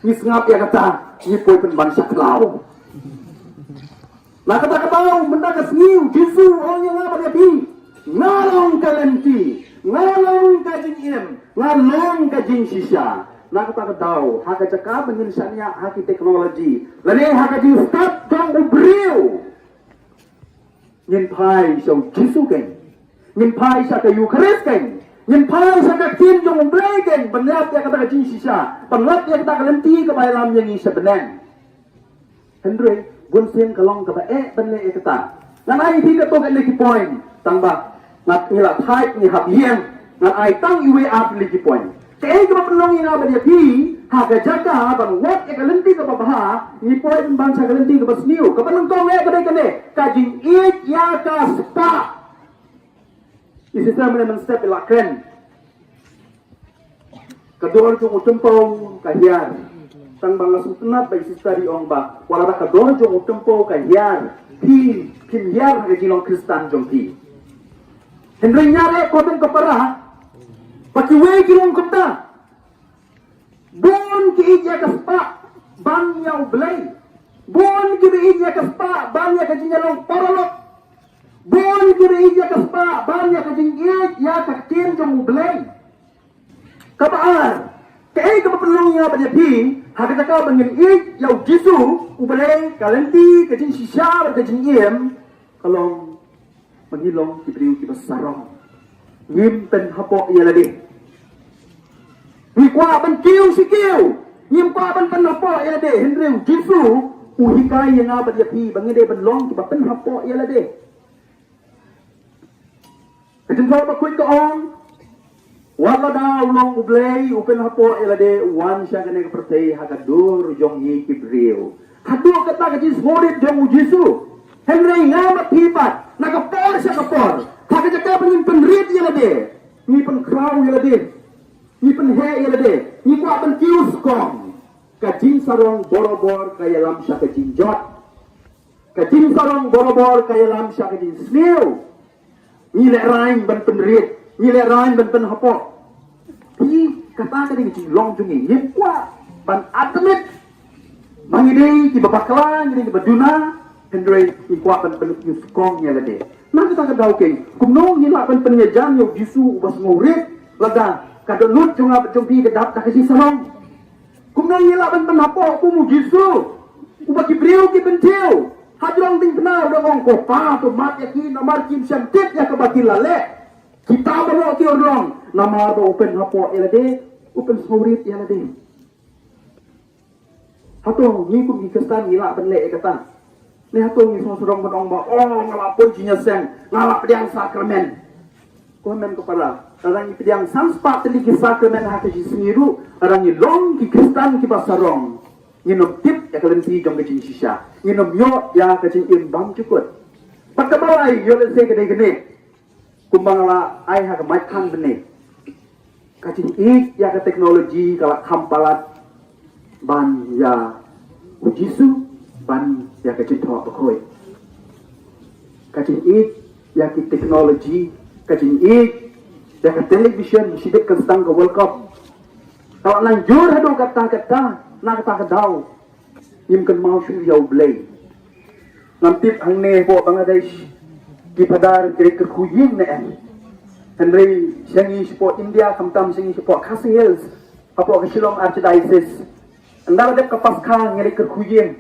Ngi sngap ïa kata, ngi poi pynban sha khlaw. Na kata ka daw, mynta ka sngi, u Jisu u ong ïa nga bad ïa phi, nga long ka lynti, nga long ka jingim, nga long ka jingshisha. Na kata ka daw, ha ka jaka ba ngin shaniah ha ki technology, lane ha ka jingstad jong u briew, ngin phai sha u Jisu keiñ, ngin phai sha ka Eukharist keiñ, ngin phai sha ka ktien jong u Blei keiñ, ban lap ïa kata ka jingshisha, ban lap ïa kata ka lynti kaba ïalam ïa ngi sha bneng. Hynrei bunsien ka long kaba eh ban leh ïa kata. Ngan ai ïa phi katto katne ki point, tang ba ngi la thait, ngi hap ïeng. Ngan ai tang iwei ar tylli ki point. Kaei kaba pynlong ïa nga bad ïa phi ha ka jaka ban wad ïa ka lynti kaba bha, ngi poi pynban sha ka lynti kaba sniew. Kaba nyngkong eh ka dei kane, ka jingïeit ïa ka spah. I sister mynne mynstep i la kren. Ka dor jong u tympew ka hiar. Tang ba nga sngewtynnat ba i sister i ong ba wat la da ka dor jong u tympew ka hiar, phi phim hiar ha ka jinglong Khristan jong phi. Hynrei nga ruh, ko don ka para ba kiwei ki long kumta. Bun ki ïeit ïa ka spah ban ïa u Blei. Bun ki ïeit ïa ka spah ban ïa ka jingïalong paralok. Bun ki ïeit ïa ka spah ban ïa ka jingïeit ïa ka ktien jong u Blei. Kaba ar, kaei kaba pynlong ïa nga bad ïa phi ha ka jaka ba ngin ïeit ïa u Jisu, u Blei, ka lynti, ka jingshisha bad ka jingim, ka long ba ngi long ki briew kiba sarong. Ngim pynhapoh ïa lade. Ngi kwah ban kiew shi kiew, ngim kwah ban pynhapoh ïa lade. Hynrei u Jisu u hikai ïa nga bad ïa phi ba ngi dei ban long kiba pynhapoh ïa lade. Ka jingthoh bakhuid ka ong, wat lada u long u Blei, u pynhapoh ïa lade, u wan sha kane ka pyrthei ha ka dur jong ngi ki briew. Haduh kata ka jingsngewrit jong u Jisu. Hynrei nga bad phi pat, na ka por sha ka por, ha ka jaka ba ngin pynrit ïa lade, ngi pynkhraw ïa lade, ngi pynheh ïa lade, ngi kwah ban kiew skong. Ka jingsarong borabor ka ïalam sha ka jingjot. Ka jingsarong borabor ka ïalam sha ka jingsniew. Ngi lehraiñ ban pynrit, ngi lehraiñ ban pynhapoh. Phi, kata ka dei ka jinglong jong ngi. Ngim kwah ban admit ba ngi dei kiba bakla, ngi dei kiba duna, hynrei ngi kwah ban pynlong skong ïa lade. Na kata ka daw keiñ, kumno ngi lah ban pynïajan ïa u Jisu uba sngewrit, lada ka dohnud jong nga bad jong phi ka dap da ka jingsarong? Kumno ngi lah ban pynhapoh kum u Jisu, uba ki briew ki pynthiew? Hajrong diengphna u dang ong, ko Pa, to map ïa ki namar kim shym tip ïa kaba ki la leh. Kita baroh ki urlong namar ba u pynhapoh ïa lade, u pynsngewrit ïa lade. Hato ngi kum ki Khristan ngi lah ban leh ïa kata? Ne hato ngi sngewsarong ban ong ba, oh, nga la poi jingïaseng, nga la pdiang sakramen. Ko hynmen ko para, lada ngi pdiang san spah tylli ki sakramen ha ka jingsngi ruh, lada ngi long ki Khristan kiba sarong, ngin ym tip ïa ka lynti jong ka jingshisha, ngin ym ïoh ïa ka jingim bymjukut. Bad kaba lai, ïoh lehse ka dei kane. Kumba nga la ai ha ka maithan bneng, ka jingïeit ïa ka technology ka la kham palat ban ïa u Jisu, ban ïa ka jingthoh bakhuid. Ka jingïeit ïa ki technology, ka jingïeit ïa ka television, shibit kan sdang ka World Cup, ka la nang jur haduh katta katta, na kata ka daw ngim kynmaw shuh ïa U Blei. Ngam tip hangne hapoh Bangladesh ki phadar ki leit kyrkhu ïing ne em. Hynrei sha ngi shapoh India, khamtam sha ngi shapoh Khasi Hills, hapoh ka Shillong Archdiocese, ynda la dep ka Paskha ngi leit kyrkhu ïing.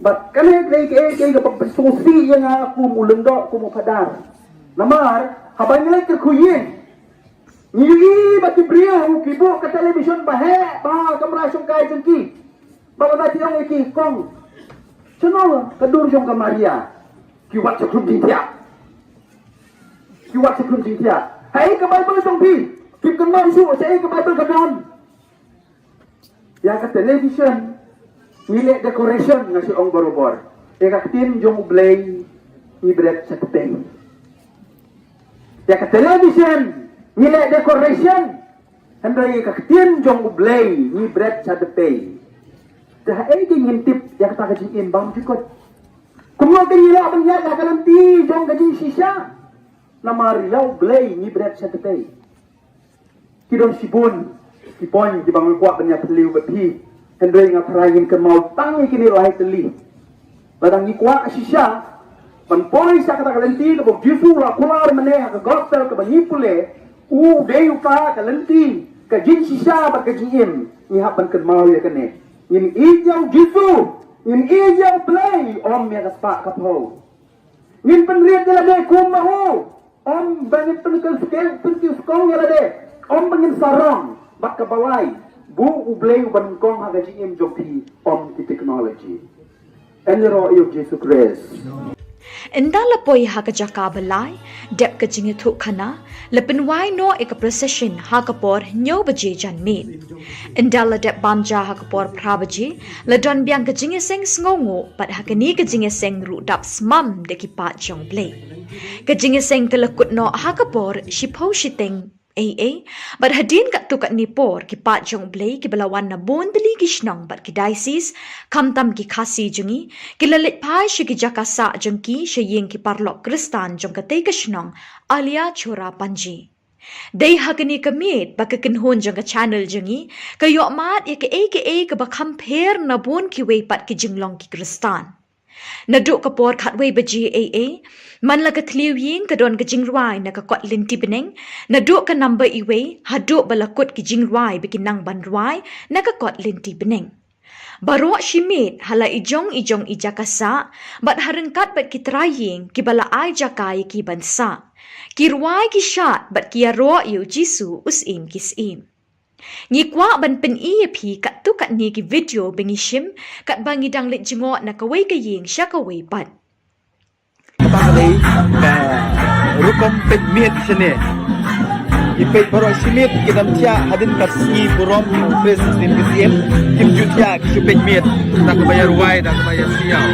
Bad kane ka dei kaei kaei kaba pynsngewsih ïa nga kum u lyngdoh, kum u phadar. Namar haba ngi leit kyrkhu ïing, ngi ïohi ba ki briew ki buh ka television ba heh bha ha kamra shongkai jong ki. Bad lada phi ong ïa ki, kong, shano ka dur jong ka Maria? Ki wad shakhrum jingthiah. Ki wad shakhrum jingthiah. Haei ka Baibl jong phi? Kim kynmaw shuh shaei ka Baibl ka don. Ïa ka television ngi leh decoration, nga shu ong barabor. Ïa ka ktien jong U Blei ngi bret sha tpei. Ïa ka television ngi leh decoration, hynrei ïa ka ktien jong U Blei ngi bret sha tpei. Te haei ngin tip ïa kata ka jingim bymjukut? Kumno ngin ïoh ban ïaid ha ka lynti jong ka jingshisha? Namar ïa U Blei ngi bret sha tpei. Ki don shibun ki point kiba nga kwah ban ïatylli bad phi, hynrei nga tharai ngin kynmaw tang ïa kine lai tylli. Lada ngi kwah shisha ban poi sha kata ka lynti kaba U Jisu u la kular mynne ha ka gospel kaba ngi pule, u dei uta ka lynti, ka jingshisha bad ka jingim, ngi hap ban kynmaw ïa kane. Ngin ïeit ïa U Jisu, ngin ïeit ïa U Blei, ym ïa ka spah ka phew. Ngin pynrit ïa lade kum ma u, ym ba ngin pynkyskong, pynkyskong ïa lade, ym ba ngin sarong. Bad kaba lai, buh U Blei uba nyngkong ha ka jingim jong phi, ym ki technology. Ïaroh ïa U Jisu Khrist. Ynda la poi ha ka jaka ba lai, dep ka jingïathuhkhana, la pynwai noh ïa ka procession ha ka por hynñiew baje janmiet. Ynda la dep bam ja ha ka por phra baje, la don biang ka jingïaseng sngewnguh, bad ha kane ka jingïaseng ruh dap smam da ki paid jong U Blei. Ka jingïaseng ka la kut noh ha ka por shiphew shiteng eiei, bad hadien katto katne por ki paid jong U Blei kiba la wan na bun tylli ki shnong bad ki diocese, khamtam ki Khasi jong ngi, ki la leit phai sha ki jaka sah jong ki sha ïing ki paralok Khristan jong katei ka shnong, Alia Chora Panji. Dei ha kane ka miet ba ka kynhun jong ka channel jong ngi ka ïoh mad ïa kaei kaei kaba kham pher na bun kiwei pat ki jinglong ki Khristan. Naduh ka por khatwei baje eiei, man la ka thliew ïing ka don ka jingrwai na ka kot lynti bneng, naduh ka number iwei, haduh ba la kut ki jingrwai ba ki nang ban rwai na ka kot lynti bneng. Baroh shi miet ha la i jong i jong i jaka sah, bad ha ryngkat bad ki trai ïing kiba la ai jaka ïa ki ban sah, ki rwai ki shad bad ki ïaroh ïa U Jisu u syiem ki syiem. Ngi kwah ban pyni ïa phi katto katne ki video ba ngi shim katba ngi dang leit jngoh na kawei ka ïing sha kawei pat. Kata ka dei ka rukom peit miet shane. Ki peit baroh shi miet ki dang thiah hadien ka sngi burom u Khrist u syiem ki syiem, kim ju thiah ki shu peit miet da kaba ïa rwai da kaba ïa siaw.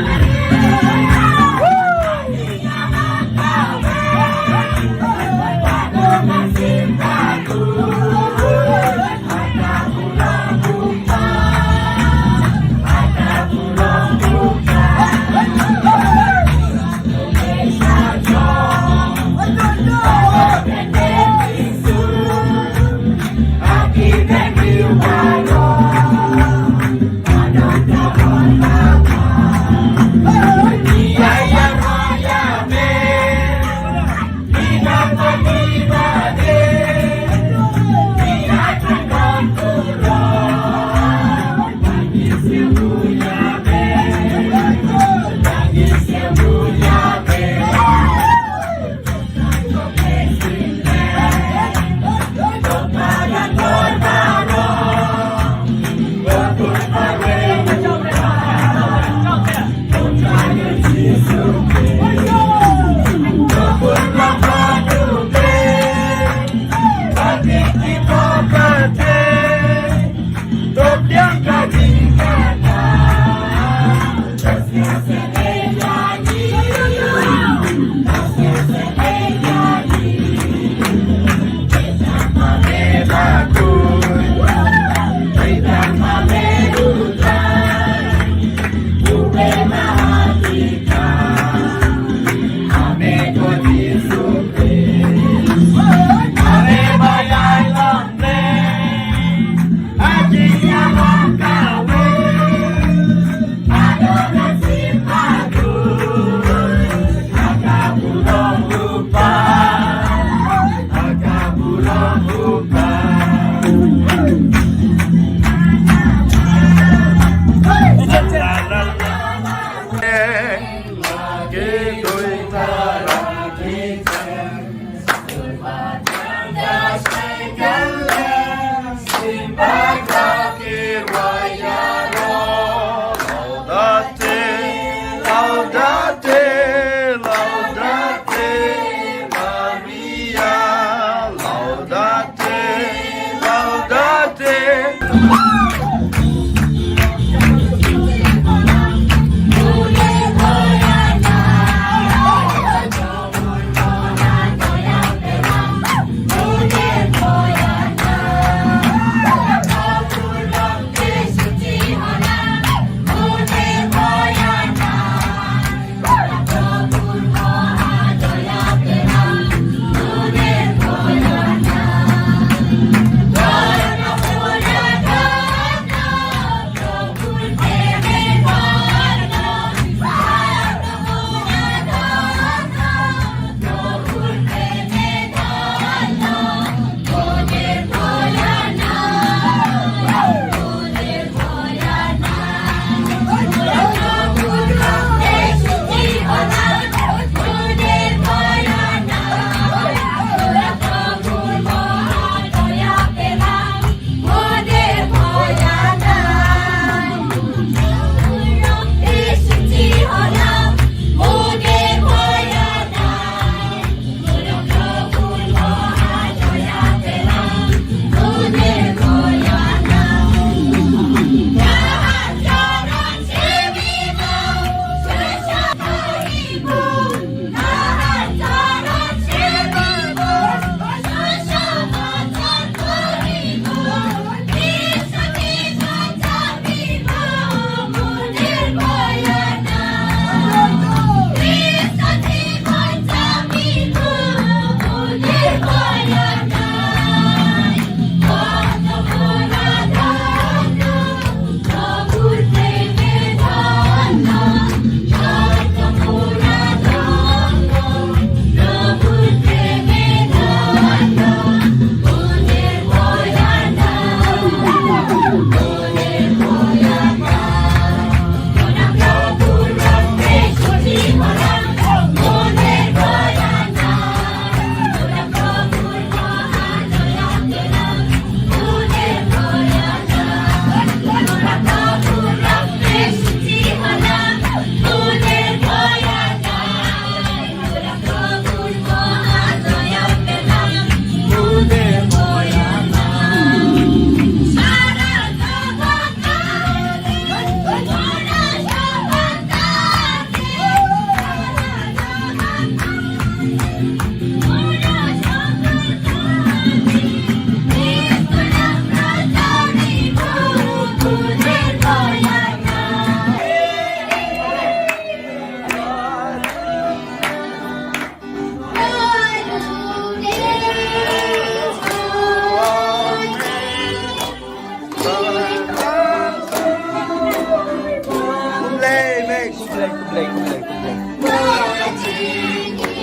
Khublei, mei, khublei, khublei, khublei, khublei.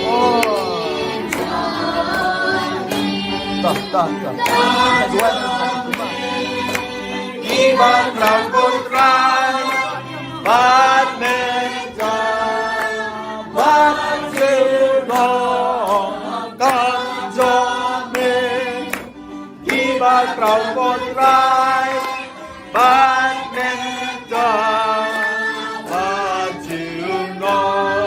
Oh. Tah, tah, tah. Kiba khraw ko Trai bad Mentor bad Savior, kam jong me. Kiba khraw ko Trai bad Mentor bad Savior.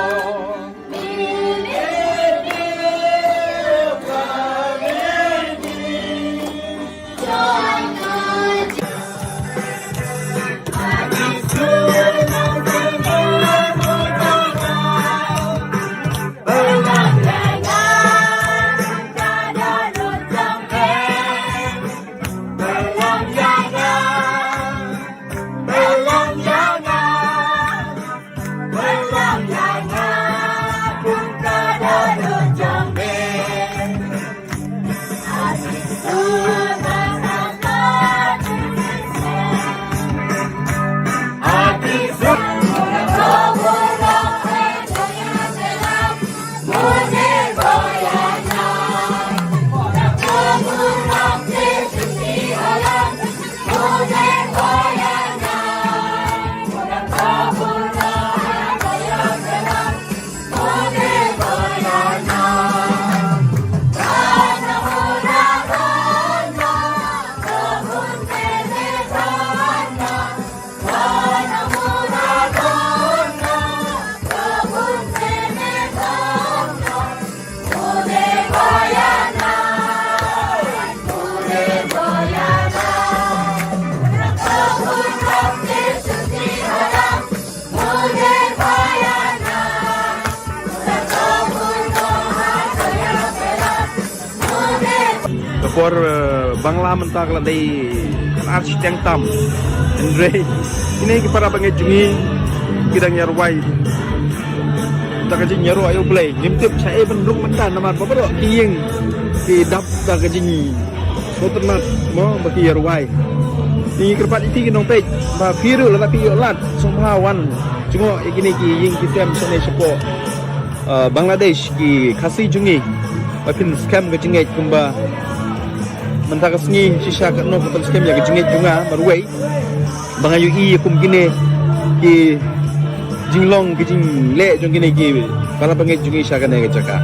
Por, eh, Bangla mynta ka la dei ar shiteng tam. Hynrei kine ki para bangeit jong ngi ki dang ïarwai da ka jingïaroh ïa U Blei. Ngim tip shaei ban rung mynta namar ba baroh ki ïing ki dap da ka jingsngewtynnat mo ba ki ïarwai. Ngi kyrpad ïa phi ki nongpeit ba phi ruh lada phi ïoh lad sngewbha wan jngoh ïa kine ki ïing ki sem shane shapoh, eh, Bangladesh, ki Khasi jong ngi, ba phin skhem ka jingngeit kumba mynta ka sngi shisha katno ka pynskhem ïa ka jingngeit jong nga marwei ba nga ïohi ïa kum kine ki jinglong ki jingleh jong kine ki para bangeit jong ngi sha kane ka jaka.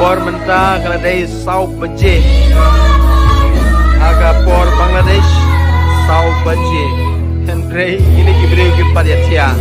Por mynta ka la dei saw baje. Ha ka por Bangladesh, saw baje. Hynrei kine ki briew kim pat ïathiah.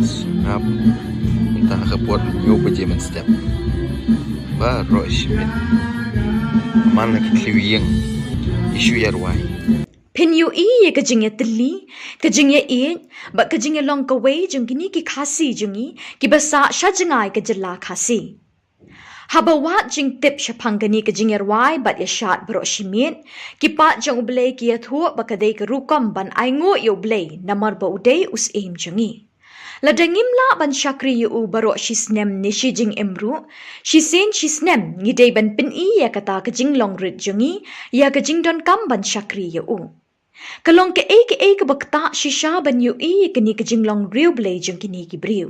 Sngap. Mynta ka por hynñiew baje mynstep. Baroh shi miet. Man la ki thliew ïing ki shu ïarwai. Phin ïohi ïa ka jingïatylli, ka jingïaieit bad ka jingïalong kawei jong kine ki Khasi jong ngi kiba sah sha jngai ka jylla Khasi. Haba wad jingtip shaphang kane ka jingïarwai bad ïashad baroh shi miet, ki paid jong U Blei ki ïathuh ba ka dei ka rukom ban ainguh ïa U Blei namar ba u dei u Syiem jong ngi. Lada ngim lah ban shakri ïa u baroh shi snem ne shi jingim ruh, shisien shisnem ngi dei ban pyni ïa kata ka jinglong rit jong ngi ïa ka jingdonkam ban shakri ïa u. Ka long kaei kaei kaba ktah shisha ban ïohi ïa kane ka jinglong riewblei jong kine ki briew.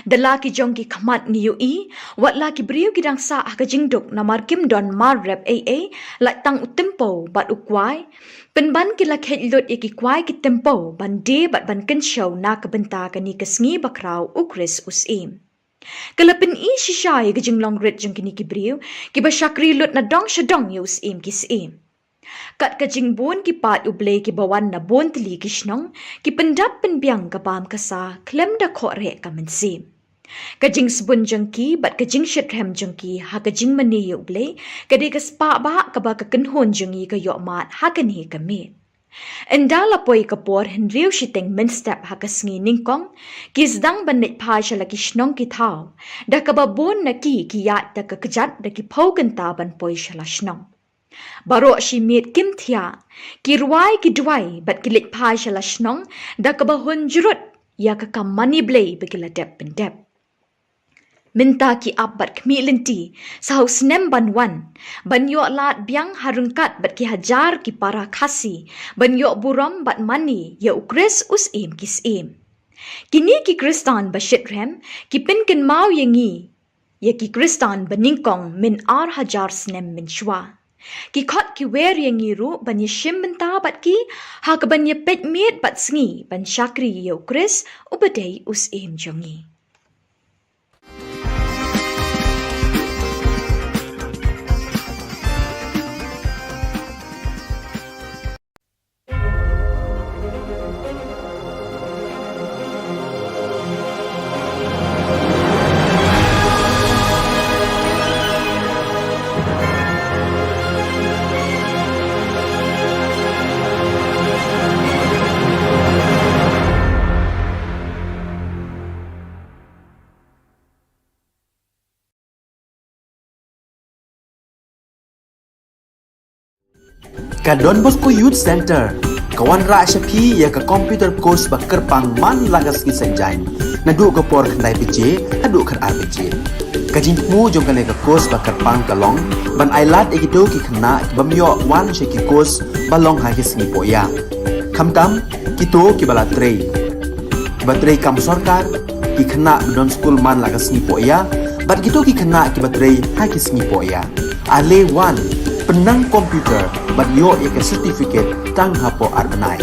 Da la ki jong ki khmat ngi ïohi, wat la ki briew ki dang sah ha ka jingduk namar kim don mar rep ei ei, lait tang u tympew bad u kwai. Pynban ki la kheit lut ïa ki kwai ki tympew ban die bad ban kynshew na ka bynta kane ka sngi bakhraw u Khrist u Syiem. Ka la pyni shisha ïa ka jinglong rit jong kine ki briew kiba shakri lut na dong sha dong ïa u Syiem ki syiem. Kat ka jingbun ki paid U Blei kiba wan na bun tylli ki shnong ki pyndap pynbiang ka bam ka sa khlem da khohreh ka mynsiem. Ka jingsbun jong ki bad ka jingshitrhem jong ki ha ka jingmane ïa U Blei ka dei ka spah bah kaba ka kynhun jong ngi ka ïoh mad ha kane ka miet. Ynda la poi ka por hynriew shiteng mynstep ha ka sngi nyngkong, ki sdang ban leit phai sha la ki shnong ki thaw, da kaba bun na ki ki ïaid da ka kjat da ki phew kynta ban poi sha la shnong. Baroh shi miet kim thiah, ki rwai ki duwai bad ki leit phai sha la shnong da kaba hun jrut ïa ka kam mane Blei ba ki la dep pyndep. Mynta ki ap bad khmih lynti sa u snem ban wan, ban ïoh lad biang ha ryngkat bad ki hajar ki para Khasi, ban ïoh burom bad mane ïa u Khrist u Syiem ki syiem. Kine ki Khristan ba shitrhem ki pynkynmaw ïa ngi ïa ki Khristan ba nyngkong mynta ar hajar snem mynshuwa. Ki khot ki wer ïa ngi ruh ban ïashim bynta bad ki ha kaban ïapeit miet bad sngi ban shakri ïa u Khrist uba dei u Syiem jong ngi. Ka Don Bosco Youth Center ka wanrah sha phi ïa ka computer course ba kyrpang man la ka sngi Saitjaiñ, naduh ka por khyndai baje haduh khatar baje. Ka jingthmu jong kane ka course ba kyrpang ka long ban ailad ïa kito ki khynnah ki bym ïoh wan sha ki course ba long ha ki sngi pohïap, khamtam kito kiba la trei, kiba trei kam sorkar, ki khynnah ba don skul man la ka sngi pohïap, bad kito ki khynnah kiba trei ha ki sngi pohïap. Ale wan, pynnang computer bad ïoh ïa ka certificate tang hapoh ar bnai.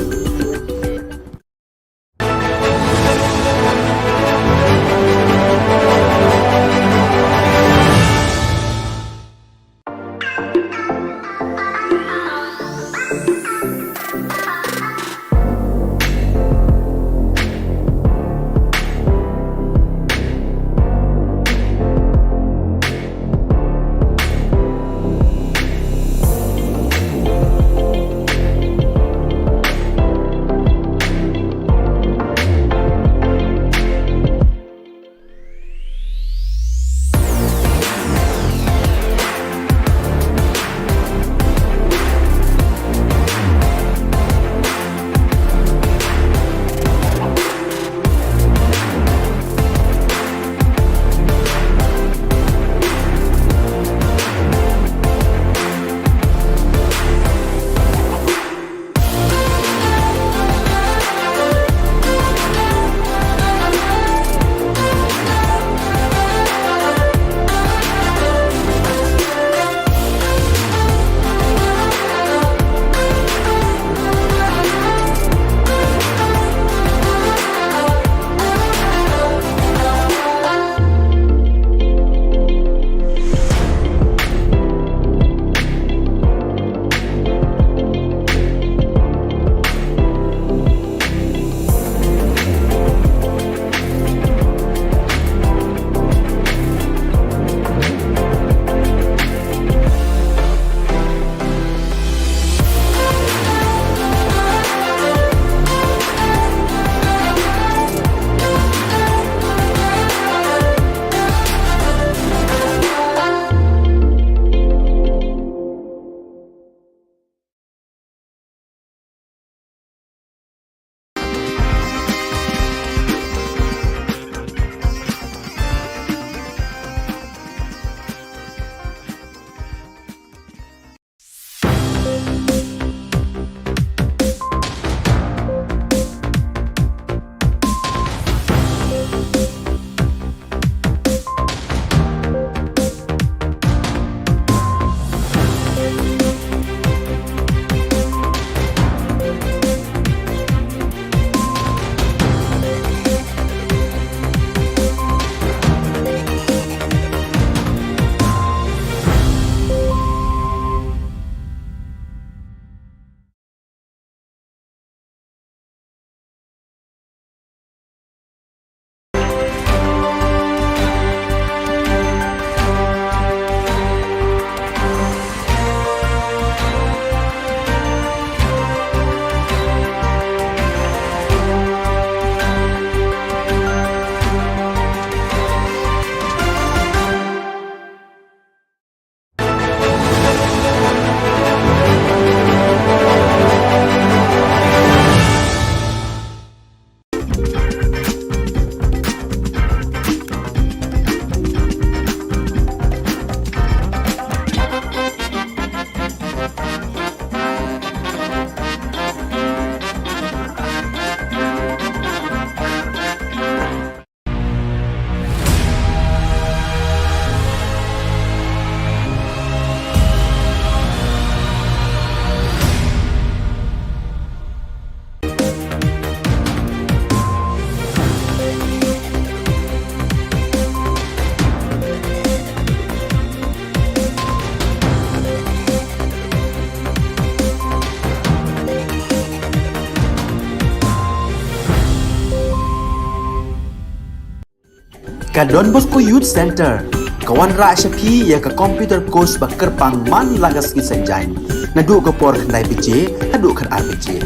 Ka Don Bosco Youth Centre ka wanrah sha phi ïa ka computer course ba kyrpang man la ka sngi Saitjaiñ, naduh ka por khyndai baje haduh khatar baje.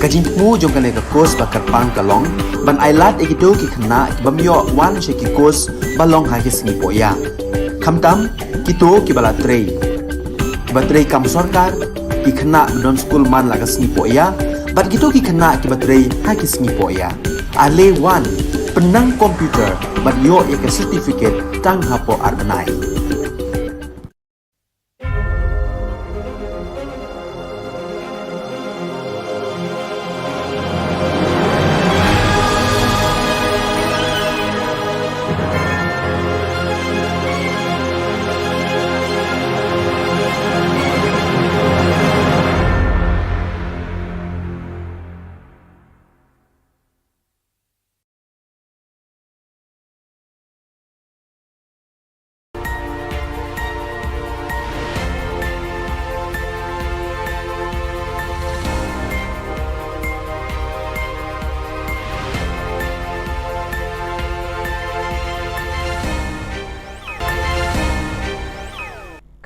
Ka jingthmu jong kane ka course ba kyrpang ka long ban ailad ïa kito ki khynnah ki bym ïoh wan sha ki course ba long ha ki sngi pohïa, khamtam kito kiba la trei, kiba trei kam sorkar, ki khynnah ba don skul man la ka sngi pohïa bad kito ki khynnah kiba trei ha ki sngi pohïa. Ale wan, pynnang computer bad ïoh ïa ka certificate tang hapoh ar bnai.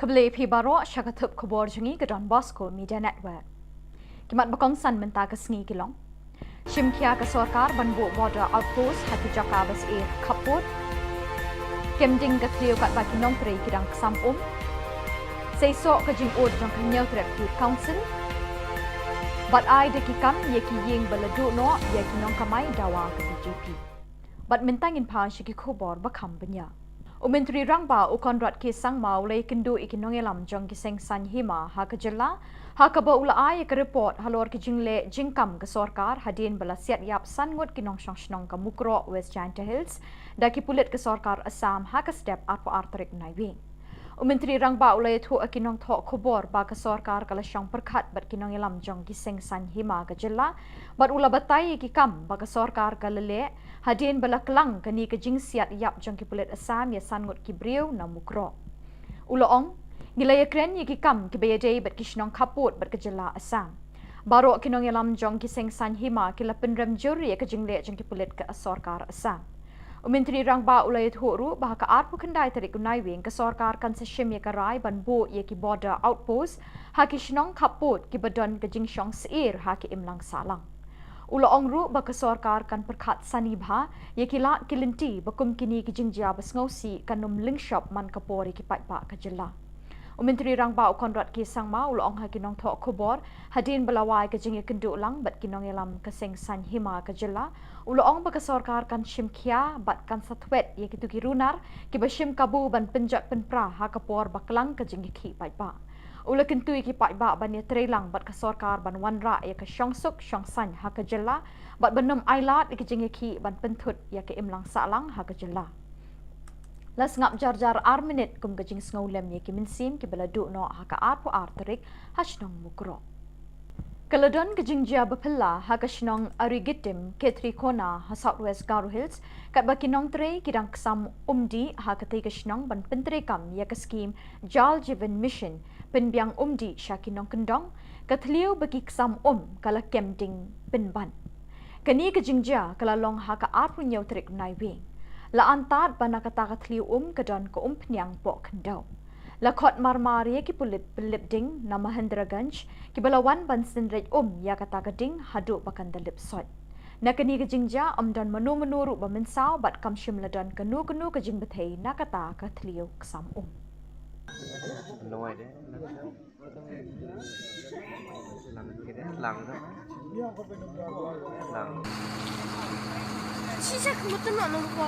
Khublei phi baroh sha ka thup khubor jong ngi ka Don Bosco Media Network. Ki mat ba kongsan mynta ka sngi ki long: Shim khia ka sorkar ban buh border outpost ha ki jaka ba syier khappud. Kem ding ka thliew katba ki nongtrei ki dang ksam um. Seisoh ka jingud jong ka Hynñiewtrep Youth Council. Bad ai da ki kam ïa ki ïing ba la duh noh ïa ki nongkamai dawa ka B J P. Bad mynta ngin phai sha ki khubor ba kham bniah. U Myntri Rangbah u Conrad K Sangma u la ïakynduh ïa ki nongïalam jong ki seng saiñ hima ha ka jylla, ha kaba u la ai ïa ka report halor ki jingleh jingkam ka sorkar hadien ba la siat ïap san ngut ki nongshong shnong ka Mukroh, West Jaintia Hills, da ki pulit ka sorkar Assam ha ka step arphew ar tarik Naiwieng. U Myntri Rangbah u la ïathuh ïa ki nongthoh khubor ba ka sorkar ka la shong pyrkhat bad ki nongïalam jong ki seng saiñ hima ka jylla bad u la batai ïa ki kam ba ka sorkar ka la leh hadien ba la klang kane ka jingsiat ïap jong ki pulit Assam ïa san ngut ki briew na Mukroh. U la ong, ngi la ïakren ïa ki kam kiba ïadei bad ki shnong khappud bad ka jylla Assam. Baroh ki nongïalam jong ki seng saiñ hima ki la pynrem jur ïa ka jingleh jong ki pulit ka sorkar Assam. U Myntri Rangbah u la ïathuh ruh ba ha ka arphew khyndai tarik u Naiwieng ka sorkar kan sa shim ïa ka rai ban buh ïa ki border outpost ha ki shnong khappud kiba don ka jingshong syier ha ki imlang sahlang. U la ong ruh ba ka sorkar kan pyrkhat sani bha ïa ki lad ki lynti ba kum kine ki jingjia ba sngewsih kan ym lyngshop man ka por ïa ki paidbah ka jylla. U Myntri Rangbah u Conrad K Sangma u la ong ha ki nongthoh khubor hadien ba la wai ka jingïakynduh lang bad ki nongïalam ka seng saiñ hima ka jylla, u la ong ba ka sorkar kan shim khia bad kan sa thwet ïa kito ki runar kiba shim kabu ban pynjot pynpra ha ka por ba klang ka jingïakhih paidbah. U la kyntu ïa ki paidbah ban ïatrei lang bad ka sorkar ban wanrah ïa ka shongsuk shongsaiñ ha ka jylla bad ban ym ailad ïa ka jingïakhih ban pynthut ïa ka imlang sahlang ha ka jylla. La sngap jar jar ar minit kum ka jingsngewlem ïa ki mynsiem kiba la duh noh ha ka arphew ar tarik ha shnong Mukroh. Ka la don ka jingjia ba phylla ha ka shnong Arigitim, Khetrikona ha South West Garo Hills, katba ki nongtrei ki dang ksam umdih ha katei ka shnong ban pyntreikam ïa ka skhim Jal Jeevan Mission, pynbiang umdih sha ki nongkyndong, ka thliew ba ki ksam um ka la kem ding pynban. Kane ka jingjia ka la long ha ka arphew hynñiew tarik Naiwieng. La antad ba na kata ka thliew um ka don ka umphniang poh khyndew. La khot marmar ïa ki pulit pynlip ding na Mahendraganj kiba la wan ban synreit um ïa kata ka ding haduh ba kan da lip soit. Na kane ka jingjia ym don mano mano ruh ba mynsaw bad kam shym la don kano kano ka jingbthei na kata ka thliew ksam um.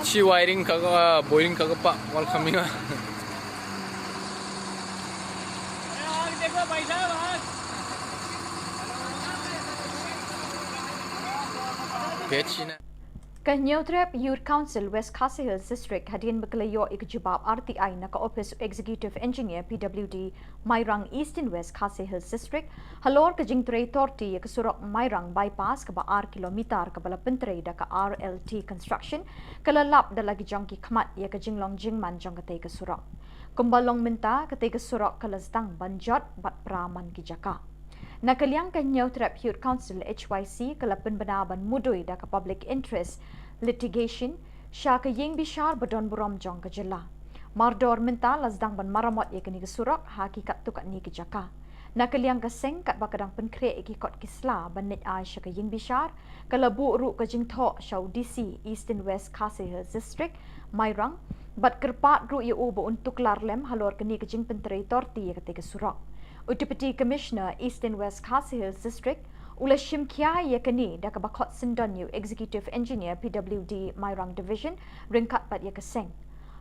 Shi wiring ka, ah, boring ka pa wal kami nga. Pechina. Ka Hynñiewtrep Youth Council West Khasi Hills District hadien ba ka la ïoh ïa ka jubab R T I na ka ophis u Executive Engineer P W D Mairang Eastern West Khasi Hills District halor ka jingtrei torti ïa ka surok Mairang Bypass kaba ar kilometer kaba la pyntrei da ka R L T Construction, ka la lap da la ki jong ki khmat ïa ka jinglong jingman jong katei ka surok. Kumba long mynta, katei ka surok ka la sdang ban jot bad pra man ki jaka. Na ka liang ka Hynñiewtrep Youth Council H Y C ka la pynbna ban mudui da ka Public Interest Litigation Sha ka ïing bishar ba don burom jong ka jylla. Mardor mynta la sdang ban maramot ïa kane ka surok ha ki katto katne ki jaka. Na ka liang ka seng katba ka dang pynkhreh ïa ki kot ki sla ban leit ai sha ka ïing bishar, ka la buh ruh ka jingthoh sha u D C Eastern West Khasi Hills District, Mairang, bad kyrpad ruh ïa u ba un tuklar lem halor kane ka jingpyntrei torti ïa katei ka surok. U Deputy Commissioner Eastern West Khasi Hills District u la shim khia ïa kane da kaba khot syndon ïa u Executive Engineer P W D Mairang Division ryngkat bad ïa ka seng.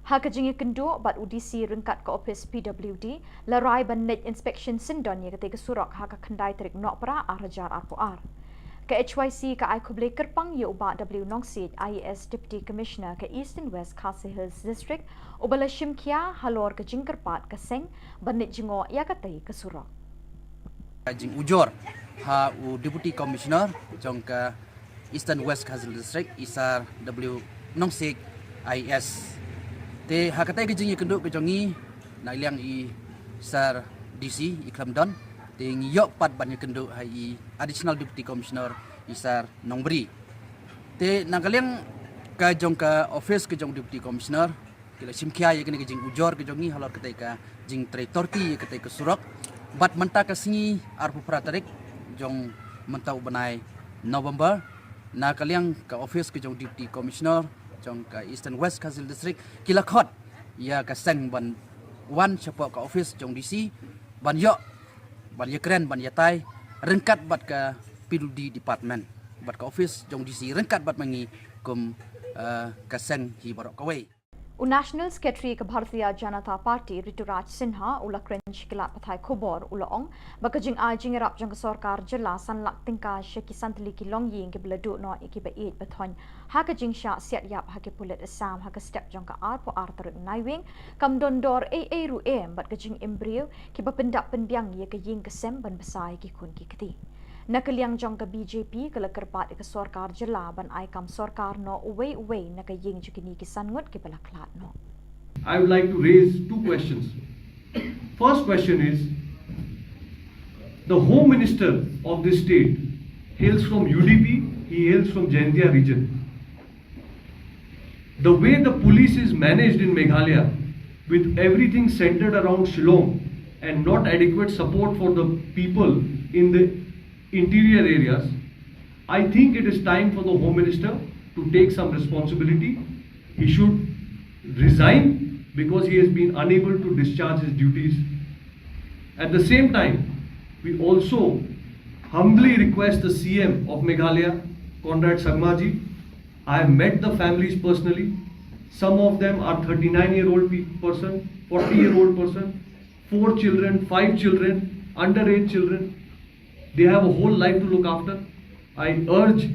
Ha ka jingïakynduh bad u D C ryngkat ka ophis P W D, la rai ban leit inspection syndon ïa katei ka surok ha ka khyndai tarik Nohprah ar hajar arphew ar. Ka H Y C ka ai khublei kyrpang ïa u Bah W Nongsiej, I A S Deputy Commissioner ka Eastern West Khasi Hills District, uba la shim khia halor ka jingkyrpad ka seng ban leit jngoh ïa katei ka surok. Ka jingujor ha u Deputy Commissioner jong ka Eastern West Khasi Hills District, i Sir W Nongsiej, I A S. Te ha katei ka jingïakynduh ka jong ngi, na liang i Sir D C i khlem don, te ngi ïoh pat ban ïakynduh ha i Additional Deputy Commissioner, i Sir Nongbri. Te na ka liang ka jong ka ophis ka jong Deputy Commissioner, ki la shim khia ïa kane ka jingujor ka jong ngi halor katei ka jingtrei torti ïa katei ka surok. Bad mynta ka sngi arphew phra tarik jong mynta u bnai November, na ka liang ka ophis ka jong Deputy Commissioner jong ka Eastern West Khasi Hills District, ki la khot ïa ka seng ban wan shapoh ka ophis jong D C ban ïoh, ban ïakren, ban ïatai ryngkat bad ka P W D Department, bad ka ophis jong D C ryngkat bad ma ngi kum, eh, ka seng hi baroh kawei. U National Secretary ka Bharatiya Janata Party, Rituraj Sinha, u la kren sha ki lad pathai khubor, u la ong ba ka jingai jingïarap jong ka sorkar jylla san lak tyngka sha ki san tylli ki longïing kiba la duh noh ïa kiba ïeit ba thoiñ ha ka jingshah siat ïap ha ki pulit Assam ha ka step jong ka arphew ar tarik Naiwieng kam don dor ei ei ruh em, bad ka jingim briew kiba pyndap pynbiang ïa ka ïing ka sem ban bsa ïa ki khun ki kti. Na ka liang jong ka B J P, ka la kyrpad ïa ka sorkar jylla ban ai kam sorkar noh uwei uwei na ka ïing jong kine ki san ngut kiba la khlad noh. I would like to raise two questions. First question is, the Home Minister of this state hails from U D P, he hails from Jaintia region. The way the police is managed in Meghalaya, with everything centered around Shillong and not adequate support for the people in the interior areas, I think it is time for the Home Minister to take some responsibility. He should resign because he has been unable to discharge his duties. At the same time, we also humbly request the C M of Meghalaya, Conrad Sangma ji, I have met the families personally. Some of them are thirty-nine year old pe-, person, forty year old person, four children, five children, underage children. They have a whole life to look after. I urge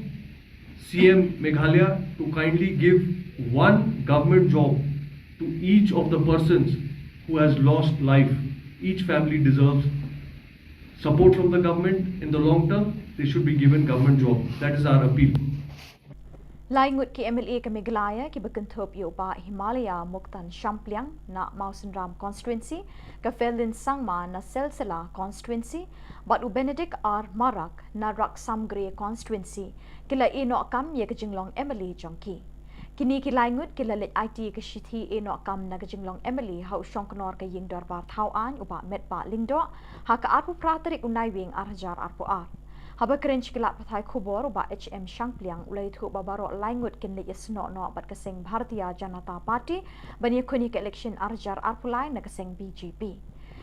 C M Meghalaya to kindly give one government job to each of the persons who has lost life. Each family deserves support from the government. In the long term, they should be given government job. That is our appeal. Lai ngut ki M L A ka Meghalaya kiba kynthup ïa u Bah Himalaya Muktan Shampliang na Mawsynram constituency, ka Ferlin Sangma na Silsila constituency, bad u Benedict R Marak na Raksamgre constituency, ki la ïeh noh kam ïa ka jinglong M L A jong ki. Kine ki lai ngut ki la leit aiti ïa ka shithi ïeh noh kam na ka jinglong M L A ha u shongknor ka ïing dorbar thaw aiñ u Bah Metbah Lyngdoh ha ka arphew phra tarik u Naiwieng ar hajar arphew ar. Haba kren sha ki lad pathai khubor, u Bah H M Shangpliang u la ïathuh ba baroh lai ngut kin leit ïasnoh noh bad ka seng Bharatiya Janata Party ban ïakhun ïa ka election ar hajar arphew lai na ka seng B J P.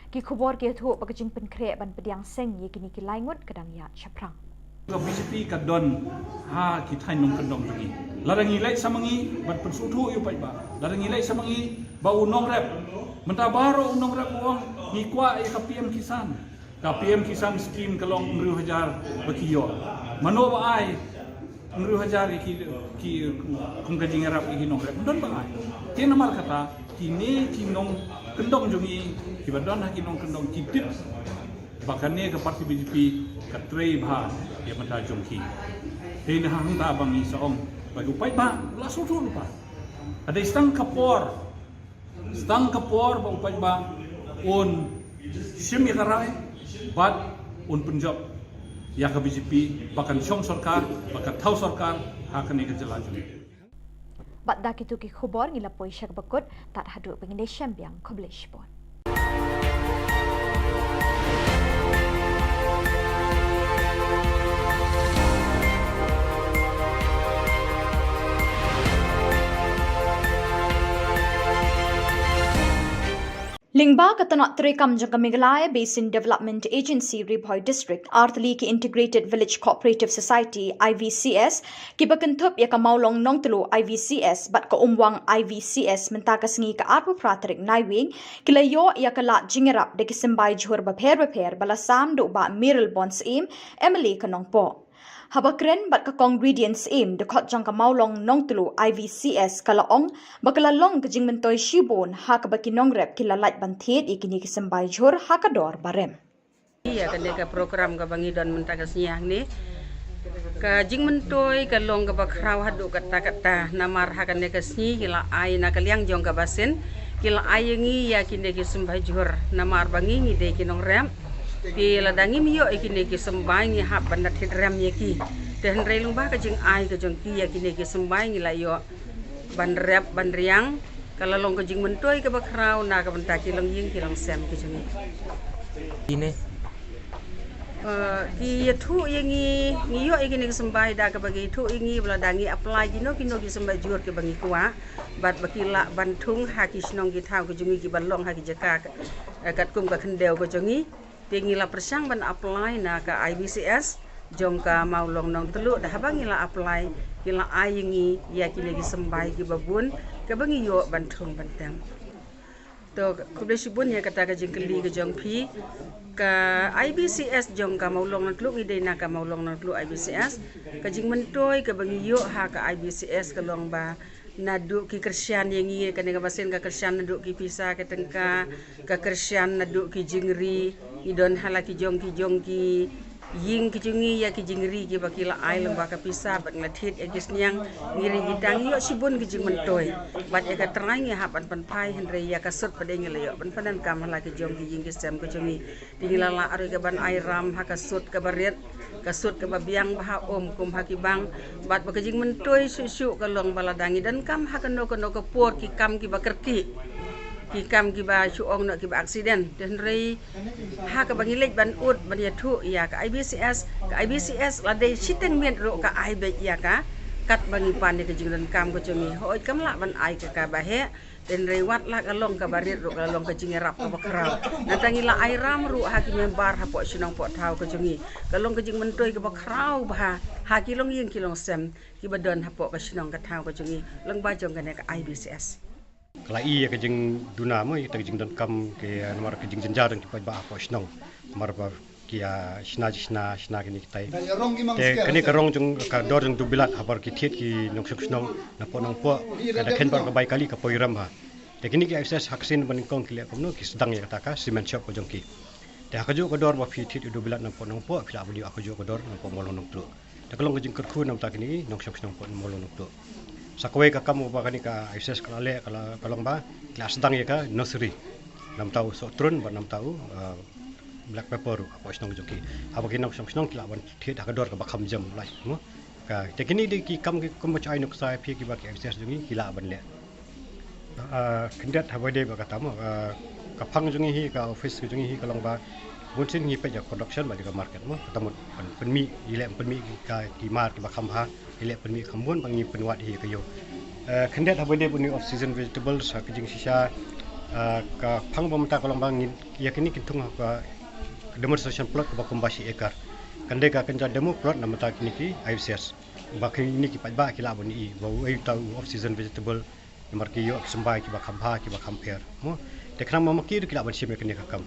Ki khubor ki ïathuh ba ka jingpynkhreh ban pdiang seng ïa kine ki lai ngut ka dang ïaid shaphrang. Ka B J P ka don ha ki thaiñ nongkyndong jong ngi. Lada ngi leit sa ma ngi ban pynsngewthuh ïa u paidbah, lada ngi leit sa ma ngi ba u nongrep, mynta baroh u nongrep u ong ngi kwah ïa ka P M Kisan. Ka P M Kisan scheme ka long hynriew hajar ba ki ïoh. Mano ba ai hynriew hajar ïa ki, ki, kum ka jingïarap ïa ki nongrep? Ym don ba ai. Te namar kata kine ki nongkyndong jong ngi kiba don ha ki nongkyndong ki tip ba kane ka party B J P ka trei bha ïa ka bynta jong ki. Te na hangta ba ngi sa ong ba u paidbah u la sngewthuh lypa. Ka dei tang ka por Tang ka por ba u paidbah un shim ïa ka rai bad un pynjop ïa ka B J P ba kan shong sorkar, ba kan thaw sorkar ha kane ka jylla jong ngi. Bad da kito ki khubor ngi la poi sha kaba kut, tad haduh ba ngin ïashem biang, khublei shibun. Lyngba ka tnat treikam jong ka Meghalaya Basin Development Agency Ri Bhoi District, artylli ki Integrated Village Cooperative Society, I V C S, kiba kynthup ïa ka Mawlong Nongtluh I V C S bad ka Umwang I V C S mynta ka sngi ka arphew phra tarik Naiwieng, ki la ïoh ïa ka lad jingïarap da ki symbai jhur bapher bapher ba la sam da u Bah Mayralborn Syiem, M L A ka Nongpoh. Haba kren bad ka Kong Radiance Syiem, dkhot jong ka Mawlong Nongtluh I V C S, ka la ong ba ka la long ka jingmyntoi shibun ha kaba ki nongrep ki la lait ban thied ïa kine ki symbai jhur ha ka dor ba rem. Ïa kane ka program kaba ngi don mynta ka sngi hangne, ka jingmyntoi ka long kaba khraw haduh katta katta, namar ha kane ka sngi ki la ai na ka liang jong ka basin, ki la ai ïa ngi ïa kine ki symbai jhur, namar ba ngi ngi dei ki nongrep. Te lada ngim ïoh ïa kine ki symbai ngi hap ban da thied rem ïa ki. Te hynrei lyngba ka jingai ka jong ki ïa kine ki symbai ngi la ïoh ban rep ban riang, ka la long ka jingmyntoi kaba khraw na ka bynta ki longïing ki longsem ki jong ngi. Ine. Eh, ki ïathuh ïa ngi, ngi ïoh ïa kine ki symbai da kaba ki ïathuh ïa ngi ba lada ngi apply kino kino ki symbai jhur kiba ngi kwah, bad ba ki lah ban thung ha ki shnong ki thaw ki jong ngi kiba long ha ki jaka, eh, katkum ka khyndew ka jong ngi. Te ngi la pyrshang ban apply na ka I V C S jong ka Mawlong Nongtluh, da haba ngi la apply, ngi la ai ïa ngi ïa kine ki symbai kiba bun kaba ngi ïoh ban thung ban tem. To, khublei shibun ïa kata ka jingkylli ka jong phi. Ka I V C S jong ka Mawlong Nongtluh, ngi dei na ka Mawlong Nongtluh I V C S. Ka jingmyntoi kaba ngi ïoh ha ka I V C S ka long ba naduh ki kyrshan ïa ngi, kane ka basin ka kyrshan naduh ki pisa ki tyngka, ka kyrshan naduh ki jingri, ngi don ha la ki jong ki jong ki ïing ki jong ngi ïa ki jingri kiba ki la ai lyngba ka pisa bad ngi la thied ïa ki sniang, ngi ri kita ngi ïoh shibun ki jingmyntoi. Bad ïa ka trai ngi hap ban pynphai, hynrei ïa ka sut pat de ngi la ïoh ban pyndonkam ha la ki jong ki ïing ki sem ki jong ngi. Te ngi la lah ruh ka ban ai ram ha ka sut kaba rit, ka sut kaba biang bha, um kum ha ki bank. Bad ba ka jingmyntoi shuh shuh ka long ba lada ngi donkam ha kano kano ka por ki kam kiba kyrkieh, ki kam kiba shu ong noh kiba accident. Te hynrei ha kaba ngi leit ban ud ban ïathuh ïa ka I V C S, ka I V C S la dei shiteng miet ruh ka ai beit ïa ka katba ngi pan ïa ka jingdonkam ka jong ngi. Hooid, kam lah ban ai ka kaba heh, te hynrei wat la ka long kaba rit ruh ka long ka jingïarap kaba khraw. Nangta ngi la ai ram ruh ha ki member hapoh shnong poh thaw ka jong ngi. Ka long ka jingmyntoi kaba khraw bha ha ki longïing ki longsem kiba don hapoh ka shnong ka thaw ka jong ngi, lyngba jong kane ka I V C S. Ka la i ïa ka jingduna mo, ïa ka jingdonkam ki, namar ka jingjynjar jong ki paidbah hapoh shnong. Namar ba ki, ah, shna, shna, shna kine kitai. Te kane ka rong jong ka dor jong Dubilat habar ki thied ki nongshong shnong napoh Nongpoh, ka da khein bad ka bai kali ka poi rem ha. Te kine ki I V C S ha ka sien ba nyngkong ki leh kumno, ki sdang ïa kata ka cement shop ka jong ki. Te ha kajuh ka dor ba phi thied ïa u Dubilat napoh Nongpoh, phi lah ban ïoh ha kajuh ka dor napoh Mawlong Nongtluh. Te ka long ka jingkyrkhu namar kine ki nongshong shnong napoh Mawlong Nongtluh. Sa kawei ka kam uba kane ka I V C S ka la leh ka la, ka long ba ki la sdang ïa ka nursery. Namar u sohtrun bad namar u, ah, black pepper ruh hapoh shnong jong ki. Haba ki nongshong shnong ki lah ban thied ha ka dor kaba kham jam, lait mo. Ka, te kine dei ki kam ki kumba shu ai nuksa ïa phi kiba ki I V C S jong ngi ki lah ban leh. Ah, khyndiat haba dei ba kata mo, ah, ka phang jong ngi hi, ka office jong ngi hi ka long ba bunsien ngi peit ïa ka production bad ïa ka market mo. Kata mut pyn-, pynmih, ngi leh pynmih ki, ka, ki mar kiba kham bha, ngi leh pynmih kham bun ba ngi pynwad hi ïa ka ïew. Eh, khyndiat haba dei ba une off season vegetables, ha ka jingshisha, ah, ka phang ba mynta ka long ba ngi ïa kine ki thung ha ka demonstration plot kaba kumba shi acre. Kan dei ka kynja demo plot na mynta kine ki I V C S. Ba kine ki paidbah ki lah ban i ba uei uta u off season vegetable, namar ki ïoh ki symbai kiba kham bha kiba kham pher mo. Te khnang ba ma ki ruh ki lah ban shim ïa kane ka kam.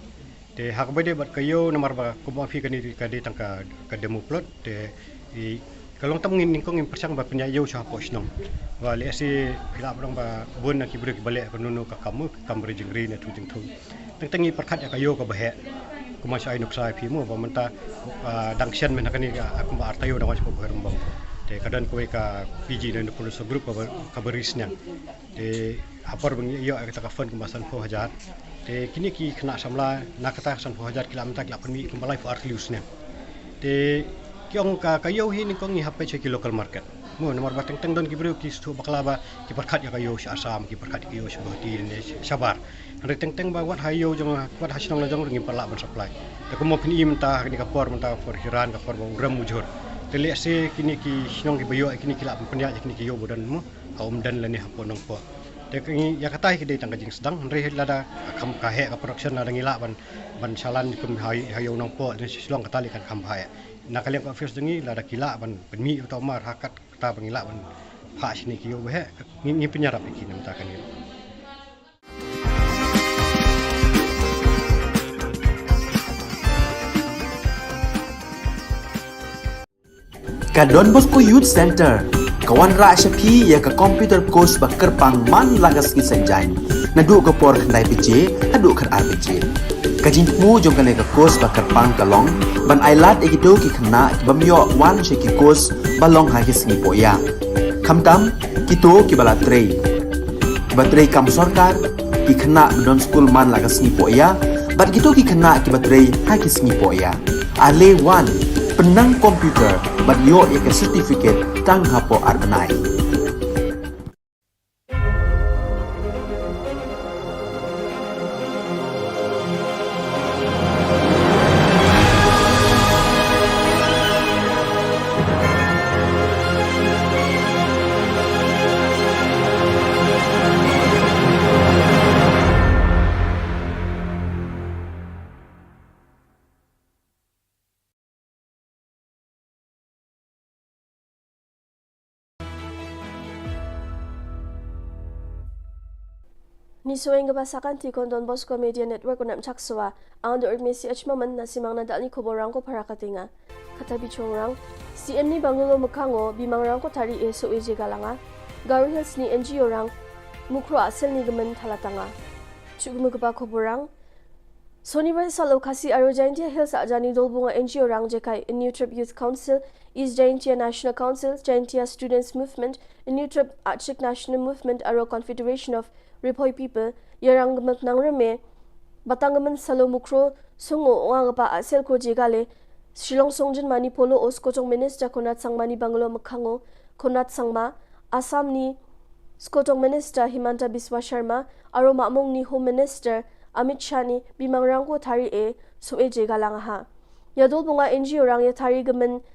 Te ha kaba dei bad ka ïew, namar ba kumba phi, kane ka dei tang ka, ka demo plot. Te i, ka long tam ngin, nyngkong ngin pyrshang ba pynïaid ïew sha hapoh shnong. Ba lehse phi lah ban ong ba bun na ki briew kiba leh kano kano ka kam mo, ka kam ri jingri ne thung jingthung. Teng teng ngi pyrkhat ïa ka ïew kaba heh. Kumba shu ai nuksa ïa phi mo ba mynta, ah, dang shen mynta kane ka, ah, kumba ar taïew dang wan shapoh Bhoirymbong. Te ka don kawei ka P G Nondukulso Group kaba, kaba ri sniang. Te ha por ba ngi ïoh ïa kata ka fund kumba sanphew hajar. Te kine ki khynnah samla na kata ka sanphew hajar ki lah mynta ki lah pynmih kumba laiphew ar tylli u snem. Te ki ong ka, ka ïew hi nyngkong ngi hap peit sha ki local market. Mo, namar ba teng teng don ki briew ki sdang bakla ba ki pyrkhat ïa ka ïew sha Assam, ki pyrkhat ïa ka ïew sha Guwahati ne shabar. Hynrei teng teng ba wat ha ïew jong, wat ha shnong la jong ruh ngim pat lah ban supply. Te kumno phin ïohi mynta ha kane ka por, mynta ka por Hiran, ka por ba u rem u jhur. Te lehse kine ki shnong kiba ïoh ïa kine ki lah ban pynïaid ïa kine ki ïew ba don mo ha Umden lane hapoh Nongpoh. Te ka ngi ïa kata hi ka dei tang ka jingsdang, hynrei lada ka kham ka heh ka production, lada ngi lah ban, ban shalan kum ha, ha ïew Nongpoh lane Shillong, kata lei kan kham bha ïa. Na ka liang ka office jong ngi, lada ki lah ban pynmih ïa uta u mar ha kat kata ba ngi lah ban phah shane ki ïew ba heh, ngi, ngi pynïarap ïa ki na mynta kane. Ka Don Bosco Youth Center ka wanrah sha phi ïa ka computer course ba kyrpang man la ka sngi Saitjaiñ, naduh ka por khyndai baje haduh khatar baje. Ka jingthmu jong kane ka course ba kyrpang ka long ban ailad ïa kito ki khynnah ki bym ïoh wan sha ki course ba long ha ki sngi pohïa. Khamtam kito kiba la trei, kiba trei kam sorkar, ki khynnah ba don skul man la ka sngi pohïa, bad kito ki khynnah kiba trei ha ki sngi pohïa. Ale wan, pynnang computer bad ïoh ïa ka certificate tang hapoh ar bnai. Ngi sngewbha sa kan ti kon Don Bosco Media Network u nap chak swa. Aun do urmi si achma man na simang na dal ni khubor rang ko para katinga. Kata bi chong rang. C M ni Banglo Mekhango bimang rang ko tari e so e je galanga. Garo Hills ni N G O rang. Mukro asel ni gemen thalatanga. Chuk mu kepa khubor rang. Sonibar salo Khasi aro Jaintia Hills ajani dolbunga N G O rang jekai New Trip Youth Council, East Jaintia National Council, Jaintia Students Movement, New Trip Achik National Movement aro Confederation of Ri Bhoi People, ïarang gemek nang reme, batang gemen salo Mukro, songo onga gepa asel ko jegale, Shillong Songjin Mani Polo o Skotong Minister Konrad Sangma ni Banglo Mekhango, Konrad Sangma, Assam ni Skotong Minister Himanta Biswa Sharma, aro Mamong ni Home Minister Amit Shah ni bimang rang ko tari e so e je galang ha. Ïa dolbunga N G O rang ïa tari gemen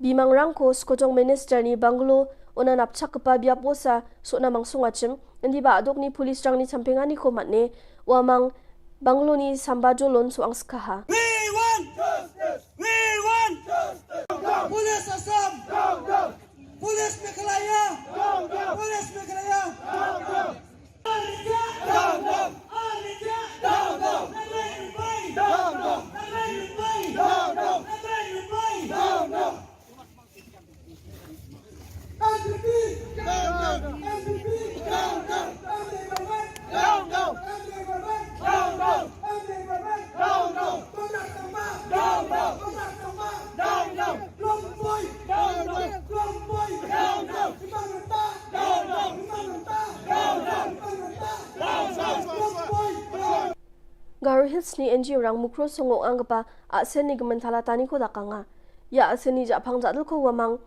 bimang rang ko Skotong Minister ni Banglo ona nap chak kepa biapo sa so na mangsung achim, indi ba adok ni police rang ni champinga ni ko matne, wa mang Banglo ni samba jolon so ang skaha. We want justice! We want justice! Police Assam! Police Meghalaya! Police Meghalaya! Garo Hills ni N G O rang Mukro songo ang gepa asel ni gemen thala tani ko dakanga. Ïa asel ni japang jadel ko wamang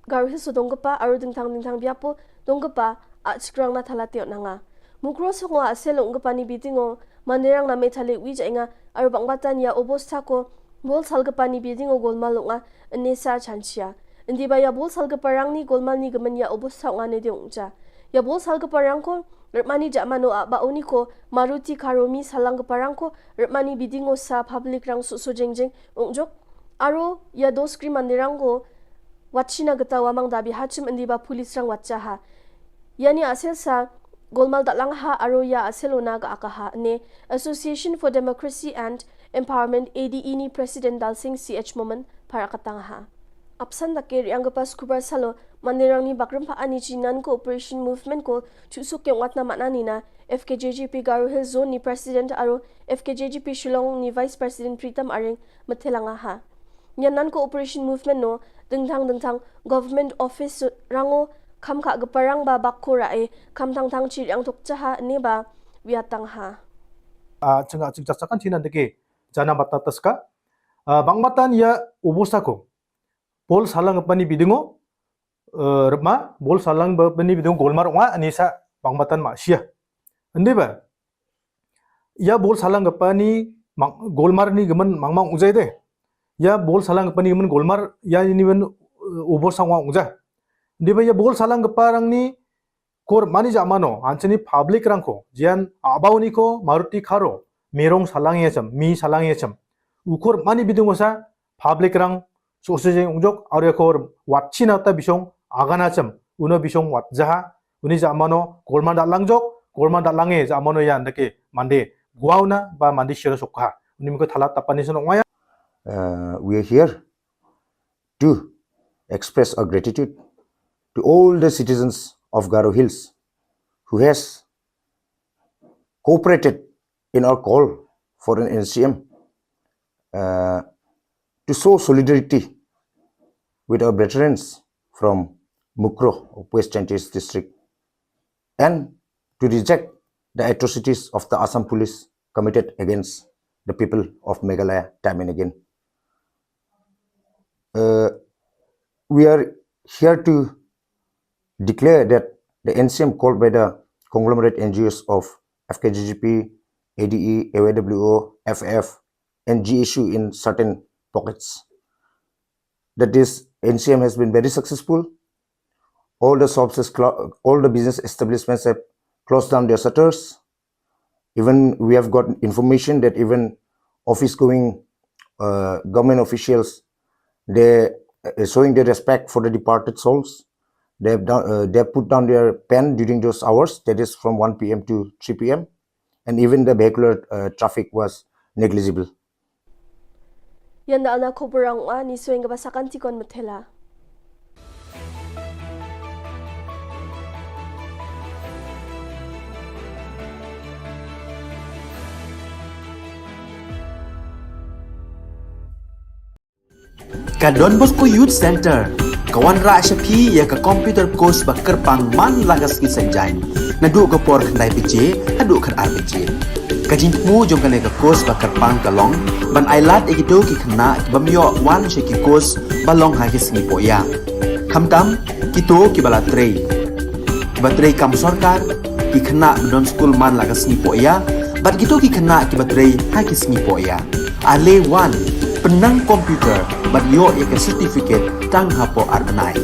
Garo Hills dong gepa aro dingtang dingtang biapo dong gepa a chikrang na thala teo nanga. Mukro songo asel ong gepa ni bidingo manderang na me thale wi jainga aro bang batan ïa obos thako bol sal gepa ni bidingo golmal longa ene sa chanchia. Indi ba ïa bol sal gepa rang ni golmal ni gemen ïa obos thako nga ne de ong cha. Ïa bol sal gepa rang ko Rmani ja mano a ba oni ko Maruti Karomi salang gepa rang ko Rmani bidingo sa public rang su su jeng jeng ong jok. Aro ïa dos kri manderang ko watchina geta wamang dabi hachim indi ba police rang watcha ha. Yani asel sa golmal dalang ha aro ïa asel ona ga aka ha ne Association for Democracy and Empowerment A D E ni President Dalsing C H Momin para katang ha. Apsan da keri ang gepa skubar salo manderang ni bakrim pa ani chi non cooperation movement ko chusuk yang watna makna ni na F K J G P Garo Hills Zone ni President aro F K J G P Shillong ni Vice President Pritam Aring methelang ha. Nyan non cooperation movement no dengthang dengthang government office rango kham kha gepa rang ba bak ko ra e kham thang thang chi riang tok cha ha ne ba wiatang ha. A chinga ching chakan chinan deke jana bata taska. A bang batan ïa ubusa ko. Pol salang pani bidingo eh, rma, bol salang ba, bani bidung golmar nga, ani sa bang batan ma sia. Andi ba, ya bol salang kapa ni mang, golmar ni gemen mang mang ujai de. Ya bol salang kapa ni gemen golmar, ya ni men, eh, ubor sang wa uja. Andi ba ya bol salang kapa rang ni, Kor mani ja mano, anseni public rangko, jian abau ni ko, Maruti Kharo, mirong salang ya chem, mi salang ya chem. Ukor mani bidung osa, public rang, so se jeng ungjok, aur ya kor wat china ta bisong, agana chem, uno bisong wat jaha, uni ja mano, kor man da langjok, kor man da lange, ja mano ya ndake, mande, guauna, ba mande shiro sokha. Uni miko thala tapani sono ngaya. Uh, we are here to express our gratitude to all the citizens of Garo Hills who has cooperated in our call for an N C M, uh, to show solidarity with our veterans from Mukroh of West Jaintia District and to reject the atrocities of the Assam police committed against the people of Meghalaya time and again. Uh, we are here to declare that the N C M called by the conglomerate N G Os of F K J G P, A D E, A Y W O, F F, and G S U in certain pockets. That is, N C M has been very successful. All the shops, is clo- all the business establishments have closed down their shutters. Even we have got information that even office going, uh, government officials, they, uh, showing their respect for the departed souls. They have done, uh, they have put down their pen during those hours, that is from one p m to three p m, and even the vehicular, uh, traffic was negligible. Yan da ana khubor rang wa ni sueng kaba sakan tikon metela. Ka Don Bosco Youth Center ka wanrah sha phi ïa ka computer course ba kyrpang man la ka sngi Saitjaiñ, naduh ka por khyndai baje haduh khatar baje. Ka jingthmu jong kane ka course ba kyrpang ka long ban ailad ïa kito ki khynnah ki bym ïoh wan sha ki course ba long ha ki sngi pohïa. Khamtam kito kiba la trei, kiba trei kam sorkar, ki khynnah ba don skul man la ka sngi pohïa, bad kito ki khynnah kiba trei ha ki sngi pohïa. Ale wan, pynnang computer bad ïoh ïa ka certificate tang hapoh ar bnai.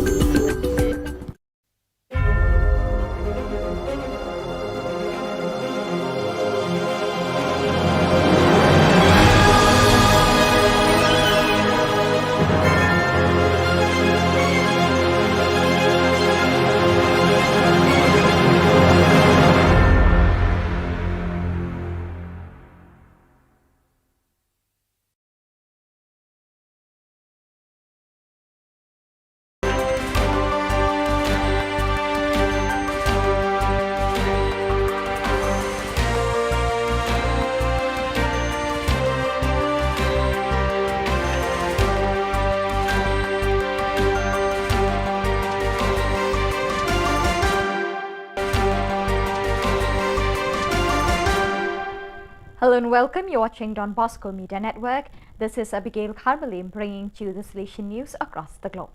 Hello and welcome. You're watching Don Bosco Media Network. This is Abigail Kharmalim bringing to you the Salesian news across the globe.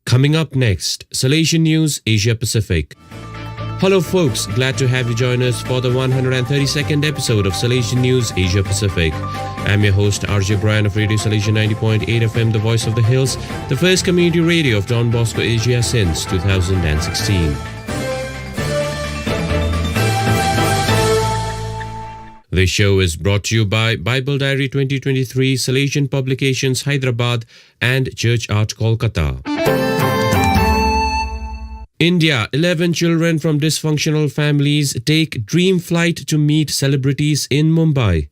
Coming up next, Salesian News Asia Pacific. Hello, folks. Glad to have you join us for the one hundred thirty-second episode of Salesian News Asia Pacific. I'm your host, R J Brian of Radio Salesian ninety point eight F M, the voice of the hills, the first community radio of Don Bosco Asia since two thousand sixteen. This show is brought to you by Bible Diary twenty twenty-three, Salesian Publications, Hyderabad, and Church Art, Kolkata. India, eleven children from dysfunctional families take dream flight to meet celebrities in Mumbai.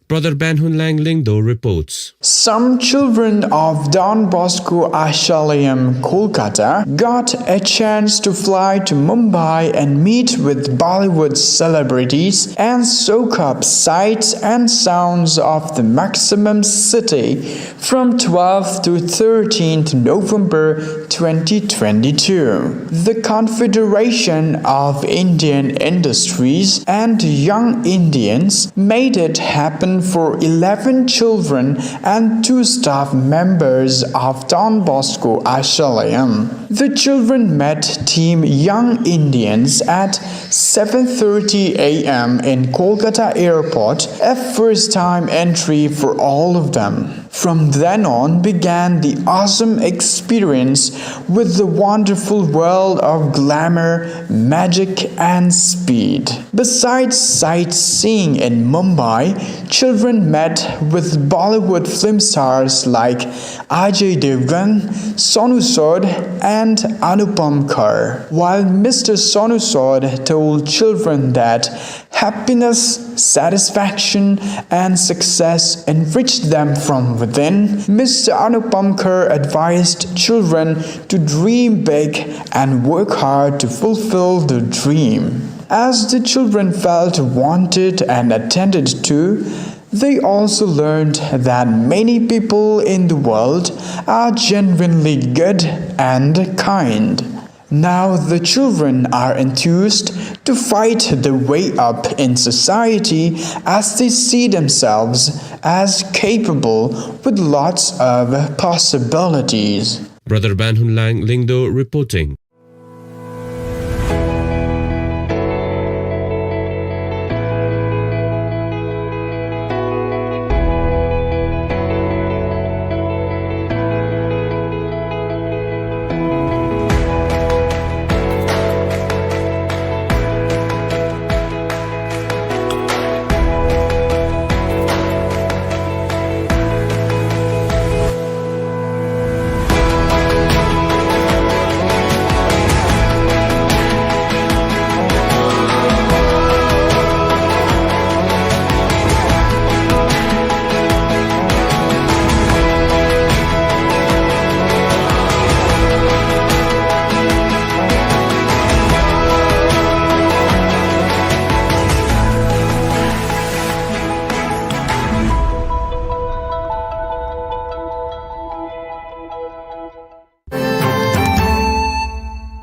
Brother Banhunlang Lyngdoh reports. Some children of Don Bosco Ashramayam, Kolkata, got a chance to fly to Mumbai and meet with Bollywood celebrities and soak up sights and sounds of the maximum city from twelfth to thirteenth November twenty twenty-two. The Confederation of Indian Industries and Young Indians made it happen for eleven children and two staff members of Don Bosco Ashramayam. The children met Team Young Indians at seven thirty a m in Kolkata airport, a first time entry for all of them. From then on began the awesome experience with the wonderful world of glamour, magic, and speed. Besides sightseeing in Mumbai, children met with Bollywood film stars like Ajay Devgan, Sonu Sood, and Anupam Kher. While Mister Sonu Sood told children that happiness, satisfaction, and success enriched them from within, Mister Anupam Kher advised children to dream big and work hard to fulfill the dream. As the children felt wanted and attended to, they also learned that many people in the world are genuinely good and kind. Now the children are enthused to fight the way up in society as they see themselves as capable with lots of possibilities. Brother Banhunlang Lyngdoh reporting.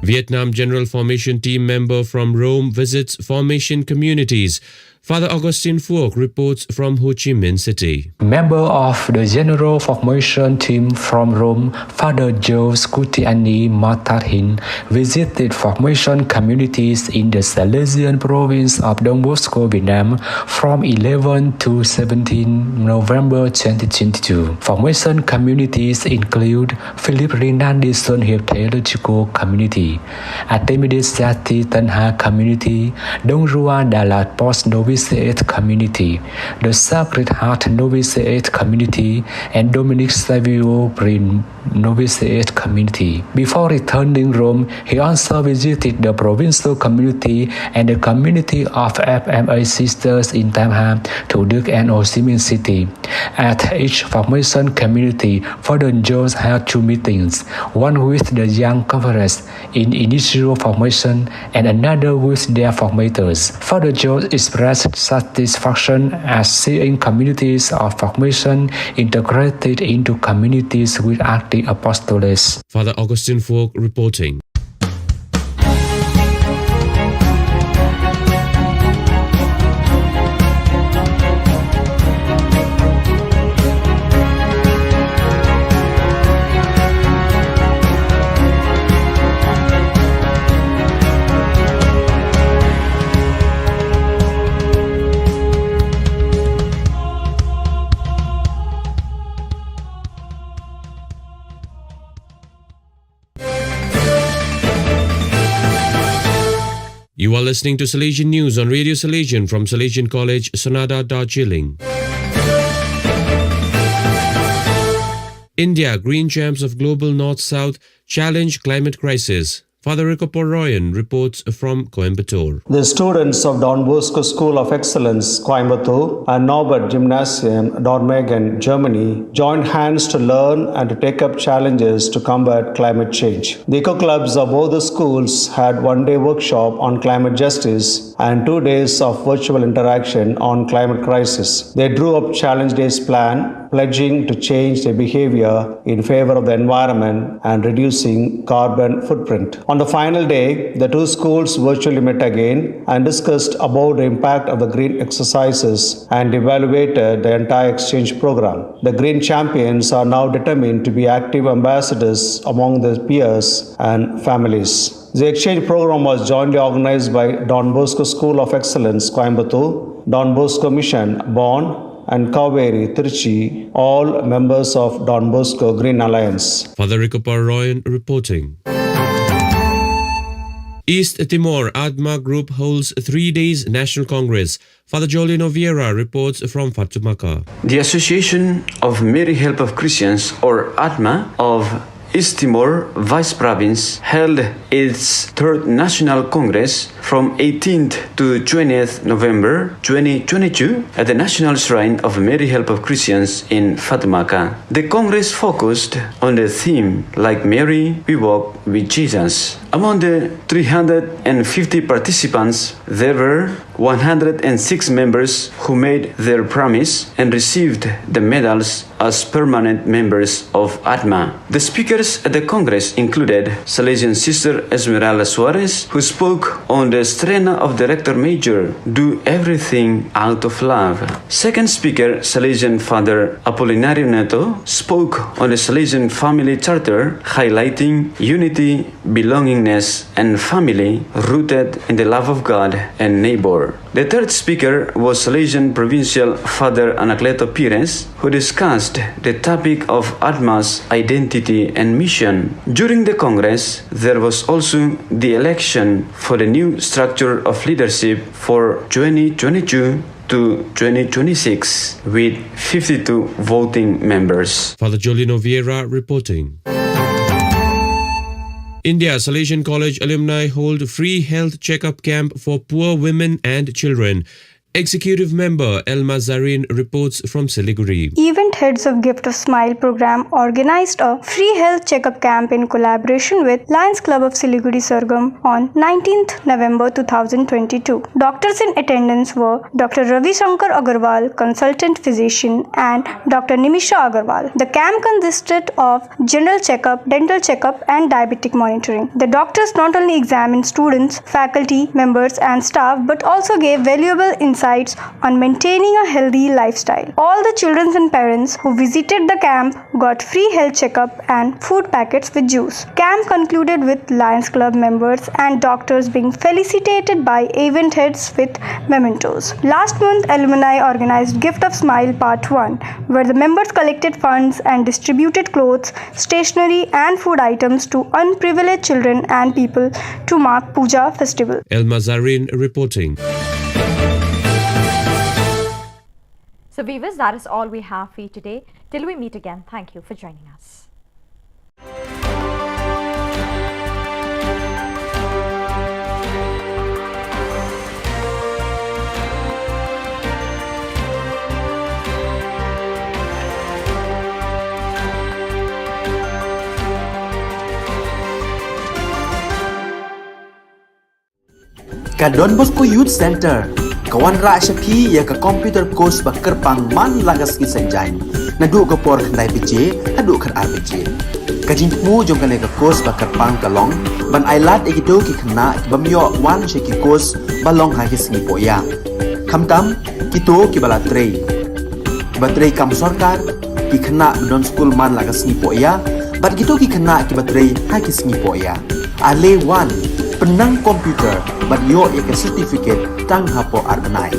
Vietnam General Formation Team member from Rome visits formation communities. Father Augustine Phuoc reports from Ho Chi Minh City. Member of the General Formation Team from Rome, Father Joseph Kuti Ani Matarhin visited formation communities in the Salesian province of Don Bosco, Vietnam, from eleven to seventeen November twenty twenty-two. Formation communities include Philip Rinaldi Son Hiệp Theological Community, Artemides Sati Tanha Community, Dong Rua Dalat Post Novitiate Community, the Sacred Heart Novitiate Community, and Dominic Savio Brin Novitiate Community. Before returning Rome, he also visited the provincial community and the community of F M A sisters in Tam Hap, Thủ Đức, and Hồ Chí Minh City. At each formation community, Father Jones held two meetings, one with the young conference in initial formation and another with their formators. Father Jones expressed satisfaction at seeing communities of formation integrated into communities with active apostolates. Father Augustine Phuoc reporting. You are listening to Salesian News on Radio Salesian from Salesian College, Sonada, Darjeeling. India, green champs of global North-South, challenge climate crisis. Father Rico Poroyan reports from Coimbatore. The students of Don Bosco School of Excellence, Coimbatore, and Norbert Gymnasium, Dormagen, Germany, joined hands to learn and to take up challenges to combat climate change. The eco clubs of both the schools had one day workshop on climate justice and two days of virtual interaction on climate crisis. They drew up challenge days plan, pledging to change their behavior in favor of the environment and reducing carbon footprint. On the final day, the two schools virtually met again and discussed about the impact of the green exercises and evaluated the entire exchange program. The green champions are now determined to be active ambassadors among their peers and families. The exchange program was jointly organized by Don Bosco School of Excellence, Coimbatore, Don Bosco Mission, Bonn, and Kaveri, Trichy, all members of Don Bosco Green Alliance. Father Rico Poroyan reporting. East Timor ADMA Group holds three days National Congress. Father Jolino Vieira reports from Fatumaca. The Association of Mary Help of Christians, or ADMA, of East Timor Vice Province held its third National Congress from eighteenth to twentieth November twenty twenty-two at the National Shrine of Mary Help of Christians in Fatumaca. The Congress focused on the theme, "Like Mary, we walk with Jesus." Among the three hundred and fifty participants, there were one hundred and six members who made their promise and received the medals as permanent members of ADMA. The speakers at the Congress included Salesian Sister Esmeralda Suarez, who spoke on the Strena of Director Major, "Do Everything Out of Love." Second speaker, Salesian Father Apolinario Neto, spoke on the Salesian Family Charter, highlighting unity, belongingness, and family rooted in the love of God and neighbor. The third speaker was Salesian Provincial Father Anacleto Pires, who discussed the topic of ADMA's identity and mission. During the Congress, there was also the election for the new structure of leadership for twenty twenty-two to twenty twenty-six, with fifty-two voting members. Father Jolino Vieira reporting. India Salesian College alumni hold free health checkup camp for poor women and children. Executive member Elma Zarin reports from Siliguri. Event heads of Gift of Smile program organized a free health checkup camp in collaboration with Lions Club of Siliguri Sargam on nineteenth November two thousand twenty-two. Doctors in attendance were Doctor Ravi Shankar Agarwal, consultant physician, and Doctor Nimisha Agarwal. The camp consisted of general checkup, dental checkup, and diabetic monitoring. The doctors not only examined students, faculty members, and staff, but also gave valuable insights on maintaining a healthy lifestyle. All the children and parents who visited the camp got free health checkup and food packets with juice. Camp concluded with Lions Club members and doctors being felicitated by event heads with mementos. Last month, alumni organized Gift of Smile Part one, where the members collected funds and distributed clothes, stationery, and food items to unprivileged children and people to mark Puja festival. Elma Zarin reporting. So, viewers, that is all we have for you today. Till we meet again, thank you for joining us. Ka Don Bosco Youth Center ka wanrah sha phi ïa ka computer course ba kyrpang man la ka sngi Saitjaiñ, naduh ka por khyndai baje haduh khatar baje. Ka jingthmu jong kane ka course ba kyrpang ka long ban ailad ïa kito ki khynnah ki bym ïoh wan sha ki course ba long ha ki sngi pohïa. Khamtam kito kiba la trei, kiba trei kam sorkar, ki khynnah ba don skul man la ka sngi pohïa, bad kito ki khynnah kiba trei ha ki sngi pohïa. Ale wan, pynnang computer bad ïoh ïa ka certificate tang hapoh ar bnai.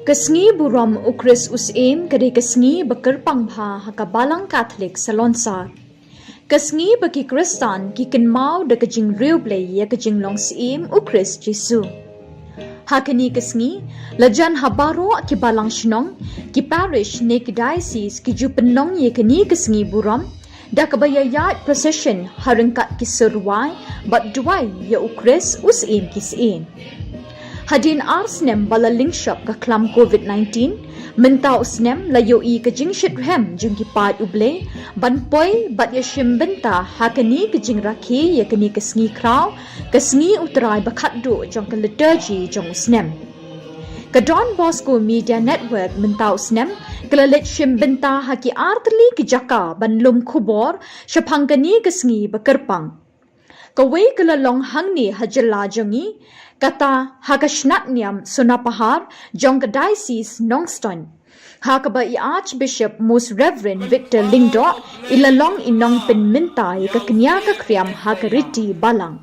Ka sngi burom u Khrist u Syiem ka dei ka sngi ba kyrpang bha ha ka Balang Katholik Salonsar. Ka sngi ba ki Khristan ki kynmaw da ka jingriewblei ïa ka jinglong Syiem u Khrist Jisu. Ha kane ka sngi, lajan ha baroh ki balang shnong, ki parish ne ki diocese ki ju pynlong ïa kane ka sngi burom da kaba ïaid procession ha ryngkat ki sur rwai bad duwai ïa u Khrist u Syiem ki syiem. Hadien ar snem ba la lyngshop ka khlam covid nineteen, mynta u snem la ïohi ka jingshitrhem jong ki paid U Blei ban poi bad ïashim bynta ha kane ka jingrakhe ïa kane ka sngi khraw, ka sngi U Trai ba khatduh jong ka liturgy jong u snem. Ka Don Bosco Media Network mynta u snem ka la leit shim bynta ha ki artylli ki jaka ban lum khubor shaphang kane ka sngi ba kyrpang. Kawei ka la long hangne ha jylla jong ngi, kata ha ka shnat niam Sonapahar jong ka Diocese Nongstoiñ, ha kaba i Archbishop Most Reverend Victor Lyngdoh i la long i nongpynmynta ïa ka kñia ka kriam ha ka riti balang.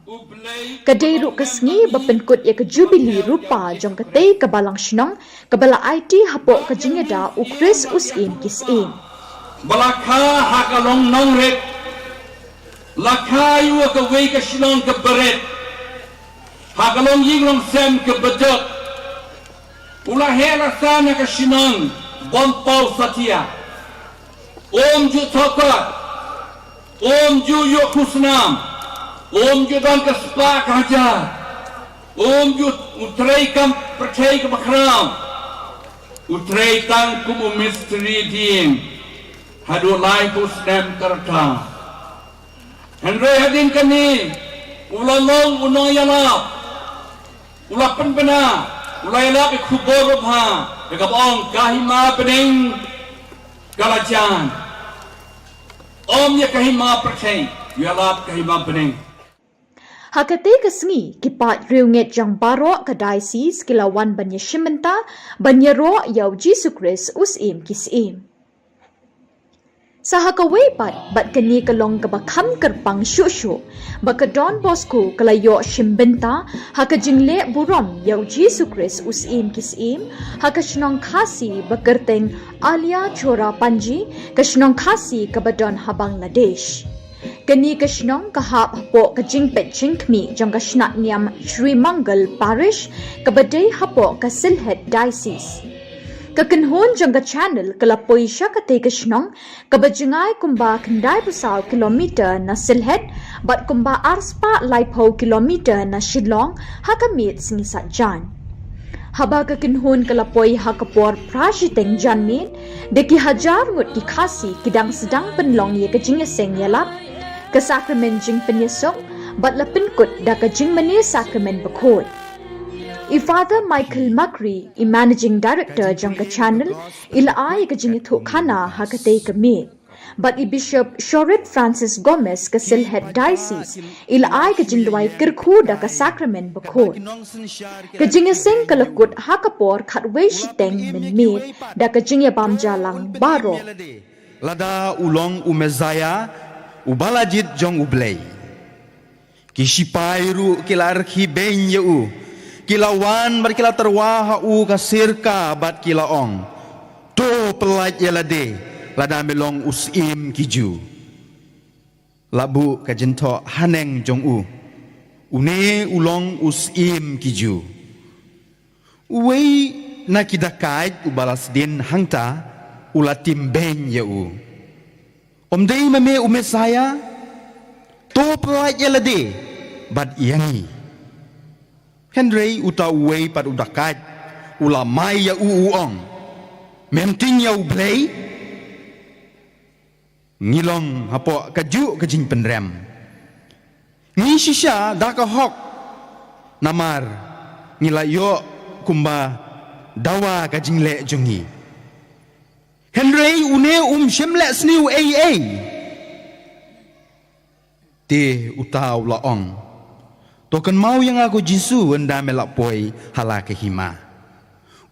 Ka dei ruh ka sngi ba pynkut ïa ka jubili rupa jong katei ka balang shnong kaba la aiti hapoh ka jingïada u Khrist u Syiem ki syiem. Ba la kha ha ka long nongrit, la kha ïa kawei ka shnong kaba rit, ha ka long ïing long sem kaba jot. U la heh la san ha ka shnong Bompaw Satia. Um ju thokot, um ju ïoh khusnam, um ju don ka spah ka hajar, um ju u trei kam pyrthei kaba khraw, u trei tang kum u mistri dieng haduh laiphew snem ka rta. Hynrei hadien kane u la long u nongïalap, u la pynbna, u la ïalap ïa ka khubor babha, ïa kaba ong ka hima bneng ka la jan. Ym ïa ka hima pyrthei, u ïalap ka hima bneng. Ha katei ka sngi ki paid riewngeit jong baroh ka diocese ki la wan ban ïashim bynta ban ïaroh ïa u Jisu Khrist u Syiem ki syiem. Sa ha kawei pat, bad kane ka long kaba kham kyrpang shuh shuh, ba ka Don Bosco ka la ïoh shim bynta ha ka jingleh burom ïa u Jisu Khrist u Syiem ki syiem ha ka shnong Khasi ba kyrteng Alia Chora Panji, ka shnong Khasi kaba don ha Bangladesh. Kane ka shnong ka hap hapoh ka jingpeit jingkhmih jong ka shnat niam Shri Mangal Parish kaba dei hapoh ka Sylhet Diocese. Ka kynhun jong ka channel ka la poi sha katei ka shnong kaba jngai kumba khyndai phew saw kilometer na Sylhet bad kumba ar spah laiphew kilometer na Shillong ha ka miet sngi Saitjaiñ. Haba ka kynhun ka la poi ha ka por phra shiteng janmiet, da ki hajar ngut ki Khasi ki dang sdang pynlong ïa ka jingïaseng ïalap, ka sakramen jingpynïasuk bad la pynkut da ka jingmane sakramen bakhuid. I Father Michael Makri, i Managing Director jong ka channel, i la ai ka jingïathuhkhana ha katei ka miet. Bad i Bishop Shorit Francis Gomez ka Sylhet Diocese i la ai ka jingduwai kyrkhu da ka sakramen bakhuid. Ka jingïaseng ka la kut ha ka por khatwei shiteng mynmiet da ka jingïabam jaiñ lang baroh. Lada u long u Messaïah, u ba la jied jong U Blei. Ki shipai ruh ki la rkhie beiñ ïa u. Ki la wan bad ki la tyrwa ha u ka sirka bad ki la ong, "To pyllait ïa lade, lada me long u syiem ki Jiw." La buh ka jingthoh haneng jong u, "Une u long u syiem ki Jiw." Uwei na ki dakaid u ba la sdien hangta u la tim beiñ ïa u, "Ym dei ma me u Messaïah? To pyllait ïa lade bad ïa ngi." Hynrei uta uwei pat u dakaid u la mai ïa u, u ong, "Mem tieng ïa U Blei? Ngi long hapoh kajuh ka jingpynrem. Ngi shisha da ka hok, namar ngi la ïoh kumba dawa ka jingleh jong ngi. Hynrei une um shym leh sniew ei ei." Te uta u la ong, "To kynmaw ïa nga ko Jisu ynda me la poi ha la ka hima."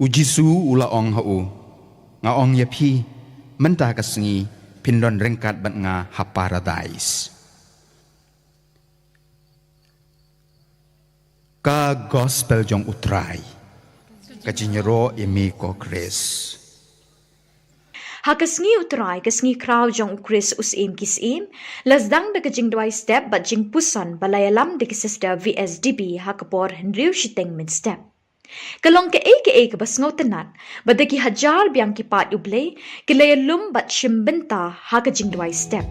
U Jisu u la ong ha u, "Nga ong ïa phi, mynta ka sngi phin don ryngkat bad nga ha Paradais." Ka Gospel jong U Trai. Ka jingïaroh ïa me ko Khrist. Ha ka sngi U Trai, ka sngi khraw jong U Khrist u Syiem ki syiem, la sdang da ka jingduwai step bad jingpuson ba la ïalam da ki Sister V S D B ha ka por hynriew shiteng mynstep. Ka long kaei kaei kaba sngewtynnat, ba da ki hajar biang ki paid U Blei ki la ïalum bad shim bynta ha ka jingduwai step.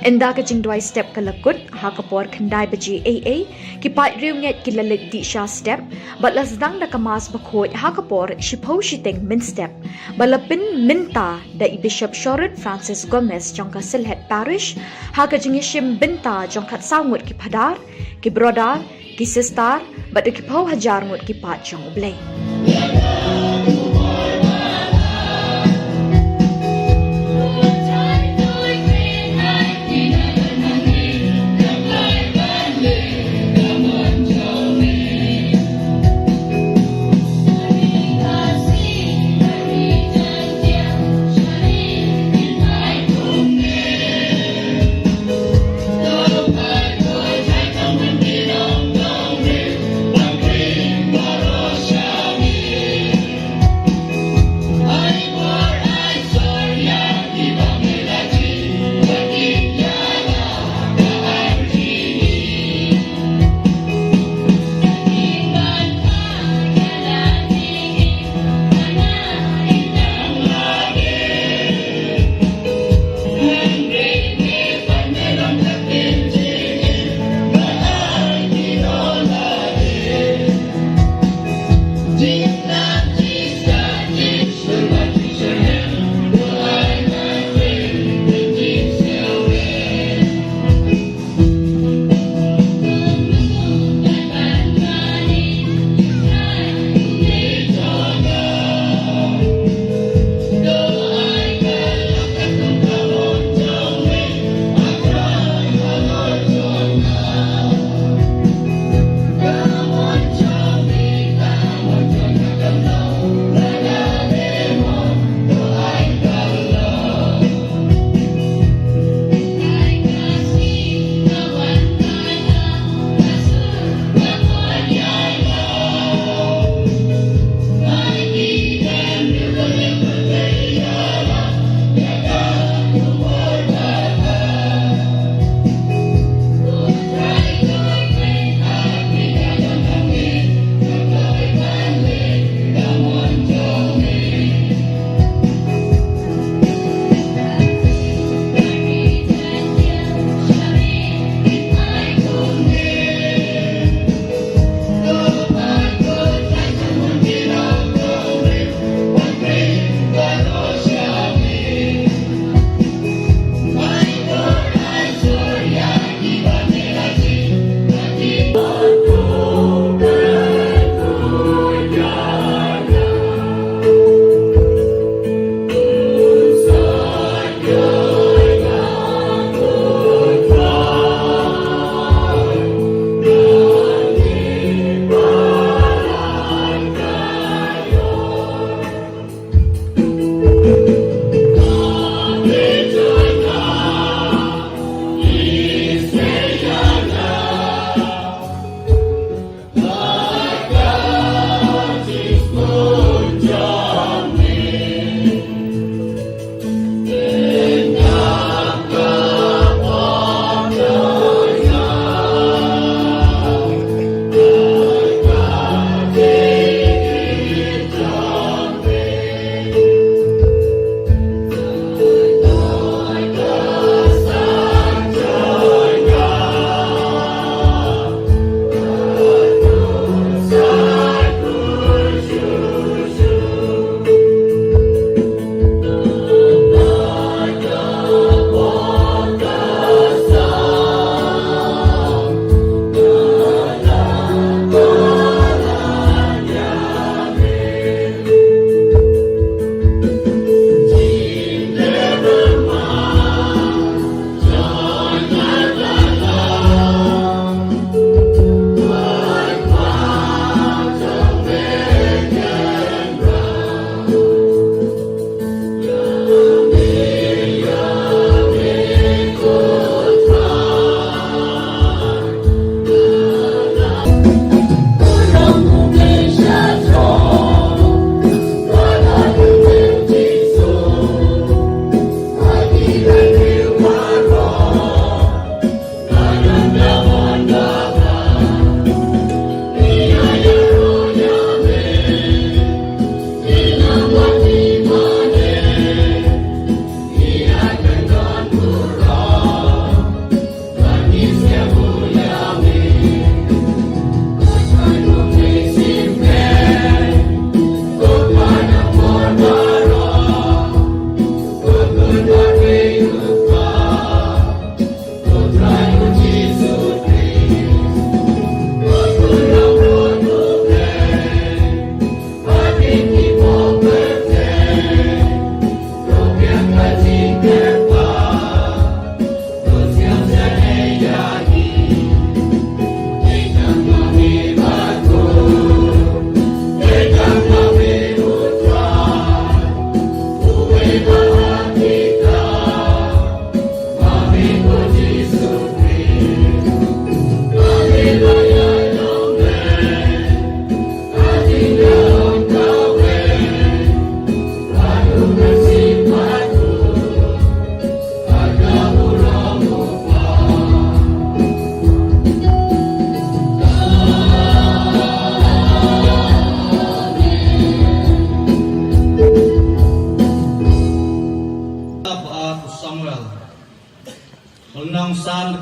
Ynda ka jingduwai step ka la kut, ha ka por khyndai baje eiei, ki paid riewngeit ki la leit dih sha step, bad la sdang da ka Mass bakhuid ha ka por shiphew shiteng mynstep, ba la pynmynta da i Bishop Sherrod Francis Gomez jong ka Sylhet Parish, ha ka jingïashim bynta jong khatsaw ngut ki phadar, ki brodar, ki sister, bad da ki phew hajar ngut ki paid jong U Blei.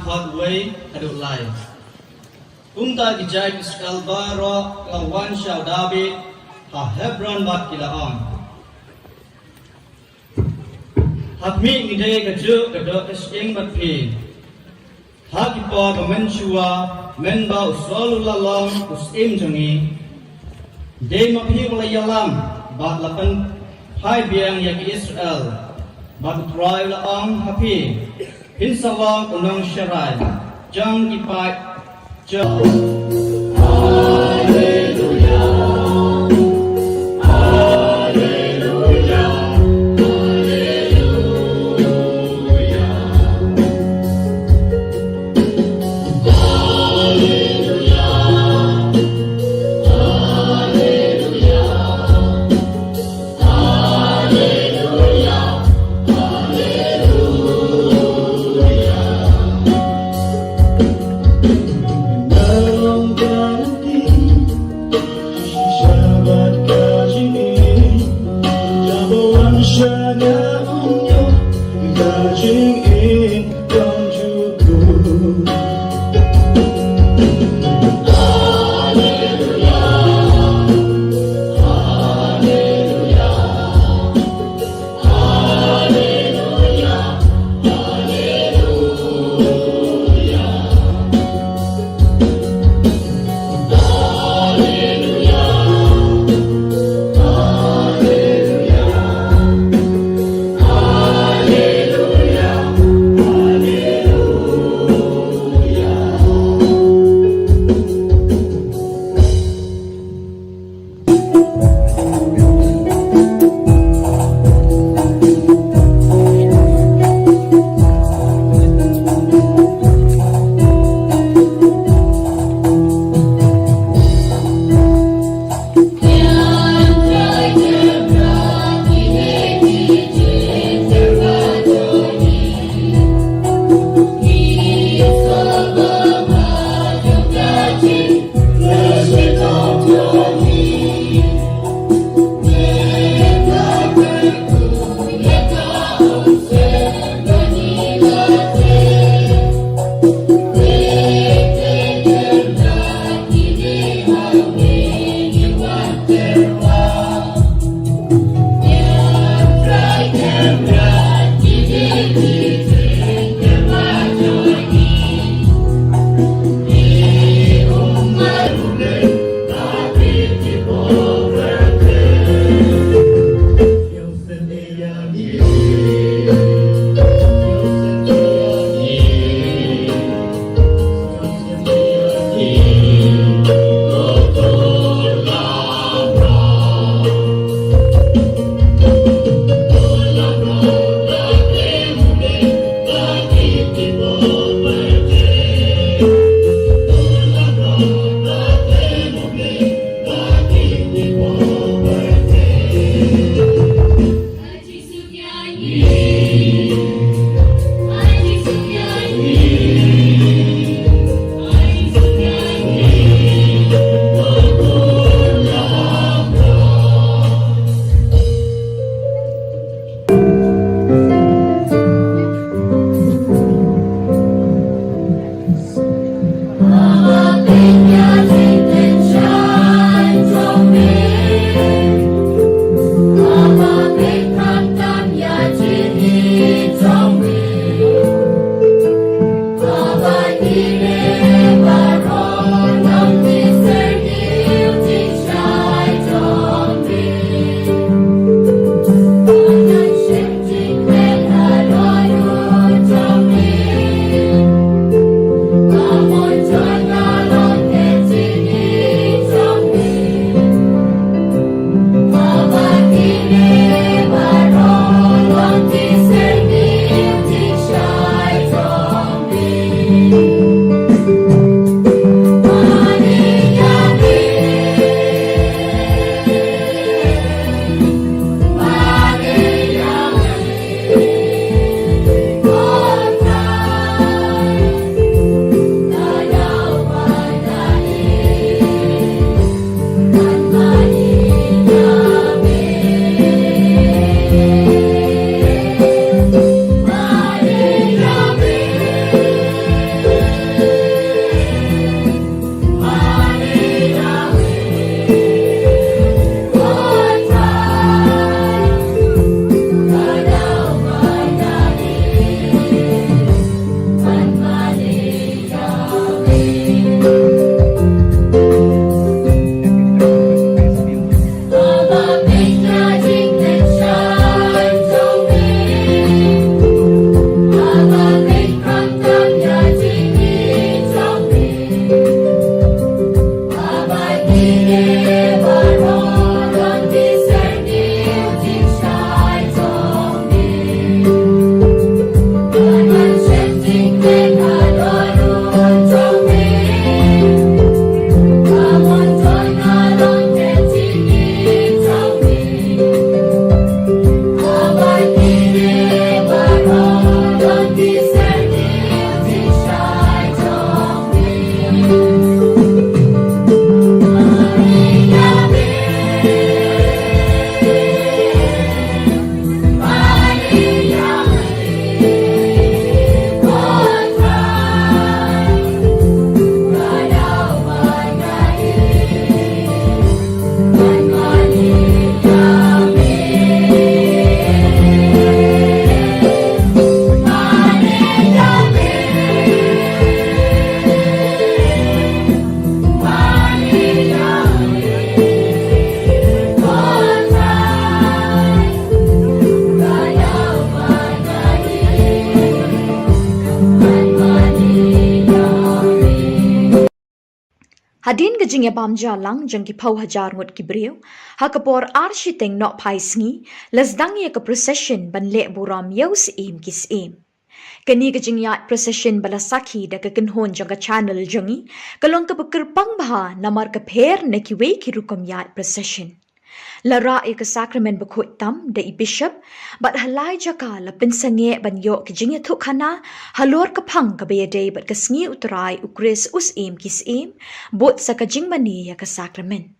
Khat wei haduh lai. Kumta ki jait Israel baroh ki la wan sha u David ha Hebron bad ki la ong, ha khmih ngi dei kajuh ka doh ka shyieng bad phi. Ha ki por ba mynshuwa, mynba u Saul u la long u syiem jong ngi, dei ma phi u la ïalam bad la pynphai biang ïa ki Israel. Bad U Trai u la ong ha phi, phin sa long u nongsharai jong ki paid jong Hadien ka jingïabam jalang jong ki phew hajar ngut ki briew, ha ka por ar shiteng nohphai sngi, la sdang ïa ka procession ban leh burom ïa u Syiem ki syiem. Kane ka jingïaid procession ba la sakhi da ka kynhun jong ka channel jong ngi, ka long kaba kyrpang bha namar ka pher na kiwei ki rukom ïaid procession. La rah ïa ka sakramen bakhuid tam da i bishop, bad ha lai jaka la pynsangeh ban ïoh ka jingïathuhkhana halor ka phang kaba ïadei bad ka sngi U Trai, U Khrist, U Syiem ki syiem, bud sa ka jingmane ïa ka sakramen.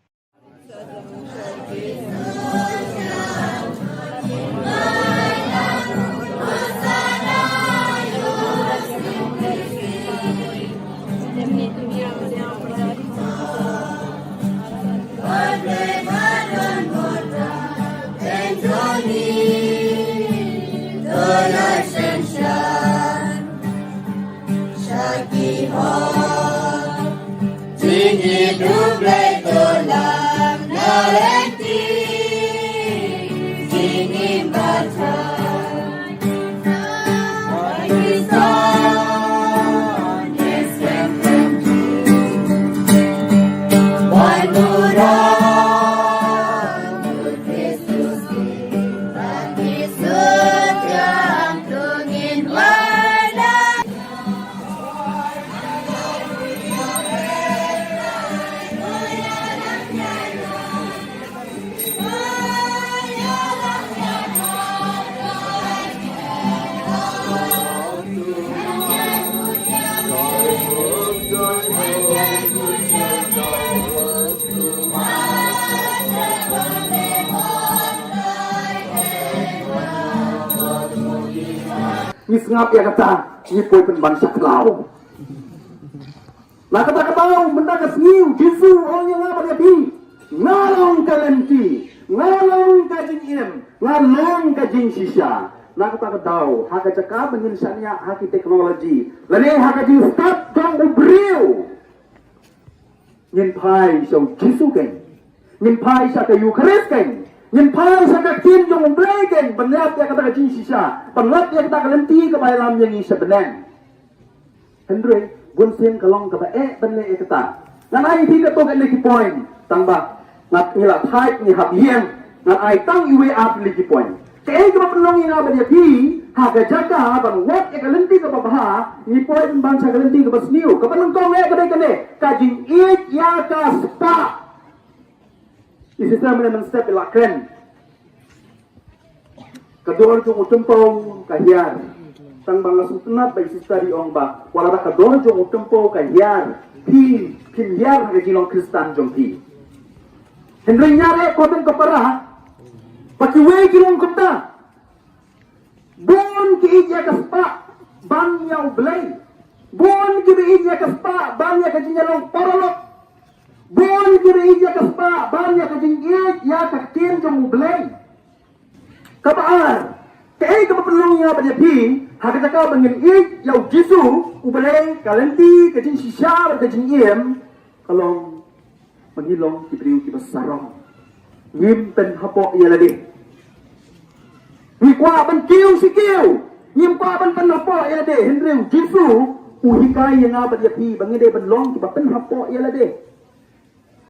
Ngi sngap ïa kata, ngi poi pynban sha khlaw. Na kata ka daw, mynta ka sngi U Jisu u ong ïa nga bad ïa phi, nga long ka lynti, nga long ka jingim, nga long ka jingshisha. Na kata ka daw, ha ka jaka ba ngin shaniah ha ki technology, lane ha ka jingstad jong u briew, ngin phai sha U Jisu keiñ. Ngin phai sha ka Eucharist keiñ. Ngin phai sha ka ktien jong U Blei keiñ. Ban lap ïa kata ka jingshisha. Ban lap ïa kata ka lynti kaba ïalam ïa ngi sha bneng. Hynrei, bunsien ka long kaba eh ban leh ïa kata. Ngan ai ïa phi katto katne ki point. Tang ba, ngi la thait ngi hap ïeng. Ngan ai tang iwei ar tylli ki point. Kaei kaba pynlong ïa nga bad ïa phi, ha ka jaka ban wad ïa ka lynti kaba bha, ngi poi pynban sha ka lynti kaba sniew. Kaba nyngkong eh ka dei kane, ka jingïeit ïa ka spah. I sister mynne mynstep i la kren. Ka dor jong u tympew ka hiar. Tang ba nga sngewtynnat ba i sister i ong ba, wat la ka dor jong u tympew ka hiar, phim, phim hiar ha ka jinglong Khristan jong phi. Hynrei ngi ïa re ko tang ka para, ba kiwei ki long kumta. Bun ki ïeit ïa ka spah ban ïa U Blei. Bun kiba ïeit ïa ka spah ban ïa ka jingïalong paralok. Bun kiba ïeit ïa ka spah ban ïa ka jingïeit ïa ka ktien jong U Blei. Kaba ar, kaei kaba pynlong ïa nga bad ïa phi, ha ka jaka ba ngin ïeit ïa U Jisu U Blei, ka lynti, ka jingshisha bad ka jingim, ka long ba ngi long ki briew kiba sarong. Ngim pynhapoh ïa lade. Ngi kwah ban kiew shi kiew. Ngim kwah ban pynhapoh ïa lade. Hynrei U Jisu u hikai ïa nga bad ïa phi ba ngi dei ban long kiba pynhapoh ïa lade.